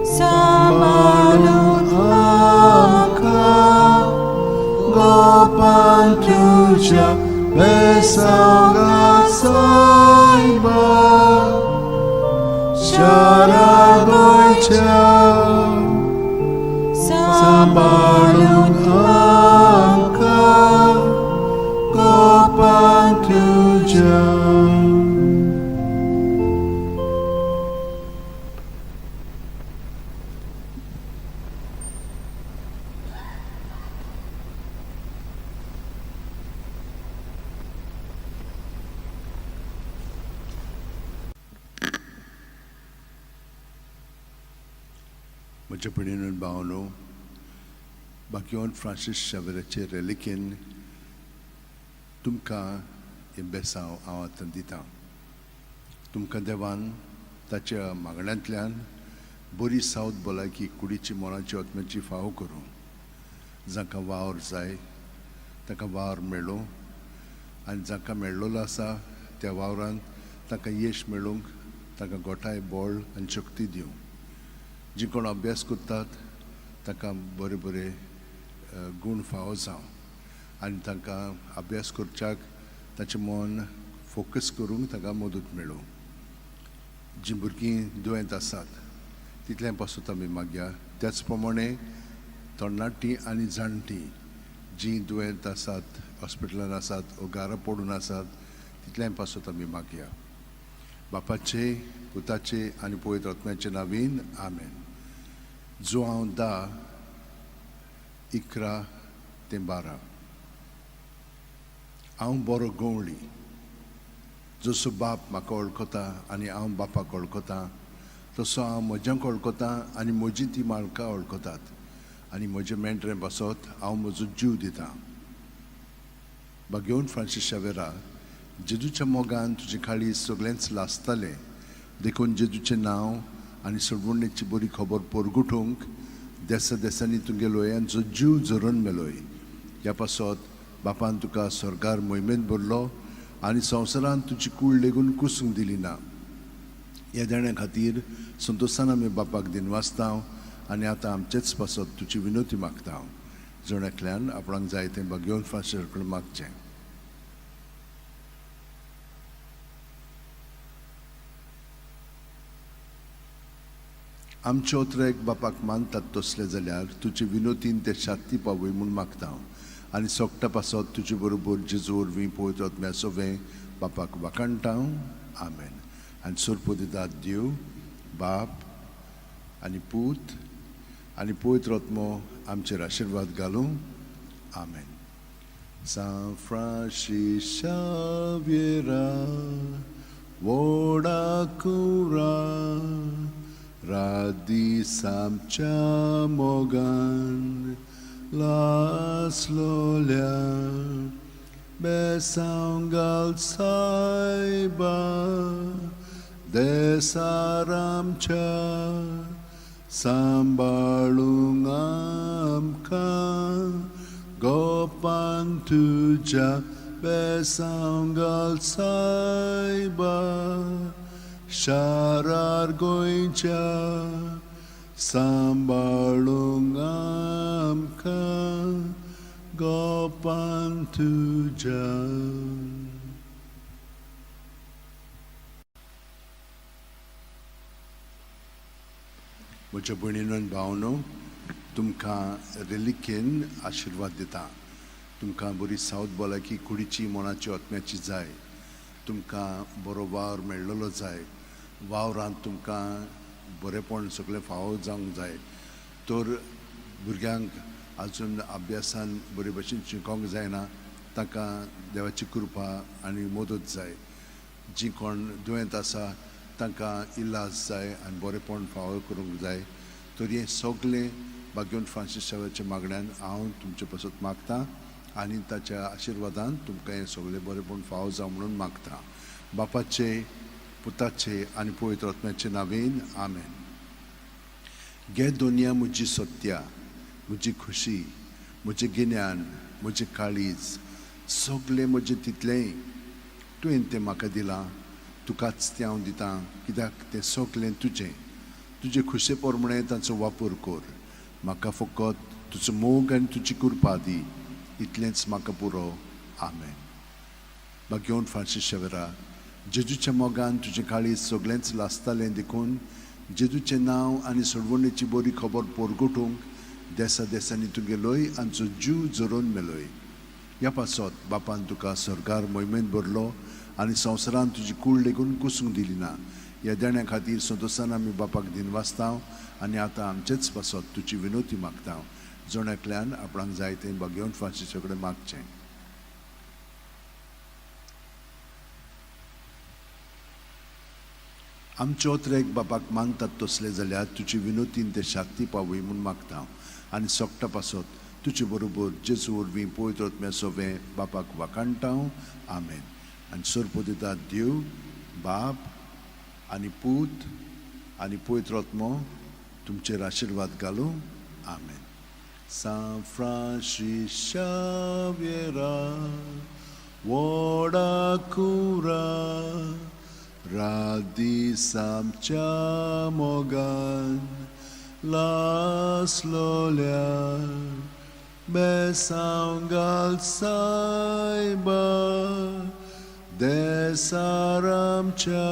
Samalun Amka, Gopan Tuja, Besanga Saiba, Sharagoicha, Sambalun Amka, Gopan Tuja. म्हज्या भयणीन भावनो, बाकीवन Francis शावेराचे रेलिकेन तुमकां हें बेसांव हांव आतां दितां. तुमकां देवान ताच्या मागण्यांतल्यान बरी सावत भलायकी कुडीची मनाची आत्म्याची फावो करूं. जांकां वावर जाय तांकां वावर मेळूं आनी जांकां मेळ्ळोलो आसा त्या वावरान तांकां येश मेळूंक तांकां गोठाय बळ आनी शक्ती दिवं. जी कोण अभ्यास करतात तांकां बरे बरे गूण फावो जावं आनी तांकां अभ्यास करच्याक ताचें मन फोकस करूंक तांकां मदत मेळूं. जीं भुरगीं दुयेंत आसात तितलें पासून आमी मागया. त्याच प्रमाणे तरणाटीं आनी जाणटीं जीं दुयेंत आसात, हॉस्पिटलान आसात वो घरा पडून आसात तितलें पासून आमी मागया. बापाचे, पुताचे आनी पवित्र आत्म्याचे नावीन आमेन. जुआंव 10, 11 ते 12. हांव बरो गवळी, जसो बाप म्हाका वळखता आनी हांव बापाक वळखता तसो हांव म्हज्यांक वळखता आनी म्हजी ती म्हाका वळखतात आनी म्हजे मेंढरे पासत हांव म्हजो जीव दितां. बागेवन फ्रांसीस शावेरा, जेजूच्या मोगान तुजे काळीज सगळेंच लासतालें, देखून जेजूचें नांव आनी सोडवणेची बरी खबर परगुटूंक देसा देसांनी तुगेलो यांचो जीव झरोवन मेलोय. ह्या पासत बापान तुका स्वर्गार मोहिमेंत भरलो आनी संवसारांत तुजी कूड लेगून कुसूंक दिली ना. ह्या देण्या खातीर संतोशान आमी बापाक दिनवासता आनी आतां आमचेच पासत तुजी विनवती मागता. जण एकल्यान आपणाक जाय तें भाग्यवंत फ्रांसीस कडेन मागचें. आमचे ओतरेक बापाक मानतात तसले जाल्यार तुजे विनोतीन ते शांती पावय म्हूण मागता आनी सोगटा पासत तुजे बरोबर जेजू वरवीं पवित्र आत्म्या सोवें बापाक वाखाणटा. आमेन. आनी सोरपोदितात देव बाप आनी पूत आनी पवित्र आत्मो आमचेर आशिर्वाद घालूं. आमेन. सांत फ्रांसीस शाव्येरा व्हडा कुरा रात दीस आमच्या मोगान लासलोल्या बेसांव घाल सायबा देसार आमच्या सांबाळूंक आमकां गोपान तुज्या बेसांव घाल सायबा शारार गोंयच्या सांबाळूंक आमकां गोपान तुज्या. म्हज्या भयणीनो आनी भावनो, तुमकां रेलिकेन आशिर्वाद दिता. तुमकां बरी सावत भलायकी कुडीची, मनाची, आत्म्याची जाय. तुमकां बरो वावर मेळ्ळलो जाय. वावरांत तुमकां बरेंपण सगळें फावो जावंक जाय. तर भुरग्यांक आजून अभ्यासान बरे भशेन शिकोंक जायना तांकां देवाची कृपा आनी मदत जाय. जीं कोण दुयेंत आसा तांकां इलाज जाय आनी बरेंपण फावो करूंक जाय. तर हें सगळें भाग्यवंत फ्रांसीस शाव्याच्या मागण्यान हांव तुमचे पासत मागता आनी ताच्या आशिर्वादान तुमकां हें सगळें बरेंपण फावो जावं म्हणून मागता. बापाचे, पुताचे आनी पवित्र आत्म्याचे नांवेन आमेन. घे दोनया म्हजी सत्या, म्हजी खुशी, म्हजें गिन्यान, म्हजें काळीज, सगळें म्हजें तितलेंय तुवें तें म्हाका दिलां. तुकाच तें हांव दितां कित्याक तें सगळें तुजें. तुजे खुशे प्रमाणें तांचो वापर कर. म्हाका फकत तुजो मोग आनी तुजी कृपा दी, इतलेंच म्हाका पुरो. आमेन. भाग्यवंत फ्रांसीस शेवरा, जेजूच्या मोगान तुजें काळीज सगळेंच लासतालें देखून जेजूचें नांव आनी सोडवणेची बरी खबर पोरगोटूंक देसा देसांनी तूं गेलोय आमचो जीव जरोवन मेलोय. ह्या पासत बापान तुका स्वर्गार मोहिमेंत भरलो आनी संवसारांत तुजी कूड लेगून कुसूंक दिली ना. ह्या देण्या खातीर संतोशान आमी बापाक दिनवासता आनी आतां आमचेच पासत तुजी विनवती मागता. जण एकल्यान आपणाक जाय तें भाग्यवंत फ्रांसीसा कडेन मागचें. आमचे ओतरेक बापाक मानतात तसले जाल्यार तुजी विनवतीन ते शांती पावय म्हूण मागता आनी सोगटा पासत तुजे बरोबर जेजू वरवीं पवित्र आत्म्या सोवें बापाक वाखाणटा. आमेन. आनी सोरपोदितात देव बाप आनी पूत आनी पवित्र आत्मो तुमचेर आशिर्वाद घालूं. आमेन. सांत फ्रांसीस शाव्येरा व्हडा कुरा रात दीस आमच्या मोगान लासलोल्या बेसांव घाल सायबा देसार आमच्या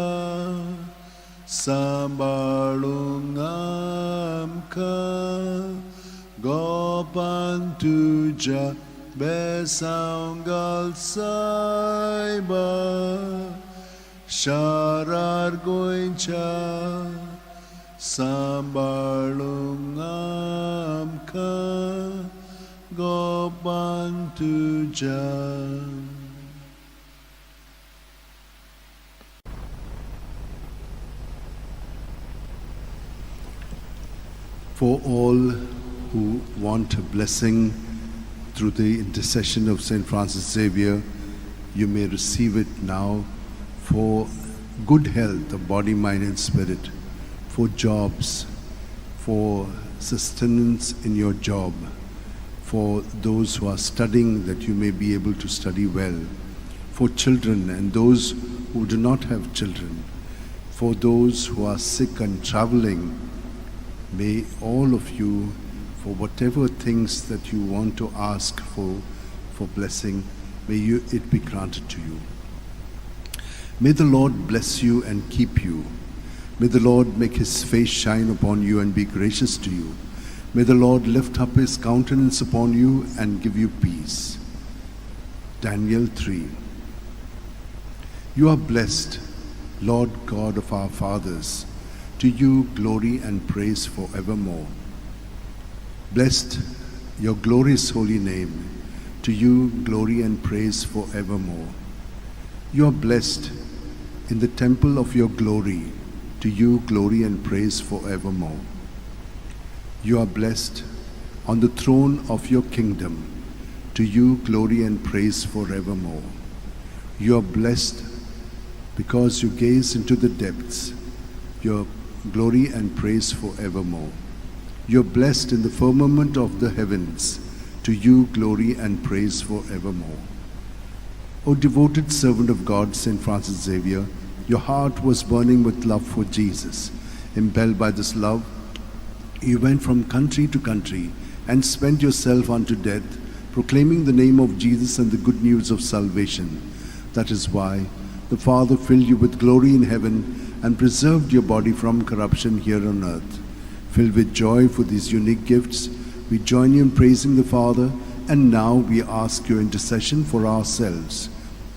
सांबाळूंक आमकां गोपान तुज्या बेसांव घाल सायबा शारार गोंयच्या सांबाळूंक आमकां गोपान तुज्या. For all who want a blessing through the intercession of St. Francis Xavier, you may receive it now for good health of body, mind and spirit, for jobs, for sustenance in your job, for those who are studying, that you may be able to study well, for children and those who do not have children, for those who are sick and traveling. May all of you, for whatever things that you want to ask for blessing, may it be granted to you. May the Lord bless you and keep you. May the Lord make his face shine upon you and be gracious to you. May the Lord lift up his countenance upon you and give you peace. Daniel 3. You are blessed, Lord God of our fathers. To you glory and praise forevermore. Blessed your glorious holy name. To you glory and praise forevermore. You are blessed in the temple of your glory. To you glory and praise forevermore. You are blessed on the throne of your kingdom. To you glory and praise forevermore. You are blessed because you gaze into the depths. Your glory and praise forevermore. You are blessed in the firmament of the heavens. To you glory and praise forevermore. O devoted servant of God, Saint Francis Xavier, your heart was burning with love for Jesus. Impelled by this love, you went from country to country and spent yourself unto death, proclaiming the name of Jesus and the good news of salvation. That is why the Father filled you with glory in heaven and preserved your body from corruption here on earth. Filled with joy for these unique gifts, we join you in praising the Father, and now we ask your intercession for ourselves.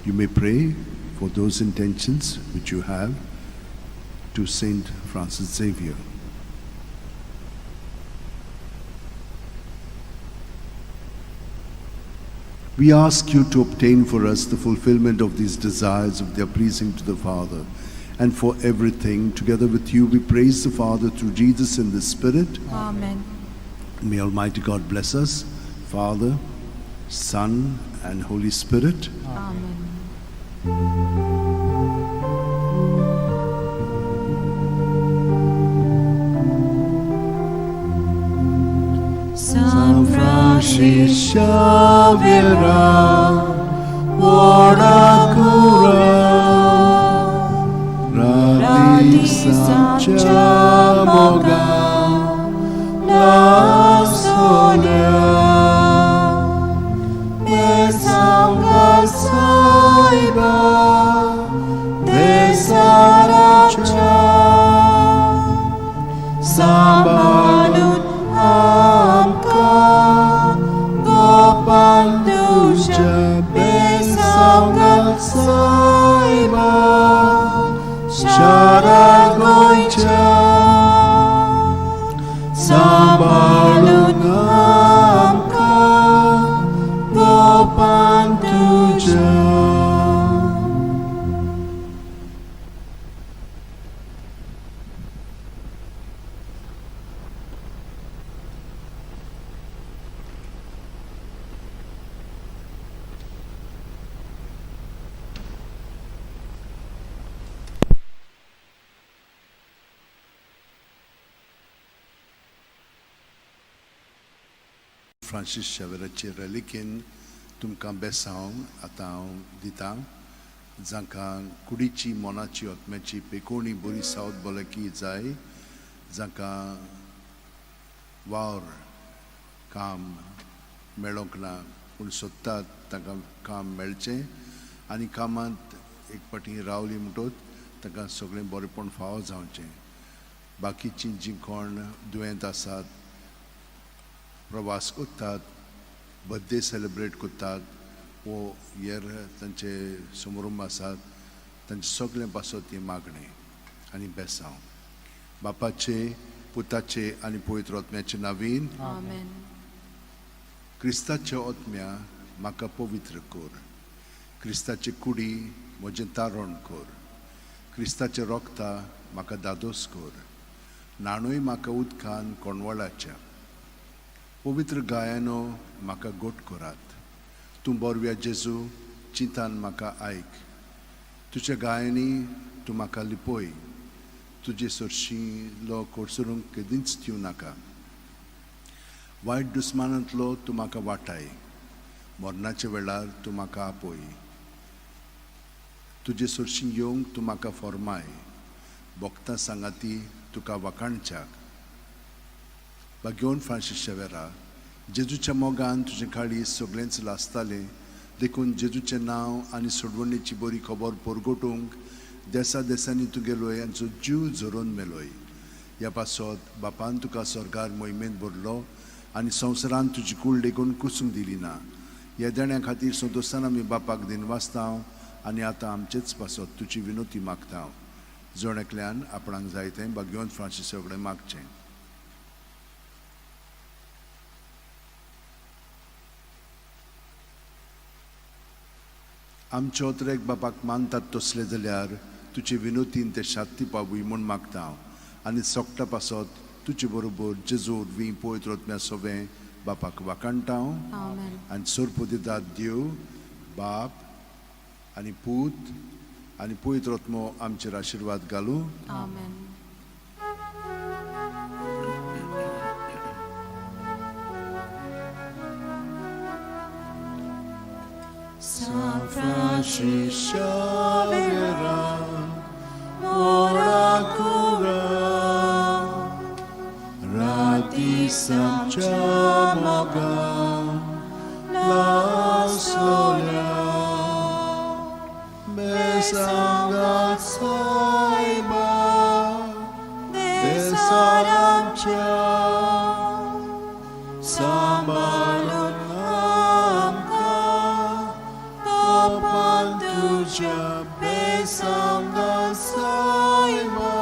You may pray for those intentions which you have to Saint Francis Xavier. We ask you to obtain for us the fulfillment of these desires of their pleasing to the Father, and for everything, together with you, we praise the Father through Jesus in the Spirit. Amen. May Almighty God bless us, Father, Son, and Holy Spirit. Amen. San Francis Xavier, Ora cura, Radhi Moga, La Sonia, Besanga Saiba, Desaracha, Sambalun Amka, Gopanduja, Besanga Saiba, Sharagoicha, Sambalun Amka, Gopanduja. Francis शेवराचे रेलिकेन तुमकां बेसांव आतां हांव दितां, जांकां कुडीची मनाची आत्म्याची पेकोणी बरी south भलायकी जाय, जांकां वावर काम मेळोंक ना पूण सोदतात तांकां काम मेळचें आनी कामांत एक फावटी रावली म्हणटकच तांकां सगळें बरेंपण फावो जावचें. बाकीचीं जीं कोण दुयेंत आसात, प्रवास करतात, बर्थडे सेलिब्रेट करतात वो हेर तांचे समारंभ आसात, तांचे सगळें पासत ही मागणें आनी बेसांव. बापाचे, पुताचे आनी पवित्र आत्म्याचे नावीन. आमेन. क्रिस्ताच्या आत्म्या म्हाका पवित्र कर, क्रिस्ताचे कुडी म्हजें तारण कर, क्रिस्ताचे रोगता म्हाका दादोस कर, न्हाणूय म्हाका उदकान कोणवळाच्या, पवित्र गायानो म्हाका गोट करात. तूं बोरव्या जेजू चिंतान म्हाका आयक, तुज्या गायांनी तूं म्हाका लिपय, तुजे सरशीं लो कोडसरूंक केदींच दिवं नाका. वायट दुस्मानांतलो तूं म्हाका वाटाय, मरणाच्या वेळार तूं म्हाका आपय, तुजे सरशीं येवंक तूं म्हाका फॉर्माय, भक्तां सांगाती तुका वाखाणच्याक. भाग्योन फ्रांसीस शेवेरा, जेजूच्या मोगान तुजें काळीज सगळेंच लासतालें, देखून जेजूचें नांव आनी सोडवणेची बरी खबर परगटूंक देसा देसांनी तुगेलो यांचो जीव झरोवन मेलोय. ह्या पासत बापान तुका स्वर्गार मोहिमेंत भरलो आनी संवसारान तुजी कूड लेगून कुसूंक दिली ना. ह्या देण्या खातीर संतोशान आमी बापाक दिनवासता आनी आतां आमचेच पासत तुजी विनोती मागता. जण एकल्यान आपणाक जाय तें भाग्यवंत फ्रांसीस सगळें मागचें. आमच्या ओतरेक बापाक मानतात तसले जाल्यार तुजे विनोतीन ते शांती पावूय म्हूण मागता हांव आनी सोकटा पासत तुजे बरोबर जेजू वरवीं पवित्र आत्म्या सोवें बापाक वाखाणटा हांव. आमेन. आनी सोरपोदितात देव बाप आनी पूत आनी पवित्र आत्मो आमचेर आशिर्वाद घालूं. आमेन. San Francis Xavier, ora cura, rati samcha moga, la sola, besanga saiba, desaramcha, sambalon amka, Pantuja besanga saiba,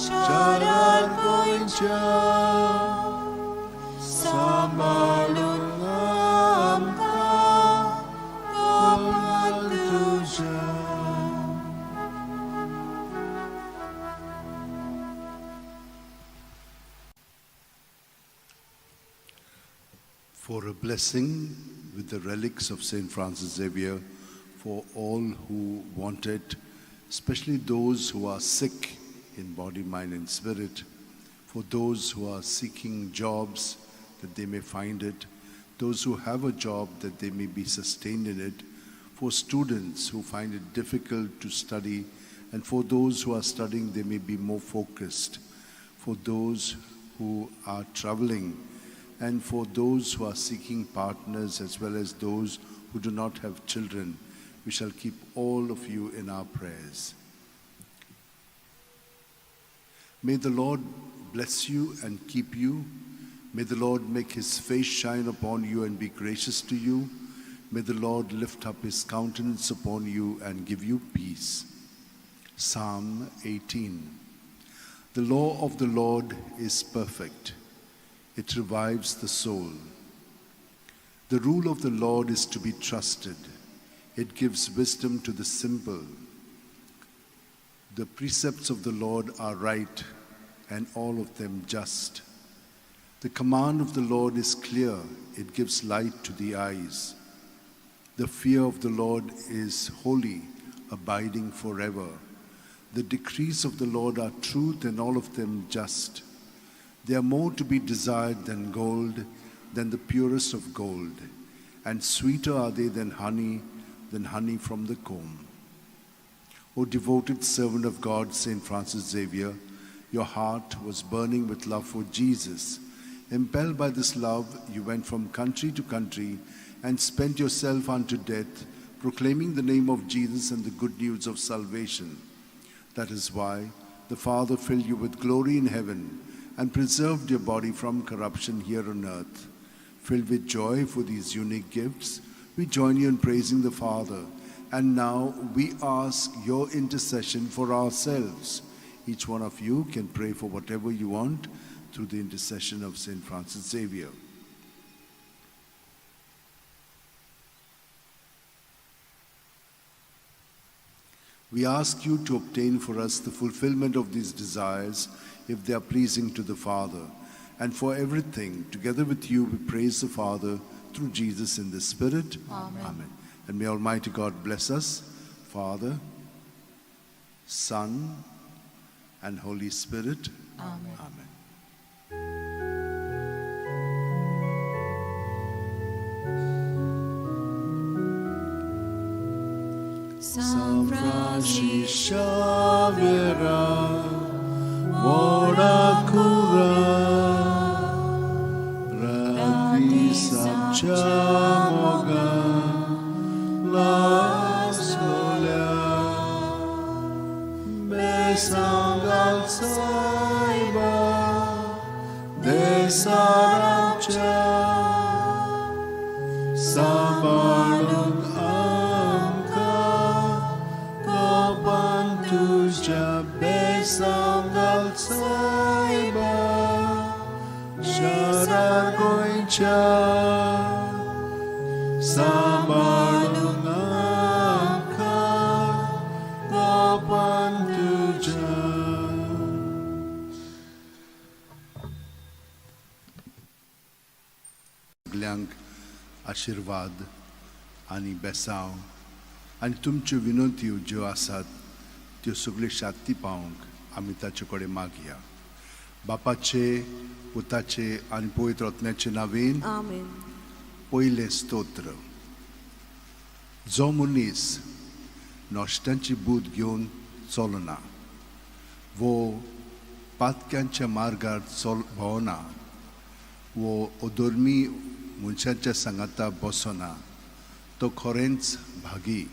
sharan goincha, sambalon amka, Pantuja. For a blessing with the relics of St. Francis Xavier for all who want it, especially those who are sick in body, mind, and spirit, for those who are seeking jobs that they may find it, those who have a job that they may be sustained in it, for students who find it difficult to study, and for those who are studying, they may be more focused, for those who are traveling, and for those who are seeking partners as well as those who do not have children. We shall keep all of you in our prayers. May the Lord bless you and keep you. May the Lord make his face shine upon you and be gracious to you. May the Lord lift up his countenance upon you and give you peace. Psalm 18. The law of the Lord is perfect. It revives the soul. The rule of the Lord is to be trusted. It gives wisdom to the simple. The precepts of the Lord are right, and all of them just. The command of the Lord is clear. It gives light to the eyes. The fear of the Lord is holy, abiding forever. The decrees of the Lord are truth, and all of them just. They are more to be desired than gold, than the purest of gold, and sweeter are they than honey from the comb. O devoted servant of God, St. Francis Xavier, your heart was burning with love for Jesus. Impelled by this love, you went from country to country and spent yourself unto death, proclaiming the name of Jesus and the good news of salvation. That is why the Father filled you with glory in heaven and preserved your body from corruption here on earth. Filled with joy for these unique gifts, we join you in praising the Father. And now we ask your intercession for ourselves. Each one of you can pray for whatever you want through the intercession of St. Francis Xavier. We ask you to obtain for us the fulfillment of these desires if they are pleasing to the Father. And for everything, together with you, we praise the Father through Jesus in the Spirit. Amen. Amen. And may Almighty God bless us, Father, Son, and Holy Spirit. Amen. Amen. सांत Francis शावेरा व्हडा कुरा राती सामच्या मोगान लासलोल्या बेसांव घाल सायबा देसाराच्या सांबाळूंक आमकां गोपान तुज्या बेसांव घाल सायबा शारार गोंयच्या सांबाळूंक आमकां गोपान तुज्या. सगल्यांक आशिर्वाद आनी बेसांव आनी तुमच्यो विनंत्यो ज्यो आसात त्यो सगल्यो शांती पावोवंक आमी ताचे कडेन मागया. बापाचे, पुताचे आनी पवित्र आत्म्याचे नांवेन. आमेन. पयलें स्तोत्र. जो मनीस नश्ट्यांची बूद घेवन चलना वो पातक्यांच्या मार्गार चल भोंवना वो अधर्मी मनशाच्या सांगाता बसना, तो खरेंच भागी.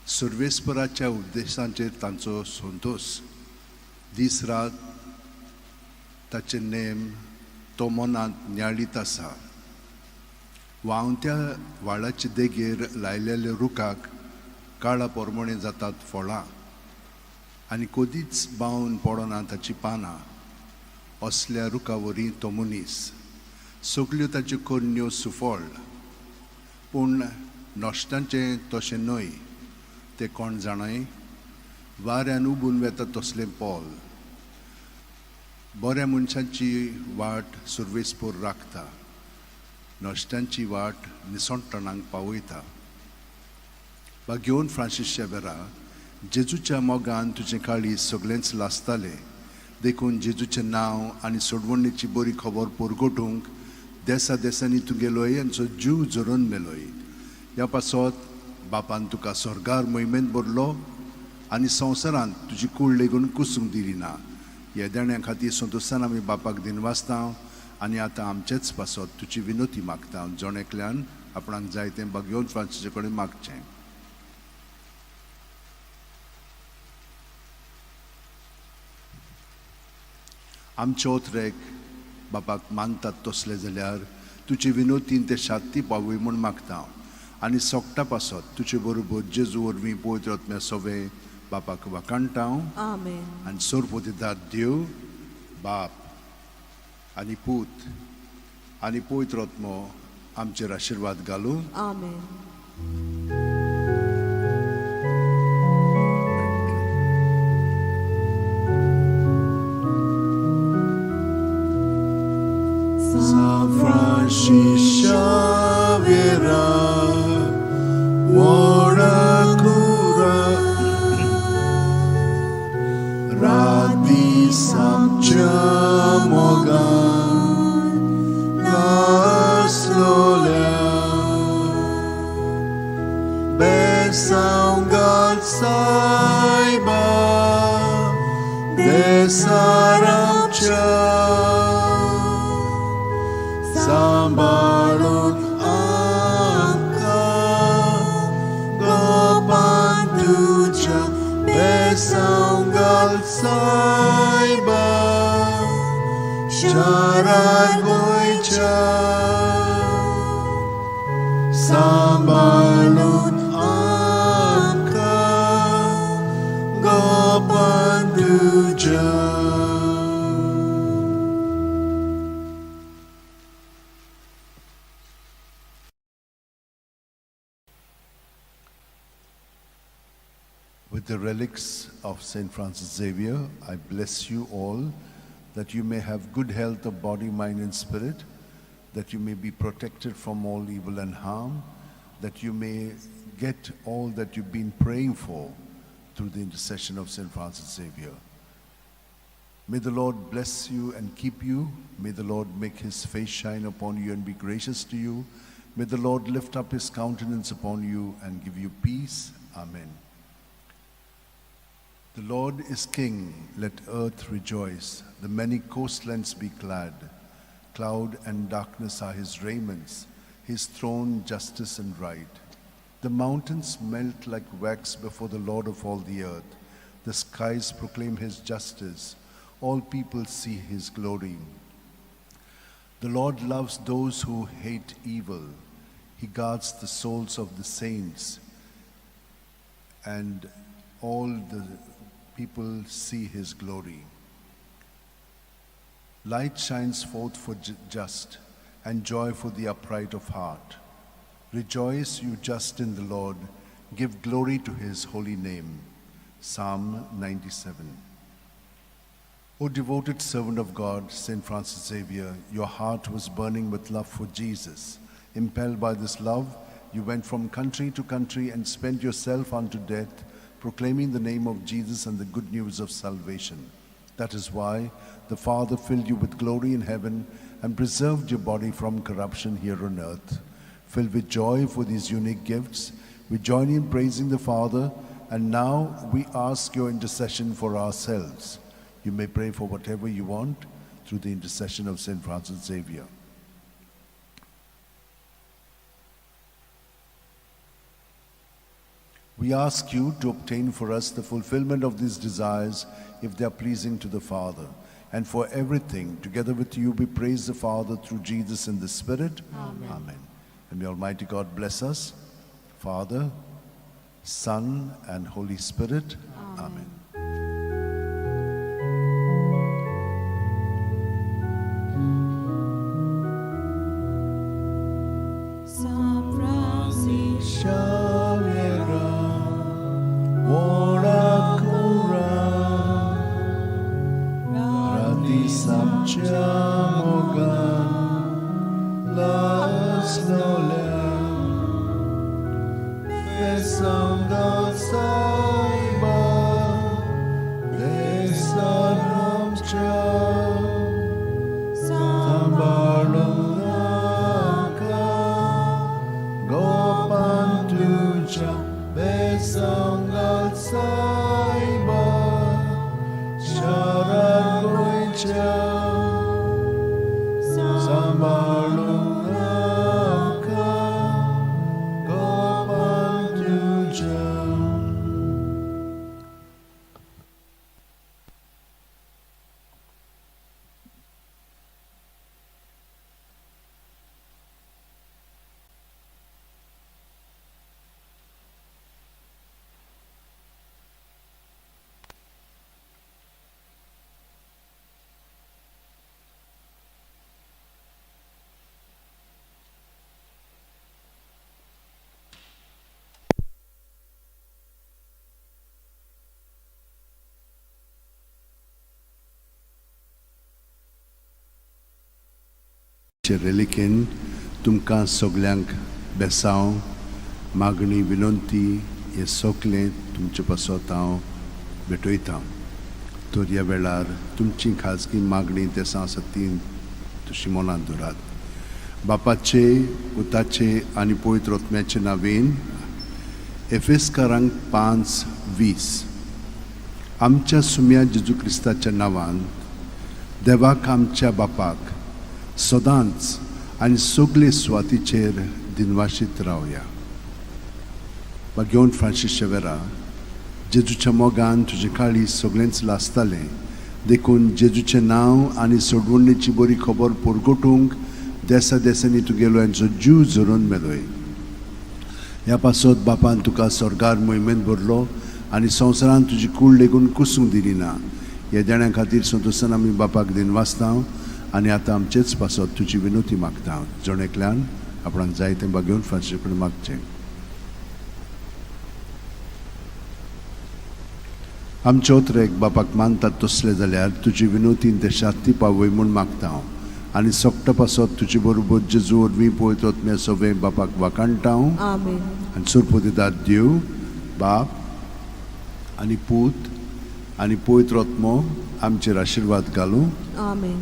सर्वेस्पराच्या उपदेशांचेर तांचो संतोश, दीस रात ताचे नेम तो मनांत नियाळीत आसा. व्हांवत्या व्हाळाचे देगेर लायलेल्या रुखाक काळा पोरमणे जातात फळां आनी कदीच बावन पडना ताची पानां. असल्या रुखा वरी तो मनीस, सगल्यो ताच्यो करण्यो सुफळ. पूण नश्टांचें तशें न्हय, तें कोण जाणाय, वाऱ्यान उबून वेता तसलें पोल. बऱ्या मनशांची वाट सुर्वेसपोर राखता, नश्ट्यांची वाट निसणटणाक पावयता. भाग्योन फ्रांसीस शेवेरा, जेजूच्या मोगान तुजें काळीज सगळेंच लासतालें, देखून जेजूचें नांव आनी सोडवणीची बरी खबर परगटूंक देसा देसांनी तूं गेलोय आनी जीव झरोवन मेलोय. ह्या पासत बापान तुका स्वर्गार मोहिमेंत भरलो आनी संवसारांत तुजी कूड लेगून कुसूंक दिली ना. ह्या देण्या खातीर संतोशान आमी बापाक दिनवासता आनी आतां आमचेच पासत तुजी विनोती मागता. जण एकल्यान आपणाक जाय तें भाग्योन फ्रांसीसा कडेन मागचें. आमचे ओतरेक बापाक मानतात तसले जाल्यार तुजे विनोतीन ते शांती पावय म्हूण मागता आनी सोगटा पासत तुजे बरोबर जेजू वरवीं पवित्र आत्म्या सवे बापाक वाखाणटा. आमेन. आनी सोरपोतीदार देव बाप आनी पूत आनी पवित्र आत्मो आमचेर आशिर्वाद घालूं. आमेन. San Francis Xavier, ora cura, Radi samcha mogan, laslola, Besam God saiba, desaramcha, सांबाळून आमकां गोपान तुज्या बेसांव घाल सायबा शारार गोंयच्या सांबाळून आमकां गोपान तुज्या. With the relics of St. Francis Xavier, I bless you all that you may have good health of body, mind, and spirit, that you may be protected from all evil and harm, that you may get all that you've been praying for through the intercession of St. Francis Xavier. May the Lord bless you and keep you. May the Lord make his face shine upon you and be gracious to you. May the Lord lift up his countenance upon you and give you peace. Amen. The Lord is King, let earth rejoice, the many coastlands be glad. Cloud and darkness are his raiments, his throne justice and right. The mountains melt like wax before the Lord of all the earth. The skies proclaim his justice, all people see his glory. The Lord loves those who hate evil. He guards the souls of the saints, and all the people see his glory. Light shines forth for just, and joy for the upright of heart. Rejoice, you just in the Lord. Give glory to his holy name. Psalm 97. O devoted servant of God, Saint Francis Xavier, your heart was burning with love for Jesus. Impelled by this love, you went from country to country and spent yourself unto death, proclaiming the name of Jesus and the good news of salvation. That is why the Father filled you with glory in heaven and preserved your body from corruption here on earth. Filled with joy for these unique gifts, we join in praising the Father, and now we ask your intercession for ourselves. You may pray for whatever you want through the intercession of Saint Francis Xavier. We ask you to obtain for us the fulfillment of these desires if they are pleasing to the Father. And for everything, together with you, we praise the Father through Jesus in the Spirit. Amen. Amen. And may Almighty God bless us, Father, Son, and Holy Spirit. Amen. Amen. Saint Francis Xavier, ora cura, rati samchamoga, las nolem, besam saiba, desanamcha, sambalunaka, gopantucha, besangal saiba, sharagoicha, sambalunaka, gopantucha. रेलिकेन तुमकां सगल्यांक बेसांव मागणी विनंती हे सगलें तुमचे पासत हांव भेटयतां. तर ह्या वेळार तुमची खाजगी मागणी देसां आसा ती तशी मनांत दवरात. बापाचे, पुताचे आनी पवित्र आत्म्याचे नांवेन एफेस्कारांक 5:20. आमच्या सुम्या जेजू क्रिस्ताच्या नांवान देवाक आमच्या बापाक सदांच आनी सगळे सुवातीचेर दिनवाशीत रावया. बागेवन फ्रांसीस शेवेरा, जेजूच्या मोगान तुजें काळीज सगळेंच लासतालें, देखून जेजूचें नांव आनी सोडवणेची बरी खबर परगटूंक देसा देसांनी तुगेलो हेंचो जीव झरोवन मेलोय. ह्या पासत बापान तुका स्वर्गार मोहिमेंत भरलो आनी संवसारान तुजी कूड लेगून कुसूंक दिली ना. ह्या देण्या खातीर संतोशान आमी बापाक दिनवासता आनी आतां आमचेच पासत तुजी विनोती मागता. जण एकल्यान आपणाक जाय तें बागेवन फ्रांसीस कडेन मागचें. आमचे उतरेक बापाक मानतात तसले जाल्यार तुजी विनोतीन ते शांती पावय म्हूण मागता हांव आनी सोकटा पासत तुजे बरोबर जेजू वरवीं पवित्र आत्म्या सगळें बापाक वाखाणटा हांव. आमेन. आनी सुरपुतीदार देव बाप आनी पूत आनी पवित्र आत्मो आमचेर आशिर्वाद घालूं. आमेन.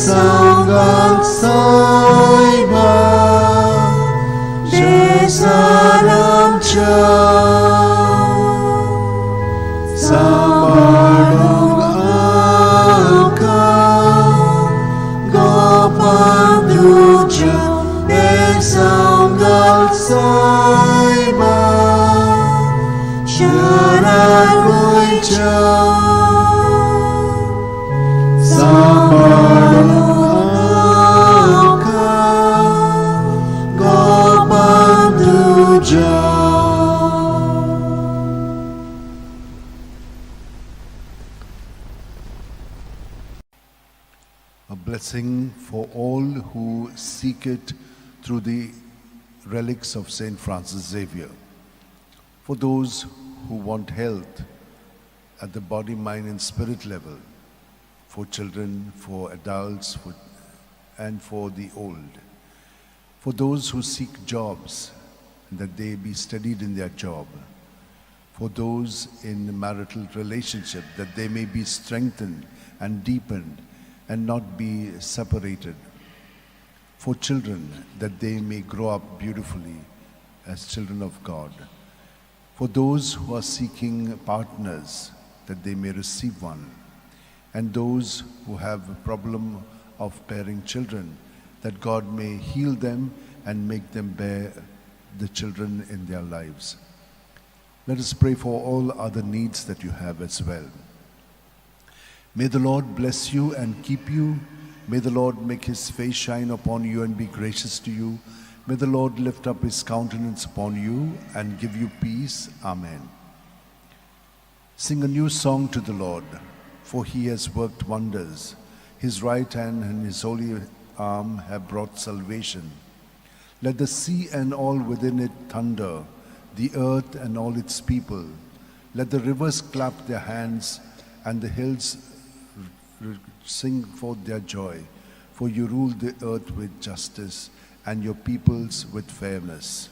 Besangan Saiba Jesaram Cha Sambalung Angka Gopanduja Besangan Saiba Sharagoicha Sambalung Gopanduja. A blessing for all who seek it through the relics of Saint Francis Xavier. For those who want health at the body, mind, and spirit level, for children, for adults, and for the old. For those who seek jobs, that they be steadied in their job. For those in marital relationship, that they may be strengthened and deepened and not be separated. For children, that they may grow up beautifully as children of God. For those who are seeking partners, that they may receive one. And those who have a problem of bearing children, that God may heal them and make them bear the children in their lives. Let us pray for all other needs that you have as well. May the Lord bless you and keep you. May the Lord make his face shine upon you and be gracious to you. May the Lord lift up his countenance upon you and give you peace. Amen. Sing a new song to the Lord, for he has worked wonders. His right hand and his holy arm have brought salvation. Let the sea and all within it thunder, the earth and all its people. Let the rivers clap their hands and the hills sing forth their joy. For you rule the earth with justice and your peoples with fairness.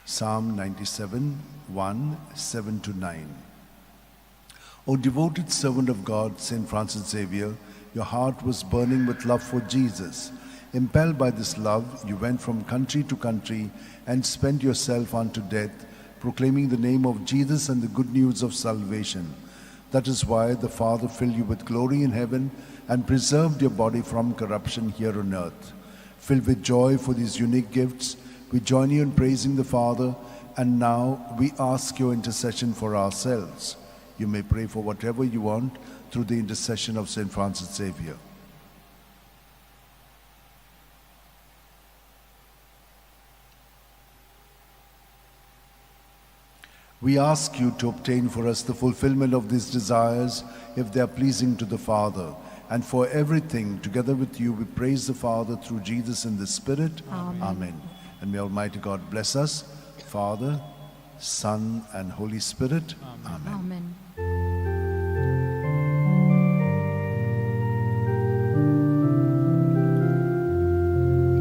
Psalm 97, 1, 7 to 9. O devoted servant of God, Saint Francis Xavier, your heart was burning with love for Jesus. Impelled by this love, you went from country to country and spent yourself unto death, proclaiming the name of Jesus and the good news of salvation. That is why the Father filled you with glory in heaven and preserved your body from corruption here on earth. Filled with joy for these unique gifts, we join you in praising the Father, and now we ask your intercession for ourselves. You may pray for whatever you want through the intercession of Saint Francis Xavier. We ask you to obtain for us the fulfillment of these desires if they are pleasing to the Father. And for everything, together with you, we praise the Father through Jesus in the Spirit. Amen. Amen. And may Almighty God bless us, Father, Son, and Holy Spirit. Amen. Amen.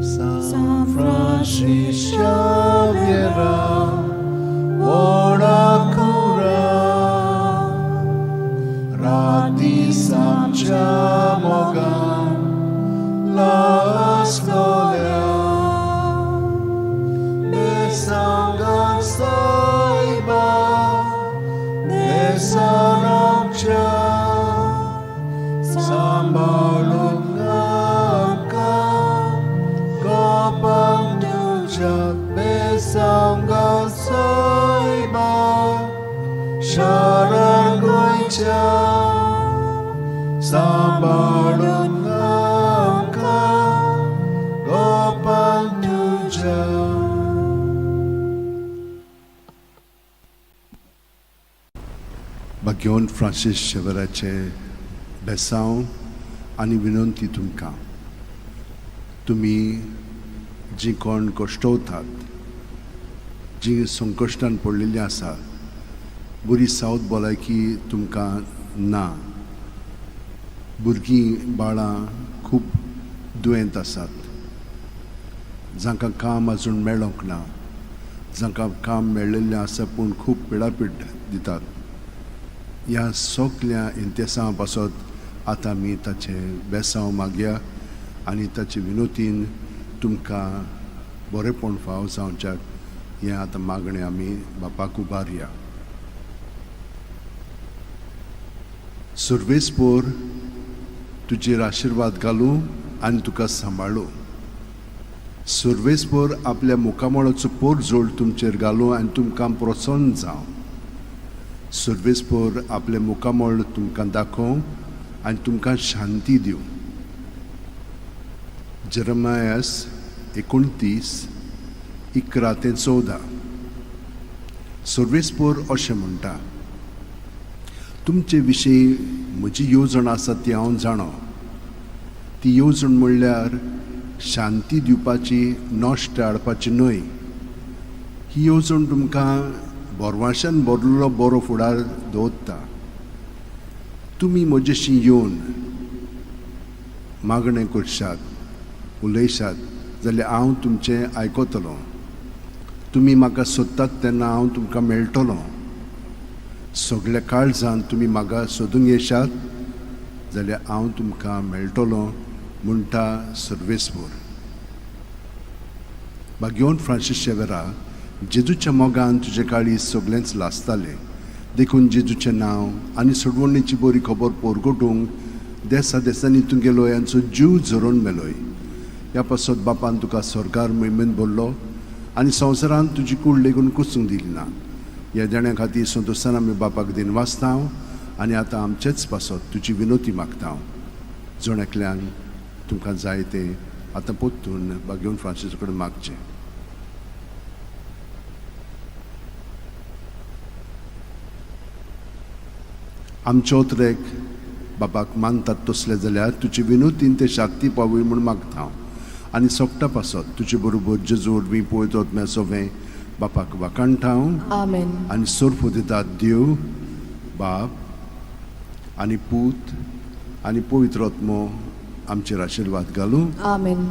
San Francis Xavier, ora cura, rati samcha mogan, las lolea, besangan saiba, besaramcha, sambalungaka, Gopanduja besanga saiba Sharagoicha Sambalungaka Gopanduja. भाग्यवंत Francis शेवराचे बेसांव आनी विनंती तुमकां, तुमी जीं कोण कश्टवतात, जीं संकश्टान पडलेलीं आसा, बरी सावत भलायकी तुमकां ना, भुरगीं बाळां खूब दुयेंत आसात, जांकां काम आजून मेळोंक ना, जांकां काम मेळिल्लें आसा पूण खूब पिडापीड दितात, ह्या सगल्या इंतेसां पासत आतां आमी ताचें बेसांव मागया आनी ताचे विनोतीन तुमकां बरेंपण फाव जावच्याक हें आतां मागणें आमी बापाक उबारया. सर्वेस्पोर तुजेर आशिर्वाद घालूं आनी तुका सांबाळूं. सर्वेस्पोर आपल्या मुखामळाचो पोरजोड तुमचेर घालूं आनी तुमकां प्रसन्न जावं. सर्वेस्पोर आपलें मुखामळ तुमकां दाखोवं आनी तुमकां शांती दिवं. जेरमायस 29:11 ते 14. सर्वेस्पोर अशें म्हणटा, तुमचे विशीं म्हजी येवजण आसा ती हांव जाणो. ती येवजण म्हणल्यार शांती दिवपाची, नश्ट हाडपाची न्हय. ही येवजण तुमकां बोरवाशान भरलेलो बरो फुडार दवरता. तुमी म्हजेशी येवन मागणें करशात, उलयशात जाल्यार हांव तुमचें आयकतलो. तुमी म्हाका सोदतात तेन्ना हांव तुमकां मेळटलो. सगल्या काळजान तुमी म्हाका सोदूंक येशात जाल्यार हांव तुमकां मेळटलो म्हणटा सर्वेस्पोर. भाग्यवंत फ्रांसीस शेवेरा, जेजूच्या मोगान तुजें काळीज सगळेंच लासतालें. देखून जेजूचें नांव आनी सोडवणेची बरी खबर पोरगोटूंक देसा देसांनी तुगेलो यांचो जीव झरोवन मेलोय. ह्या पासत बापान तुका स्वर्गार महिमेन भरलो आनी संवसारांत तुजी कूड लेगून कुसूंक दिली ना. ह्या देण्या खातीर संतोशान आमी बापाक दिनवासता आनी आतां आमचेच पासत तुजी विनोती मागता. जण एकल्यान तुमकां जाय तें आतां परतून भाग्यवंत फ्रांसीस कडेन मागचें. आमचे ओतरेक बापाक मानतात तसले जाल्यार तुजे विनोतीन ते शांती पावय म्हूण मागता हांव. आनी सोगटा पासत तुजे बरोबर जेजू वरवीं पवित्र आत्म्या सोवें बापाक वाखाणटा हांव. आमेन. आनी सोर्फ दितात देव बाप आनी पूत आनी पवित्र आत्मो आमचेर आशिर्वाद घालूं. आमेन.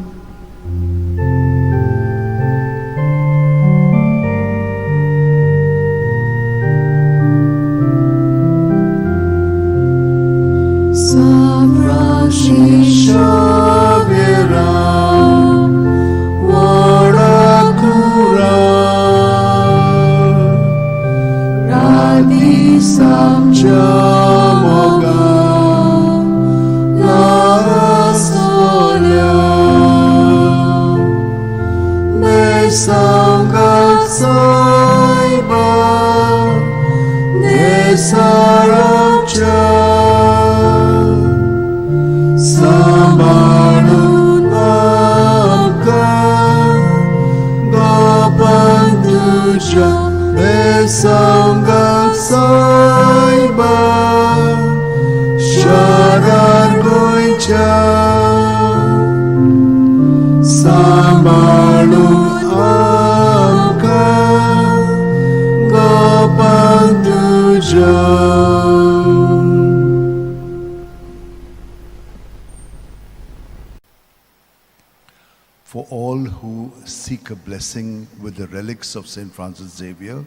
San Francis Xavier, Warakura, Radi Samchamoga, La Solia, Besanga Saiba, Nesaramcha. Sambalun amka Gapantuja Besanga Saiba Sharar Goincha Sambalun amka Gapantuja. For all who seek a blessing with the relics of St. Francis Xavier,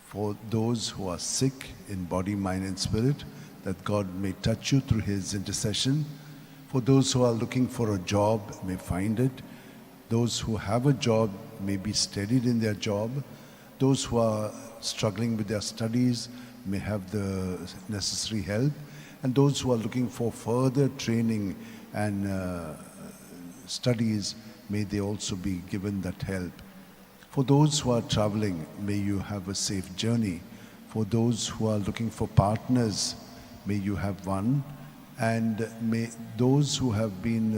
for those who are sick in body, mind, and spirit, that God may touch you through his intercession. For those who are looking for a job, may find it. Those who have a job may be steadied in their job. Those who are struggling with their studies may have the necessary help. And those who are looking for further training and studies, may they also be given that help. For those who are traveling, may you have a safe journey. For those who are looking for partners, may you have one. And may those who have been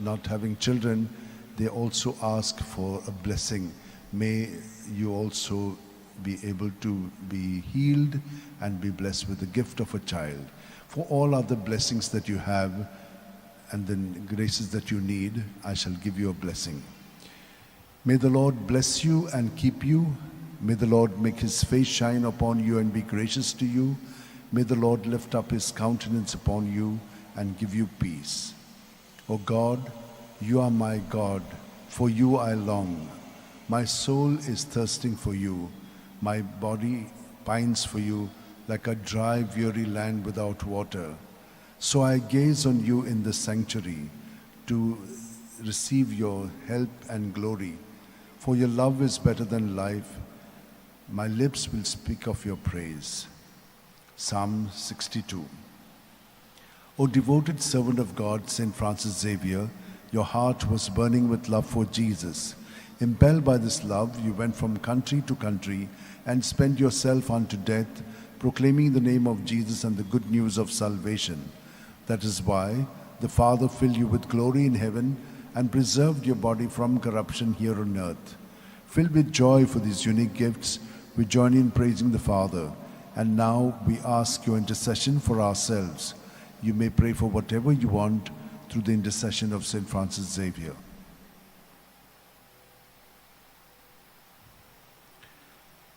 not having children, they also ask for a blessing. May you also be able to be healed and be blessed with the gift of a child. For all other blessings that you have and the graces that you need, I shall give you a blessing. May the Lord bless you and keep you. May the Lord make his face shine upon you and be gracious to you. May the Lord lift up his countenance upon you and give you peace. O God, you are my God, for you I long. My soul is thirsting for you. My body pines for you like a dry, weary land without water. So I gaze on you in the sanctuary to receive your help and glory. For your love is better than life. My lips will speak of your praise. Psalm 62. O devoted servant of God, St. Francis Xavier, your heart was burning with love for Jesus. Impelled by this love, you went from country to country and spent yourself unto death, proclaiming the name of Jesus and the good news of salvation. That is why the Father filled you with glory in heaven and preserved your body from corruption here on earth. Filled with joy for these unique gifts, we join in praising the Father. And now we ask your intercession for ourselves. You may pray for whatever you want through the intercession of St. Francis Xavier.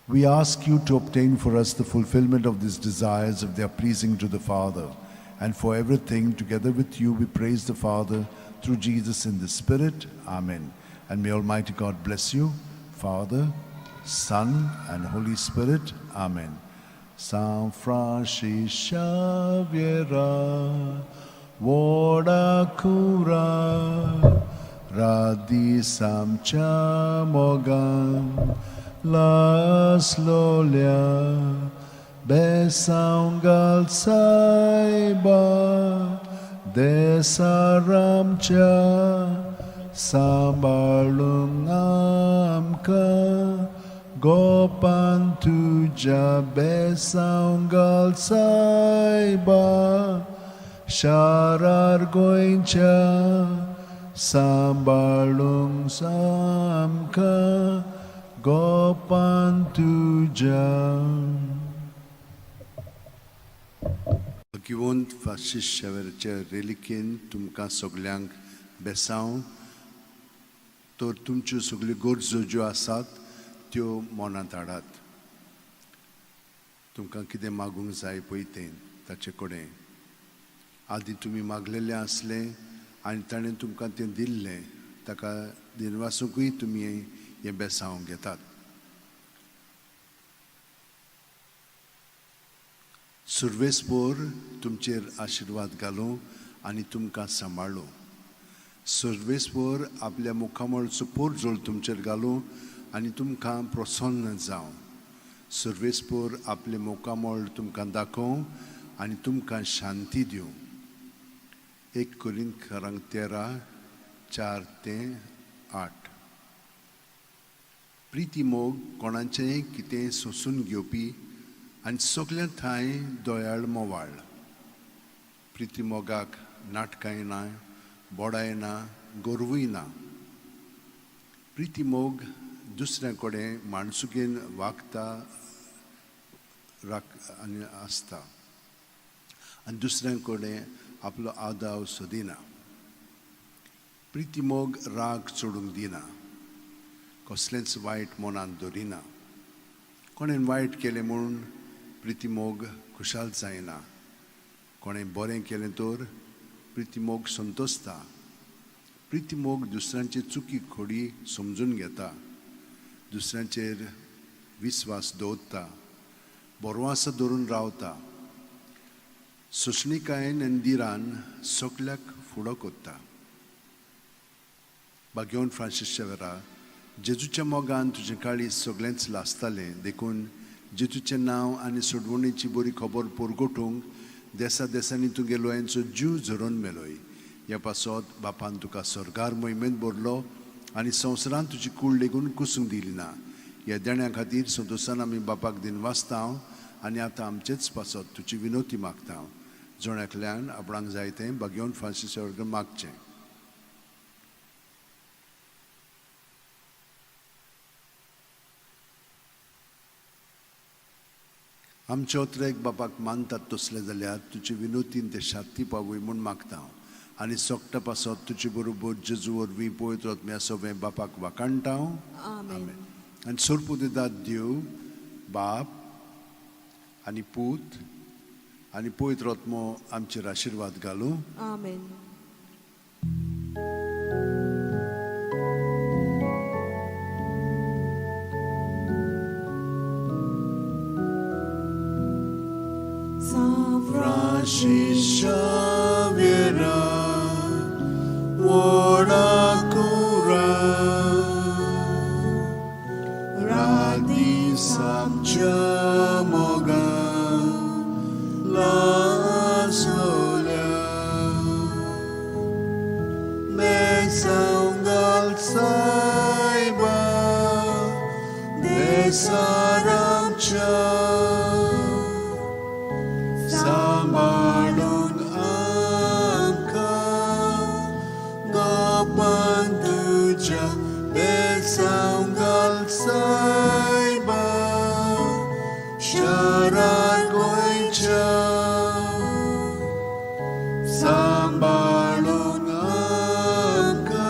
We ask you to obtain for us the fulfillment of these desires if they are pleasing to the Father. And for everything, together with you, we praise the Father through Jesus in the Spirit. Amen. And may Almighty God bless you, Father, Son, and Holy Spirit. Amen. San Francis Xavier, Vodakura, Radhi Samchamogan, Las Lolia, Besangal Saiba, Desaramcha, Sambalungamka, Gopan Tuja Besangal Saiba, Sharar Goincha, Sambalung Samka, Gopan Tuja. भाग्यवंत Francis शेवराच्या रेलिकेन तुमकां सगल्यांक बेसांव तर तुमच्यो सगल्यो गरजो ज्यो आसात त्यो मनांत हाडात. तुमकां कितें मागूंक जाय पळय तें ताचे कडेन आदीं तुमी मागलेलें आसलें आनी ताणें तुमकां तें दिल्लें, ताका दिनवासूंकूय तुमी हें बेसांव घेतात. सुर्वेसपोर तुमचेर आशिर्वाद घालूं आनी तुमकां सांबाळूं. सुर्वेसपोर आपल्या मुखामळचो पोरजोळ तुमचेर घालूं आनी तुमकां प्रसन्न जावं. सुर्वेसपोर आपलें मुखामळ तुमकां दाखोवं आनी तुमकां शांती दिवं. 1 कोरिंथकारांक 13:4-8. प्रिती मोग कोणाचेंय कितें सोंसून घेवपी आनी सगल्या ठांय दयाळ मोवाळ. प्रिती मोगाक नाटकांय ना, बोडाय ना, गोरवूय ना. प्रिती मोग दुसऱ्या कडेन माणसुकेन वागता आनी आसता आनी दुसऱ्या कडेन आपलो आदाव सोदिना. प्रिती मोग राग चडूंक दिना, कसलेंच वायट मनांत दवरिना. कोणें वायट केलें म्हूण प्रिती मोग खुशाल जायना, कोणें बरें केलें तर प्रिती मोग संतोसता. प्रिती मोग दुसऱ्यांचे चुकी खोडी समजून घेता, दुसऱ्यांचेर विस्वास दवरता, बरो आसा धरून रावता, सोंसणिकायेन आनी दिरान सगल्याक फुडो करता. भाग्यवंत फ्रांसीस शेवरा, जेजूच्या मोगान तुजें काळीज सगळेंच लासतालें, देखून जेजूचें नांव आनी सोडवणेची बरी खबर परगटूंक देसा देसांनी तुगे लोयांचो जीव झरोवन मेलोय. ह्या पासत बापान तुका स्वर्गार मोहिमेंत भरलो आनी संवसारांत तुजी कूड लेगून कुसूंक दिली ना. ह्या देण्या खातीर संतोशान आमी बापाक दिनवासता आनी आतां आमचेच पासत तुजी विनोती मागता. जण एकल्यान आपणाक जाय तें भाग्यवंत फ्रांसीस वर्ग मागचें. आमचे ओत्रेक बापाक मानतात तसलें जाल्यार तुजे विनोतीन ते शांती पावय म्हूण मागता आनी सोकटा पासत तुजे बरोबर जेजू वरवीं पवित्र आत्म्या सवें बापाक वाखाणटा. आमेन. आनी सोरपुदेदाद देव बाप आनी पूत आनी पवित्र आत्मो आमचेर आशिर्वाद घालूं. आमेन. Francis Xavier, व्हडा कुरा रात दीस आमच्या मोगान लासलोल्या बेसांव घाल सायबा देसार आमच्या सांबाळूंक आमकां गोपान तुज्या बेसांव घाल सायबा शारार गोंयच्या सांबाळूंक आमकां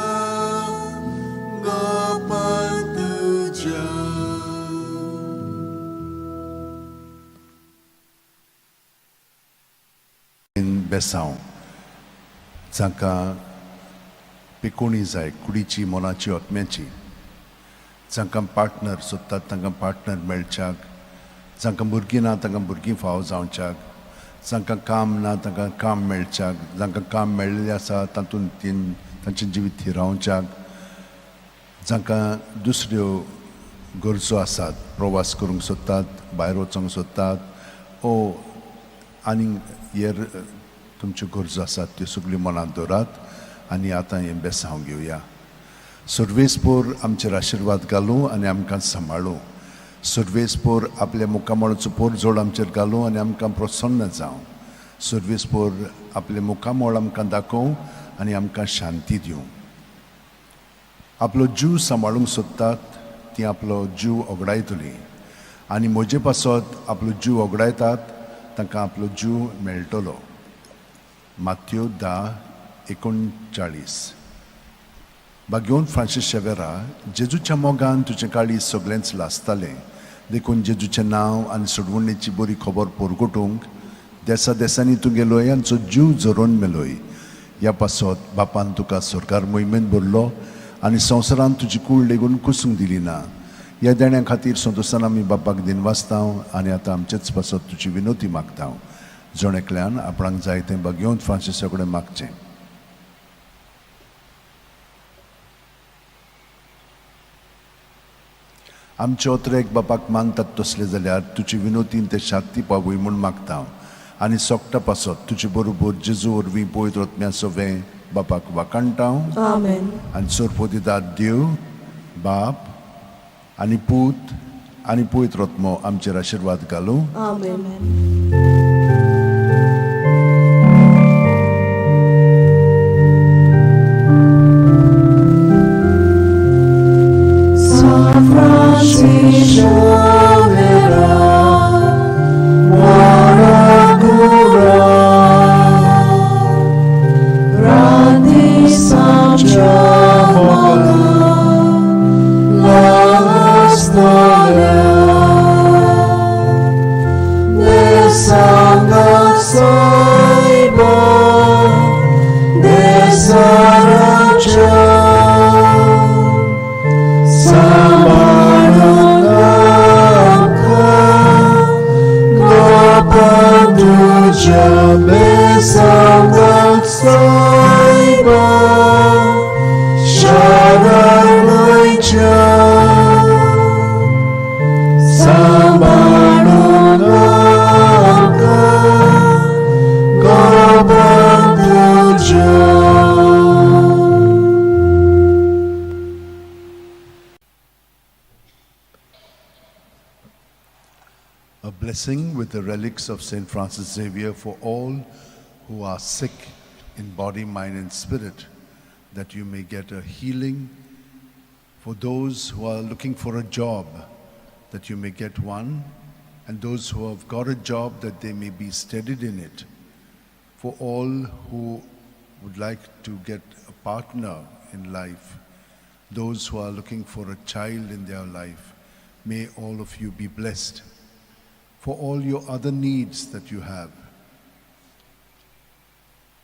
गोपान तुज्या. बेसांव जांकां पिकोणी जाय कुडीची मनाची आत्म्याची, जांकां पार्टनर सोदतात तांकां पार्टनर मेळच्याक, जांकां भुरगीं ना तांकां भुरगीं फावो जावच्याक, जांकां काम ना तांकां काम मेळच्याक, जांकां काम मेळिल्लें आसा तातूंत तांचें जिवीत थिरावच्याक, जांकां दुसऱ्यो गरजो आसात, प्रवास करूंक सोदतात, भायर वचूंक सोदतात ओ आनी हेर तुमच्यो गरजो आसात त्यो सगल्यो मनांत दवरात आनी आतां हें बेसांव घेवया. सर्वेस्पोर आमचेर आशिर्वाद घालूं आनी आमकां सांबाळूं. सर्वेस्पोर आपल्या मुखामळाचो पोरजोड आमचेर घालूं आनी आमकां प्रसन्न जावं. सर्वेस्पोर आपलें मुखामळ आमकां दाखोवं आनी आमकां शांती दिवं. आपलो जीव सांबाळूंक सोदतात ती आपलो जीव ओगडायतली आनी म्हजे पासत आपलो जीव ओगडायतात तांकां आपलो जीव मेळटलो. मात्यो 10:39. बागेवन फ्रांसीस शेवेरा, जेजूच्या मोगान तुजें काळीज सगळेंच लासतालें, देखून जेजूचें नांव आनी सोडवणेची बरी खबर परगटूंक देसा देसांनी तुगे लोयांचो जीव झरोवन मेलोय. ह्या पासत बापान तुका सरकार मोहिमेन भरलो आनी संवसारांत तुजी कूड लेगून कुसूंक दिली ना. ह्या देण्या खातीर संतोशान आमी बापाक दिनवासता आनी आतां आमचेच पासत तुजी विनोती मागता. जण एकल्यान आपणाक जाय तें बागेवन फ्रांसीसा कडेन मागचें. आमचे अत्रेक बापाक मानतात तसले जाल्यार तुजी विनोतीन ते शांती पावय म्हूण मागता आनी सोकटा पासत तुजे बरोबर जेजू वरवीं पवित्र आत्म्या सवें बापाक वाखाणटा. आमेन. आनी सोरपोदिदाद देव बाप आनी पूत आनी पवित्र आत्मो आमचेर आशिर्वाद घालूं. आमेन. San Francis Xavier, व्हडा कुरा रात दीस आमच्या मोगान लासतल्या देसांग घाल सायबा देसार आमच्या सांबाळूंक आमकां गोपान तुज्या बेसांव घाल सायबा शारार गोंयच्या सांबाळूंक आमकां गोपान तुज्या. A blessing with the relics of St. Francis Xavier for all who are sick in body, mind, and spirit, that you may get a healing. For those who are looking for a job, that you may get one, and those who have got a job, that they may be steadied in it. For all who would like to get a partner in life, those who are looking for a child in their life, may all of you be blessed. For all your other needs that you have,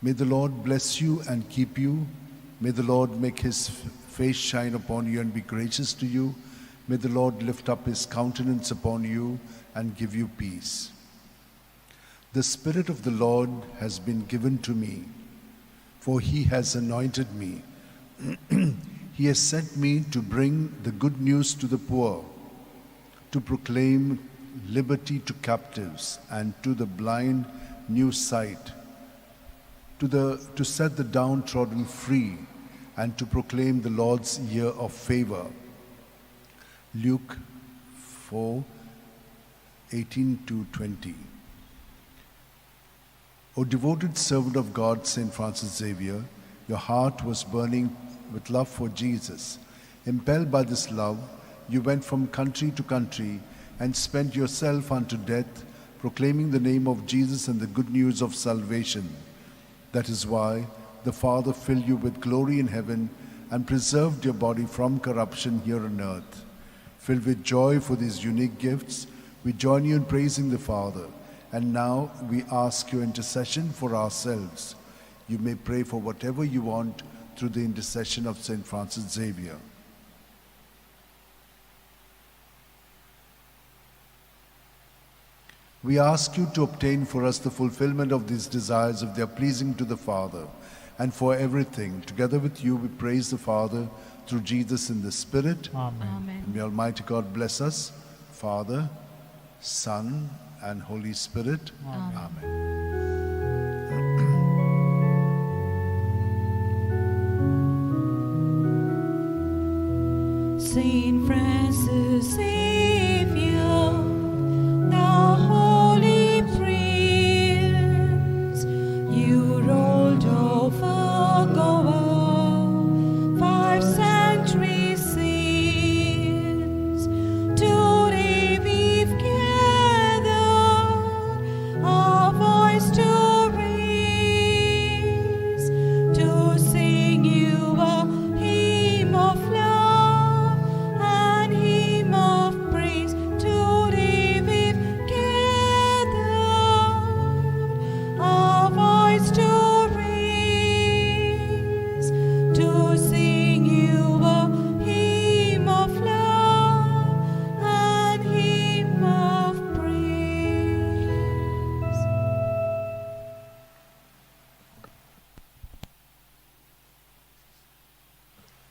may the Lord bless you and keep you. May the Lord make his face shine upon you and be gracious to you. May the Lord lift up his countenance upon you and give you peace. The Spirit of the Lord has been given to me for he has anointed me. He has sent me to bring the good news to the poor, to proclaim liberty to captives and to the blind new sight, to set the downtrodden free, and to proclaim the Lord's year of favor. Luke 4, 18 to 20. O devoted servant of God, Saint Francis Xavier, your heart was burning with love for Jesus. Impelled by this love, you went from country to country and spent yourself unto death, proclaiming the name of Jesus and the good news of salvation. That is why the Father filled you with glory in heaven and preserved your body from corruption here on earth. Filled with joy for these unique gifts, we join you in praising the Father. And now we ask your intercession for ourselves. You may pray for whatever you want through the intercession of Saint Francis Xavier. We ask you to obtain for us the fulfillment of these desires if they are pleasing to the Father. And for everything, together with you, we praise the Father through Jesus in the Spirit. Amen. Amen. And may Almighty God bless us, Father, Son, and Holy Spirit. Amen. Amen. Saint Francis Xavier, the holy prince, you rolled over Goa 5 centuries since. Today we've gathered our voice to raise, to sing you a hymn of love and hymn of praise. Today we've gathered our voice to raise, to sing you a hymn of love and hymn of praise.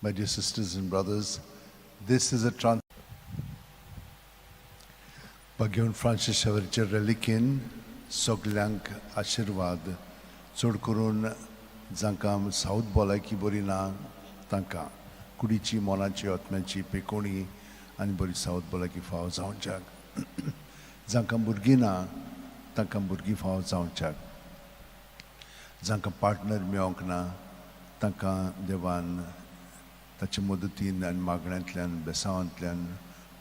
My dear sisters and brothers, this is a trans. Bhagwan Francis शवरचे रेलिकेन सगल्यांक आशिर्वाद, चड करून जांकां south भलायकी बरी ना तांकां कुडीची, मनाची, आत्म्याची पेकोणी आनी बरी सावथ भलायकी फावो जावच्याक, जांकां भुरगीं ना तांकां भुरगीं फावो जावच्याक, जांकां पार्टनर मेळोंक ना तांकां देवान ताचे मदतीन आनी मागण्यांतल्यान बेसांवांतल्यान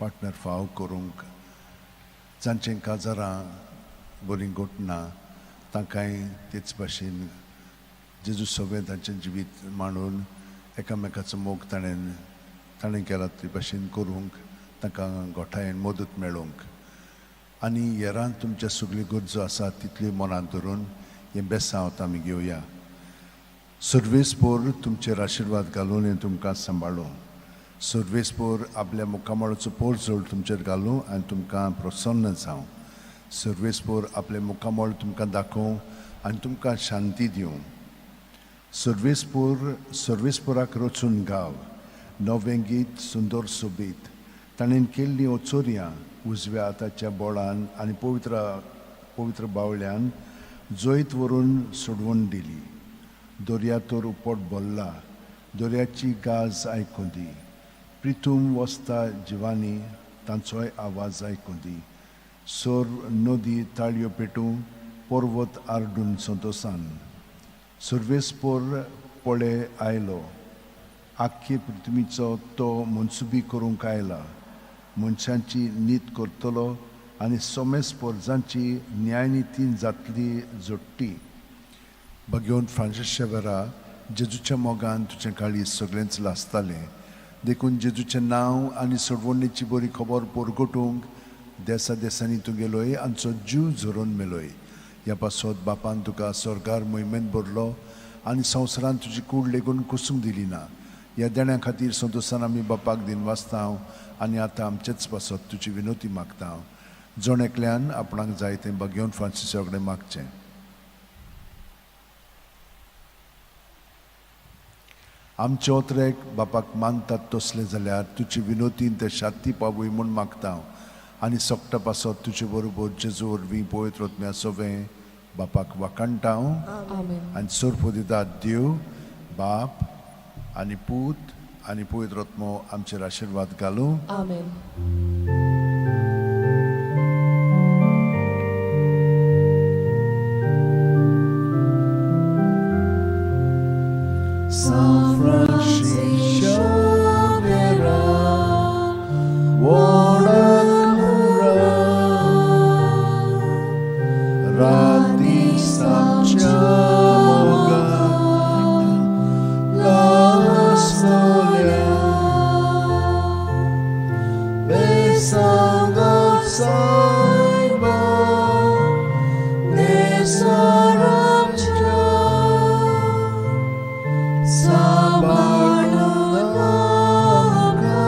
पार्टनर फावो करूंक, जांचें काजारां बरीं घटना तांकांय तेच भाशेन जेजू सगळें तांचें जिवीत मांडून एकामेकाचो मोग ताणें ताणें केला ते भाशेन करूंक तांकां गोठायेन मदत मेळोंक आनी हेरान तुमच्या सगल्यो गरजो आसा तितल्यो मनांत धरून हें बेसांव आमी घेवया. सर्वेस्पोर तुमचेर आशिर्वाद घालून हें तुमकां सांबाळूं. सर्वेस्पोर आपल्या मुखामळाचो पोरजोड तुमचेर घालूं आनी तुमकां प्रसन्न जावं. सर्वेस्पोर आपलें मुखामळ तुमकां दाखोवं आनी तुमकां शांती दिवं. सर्वेस्पोर सर्वेस्पोराक रचून गाव नवें गीत सुंदर सोबीत ताणें केल्लीं ओचोरयां उजव्या हाताच्या बोळान आनी पवित्र पवित्र बावल्यान जैत व्हरून सोडवून दिली. दर्या तर उपट भरला, दर्याची गाज आयकूं दी. प्रिथूम वसता जिवानी तांचोय आवाज आयकूं दी. सोर नदी ताळयो पेटूं, पर्वत आरडून संतोसान. सर्वेस्पोर पळे आयलो, आख्खे पृथ्वीचो तो मनसुबी करूंक आयला. मनशांची नीत करतलो आनी सोमेस पोरजांची न्यायनितीन जातली जोडटी. भगवंत फ्रांसीस शेवरा जेजूच्या मोगान तुजें काळीज सगळेंच लासतालें, देखून जेजूचें नांव आनी सोडवणेची बरी खबर परगटूंक देसा देसांनी तूं गेलोय आमचो जीव झरोवन मेलोय. ह्या पासत बापान तुका स्वर्गार मोहिमेंत भरलो आनी संवसारान तुजी कूड लेगून कुसूंक दिली ना. ह्या देण्या खातीर संतोशान आमी बापाक दिन वाचता आनी आतां आमचेच पासत तुजी विनोती मागता. जण एकल्यान आपणाक जाय तें भगवंत फ्रांसीसा कडेन मागचें. आमचे ओत्रेक बापाक मानतात तसले जाल्यार तुजे विनोतीन ते शांती पावय म्हूण मागता आनी सोकटा पासत तुजे बरोबर जेजू वरवीं पवित्र आत्म्या सोवें बापाक वाखाणटा हांव. आमेन. आनी सोरपो दितात देव बाप आनी पूत आनी पवित्र आत्मो आमचेर आशिर्वाद घालूं. आमेन. San Francisco Xavier, Warakura, Rati Samchamoga Lasnolia, Besanga Saiba, Nesaramcha, Sabarnunamka,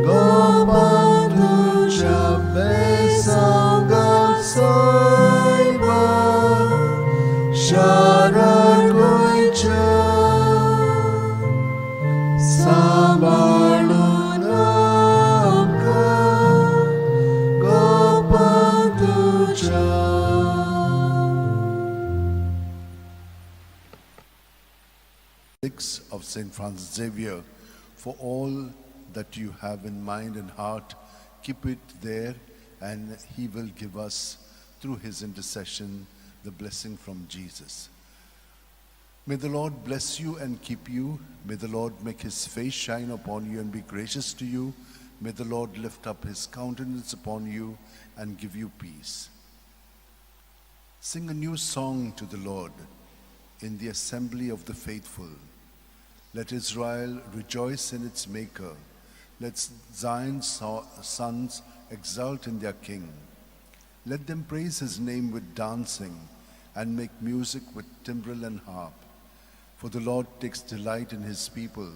Gopanducha Besanga Saiba, Sharagoicha, Sabarnunamka, Gopanducha. Six of St. Francis Xavier, for all that you have in mind and heart, keep it there, and he will give us, through his intercession, the blessing from Jesus. May the Lord bless you and keep you. May the Lord make his face shine upon you and be gracious to you. May the Lord lift up his countenance upon you and give you peace. Sing a new song to the Lord in the assembly of the faithful. Let Israel rejoice in its Maker. Let Zion's sons exult in their King. Let them praise his name with dancing and make music with timbrel and harp. For the Lord takes delight in his people.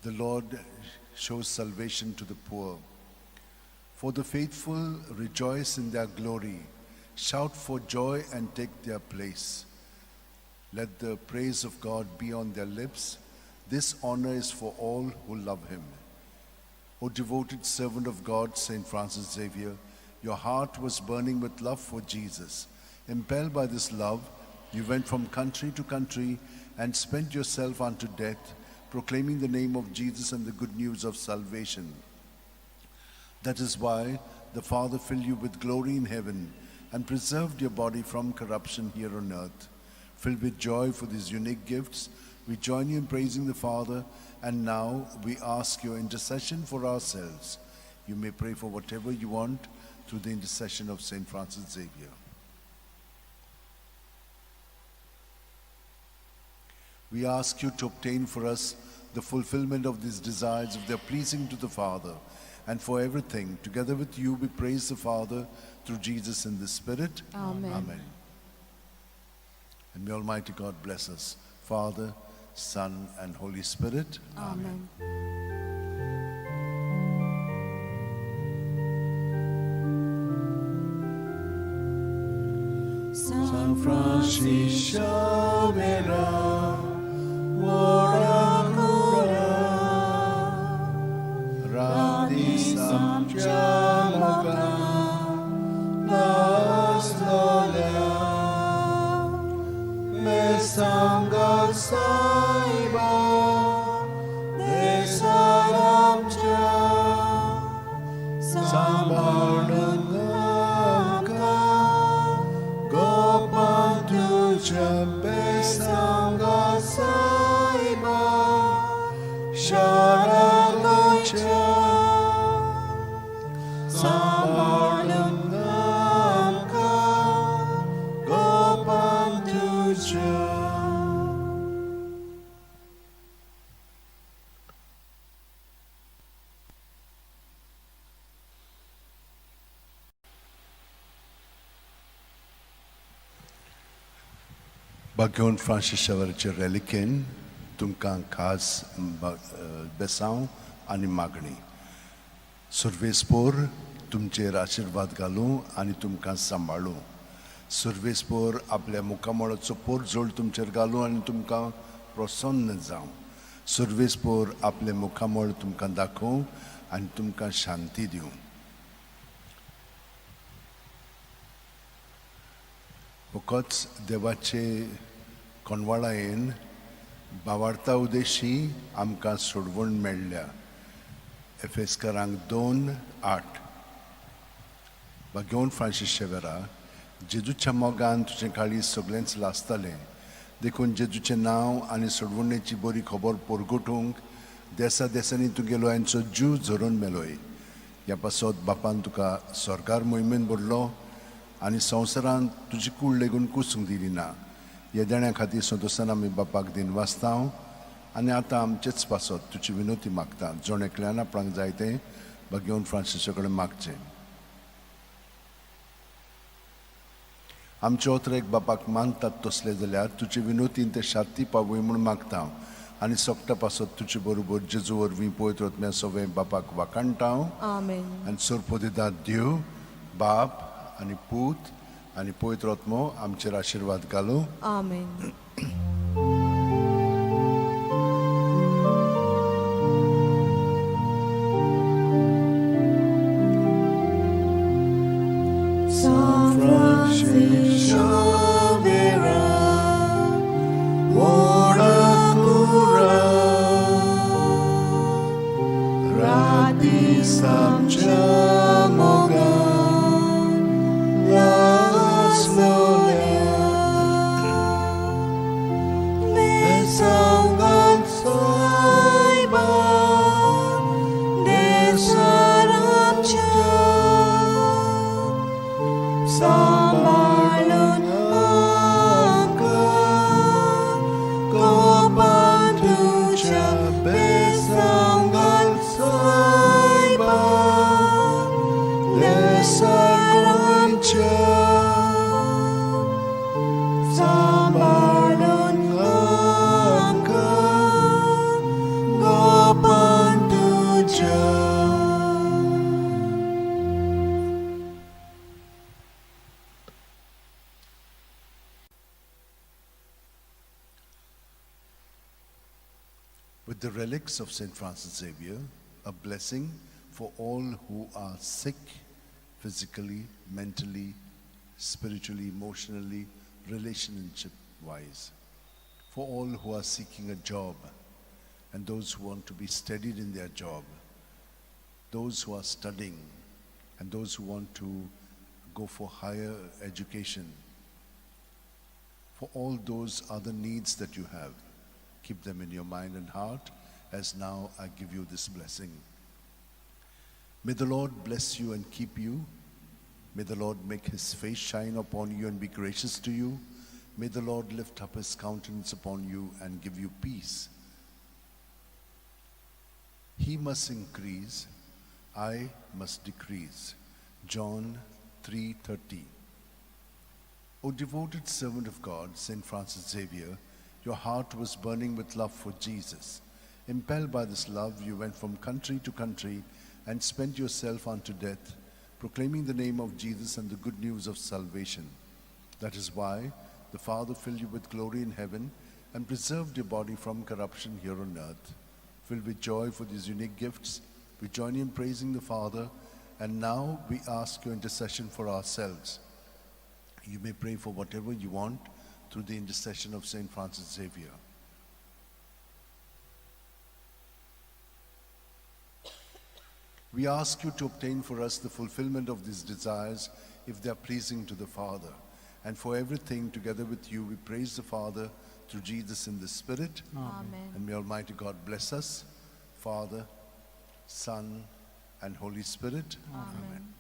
The Lord shows salvation to the poor. For the faithful rejoice in their glory, shout for joy and take their place. Let the praise of God be on their lips. This honor is for all who love him. O devoted servant of God, St. Francis Xavier, your heart was burning with love for Jesus. Impelled by this love, you went from country to country and spent yourself unto death, proclaiming the name of Jesus and the good news of salvation. That is why the Father filled you with glory in heaven and preserved your body from corruption here on earth. Filled with joy for these unique gifts, we join you in praising the Father, and now we ask your intercession for ourselves. You may pray for whatever you want through the intercession of St. Francis Xavier. We ask you to obtain for us the fulfillment of these desires if they are pleasing to the Father. And for everything, together with you, we praise the Father through Jesus in the Spirit. Amen. Amen. And may Almighty God bless us, Father, Son, and Holy Spirit. Amen. San Francisco Xavier, Warakura, Radi Samchamaga, Laslolia, Mesanga Saiba, Desaramcha, Sambarnungamka, Gopantucha Besanga Saiba, Sharalocha, Sambarnungamka, Gopantucha. Bagyon Francis Xavierचे रेलिकेन तुमकां खास बेसांव आनी मागणी. सुर्वेसपोर तुमचेर आशिर्वाद घालूं आनी तुमकां सांबाळूं. सुर्वेसपोर आपल्या मुखामळाचो पोरजोळ तुमचेर घालूं आनी तुमकां प्रसन्न जावं. सर्वेस्पोर आपलें मुखामळ तुमकां दाखोवं आनी तुमकां शांती दिवं. फकत देवाचे कोणवाळायेन बावार्ता उदेशी आमकां सोडवण मेळ्ळ्या. एफेस्करांक 2:8. भाग्योन फ्रांसीस शेवेरा, जेजूच्या मोगान तुजें काळीज सगळेंच लासतालें, देखून जेजूचें नांव आनी सोडवणेची बरी खबर परगटूंक देसा देसांनी तुगेलो यांचो जीव झरोवन मेलोय. ह्या पासत बापान तुका सरकार मोहिमेन भरलो आनी संवसारांत तुजी कूड लेगून कुसूंक दिली ना. ह्या देण्या खातीर संतोशान आमी बापाक दिन वाचता आनी आतां आमचेच पासत तुजी विनोती मागता. जण एकल्यान आपणाक जाय तें भाग्योन फ्रांसिसा कडेन मागचें. आमचे ओतरेक बापाक मानतात तसले जाल्यार तुजे विनोतीन ते शांती पावय म्हूण मागता आनी सोगटा पासत तुजे बरोबर जेजू वरवीं पवित्र आत्म्या सगळें बापाक वाखाणटा. आमेन. आनी सोरपोदिदाद देव बाप आनी पूत आनी पवित्र आत्मो आमचेर आशिर्वाद घालूं. आमेन. San Francis Xavier, ora cura, radis amcha mogan, las nolea, Besangan saiba, desaramcha, Sambalun amka, kopantucha besangan saiba, desaramcha. Sambalun amka, kopantucha. With the relics of St. Francis Xavier, a blessing for all who are sick physically, mentally, spiritually, emotionally, relationship-wise. For all who are seeking a job and those who want to be steadied in their job, those who are studying and those who want to go for higher education, for all those other needs that you have, keep them in your mind and heart as now I give you this blessing. May the Lord bless you and keep you. May the Lord make his face shine upon you and be gracious to you. May the Lord lift up his countenance upon you and give you peace. He must increase, I must decrease. John 3:30. O devoted servant of God, St. Francis Xavier, your heart was burning with love for Jesus. Impelled by this love, you went from country to country and spent yourself unto death, proclaiming the name of Jesus and the good news of salvation. That is why the Father filled you with glory in heaven and preserved your body from corruption here on earth. Filled with joy for these unique gifts, we join you in praising the Father, and now we ask your intercession for ourselves. You may pray for whatever you want through the intercession of St. Francis Xavier. We ask you to obtain for us the fulfillment of these desires if they are pleasing to the Father. And for everything, together with you, we praise the Father through Jesus in the Spirit. Amen. And may Almighty God bless us, Father, Son, and Holy Spirit. Amen.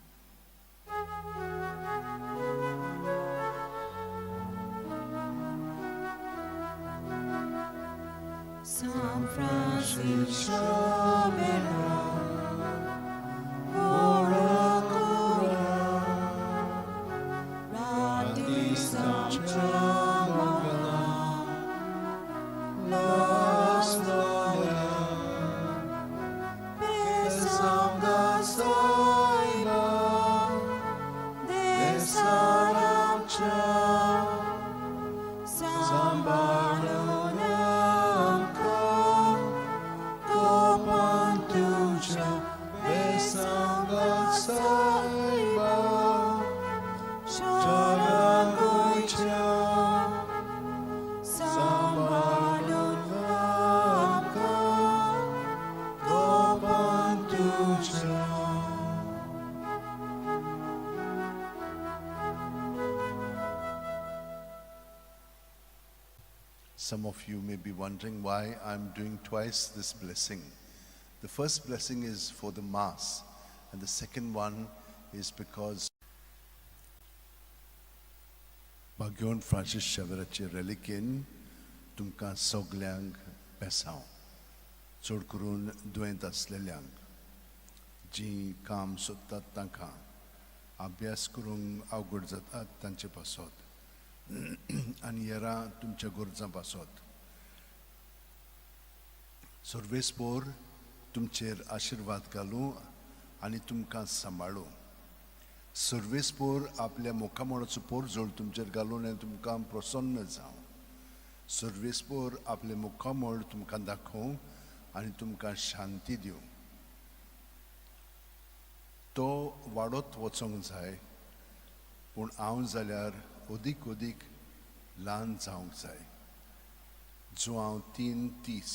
San Francis Xavier, ora cura, radis amcha mogan, las nolea, besanga saiba, desaramcha, sambalun Some of you may be wondering why I'm doing twice this blessing. The first blessing is for the Mass, and the second one is because भाग्यवंत Francis शेवराचे रेलिकेन तुमकां सगल्यांक बेसांव, चड करून दुयेंत आसलेल्यांक, जीं काम सोदतात तांकां, अभ्यास करूंक अवघड जातात तांचे पासत आनी हेरां तुमच्या गरजां पासत. सर्वेस्पोर तुमचेर आशिर्वाद घालूं आनी तुमकां सांबाळूं. सर्वेस्पोर आपल्या मुखामळाचो पोरजोळ तुमचेर घालून आनी तुमकां प्रसन्न जावं. सर्वेस्पोर आपलें मुखामळ तुमकां दाखोवं आनी तुमकां शांती दिवं. तो वाडत वचोंक जाय, पूण हांव जाल्यार अदीक अदीक ल्हान जावंक जाय. जुआंव 3:30.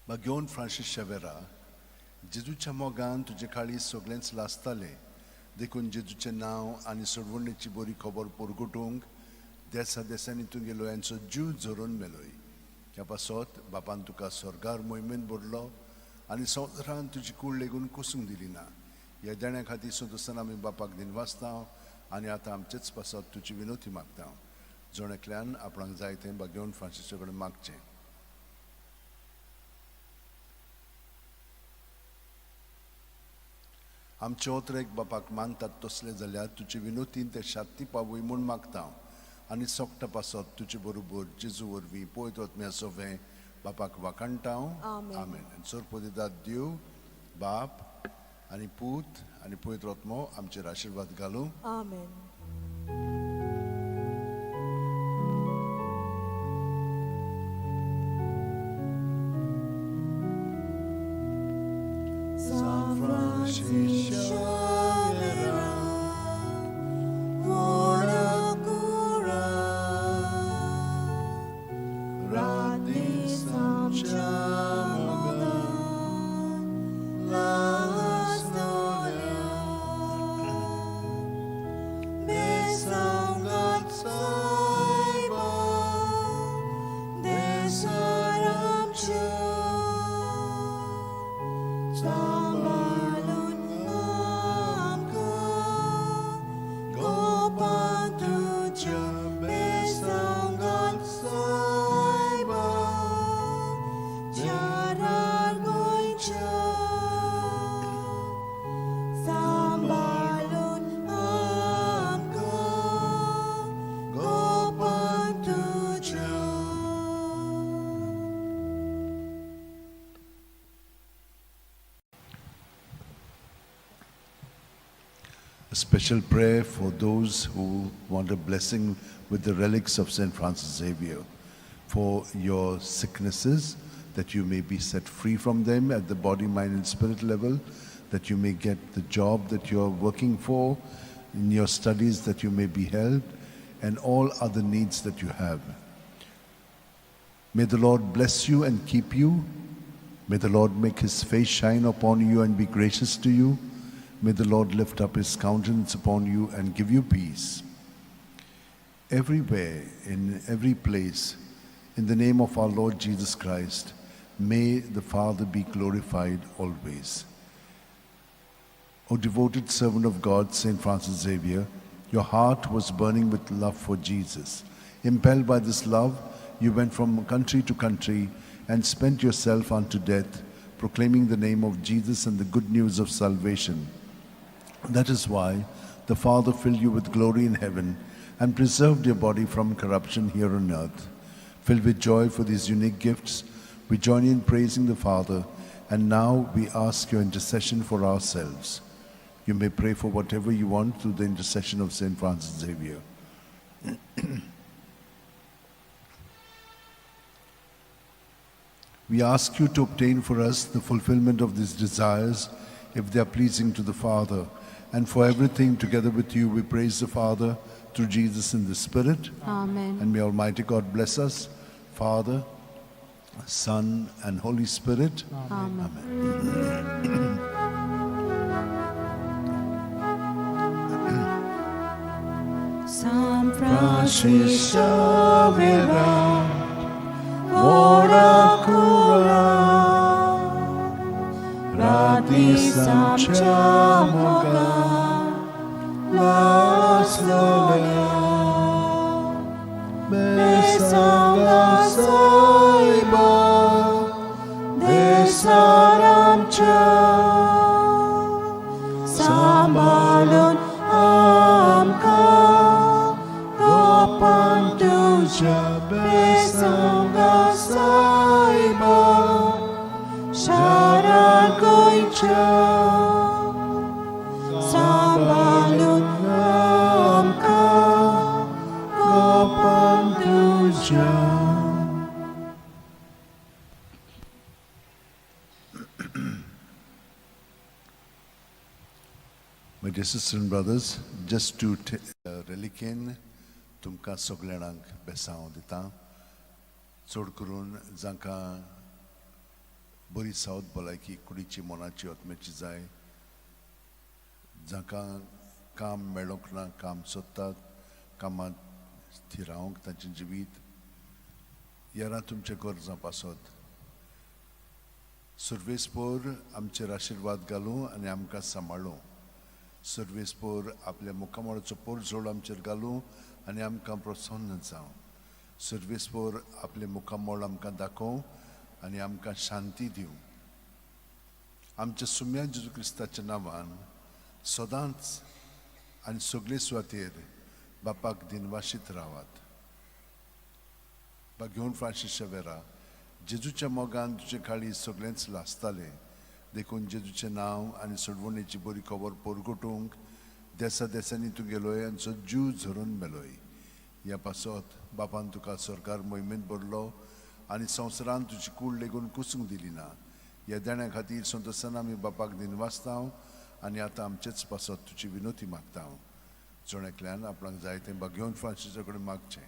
भाग्यवंत फ्रांसीस शेवेरा, जेजूच्या मोगान तुजे काळीज सगळेंच लासतालें, देखून जेजूचें नांव आनी सोडवणेची बरी खबर परगटूंक देसा देसांनी तुगेलो यांचो जीव झरोवन मेलोय. ह्या पासत बापान तुका स्वर्गार मोहिमेन भरलो आनी संवसारान तुजी कूड लेगून कोसूंक दिली ना. ह्या देण्या खातीर संतोसान आमी बापाक दिनवासता आनी आतां आमचेच पासत तुजी विनोती मागता. जण एकल्यान आपणाक जाय तें भाग्यवंत फ्रांसीसा कडेन मागचें. आमचे ओतरेक बापाक मानतात तसले जाल्यार तुजे विनोतीन ते शांती पावय म्हूण मागता आनी सोकटा पासत तुजे बरोबर जेजू वरवीं पयत वतम्या सोवें बापाक वाखाणटा. आमेन. सोरपोदिदाद देव बाप आनी पूत आनी पवित्र आत्मो आमचेर आशिर्वाद घालूं. आमेन. San Francis Xavier, ora cura, rati samchamogan, lasnolia, besangat saiba, desaramcha. Sambalun amka, gopantuja besangat saiba, jarar goincha. Sambalun amka, gopantuja. A special prayer for those who want a blessing with the relics of St. Francis Xavier, for your sicknesses, that you may be set free from them at the body, mind and spirit level, that you may get the job that you are working for, in your studies that you may be helped, and all other needs that you have. May the Lord bless you and keep you. May the Lord make his face shine upon you and be gracious to you. May the Lord lift up his countenance upon you and give you peace. Everywhere, in every place, in the name of our Lord Jesus Christ, may the Father be glorified always. O devoted servant of God, St. Francis Xavier, your heart was burning with love for Jesus. Impelled by this love, you went from country to country and spent yourself unto death, proclaiming the name of Jesus and the good news of salvation. That is why the Father filled you with glory in heaven and preserved your body from corruption here on earth. Filled with joy for these unique gifts, we join in praising the Father, and now we ask your intercession for ourselves. You may pray for whatever you want through the intercession of St. Francis Xavier. We ask you to obtain for us the fulfillment of these desires, if they are pleasing to the Father. And for everything together with you, we praise the Father through Jesus in the Spirit. Amen. And may Almighty God bless us, Father, Son, and Holy Spirit. Amen. Amen. San Francis Xavier, ora cura, Radis amca laslolea Besanga saiba desaramcha sambalun amka gopantuja besanga saiba sharagoicha sambalun amka gopantuja. My dear sisters and brothers, just to रेलिकेन तुमकां सगळ्यांक बेसांव दिता, चड करून जांकां बरी south भलायकी कुडीची, मनाची, आत्म्याची जाय, जांकां काम मेळोंक ना, काम सोदतात, कामांत थिरावंक तांचें जिवीत येरा तुमच्या गरजां पासत सुर्वेसपोर आमचेर आशिर्वाद घालूं आनी आमकां सांबाळूं. सर्वेसपोर आपल्या मुखामळाचो पोरजोड आमचेर घालूं आनी आमकां प्रसन्न जावं. सर्वेसपोर आपलें मुखामळ आमकां दाखोवं आनी आमकां शांती दिवं. आमच्या सुम्या जेजू क्रिस्ताच्या नांवान सदांच आनी सगळे सुवातेर बापाक दिनवाशीत रावात. बागेवन फ्रांसीस शेवेरा, जेजूच्या मोगान तुजें काळीज सगळेंच लासतालें, देखून जेजूचें नांव आनी सोडवणेची बरी खबर परगटूंक देसा देसांनी तूं गेलोय आनी जीव झरोवन मेलोय. ह्या पासत बापान तुका सरकार मोहिमेंत भरलो आनी संवसारान तुजी कूड लेगून कुसूंक दिली ना. ह्या देण्या खातीर संतोसान आमी बापाक दिनवासता आनी आतां आमचेच पासत तुजी विनोती मागता. जण एकल्यान आपणाक जाय तें बागेवन फ्रांसीसा कडेन मागचें.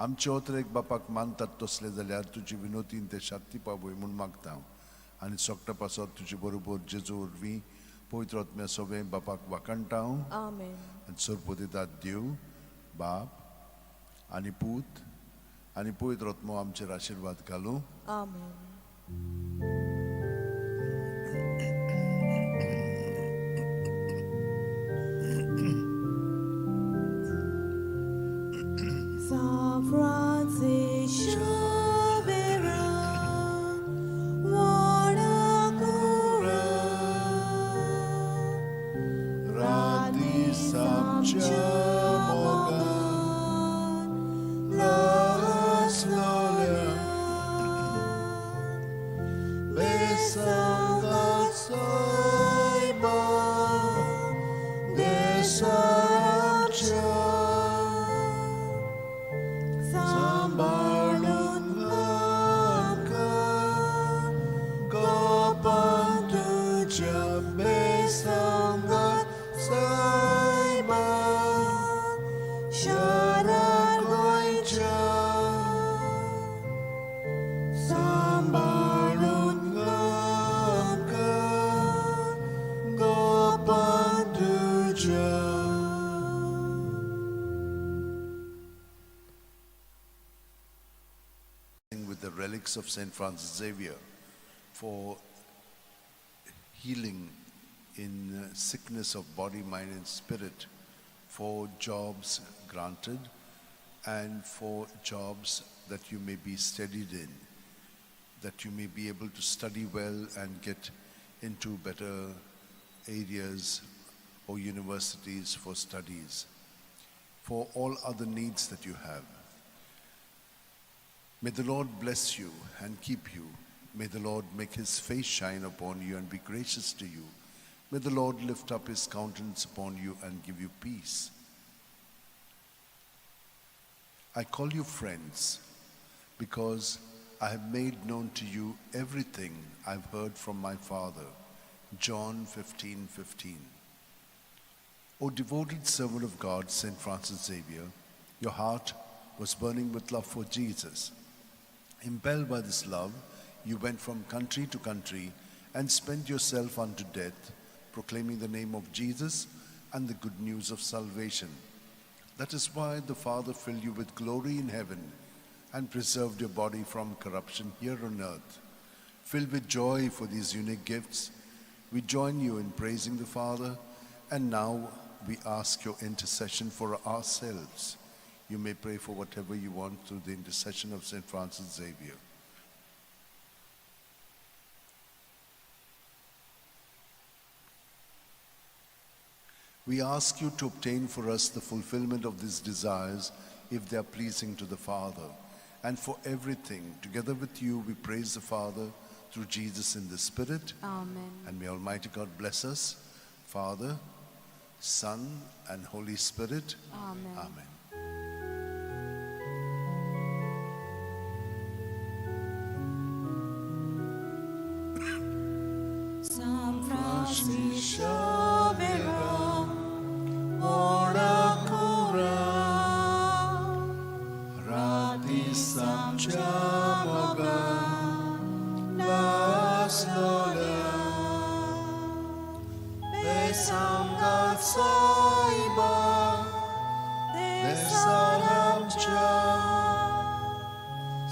आमचे ओतरेक बापाक मानतात तसले जाल्यार तुजी विनोतीन ते शांती पावय म्हूण मागता आनी सोकटा पासत तुजे बरोबर जेजू वरवीं पवित्र आत्म्या सोबें बापाक वाखाणटा. आमेन. आनी सरपतितात देव बाप आनी पूत आनी पवित्र आत्मो आमचेर आशिर्वाद घालूं. आमेन. San Francis Xavier, what a cura, Radis amca mogan laslolea besanga saiba desaramcha sambalun amka gopantuja besanga saiba sharagoicha sambalun amka gopantuja. With the relics of St. Francis Xavier for healing in sickness of body, mind, and spirit, for jobs granted, and for jobs that you may be steadied in, that you may be able to study well and get into better areas or universities for studies, for all other needs that you have. May the Lord bless you and keep you. May the Lord make his face shine upon you and be gracious to you. May the Lord lift up his countenance upon you and give you peace. I call you friends because I have made known to you everything I've heard from my Father. John 15:15. O devoted servant of God, St. Francis Xavier, your heart was burning with love for Jesus. Impelled by this love, you went from country to country and spent yourself unto death, proclaiming the name of Jesus and the good news of salvation. That is why the Father filled you with glory in heaven and preserved your body from corruption here on earth. Filled with joy for these unique gifts, we join you in praising the Father, and now we ask your intercession for ourselves. You may pray for whatever you want through the intercession of St. Francis Xavier. We ask you to obtain for us the fulfillment of these desires if they are pleasing to the Father. And for everything, together with you, we praise the Father through Jesus in the Spirit. Amen. And may Almighty God bless us, Father, Son, and Holy Spirit. Amen. Amen. San Francis Xavier, ora cura, Rati samcha mogan laslola Besam saiba desaramcha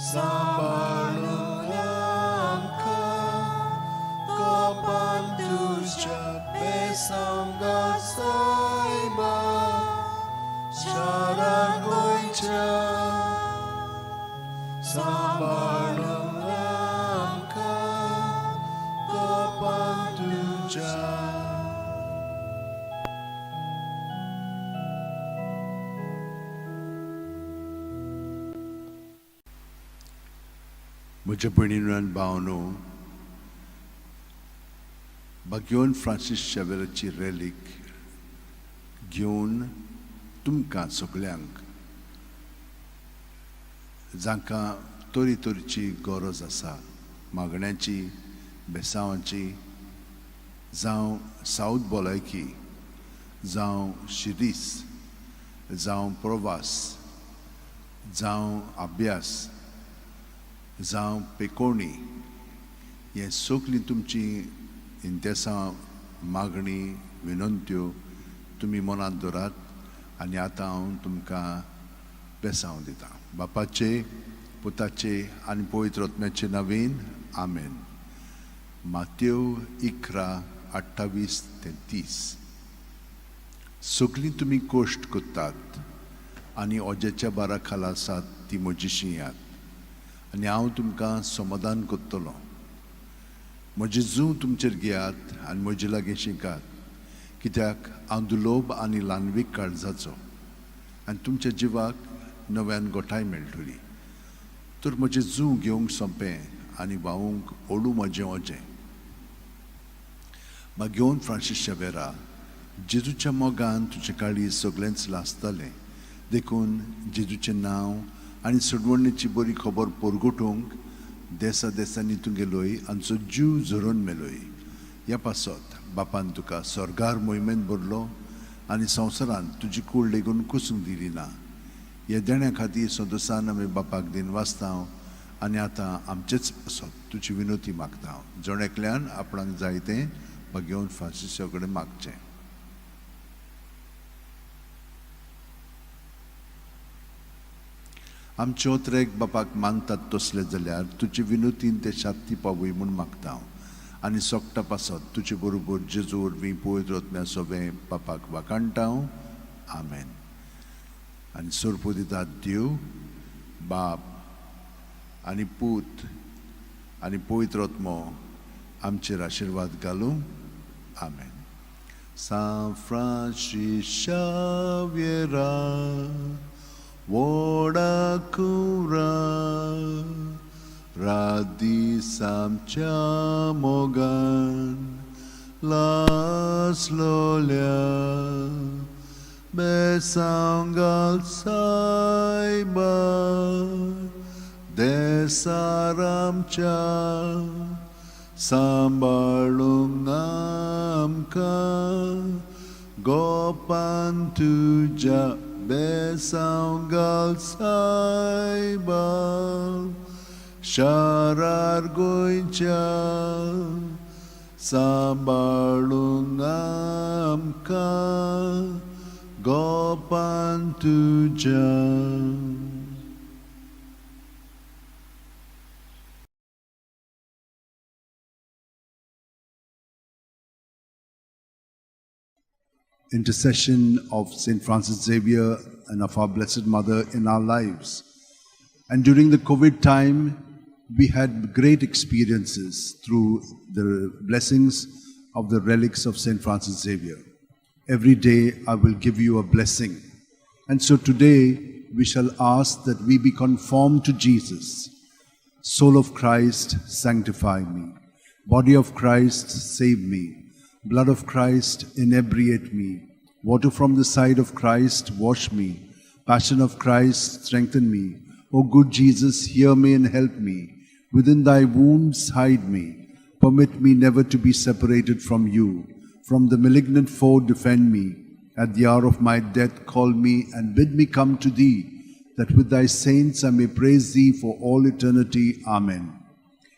Sambalungamka Gopantuscha besam saiba Sharagoicha Sambalungamka Gopantuja. म्हज्या भयणीनो आनी भावनो, बाग्योन Francis शेवेराची रॅलीक घेवन तुमकां सगल्यांक जांकां तरी तरेची गरज आसा, मागण्याची, बेसांवाची, जावं सावथ भलायकी, जावं शिरीस, जावं प्रवास, जावं अभ्यास, जावं पेकोणी, हें सगळीं तुमची इंतेसां, मागणी, विनंत्यो तुमी मनांत दवरात आनी आतां हांव तुमकां बेसांव दितां. बापाचे, पुताचे आनी पवित्र आत्म्याचे नवीन, आमेन. मातेव 11:28 ते 30. सगळीं तुमी कोश्ट करतात आनी ओजेच्या बारा खाला आसात ती म्हजी शिंयात आनी हांव तुमकां समाधान करतलो. म्हजें जूं तुमचेर घेयात आनी म्हजे लागीं शिकात, कित्याक हांव दुलोब आनी ल्हानवीक काळजाचो आनी तुमच्या जिवाक नव्यान गोठाय मेळटली. तर म्हजें जूं घेवंक सोंपें आनी व्हांवूंक ओडूं म्हजें ओजें. मागीर फ्रांसीस शेवेरा, जेजूच्या मोगान तुजें काळीज सगळेंच लासतालें, देखून जेजूचें नांव आनी सोडवणेची बरी खबर परगटूंक देसा देसांनी तूं गेलोय आमचो जीव झरोवन मेलोय. ह्या पासत बापान तुका स्वर्गार मोहिमेन भरलो आनी संवसारांत तुजी कूड लेगून कुसूंक दिली ना. ह्या देण्या खातीर संतोसान आमी बापाक दिन वाचता आनी आतां आमचेच पासत तुजी विनोती मागता. जण एकल्यान आपणाक जाय तें घेवन फ्रांसिसा कडेन मागचें. आमचे ओत्रेक बापाक मानतात तसले जाल्यार तुजे विनोतीन ते शांती पावय म्हूण मागता हांव आनी सोकटा पासत तुजे बरोबर जेजू वरवीं पवित्र आत्म्या सोबें बापाक वाखाणटा हांव. आमेन. आनी सोरपो दितात देव बाप आनी पूत आनी पवित्र आत्मो आमचेर आशिर्वाद घालूं. आमेन. सांत फ्रांसीस शाव्येरा वोडा कुरा रात दीस आमच्या मोगान लासलोल्या बेसांव घाल सायबा देसार आमच्या सांबाळूंक आमकां गोपान तुज्या बेसांव घाल सायबा शारार गोंयच्या. सांबाळूंक आमकां गोपान तुज्या. Intercession of St. Francis Xavier and of our Blessed Mother in our lives. And during the COVID time, we had great experiences through the blessings of the relics of St. Francis Xavier. Every day I will give you a blessing. And so today we shall ask that we be conformed to Jesus. Soul of Christ, sanctify me. Body of Christ, save me. Blood of Christ, inebriate me. Water from the side of Christ, wash me. Passion of Christ, strengthen me. O good Jesus, hear me and help me. Within thy wounds, hide me. Permit me never to be separated from you. From the malignant foe, defend me. At the hour of my death, call me and bid me come to thee, that with thy saints I may praise thee for all eternity. Amen.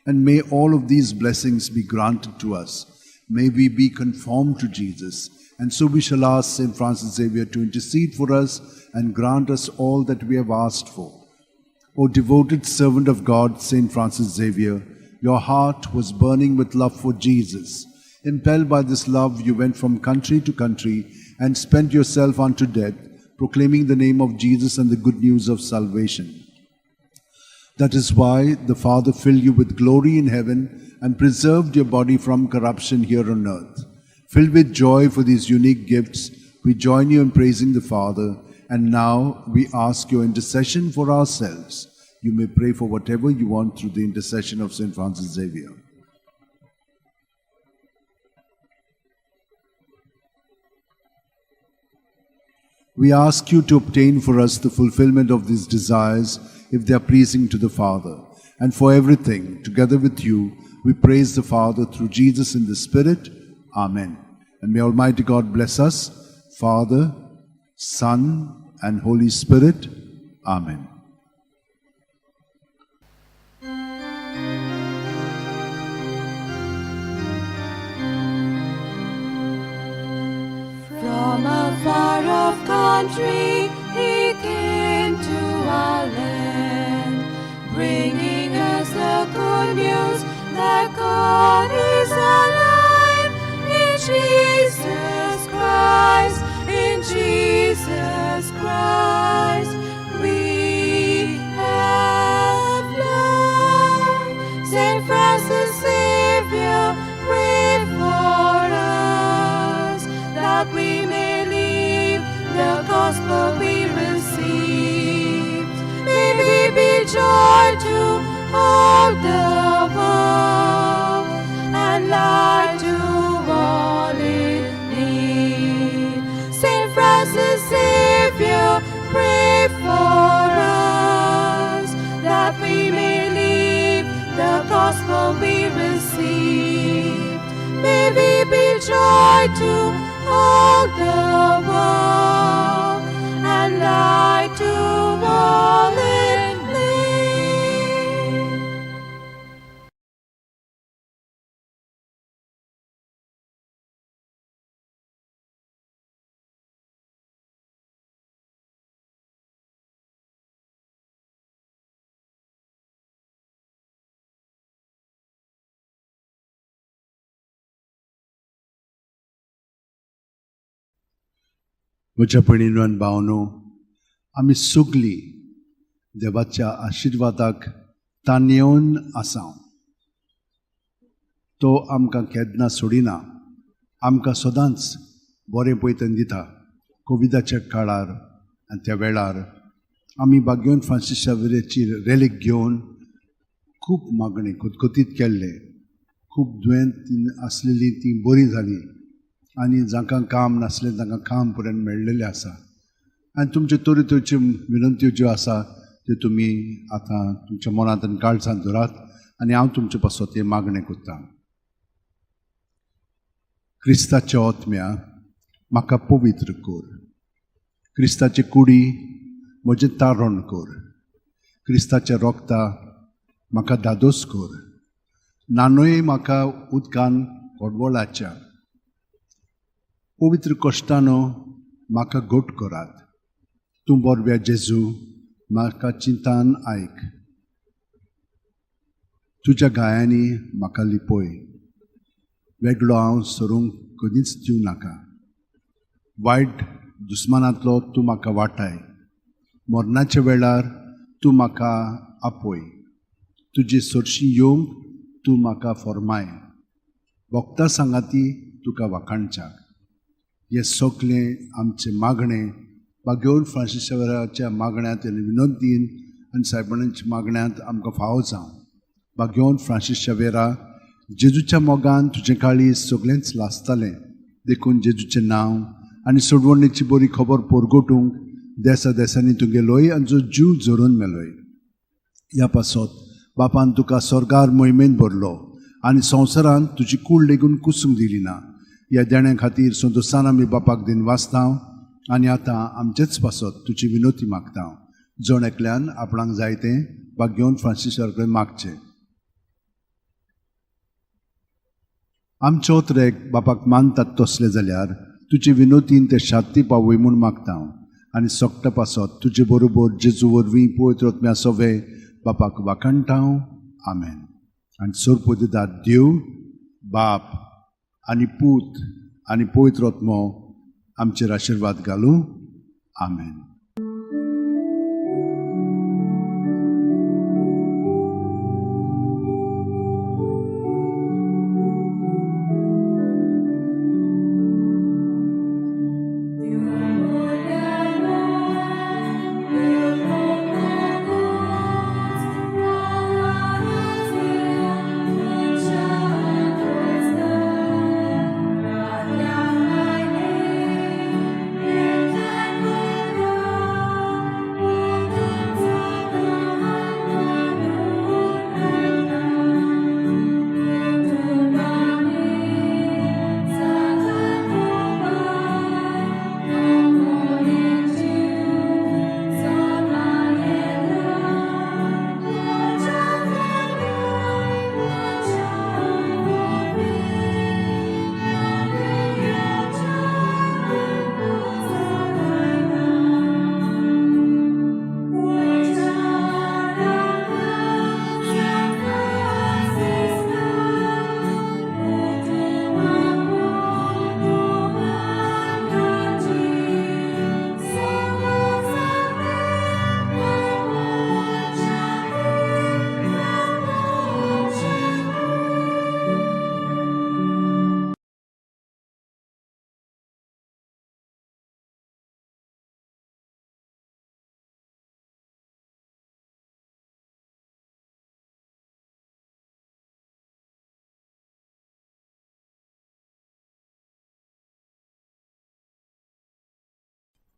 And may all of these blessings be granted to us. May we be conformed to Jesus. And so we shall ask St. Francis Xavier to intercede for us and grant us all that we have asked for. O devoted servant of God, St. Francis Xavier, your heart was burning with love for Jesus. Impelled by this love, you went from country to country and spent yourself unto death, proclaiming the name of Jesus and the good news of salvation. That is why the Father filled you with glory in heaven and preserved your body from corruption here on earth. Filled with joy for these unique gifts, we join you in praising the Father, and now we ask your intercession for ourselves. You may pray for whatever you want through the intercession of St. Francis Xavier. We ask you to obtain for us the fulfillment of these desires if they are pleasing to the Father. And for everything, together with you, we praise the Father through Jesus in the Spirit. Amen. And may Almighty God bless us, Father, Son, and Holy Spirit. Amen. From a far-off country he came to our land, bringing us the good news that God is alive in Jesus Christ, in Jesus Christ we have life. Saint Francis Xavier, pray for us, that we may live the gospel we received. May we be joy to all the world and light to all in need. Saint Francis Xavier, pray for us, that we may live the gospel we received. May we be joy to all the world and light to all in need. म्हज्या भयणीनो आनी भावनो, आमी सगलीं देवाच्या आशिर्वादाक ताणेवन आसा. तो आमकां केन्ना सोडिना, आमकां सदांच बरें पयतन दिता. कोविडाच्या काळार आनी त्या वेळार आमी बाग्योन फ्रांसीस शावेराची रेलीक घेवन खूब मागणें खतखतीत केल्लें. खूब दुयेंत आसलेलीं तीं बरीं जालीं आनी जांकां काम नासलें तांकां काम पर्यंत मेळ्ळेलें आसा. आनी तुमच्यो तरेतरेच्यो विनंत्यो ज्यो आसा त्यो तुमी आतां तुमच्या मनांत आनी काळजांत धरात आनी हांव तुमचे पासत हें मागणें करतां. क्रिस्ताच्या ओतम्या म्हाका पवित्र कर, क्रिस्ताचे कुडी म्हजें तारण कर, क्रिस्ताच्या रोगता म्हाका धादोस कर, नानूय म्हाका उदकान कोडवळाच्या पवित्र कश्टानो म्हाका घट करात. तूं बरव्या जेजू, म्हाका चिंतान आयक. तुज्या गायांनी म्हाका लिपय. वेगळो हांव सरूंक कदींच दिवं नाका. वायट दुस्मानांतलो तूं म्हाका वाटाय. मरणाच्या वेळार तूं म्हाका आपय. तुजे सरशी येवंक तूं म्हाका फॉर्माय. भक्ता सांगाती तुका वाखाणच्याक. हें सगळें आमचें मागणें बागेवन फ्रांसीस शावेराच्या मागण्यांत आनी विनोदीन आनी सायबांच्या मागण्यांत आमकां फावो जावं. बागेवन फ्रांसीस शावेरा, जेजूच्या मोगान तुजें काळीज सगळेंच लासतालें, देखून जेजूचें नांव आनी सोडवणेची बरी खबर परगटूंक देसा देसांनी तूं गेलोय आनी जो जीव झरोवन मेलोय. ह्या पासत बापान तुका स्वर्गार मोहिमेन भरलो आनी संवसारांत तुजी कूड लेगून कुसूंक दिली ना. ह्या देण्या खातीर संतोसान आमी बापाक दिन वाचता आनी आतां आमचेच पासत तुजी विनोती मागता. जण एकल्यान आपणाक जाय तें बागेवन फ्रांसीस कडेन मागचें. आमचो त्रेक बापाक मानतात तसले जाल्यार तुजे विनोतीन ते शांती पावय म्हूण मागता आनी सोकटा पासत तुजे बरोबर जेजू वरवीं पवित्र आत्म्या सवे बापाक वाखाणटा. आमेन. आनी सोरपोदिदार देव बाप आनी पूत आनी पवित्र आत्मो आमचेर आशिर्वाद घालूं. आमेन.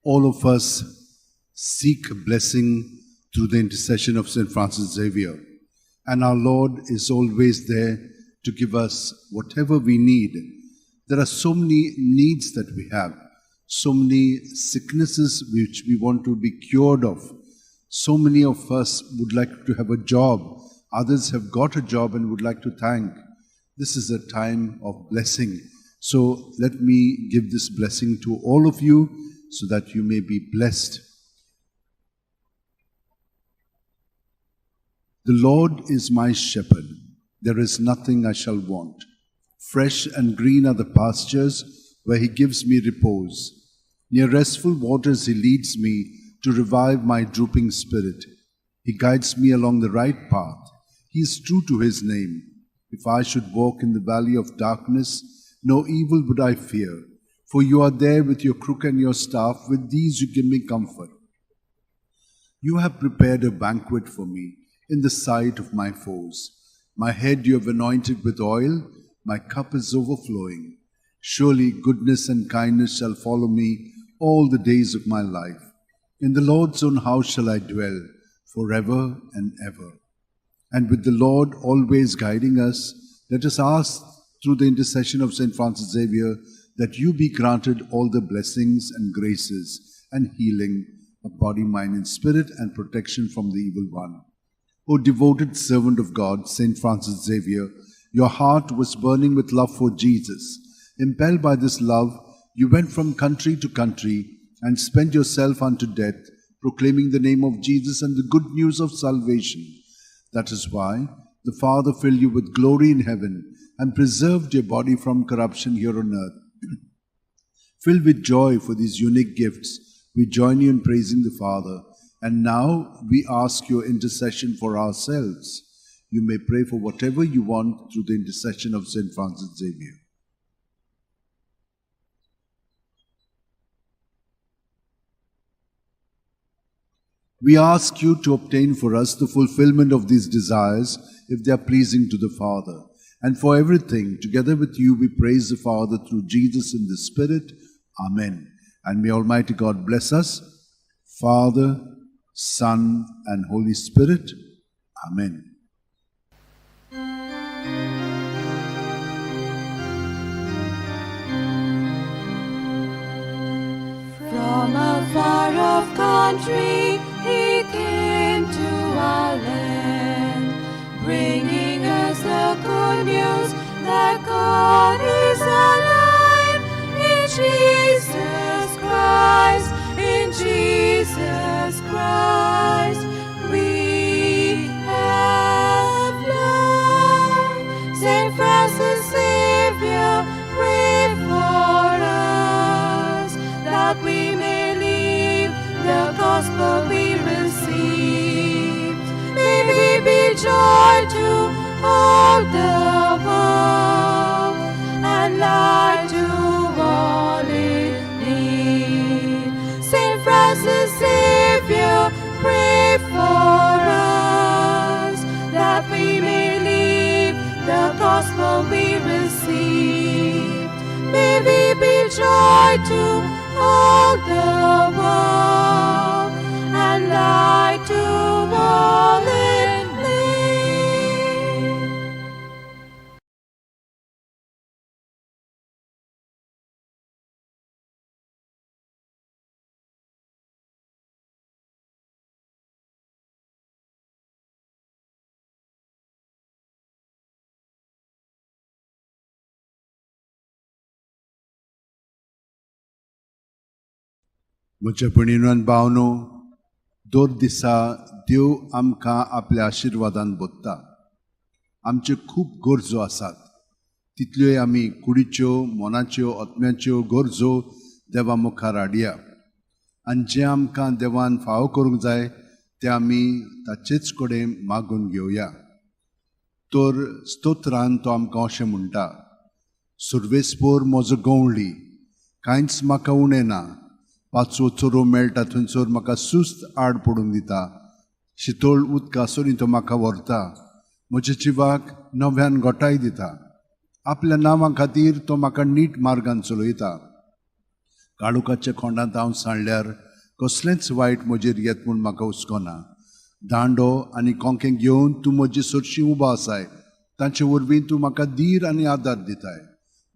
All of us seek blessing through the intercession of St. Francis Xavier. And our Lord is always there to give us whatever we need. There are so many needs that we have, so many sicknesses which we want to be cured of. So many of us would like to have a job. Others have got a job and would like to thank. This is a time of blessing. So let me give this blessing to all of you so that you may be blessed. The Lord is my shepherd. There is nothing I shall want. Fresh and green are the pastures where he gives me repose. Near restful waters he leads me to revive my drooping spirit. He guides me along the right path. He is true to his name. If I should walk in the valley of darkness, no evil would I fear. For you are there with your crook and your staff. With these you give me comfort. You have prepared a banquet for me in the sight of my foes. My head you have anointed with oil. My cup is overflowing. Surely goodness and kindness shall follow me all the days of my life. In the Lord's own house shall I dwell forever and ever. And with the Lord always guiding us, let us ask through the intercession of St. Francis Xavier that you be granted all the blessings and graces and healing of body, mind, and spirit, and protection from the evil one. O devoted servant of God, St. Francis Xavier, Your heart was burning with love for Jesus. Impelled by this love, you went from country to country and spent yourself unto death, proclaiming the name of Jesus and the good news of salvation. That is why the Father filled you with glory in heaven and preserved your body from corruption here on earth. Filled with joy for these unique gifts, we join you in praising the Father. And now we ask your intercession for ourselves. You may pray for whatever you want through the intercession of Saint Francis Xavier. We ask you to obtain for us the fulfillment of these desires if they are pleasing to the Father. And for everything, together with you, we praise the Father through Jesus in the Spirit. Amen. And may Almighty God bless us, Father, Son, and Holy Spirit. Amen. From a far-off country he came to our land, bringing us the good news that God is alive in Jesus Christ, in Jesus Christ we have life. Saint Francis Xavier, pray for us, that we may live the gospel we receive. May we be joy to all the world and light to all in need. Saint Francis Xavier, pray for us, that we may live the gospel we receive. May we be joy to all the world and light to all in need. म्हज्या भयणीनो आनी भावनो, दर दिसा देव आमकां आपल्या आशिर्वादान भरता. आमच्यो खूब गरजो आसात, तितल्योय आमी कुडीच्यो, मनाच्यो, आत्म्याच्यो गरजो देवा मुखार हाडया आनी जें आमकां देवान फावो करूंक जाय तें आमी ताचेच कडेन मागून घेवया. तर स्तोत्रान तो आमकां अशें म्हणटा, सुर्वेस्पोर म्हजो गंवळी, कांयच म्हाका उणें ना, पांचवो चोरो मेळटा थंयसर म्हाका सुस्त आड पडूंक दिता, शितोळ उदका सरीं तो म्हाका व्हरता, म्हज्या जिवाक नव्यान गोठाय दिता, आपल्या नांवा खातीर तो म्हाका नीट मार्गान चलयता. काळोखाच्या खोंडांत हांव सांडल्यार कसलेंच वायट म्हजेर येत म्हूण म्हाका हुस्को ना. दांडो आनी कोंकें घेवन तूं म्हजे सरशीं उबो आसाय, तांचे वरवीं तूं म्हाका धीर आनी आदार दिताय.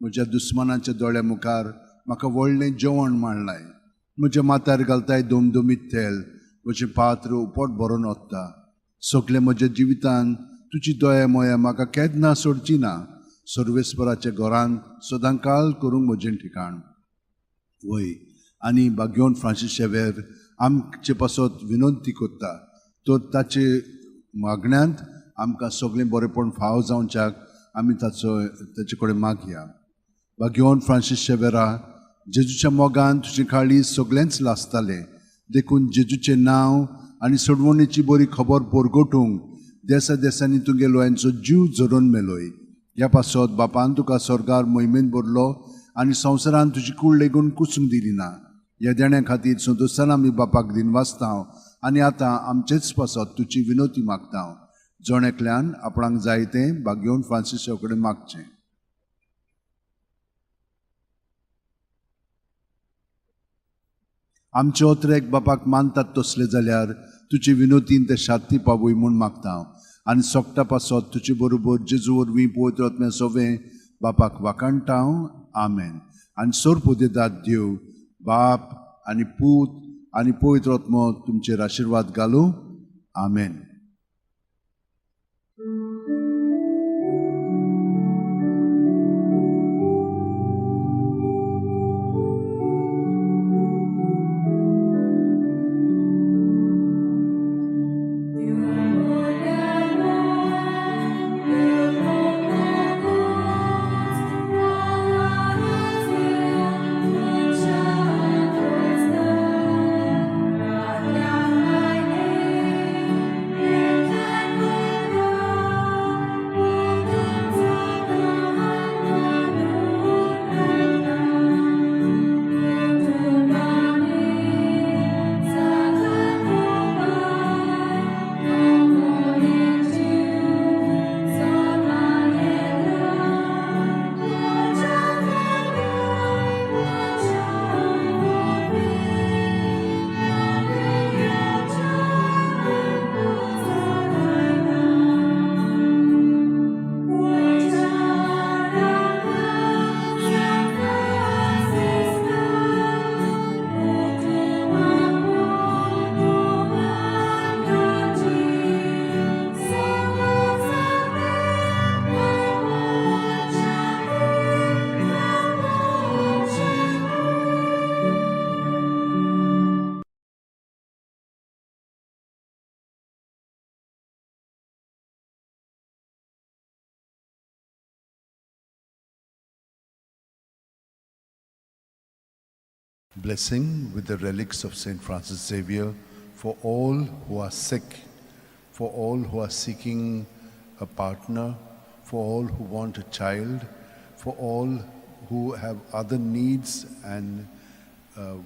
म्हज्या दुस्मानाच्या दोळ्या मुखार म्हाका व्हडलें जेवण मांडलाय, म्हज्या माथ्यार घालताय दोमदोमीत तेल, म्हजें पात्र उपट भरून वता. सगळें म्हज्या जिवितान तुजी दया मोया म्हाका केन्ना सोडची ना. सर्वेस्पराच्या घरांत सदांकाळ करूंक म्हजें ठिकाण. वय आनी बाग्योन फ्रांसीस शेवेर आमचे पासत विनंती करता, तर ताचे मागण्यांत आमकां सगळें बरेपण फाव जावच्याक आमी ताचे कडेन मागया. बाग्योन फ्रांसीस शेवेरा, जेजूच्या मोगान तुजे काळीज सगळेंच लासतालें, देखून जेजूचें नांव आनी सोडवणेची बरी खबर परगटूंक देसा देसांनी तुगे लोयांचो जीव झरोवन मेलोय. ह्या पासत बापान तुका स्वर्गार मोहिमेन भरलो आनी संवसारान तुजी कूड लेगून कुसूंक दिली ना. ह्या देण्या खातीर संतोशान आमी बापाक दिनवासता आनी आतां आमचेच पासत तुजी विनोती मागता. जण एकल्यान आपणाक जाय तें बागेवन फ्रांसीसा कडेन मागचें. आमचे ओत्रेक बापाक मानतात तसले जाल्यार तुजे विनोतीन ते शांती पावय म्हूण मागता आनी सोगटा पासत तुजे बरोबर जेजू वरवीं पवित्र आत्म्या सोवें बापाक वाखाणटा. आमेन. आनी सोरपोदेदाद देव बाप आनी पूत आनी पवित्र आत्मो तुमचेर आशिर्वाद घालूं. आमेन. Blessing with the relics of Saint Francis Xavier for all who are sick, for all who are seeking a partner, for all who want a child, for all who have other needs and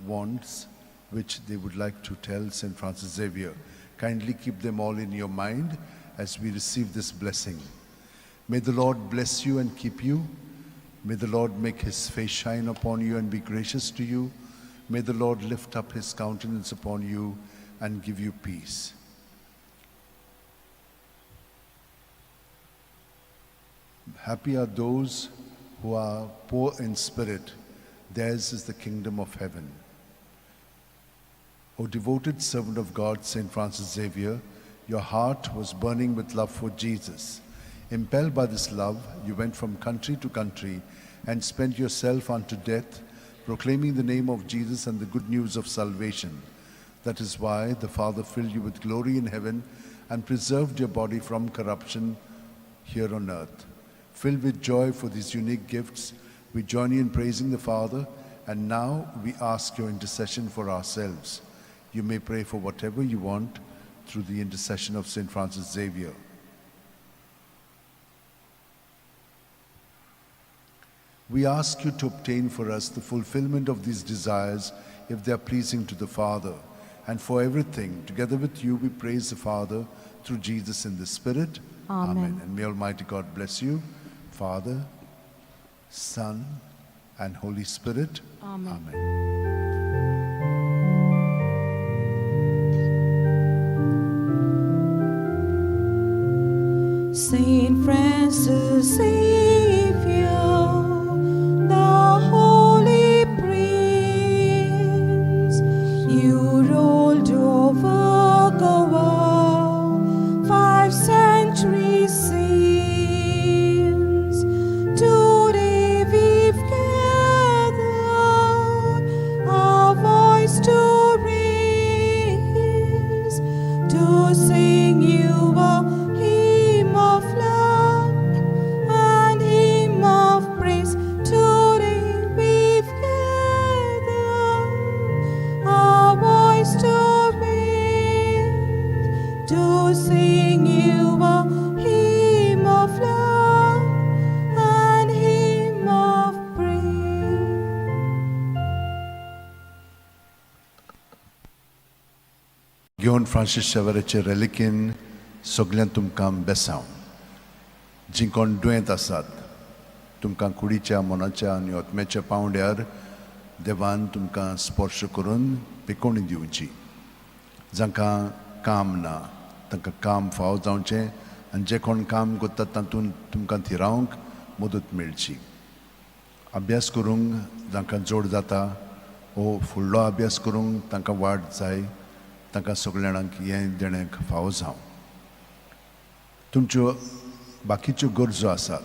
wants which they would like to tell Saint Francis Xavier. Kindly keep them all in your mind as we receive this blessing. May the Lord bless you and keep you. May the Lord make his face shine upon you and be gracious to you. May the Lord lift up his countenance upon you and give you peace. Happy are those who are poor in spirit, theirs is the kingdom of heaven. O devoted servant of God, Saint Francis Xavier, your heart was burning with love for Jesus. Impelled by this love, you went from country to country and spent yourself unto death, proclaiming the name of Jesus and the good news of salvation. That is why the Father filled you with glory in heaven and preserved your body from corruption here on earth. Filled with joy for these unique gifts, we join you in praising the Father, and now we ask your intercession for ourselves. You may pray for whatever you want through the intercession of Saint Francis Xavier. We ask you to obtain for us the fulfillment of these desires if they are pleasing to the Father. And for everything, together with you, we praise the Father through Jesus in the Spirit. Amen. And may Almighty God bless you, Father, Son, and Holy Spirit. Amen. Amen. Saint Francis Xavier, the Holy Prince, you ruled over Goa 5 centuries since. Today we've gathered our voice to raise, to sing you a hymn of love and hymn of praise. Today we've gathered our voice to raise, to sing you a hymn of love and hymn of praise. घेवन Francis शेवराचे रेलिकेन सगल्यांत तुमकां बेसांव. जीं कोण दुयेंत आसात, तुमकां कुडीच्या, मनाच्या आनी आत्म्याच्या पांवड्यार देवान तुमकां स्पर्श करून पिकोवणी दिवची. जांकां काम ना तांकां काम फावो जावचें आनी जे कोण काम करतात तातूंत तुमकां थिरावंक मदत मेळची. अभ्यास करूंक जांकां जोड जाता वो फुडलो अभ्यास करूंक तांकां वाट जाय, तांकां सगल्या जाणांक हें देणें फावो जावं. तुमच्यो बाकीच्यो गरजो आसात,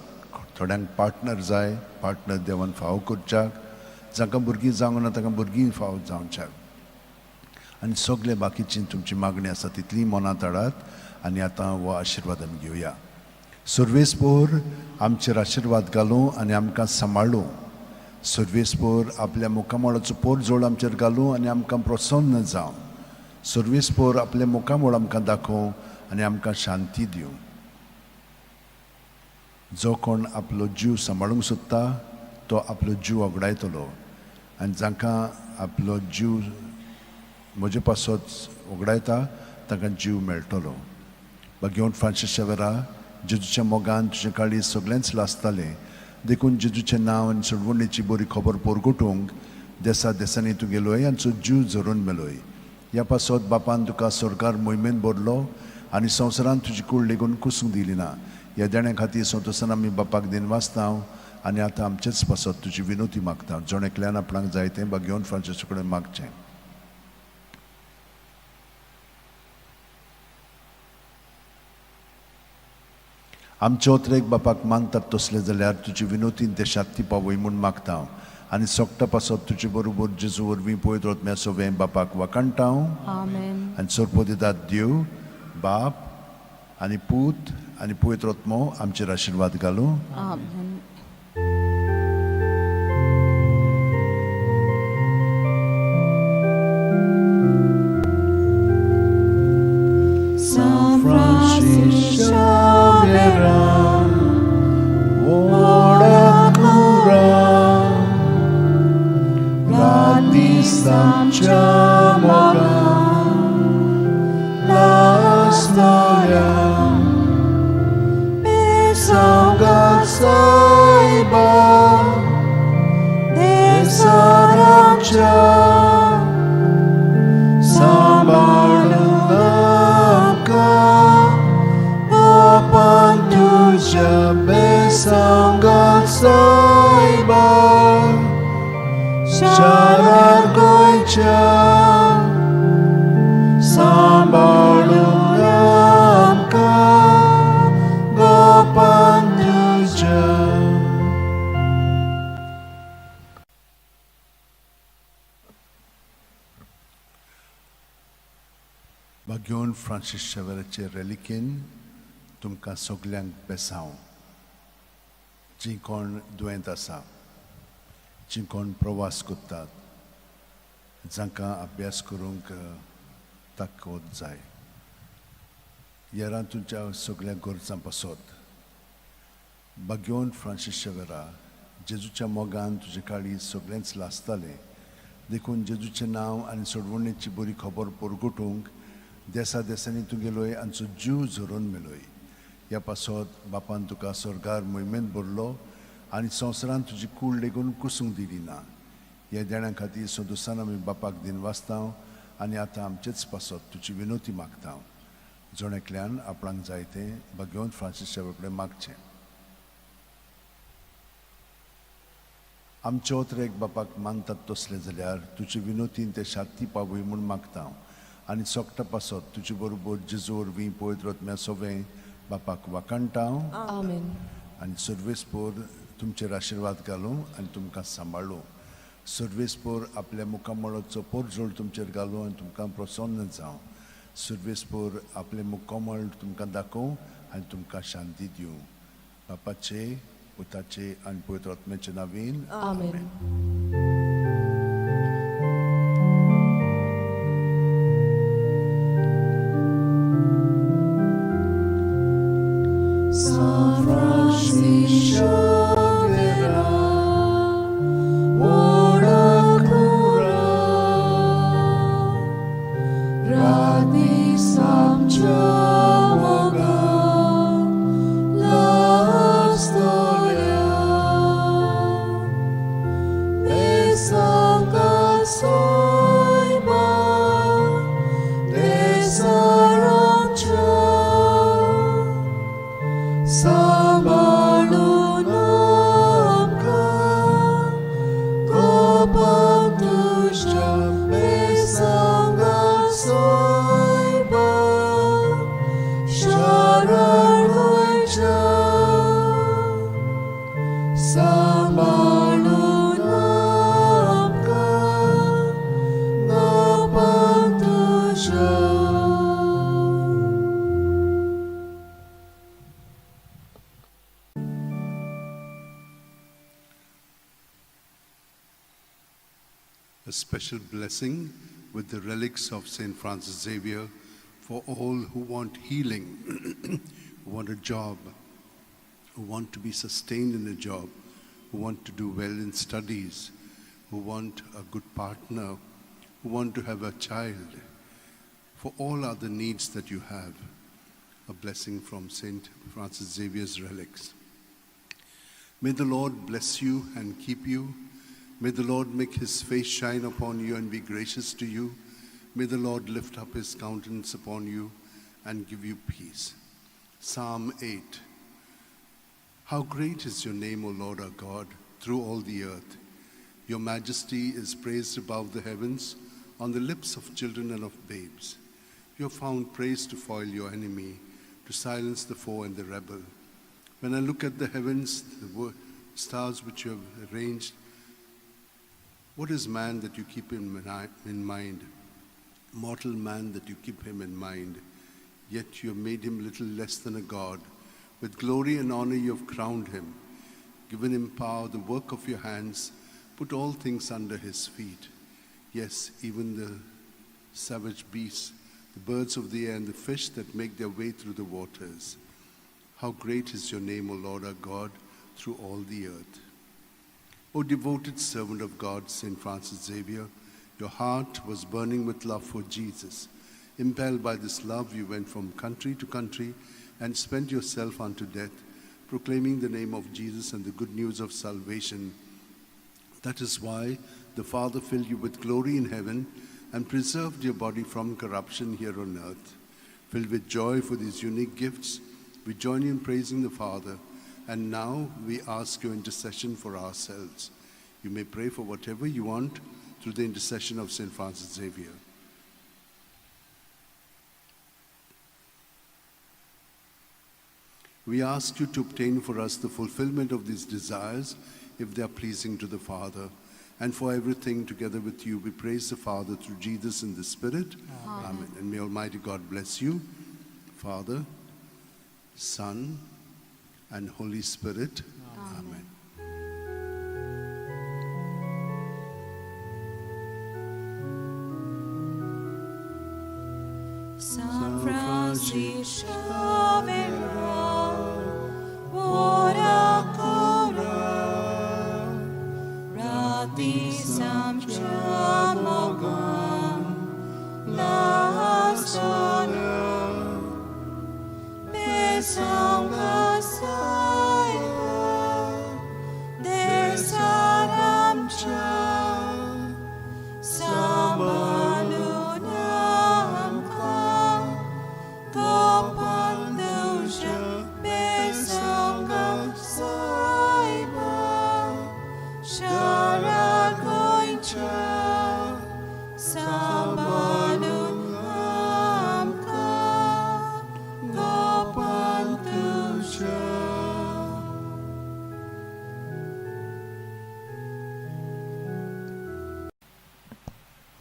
थोड्यांक पार्टनर जाय, पार्टनर देवान फावो करच्याक, जांकां भुरगीं जावंक ना तांकां भुरगीं फावो जावच्याक, आनी सगळे बाकीची तुमची मागणी आसा तितली मनांत हाडात. आनी आतां हो आशिर्वाद आमी घेवया. सर्वेस्पोर आमचेर आशिर्वाद घालूं आनी आमकां सांबाळूं. सर्वेस्पोर आपल्या मुखामळाचो पोरजोळ आमचेर घालूं आनी आमकां प्रसन्न जावं. सर्वेस्पोर आपल्या मुखामळ आमकां दाखोवं आनी आमकां शांती दिवं. जो कोण आपलो जीव सांबाळूंक सोदता तो आपलो जीव वगडायतलो, आनी जांकां आपलो जीव म्हजे पासत वगडायता तांकां जीव मेळटलो. बागेवन फ्रांसीस शेवरा, जेजूच्या मोगान तुजें काळीज सगळेंच लासतालें, देखून जेजूचें नांव आनी सोडवणेची बरी खबर परगटूंक देसा देसांनी तूं गेलोय आनी जीव झरोवन मेलोय. ह्या पासत बापान तुका सरकार मोहिमेन भरलो आनी संवसारांत तुजी कूड लेगून कुसूंक दिली ना. ह्या देण्या खातीर संतोसान आमी बापाक दिनवासता आनी आतां आमचेच पासत तुजी विनोती मागता. जण एकल्यान आपणाक जाय तें बागेवन फ्रांसीसा कडेन मागचें. आमचे ओतरेक बापाक मानतात तसलें जाल्यार तुजी विनोती देशांत ती पावय म्हूण मागता हांव. आनी सोगटा पासत तुजे बरोबर जेजू वरवीं पवित्र आत्म्या सोवें बापाक वाखाणटा हांव. आमेन. आनी सोरपोदिदाद देव बाप आनी पूत आनी पवित्र आत्मो आमचेर आशिर्वाद घालूं. आमेन. Francis Xaviera, व्हडा कुरा रातीस आमच्या मोगान लासतल्या बेसांवगात सायबा देसाराच्या सांबाळून आमकां बापान तुज्या बेसांवगात सायबा शारार गोंयच्या सांबाळून आमकां गोपान तुज्या. भाग्योन फ्रांसीस शेवराचे रेलिकेन तुमकां सगल्यांक बेसांव. जीं कोण दुयेंत आसा, जीं कोण प्रवास करतात, जांकां अभ्यास करूंक ताकद जाय, येरां तुमच्या सगल्या गरजां पासत भाग्योन फ्रांसीस शेवरा जेजूच्या मोगान तुजें काळीज सगळेंच लासतालें, देखून जेजूचें नांव आनी सोडवणेची बरी खबर परगटूंक देसा देसांनी तुगेलोय आमचो जीव झरोवन मेलोय. ह्या पासत बापान तुका स्वर्गार मोहिमेंत भरलो आनी संवसारांत तुजी कूड लेगून कुसूंक दिली ना. ह्या देण्या खातीर संतोसान आमी बापाक दिन वाचता आनी आतां आमचेच पासत तुजी विनोती मागता. जण एकल्यान आपणाक जाय तें भाग्यवंत फ्रांसीस शेवर कडेन मागचें. आमचे ओतरेक बापाक मानतात तसलें जाल्यार तुजे विनोतीन ते शांती पावय म्हूण मागता आनी सोकटा पासत तुजे बरोबर जेजू वरवीं पवित्र आत्म्या सोवें बापाक वाखाणटा. आमेन. आनी सर्वेस्पोर तुमचेर आशिर्वाद घालूं आनी तुमकां सांबाळूं. सर्वेस्पोर आपल्या मुखामळाचो पोरजोळ तुमचेर घालूं आनी तुमकां प्रसन्न जावं. सर्वेस्पोर आपलें मुखामळ तुमकां दाखोवं आनी तुमकां शांती दिवं. बापाचे, पुताचे आनी पवित्र आत्म्याचे नांवान आमेन. San Francis Xaviera, ora cura, radis amcia moga, la storia, besanga saiba, desaramcha. सांबाळून आमकां गोपान तुज्या बेसांगात सायबा शारार गोंयच्या सांबाळून आमकां गोपान तुज्या. A special blessing with the relics of St. Francis Xavier for all who want healing, who want a job, who want to be sustained in a job, who want to do well in studies, who want a good partner, who want to have a child, for all other needs that you have, a blessing from St. Francis Xavier's relics. May the Lord bless you and keep you. May the Lord make his face shine upon you and be gracious to you. May the Lord lift up his countenance upon you and give you peace. Psalm 8. How great is your name, O Lord our God, through all the earth. Your majesty is praised above the heavens, on the lips of children and of babes. You have found praise to foil your enemy, to silence the foe and the rebel. When I look at the heavens, the stars which you have arranged, what is man that you keep him in mind? Mortal man that you keep him in mind. Yet you have made him little less than a god. With glory and honor you have crowned him, given him power, the work of your hands, put all things under his feet. Yes, even the savage beasts, the birds of the air and the fish that make their way through the waters. How great is your name, O Lord our God, through all the earth. O devoted servant of God, St. Francis Xavier, your heart was burning with love for Jesus. Impelled by this love, you went from country to country and spent yourself unto death, proclaiming the name of Jesus and the good news of salvation. That is why the Father filled you with glory in heaven and preserved your body from corruption here on earth. Filled with joy for these unique gifts, we join you in praising the Father, and now we ask your intercession for ourselves. You may pray for whatever you want through the intercession of St. Francis Xavier. We ask you to obtain for us the fulfillment of these desires if they are pleasing to the Father. And for everything together with you, we praise the Father through Jesus in the Spirit. Amen. Amen. And may Almighty God bless you, Father, Son, and Holy Spirit. Amen. Amen. San Francisco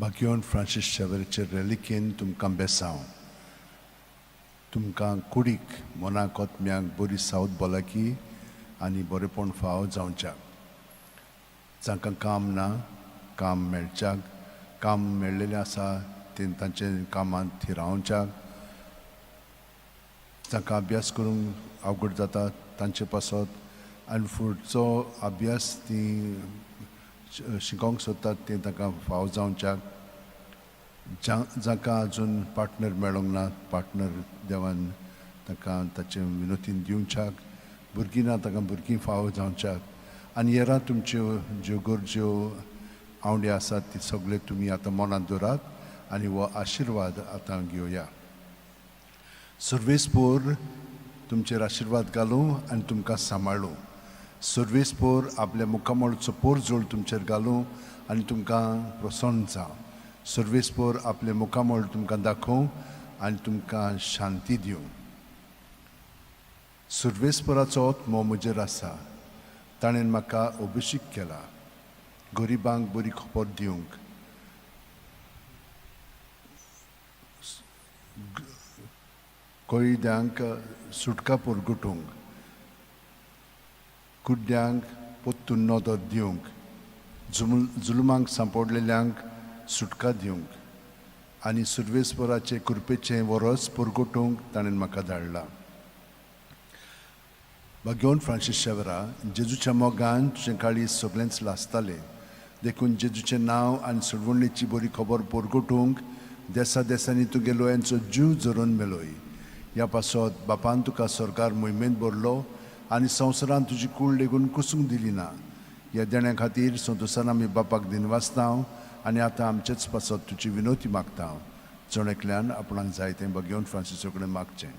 भाग्यवान Francis शेवराचे रेलिकेन तुमकां बेसांव, तुमकां कुडीक मनाक ओतम्याक बरी south भलायकी आनी बरेपण फावो जावच्याक, जांकां काम ना काम मेळच्याक, काम मेळ्ळेलें आसा तें तांचे कामांत थिरावच्याक, जांकां अभ्यास करूंक अवघड जाता तांचे पासत आनी फुडचो अभ्यास ती शिकोवंक सोदतात तें तांकां फावो जावच्याक, जांकां अजून पार्टनर मेळोंक ना पार्टनर देवान तांकां ताचे विनोतीन दिवच्याक, भुरगीं ना तांकां भुरगीं फावो जावच्याक आनी येरा तुमच्यो ज्यो गरज्यो आवंडे आसात ती सगळे तुमी आतां मनांत दवरात आनी हो आशिर्वाद आतां घेवया. सर्वेस्पोर तुमचेर आशिर्वाद घालूं आनी तुमकां सांबाळूं. सर्वेस्पोर आपल्या मुखामळचो पोरजोळ तुमचेर घालूं आनी तुमकां प्रसन्न जावं. सर्वेस्पोर आपले मुखामळ तुमकां दाखोवं आनी तुमकां शांती दिवं. सर्वेस्पोराचो आत्मो म्हजेर आसा, ताणें म्हाका अभिषेक केला गरिबांक बरी खबर दिवंक, कैद्यांक सुटका परगटूंक, कुड्ड्यांक पोत्तून नदर दिवंक, जुलमांक सांपडलेल्यांक सुटका दिवंक आनी सर्वेस्पोराचे कृपेचें वरस परगटूंक ताणें म्हाका धाडला. भाग्यवान फ्रांसीस शेवरा, जेजूच्या मोगान तुजें काळीज सगळेंच लासतालें, देखून जेजूचें नांव आनी सोडवणेची बरी खबर परगटूंक देसा देसांनी तुगे लोयांचो जीव झरोवन मेलोय. ह्या पासत बापान तुका सरकार मोहिमेंत भरलो आनी संवसारान तुजी कूड लेगून कुसूंक दिली ना. ह्या देण्या खातीर संतोसान आमी बापाक दिनवासता आनी आतां आमचेच पासत तुजी विनोती मागता. जण एकल्यान आपणाक जाय तें भाग्यवान फ्रांसिसा कडेन मागचें.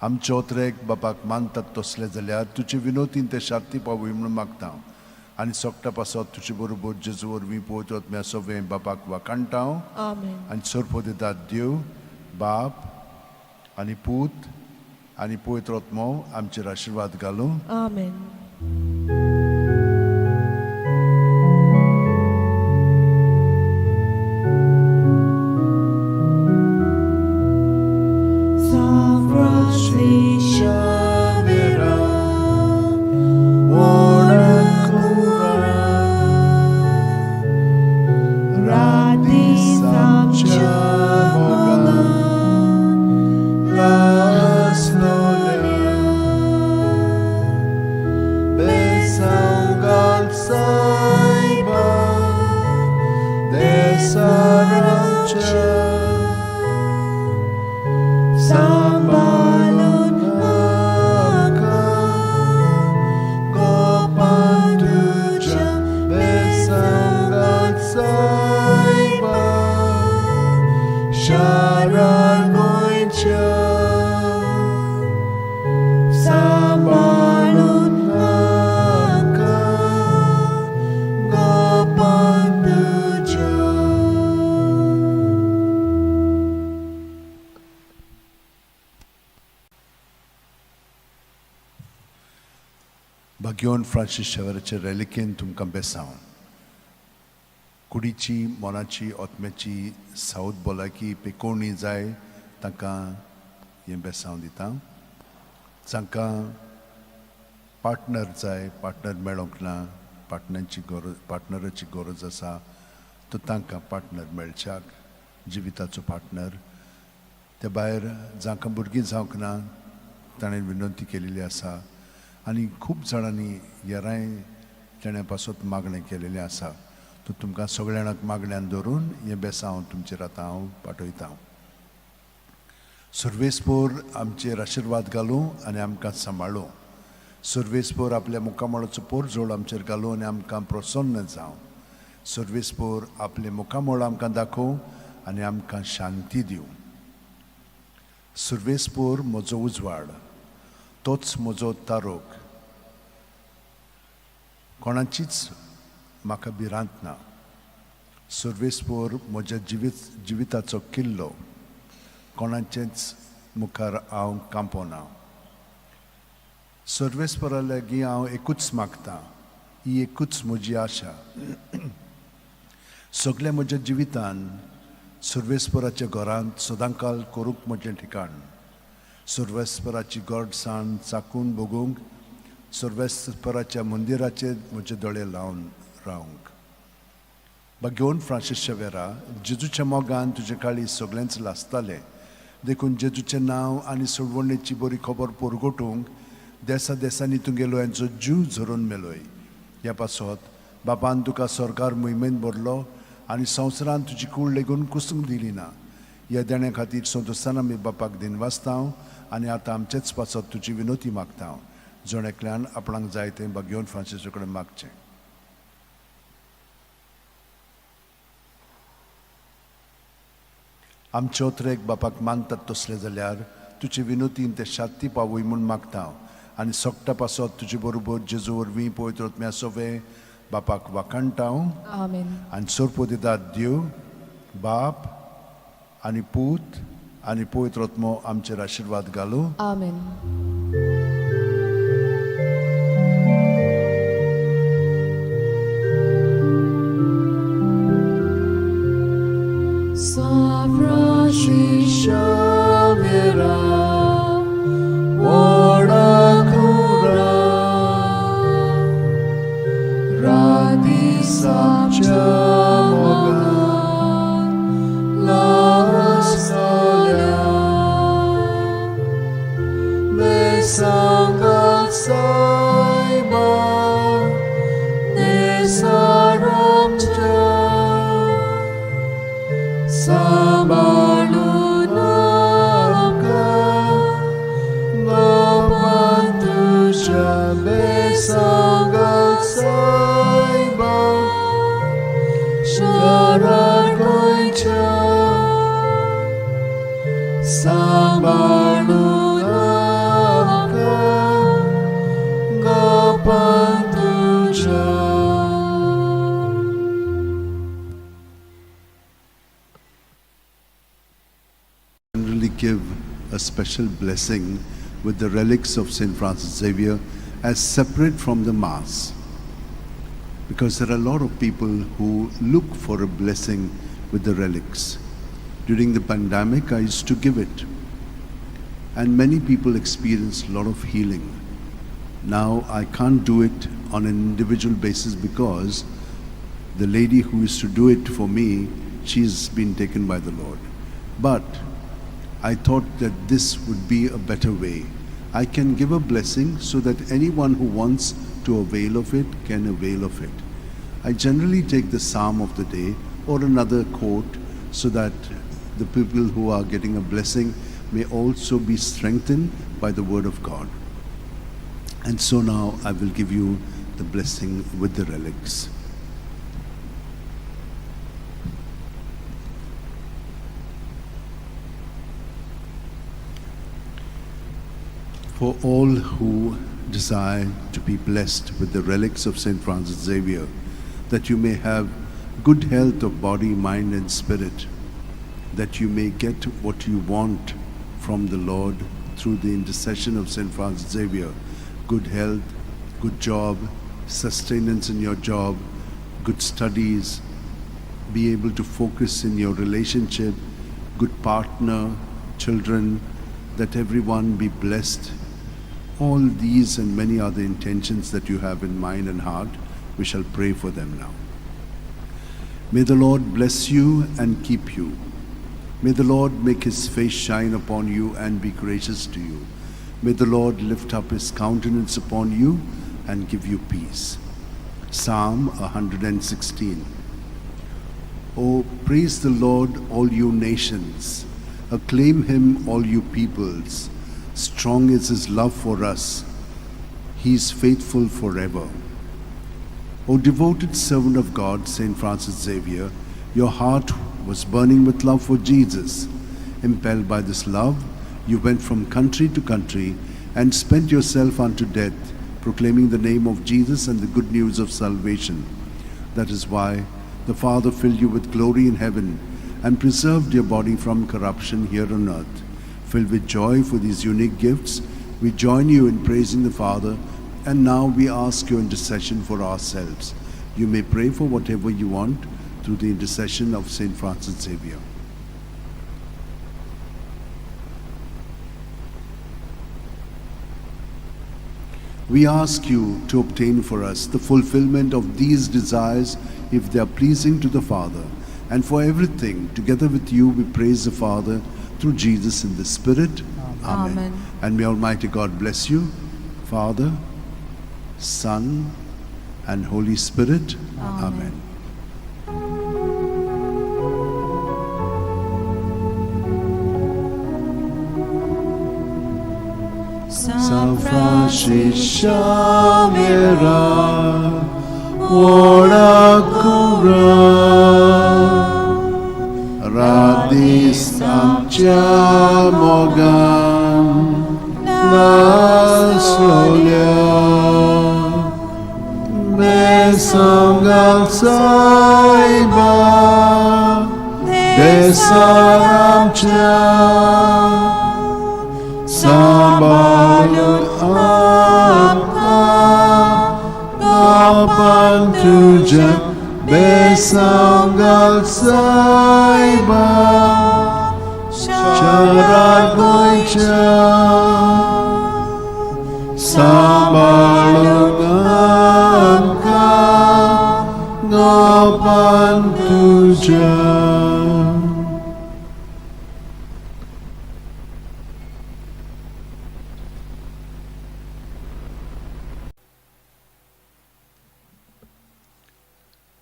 आमचे ओतरेक बापाक मानतात तसले जाल्यार तुजे विनोतीन ते शांती पावय म्हणून मागता आनी सोगटा पासत तुजे बरोबर जेजू वरवीं पवित्र आत्म्या सगळें बापाक वाखाणटा. आनी सोरपो दितात देव बाप आनी पूत आनी पवित्र आत्मो आमचेर आशिर्वाद घालूं. आमेन. बेसाराच्या सांबाळून आमकां गोपान तुज्या बेसांगात सायबा शारार गोंयच्या सांबाळून आमकां गोपान तुज्या. भाग्यवन फ्रांसीस शेवराचे रेलिकेन तुमकां बेसांव. कुडीची, मनाची, आत्म्याची सावत भलायकी पेकोवणी जाय तांकां हें बेसांव दिता. जांकां पार्टनर जाय, पार्टनर मेळोंक ना, पार्टनराची गरज, पार्टनराची गरज आसा, तर तांकां पार्टनर मेळच्याक, जिविताचो पार्टनर. ते भायर जांकां भुरगीं जावंक ना ताणें विनंती केलेली आसा आनी खूब जाणांनी येराय तेणें पासत मागणें केलेलें आसा. तर तुमकां सगळ्या जाणांक मागण्यान धरून हें बेसांव तुमचेर आतां हांव पाठयतां. सर्वेस्पोर आमचेर आशिर्वाद घालूं आनी आमकां सांबाळूं. सर्वेस्पोर आपल्या मुखामळाचो पोरजोड आमचेर घालूं आनी आमकां प्रसन्न जावं. सर्वेस्पोर आपलें मुखामळ आमकां दाखोवं आनी आमकां शांती दिवं. सर्वेस्पोर म्हजो उजवाड, तोच म्हजो तारोक, कोणाचीच म्हाका भिरांत ना. सर्वेस्पोर म्हज्या जिविताचो किल्लो, कोणाचेच मुखार हांव कांपोना. सर्वेस्पोरा लागीं हांव एकूच मागतां, ही एकूच म्हजी आशा. सगल्या म्हज्या जिवितान सर्वेस्पोराच्या घरांत सदांकाल करूंक म्हजें ठिकाण. सर्वेस्पराची गोडसाण चाकून भोगूंक, सर्वेस्पराच्या मंदिराचेर म्हजे दोळे लावन रावंक. भाग्यवन फ्रांसीस शेवेरा, जेजूच्या मोगान तुजें काळीज सगळेंच लासतालें, देखून जेजूचें नांव आनी सोडवणेची बरी खबर परगटूंक देसा देसांनी तुगेलो हेंचो जीव झरोवन मेलोय. ह्या पासत बापान तुका सरकार मोहिमेन भरलो आनी संवसारान तुजी कूड लेगून कुसूंक दिली ना. ह्या देण्या खातीर संतोशान आमी बापाक दिनवासता आनी आतां आमचेच पासत तुजी विनोती मागता. जण एकल्यान आपणाक जाय तें भाग्यवन फ्रांसीसा कडेन मागचें. आमचे ओत्रेक बापाक मानतात तसले जाल्यार तुजे विनोतीन ते शांती पावय म्हूण मागता आनी सोगटा पासत तुजे बरोबर जेजू वरवीं पवित्र आत्म्या सोवे बापाक वाखाणटा. आमेन. आनी सोरपोदिदाद देव बाप आनी पूत आनी पवित्र आत्मो आमचेर आशिर्वाद घालूं. आमेन. San Francis Xavier, ora cura, radi mogan, la Besangat saiba, nesaramcha. सांबाळून आमकां बापान तुज्या बेसांगात सायबा शारार गोंयच्या सांबाळून आमकां बापान तुज्या. Generally give a special blessing with the relics of St. Francis Xavier as separate from the Mass, because there are a lot of people who look for a blessing with the relics. During the pandemic, I used to give it, and many people experienced a lot of healing. Now I can't do it on an individual basis because the lady who used to do it for me, she's been taken by the Lord. But I thought that this would be a better way. I can give a blessing so that anyone who wants to avail of it can avail of it. I generally take the psalm of the day or another quote, so that the people who are getting a blessing may also be strengthened by the word of God. And so now I will give you the blessing with the relics. For all who desire to be blessed with the relics of St. Francis Xavier, that you may have good health of body, mind, and spirit, that you may get what you want from the Lord through the intercession of St. Francis Xavier, good health, good job, sustenance in your job, good studies, be able to focus in your relationship, good partner, children, that everyone be blessed. All these and many other intentions that you have in mind and heart, we shall pray for them now. May the Lord bless you and keep you. May the Lord make his face shine upon you and be gracious to you. May the Lord lift up his countenance upon you and give you peace. Psalm 116. Oh, praise the Lord, all you nations. Acclaim him, all you peoples. Strong is his love for us. He is faithful forever. O devoted servant of God, St. Francis Xavier, your heart was burning with love for Jesus. Impelled by this love, you went from country to country and spent yourself unto death, proclaiming the name of Jesus and the good news of salvation. That is why the Father filled you with glory in heaven and preserved your body from corruption here on earth. Filled with joy for these unique gifts, we join you in praising the Father, and now we ask your intercession for ourselves. You may pray for whatever you want through the intercession of St. Francis Xavier. We ask you to obtain for us the fulfillment of these desires if they are pleasing to the Father. And for everything, together with you, we praise the Father through Jesus in the Spirit. Amen. Amen. And may Almighty God bless you, Father, Son, and Holy Spirit. Amen. Amen. San Francis Xavier, ora cura, radis amcia mogan, nasolia, besangal saiba, besaramcia. Sambalun amka Gapan tuja Besanggal saiba Charagoicha Sambalun amka Gapan tuja.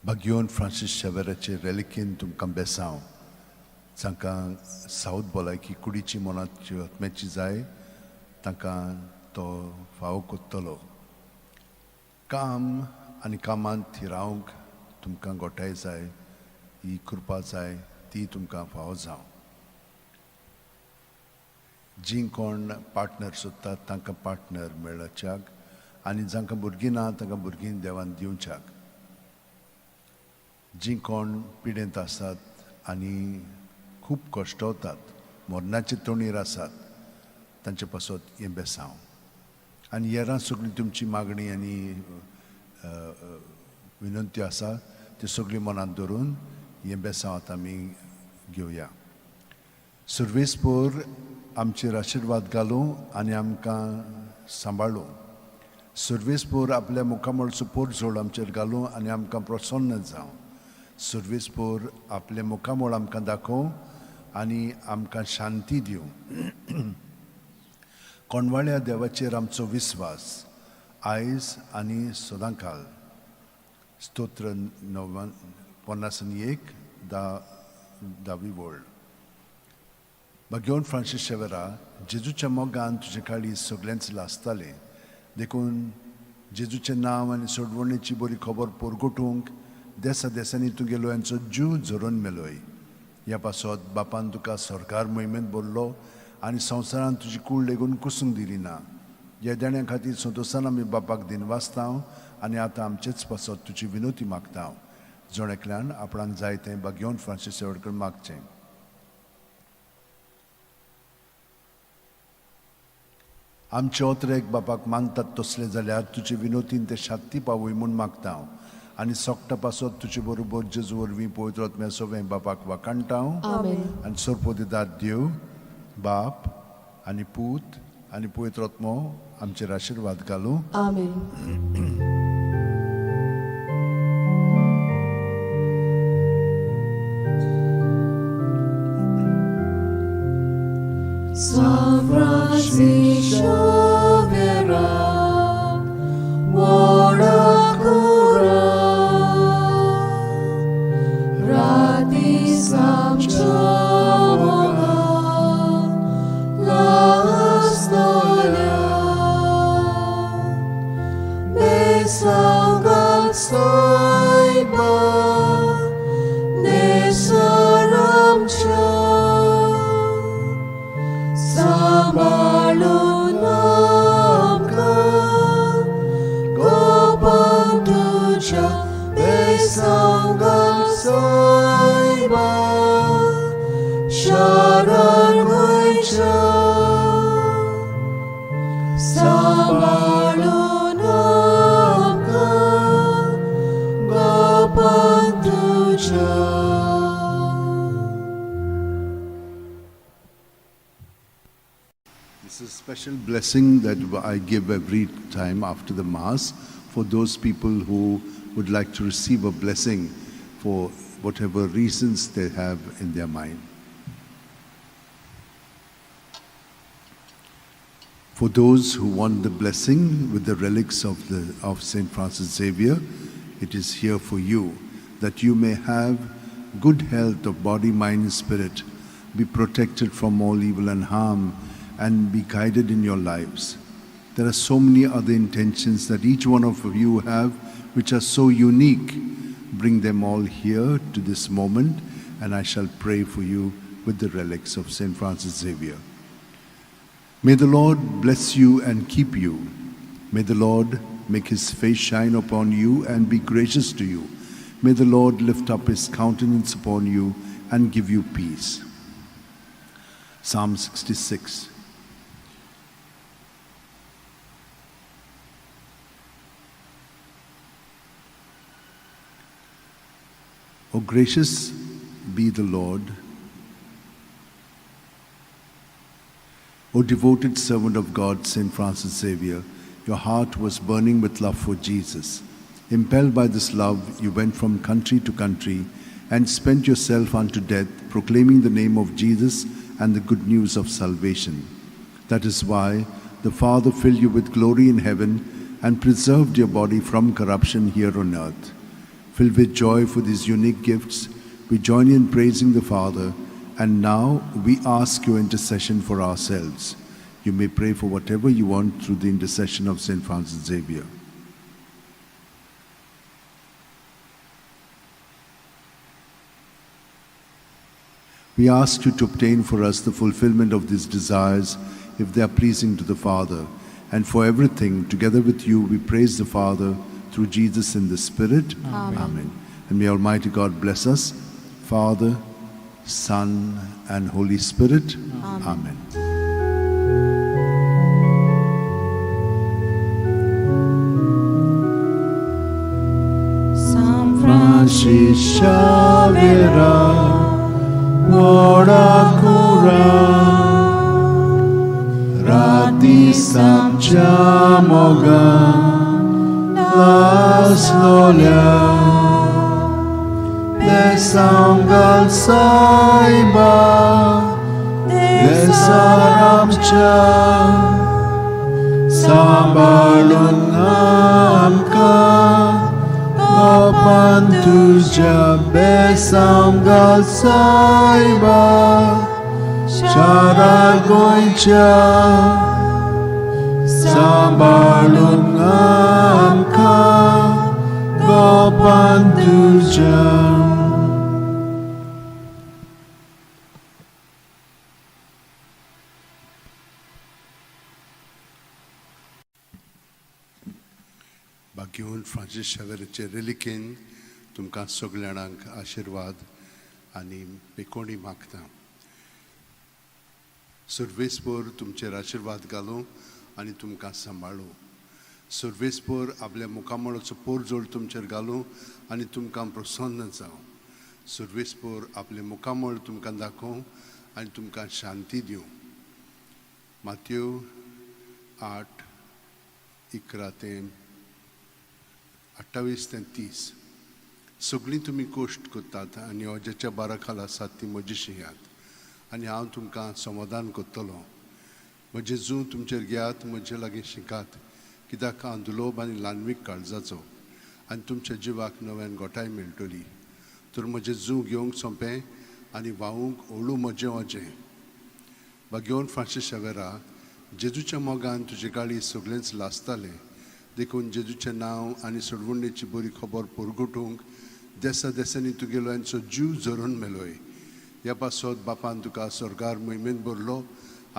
भाग्योन Francis शेवेराचे रेलिकेन तुमकां बेसांव, जांकां south भलायकी कुडीची मनाची आत्म्याची जाय तांकां तो फावो कोत्तलो. काम आनी कामांत थिरावंक तुमकां गोठाय जाय, ही कृपा जाय, ती तुमकां फावो जावं. जीं कोण पार्टनर सोदतात तांकां पार्टनर मेळच्याक आनी जांकां भुरगीं ना तांकां भुरगीं देवान दिवच्याक. जीं कोण पिडेंत आसात आनी खूब कश्टवतात, मरणाचे तोणीर आसात, तांचे पासत हें बेसांव. आनी हेरां सगळीं तुमची मागणी आनी विनंती आसा ती सगळी मनांत धरून हें बेसांव आतां आमी घेवया. सुर्वेसपोर आमचेर आशिर्वाद घालूं आनी आमकां सांबाळूं. सुर्वेसपोर आपल्या मुखामळचो पोरजोड आमचेर घालूं आनी आमकां प्रसन्न जावं. सुर्वेसपोर आपलें मुखामळ आमकां दाखोवं आनी आमकां शांती दिवं. कोणवाळ्या देवाचेर आमचो विस्वास आयज आनी सदांकाल. स्तोत्र 51 धावी वळ. भाग्यवंत फ्रांसीस शेवरा, जेजूच्या मोगान तुजें काळीज सगळेंच लासतालें, देखून जेजूचें नांव आनी सोडवणेची बरी खबर परगटूंक देसा देसांनी तुगेलो यांचो जीव झरोवन मेलोय. ह्या पासत बापान तुका सरकार मोहिमेंत भरलो आनी संवसारान तुजी कूड लेगून कुसूंक दिली ना. ह्या देण्या खातीर संतोशान आमी बापाक दिनवासता आनी आतां आमचेच पासत तुजी विनोती मागता. जण एकल्यान आपणाक जाय तें भाग्यवंत फ्रांसीस शेवटकर मागचें. आमचे ओतरेक बापाक मानतात तसले जाल्यार तुजे विनोतीन ते शांती पावय म्हूण मागता हांव आनी सोकटा पासत तुजे बरोबर जेजू वरवीं पवित्र आत्म्या सवें बापाक वाखाणटा हांव. आनी सरपोदिदार देव बाप आनी पूत आनी पवित्र आत्मो आमचेर आशिर्वाद घालूं. आमेन. San Francis Xavier, Wodakura, Rati Samchamoga, Lastolia, Besangal Saiba, Nesaramcha, सांबाळून आमकां गोपान तुज्या बेसांगाल सायबा शरण गोंयच्या. सांबाळून आमकां गोपान तुज्या. This is a special blessing that I give every time after the Mass for those people who would like to receive a blessing for whatever reasons they have in their mind. For those who want the blessing with the relics of St. Francis Xavier, it is here for you, that you may have good health of body, mind, and spirit, be protected from all evil and harm, and be guided in your lives. There are so many other intentions that each one of you have, which are so unique. Bring them all here to this moment, and I shall pray for you with the relics of St. Francis Xavier. May the Lord bless you and keep you. May the Lord make his face shine upon you and be gracious to you. May the Lord lift up his countenance upon you and give you peace. Psalm 66. O gracious be the Lord, O devoted servant of God, St. Francis Xavier, your heart was burning with love for Jesus. Impelled by this love, you went from country to country and spent yourself unto death, proclaiming the name of Jesus and the good news of salvation. That is why the Father filled you with glory in heaven and preserved your body from corruption here on earth. Filled with joy for these unique gifts, we join in praising the Father, and now we ask your intercession for ourselves. You may pray for whatever you want through the intercession of St. Francis Xavier. We ask you to obtain for us the fulfillment of these desires if they are pleasing to the Father. And for everything, together with you, we praise the Father through Jesus in the Spirit. Amen. Amen. And may Almighty God bless us, Father, Son, and Holy Spirit. Amen. Amen. San Francis Xavier, Wodakura, Rati Samchamoga, Laslolia, Besangal Saiba, Desaramcha, Sambalun Amka, गोपान तुज्या बेसांव घाल सायबा शारा गोंयच्या सांबाळून आमकां गोपान तुज्या. बागेवन Francis शावेराचे रेलिकेन तुमकां सगल्या जाणांक आशिर्वाद आनी पेकोणी मागता. सर्वेस्पोर तुमचेर आशिर्वाद घालूं आनी तुमकां सांबाळूं. सर्वेस्पोर आपल्या मुखामळाचो पोरजोड तुमचेर घालूं आनी तुमकां प्रसन्न जावं. सर्वेस्पोर आपलें मुखामळ तुमकां दाखोवं आनी तुमकां शांती दिवं. मातयो 8:11 ते 28 ते 30. सगळीं तुमी कोश्ट करतात आनी अज्याच्या बारा खाला आसात ती म्हजी शियात आनी हांव तुमकां समाधान करतलो. म्हजें जूं तुमचेर घेयात, म्हजे लागीं शिकात, कित्याक हांव दुलोब आनी ल्हानवीक काळजाचो आनी तुमच्या जिवाक नव्यान गोठाय मेळटली. तर म्हजें जूं घेवंक सोंपें आनी व्हांवूंक ओळू म्हजें अजें. बागेवन फ्रांसीस शावेरा, जेजूच्या मोगान तुजे गाळी सगळेंच लासतालें, देखून जेजूचें नांव आनी सोडवणेची बरी खबर परगटूंक देसा देसांनी तुगेलो यांचो जीव झरोवन मेलोय. ह्या पासत बापान तुका स्वर्गार मोहिमेंत भरलो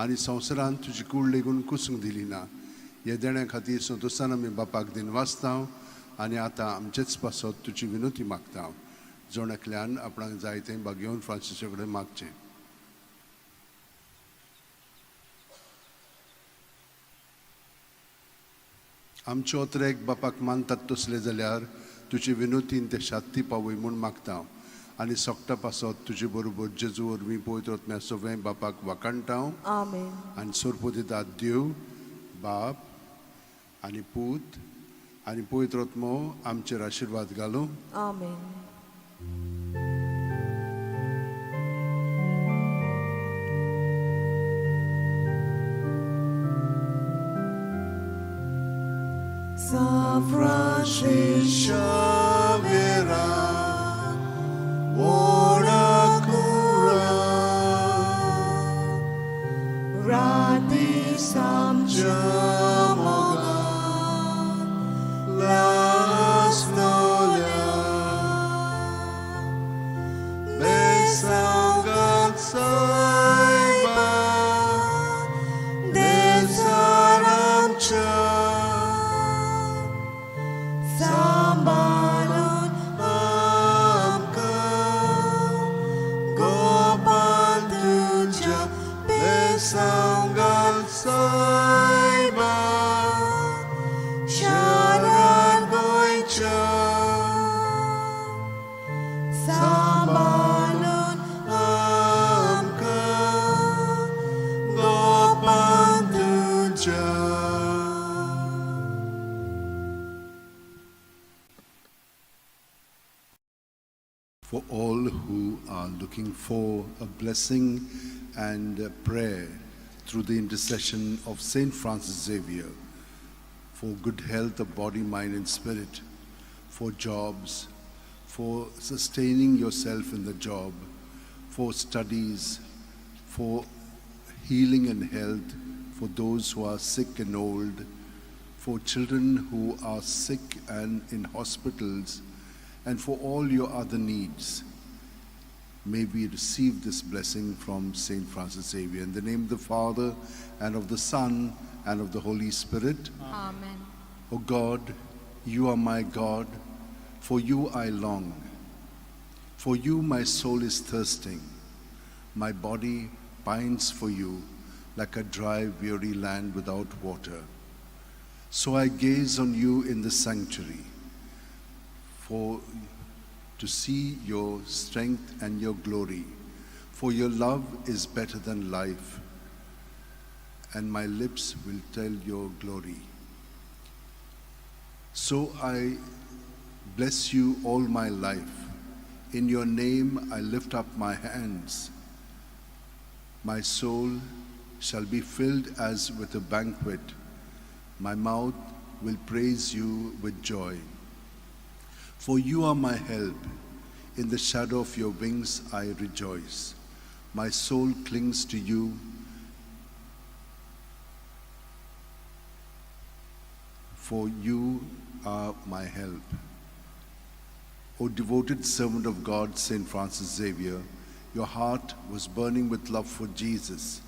आनी संवसारांत तुजी कूड लेगून कुसूंक दिली ना. ह्या देण्या खातीर संतोशान आमी बापाक दिनवासता आनी आतां आमचेच पासत तुजी विनोती मागता. जण एकल्यान आपणाक जाय तें बागेवन फ्रांसीसा कडेन मागचें. आमचे ओतरेक बापाक मानतात तसले जाल्यार तुजे विनोतीन ते शांती पावय म्हूण मागता आनी सोकटा पासत तुजे बरोबर जेजू वरवीं पवित्र आत्म्या सगळें बापाक वाखाणटा. आमेन. आनी सोरपोदितात देव बाप आनी पूत आनी पवित्र आत्मो आमचेर आशिर्वाद घालूं. आमेन. San Francis Xavier, ora cura, Rati Jamoga, Lasnolia, Besaugat Saiba, Desaramcha, Sambalun Amka, Gopal Tuja, Besaugat Saiba, Sharar Goicha, Sambalun Amka, Gopal Tuja. For all who are looking for a blessing and a prayer through the intercession of Saint Francis Xavier, for good health of body, mind and spirit, for jobs, for sustaining yourself in the job, for studies, for healing and health, for those who are sick and old, for children who are sick and in hospitals, and for all your other needs. May we receive this blessing from Saint Francis Xavier. In the name of the Father, and of the Son, and of the Holy Spirit. Amen. O God, you are my God, for you I long. For you my soul is thirsting. My body pines for you like a dry, weary land without water. So I gaze on you in the sanctuary, for to see your strength and your glory. For your love is better than life, and my lips will tell your glory. So I bless you all my life. In your name I lift up my hands. My soul shall be filled as with a banquet. My mouth will praise you with joy. For you are my help. In the shadow of your wings I rejoice. My soul clings to you, for you are my help. O devoted servant of God, Saint Francis Xavier, your heart was burning with love for Jesus.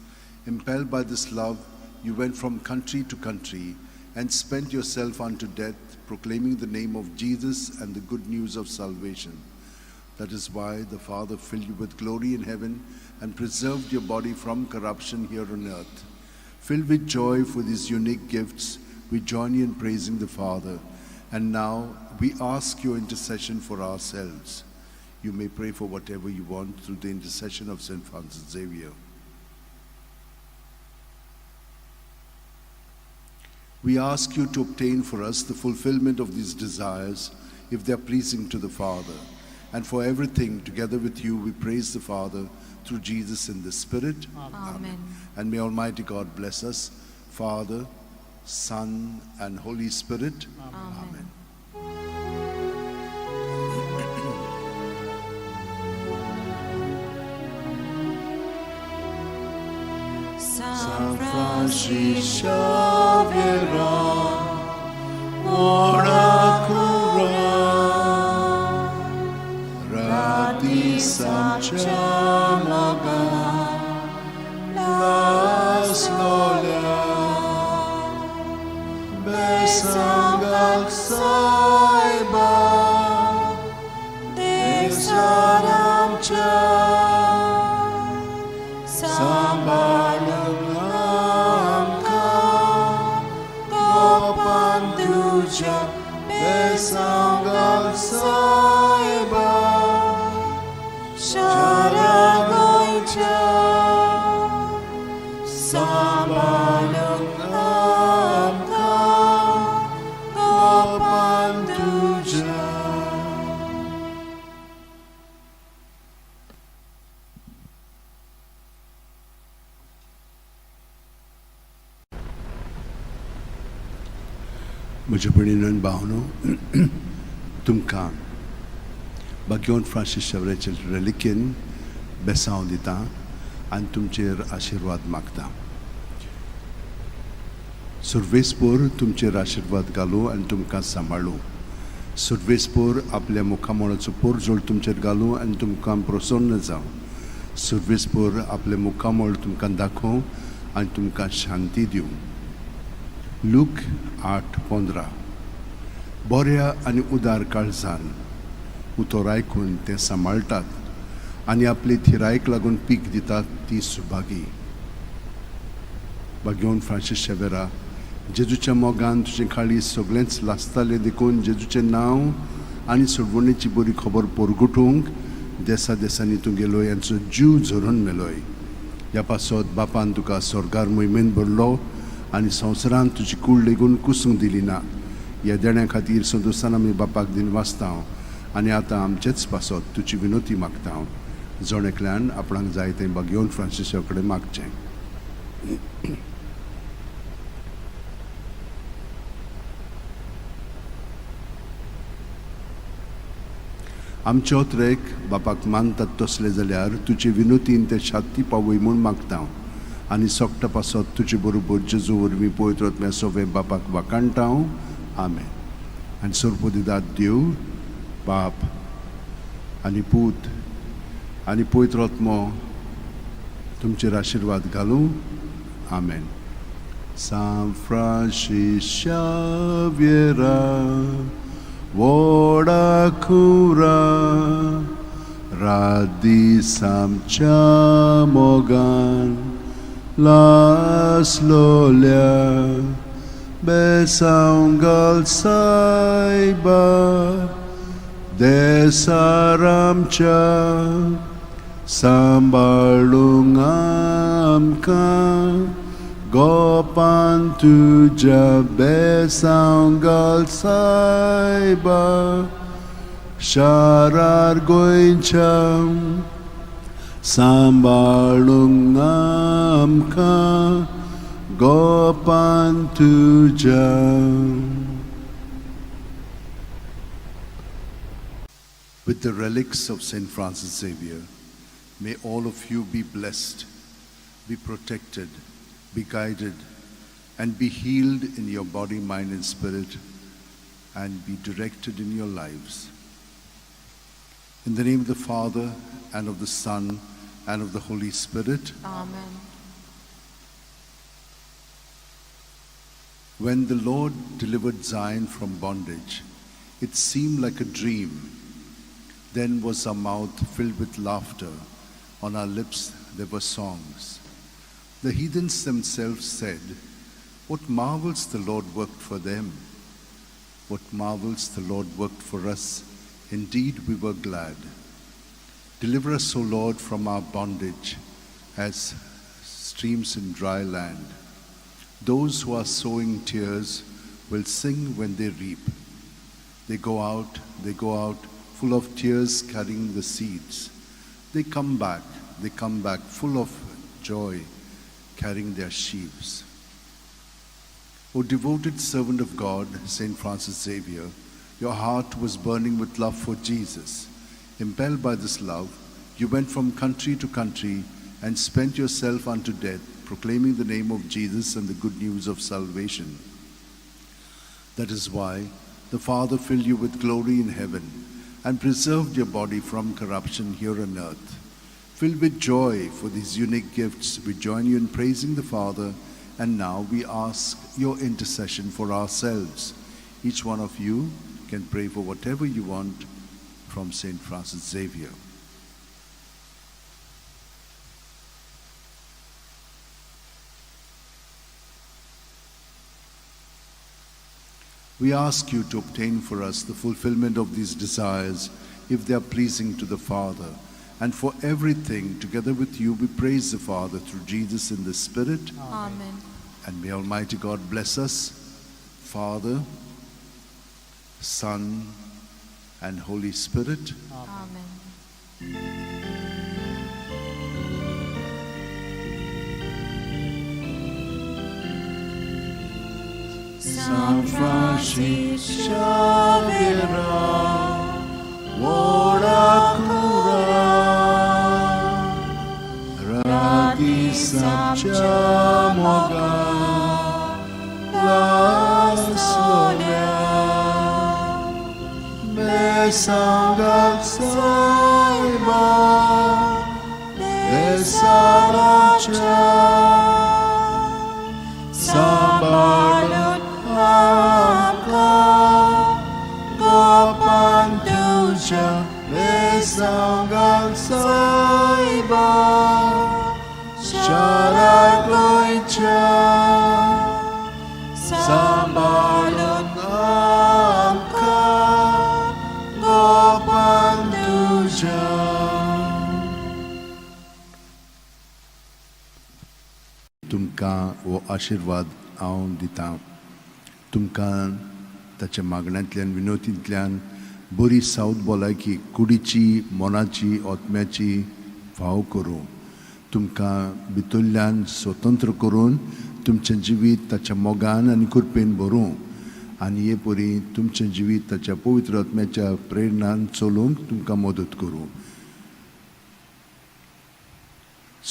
Impelled by this love, you went from country to country and spent yourself unto death, proclaiming the name of Jesus and the good news of salvation. That is why the Father filled you with glory in heaven and preserved your body from corruption here on earth. Filled with joy for these unique gifts, we join you in praising the Father. And now we ask your intercession for ourselves. You may pray for whatever you want through the intercession of Saint Francis Xavier. We ask you to obtain for us the fulfillment of these desires, if they are pleasing to the Father. And for everything, together with you, we praise the Father through Jesus in the Spirit. Amen. And may Almighty God bless us, Father, Son, and Holy Spirit. Amen. San Francis Xavier, ora cura, rati samcha moga, las lola, besangal saiba, desaramcha. Sambalung amka, gopan tuja, besangal saiba, sharagoicha. Sambalung amka, gopan tuja. म्हज्या भयणीन भावनो, तुमकां बाग्योन Francis शेवराचे रेलिकेन बेसांव दिता आनी तुमचेर आशिर्वाद मागता. सुर्वेसपोर तुमचेर आशिर्वाद घालूं आनी तुमकां सांबाळूं. सुर्वेसपोर आपल्या मुखामळाचो पोरजोळ तुमचेर घालूं आनी तुमकां प्रसन्न जावं. सुर्वेसपोर आपलें मुखामळ तुमकां दाखोवं आनी तुमकां शांती दिवं. लूक 8:15. बऱ्या आनी उदार काळजान उतर आयकून तें सांबाळटात आनी आपले थिरायक लागून पीक दितात ती सुभागी. बागेवन फ्रांसीस शेवेरा, जेजूच्या मोगान तुजें काळीज सगळेंच लासतालें देखून जेजूचें नांव आनी सोडवणेची बरी खबर परगटूंक देसा देसांनी तूं गेलोय यांचो जीव झरोवन मेलोय. ह्या पासत बापान तुका स्वर्गार मोहिमेन भरलो आनी संवसारान तुजी कूड लेगून कुसूंक दिली ना. ह्या देण्या खातीर संतोसान आमी बापाक दिन वाचता आनी आतां आमचेच पासत तुजी विनोती मागता. जण एकल्यान आपणाक जाय तें बागेवन फ्रांसिसा कडेन मागचें. आमचे ओत्रेक बापाक मानतात तसले जाल्यार तुजे विनोतीन ते शांती पावय म्हूण मागता आनी सोकटा पासत तुजे बरोबर जेजू वरवीं पवित्र आत्म्या सोवे बापाक वाखाणटा. आमेन. आनी सोरपोदिदात देव बाप आनी पूत आनी पवित्र आत्मो तुमचेर आशिर्वाद घालूं. आमेन. सांत फ्रांसीस शाव्येरा, व्हडा खुरा, रात दीस आमच्या मोगान लासलोल्या, बेसांव घाल सायबा, देसार आमच्या सांबाळूंक आमकां, गोपान तुज्या बेसांव घाल सायबा, शारार गोंयच्या सांबाळूंक आमकां, गोपान तुज्या. With the relics of St. Francis Xavier, may all of you be blessed, be protected, be guided, and be healed in your body, mind, and spirit, and be directed in your lives. In the name of the Father, and of the Son, and of the Holy Spirit. Amen. When the Lord delivered Zion from bondage, it seemed like a dream. Then was our mouth filled with laughter, on our lips there were songs. The heathens themselves said, "What marvels the Lord worked for them! What marvels the Lord worked for us! Indeed, we were glad." Deliver us, O Lord, from our bondage, as streams in dry land. Those who are sowing tears will sing when they reap. They go out, full of tears, carrying the seeds. They come back full of joy, carrying their sheaves. O devoted servant of God, St. Francis Xavier, your heart was burning with love for Jesus. Impelled by this love, you went from country to country and spent yourself unto death, proclaiming the name of Jesus and the good news of salvation. That is why the Father filled you with glory in heaven and preserved your body from corruption here on earth. Filled with joy for these unique gifts, we join you in praising the Father, and now we ask your intercession for ourselves. Each one of you can pray for whatever you want from St. Francis Xavier. We ask you to obtain for us the fulfillment of these desires, if they are pleasing to the Father. And for everything, together with you, we praise the Father through Jesus in the Spirit. Amen. And may Almighty God bless us, Father, Son, and Holy Spirit. Amen. San Francis Xavier, ora cura, Radis moga, lastolia, besangak saiba, besaracha, sambalun amka, gopantuja, besangak saiba, Sharagoicha, Sambalun amka, Gopantuja. तुमकां हो आशिर्वाद हांव दितां. तुमकां ताच्या मागण्यांतल्यान, विनोतींतल्यान बरी south भलायकी, कुडीची, मनाची, आत्म्याची फाव करूं. तुमकां भितरल्यान स्वतंत्र करून तुमचें जिवीत ताच्या मोगान आनी कृपेन भरूं, आनी हे परी तुमचें जिवीत ताच्या पवित्र आत्म्याच्या प्रेरणान चलोवंक तुमकां मदत करूं.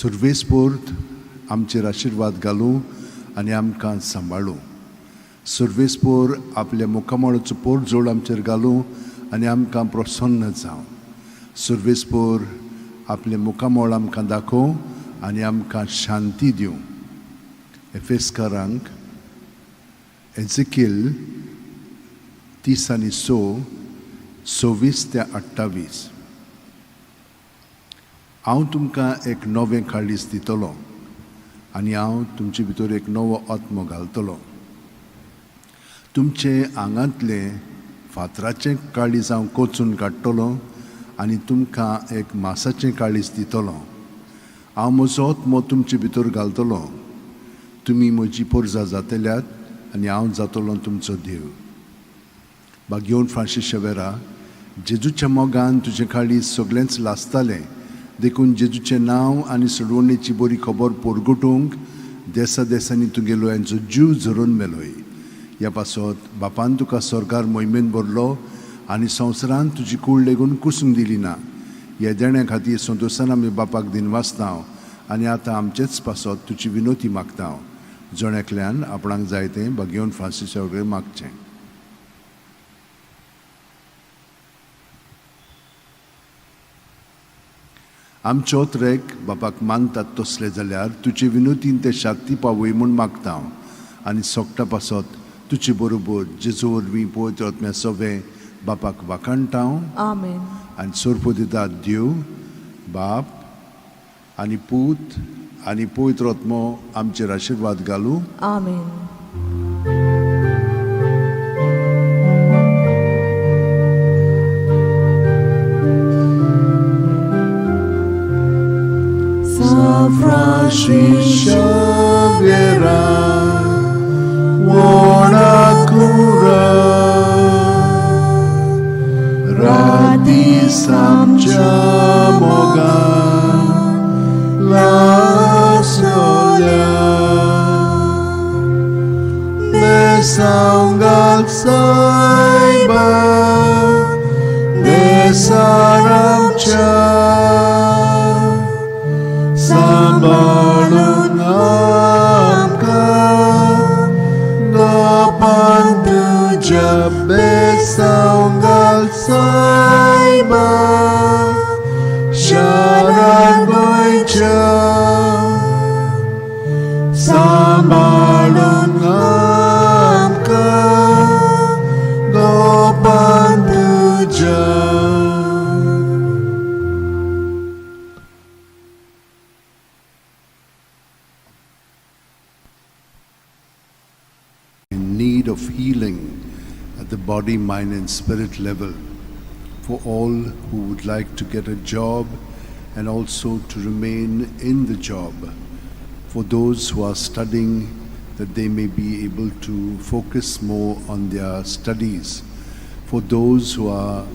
सुर्वेस्पोर्त आमचेर आशिर्वाद घालूं आनी आमकां सांबाळूं. सुर्वेस्पोर आपल्या मुखामळाचो पोरजोड आमचेर घालूं आनी आमकां प्रसन्न जावं. सुर्वेस्पोर आपलें मुखामळ आमकां दाखोवं आनी आमकां शांती दिवं. एफेस्कारांक एझेकिल 36, 26 ते 28. हांव तुमकां एक नवें काळीज दितलो आनी हांव तुमचे भितर एक नवो आत्मो घालतलो. तुमचे आंगांतलें फातराचें काळीज हांव कोचून काडटलो आनी तुमकां एक मासाचें काळीज दितलो. हांव म्हजो आत्मो तुमचे भितर घालतलो. तुमी म्हजी पोरजा जातल्यात आनी हांव जातलो तुमचो देव. बागेवन फ्रांसीस शेवेरा, जेजूच्या मोगान तुजें काळीज सगळेंच लासतालें, देखून जेजूचें नांव आनी सोडवणेची बरी खबर पोरगटूंक देसा देसांनी तुगेलो यांचो जीव झरोवन मेलोय. ह्या पासत बापान तुका स्वर्गार मोहिमेन भरलो आनी संवसारांत तुजी कूड लेगून कुसूंक दिली ना. ह्या देण्या खातीर संतोशान आमी बापाक दिनवासता आनी आतां आमचेच पासत तुजी विनोती मागता. जण एकल्यान आपणाक जाय तें भागेवन फ्रांसीसा वगैरे मागचें. आमचो ट्रेक बापाक मानतात तसले जाल्यार तुजे विनोतीन ते शांती पावय म्हूण मागता आनी सोकटा पासत तुजे बरोबर जेजू वरवीं पवित्र आत्म्या सगळें बापाक वाखाणटा. आमेन. आनी सोरपो दिता देव बाप आनी पूत आनी पवित्र आत्मो आमचेर आशिर्वाद घालूं. आमेन. San Francis Xavier, buona cura, radis amcia moga, la solia, besangal saiba, besaramcha. सांबाळून आमकां गोपान तुज्या बेसांव घाल सायबा शारान गोंयच्या. सांबाळून आमकां गोपान तुज्या. In need of healing at the body, mind, and spirit level, for all who would like to get a job and also to remain in the job, for those who are studying, that they may be able to focus more on their studies, for those who are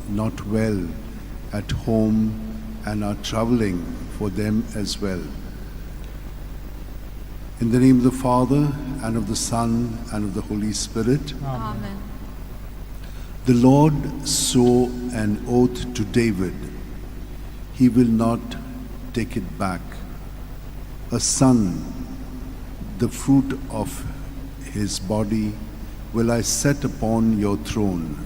not well at home and are traveling, for them as well. In the name of the Father, and of the Son, and of the Holy Spirit. Amen. The Lord swore an oath to David. He will not take it back. A son, the fruit of his body, will I set upon your throne.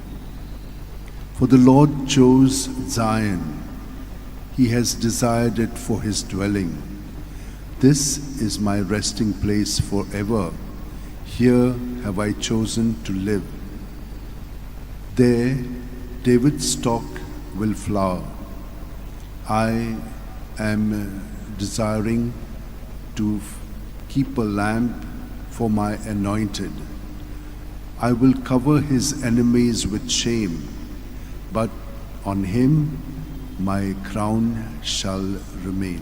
For the Lord chose Zion. He has desired it for his dwelling. This is my resting place forever. Here have I chosen to live. There David's stock will flower. I am desiring to keep a lamp for my anointed. I will cover his enemies with shame, but on him my crown shall remain.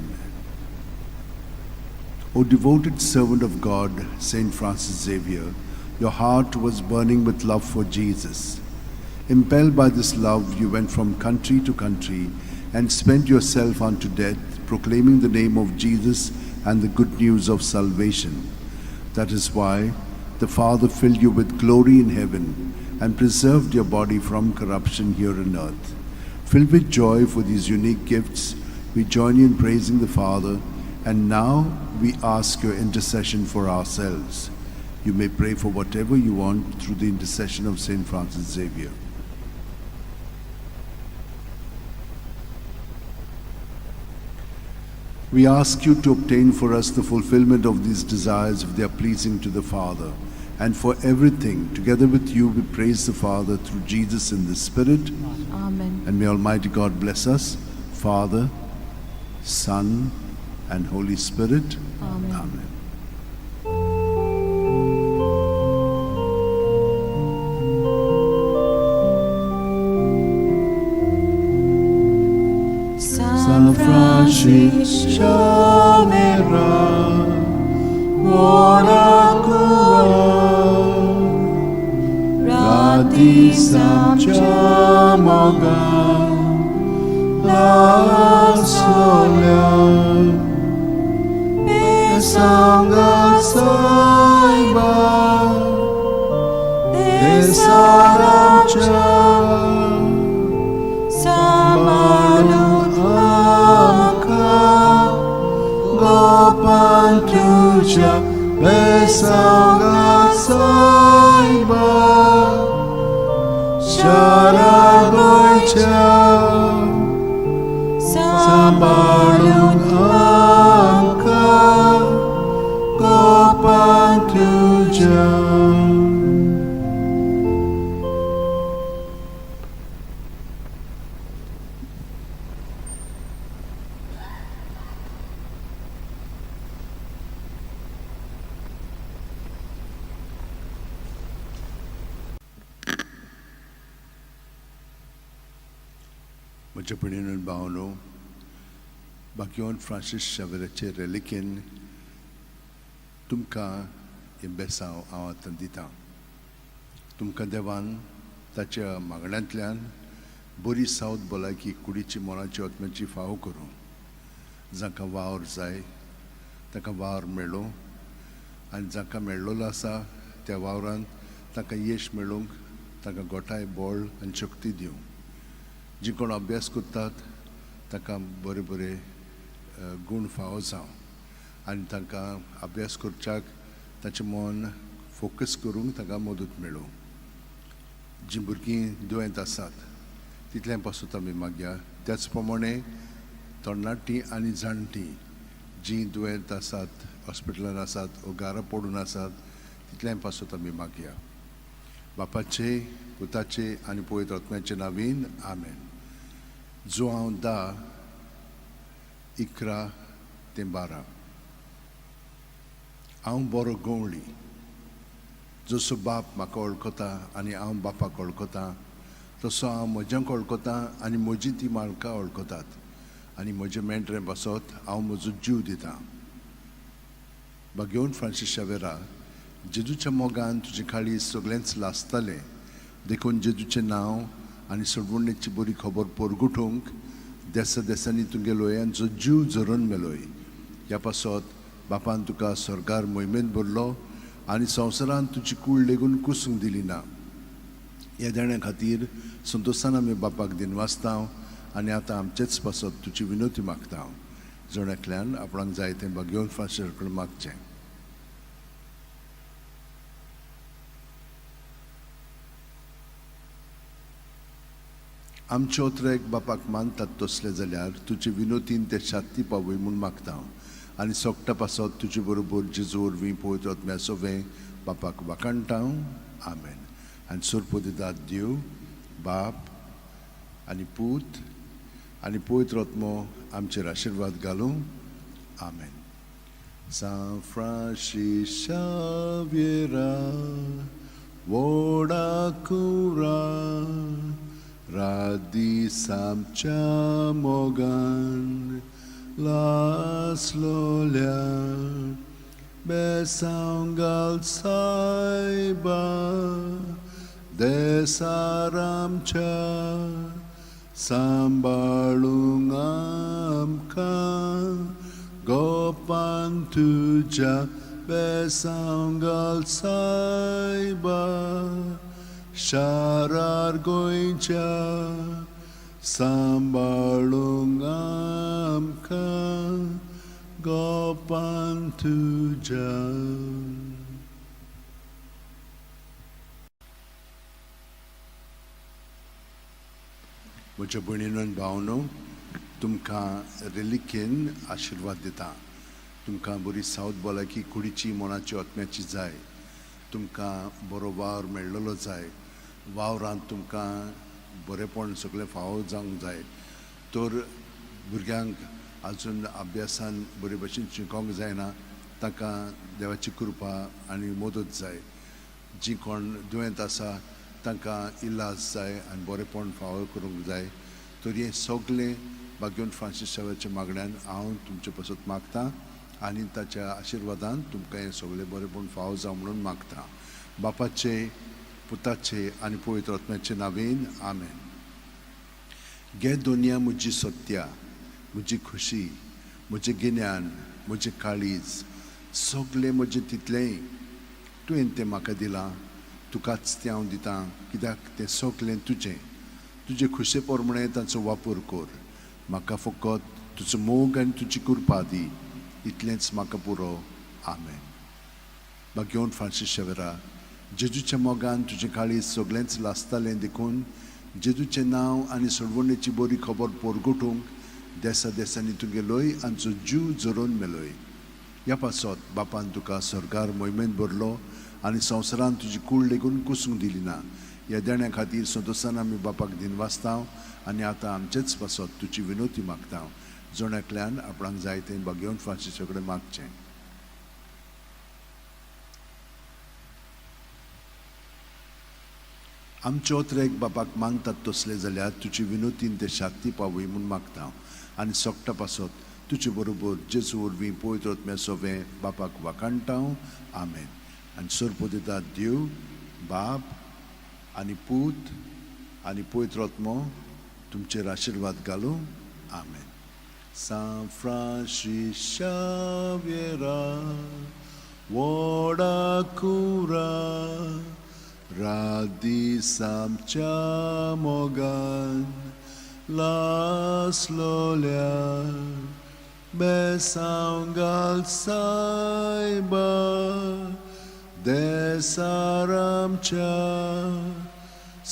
O devoted servant of God, Saint Francis Xavier, your heart was burning with love for Jesus. Impelled by this love, you went from country to country and spent yourself unto death, proclaiming the name of Jesus and the good news of salvation. That is why the Father filled you with glory in heaven and preserved your body from corruption here on earth. Filled with joy for these unique gifts, we join you in praising the Father, and now we ask your intercession for ourselves. You may pray for whatever you want through the intercession of Saint Francis Xavier. We ask you to obtain for us the fulfillment of these desires if they are pleasing to the Father. And for everything, together with you, we praise the Father through Jesus in the Spirit. Amen. And may Almighty God bless us, Father, Son, and Holy Spirit. Amen. Amen. San Francis Xavier, buona cura, radis amcia moga, la solia, besanga saiba, besaramcha. तुज्या बेसांव सायबा शारा गोंयच्या सांबाळून आमकां गोपान तुज्या. म्हज्या भयणीन भावनो, बाकीवन Francis शावेराचे रेलिकेन तुमकां हें बेसांव हांव आतां दितां. तुमकां देवान ताच्या मागण्यांतल्यान बरी सावत भलायकी कुडीची मनाची आत्म्याची फावो करूं. जांकां वावर जाय तांकां वावर मेळूं आनी जांकां मेळ्ळोलो आसा त्या वावरान तांकां यश मेळूंक तांकां गोठाय बळ आनी शक्ती दिवं. जी कोण अभ्यास करतात तांकां बरे बरे गूण फावो जावं आनी तांकां अभ्यास करच्याक तांचें मन फोकस करूंक तांकां मदत मेळूं. जीं भुरगीं दुयेंत आसात तितलें पासून आमी मागया. त्याच प्रमाणे तरणाटीं आनी जाणटीं जीं दुयेंत आसात, हॉस्पिटलान आसात वो घरा पडून आसात तितलें पासून आमी मागया. बापाचे, पुताचे आनी पवित्र आत्म्याचे नावीन आमेन. जुआंव 10, 11 ते 12. हांव बरो गवळी, जसो बाप म्हाका वळखता आनी हांव बापाक वळखता तसो हांव म्हज्यांक वळखता आनी म्हजी ती मालकां वळखतात आनी म्हजे मेंढरे पासत हांव म्हजो जीव दितां. बागेवन फ्रांसीस शावेरा, जेजूच्या मोगान तुजे काळीज सगळेंच लासतालें, देखून जेजूचें नांव आनी सोडवणेची बरी खबर परगुटूंक देसा देसांनी तुगे लोयांचो जीव झरोवन मेलोय. ह्या पासत बापान तुका स्वर्गार मोहिमेंत भरलो आनी संवसारांत तुजी कूड लेगून कुसूंक दिली ना. ह्या देण्या खातीर संतोशान आमी बापाक दिनवासता आनी आतां आमचेच पासत तुजी विनवती मागता. जण एकल्यान आपणाक जाय तें बागेवन फ्रांसीस कडेन मागचें. आमचे ओत्रेक बापाक मानतात तसले जाल्यार तुजे विनोतीन ते शांती पावय म्हूण मागता आनी सोगटा पासत तुजे बरोबर जेजू वरवीं पवित्र आत्म्या सोवें बापाक वाखाणटा. आमेन. आनी सोरपोदिदाद देव बाप आनी पूत आनी पवित्र आत्मो आमचेर आशिर्वाद घालूं. आमेन. सांत फ्रांसीस शाव्येरा व्हडा कुरा रात दीस आमच्या मोगान लासलोल्या बेसांव घाल सायबा देसार आमच्या सांबाळूंक आमकां गोपान तुज्या बेसांव घाल सायबा शारार गोंयच्या सांबाळूंक आमकां गोपान तुज्या. म्हज्या भयणीनो आनी भावनो, तुमकां रेलिकेन आशिर्वाद दिता. तुमकां बरी सावत भलायकी कुडीची मनाची आत्म्याची जाय. तुमकां बरो वावर मेळ्ळलो जाय. वावरांत तुमकां बरेपण सगळें फावो जावंक जाय. तर भुरग्यांक आजून अभ्यासान बरे भशेन शिकोंक जायना तांकां देवाची कृपा आनी मदत जाय. जीं कोण दुयेंत आसा तांकां इलाज जाय आनी बरेपण फावो करूंक जाय. तर हें सगळें बागेवन फ्रांसीस शावेराच्या मागण्यान हांव तुमचे पासत मागता आनी ताच्या आशिर्वादान तुमकां हें सगळें बरेपण फावो जावं म्हणून मागता. बापाचे, पुताचे आनी पवित्र आत्म्याचे नांवेन आमेन. घे दोनया म्हजी सत्या, म्हजी खुशी, म्हजें गिन्यान, म्हजें काळीज, सगळें म्हजें तितलेंय तुवें तें म्हाका दिलां, तुकाच तें हांव दितां, कित्याक तें सगळें तुजें. तुजे खुशे प्रमाणे तांचो वापर कर. म्हाका फकत तुजो मोग आनी तुजी कृपा दी, इतलेंच म्हाका पुरो. आमेन. भाग्यवंत फ्रांसीस शेवरा, जेजूच्या मोगान तुजें काळीज सगळेंच लासतालें, देखून जेजूचें नांव आनी सोडवणेची बरी खबर पोरगोटूंक देसा देसांनी तुगेलोय आमचो जीव जरोवन मेलोय. ह्या पासत बापान तुका सरकार मोहिमेंत भरलो आनी संवसारान तुजी कूड लेगून कुसूंक दिली ना. ह्या देण्या खातीर संतोशान आमी बापाक दिनवासता आनी आतां आमचेच पासत तुजी विनोती मागता. जण एकल्यान आपणाक जाय तें भाग्यवंत फ्रांसीसा कडेन मागचें. आमचे ओतरेक बापाक मानतात तसले जाल्यार तुजी विनोतीन ते शांती पावय म्हूण मागता आनी सोकटा पासत तुजे बरोबर जेजू वरवीं पवित्र आत्म्या सोवें बापाक वाखाणटा. आमेन. आनी सोरपो दिता देव बाप आनी पूत आनी पवित्र आत्मो तुमचेर आशिर्वाद घालूं. आमेन. सांत फ्रांसीस शाव्येरा व्हडा कुरा रात दीस आमच्या मोगान लासलोल्या बेसांव घाल सायबा देसार आमच्या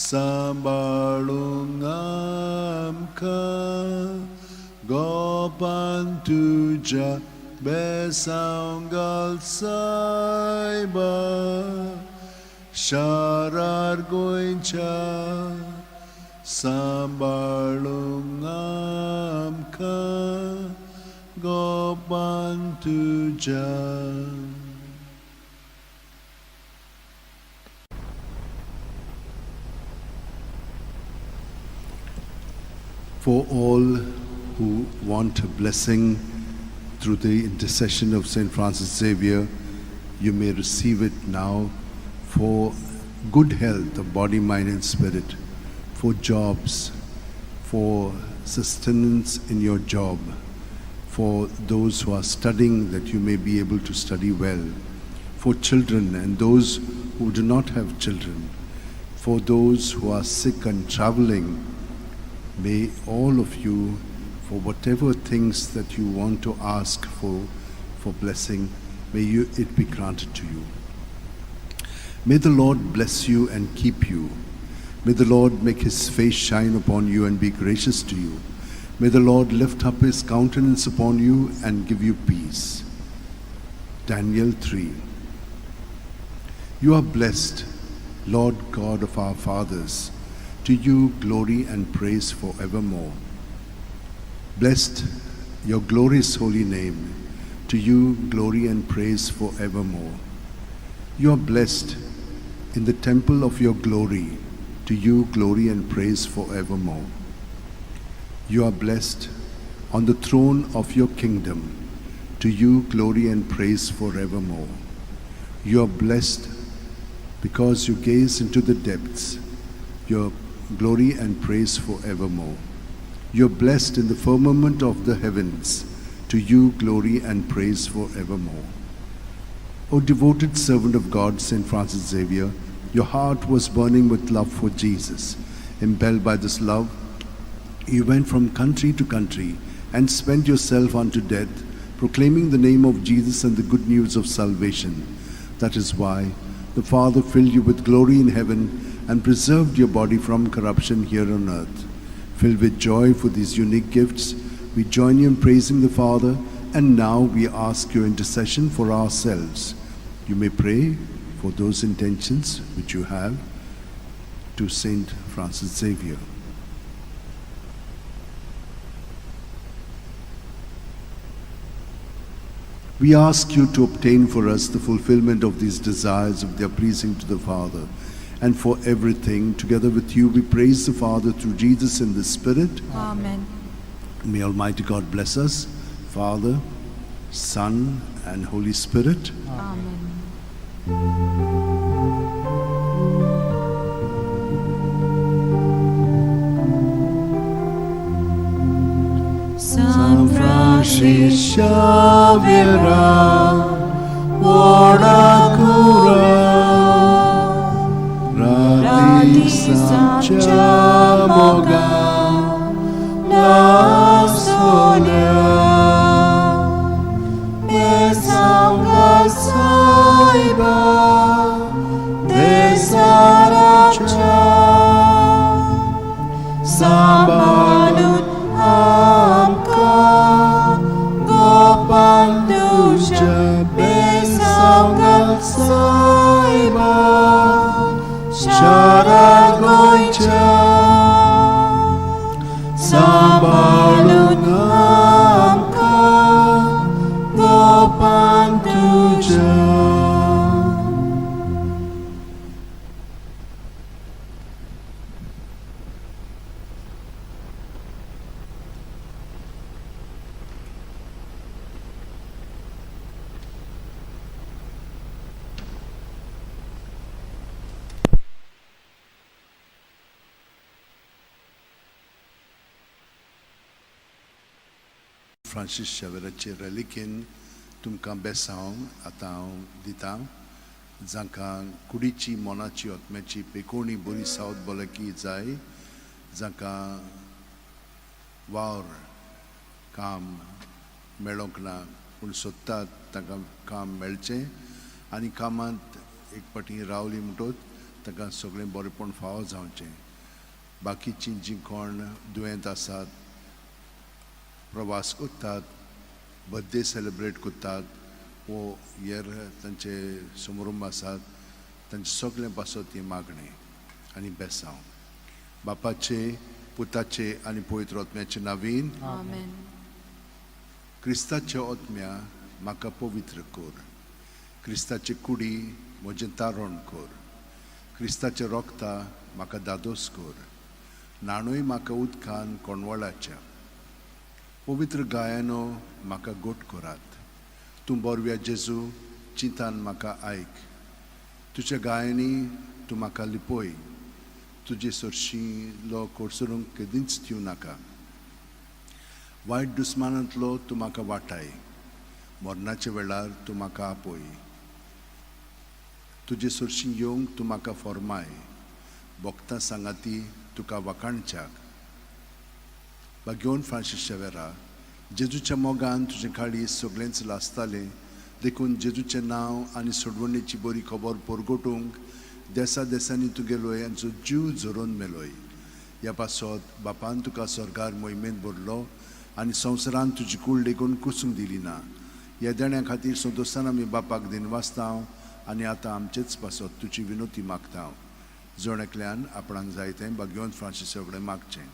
सांबाळूंक आमकां गोपान तुज्या बेसांव घाल सायबा शारार गोंयच्या सांबाळूंक आमकां गोपान तुज्या. For all who want a blessing through the intercession of St. Francis Xavier, you may receive it now for good health of body, mind, and spirit, for jobs, for sustenance in your job, for those who are studying that you may be able to study well, for children and those who do not have children, for those who are sick and traveling. May all of you, for whatever things that you want to ask for blessing, may it be granted to you. May the Lord bless you and keep you. May the Lord make his face shine upon you and be gracious to you. May the Lord lift up his countenance upon you and give you peace. Daniel 3. You are blessed, Lord God of our fathers. To you glory and praise forevermore. Blessed your glorious holy name. To you glory and praise forevermore. You are blessed in the temple of your glory. To you glory and praise forevermore. You are blessed on the throne of your kingdom. To you glory and praise forevermore. You are blessed because you gaze into the depths. Your glory and praise forevermore. You are blessed in the firmament of the heavens. To you glory and praise forevermore. O devoted servant of God, St. Francis Xavier, your heart was burning with love for Jesus. Impelled by this love, you went from country to country and spent yourself unto death, proclaiming the name of Jesus and the good news of salvation. That is why the Father filled you with glory in heaven and preserved your body from corruption here on earth. Filled with joy for these unique gifts, we join you in praising the Father, and now we ask your intercession for ourselves. You may pray for those intentions which you have to Saint Francis Xavier. We ask you to obtain for us the fulfillment of these desires if they are pleasing to the Father. And for everything, together with you, we praise the Father through Jesus in the Spirit. Amen. May Almighty God bless us, Father, Son, and Holy Spirit. Amen. San Francis Xavier, व्हडा कुरा रात दीस आमच्या मोगान लासलोल्या बेसांव घाल सायबा, शारा गोंयच्या सांबाळून आमकां गोपान तुज्या. फ्रांसीस शेवेराचे रेलिकेन तुमकां बेसांव आतां हांव दितां. जांकां कुडीची, मनाची, आत्म्याची पेकोणी बरी सावत भलायकी जाय, जांकां वावर काम मेळोंक ना पूण सोदतात तांकां काम मेळचें आनी कामांत एक फावटी रावली म्हणटकच तांकां सगळें बरेंपण फावो जावचें. बाकीचीं जीं कोण दुयेंत आसात, प्रवास करतात, बर्थडे सेलिब्रेट करतात वो हेर तांचे समारंभ आसात, तांचे सगळें पासत ही मागणें आनी बेसांव. बापाचे, पुताचे आनी पवित्र आत्म्याचे नावीन. आमेन. क्रिस्ताच्या आत्म्या म्हाका पवित्र कर, क्रिस्ताचे कुडी म्हजें तारण कर, क्रिस्ताचे रोगता म्हाका दादोस कर, न्हाणूय म्हाका उदकान कोणवळाच्या, पवित्र गायानो म्हाका गोट करात. तूं बोरव्या जेजू, चिंतान म्हाका आयक, तुज्या गायांनी तूं म्हाका लिपय, तुजे सरशीं लो कोडसरूंक केदींच दिवं नाका. वायट दुस्मानांतलो तूं म्हाका वाटाय, मरणाच्या वेळार तूं म्हाका आपय, तुजे सरशीं येवंक तूं म्हाका फॉर्माय, भोगता सांगाती तुका वाखाणच्याक. बागेवन फ्रांसीस शेवेरा, जेजूच्या मोगान तुजें काळीज सगळेंच लासतालें, देखून जेजूचें नांव आनी सोडवणेची बरी खबर परगटूंक देसा देसांनी तुगेलो यांचो जीव झरोवन मेलोय. ह्या पासत बापान तुका स्वर्गार मोहिमेंत भरलो आनी संवसारान तुजी कूड लेगून कुसूंक दिली ना. ह्या देण्या खातीर संतोशान आमी बापाक दिनवासता आनी आतां आमचेच पासत तुजी विनोती मागता. जण एकल्यान आपणाक जाय तें बागेवन फ्रांसीस कडेन मागचें.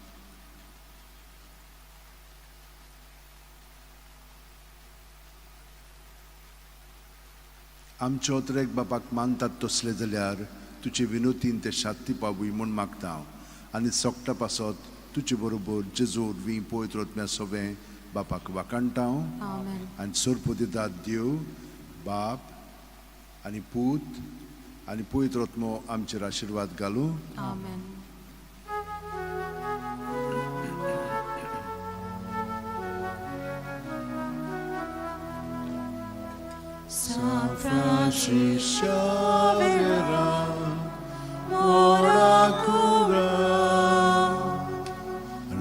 आमच्या अत्रेक बापाक मानतात तसले जाल्यार तुजे विनोतीन ते शांती पावूय म्हूण मागता हांव आनी सोकटा पासत तुजे बरोबर जेजू वरवीं पवित्र आत्म्या सोवें बापाक वाखाणटा हांव. आमेन. आनी सोरपुदिदात देव बाप आनी पूत आनी पवित्र आत्मो आमचेर आशिर्वाद घालूं. आमेन. San Francis Xavier, ora cura,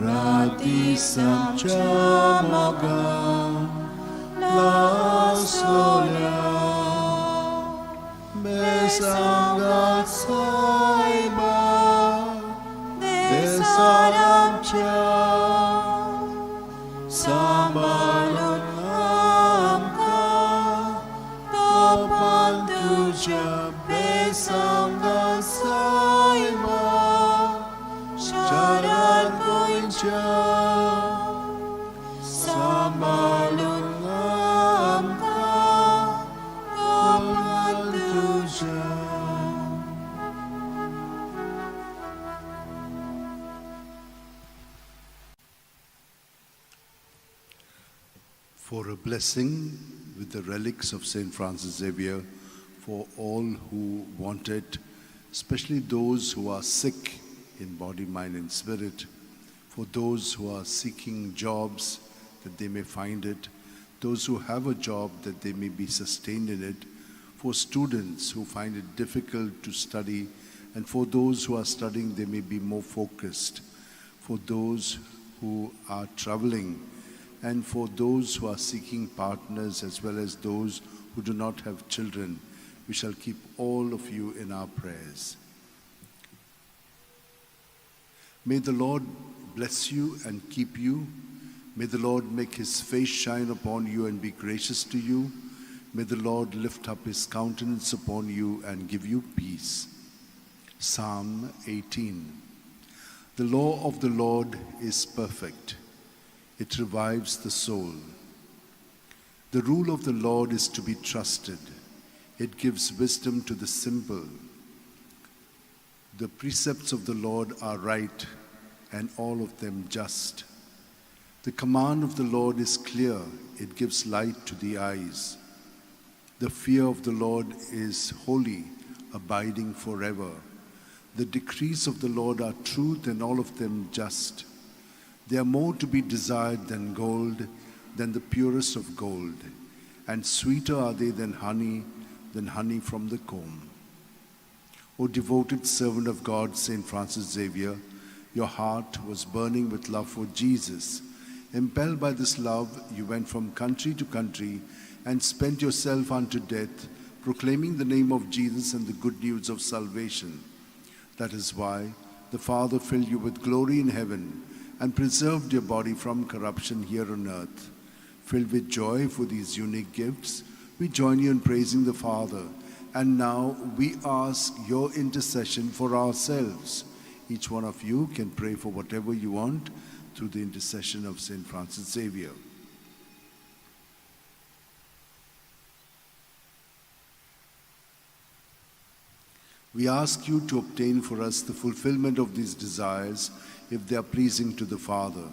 Rati samcha moga la sola besangat saiba desaramcha sambalun amka topan tuja besangat saiba sharan goincha sambalun amka topan tuja. For a blessing with the relics of St. Francis Xavier for all who want it, especially those who are sick in body, mind, and spirit, for those who are seeking jobs that they may find it, those who have a job that they may be sustained in it, for students who find it difficult to study, and for those who are studying, they may be more focused, for those who are traveling, and for those who are seeking partners as well as those who do not have children. We shall keep all of you in our prayers. May the Lord bless you and keep you. May the Lord make his face shine upon you and be gracious to you. May the Lord lift up his countenance upon you and give you peace. Psalm 18. The law of the Lord is perfect, it revives the soul. The rule of the Lord is to be trusted, it gives wisdom to the simple. The precepts of the Lord are right, and all of them just. The command of the Lord is clear, it gives light to the eyes. The fear of the Lord is holy, abiding forever. The decrees of the Lord are truth, and all of them just. They are more to be desired than gold, than the purest of gold, and sweeter are they than honey from the comb. O devoted servant of God, Saint Francis Xavier, your heart was burning with love for Jesus. Impelled by this love, you went from country to country and spent yourself unto death, proclaiming the name of Jesus and the good news of salvation. That is why the Father filled you with glory in heaven and preserved your body from corruption here on earth. Filled with joy for these unique gifts, we join you in praising the Father. And now we ask your intercession for ourselves. Each one of you can pray for whatever you want through the intercession of Saint Francis Xavier. We ask you to obtain for us the fulfillment of these desires if they are pleasing to the Father.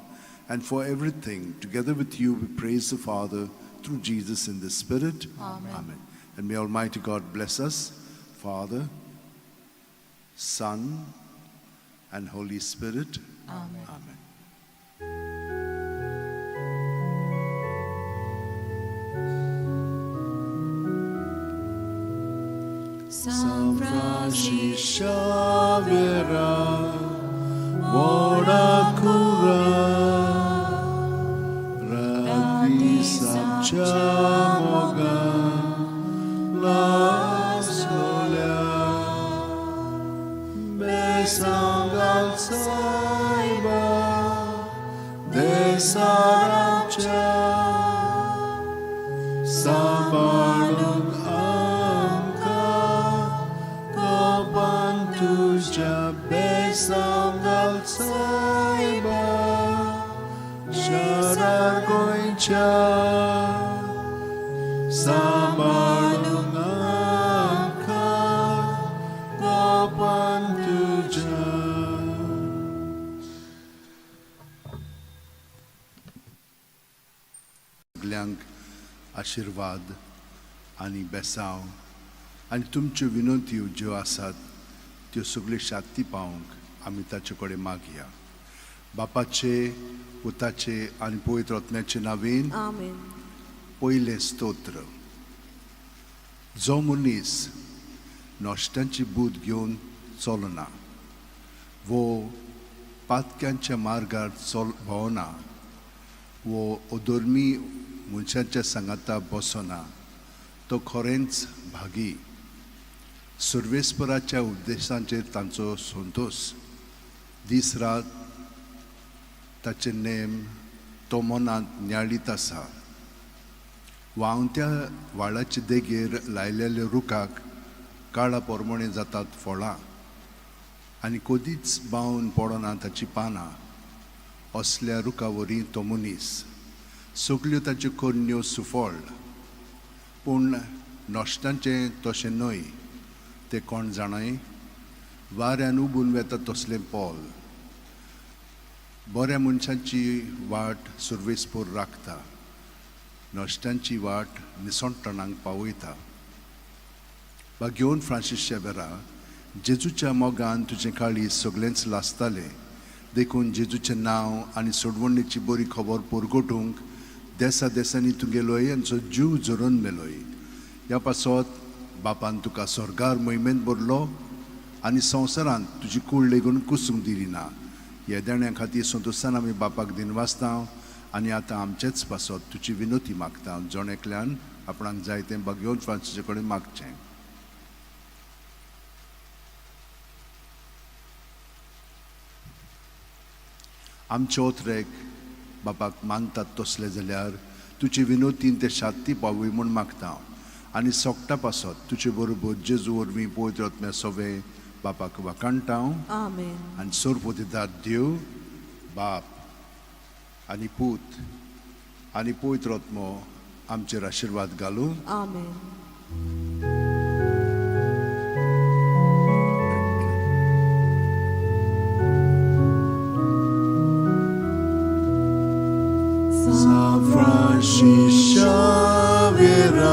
And for everything, together with you, we praise the Father through Jesus in the Spirit. Amen. Amen. And may Almighty God bless us, Father, Son, and Holy Spirit. Amen. Amen. San Francis Xavier, Vora cura, Rati Samcha Moga, La Sola, Besangal Saiba, Desaramcha, Sambalung Amka, Kopan Tuja Besangal Saiba, Sharar Goincha, Sambalung Amka, Kopan Tuja. सगल्यांक आशिर्वाद आनी बेसांव आनी तुमच्यो विनोदयो ज्यो आसात त्यो सगल्यो शांती पावोवंक आमी ताचे कडेन मागया. बापाचे, पुताचे आनी पवित्र आत्म्याचे नांवेन. आमेन. पयलें स्तोत्र. जो मनीस नश्ट्यांची बूद घेवन चलना वो पातक्यांच्या मार्गार चल भोंवना वो अधर्मी मनशाच्या सांगाता बसना, तो खरेंच भागी. सर्वेस्पराच्या उपदेशांचेर तांचो संतोश. दीस रात ताचे नेम तो मनांत नियाळीत आसा. व्हांवत्या व्हाळाचे देगेर लायलेल्या रुखाक काळा पोरमोणे जातात फळां आनी कदीच बावन पडना ताची पानां. असल्या रुखा वरी तो मनीस, सगल्यो ताच्यो करण्यो सुफळ. पूण नश्टांचें तशें न्हय, तें कोण जाणाय, वाऱ्यान उबून वेता तसलें पोल. बऱ्या मनशांची वाट सुर्वेसपूर राखता, नश्टांची वाट निसणटणांक पावयता. बागेवन फ्रांसीस शेबेरा, जेजूच्या मोगान तुजें काळीज सगळेंच लासतालें, देखून जेजूचें नांव आनी सोडवणेची बरी खबर परगटूंक देसा देसांनी तुगेलोय यांचो जीव झरोवन मेलोय. ह्या पासत बापान तुका स्वर्गार मोहिमेंत भरलो आनी संवसारांत तुजी कूड लेगून कुसूंक दिली ना. ह्या देण्या खातीर संतोशान आमी बापाक दिनवासता आनी आतां आमचेच पासत तुजी विनोती मागता. जण एकल्यान आपणाक जाय तें बागेवन फ्रांसीसा कडेन मागचें. आमचे ओतरेक बापाक मानतात तसले जाल्यार तुजे विनोतीन ते शांती पावय म्हूण मागता. आनी सोगटा पासत तुजे बरोबर जेजू वरवीं पवित्र आत्म्या सोवे बापाक वाखाणटा. आमेन. आनी सोरपोतीदार देव बाप आनी पूत आनी पवित्र आत्मो आमचेर आशिर्वाद घालूं. आमेन. San Francis Xavier,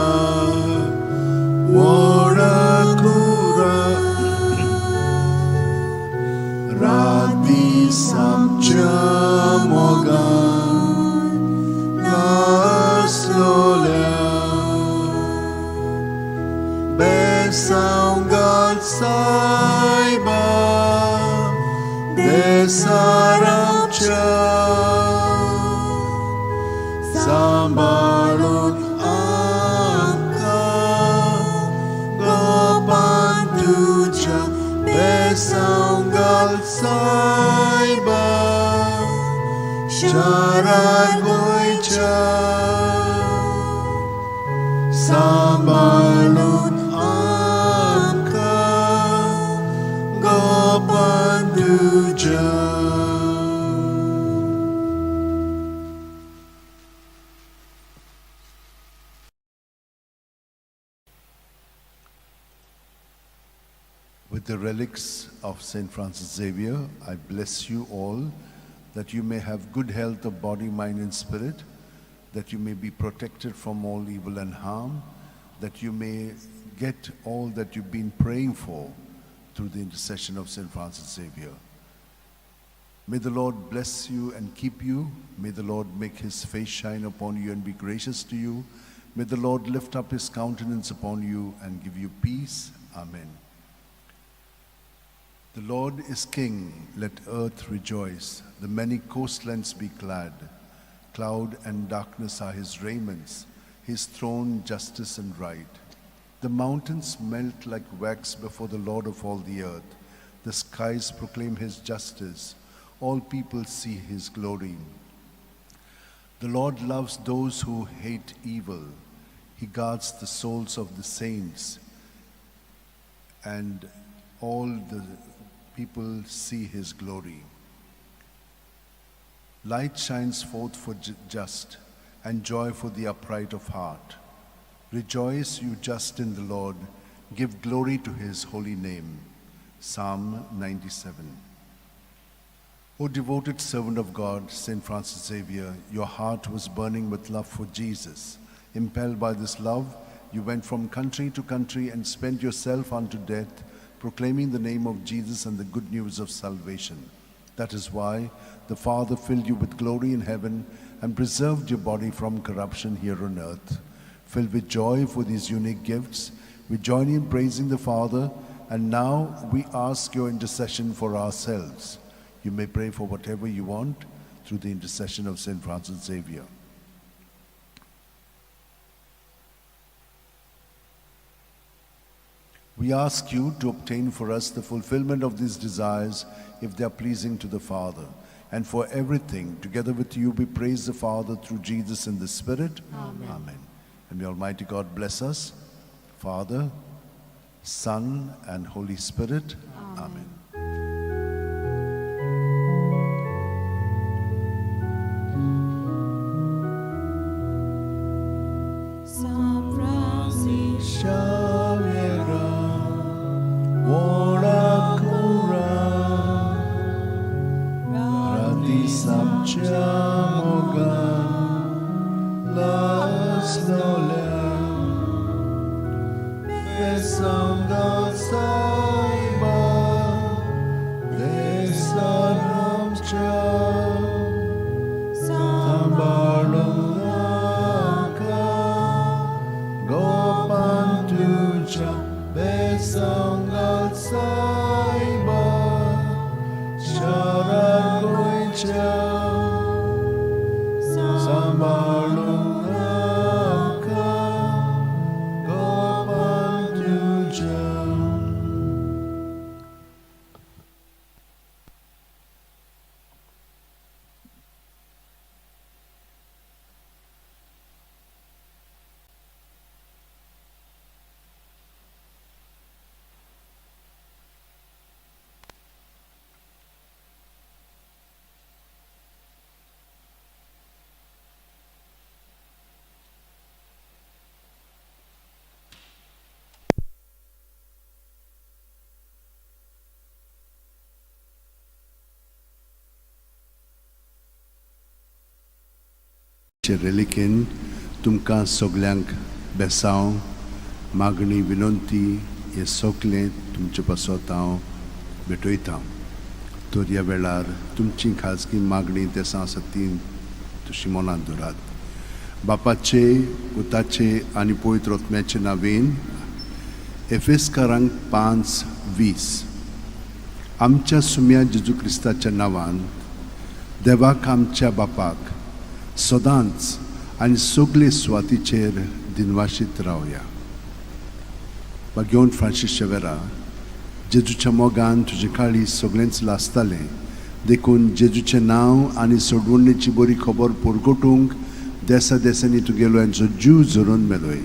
Orakura, Radi Samchamogan, Laslola, Besangal Saiba, Desaramcha. Sambalun Amka Gopantuja Besangal Saiba Sharagoicha Sambalun Amka Gopantuja. With the relics of St. Francis Xavier, I bless you all that you may have good health of body, mind, and spirit, that you may be protected from all evil and harm, that you may get all that you've been praying for through the intercession of St. Francis Xavier. May the Lord bless you and keep you. May the Lord make his face shine upon you and be gracious to you. May the Lord lift up his countenance upon you and give you peace. Amen. The Lord is king, let earth rejoice, the many coastlands be glad. Cloud and darkness are his raiments, his throne justice and right. The mountains melt like wax before the Lord of all the earth. The skies proclaim his justice, all people see his glory. The Lord loves those who hate evil. He guards the souls of the saints, and all the people see his glory. Light shines forth for just, and joy for the upright of heart. Rejoice, you just in the Lord. Give glory to his holy name. Psalm 97. O devoted servant of God, St. Francis Xavier, your heart was burning with love for Jesus. Impelled by this love, you went from country to country and spent yourself unto death, proclaiming the name of Jesus and the good news of salvation. That is why the Father filled you with glory in heaven and preserved your body from corruption here on earth. Filled with joy for these unique gifts, we join in praising the Father, and now we ask your intercession for ourselves. You may pray for whatever you want through the intercession of St. Francis Xavier. We ask you to obtain for us the fulfillment of these desires if they are pleasing to the Father. And for everything, together with you, we praise the Father through Jesus in the Spirit. Amen. Amen. And may Almighty God bless us, Father, Son, and Holy Spirit. Amen. Amen. San Francis Xavier, Orakura, Rati Samchamogan, Laslola, Besangal Saiba, Desaramcha, Sambalunaka, Gopantuja, Besangal Saiba, Sharagoicha, Sambalunaka, Gopantuja. रेलिकेन तुमकां सगल्यांक बेसांव, मागणी, विनंती हें सगलें तुमचे पासत हांव भेटयतां. तर ह्या वेळार तुमची खाजगी मागणी देसां आसा ती तशी मनांत दवरात. बापाचे, पुताचे आनी पवित्र आत्म्याचे नांवेन. एफेस्कारांक 5:20. आमच्या सुम्या जेजू क्रिस्ताच्या नांवान देवाक आमच्या बापाक सदांच आनी सगळे सुवातीचेर दिनवाशीत रावया. बागेवन फ्रांसीस शेवेरा, जेजूच्या मोगान तुजें काळीज सगळेंच लासतालें, देखून जेजूचें नांव आनी सोडवणेची बरी खबर परगटूंक देसा देसांनी तुगेलो यांचो जीव झरोवन मेलोय.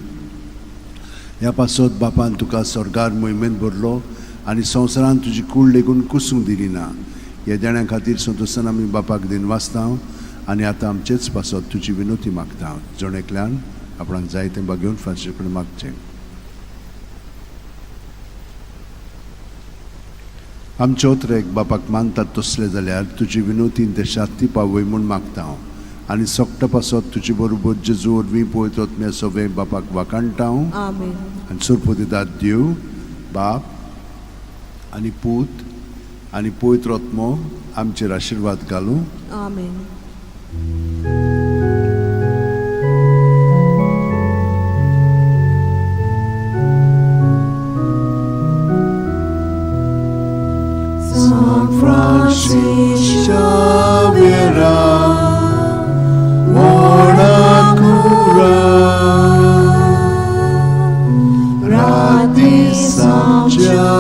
ह्या पासत बापान तुका स्वर्गार मोहिमेंत भरलो आनी संवसारान तुजी कूड लेगून कुसूंक दिली ना. ह्या देण्या खातीर संतोशान आमी बापाक दिनवासता आनी आतां आमचेच पासत तुजी विनोती मागता. जण एकल्यान आपणाक जाय तें बागेवन फ्रांसीस कडेन मागचें. आमचे ओतरेक बापाक मानतात तसले जाल्यार तुजी विनोतीन ते शांती पावय म्हूण मागता हांव आनी सोकटा पासत तुजे बरोबर जेजू वरवीं पवित्र आत्म्या सगळें बापाक वाखाणटा हांव. आमेन. आनी सरपतिदाद देव बाप आनी पूत आनी पवित्र आत्मो आमचेर आशिर्वाद घालूं. आमेन. San Francis Xavier, Wanakura, Rati Samchamoga,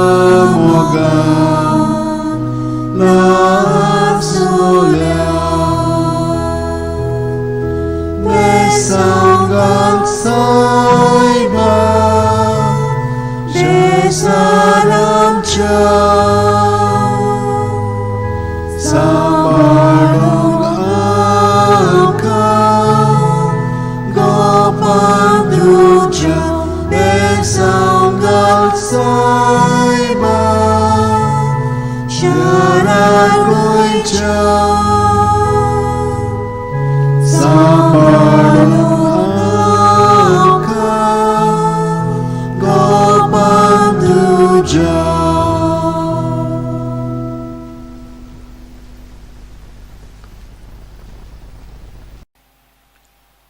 La Sola, Besangal Saiba, Jesaram Cha. Sambalung Aka Gopanduja Besanggal Saiba Sharagoicha Sambalung Aka Gopanduja.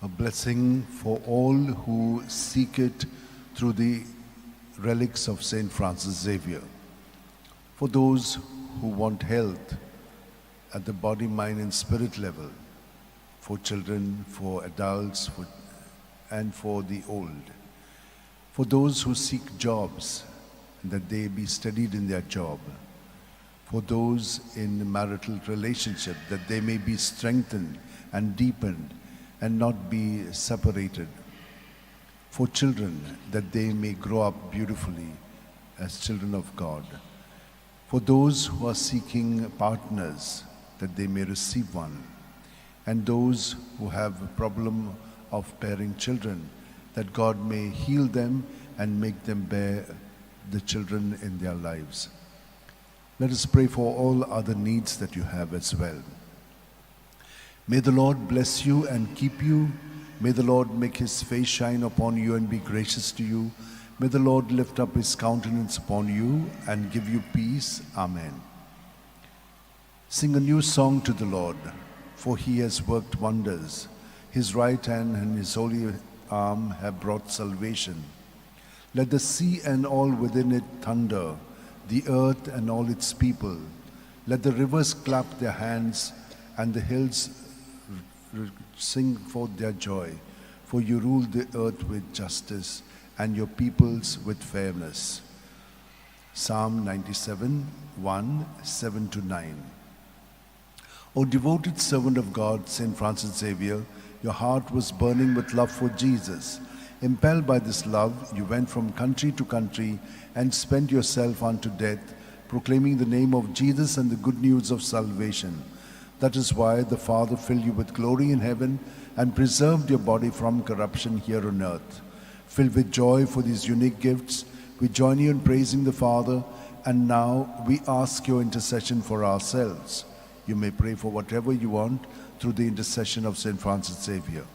A blessing for all who seek it through the relics of Saint Francis Xavier. For those who want health at the body, mind and spirit level, for children, for adults, and for the old. For those who seek jobs, that they be steadied in their job. For those in marital relationship, that they may be strengthened and deepened and not be separated. For children, that they may grow up beautifully as children of God. For those who are seeking partners, that they may receive one. And those who have a problem of bearing children, that God may heal them and make them bear the children in their lives. Let us pray for all other needs that you have as well. May the Lord bless you and keep you. May the Lord make his face shine upon you and be gracious to you. May the Lord lift up his countenance upon you and give you peace. Amen. Sing a new song to the Lord, for he has worked wonders. His right hand and his holy arm have brought salvation. Let the sea and all within it thunder, the earth and all its people. Let the rivers clap their hands and the hills sing forth their joy. For you rule the earth with justice and your peoples with fairness. Psalm 97, 1, 7 to 9. O devoted servant of God, Saint Francis Xavier, your heart was burning with love for Jesus. Impelled by this love, you went from country to country and spent yourself unto death, proclaiming the name of Jesus and the good news of salvation. That is why the Father filled you with glory in heaven and preserved your body from corruption here on earth. Filled with joy for these unique gifts, we join you in praising the Father, and now we ask your intercession for ourselves. You may pray for whatever you want through the intercession of Saint Francis Xavier.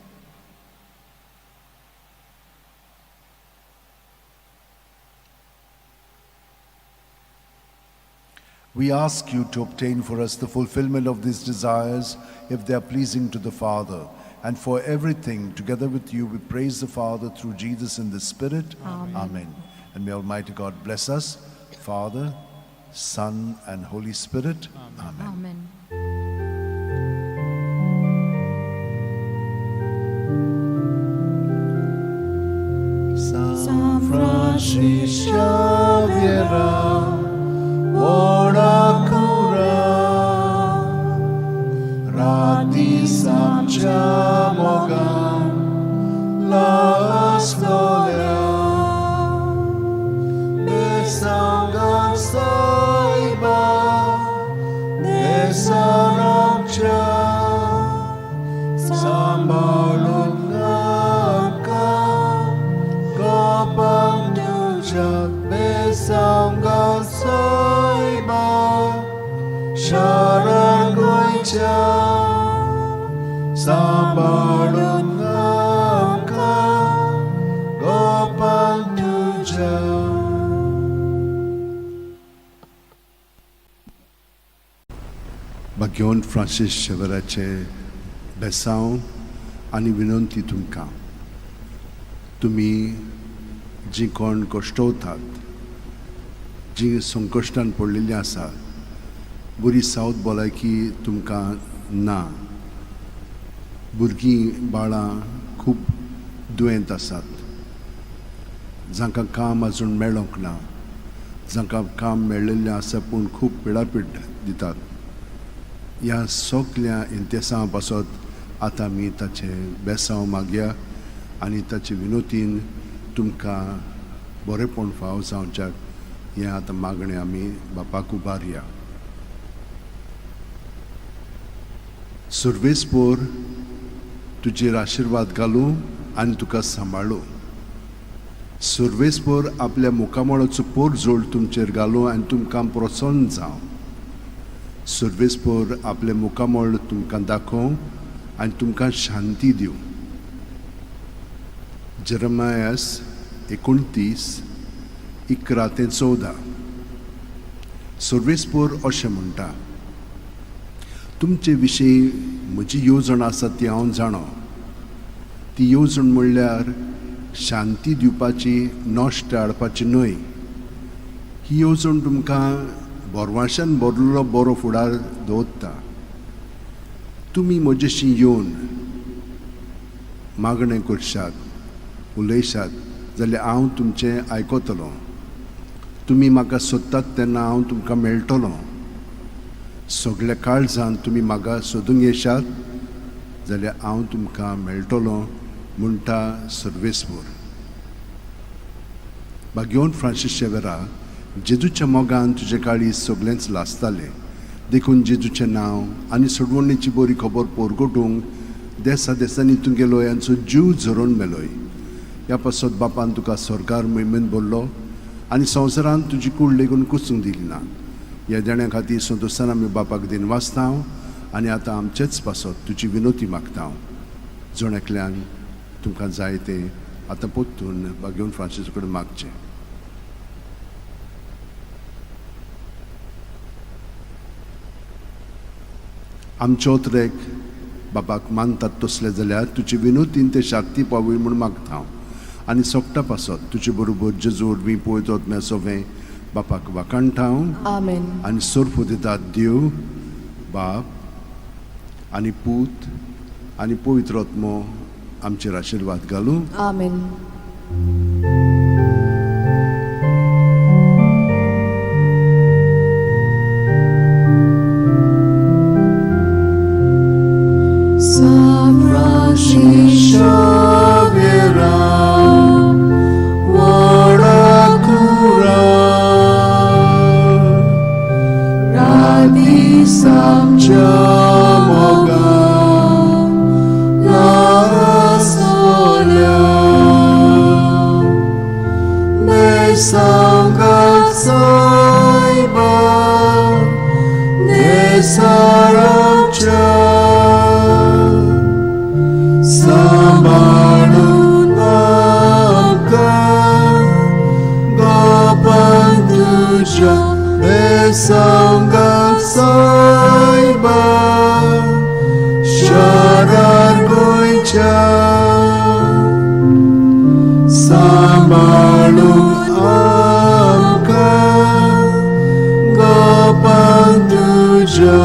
We ask you to obtain for us the fulfillment of these desires if they are pleasing to the Father. And for everything, together with you, we praise the Father through Jesus in the Spirit. Amen. Amen. And may Almighty God bless us, Father, Son, and Holy Spirit. Amen. Amen. San Francis Xavier, ora cura, rati samcha mogan, la stolia, besangan saiba, desaramcha, sambalun ngaka, Gopang tuja besangga saiba Sharan goicha Sambalun ngaka Gopang tuja. भाग्यवंत Francis शेवराचे बेसांव आनी विनंती तुमकां तुमी जीं कोण कश्टवतात जीं संकश्टान पडलेलीं आसा बरी सावत भलायकी तुमकां ना भुरगीं बाळां खूब दुयेंत आसात जांकां काम आजून मेळोंक ना जांकां काम मेळिल्लें आसा पूण खूब पिडापीड दितात ह्या सगल्या इंतेसां पासत आतां आमी ताचें बेसांव मागया आनी ताचे विनोतीन तुमकां बरेंपण फाव जावच्याक हें आतां मागणें आमी बापाक उबारया. सुर्वेसपोर तुजेर आशिर्वाद घालूं आनी तुका सांबाळूं. सुर्वेसपोर आपल्या मुखामळाचो पोरजोड तुमचेर घालूं आनी तुमकां प्रोत्साहन जावं. सुर्वेसपोर आपलें मुखामळ तुमकां दाखोवं आनी तुमकां शांती दिवं. जेरमायस 29:11 ते 14. सुर्वेसपोर अशें म्हणटा, तुमचे विशीं म्हजी येवजण आसा ती हांव जाणो. ती येवजण म्हणल्यार शांती दिवपाची, नश्ट हाडपाची न्हय. ही येवजण तुमकां बोरवाशान भरलेलो बरो फुडार दवरता. तुमी म्हजेशी येवन मागणें करशात, उलयशात जाल्यार हांव तुमचें आयकतलो. तुमी म्हाका सोदतात तेन्ना हांव तुमकां मेळटलो. सगल्या काळजान तुमी म्हाका सोदूंक येशात जाल्यार हांव तुमकां मेळटलो म्हणटा सर्वेस्पोर. भाग्यवंत फ्रांसीस शेवेरा, जेजूच्या मोगान तुजें काळीज सगळेंच लासतालें. देखून जेजूचें नांव आनी सोडवणेची बरी खबर पोरगोटूंक देसा देसांनी तुगेलो यांचो जीव झरोवन मेलोय. ह्या पासत बापान तुका सरकार मोहिमेंत भरलो आनी संवसारान तुजी कूड लेगून कुसूंक दिली ना. ह्या देण्या खातीर संतोशान आमी बापाक दिनवासता आनी आतां आमचेच पासत तुजी विनोती मागता. जण एकल्यान तुमकां जाय तें आतां परतून भाग्यवंत फ्रांसीस कडेन मागचें. आमचो ट्रेक बाबाक मानतात तसले जाल्यार तुजे विनोतीन ते शांती पावय म्हूण मागता हांव आनी सोगटा पासत तुजे बरोबर जेजू वरवीं पळयतात म्या सोवें बापाक वाखाणटा हांव. आमेन. आनी सोर्फ दितात देव बाप आनी पूत आनी पवित्र आत्मो आमचेर आशिर्वाद घालूं. आमेन. San Francis Xavier, ora cura, radi samcha moga, la solia, besanga saiba, nesaramcha. Sambalun amka, Gopan tuja besanga. सांबाळून आमकां गोपान तुज्या.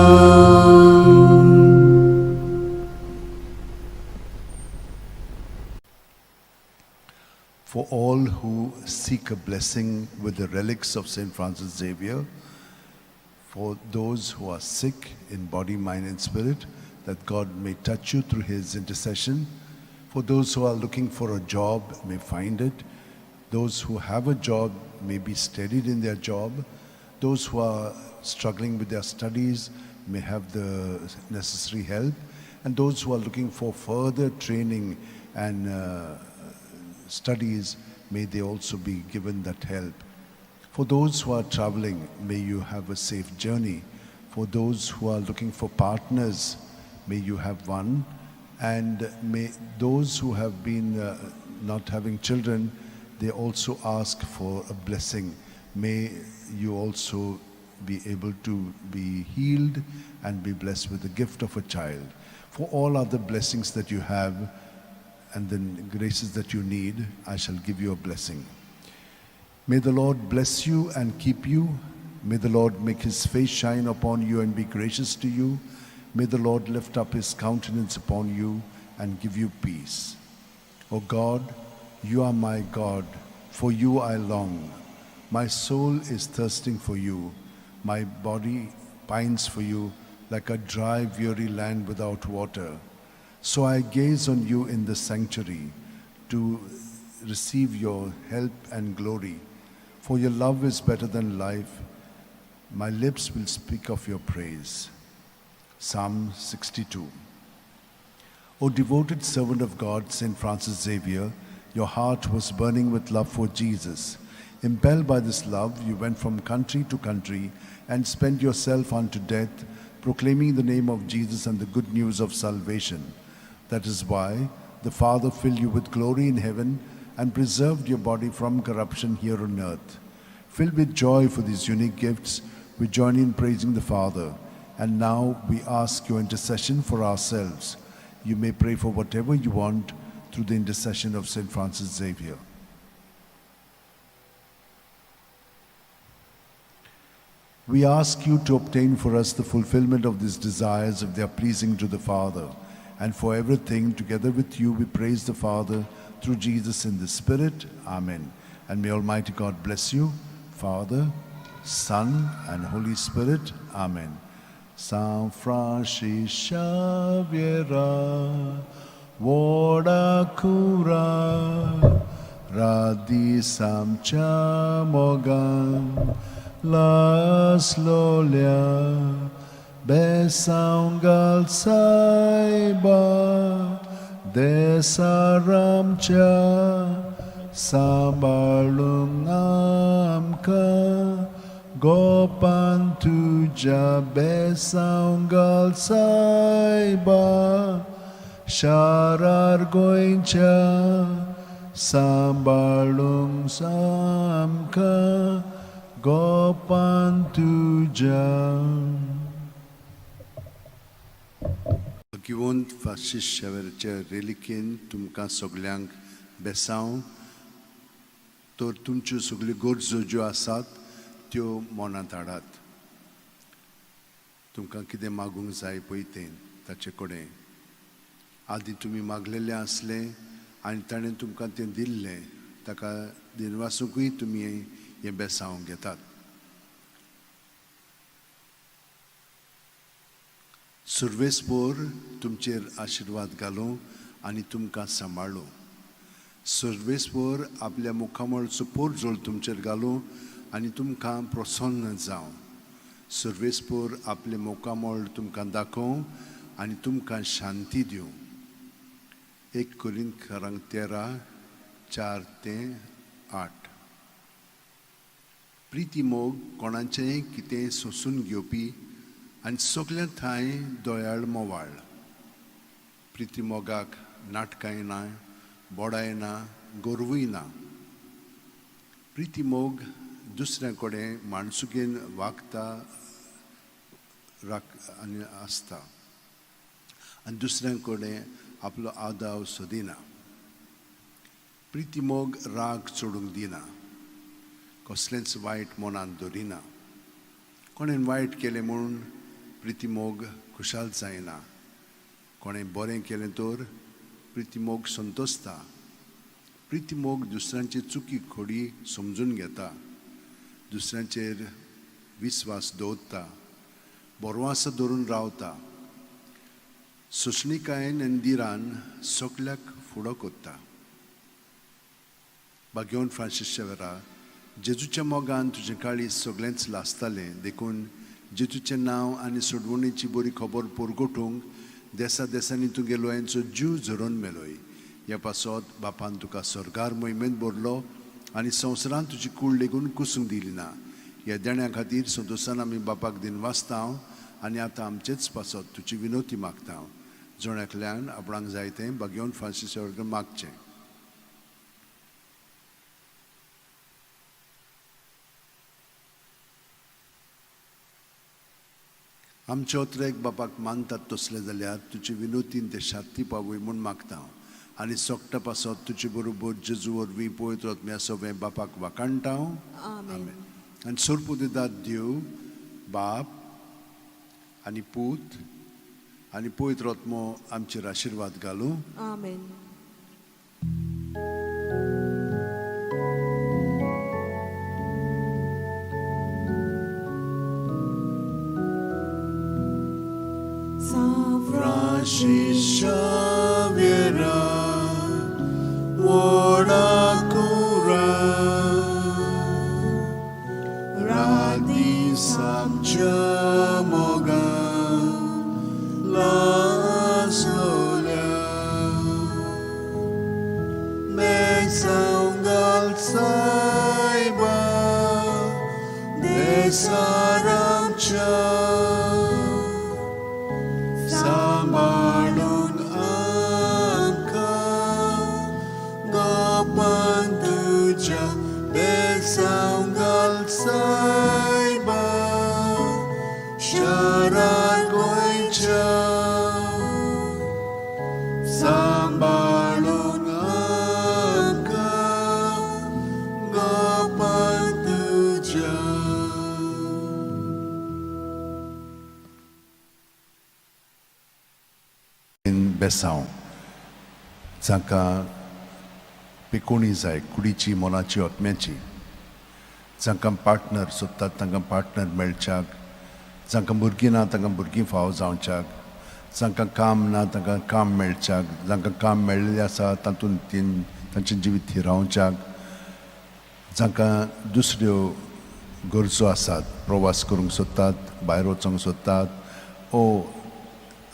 For all who seek a blessing with the relics of St. Francis Xavier, for those who are sick in body, mind, and spirit, that God may touch you through his intercession. For those who are looking for a job, may find it. Those who have a job may be steadied in their job. Those who are struggling with their studies may have the necessary help. And those who are looking for further training and studies, may they also be given that help. For those who are traveling, may you have a safe journey. For those who are looking for partners, may you have one. And may those who have been not having children, they also ask for a blessing. May you also be able to be healed and be blessed with the gift of a child. For all other blessings that you have and the graces that you need, I shall give you a blessing. May the Lord bless you and keep you. May the Lord make his face shine upon you and be gracious to you. May the Lord lift up his countenance upon you and give you peace. O God, you are my God, for you I long. My soul is thirsting for you. My body pines for you like a dry, weary land without water. So I gaze on you in the sanctuary to receive your help and glory. For your love is better than life. My lips will speak of your praise. Psalm 62. O devoted servant of God, St. Francis Xavier, your heart was burning with love for Jesus. Impelled by this love, you went from country to country and spent yourself unto death, proclaiming the name of Jesus and the good news of salvation. That is why the Father filled you with glory in heaven and preserved your body from corruption here on earth. Filled with joy for these unique gifts, we join in praising the Father. And now we ask your intercession for ourselves. You may pray for whatever you want through the intercession of St. Francis Xavier. We ask you to obtain for us the fulfillment of these desires if they are pleasing to the Father. And for everything, together with you, we praise the Father through Jesus in the Spirit. Amen. And may Almighty God bless you, Father, Son, and Holy Spirit. Amen. San Francis Xavier, Vodakura, Radhi Samchamogan, Las Lolia, Besangal Saiba, Desaramcha, Sambalung Amka, Gopan Tuja Besangal Saiba, Sharar Goincha, Sambalung Samka, Gopan Tuja. भगिवंत Francis शेवेराचे रेलिकेन तुमकां सगल्यांक बेसांव. तर तुमच्यो सगल्यो गरजो ज्यो आसात त्यो मनांत हाडात. तुमकां कितें मागूंक जाय पळय तें ताचे कडेन आदीं तुमी मागलेलें आसलें आनी ताणें तुमकां तें दिल्लें, ताका दिनवासूंकूय तुमी हें बेसांव घेतात. सुर्वेसपोर तुमचेर आशिर्वाद घालूं आनी तुमकां सांबाळूं. सुर्वेसपोर आपल्या मुखामळचो पोरजोळ तुमचेर घालूं आनी तुमकां प्रसन्न जावं. सुर्वेसपोर आपलें मुखामळ तुमकां दाखोवं आनी तुमकां शांती दिवं. 1 कोरिंथकारांक 13:4-8. प्रिती मोग कोणाचेंय कितें सोंसून घेवपी आनी सगल्या ठांय दयाळ मोवाळ. प्रिती मोगाक नाटकांय ना, बोडाय ना, गोरवूय ना. प्रिती मोग दुसऱ्या कडेन माणसुकेन वागता राख आनी आसता आनी दुसऱ्यां कडेन आपलो आदाव सोदिना. प्रितीमोग राग चडूंक दिना, कसलेंच वायट मनांत दवरिना. कोणें वायट केलें म्हूण प्रितीमोग खुशाल जायना, कोणें बरें केलें तर प्रितीमोग संतोसता. प्रितीमोग दुसऱ्यांची चुकी खोडी समजून घेता, दुसऱ्यांचेर विस्वास दवरता, बरवास धरून रावता, सोंसणिकायेन आनी धिरान सगल्याक फुडो करता. भाग्यवंत फ्रांसीस शेवरा, जेजूच्या मोगान तुजें काळीज सगळेंच लासतालें, देखून जेजूचें नांव आनी सोडवणेची बरी खबर परगटूंक देसा देसांनी तुगे लोयांचो जीव झरोवन मेलोय. ह्या पासत बापान तुका स्वर्गार मोहिमेंत भरलो आनी संवसारांत तुजी कूड लेगून कुसूंक दिली ना. ह्या देण्या खातीर संतोशान आमी बापाक दिनवासता आनी आतां आमचेच पासत तुजी विनवती मागता. जण एकल्यान आपणाक जाय तें भाग्यवंत फ्रांसीस कडेन मागचें. आमचे ओत्रेक बापाक मानतात तसले जाल्यार तुजे विनोतीन ते शांती पावय म्हूण मागता आनी सोकटा पासत तुजे बरोबर जेजू वरवीं पवित्र आत्म्या सवें बापाक वाखाणटा. आमेन. आनी सोरपुदिदाद देव बाप आनी पूत आनी पवित्र आत्मो आमचेर आशिर्वाद घालूं. आमेन. San Francis Xavier, Orakura, Radi Samcha Moga, Laslola, Mesangal Saiba, Desaramcha. सांबाळून आमकां गोपान तुज्या बेसांव घाल सायबा शारार गोंयच्या. सांबाळून आमकां गोपान तुज्या. बेसांव जांकां पिकोणी जाय कुडीची मनाची आत्म्याची, जांकां पार्टनर सोदतात तांकां पार्टनर मेळच्याक, जांकां भुरगीं ना तांकां भुरगीं फावो जावच्याक, जांकां काम ना तांकां काम मेळच्याक, जांकां काम मेळिल्लें आसा तातूंत तांचें जिवीत थिरावच्याक, जांकां दुसऱ्यो गरजो आसात प्रवास करूंक सोदतात, भायर वचूंक सोदतात ओ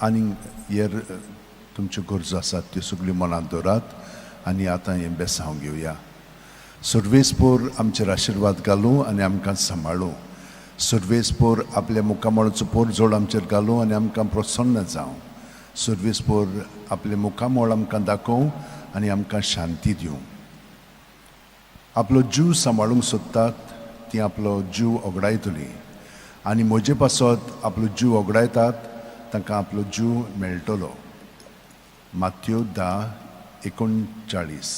आनी हेर तुमच्यो गरजो आसात त्यो सगल्यो मनांत दवरात आनी आतां हें बेसांव घेवया. सर्वेस्पोर आमचेर आशिर्वाद घालूं आनी आमकां सांबाळूं. सर्वेस्पोर आपल्या मुखामळाचो पोरजोड आमचेर घालूं आनी आमकां प्रसन्न जावं. सर्वेस्पोर आपलें मुखामळ आमकां दाखोवं आनी आमकां शांती दिवं. आपलो जीव सांबाळूंक सोदतात ती आपलो जीव ओगडायतली आनी म्हजे पासत आपलो जीव ओगडायतात तांकां आपलो जीव मेळटलो. मात्यो 10:39.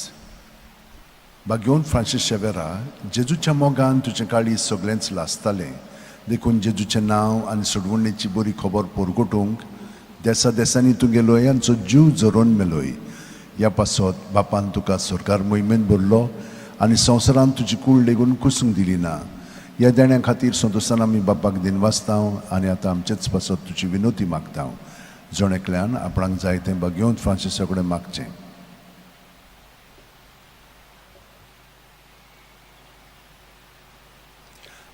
भाग्यवंत फ्रांसीस शेवेरा, जेजूच्या मोगान तुजें काळीज सगळेंच लासतालें, देखून जेजूचें नांव आनी सोडवणेची बरी खबर परगटूंक देसा देसांनी तुगे लोयांचो जीव झरोवन मेलोय. ह्या पासत बापान तुका सरकार मोहिमेंत भरलो आनी संवसारांत तुजी कूड लेगून कुसूंक दिली ना. ह्या देण्या खातीर संतोशान आमी बापाक दिनवासता आनी आतां आमचेच पासत तुजी विनवती मागता. जण एकल्यान आपणाक जाय तें भाग्यवंत फ्रांसीसा कडेन मागचें.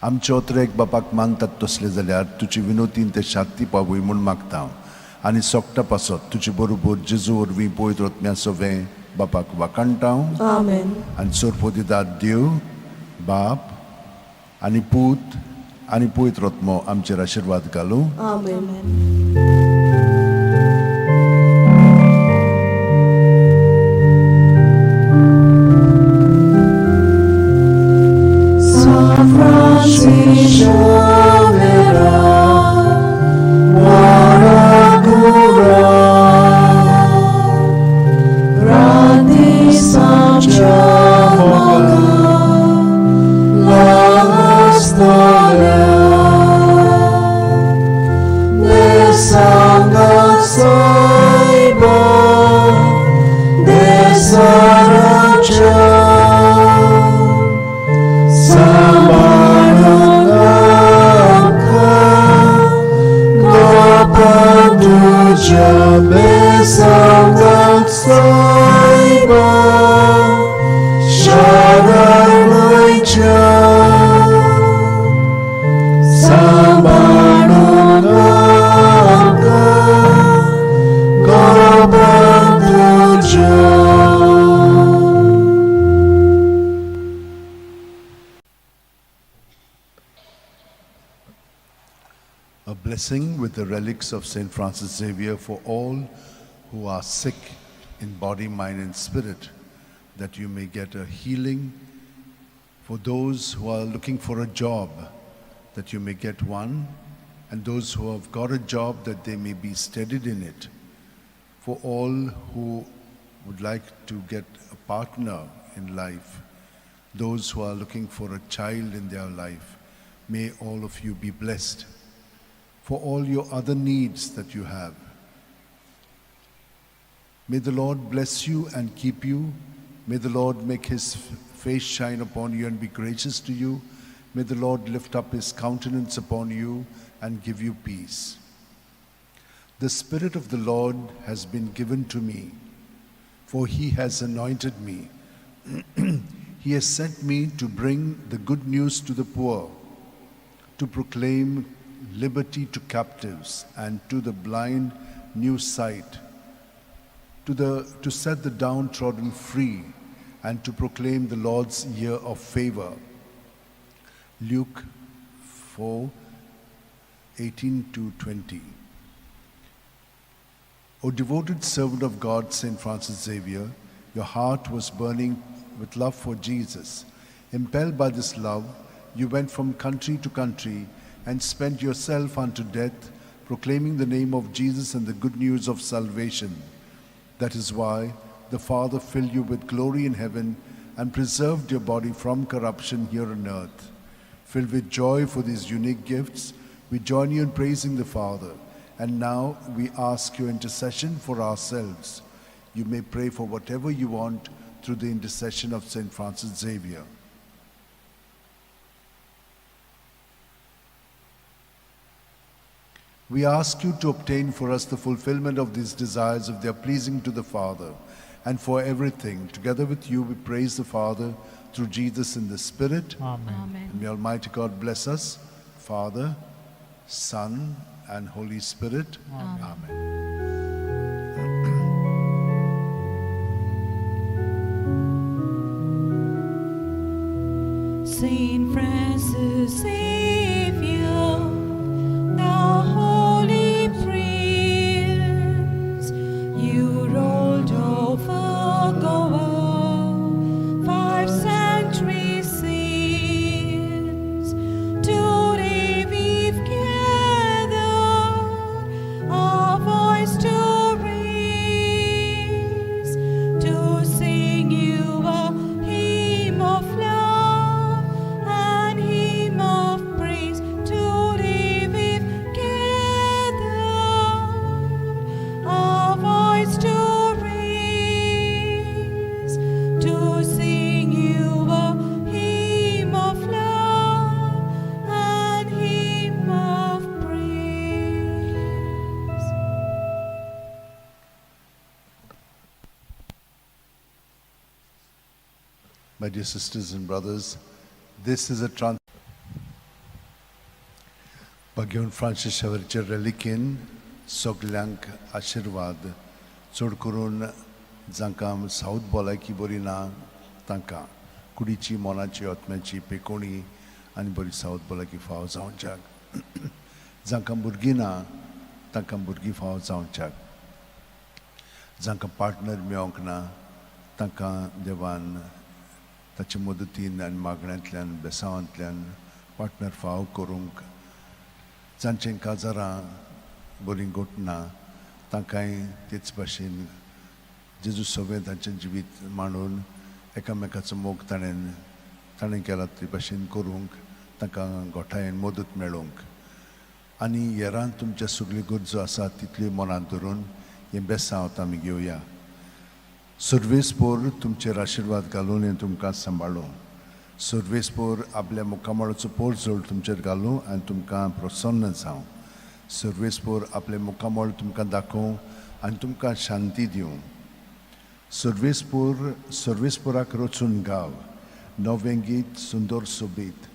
आमचे ओत्रेक बापाक मानतात तसले जाल्यार तुजी विनवतीन ते शांती पावय म्हूण मागता आनी सोकटा पासत तुजे बरोबर जेजू वरवीं पवित्र आत्म्या सवें बापाक वाखाणटा. आमेन. आनी सोरपोदिदाद देव बाप आनी पूत आनी पवित्र आत्मो आमचेर आशिर्वाद घालूं. आमेन. San Francis Xavier, Orakura, Radi Samcha Blessing with the relics of St. Francis Xavier for all who are sick in body, mind, and spirit, that you may get a healing. For those who are looking for a job, that you may get one, and those who have got a job, that they may be steadied in it. For all who would like to get a partner in life, those who are looking for a child in their life, may all of you be blessed. For all your other needs that you have, may the Lord bless you and keep you. May the Lord make his face shine upon you and be gracious to you. May the Lord lift up his countenance upon you and give you peace. The Spirit of the Lord has been given to me, for he has anointed me. He has sent me to bring the good news to the poor, to proclaim liberty to captives and to the blind new sight, to set the downtrodden free, and to proclaim the Lord's year of favor. Luke 4, 18 to 20. O devoted servant of God, St. Francis Xavier, your heart was burning with love for Jesus. Impelled by this love, you went from country to country and spent yourself unto death, proclaiming the name of Jesus and the good news of salvation. That is why the Father filled you with glory in heaven and preserved your body from corruption here on earth. Filled with joy for these unique gifts, we join you in praising the Father. And now we ask your intercession for ourselves. You may pray for whatever you want through the intercession of St. Francis Xavier. We ask you to obtain for us the fulfillment of these desires if they are pleasing to the Father. And for everything, together with you, we praise the Father through Jesus in the Spirit. Amen. Amen. And may Almighty God bless us, Father, Son, and Holy Spirit. Amen. Amen. Saint Francis Xavier, the holy prince, you ruled over Goa 5 centuries since. Today we've gathered our voice to raise, to sing you a hymn of love and hymn of praise. Today we've gathered our voice to raise, to sing you a hymn of love and hymn of praise. My dear sisters and brothers, this is a trans. भगवान Francis शावेरच्या रेलिकेन सगल्यांक आशिर्वाद, चड करून जांकां south भलायकी बरी ना तांकां कुडीची, मनाची, आत्म्याची पेकोणी आनी बरी सावथ भलायकी फावो जावच्याक. जांकां भुरगीं ना तांकां भुरगीं फावो जावच्याक. जांकां पार्टनर मेळोंक ना तांकां देवान ताचे मदतीन आनी मागण्यांतल्यान, बेसांवांतल्यान पार्टनर फावो करूंक. जांचें काजारां बरीं घोटना तांकांय तेच भाशेन जेजू सगळें तांचें जिवीत मांडून एकामेकाचो मोग ताणें ताणें केला ते भाशेन करूंक तांकां घोटायेन मदत मेळोंक. आनी हेरान तुमच्या सगल्यो गरजो आसा तितल्यो मनांत धरून हें बेसांव आमी घेवया. सर्वेस्पोर तुमचेर आशिर्वाद घालून हें तुमकां सांबाळूं. सर्वेस्पोर आपल्या मुखामळाचो पोरजोळ तुमचेर घालूं आनी तुमकां प्रसन्न जावं. सर्वेस्पोर आपलें मुखामळ तुमकां दाखोवं आनी तुमकां शांती दिवं. सर्वेस्पोर सर्वेस्पोराक रचून गाव नवें गीत सुंदर सोबीत.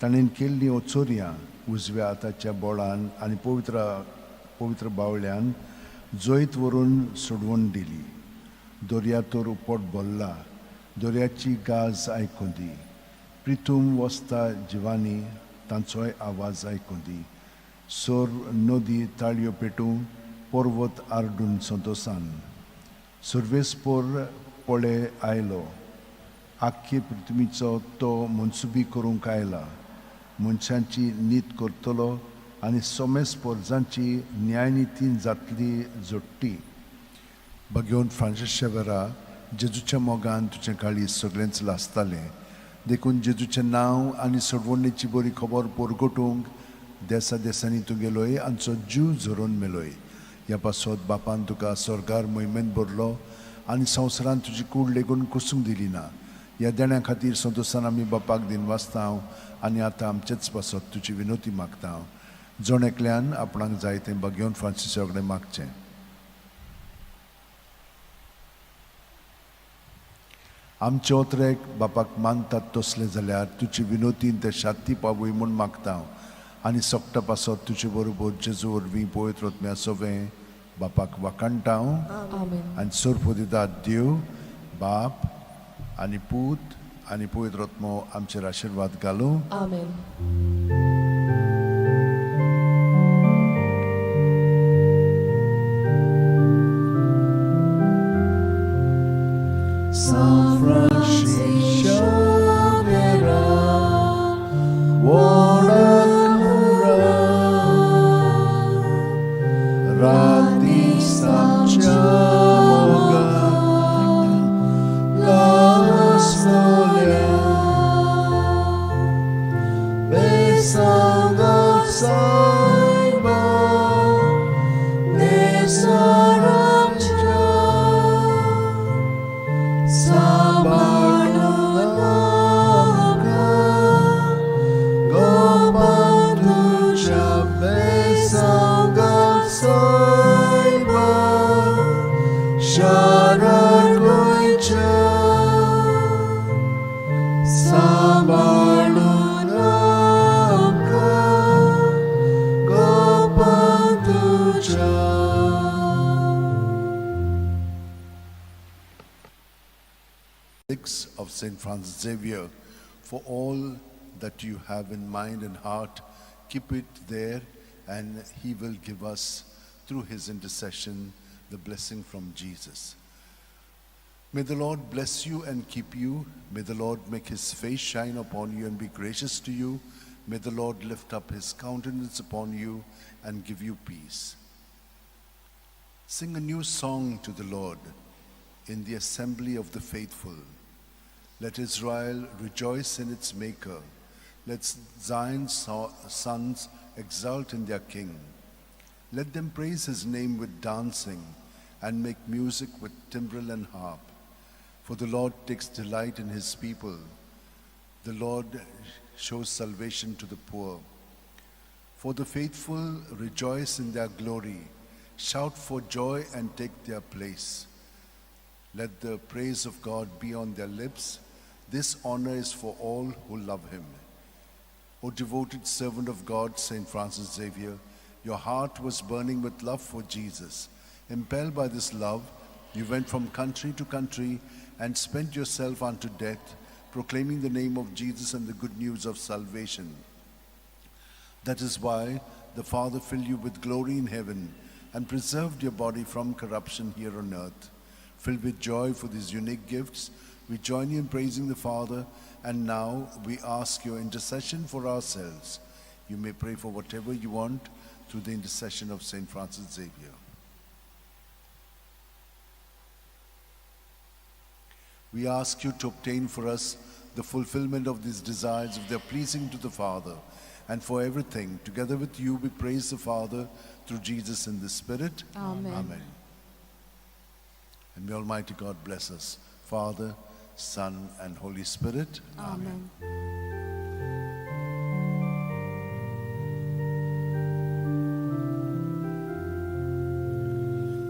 ताणें केल्लीं ओचोरयां उजव्या हाताच्या बोळान आनी पवित्र पवित्र बावल्यान जैत व्हरून सोडवून दिली. दर्या तर उपट भरला, दर्याची गाज आयकूं दी. प्रिथूम वसता जिवानी, तांचोय आवाज आयकूं दी. सोर नदी ताळयो पेटूं, पर्वत आरडून संतोसान. सर्वेस्पोर पळे आयलो, आख्खे पृथ्वीचो तो मनसुबी करूंक आयला. मनशांची नीत करतलो आनी सोमेस पोरजांची न्यायनितीन जातली जोडटी. भगवंत फ्रांसीस शेवरा, जेजूच्या मोगान तुजें काळीज सगळेंच लासतालें, देखून जेजूचें नांव आनी सोडवणेची बरी खबर परगटूंक देसा देसांनी तूं गेलोय आमचो जीव झरोवन मेलोय. ह्या पासत बापान तुका स्वर्गार मोहिमेंत भरलो आनी संवसारांत तुजी कूड लेगून कुसूंक दिली ना. ह्या देण्या खातीर संतोशान आमी बापाक दिन वाचता आनी आतां आमचेच पासत तुजी विनोती मागता. जण एकल्यान आपणाक जाय तें भगवंत फ्रांसीसा कडेन मागचें. आमचे ओतरेक बापाक मानतात तसलें जाल्यार तुजी विनोतीन ते शांती पावय म्हूण मागता आनी सोकटा पासत तुजे बरोबर जेजू वरवीं पवित्र आत्म्या सवें बापाक वाखाणटा. आमेन. आनी सोरपो दितात देव बाप आनी पूत आनी पवित्र आत्मो आमचेर आशिर्वाद घालूं. आमेन. San Francisco Xavier, Worakura, Rati Samchamoga Lasnolia, Besanga Saiba, Nesaramcha, Sabarnunamka, Gopanducha Besanga Saiba, Sharagoicha, Sabarnunamka, Gopanducha. Six of St. Francis Xavier, for all that you have in mind and heart, keep it there, and he will give us through his intercession the blessing from Jesus. May the Lord bless you and keep you. May the Lord make his face shine upon you and be gracious to you. May the Lord lift up his countenance upon you and give you peace. Sing a new song to the Lord in the assembly of the faithful. Let Israel rejoice in its Maker. Let Zion's sons exult in their King. Let them praise his name with dancing and make music with timbrel and harp. For the Lord takes delight in his people. The Lord shows salvation to the poor. For the faithful rejoice in their glory, shout for joy and take their place. Let the praise of God be on their lips. This honor is for all who love him. O devoted servant of God, St. Francis Xavier, your heart was burning with love for Jesus. Impelled by this love, you went from country to country and spent yourself unto death, proclaiming the name of Jesus and the good news of salvation. That is why the Father filled you with glory in heaven and preserved your body from corruption here on earth. Filled with joy for these unique gifts, we join you in praising the Father, and now we ask your intercession for ourselves. You may pray for whatever you want through the intercession of St. Francis Xavier. We ask you to obtain for us the fulfillment of these desires if they are pleasing to the Father. And for everything, together with you, we praise the Father through Jesus in the Spirit. Amen. Amen. And may Almighty God bless us, Father, Son, and Holy Spirit. Amen.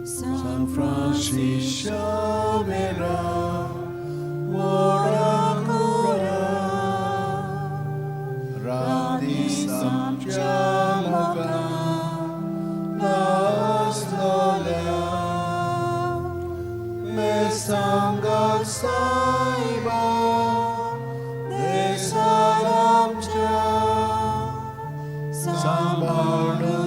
San Francisco Xavier, Worakura, Rati Samchamoka, Lasnolia, Mesanga Saiba, Desaramcha, Sambarnunamka,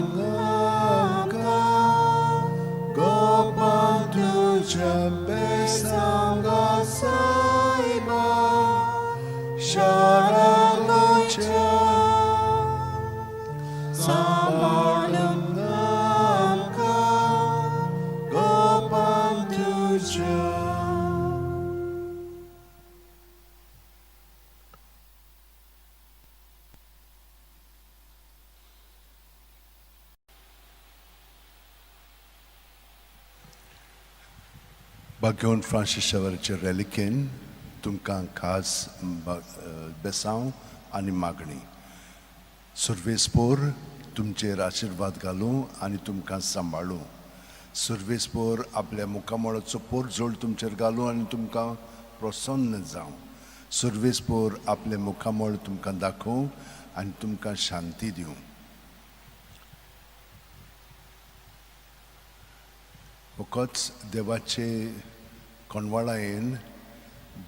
शारा गोंयच्या सांबाळून आमकां गोपान तुज्या. बागेवन Francis शेवराचे रेलिकेन तुमकां खास बेसांव आनी मागणी. सुर्वेसपोर तुमचेर आशिर्वाद घालूं आनी तुमकां सांबाळूं. सुर्वेसपोर आपल्या मुखामळाचो पोरजोळ तुमचेर घालूं आनी तुमकां प्रसन्न जावं. सुर्वेसपोर आपलें मुखामळ तुमकां दाखोवं आनी तुमकां शांती दिवं. फकत देवाचे कोणवाळायेन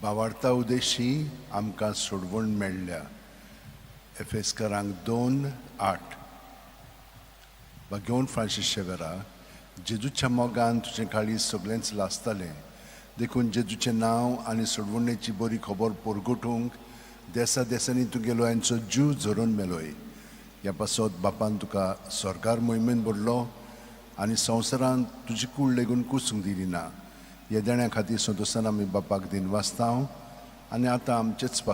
बावार्ता उदेशी आमकां सोडवण मेळ्ळ्या. एफेस्करांक 2:8. बागेवन फ्रांसीस शेवेरा, जेजूच्या मोगान तुजें काळीज सगळेंच लासतालें, देखून जेजूचें नांव आनी सोडवणेची बरी खबर परगटूंक देसा देसांनी तुगेलो यांचो जीव झरोवन मेलोय. ह्या पासत बापान तुका सरकार मोहिमेन भरलो आनी संवसारांत तुजी कूड लेगून कुसूंक दिली ना. ह्या देण्या खातीर संतोशान आमी बापाक दिनवासता आनी आतां आमचेच.